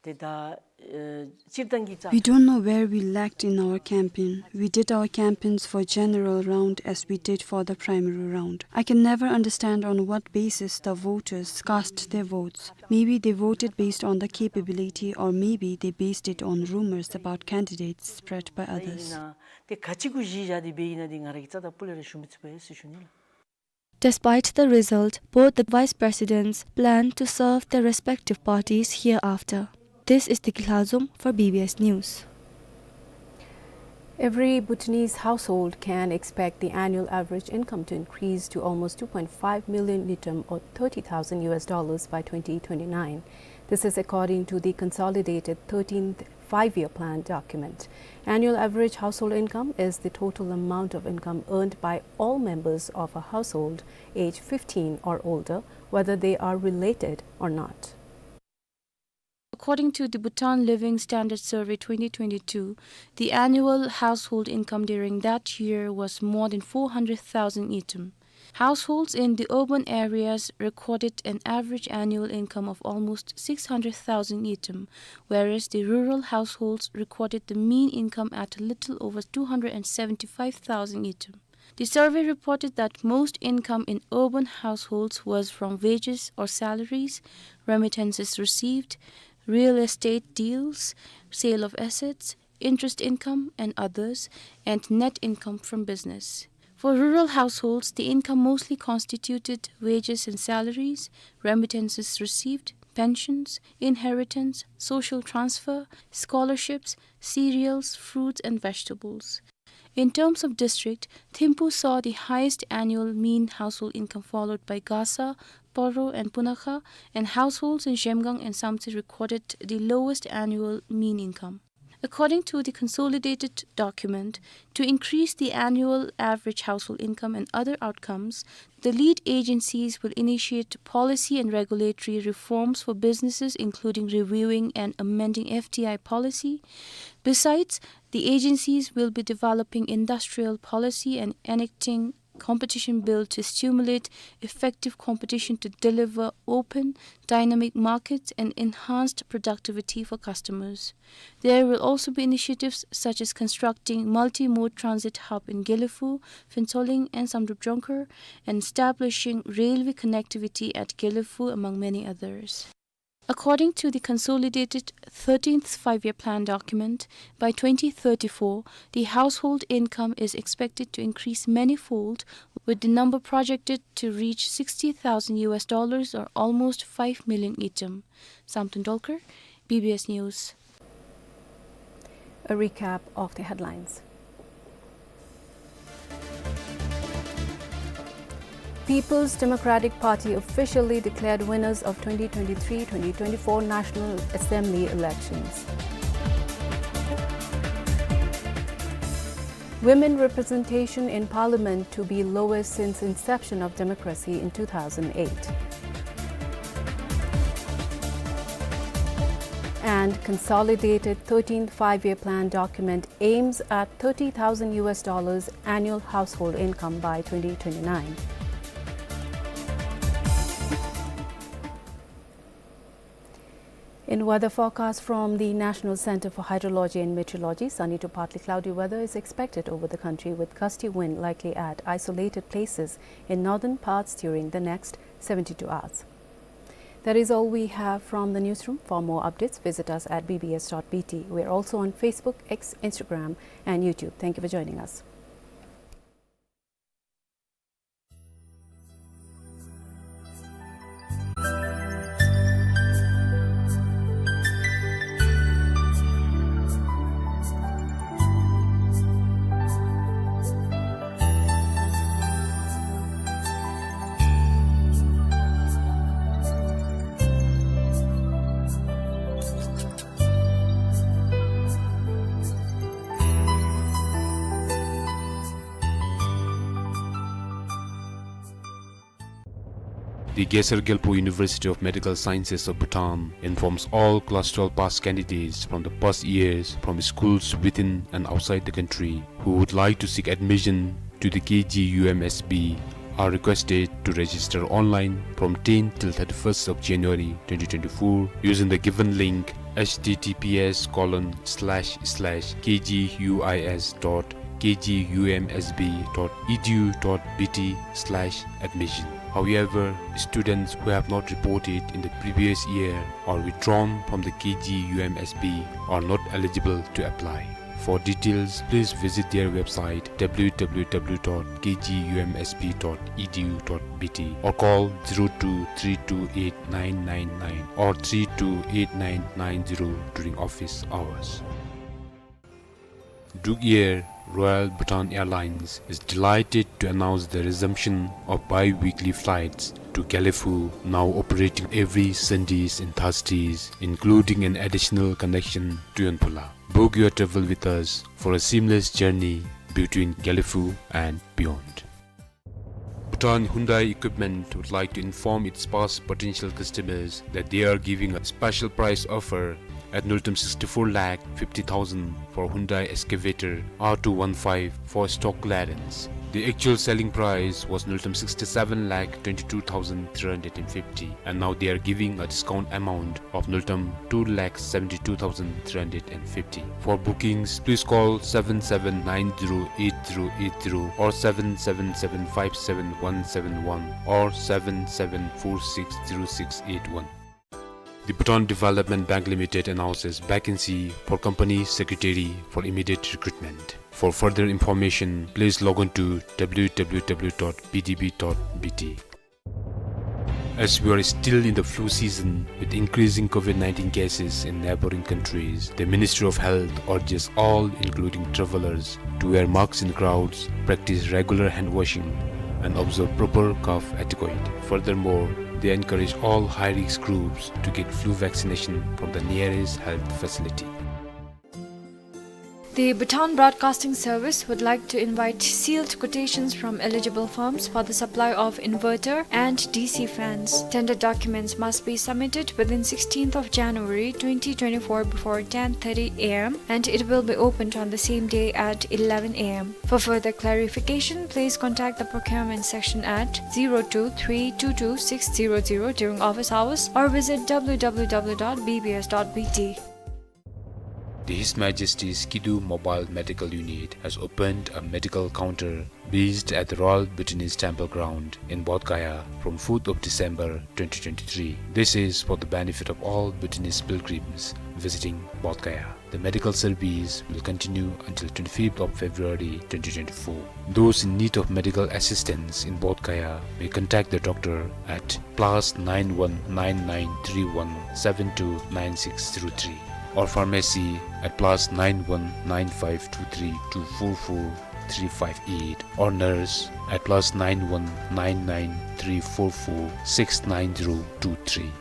ཏེ་ད་ཨེ་སྤྱིར་བཏང་གི་བཙག We don't know where we lacked in our campaign. We did our campaigns for general round as we did for the primary round. I can never understand on what basis the voters cast their votes. Maybe they voted based on the capability, or maybe they based it on rumors about candidates spread by others. ཏེ་ག་ཅི་གུ་གཞི་བཞག་སྟེ་འབད་ཡི་ན་འདི་ང་ར་གིས་རྩ་དང་སྤུ་ལས་ར་ཞུ་མི་ཚུགས་པས་ཟེར་ཞུ་ནི་ལགས། Despite the result, both the vice presidents plan to serve their respective parties hereafter. This is Diki Lhazom for B B S News. Every Bhutanese household can expect the annual average income to increase to almost two point five million ngultrum, or thirty thousand U S dollars, by twenty twenty-nine. This is according to the consolidated thirteenth Five-Year Plan document. Annual average household income is the total amount of income earned by all members of a household aged fifteen or older, whether they are related or not. According to the Bhutan Living Standard Survey twenty twenty-two, the annual household income during that year was more than four hundred thousand ngultrum. Households in the urban areas recorded an average annual income of almost six hundred thousand ngultrum, whereas the rural households recorded the mean income at a little over two hundred and seventy-five thousand ngultrum. The survey reported that most income in urban households was from wages or salaries, remittances received, real estate deals, sale of assets, interest income and others, and net income from business. For rural households, the income mostly constituted wages and salaries, remittances received, pensions, inheritance, social transfer, scholarships, cereals, fruits and vegetables. In terms of district, Thimphu saw the highest annual mean household income, followed by Gasa, Paro and Punakha, and households in Zhemgang and Samtse recorded the lowest annual mean income. According to the consolidated document, to increase the annual average household income and other outcomes, the lead agencies will initiate policy and regulatory reforms for businesses, including reviewing and amending F D I policy. Besides, the agencies will be developing industrial policy and enacting competition bill to stimulate effective competition to deliver open, dynamic markets and enhanced productivity for customers. There will also be initiatives such as constructing multi-mode transit hub in Gelephu, Phuentsholing and Samdrup Jongkhar, and establishing railway connectivity at Gelephu, among many others. According to the consolidated thirteenth Five-Year Plan document, by twenty thirty-four, the household income is expected to increase manyfold, with the number projected to reach sixty thousand U S dollars, or almost five million ngultrum. Samten Dolkar, B B S News. A recap of the headlines. People's Democratic Party officially declared winners of twenty twenty-three twenty twenty-four National Assembly elections. Women representation in Parliament to be lowest since inception of democracy in two thousand eight. And consolidated thirteenth Five-Year Plan document aims at thirty thousand U S dollars annual household income by twenty twenty-nine. In weather forecast from the National Center for Hydrology and Meteorology, sunny to partly cloudy weather is expected over the country, with gusty wind likely at isolated places in northern parts during the next seventy-two hours. That is all we have from the newsroom. For more updates, visit us at B B S dot B T. We are also on Facebook, X, Instagram, and YouTube. Thank you for joining us. The Gesar Gyalpo University of Medical Sciences of Bhutan informs all class twelve pass candidates from the past years from schools within and outside the country who would like to seek admission to the K G U M S B are requested to register online from tenth till thirty-first of January twenty twenty-four using the given link, H T T P S colon slash slash K G U I S dot K G U M S B dot E D U dot B T slash admission. However, students who have not reported in the previous year or withdrawn from the K G U M S B are not eligible to apply. For details, please visit their website, W W W dot K G U M S B dot E D U dot B T, or call zero two three two eight nine nine nine or three two eight nine nine zero during office hours. Druk Air, Royal Bhutan Airlines, is delighted to announce the resumption of bi-weekly flights to Gelephu, now operating every Sundays and Thursdays, including an additional connection to Yonphula. Book your travel with us for a seamless journey between Gelephu and beyond. Bhutan Hyundai Equipment would like to inform its past potential customers that they are giving a special price offer at nultam sixty-four lakh fifty thousand for Hyundai Excavator R two one five for stock clearance. The actual selling price was nultam sixty-seven lakh twenty-two thousand three hundred and fifty, and now they are giving a discount amount of nultam two lakh seventy-two thousand three hundred and fifty. For bookings, please call seven seven nine zero eight zero eight zero or seven seven seven five seven one seven one or seven seven four six zero six eight one. The Bhutan Development Bank Limited announces vacancy for company secretary for immediate recruitment. For further information, please log on to W W W dot B D B dot B T. As we are still in the flu season, with increasing COVID nineteen cases in neighboring countries, the Ministry of Health urges all, including travelers, to wear masks in crowds, practice regular hand washing, and observe proper cough etiquette. Furthermore, they encourage all high-risk groups to get flu vaccination from the nearest health facility. The Bhutan Broadcasting Service would like to invite sealed quotations from eligible firms for the supply of inverter and D C fans. Tender documents must be submitted within sixteenth of January twenty twenty-four before ten thirty A M, and it will be opened on the same day at eleven A M. For further clarification, please contact the procurement section at zero two three two two six zero zero during office hours or visit W W W dot B B S dot B T. The His Majesty's Kidu Mobile Medical Unit has opened a medical counter based at the Royal Bhutanese Temple Ground in Bodh Gaya from fourth of December twenty twenty-three. This is for the benefit of all Bhutanese pilgrims visiting Bodh Gaya. The medical service will continue until twenty-fifth of February twenty twenty-four. Those in need of medical assistance in Bodh Gaya may contact the doctor at plus nine one nine nine three one seven two nine six zero three. or pharmacy at plus nine one nine five two three two four four three five eight, or nurse at plus nine one nine nine three four four six nine zero two three.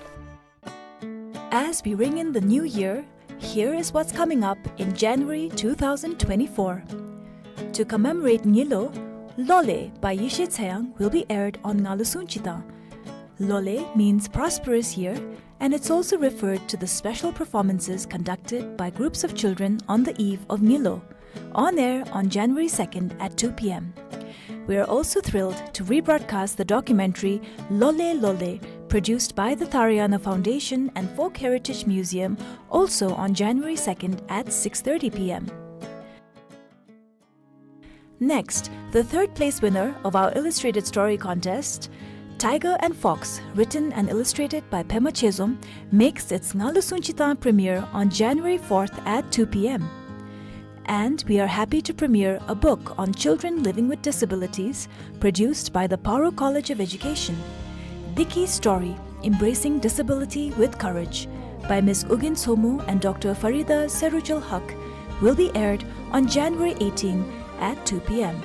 As we ring in the new year, here is what's coming up in January two thousand twenty-four. To commemorate Ngilo, Lole by Yeshe Tsayang will be aired on Ngalu Sungchi Tang. Lole means prosperous year, and it's also referred to the special performances conducted by groups of children on the eve of Ngilo, on air on January second at two p.m. We are also thrilled to rebroadcast the documentary Lole Lole, produced by the Tharayana Foundation and Folk Heritage Museum, also on January second at six thirty p.m. Next, the third place winner of our illustrated story contest, Tiger and Fox, written and illustrated by Pema Chezom, makes its Ngalu Sungchi Tang premiere on January fourth at two p.m. And we are happy to premiere a book on children living with disabilities, produced by the Paro College of Education, Diki Story, Embracing Disability with Courage, by Miss Ugyen Somo and Doctor Farida Serujul Haq, will be aired on January eighteen at two p.m.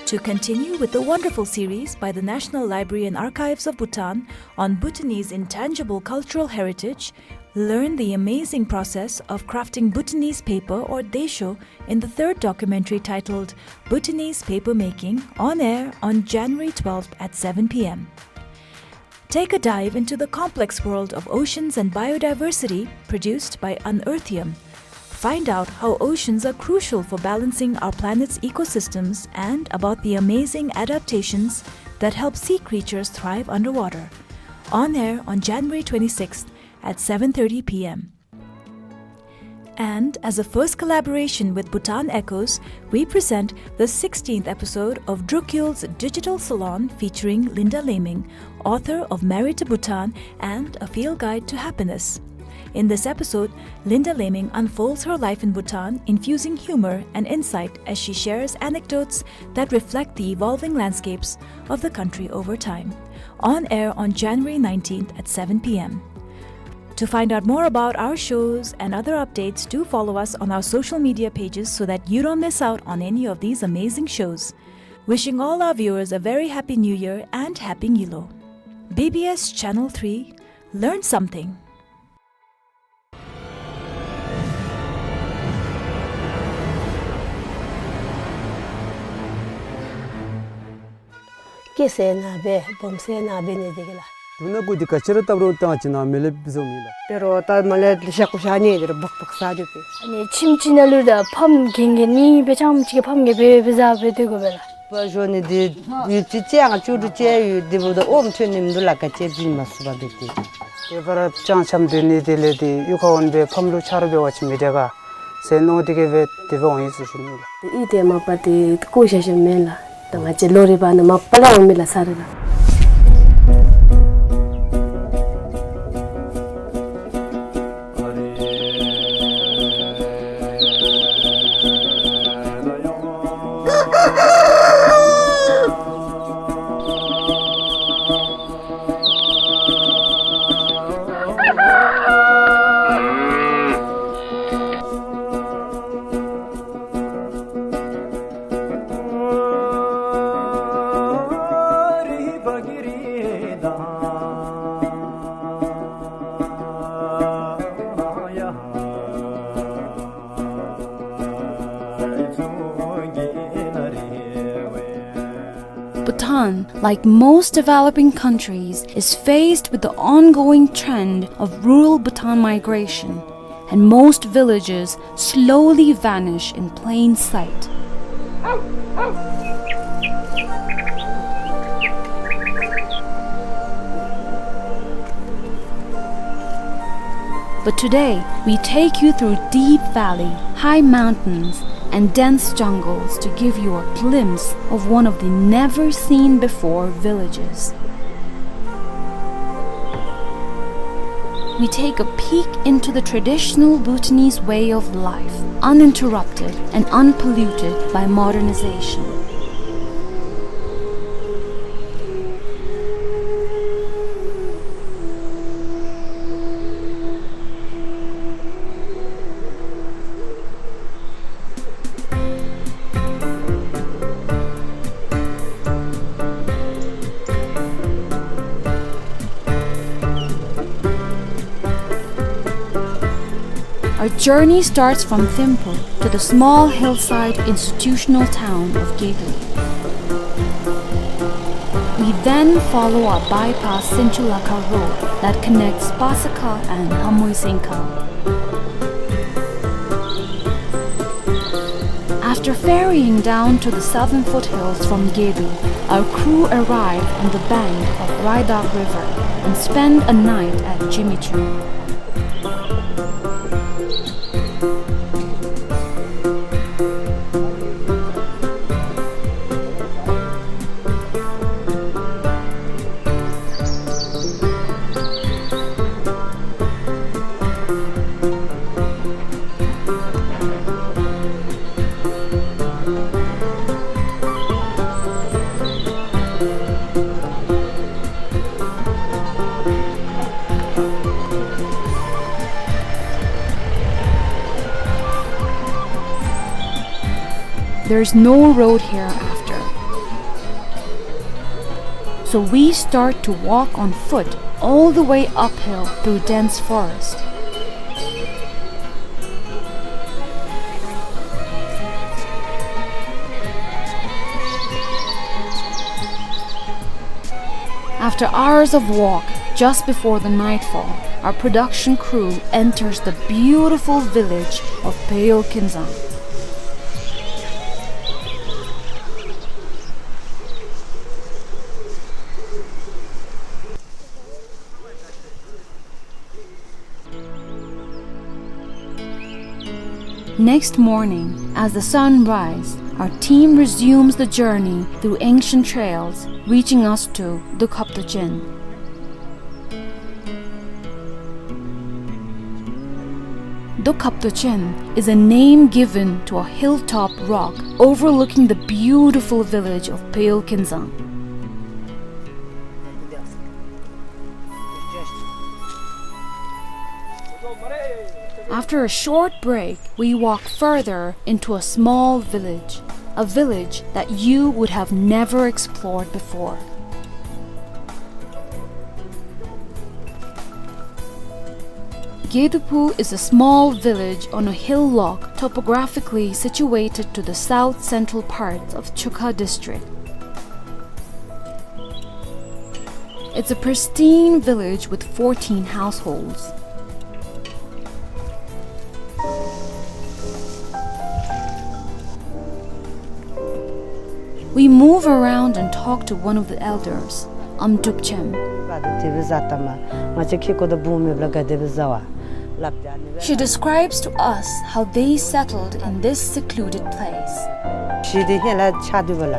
To continue with the wonderful series by the National Library and Archives of Bhutan on Bhutanese intangible cultural heritage, learn the amazing process of crafting Bhutanese paper or daesho in the third documentary titled Bhutanese Paper Making, on air on January twelfth at seven p.m. Take a dive into the complex world of oceans and biodiversity, produced by Unearthium. Find out how oceans are crucial for balancing our planet's ecosystems and about the amazing adaptations that help sea creatures thrive underwater. On air on January twenty-sixth at seven thirty p.m. And as a first collaboration with Bhutan Echoes, we present the sixteenth episode of Drukyul's Digital Salon featuring Linda Laming, author of Married to Bhutan and A Field Guide to Happiness. In this episode, Linda Laming unfolds her life in Bhutan, infusing humor and insight as she shares anecdotes that reflect the evolving landscapes of the country over time. On air on January nineteenth at seven p.m. To find out more about our shows and other updates, do follow us on our social media pages so that you don't miss out on any of these amazing shows. Wishing all our viewers a very happy New Year and Happy Ngilo. B B S Channel three, learn something. སྐྱེ་ས་ནཱ་སྦེ་སྦོམ་ས་ནཱ་སྦེ་ནི་དེ་གི་ལགས། དུ་ན་གུ་དེ་ག་ཅི་ར་བཏབ་རུང་བཏང་ཅི་ན་མི་ལེབ་བཟོ་མི་ལགས། དེ་རུང་ད་མ་ལེ་ལེ་ཤ་ཀུ་ཤ་ནི་དེ་རུང་བག་བག་ཟ་རྒྱུ་པས། ཨ་ནི་ཁྱིམ་ཅིག་ནང་ལུ་ད་ཕམ་གན་གན་ནི་སྦེ་ཅང་ཅིག་གི་ཕམ་གན་སྦེ་སྦེ་ཟ་སྦེ་སྡོད་དགོ་པས་ལགས། པ་ཞོ་ནི་དེ་ཡུད་ཅིག་ཅང་བཅུ་དྲུག་ཅན་ཡོད་དེ་འབདཝ་ད་ཨོམ་ཐོན་ནི་མི་འདུག་ལགས། ག་ཅི་བྱིན་མ་ཚུགས་པར་སྡོད་དེ། དེ་བར་ཅང་ཆམ་དེ་ནི་དེ་ལས་དེ་གཡུས་ཁར་འོང་སྦེ་ཕམ་ལུ་ཆ་རོགས་འབད་བ་ཅིན་མི་དྲག་ག་ཟེར་མནོ་དེ་གིས་སྦེ་དེ་སྦེ་འོང་ཡི་ཟེར་ཞུ་ནི་ལགས། ཨི་དེ་མ་པ་དེ་བཀོ་བཞག་བཞགཔ་མེན་ལགས། ད་ང་བཅས་ལོ་རེ་བ་ནི་མ་པ་ལས་འོང་མི་ལགས་ས་རེ་ལགས། Bhutan, like most developing countries, is faced with the ongoing trend of rural Bhutan migration, and most villages slowly vanish in plain sight. But today, we take you through deep valley, high mountains, and dense jungles to give you a glimpse of one of the never-seen-before villages. We take a peek into the traditional Bhutanese way of life, uninterrupted and unpolluted by modernization. Our journey starts from Thimphu to the small hillside institutional town of Gedu. We then follow a bypass Sinchulakha road that connects Pasakha and Hamuisingkha. After ferrying down to the southern foothills from Gedu, our crew arrive on the bank of Raidak River and spend a night at Jimichung. There's no road here after. So we start to walk on foot all the way uphill through dense forest. After hours of walk, just before the nightfall, our production crew enters the beautiful village of Peyo Kinzang. Next morning, as the sun rise, our team resumes the journey through ancient trails, reaching us to Dukhaptochen. Dukhaptochen is a name given to a hilltop rock overlooking the beautiful village of Peyo Kinzang. After a short break, we walk further into a small village, a village that you would have never explored before. Gedupu is a small village on a hillock topographically situated to the south-central parts of Chukha district. It's a pristine village with fourteen households. We move around and talk to one of the elders, Amdrupchem. She describes to us how they settled in this secluded place. ཤི་དེ་ཧེ་ལ་ཆ་དུ་བ་ལ།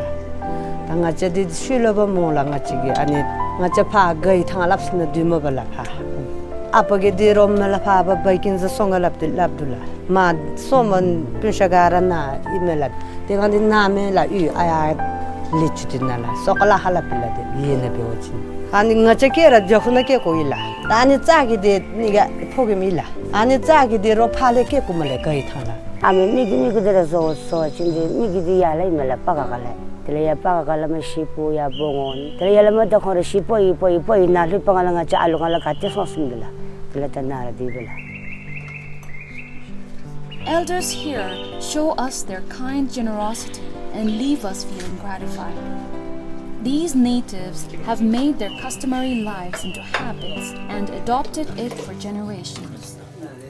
ད་ང་བཅས་དེ་ཤུལ་ལོ་བ་མོ་ལ་ང་བཅས་ཀྱི་ཨ་ནི་ང་བཅས་ཕ་གི་ཐང་ལབ་སི་ན་དུ་མོ་བ་ལ་ཕ། ཨ་པ་གི་དེ་རོ་མེ་ལ་ཕ་བ་བ་ཀིན་ཟ་སོང་ག་ལབ་དེ་ལབ་དུ་ལ། མ་སོ་མོན་པུན་ཤ་ག་ར་ན་ཨི་མེ་ལ། དེ་གང་དེ་ན་མེ་ལ་ཨུ་ཨ་ཡ་ལི་ཆུ་དེ་ན་ལ་སོ་ཀ་ལ་ཧ་ལ་པི་ལ་དེ་ཡེ་ན་བེ་བ་ཅིན། ཨ་ནི་ང་བཅས་ཀེ་ར་ཇོ་ཁུ་ན་ཀེ་ཀོ་ཨི་ལ། ད་ཨ་ནི་ཙ་གི་དེ་ནི་ག་ཕོ་གི་མི་ལ། ཨ་ནི་ཙ་གི་དེ་རོ་ཕ་ལེ་ཀེ་ཀོ་མ་ལེ་ག་ཡི་ཐང་ལ། ཨ་མི་མི་གི་མི་གི་དེ་ར་ཟོ་ཟོ་ཅིན་དེ་མི་གི་དེ་ཡ་ལ་ཨི་མེ་ལ་པ་ག་ག་ལ། དེ་ལ་ཡ་པ་ག་ག་ལ་མ་ཤི་པོ་ཡ་བོ་ངོ་ནི། དེ་ལ་ཡ་ལ་མ་ད་ཁོང་ར་ཤི་པོ་ཡི་པོ་ཡི་པོ་ཡི་ན་ལྷུ་པ་ང་ལ་ང་བཅས་ཨ་ལུ་ང་ལ་ག་ཏེ་སོང་སིན་དེ་ལ། དེ་ལ་ད་ན་ར་དེ་བེ་ལ། Elders here show us their kind generosity and leave us feeling gratified. These natives have made their customary lives into habits and adopted it for generations.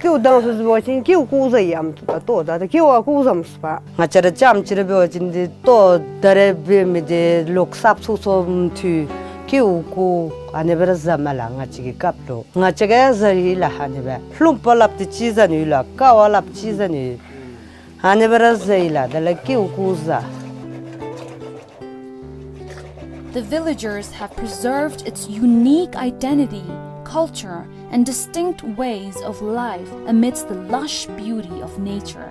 ཀེའུ་དང་སུ་བ་ཅིན་ཀེའུ་ཀུ་ཟ་ཡམ་ཏོ་ད་ཏོ་ད་ད་ཀེའུ་ཨ་ཀུ་ཟམ་སུ་པ། ང་བཅས་ར་ཅམ་ཅི་ར་བ་ཅིན་དེ་ཏོ་ད་རེ་བེ་མི་དེ་ལོག་སབ་སུ་སོ་མཐུ་ཀེའུ་ཀུ་ཨ་ནི་བེ་ར་ཟ་མ་ལ་ང་བཅས་ཀྱི་སྐབས་ལོ། ང་བཅས་ཀྱི་ཟ་ཡི་ལ་ཧ་ནི་བེ། ལྷུམ་པ་ལབ་ཏེ་ཅི་ཟ་ནི་ལ་ཀ་བ་ལབ་ཅི་ཟ་ནི། ཧ་ནི་བེ་ར་ཟ་ཡི་ལ་ད་ལ་ཀེའུ་ཀུ་ཟ། The villagers have preserved its unique identity, culture, and distinct ways of life amidst the lush beauty of nature.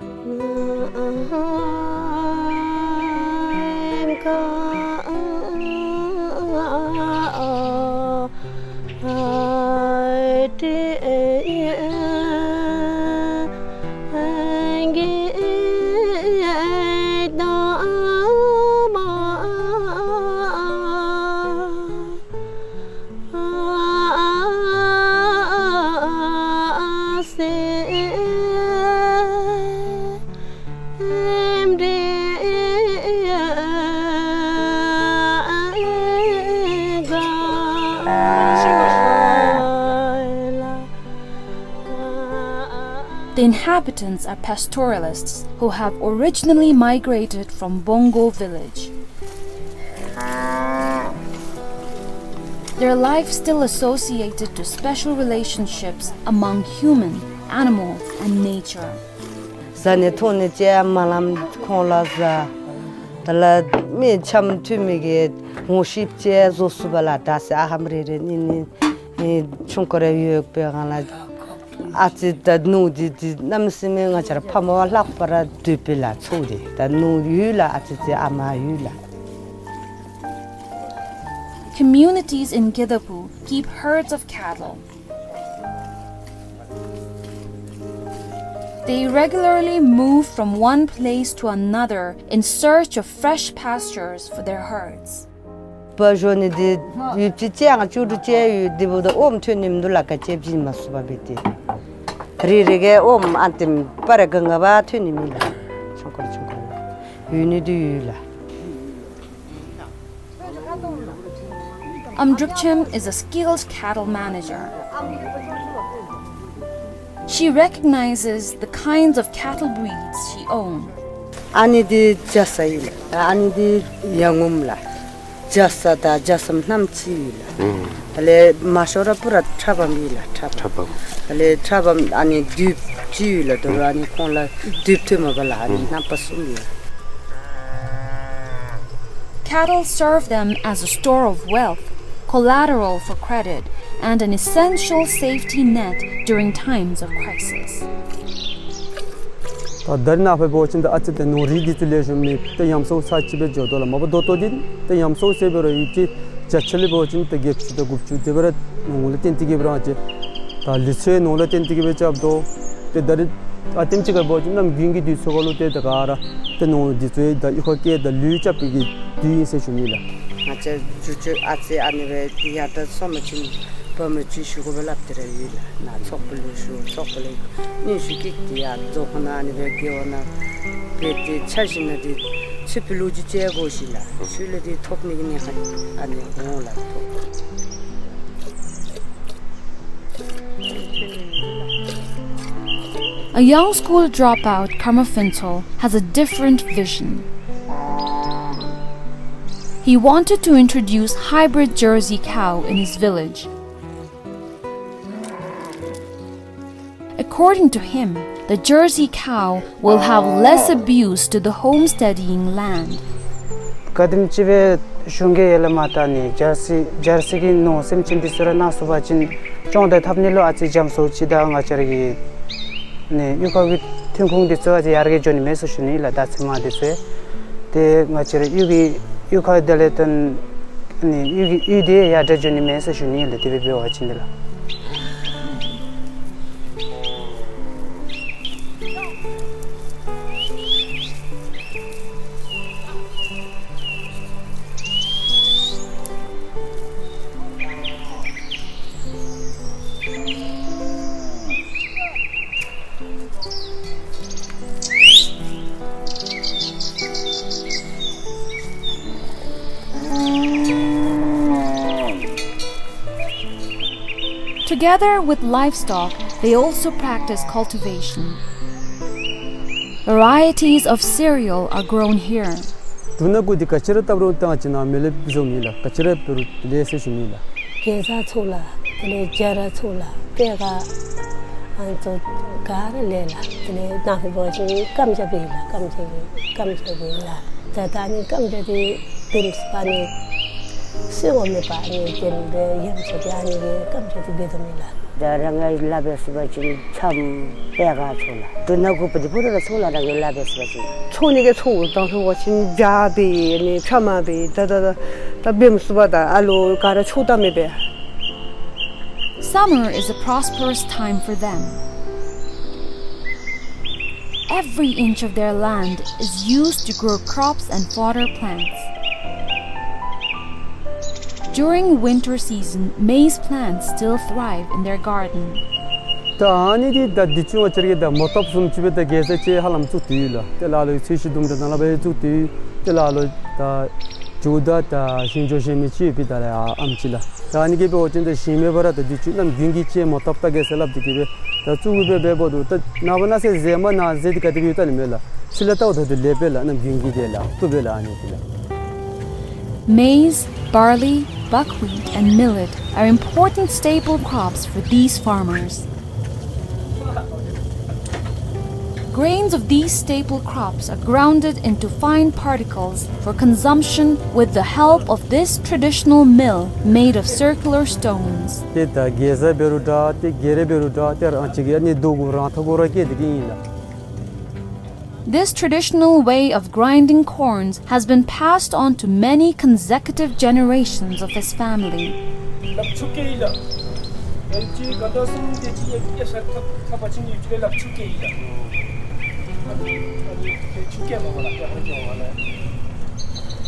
Inhabitants are pastoralists who have originally migrated from Bongo village. Their life still associated to special relationships among human, animals, and nature. བཟའ་ནི་འཐུང་ནི་ཅིག་མ་ལངམ་ཁོང་ལུ་བཟའ། དེ་ལས་མི་འཆམ་མཐུན་མི་གི་ངོ་ཤེསཔ་ཅིག་བཟོ་ཚུགས་པས་ལགས། ད་ཟེར་ཨ་ཧམ་རེ་རེ་གཉིས་གཉིས་ཨེ་ཆུང་ཀུ་རེ་ཡོད་པའི་སྒང་ལས་ཨ་ཙི་ད་ནོར་འདི་འདི་གནམ་མེད་ས་མེད་ང་བཅས་ར་ཕ་མ་ལྷག་པར་འདོད་པས་ལགས། ཚོར་ཏེ་ད་ནོར་ཡོད་ལགས། ཨ་ཙི་ཙི་ཨ་མ་ཡོད་ལགས། Communities in Kidapu keep herds of cattle. They regularly move from one place to another in search of fresh pastures for their herds. སྦ་བཞོ་ནི་འདི་ཡུདཔ་ཅིག་ཅིག་ཡང་བཅུ་དྲུག་ཅིག་ཡོད། དེ་འབདཝ་ད་ཨོམ་ཐོན་ནི་མིན་འདུག་ལགས། ག་ཅི་བྱིན་མ་ཚུགས་པར་སྦེ་ཏེ་རེ་རེ་གིས་ཨོམ་ཨ་ཏེམ་པ་རེ་ག་ང་བ་ཐོན་ནི་མེད་ལགས། ཆུང་ཀུ་རེ་ཆུང་ཀུ་རེ་ཡོད་ནི་འདི་ཡོད་ལགས། Amdrupchem is a skilled cattle manager. She recognizes the kinds of cattle breeds she owns. ཨ་ནི་འདི་རྒྱ་ཚ་ཨིན་ལགས། ཨ་ནི་འདི་ཡ་ངོམ་ལགས། རྒྱ་ཚ་དང་རྒྱ་ཚམ་རྣམ་གཅིག་ཨིན་ལགས། ཨུམ། དེ་ལས་མ་ཤོར་ར་པུ་ར་ཁྲ་བམ་ཨིན་ལགས། ཁྲ་བམ། ཁྲ་བམ། དེ་ལས་ཁྲ་བམ་ཨ་ནི་དུད་གཅིག་ཨིན་ལགས། དོ་རུང་ཨ་ནི་ཁོང་ལུ་དུད་ཐོནམ་མས་ལགས། ཨ་ནི་ཨུམ། རྣམ་པ་གསུམ་ཨིན་ལགས། Cattle serve them as a store of wealth, collateral for credit, and an essential safety net during times of crisis. ད་ད་རེས་ནངས་པ་འབད་བ་ཅིན་ད་ཨ་ཙི་ད་ནོར་རིགས་འདི་ཚུ་ལེགས་ཤོམ་མེད། ད་ཡམ་སྲོ་ཚར་གཅིག་སྦེ་འགྱོ་དོ་ལགས། མ་པ་ད་ལྟོ་འདི་ད་ཡམ་སྲོ་ཟེར་འབད་རུང་ཡུདཔ་ཅིག་བརྒྱ་ཆ་ལས་འབད་བ་ཅིན་ད་བརྒྱད་ཅུ་དང་དགུ་བཅུ་དེ་སྦེ་ར་ནོར་ལུ་བརྟེན་ཏེ་གིས་སྦེ་ར་ཅིག་ད་ལུས་ཚེ་ནོར་ལུ་བརྟེན་ཏེ་གིས་སྦེ་རྐྱབ་དོ། ཏེ་ད་རེས་ཨ་ཏེམ་ཅིག་ཁར་འབད་བ་ཅིན་གནམ་དགུན་གྱི་དུས་ཚོད་ཁར་ལུ་ཏེ་ད་ག་ར་ཏེ་ནོར་འདི་ཚུ་ད་གཡུས་ཁར་སྐྱེལ་ད་ལུད་རྐྱབ་པའི་གི་དུས་ཨིན་ཟེར་ཞུ་ནི་ལགས། ང་བཅས་རྒྱུ་ཆ་ཨ་ཙི་ཨ་ནི་སྦེ་ཡར་དྲག་སོང་པ་ཅིན་བུམོ་ཅིག་ཞུ་དགོ་པས་སླབ་སྟེ་ར་ཡོད་ལགས། ནཱ་ཚོགས་པ་ལུ་ཞུ། ཚོགས་པ་ལས་གནོན་ཤུགས་བསྐྱེད་དེ་ཡར་རྫོང་ཁོངས་ནང་ཨ་ནི་སྦེ་རྒེད་འོག་ནང་སྦེ་ཏེ་འཆར་གཞི་ནང་འདི་ཚུད་པའི་ལོ་རྒྱུས་ཅིག་གོ་ཤེས་ལགས། ཤུལ་ལས་འདི་ཐོབ་ནི་གི་གནས་ཁ་ཨ་ནི་འོང་ལགས། ཐོབ། A young school dropout, Karma Phuntsho, has a different vision. He wanted to introduce hybrid Jersey cow in his village. According to him, the Jersey cow will have less abuse to the homesteading land. ག་དེམ་ཅིག་སྦེ་གཞུང་གིས་ཡར་ལས་མར་ད་ནི་ཇར་སི་ཇར་སི་གི་ནོར་སེམས་ཅན་འདི་ཚུ་ར་གནང་ཚུགས་པ་ཅིན་སྐྱོང་དང་འཐབ་ནི་ལུ་ཨ་ཙི་འཇམ་སུ་ཅིག་དང་ང་བཅས་ར་གི་ནི་གཡུས་ཁ་གི་ཐོན་ཁུངས་འདི་ཚུ་ཨ་ཙི་ཡར་རྒྱས་འགྱོ་ནི་མས་ཟེར་ཞུ་ནི་ལགས། ད་ཚེར་མ་འདི་ཚུ་ཏེ་ང་བཅས་ར་གཡུས་ཀྱི་གཡུས་ཁ་དེ་ལས་ཏེ་ནི་གཡུས་ཀྱི་གཡུས་འདི་ཡར་དྲག་འགྱོ་ནི་མས་ཟེར་ཞུ་ནི་ལགས། དེ་སྦེ་འབད་བ་ཅིན་འདི་ལགས། Together with livestock, they also practice cultivation. Varieties of cereal are grown here. དུག་སྣ་གུ་འདི་ག་ཅི་ར་བཏབ་རུང་ད་ང་བཅས་ནཱ་མེ་ལེབ་བཟོ་མི་ལགས། ག་ཅི་ར་འབད་རུང་ལེགས་ཟེར་ཞུ་ནི་ལགས། གེ་ཛ་ཚུ་ལགས། དེ་ལས་སྦྱར་ཚུ་ལགས། པད་ཁ་ཨ་ནི་ཚུ་ག་ར་ལེགས་ལགས། དེ་ལས་ནཱ་ལྷོད་པ་ཅིན་སྐམ་ཇ་འབད་ལགས། སྐམ་ཇ་སྐམ་ཇ་འབད་ལགས། ད་ད་ནི་སྐམ་ཇ་འདི་དེམ་ཅིག་ཨ་ནི་སོ་སོ་མེད་པར་ཨ་ནི་དེམ་སྦེ་ཡང་ཚུ་ཏེ་ཨ་ནི་གི་སྐམ་ཇ་འདི་འབད་དོ་མས་ལགས། ད་རང་གིས་ལཱ་འབད་ཚུགས་པ་ཅིན་འཆམ་པད་ཁ་ཚུ་ལགས། དུག་སྣ་གུ་པ་འདི་པུ་ར་ལགས་ཚུ་ལགས། རང་གིས་ལཱ་འབད་ཚུགས་པ་ཅིན་འཚོ་ནི་གི་འཚོ་དང་ལྷོད་པ་ཅིན་སྦྱར་འབད་ནི་ཕྱེ་མར་འབད་ད་ད་ད་ད་འབད་མི་ཚུགས་པས། ད་ཨ་ལོ་ག་ར་ཆོག་ད་མེད་པས། Summer is a prosperous time for them. Every inch of their land is used to grow crops and fodder plants. During winter season, maize plants still thrive in their garden. ད་ཨ་ནི་འདི་ད་འདི་ཚུ་ང་བཅས་ར་གིས་ད་མོ་ཐོབ་བཟུམ་ཅིག་སྦེ་ད་གེ་ཛ་ཅིག་ཧ་ལམ་བཙུགས་ཏེ་ཡོད་ལགས། ཏེ་ལ་ལོ་ཚོས་གཞི་དུམ་གྲ་ནང་ལུ་སྦེ་བཙུགས་ཏེ་ཡོད། ཏེ་ལ་ལོ་ད་ཇོ་བདག་དང་ཞིང་ཇོ་ཞིང་མི་ཅིག་ཡོད་པའི་ད་ལས་ཨ་ཨམ་ཅིག་ལགས། ད་ཨ་ནི་གིས་འབད་བ་ཅིན་ད་ཞིང་མེད་པར་ད་འདི་ཚུ་གནམ་དགུན་གྱི་ཅིག་མོ་ཐོབ་ད་གེ་ཟེར་སླབ་སྟེ་གིས་སྦེ་ད་ ད་བཙུགས་སྦེ་འབདཝ་ད་ད་ནངས་པ་གནངས་ཚེ་རྫས་མར་ནང་རྫས་འདི་ག་དེ་སྦེ་ཡོདཔ་ད་ནི་མེད་ལགས། ཕྱི་ལས་བལྟཝ་ད་ལྟོ་ལེགས་པས་ལགས། གནམ་དགུན་གྱི་དེ་ལགས། བཏུབ་པས་ལགས་ཨ་ནི་དེ་ལགས། Maize, barley, buckwheat, and millet are important staple crops for these farmers. Grains of these staple crops are grounded into fine particles for consumption with the help of this traditional mill made of circular stones. ཏེ་ད་གེ་ཟ་འབད་རུང་འདྲ། ཏེ་གེ་རེ་འབད་རུང་འདྲ། ཏེ་རང་ཅིག་གིས་ཨ་ནི་རྡོ་གུ་རང་འཐག་གུ་ར་བཀལ་ཏེ་གི་ཨིན་ལགས། This traditional way of grinding corns has been passed on to many consecutive generations of his family.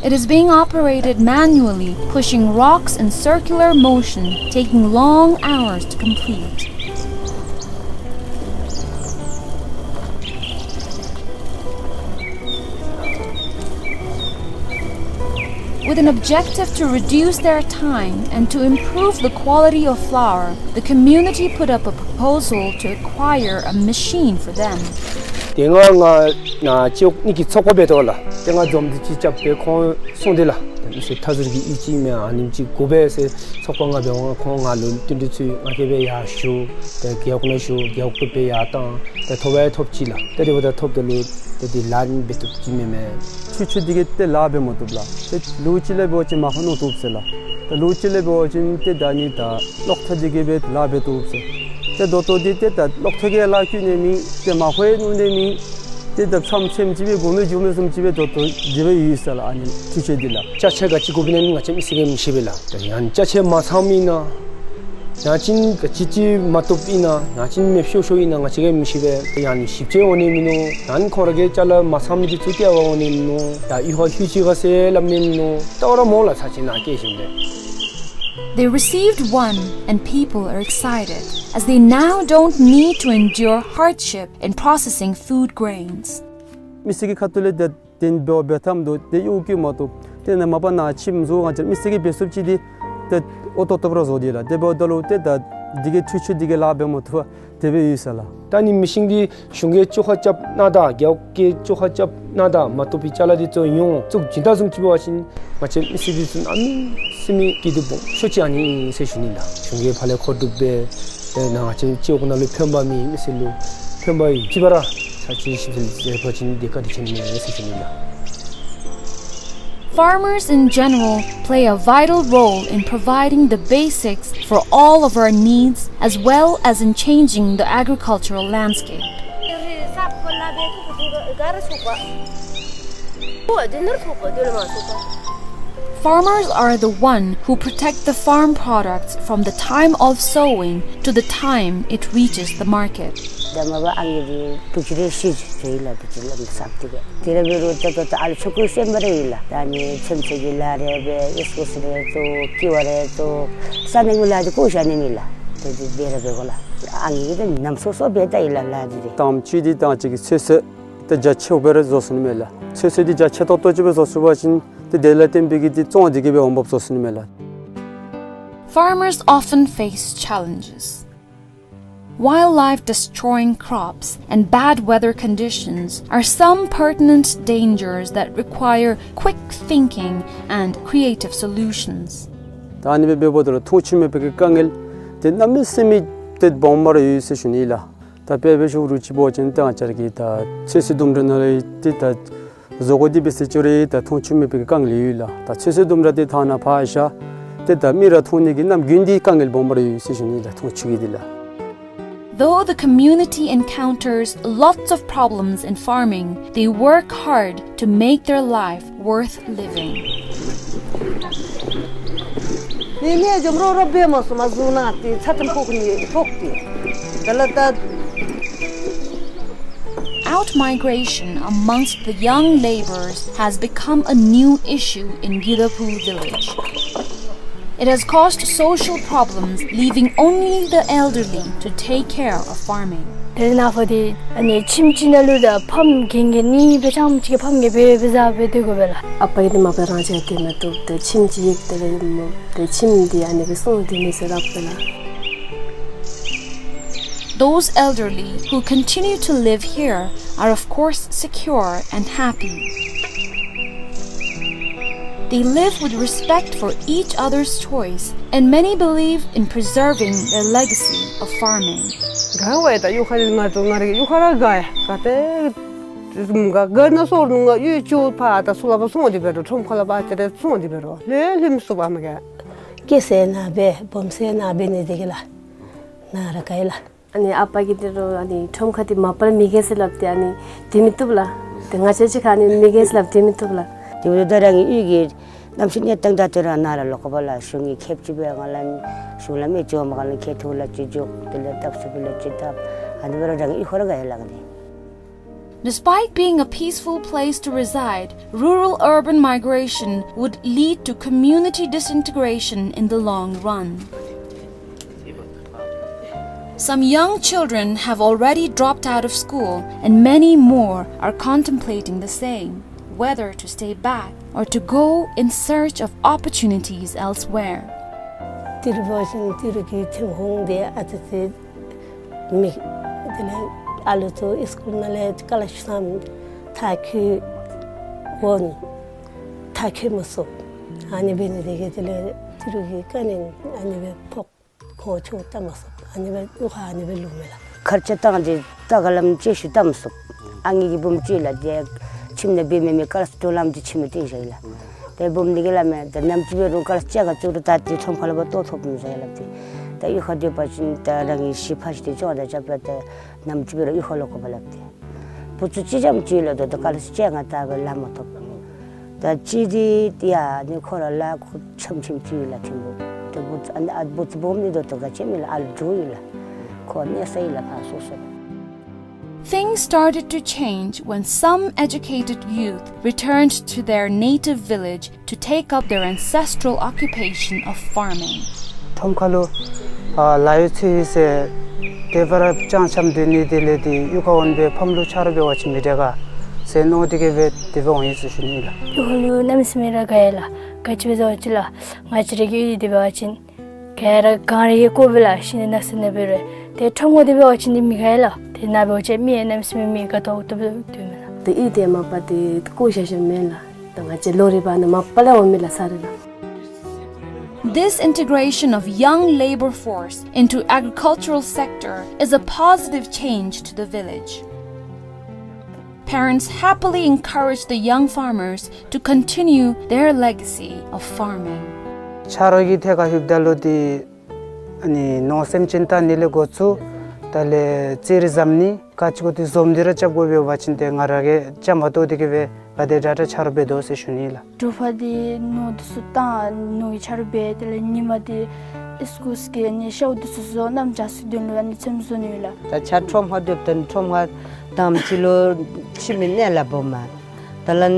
It is being operated manually, pushing rocks in circular motion, taking long hours to complete. With an objective to reduce their time and to improve the quality of flour, the community put up a proposal to acquire a machine for them. དེ་སྔ་ང་ནཱ་སྤྱི་གཉིས་ཀྱི་ཚོགས་པ་འབད་དོ་ལགས། ཏེ་ང་འཛོམས་ཏེ་ཅིག་རྐྱབ་སྦེ་ཁོང་གསུངས་ཏེ་ལགས། ཏེ་མི་སེར་མཐའ་ཟུར་གྱི་ཨིན་ཅི་མེན་ཨ་ནེམ་ཅིག་དགོ་པས་ཟེར་ཚོགས་པ་ནང་འབད་བ་ཁོང་ང་ལུ་བསྟུན་གྲོས་ཚུ་ང་གིས་སྦེ་ཡར་ཞུ། ཏེ་རྒེད་འོག་ནང་ཞུ། རྒེད་འོག་ཏུ་སྦེ་ཡར་བཏང་། ཏེ་ཐོབ་ཡང་ཐོབ་ཅི་ལགས། ཏེ་དེ་འབདཝ་ད་ཐོབ་ད་ལུ་ཏེ་དེ་ལཱ་འབད་བཏུབ་ཅི་མེན་མས། འཕྲུལ་ཆས་འདི་གིས་ཏེ་ལཱ་འབད་མ་བཏུབ་ལགས། ཏེ་ལོ་གཅིག་ལས་འབད་བ་ཅིན་མར་ཁ་གནོན་བཏུབ་ཟེར་ལགས། ཏེ་ལོ་གཅིག་ལས་འབད་བ་ཅིན་ཏེ་ད་ཨ་ནི་ད་གློག་ཐག་འདི་གིས་སྦེ་ལཱ་འབད་བཏུབ་ཟེར། ཏེ་ད་ལྟོ་འདི་ཏེ་ད་གློག་ཐག་གིས་ལཱ་བཀོལ་ནི་མེད། ཏེ་མར་ཁ་ཡང་གནོན་ནི་མེད། ཏེ་ད་མཚམས་མཚམས་ཅིག་སྦེ་དགོ་མི་འགྱོ་མི་བཟུམ་ཅིག་སྦེ་ད་ལྟོ་དེ་སྦེ་ཡོད་ཟེར་ལགས། ཨ་ནི་འཕྲུལ་ཆས་འདི་ལགས། ཅ་ཆས་ག་ཅི་དགོཔ་ཨིན་ན་ང་བཅས་མི་སེར་གྱིས་མི་ཤེས་པས་ལགས། ད་ཡང་ཅ་ཆས་མ་ཚངམ་ཨིན་ན་ཡང་ཅིན་ག་ཅི་ཅིག་མ་བཏུབ་ཨིན་ན་ཡང་ཅིན་མེདཔ་ཤོར་ཤོརཝ་ཨིན་ན་ང་བཅས་ཀྱིས་མི་ཤེས་པས། ཡང་ཞིབ་དཔྱད་འོང་ནི་མིན་ནུག། ཡང་ཁོང་ར་གི་ཅ་ལ་མ་ཚངམ་འདི་ཚུ་བསྐྱལ་བར་འོང་ནི་མིན་ནུག། ཡང་ཡུལ་ལྷོད་ཅི་ག་ཟེར་སླབ་ནི་མིན་ནུག། ལྟ་བར་མ་འོང་ལགས། ཚར་གཅིག་ནཱ་བསྐྱལ་ཞིནམ་ལས། They received one, and people are excited, as they now don't need to endure hardship in processing food grains. མི་སེར་གྱི་ཁ་ཐུག་ལས་ཏེ་དེ་འབདཝ་འབད་ཐངས་འདི་ཏེ་གཡོ་སྒྱུ་མ་གཏོགས་ཏེ་ནཱ་མ་པ་ནཱ་ཁྱིམ་བཟོ་ང་བཅས་མི་སེར་གྱིས་འབད་ཚུགསཔ་ཅིག་འདི་ཏེ་ཨོ་ཏོག་ཏོ་སྦེ་ར་བཟོ་དེས་ལགས། དེ་འབདཝ་ད་ལུ་ཏེ་ད་འདི་གི་འཕྲུལ་ཆས་འདི་གིས་ལཱ་འབད་མ་བཏུབ་པར་དེ་སྦེ་ཡོད་ཟེར་ལགས། ད་ཨ་ནི་མི་ཤིན་འདི་གཞུང་གིས་བཅོ་ཁ་རྐྱབ་གནང་ད་རྒེད་འོག་གིས་བཅོ་ཁ་རྐྱབ་གནང་ད་མ་བཏུབ་པའི་ཅ་ལ་འདི་ཚུ་ཡོངས་བཙུགས་བྱིན་ད་བཟུམ་ཅིག་འབད་བ་ཅིན་ང་བཅས་མི་སེར་འདི་ཚུ་གནམ་མེད་ས་མེད་སྐྱིད་སྡུག་སྦོམ་ཤོས་ཅིག་ཨ་ནི་ཨིན་ཟེར་ཞུ་ནི་ལགས། གཞུང་གིས་ཕར་ལས་མཁོ་སྒྲུབ་འབད་དེ་ནཱ་ང་བཅས་སྤྱི་འོག་ནང་ལུ་ཕན་པ་མེད། མི་སེར་ལུ་ཕན་པ་ཡོད་ཅི་བ་ར་ཚར་གཅིག་ཞིབ་འཚོལ་འབད་བ་ཅིན་དེ་ག་དེ་ཅིག་ཨིན་མས་ཟེར་ཞུ་ནི་ལགས། Farmers in general play a vital role in providing the basics for all of our needs, as well as in changing the agricultural landscape. Farmers are the one who protect the farm products from the time of sowing to the time it reaches the market. ད་མ་པ་ཨ་ནི་འདི་ཕུག་ཅིག་རེ་ཤི་ཅི་ལགས། ཕུག་ཅིག་ལམ་སབ་ཏེ་གི་དེ་ར་འབད་རུང་ད་ད་ད་ཨ་ལུ་ཆོ་ག་ཤེས་པ་ར་ཨིན་ལགས། ད་ཨ་ནི་ཚོད་བསྲེ་གི་ལཱ་རེ་འབད། ཨིས་ཀོ་སི་རེ་བཙོ། ཀི་བ་རེ་བཙོ། ས་གནས་ཀྱི་ལཱ་འདི་གོ་ཤ་ནི་མེད་ལགས། ཏེ་འདི་འབད་ར་འབད་དགོ་ལགས། ཨ་ནི་གིས་ད་ནམ་སོ་སོ་འབད་ད་ཨིན་ལགས་ལཱ་འདི་ཏེ། དང་པ་ཅིག་འདི་ད་ཅིག་གི་ཚོད་བསྲེ་ཏེ་རྒྱ་ཆེཝ་སྦེ་ར་བཟོ་ཚུགས་ནི་མས་ལགས། ཚོད་བསྲེ་འདི་རྒྱ་ཆེ་ཏོག་ཏོ་ཅིག་སྦེ་བཟོ་ཚུགས་པ་ཅིན་ཏེ་དེ་ལས་བརྟེན་པའི་གི་ཏེ་བཙོང་འདི་གིས་སྦེ་འོང་འབབ་བཟོ་ཚུགས་ནི་མས་ལགས། Farmers often face challenges. Wildlife destroying crops and bad weather conditions are some pertinent dangers that require quick thinking and creative solutions. ད་ཨ་ནི་སྦེ་འབདཝ་ད་ལུ་མཐོང་ཆོས་མེད་པའི་གི་དཀའ་ངལ་འདི་གནམ་མེད་ས་མེད་ཏེ་སྦོམ་སྦེ་ར་ཡོད་ཟེར་ཞུ་ནི་ལགས། ད་དཔེ་འབད་ཞུ་རུང་ཅིག་འབད་བ་ཅིན་ད་ང་བཅས་ཀྱི་ད་ཚོད་བསྲེ་ལྡུམ་ར་ནང་ལས་ཏེ་ད་བཟོ་དགོ་འདི་འབད་ཟེར་ཅི་རུང་ད་མཐོང་ཆོས་མེད་པའི་གི་དཀའ་ངལ་ཡོད་ལགས། ད་ཚོད་བསྲེ་ལྡུམ་ར་འདི་ཐང་ནང་ཕར་བཞག་ཏེ་ད་མི་ར་མཐོང་ནི་གི་གནམ་དགུན་འདི་དཀའ་ངལ་སྦོམ་སྦེ་ར་ཡོད་ཟེར་ཞུ་ནི་ལགས། མཐོང་ཆོས་ཀྱི་འདི་ལགས། Though the community encounters lots of problems in farming, they work hard to make their life worth living. ནི་ནི་འཇོམས་རོགས་རོགས་འབད་མ་སོང་མ་བཟུང་ན་ཏེ་ཚ་ཏམ་ཕོག་ནི་ཕོག་སྟེ། དེ་ལས་ད། Outmigration amongst the young laborers has become a new issue in Gidaphu village. It has caused social problems, leaving only the elderly to take care of farming. དེ་ནང་ཕར་འདི་ཨ་ནི་ཁྱིམ་གཅིག་ནང་ལུ་ད་ཕམ་རྒན་རྒས་གཉིས་སྦེ་ཐམས་ཅད་ཕམ་རྒས་སྦེ་སྦེ་བཟའ་སྦེ་སྡོད་དགོ་པས་ལགས། ཨ་པ་གིས་འདི་མ་པ་རང་བྱས་ཏེ་མ་བཏུབ། ཏེ་ཁྱིམ་གཅིག་ཡོད་དེ་ལས་མོ་ཏེ་ཁྱིམ་འདི་ཨ་ནི་སྦེ་སོང་སྡོད་ནི་ཟེར་སླབ་པས་ལགས། Those elderly who continue to live here are, of course, secure and happy. They live with respect for each other's choice, and many believe in preserving their legacy of farming. དགའ་བས། ད་གཡུས་ཁ་ནི་ང་ཚོ་ང་རའི་གཡུས་ཁ་ར་དགའ་ཡ། ག་ཏེ་ག་ག་ན་སོར་ནུ་ང་གཡུས་ཅོ་ཕར་ད་སུ་ལ་བ་སོང་སྟེ་འབད་རུང་ཁྲོམ་ཁ་ལ་བ་ཅིག་ར་སོང་སྟེ་འབད་རུང་ལྷོད་ལྷོདཔ་མ་སོང་བ་མ་ག། སྐྱེས་ས་ནཱ་འབད་སྦོམ་ས་ནཱ་འབད་ནི་དེ་གིས་ལགས་ནཱ་ར་དགའ་ཡི་ལགས། ཨ་ནི་ཨ་པ་གིས་འདི་རུ་ཨ་ནི་ཁྲོམ་ཁ་འདི་མ་པ་ལས་མི་རྒས་ཟེར་སླབ་སྟེ་ཨ་ནི་སྡོད་མི་བཏུབ་ལགས། ཏེ་ང་བཅས་ཅིག་ཁར་ཨ་ནི་མི་རྒས་ཟེར་སླབ་སྡོད་མི་བཏུབ་ལགས། དེ་འབདཝ་ད་རང་གི་གཡུས་ཀྱི་གནམ་གཤིས་གནས་སྟངས་དང་དེ་ར་ནཱ་ར་ལོག་དགོ་པས་ལགས། གཞུང་གིས་ཁེབ་ཅིག་འབད་ག་ལགས། གཞུང་ལམ་ཅིག་འོང་མ་ག་ལགས། ཁེ་ཐུག་ལ་ཅིག་འགྱོ། དེ་ལས་བཏབ་ཚུགས་པ་ལ་ཅིག་བཏབ། ཨ་ནི་འབད་རུང་རང་གི་གཡུས་ཁར་ར་དགའ་ཡི་ལགས་ནི། Despite being a peaceful place to reside, rural-urban migration would lead to community disintegration in the long run. Some young children have already dropped out of school, and many more are contemplating the same, whether to stay back or to go in search of opportunities elsewhere. ཏི་རུ་བ་ཅིན་ཏི་རུ་གི་ཐོན་ཁུངས་འདི་ཨ་ཙི་ཙི་མེད། དེ་ལས་ཨ་ལུ་ཚུ་སི་ཀུལ་ནང་ལས་ཀ་ལ་ཤུ་སམ་མཐར་འཁྱོལ་འོང་མཐར་འཁྱོལ་མ་ཚུགས། ཨ་ནི་འབད་ནི་དེ་གིས་དེ་ལས་ཏི་རུ་གི་ཀ་ནི་ཨ་ནི་སྦེ་ཕོག་ཁོང་ཆུང་བལྟ་མ་ཚུགས། ཨ་ནི་སྦེ་གཡུས་ཁར་ཨ་ནི་སྦེ་ལུས་མས་ལགས། ཁར་ཆ་བཏང་སྟེ་ད་ག་ལམ་ཅིག་ཤུལ་བལྟ་མ་ཚུགས། ཨ་ངེ་གི་བུམོ་ཅིག་ལགས། དེ་ཁྱིམ་ནང་འབད་མི་མེད། ཀ་ལ་སི་ཏོ་ལམ་དེ་ཁྱིམ་ནང་བཏིང་བཞག་ཡི་ལགས། དེ་བུམོ་འདི་གིས་སླབ་མས། ད་ནམ་ཅིག་འབད་རུང་ཀ་ལ་སི་ཅིག་ག་བཙུགས་རུང་ད་དེ་ཁྲོམ་ཁ་ལུ་འབག་བཏོག་ཐོབ་མི་ཟེར་སླབ་སྟེ། ད་གཡུས་ཁར་སྡོད་པ་ཅིན་ད་རང་གི་གཞི་ཕ་གཞིས་དེ་ཅིག་ད་རྐྱབ་ད་ནམ་ཅིག་འབད་རུང་གཡུས་ཁར་ལོག་དགོ་པས་སླབ་སྟེ། བུ་ཚུ་གཅིག་རྐྱངམ་ཅིག་ལུ་ད་ད་ཀ་ལ་སི་ཅིག་ང་ད་འབད་ལཱ་མ་ཐོབ། ད་གཅིག་འདི་ཡ་ནི་ཁོ་ར་ལཱ་ཁུ་འཆམ་འཆམ་ཅིག་ཡོད་ལགས་ཐིམ་པོ། ད་བུ་ཚུ་ཨ་ནི་ཨ་བུ་ཚུ་སྦོམ་ནི་ད་ད་ག་ཅི་མེད་ལགས། ཨ་ལུ་འགྱོ་ཡི་ལགས། ཁོ་གནས་ས་ཡི་ལགས་ཕར་སོ་སོ། Things started to change when some educated youth returned to their native village to take up their ancestral occupation of farming. ཁྲོམ་ཁ་ལུ་ཨ་ལཱ་ཡོད་ཚུལ་ཡོད་ཟེར་དེ་སྦེ་ར་ཅང་ཅང་སྡོད་ནི་དེ་ལས་དེ་གཡུས་ཁར་འོང་སྦེ་ཕམ་ལུ་ཆ་རོགས་འབད་བ་ཅིན་མི་དྲག་ག་ཟེར་མནོ་སྟེ་གིས་སྦེ་དེ་སྦེ་འོང་ཡི་ཟེར་ཞུ་ནི་ལགས། གཡུས་ཁ་ལུ་གནམ་མེད་ས་མེད་ར་དགའ་ཡི་ལགས། ག་ཅི་སྦེ་ཟེར་བ་ཅིན་ལགས་ང་བཅས་ར་གི་གཡུས་འདི་འབད་བ་ཅིན་ག་ར་གངས་རི་གི་སྐོར་སྦེ་ལགས། ཤིང་ནགས་ནང་ན་འབད་རུང་ཏེ་ཁྲོམ་ཁ་འདི་འབད་བ་ཅིན་འདི་མི་དགའ་ཡི་ལགས། ཏེ་ནཱ་འབད་བ་ཅིན་མི་གནམ་མེད་ས་མེད་མི་དགའ་ཏོག་ཏོ་སྦེ་སྡོད་མས་ལགས། ཏེ་གཡུས་འདི་མ་པ་འདི་བཀོ་བཞག་བཞགཔ་མེན་ལགས། ད་ང་བཅས་ལོ་རེ་བ་ནི་མ་པ་ལས་འོང་མི་ལགས་ས་རེ་ལགས། This integration of young labor force into agricultural sector is a positive change to the village. Parents happily encourage the young farmers to continue their legacy of farming. ཆ་རོགས་ཀྱིས་ཐད་ཁར་ལྷོདཔ་ད་ལུ་དེ་ཨ་ནི་ནོར་སེམས་ཅན་བལྟ་ནི་ལས་འགོ་བཙུགས། དེ་ལས་ཙི་རི་བཟོ་ནི་ག་ཅི་དགོ་དེ་བཟོ་མི་དེ་ར་རྐྱབ་དགོ་པས། འབད་བ་ཅིན་ཏེ་ང་ར་གིས་རྐྱབ་མ་བཏུབ་དེ་གིས་སྦེ་ག་དེ་དྲག་དྲག་ཆ་རོགས་འབད་དོ་ཟེར་ཞུ་ནི་ལགས། དྲོ་པ་འདི་ནོར་འདི་ཚུ་བཏང་ནོར་གྱི་ཆ་རོགས་འབད། དེ་ལས་ཉིན་མ་འདི་ཨིས་ཀུལ་གི་ཨ་ནི་ཤཝ་འདི་ཚུ་བཟོ། གནམ་བྱཱར་ཚུ་དོན་ལུ་ཨ་ནི་ཚོདམ་བཟོ་ནི་ཡོད་ལགས། ད་ཆ་ཁྲོམ་ཁར་སྡོདཔ་ད་ཁྲོམ་ཁར་དང་པ་ཅིག་ལུ་ཁྱིམ་གྱི་གནས་ལ་སྦོམ་མས། ད་ལན་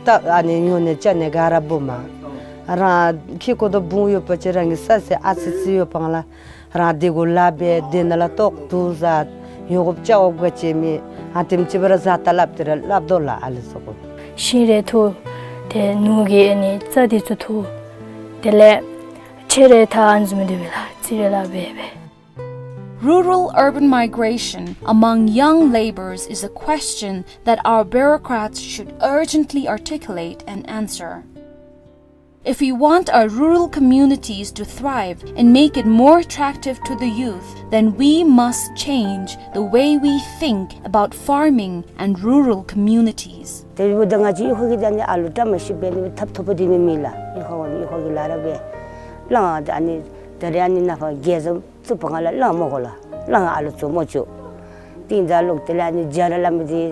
ད་ཨ་ནི་ཉོ་ནི་བཅའ་ནི་ག་ར་སྦོམ་མས། རང་ཁྱིམ་གུ་ད་བུ་ཡོད་པ་ཅིན་རང་གི་ས་ཟེར་ཨ་ཙི་ཙི་ཡོདཔ་ལགས། རང་དེ་གུ་ལཱ་འབད་དེ་ནང་ལས་ལྟོགས་དུས་ཟ་ཡོད་དགོཔ་བཅའ་དགོཔ་ག་ཅི་མེད། ཨ་དེམ་ཅིག་སྦེ་ར་བཟའ་ད་སླབ་སྟེ་ར་སླབ་དོ་ལགས་ཨ་ལུ་ཚུ་གུ། ཤིང་རེ་འཐུ། ཏེ་ནོར་གྱི་ཨ་ནི་རྩྭ་འདི་ཚུ་འཐུ། དེ་ལས་ཕྱེ་རེ་འཐག། ཨ་ནི་བཟུམ་སྡོད་པས་ལགས། ཙི་རེ་ལཱ་འབད་འབད། Rural-urban migration among young labourers is a question that our bureaucrats should urgently articulate and answer. If we want our rural communities to thrive and make it more attractive to the youth, then we must change the way we think about farming and rural communities. དེ་འབདཝ་ད་ང་བཅས་གཡུས་ཁ་གི་ད་ནི་ཨ་ལུ་བཀྲ་མ་ཤིསཔ་སྦེ་ནི་ཐབ་ཐོབ་པ་འདི་ནི་མེད་ལགས། གཡུས་ཁ་འོང་གཡུས་ཁ་གི་ལཱ་ར་འབད། གླང་ཨ་ནི་ད་རེས་ཨ་ནི་ནཱ་ཕར་རྒྱལ་བཟང་བཙུགས་པའི་སྒང་ལས་གླང་མོ་གོ་ལགས། གླང་ཨ་ལུ་ཚུ་མོ་བཅུག། ཏིང་ད་ལོག་དེ་ལས་ཨ་ནི་རྒྱ་ར་ལམ་འདི་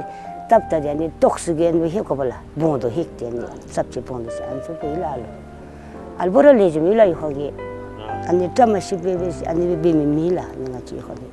བཏབ་ད་དེ་ཨ་ནི་ཏོག་སུ་གི་ཨ་ནི་ཧེག་དགོ་པས་ལགས། བོང་དོ་ཧེག་སྟེ་ཨ་ནི་ཙབ་ཅིག་བོང་དོ་ཟེར་ཨ་ནི་ཚུ་འབད་ཡི་ལགས་ཨ་ལུ། ཨ་ལུ་བོ་ར་ལེགས་ཤོམ་ཡོད་ལགས་གཡུས་ཁ་གི། ཨ་ནི་བཀྲ་མ་ཤིསཔ་སྦེ་ཨ་ནི་སྦེ་འབད་མི་མེད་ལགས་ཨ་ནི་ང་བཅས་གཡུས་ཁ་གི།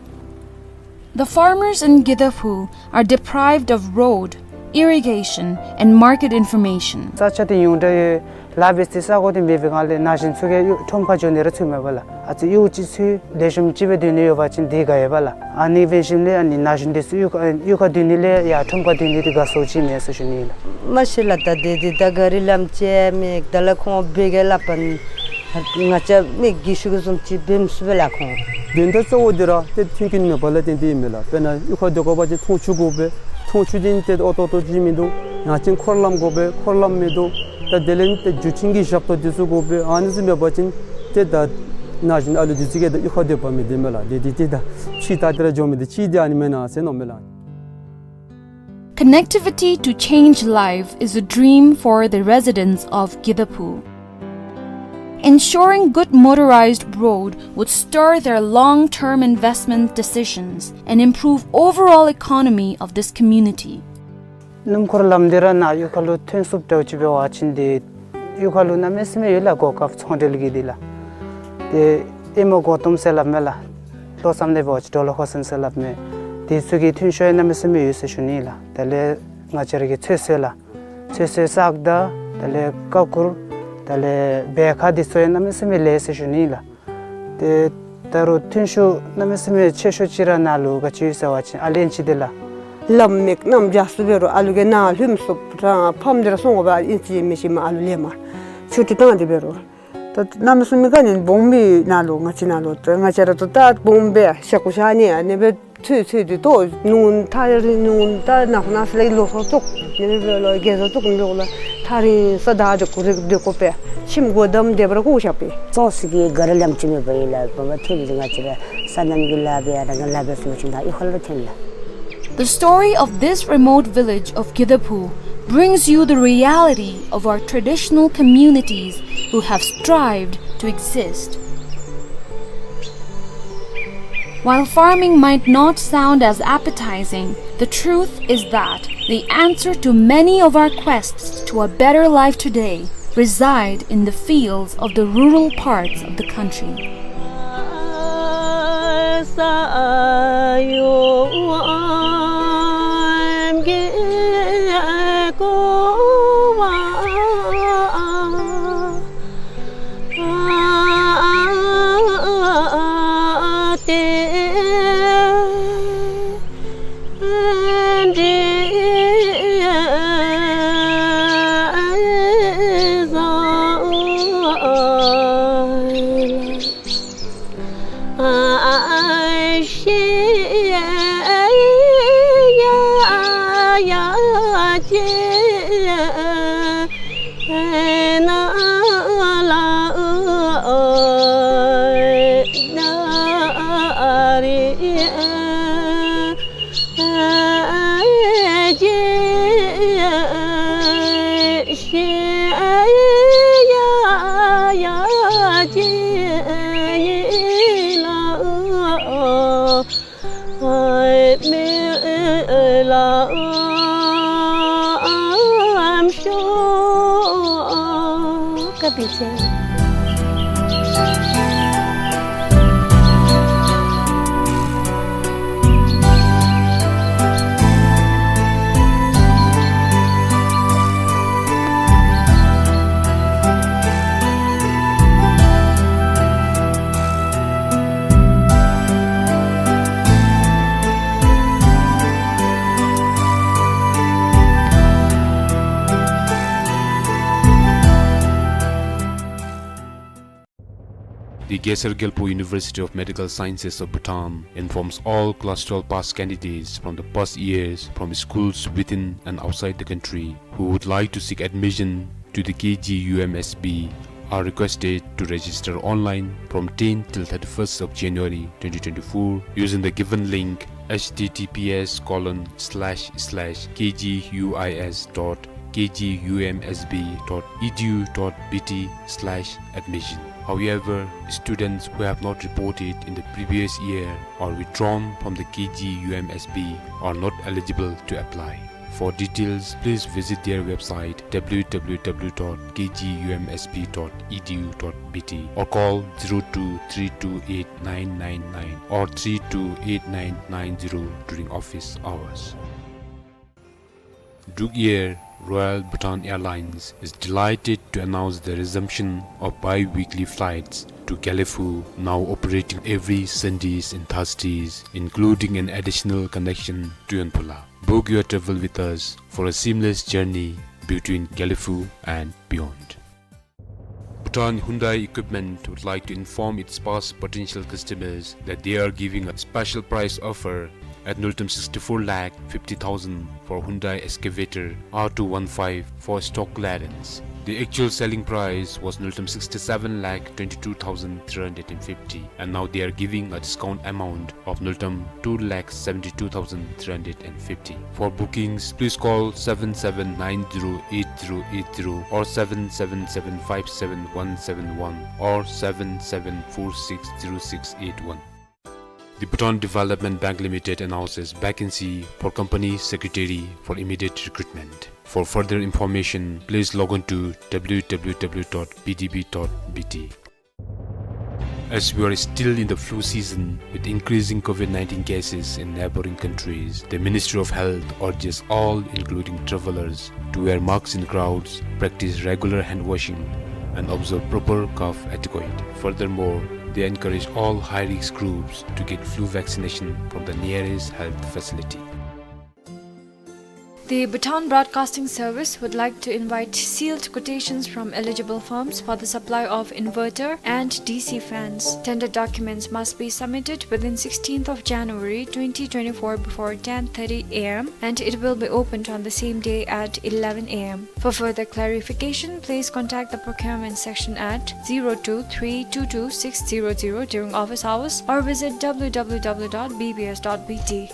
The farmers in Gedapu are deprived of road, irrigation, and market information. ས་ཆ་འདི་ཉུང་དྲགས་ཡོད། ལཱ་འབད་སའི་ས་གོ་འདི་མེད་པའི་སྒང་ལས་ན་གཞོན་ཚུ་གིས་གཡུས་ཁྲོམ་ཁར་འགྱོ་ནི་ར་ཚུགས་མས་པ་ལགས། ཨ་ཙི་གཡུས་ཅིག་ཚུ་ལེགས་ཤོམ་ཅིག་སྦེ་སྡོད་ནི་ཡོད་པ་ཅིན་འདི་དགའ་ཡོད་པ་ལགས། ཨ་ནི་འབད་ཞིནམ་ལས་ཨ་ནི་ན་གཞོན་འདི་ཚུ་གཡུས་ཁ་གཡུས་ཁར་སྡོད་ནི་ལས་ཡར་ཁྲོམ་ཁར་སྡོད་ནི་འདི་དགའ་སོ་ཅིག་མས་ཟེར་ཞུ་ནི་ལགས། མ་གཞི་ལགས་ད་འདི་འདི་ད་ག་རི་ལམ་ཅིག་མེད། དེ་ལས་ཁོང་འབད་གེ་སླབ་པ་ནི་ ང་བཅས་མི་གིས་ཞུ་གི་བཟུམ་ཅིག་འབད་མི་ཚུགས་པས་ལགས་ཁོང་། དོན་དག་གཙོ་བོ་འདི་ར་ཏེ་མཐུན་རྐྱེན་མེད་པ་ལས་བརྟེན་ཏེ་ཨིན་མས་ལགས། དཔེར་ན་གཡུས་ཁར་སྡོད་དགོ་པ་ཅིན་འཐུང་ཆུ་དགོ་པས། འཐུང་ཆུ་ཅིག་ཏེ་ཨོ་ཏོ་ཏོ་ཅིག་མིན་འདུག། ཡང་ཅིན་འཁོར་ལམ་དགོ་པས། འཁོར་ལམ་མིན་འདུག། ད་དེ་ལས་ཏེ་འགྲུལ་འཕྲིན་གྱི་ཞབས་ཏོག་འདི་ཚུ་དགོ་པས། ཨ་ནི་ཚུ་མེད་པ་ཅིན་ཏེ་ད་ན་གཞོན་ཨ་ལུ་འདི་ཚུ་གིས་ད་གཡུས་ཁར་སྡོད་པ་མི་བདེ་མས་ལགས། དེ་དེ་ཏེ་ད་ཕྱི་ད་དེ་ར་འགྱོ་མི་འདི་ཅིག་དེ་ཨ་ནི་མེན་ན་ཟེར་མནོཝ་མས་ལགས། Connectivity to change life is a dream for the residents of Gedapu. Ensuring good motorized road would stir their long-term investment decisions and improve overall economy of this community. སྣུམ་འཁོར་ལམ་འདི་ར་ནཱ་གཡུས་ཁ་ལུ་ཐོན་ཚུགསཔ་འདྲཝ་ཅིག་འབད་བ་ཅིན་ཏེ་གཡུས་ཁ་ལུ་གནམ་མེད་ས་མེད་ཡོད་ལགས། གོ་སྐབས་ཚོང་འབྲེལ་གྱི་འདི་ལགས། ཏེ་ཨེ་མོ་གོ་ཏོམ་ཟེར་སླབ་མས་ལགས། ལྷོ་མཚམས་ལས་འབད་བ་ཅིན་ཌོ་ལ་ཧོ་སན་ཟེར་སླབ་མས། དེ་ཚུ་གི་ཐོན་ཤོག་ཡང་གནམ་མེད་ས་མེད་ཡོད་ཟེར་ཞུ་ནི་ལགས། དེ་ལས་ང་བཅས་ར་གི་ཚོད་བསྲེ་ལགས། ཚོད་བསྲེ་སག་དང་དེ་ལས་ཀ་ཀུར་དེ་ལས་བལ་ཁ་འདི་ཚུ་ཡང་གནམ་མེད་ས་མེད་ལེགས་ཟེར་ཞུ་ནི་ལགས། ཏེ་ད་རུང་ཐོན་ཤོག་གནམ་མེད་ས་མེད་ཆེ་ཤོས་ཅིག་ར་ནཱ་ལུ་ག་ཅི་ཡོད་ཟེར་བ་ཅིན་ཨ་ལན་ཅིག་འདི་ལགས། ལམ་མེད་གནམ་རྒྱ་སུ་འབད་རུང་ཨ་ལུ་གིས་ནཱ་ལྷོདཔ་ཚུགས་རང་ཕམ་འདི་ར་སོང་དགོ་པས། ཨིན་ཅི་མིན་ཅི་མ་ཨ་ལུ་ལེན་མ་ཆུ་ཊི་བཏང་སྟེ་འབད་རུང་། ད་གནམ་མེད་ས་མེད་ག་ནི་སྦོམ་སྦེ་ནཱ་ལུ་ང་བཅས་ནཱ་ལུ་ད་ང་བཅས་ར་ད་ད་སྦོམ་སྦེ་ཤ་ཁུ་ཤ་ནི་ཨ་ནི་སྦེ་ཚོད་ཚོད་དེ་ཏོ་ནུ་ཐ་རི་ནུ་ད་ནག་ནག་ས་ལས་ལོ་ཐོག་ཐོག་ནི་སྦེ་ལོ་རྒྱལ་ས་ཐོག་ནི་ལོ་ལ་ཐག་རིང་ས་ད་འདི་ཁུ་རི་འདི་ཁུ་པས་ཁྱིམ་སྒོ་བསྡམས་དེ་སྦེ་ར་བཀོ་བཞག་པས། ཙོགས་ཤིག་གི་ག་ར་ལམ་ཅིག་མེད་པ་ཨིན་ལགས། བ་བ་ཐོན་ཏེ་ང་བཅས་ར་ས་གནམ་གྱི་ལཱ་འབད་ཡང་རང་གི་ལཱ་འབད་ཚུགས་པ་ཅིན་ད་གཡུས་ཁ་ལུ་ཐོན་ལགས། The story of this remote village of Gedapu brings you the reality of our traditional communities who have strived to exist. While farming might not sound as appetizing, the truth is that the answer to many of our quests to a better life today reside in the fields of the rural parts of the country. The Gesar Gyalpo University of Medical Sciences of Bhutan informs all class twelve pass candidates from the past years from schools within and outside the country who would like to seek admission to the K G U M S B are requested to register online from tenth till thirty-first of January twenty twenty-four using the given link, H T T P S colon slash slash K G U I S dot K G U M S B dot E D U dot B T slash admission. However, students who have not reported in the previous year or withdrawn from the K G U M S B are not eligible to apply. For details, please visit their website, W W W dot K G U M S B dot E D U dot B T, or call zero two three two eight nine nine nine or three two eight nine nine zero during office hours. Druk Air, Royal Bhutan Airlines, is delighted to announce the resumption of bi-weekly flights to Gelephu, now operating every Sundays and Thursdays, including an additional connection to Yonphula. Book your travel with us for a seamless journey between Gelephu and beyond. Bhutan Hyundai Equipment would like to inform its past potential customers that they are giving a special price offer at Nultam sixty-four lakh fifty thousand for Hyundai Excavator R two one five for stock clearance. The actual selling price was Nultam sixty-seven lakh twenty-two thousand three hundred and fifty, and now they are giving a discount amount of Nultam two lakh seventy-two thousand three hundred and fifty. For bookings, please call seven seven nine zero eight zero eight zero or seven seven seven five seven one seven one or seven seven four six zero six eight one. The Bhutan Development Bank Limited announces vacancy for company secretary for immediate recruitment. For further information, please log on to W W W dot B D B dot B T. As we are still in the flu season, with increasing COVID nineteen cases in neighboring countries, the Ministry of Health urges all, including travelers, to wear masks in crowds, practice regular hand washing, and observe proper cough etiquette. Furthermore, they encourage all high-risk groups to get flu vaccination from the nearest health facility. The Bhutan Broadcasting Service would like to invite sealed quotations from eligible firms for the supply of inverter and D C fans. Tender documents must be submitted within sixteenth of January twenty twenty-four before ten thirty A M, and it will be opened on the same day at eleven A M. For further clarification, please contact the procurement section at zero two three two two six zero zero during office hours or visit W W W dot B B S dot B T.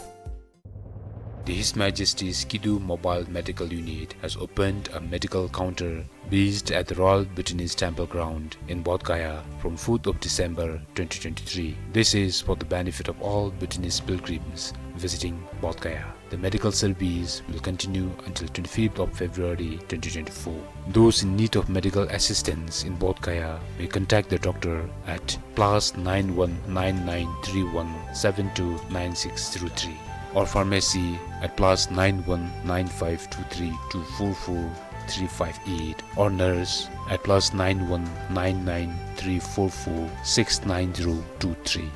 The His Majesty's Kidu Mobile Medical Unit has opened a medical counter based at the Royal Bhutanese Temple Ground in Bodh Gaya from fourth of December twenty twenty-three. This is for the benefit of all Bhutanese pilgrims visiting Bodh Gaya. The medical service will continue until twenty-fifth of February twenty twenty-four. Those in need of medical assistance in Bodh Gaya may contact the doctor at plus nine one nine nine three one seven two nine six zero three or pharmacy at plus nine one nine five two three two four four three five eight or nurse at plus nine one nine nine three four four six nine zero two three.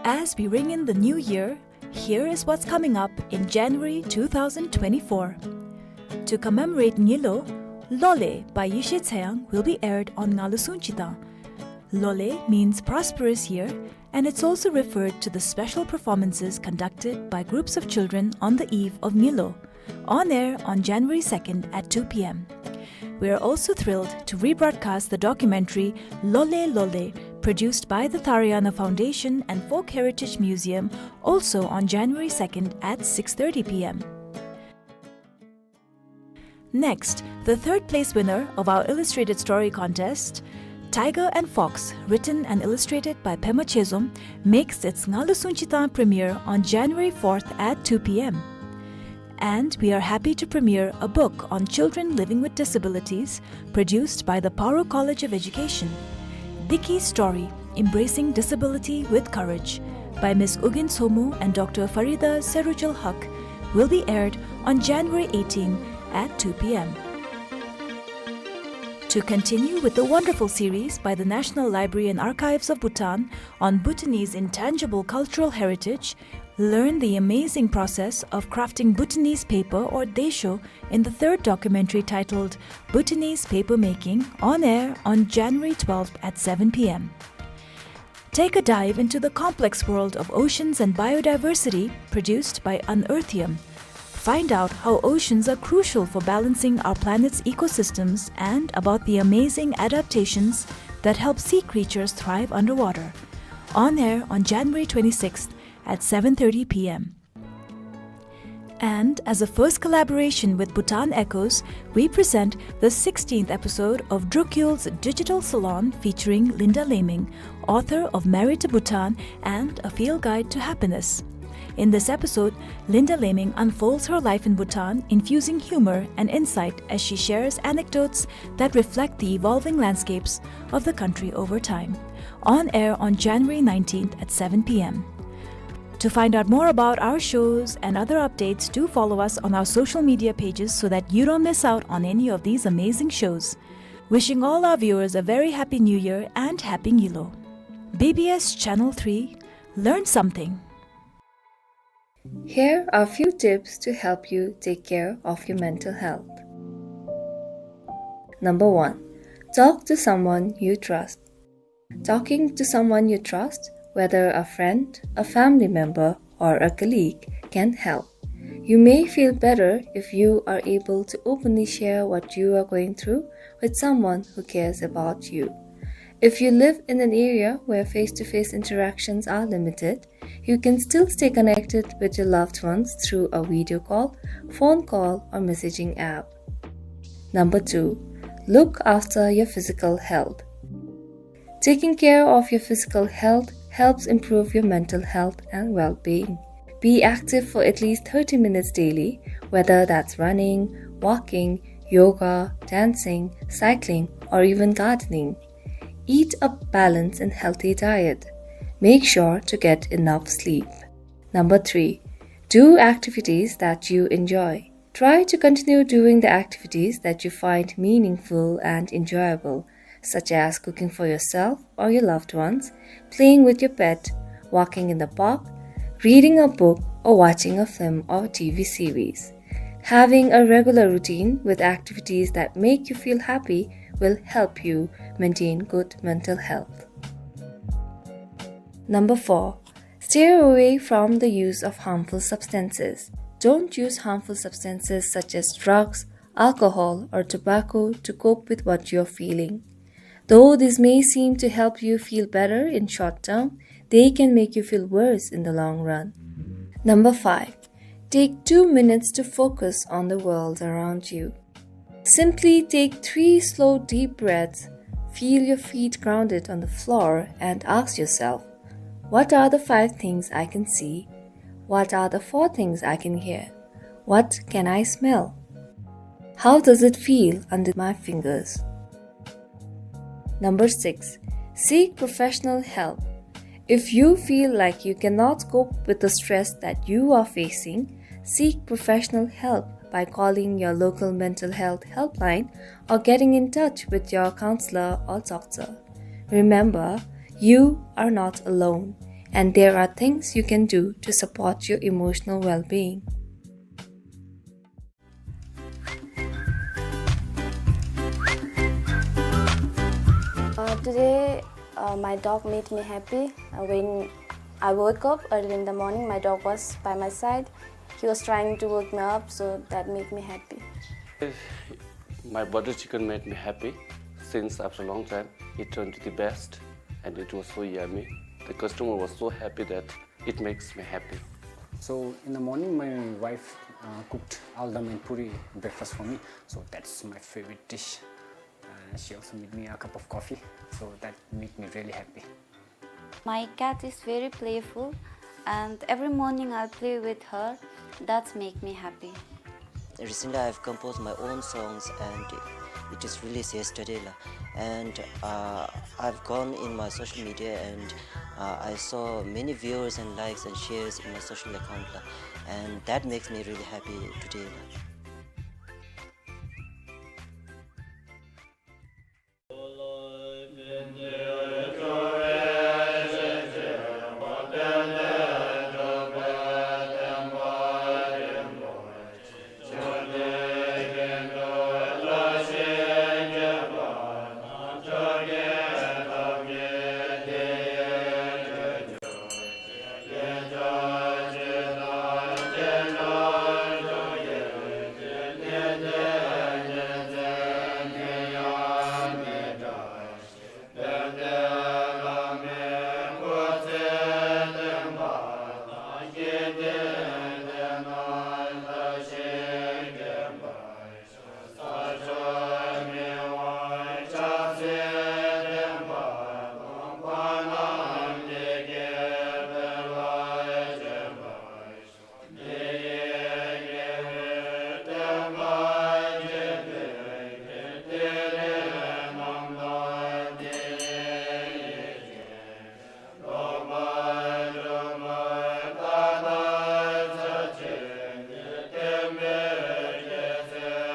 As we ring in the new year, here is what's coming up in January two thousand twenty-four. To commemorate Ngilo, Lole by Yeshe Tseyang will be aired on Ngalu Sungchitang. Lole means prosperous year, and it's also referred to the special performances conducted by groups of children on the eve of Ngilo, on air on January second at two P M. We are also thrilled to rebroadcast the documentary Lole Lole, produced by the Tharayana Foundation and Folk Heritage Museum, also on January second at six thirty P M. Next, the third place winner of our illustrated story contest, Tiger and Fox, written and illustrated by Pema Chezom, makes its Ngalu Sungchitang premiere on January fourth at two P M. And we are happy to premiere a book on children living with disabilities, produced by the Paro College of Education. Diki Story, Embracing Disability with Courage, by Miss Ugyen Somo and Doctor Farida Serujul Haq, will be aired on January eighteen at two P M. To continue with the wonderful series by the National Library and Archives of Bhutan on Bhutanese intangible cultural heritage, learn the amazing process of crafting Bhutanese paper or desho in the third documentary titled Bhutanese Paper Making, on air on January twelfth at seven P M. Take a dive into the complex world of oceans and biodiversity, produced by Unearthium. Find out how oceans are crucial for balancing our planet's ecosystems and about the amazing adaptations that help sea creatures thrive underwater. On air on January twenty-sixth at seven thirty P M. And as a first collaboration with Bhutan Echoes, we present the sixteenth episode of Drukyul's Digital Salon featuring Linda Laming, author of Married to Bhutan and A Field Guide to Happiness. In this episode, Linda Laming unfolds her life in Bhutan, infusing humor and insight as she shares anecdotes that reflect the evolving landscapes of the country over time. On air on January nineteenth at seven P M. To find out more about our shows and other updates, do follow us on our social media pages so that you don't miss out on any of these amazing shows. Wishing all our viewers a very happy New Year and Happy Ngilo. B B S Channel three, learn something. Here are a few tips to help you take care of your mental health. Number one, Talk to someone you trust. Talking to someone you trust, whether a friend, a family member, or a colleague, can help. You may feel better if you are able to openly share what you are going through with someone who cares about you. If you live in an area where face-to-face interactions are limited, you can still stay connected with your loved ones through a video call, phone call, or messaging app. Number two, look after your physical health. Taking care of your physical health helps improve your mental health and well-being. Be active for at least thirty minutes daily, whether that's running, walking, yoga, dancing, cycling, or even gardening. Eat a balanced and healthy diet. Make sure to get enough sleep. Number three, do activities that you enjoy. Try to continue doing the activities that you find meaningful and enjoyable, such as cooking for yourself or your loved ones, playing with your pet, walking in the park, reading a book, or watching a film or T V series. Having a regular routine with activities that make you feel happy will help you maintain good mental health. Number four, steer away from the use of harmful substances. Don't use harmful substances such as drugs, alcohol, or tobacco to cope with what you're feeling. Though this may seem to help you feel better in short term, they can make you feel worse in the long run. Number five, take two minutes to focus on the world around you. Simply take three slow, deep breaths, feel your feet grounded on the floor, and ask yourself, "What are the five things I can see? What are the four things I can hear? What can I smell? How does it feel under my fingers?" Number six, seek professional help. If you feel like you cannot cope with the stress that you are facing, seek professional help by calling your local mental health helpline or getting in touch with your counselor or doctor. Remember, you are not alone, and there are things you can do to support your emotional well-being. Uh, today, uh, my dog made me happy. Uh, when I woke up early in the morning, my dog was by my side. He was trying to wake me up, so that made me happy. My butter chicken made me happy since after a long time. It turned to the best and it was so yummy. The customer was so happy that it makes me happy. So in the morning, my wife, uh, cooked aldam and puri breakfast for me. So that's my favorite dish. Uh, she also made me a cup of coffee. So that made me really happy. My cat is very playful, and every morning I play with her. That's make me happy. Recently, I've composed my own songs, and it is released yesterday, la. And, uh, I've gone in my social media, and, uh, I saw many viewers and likes and shares in my social account, la. And that makes me really happy today, la.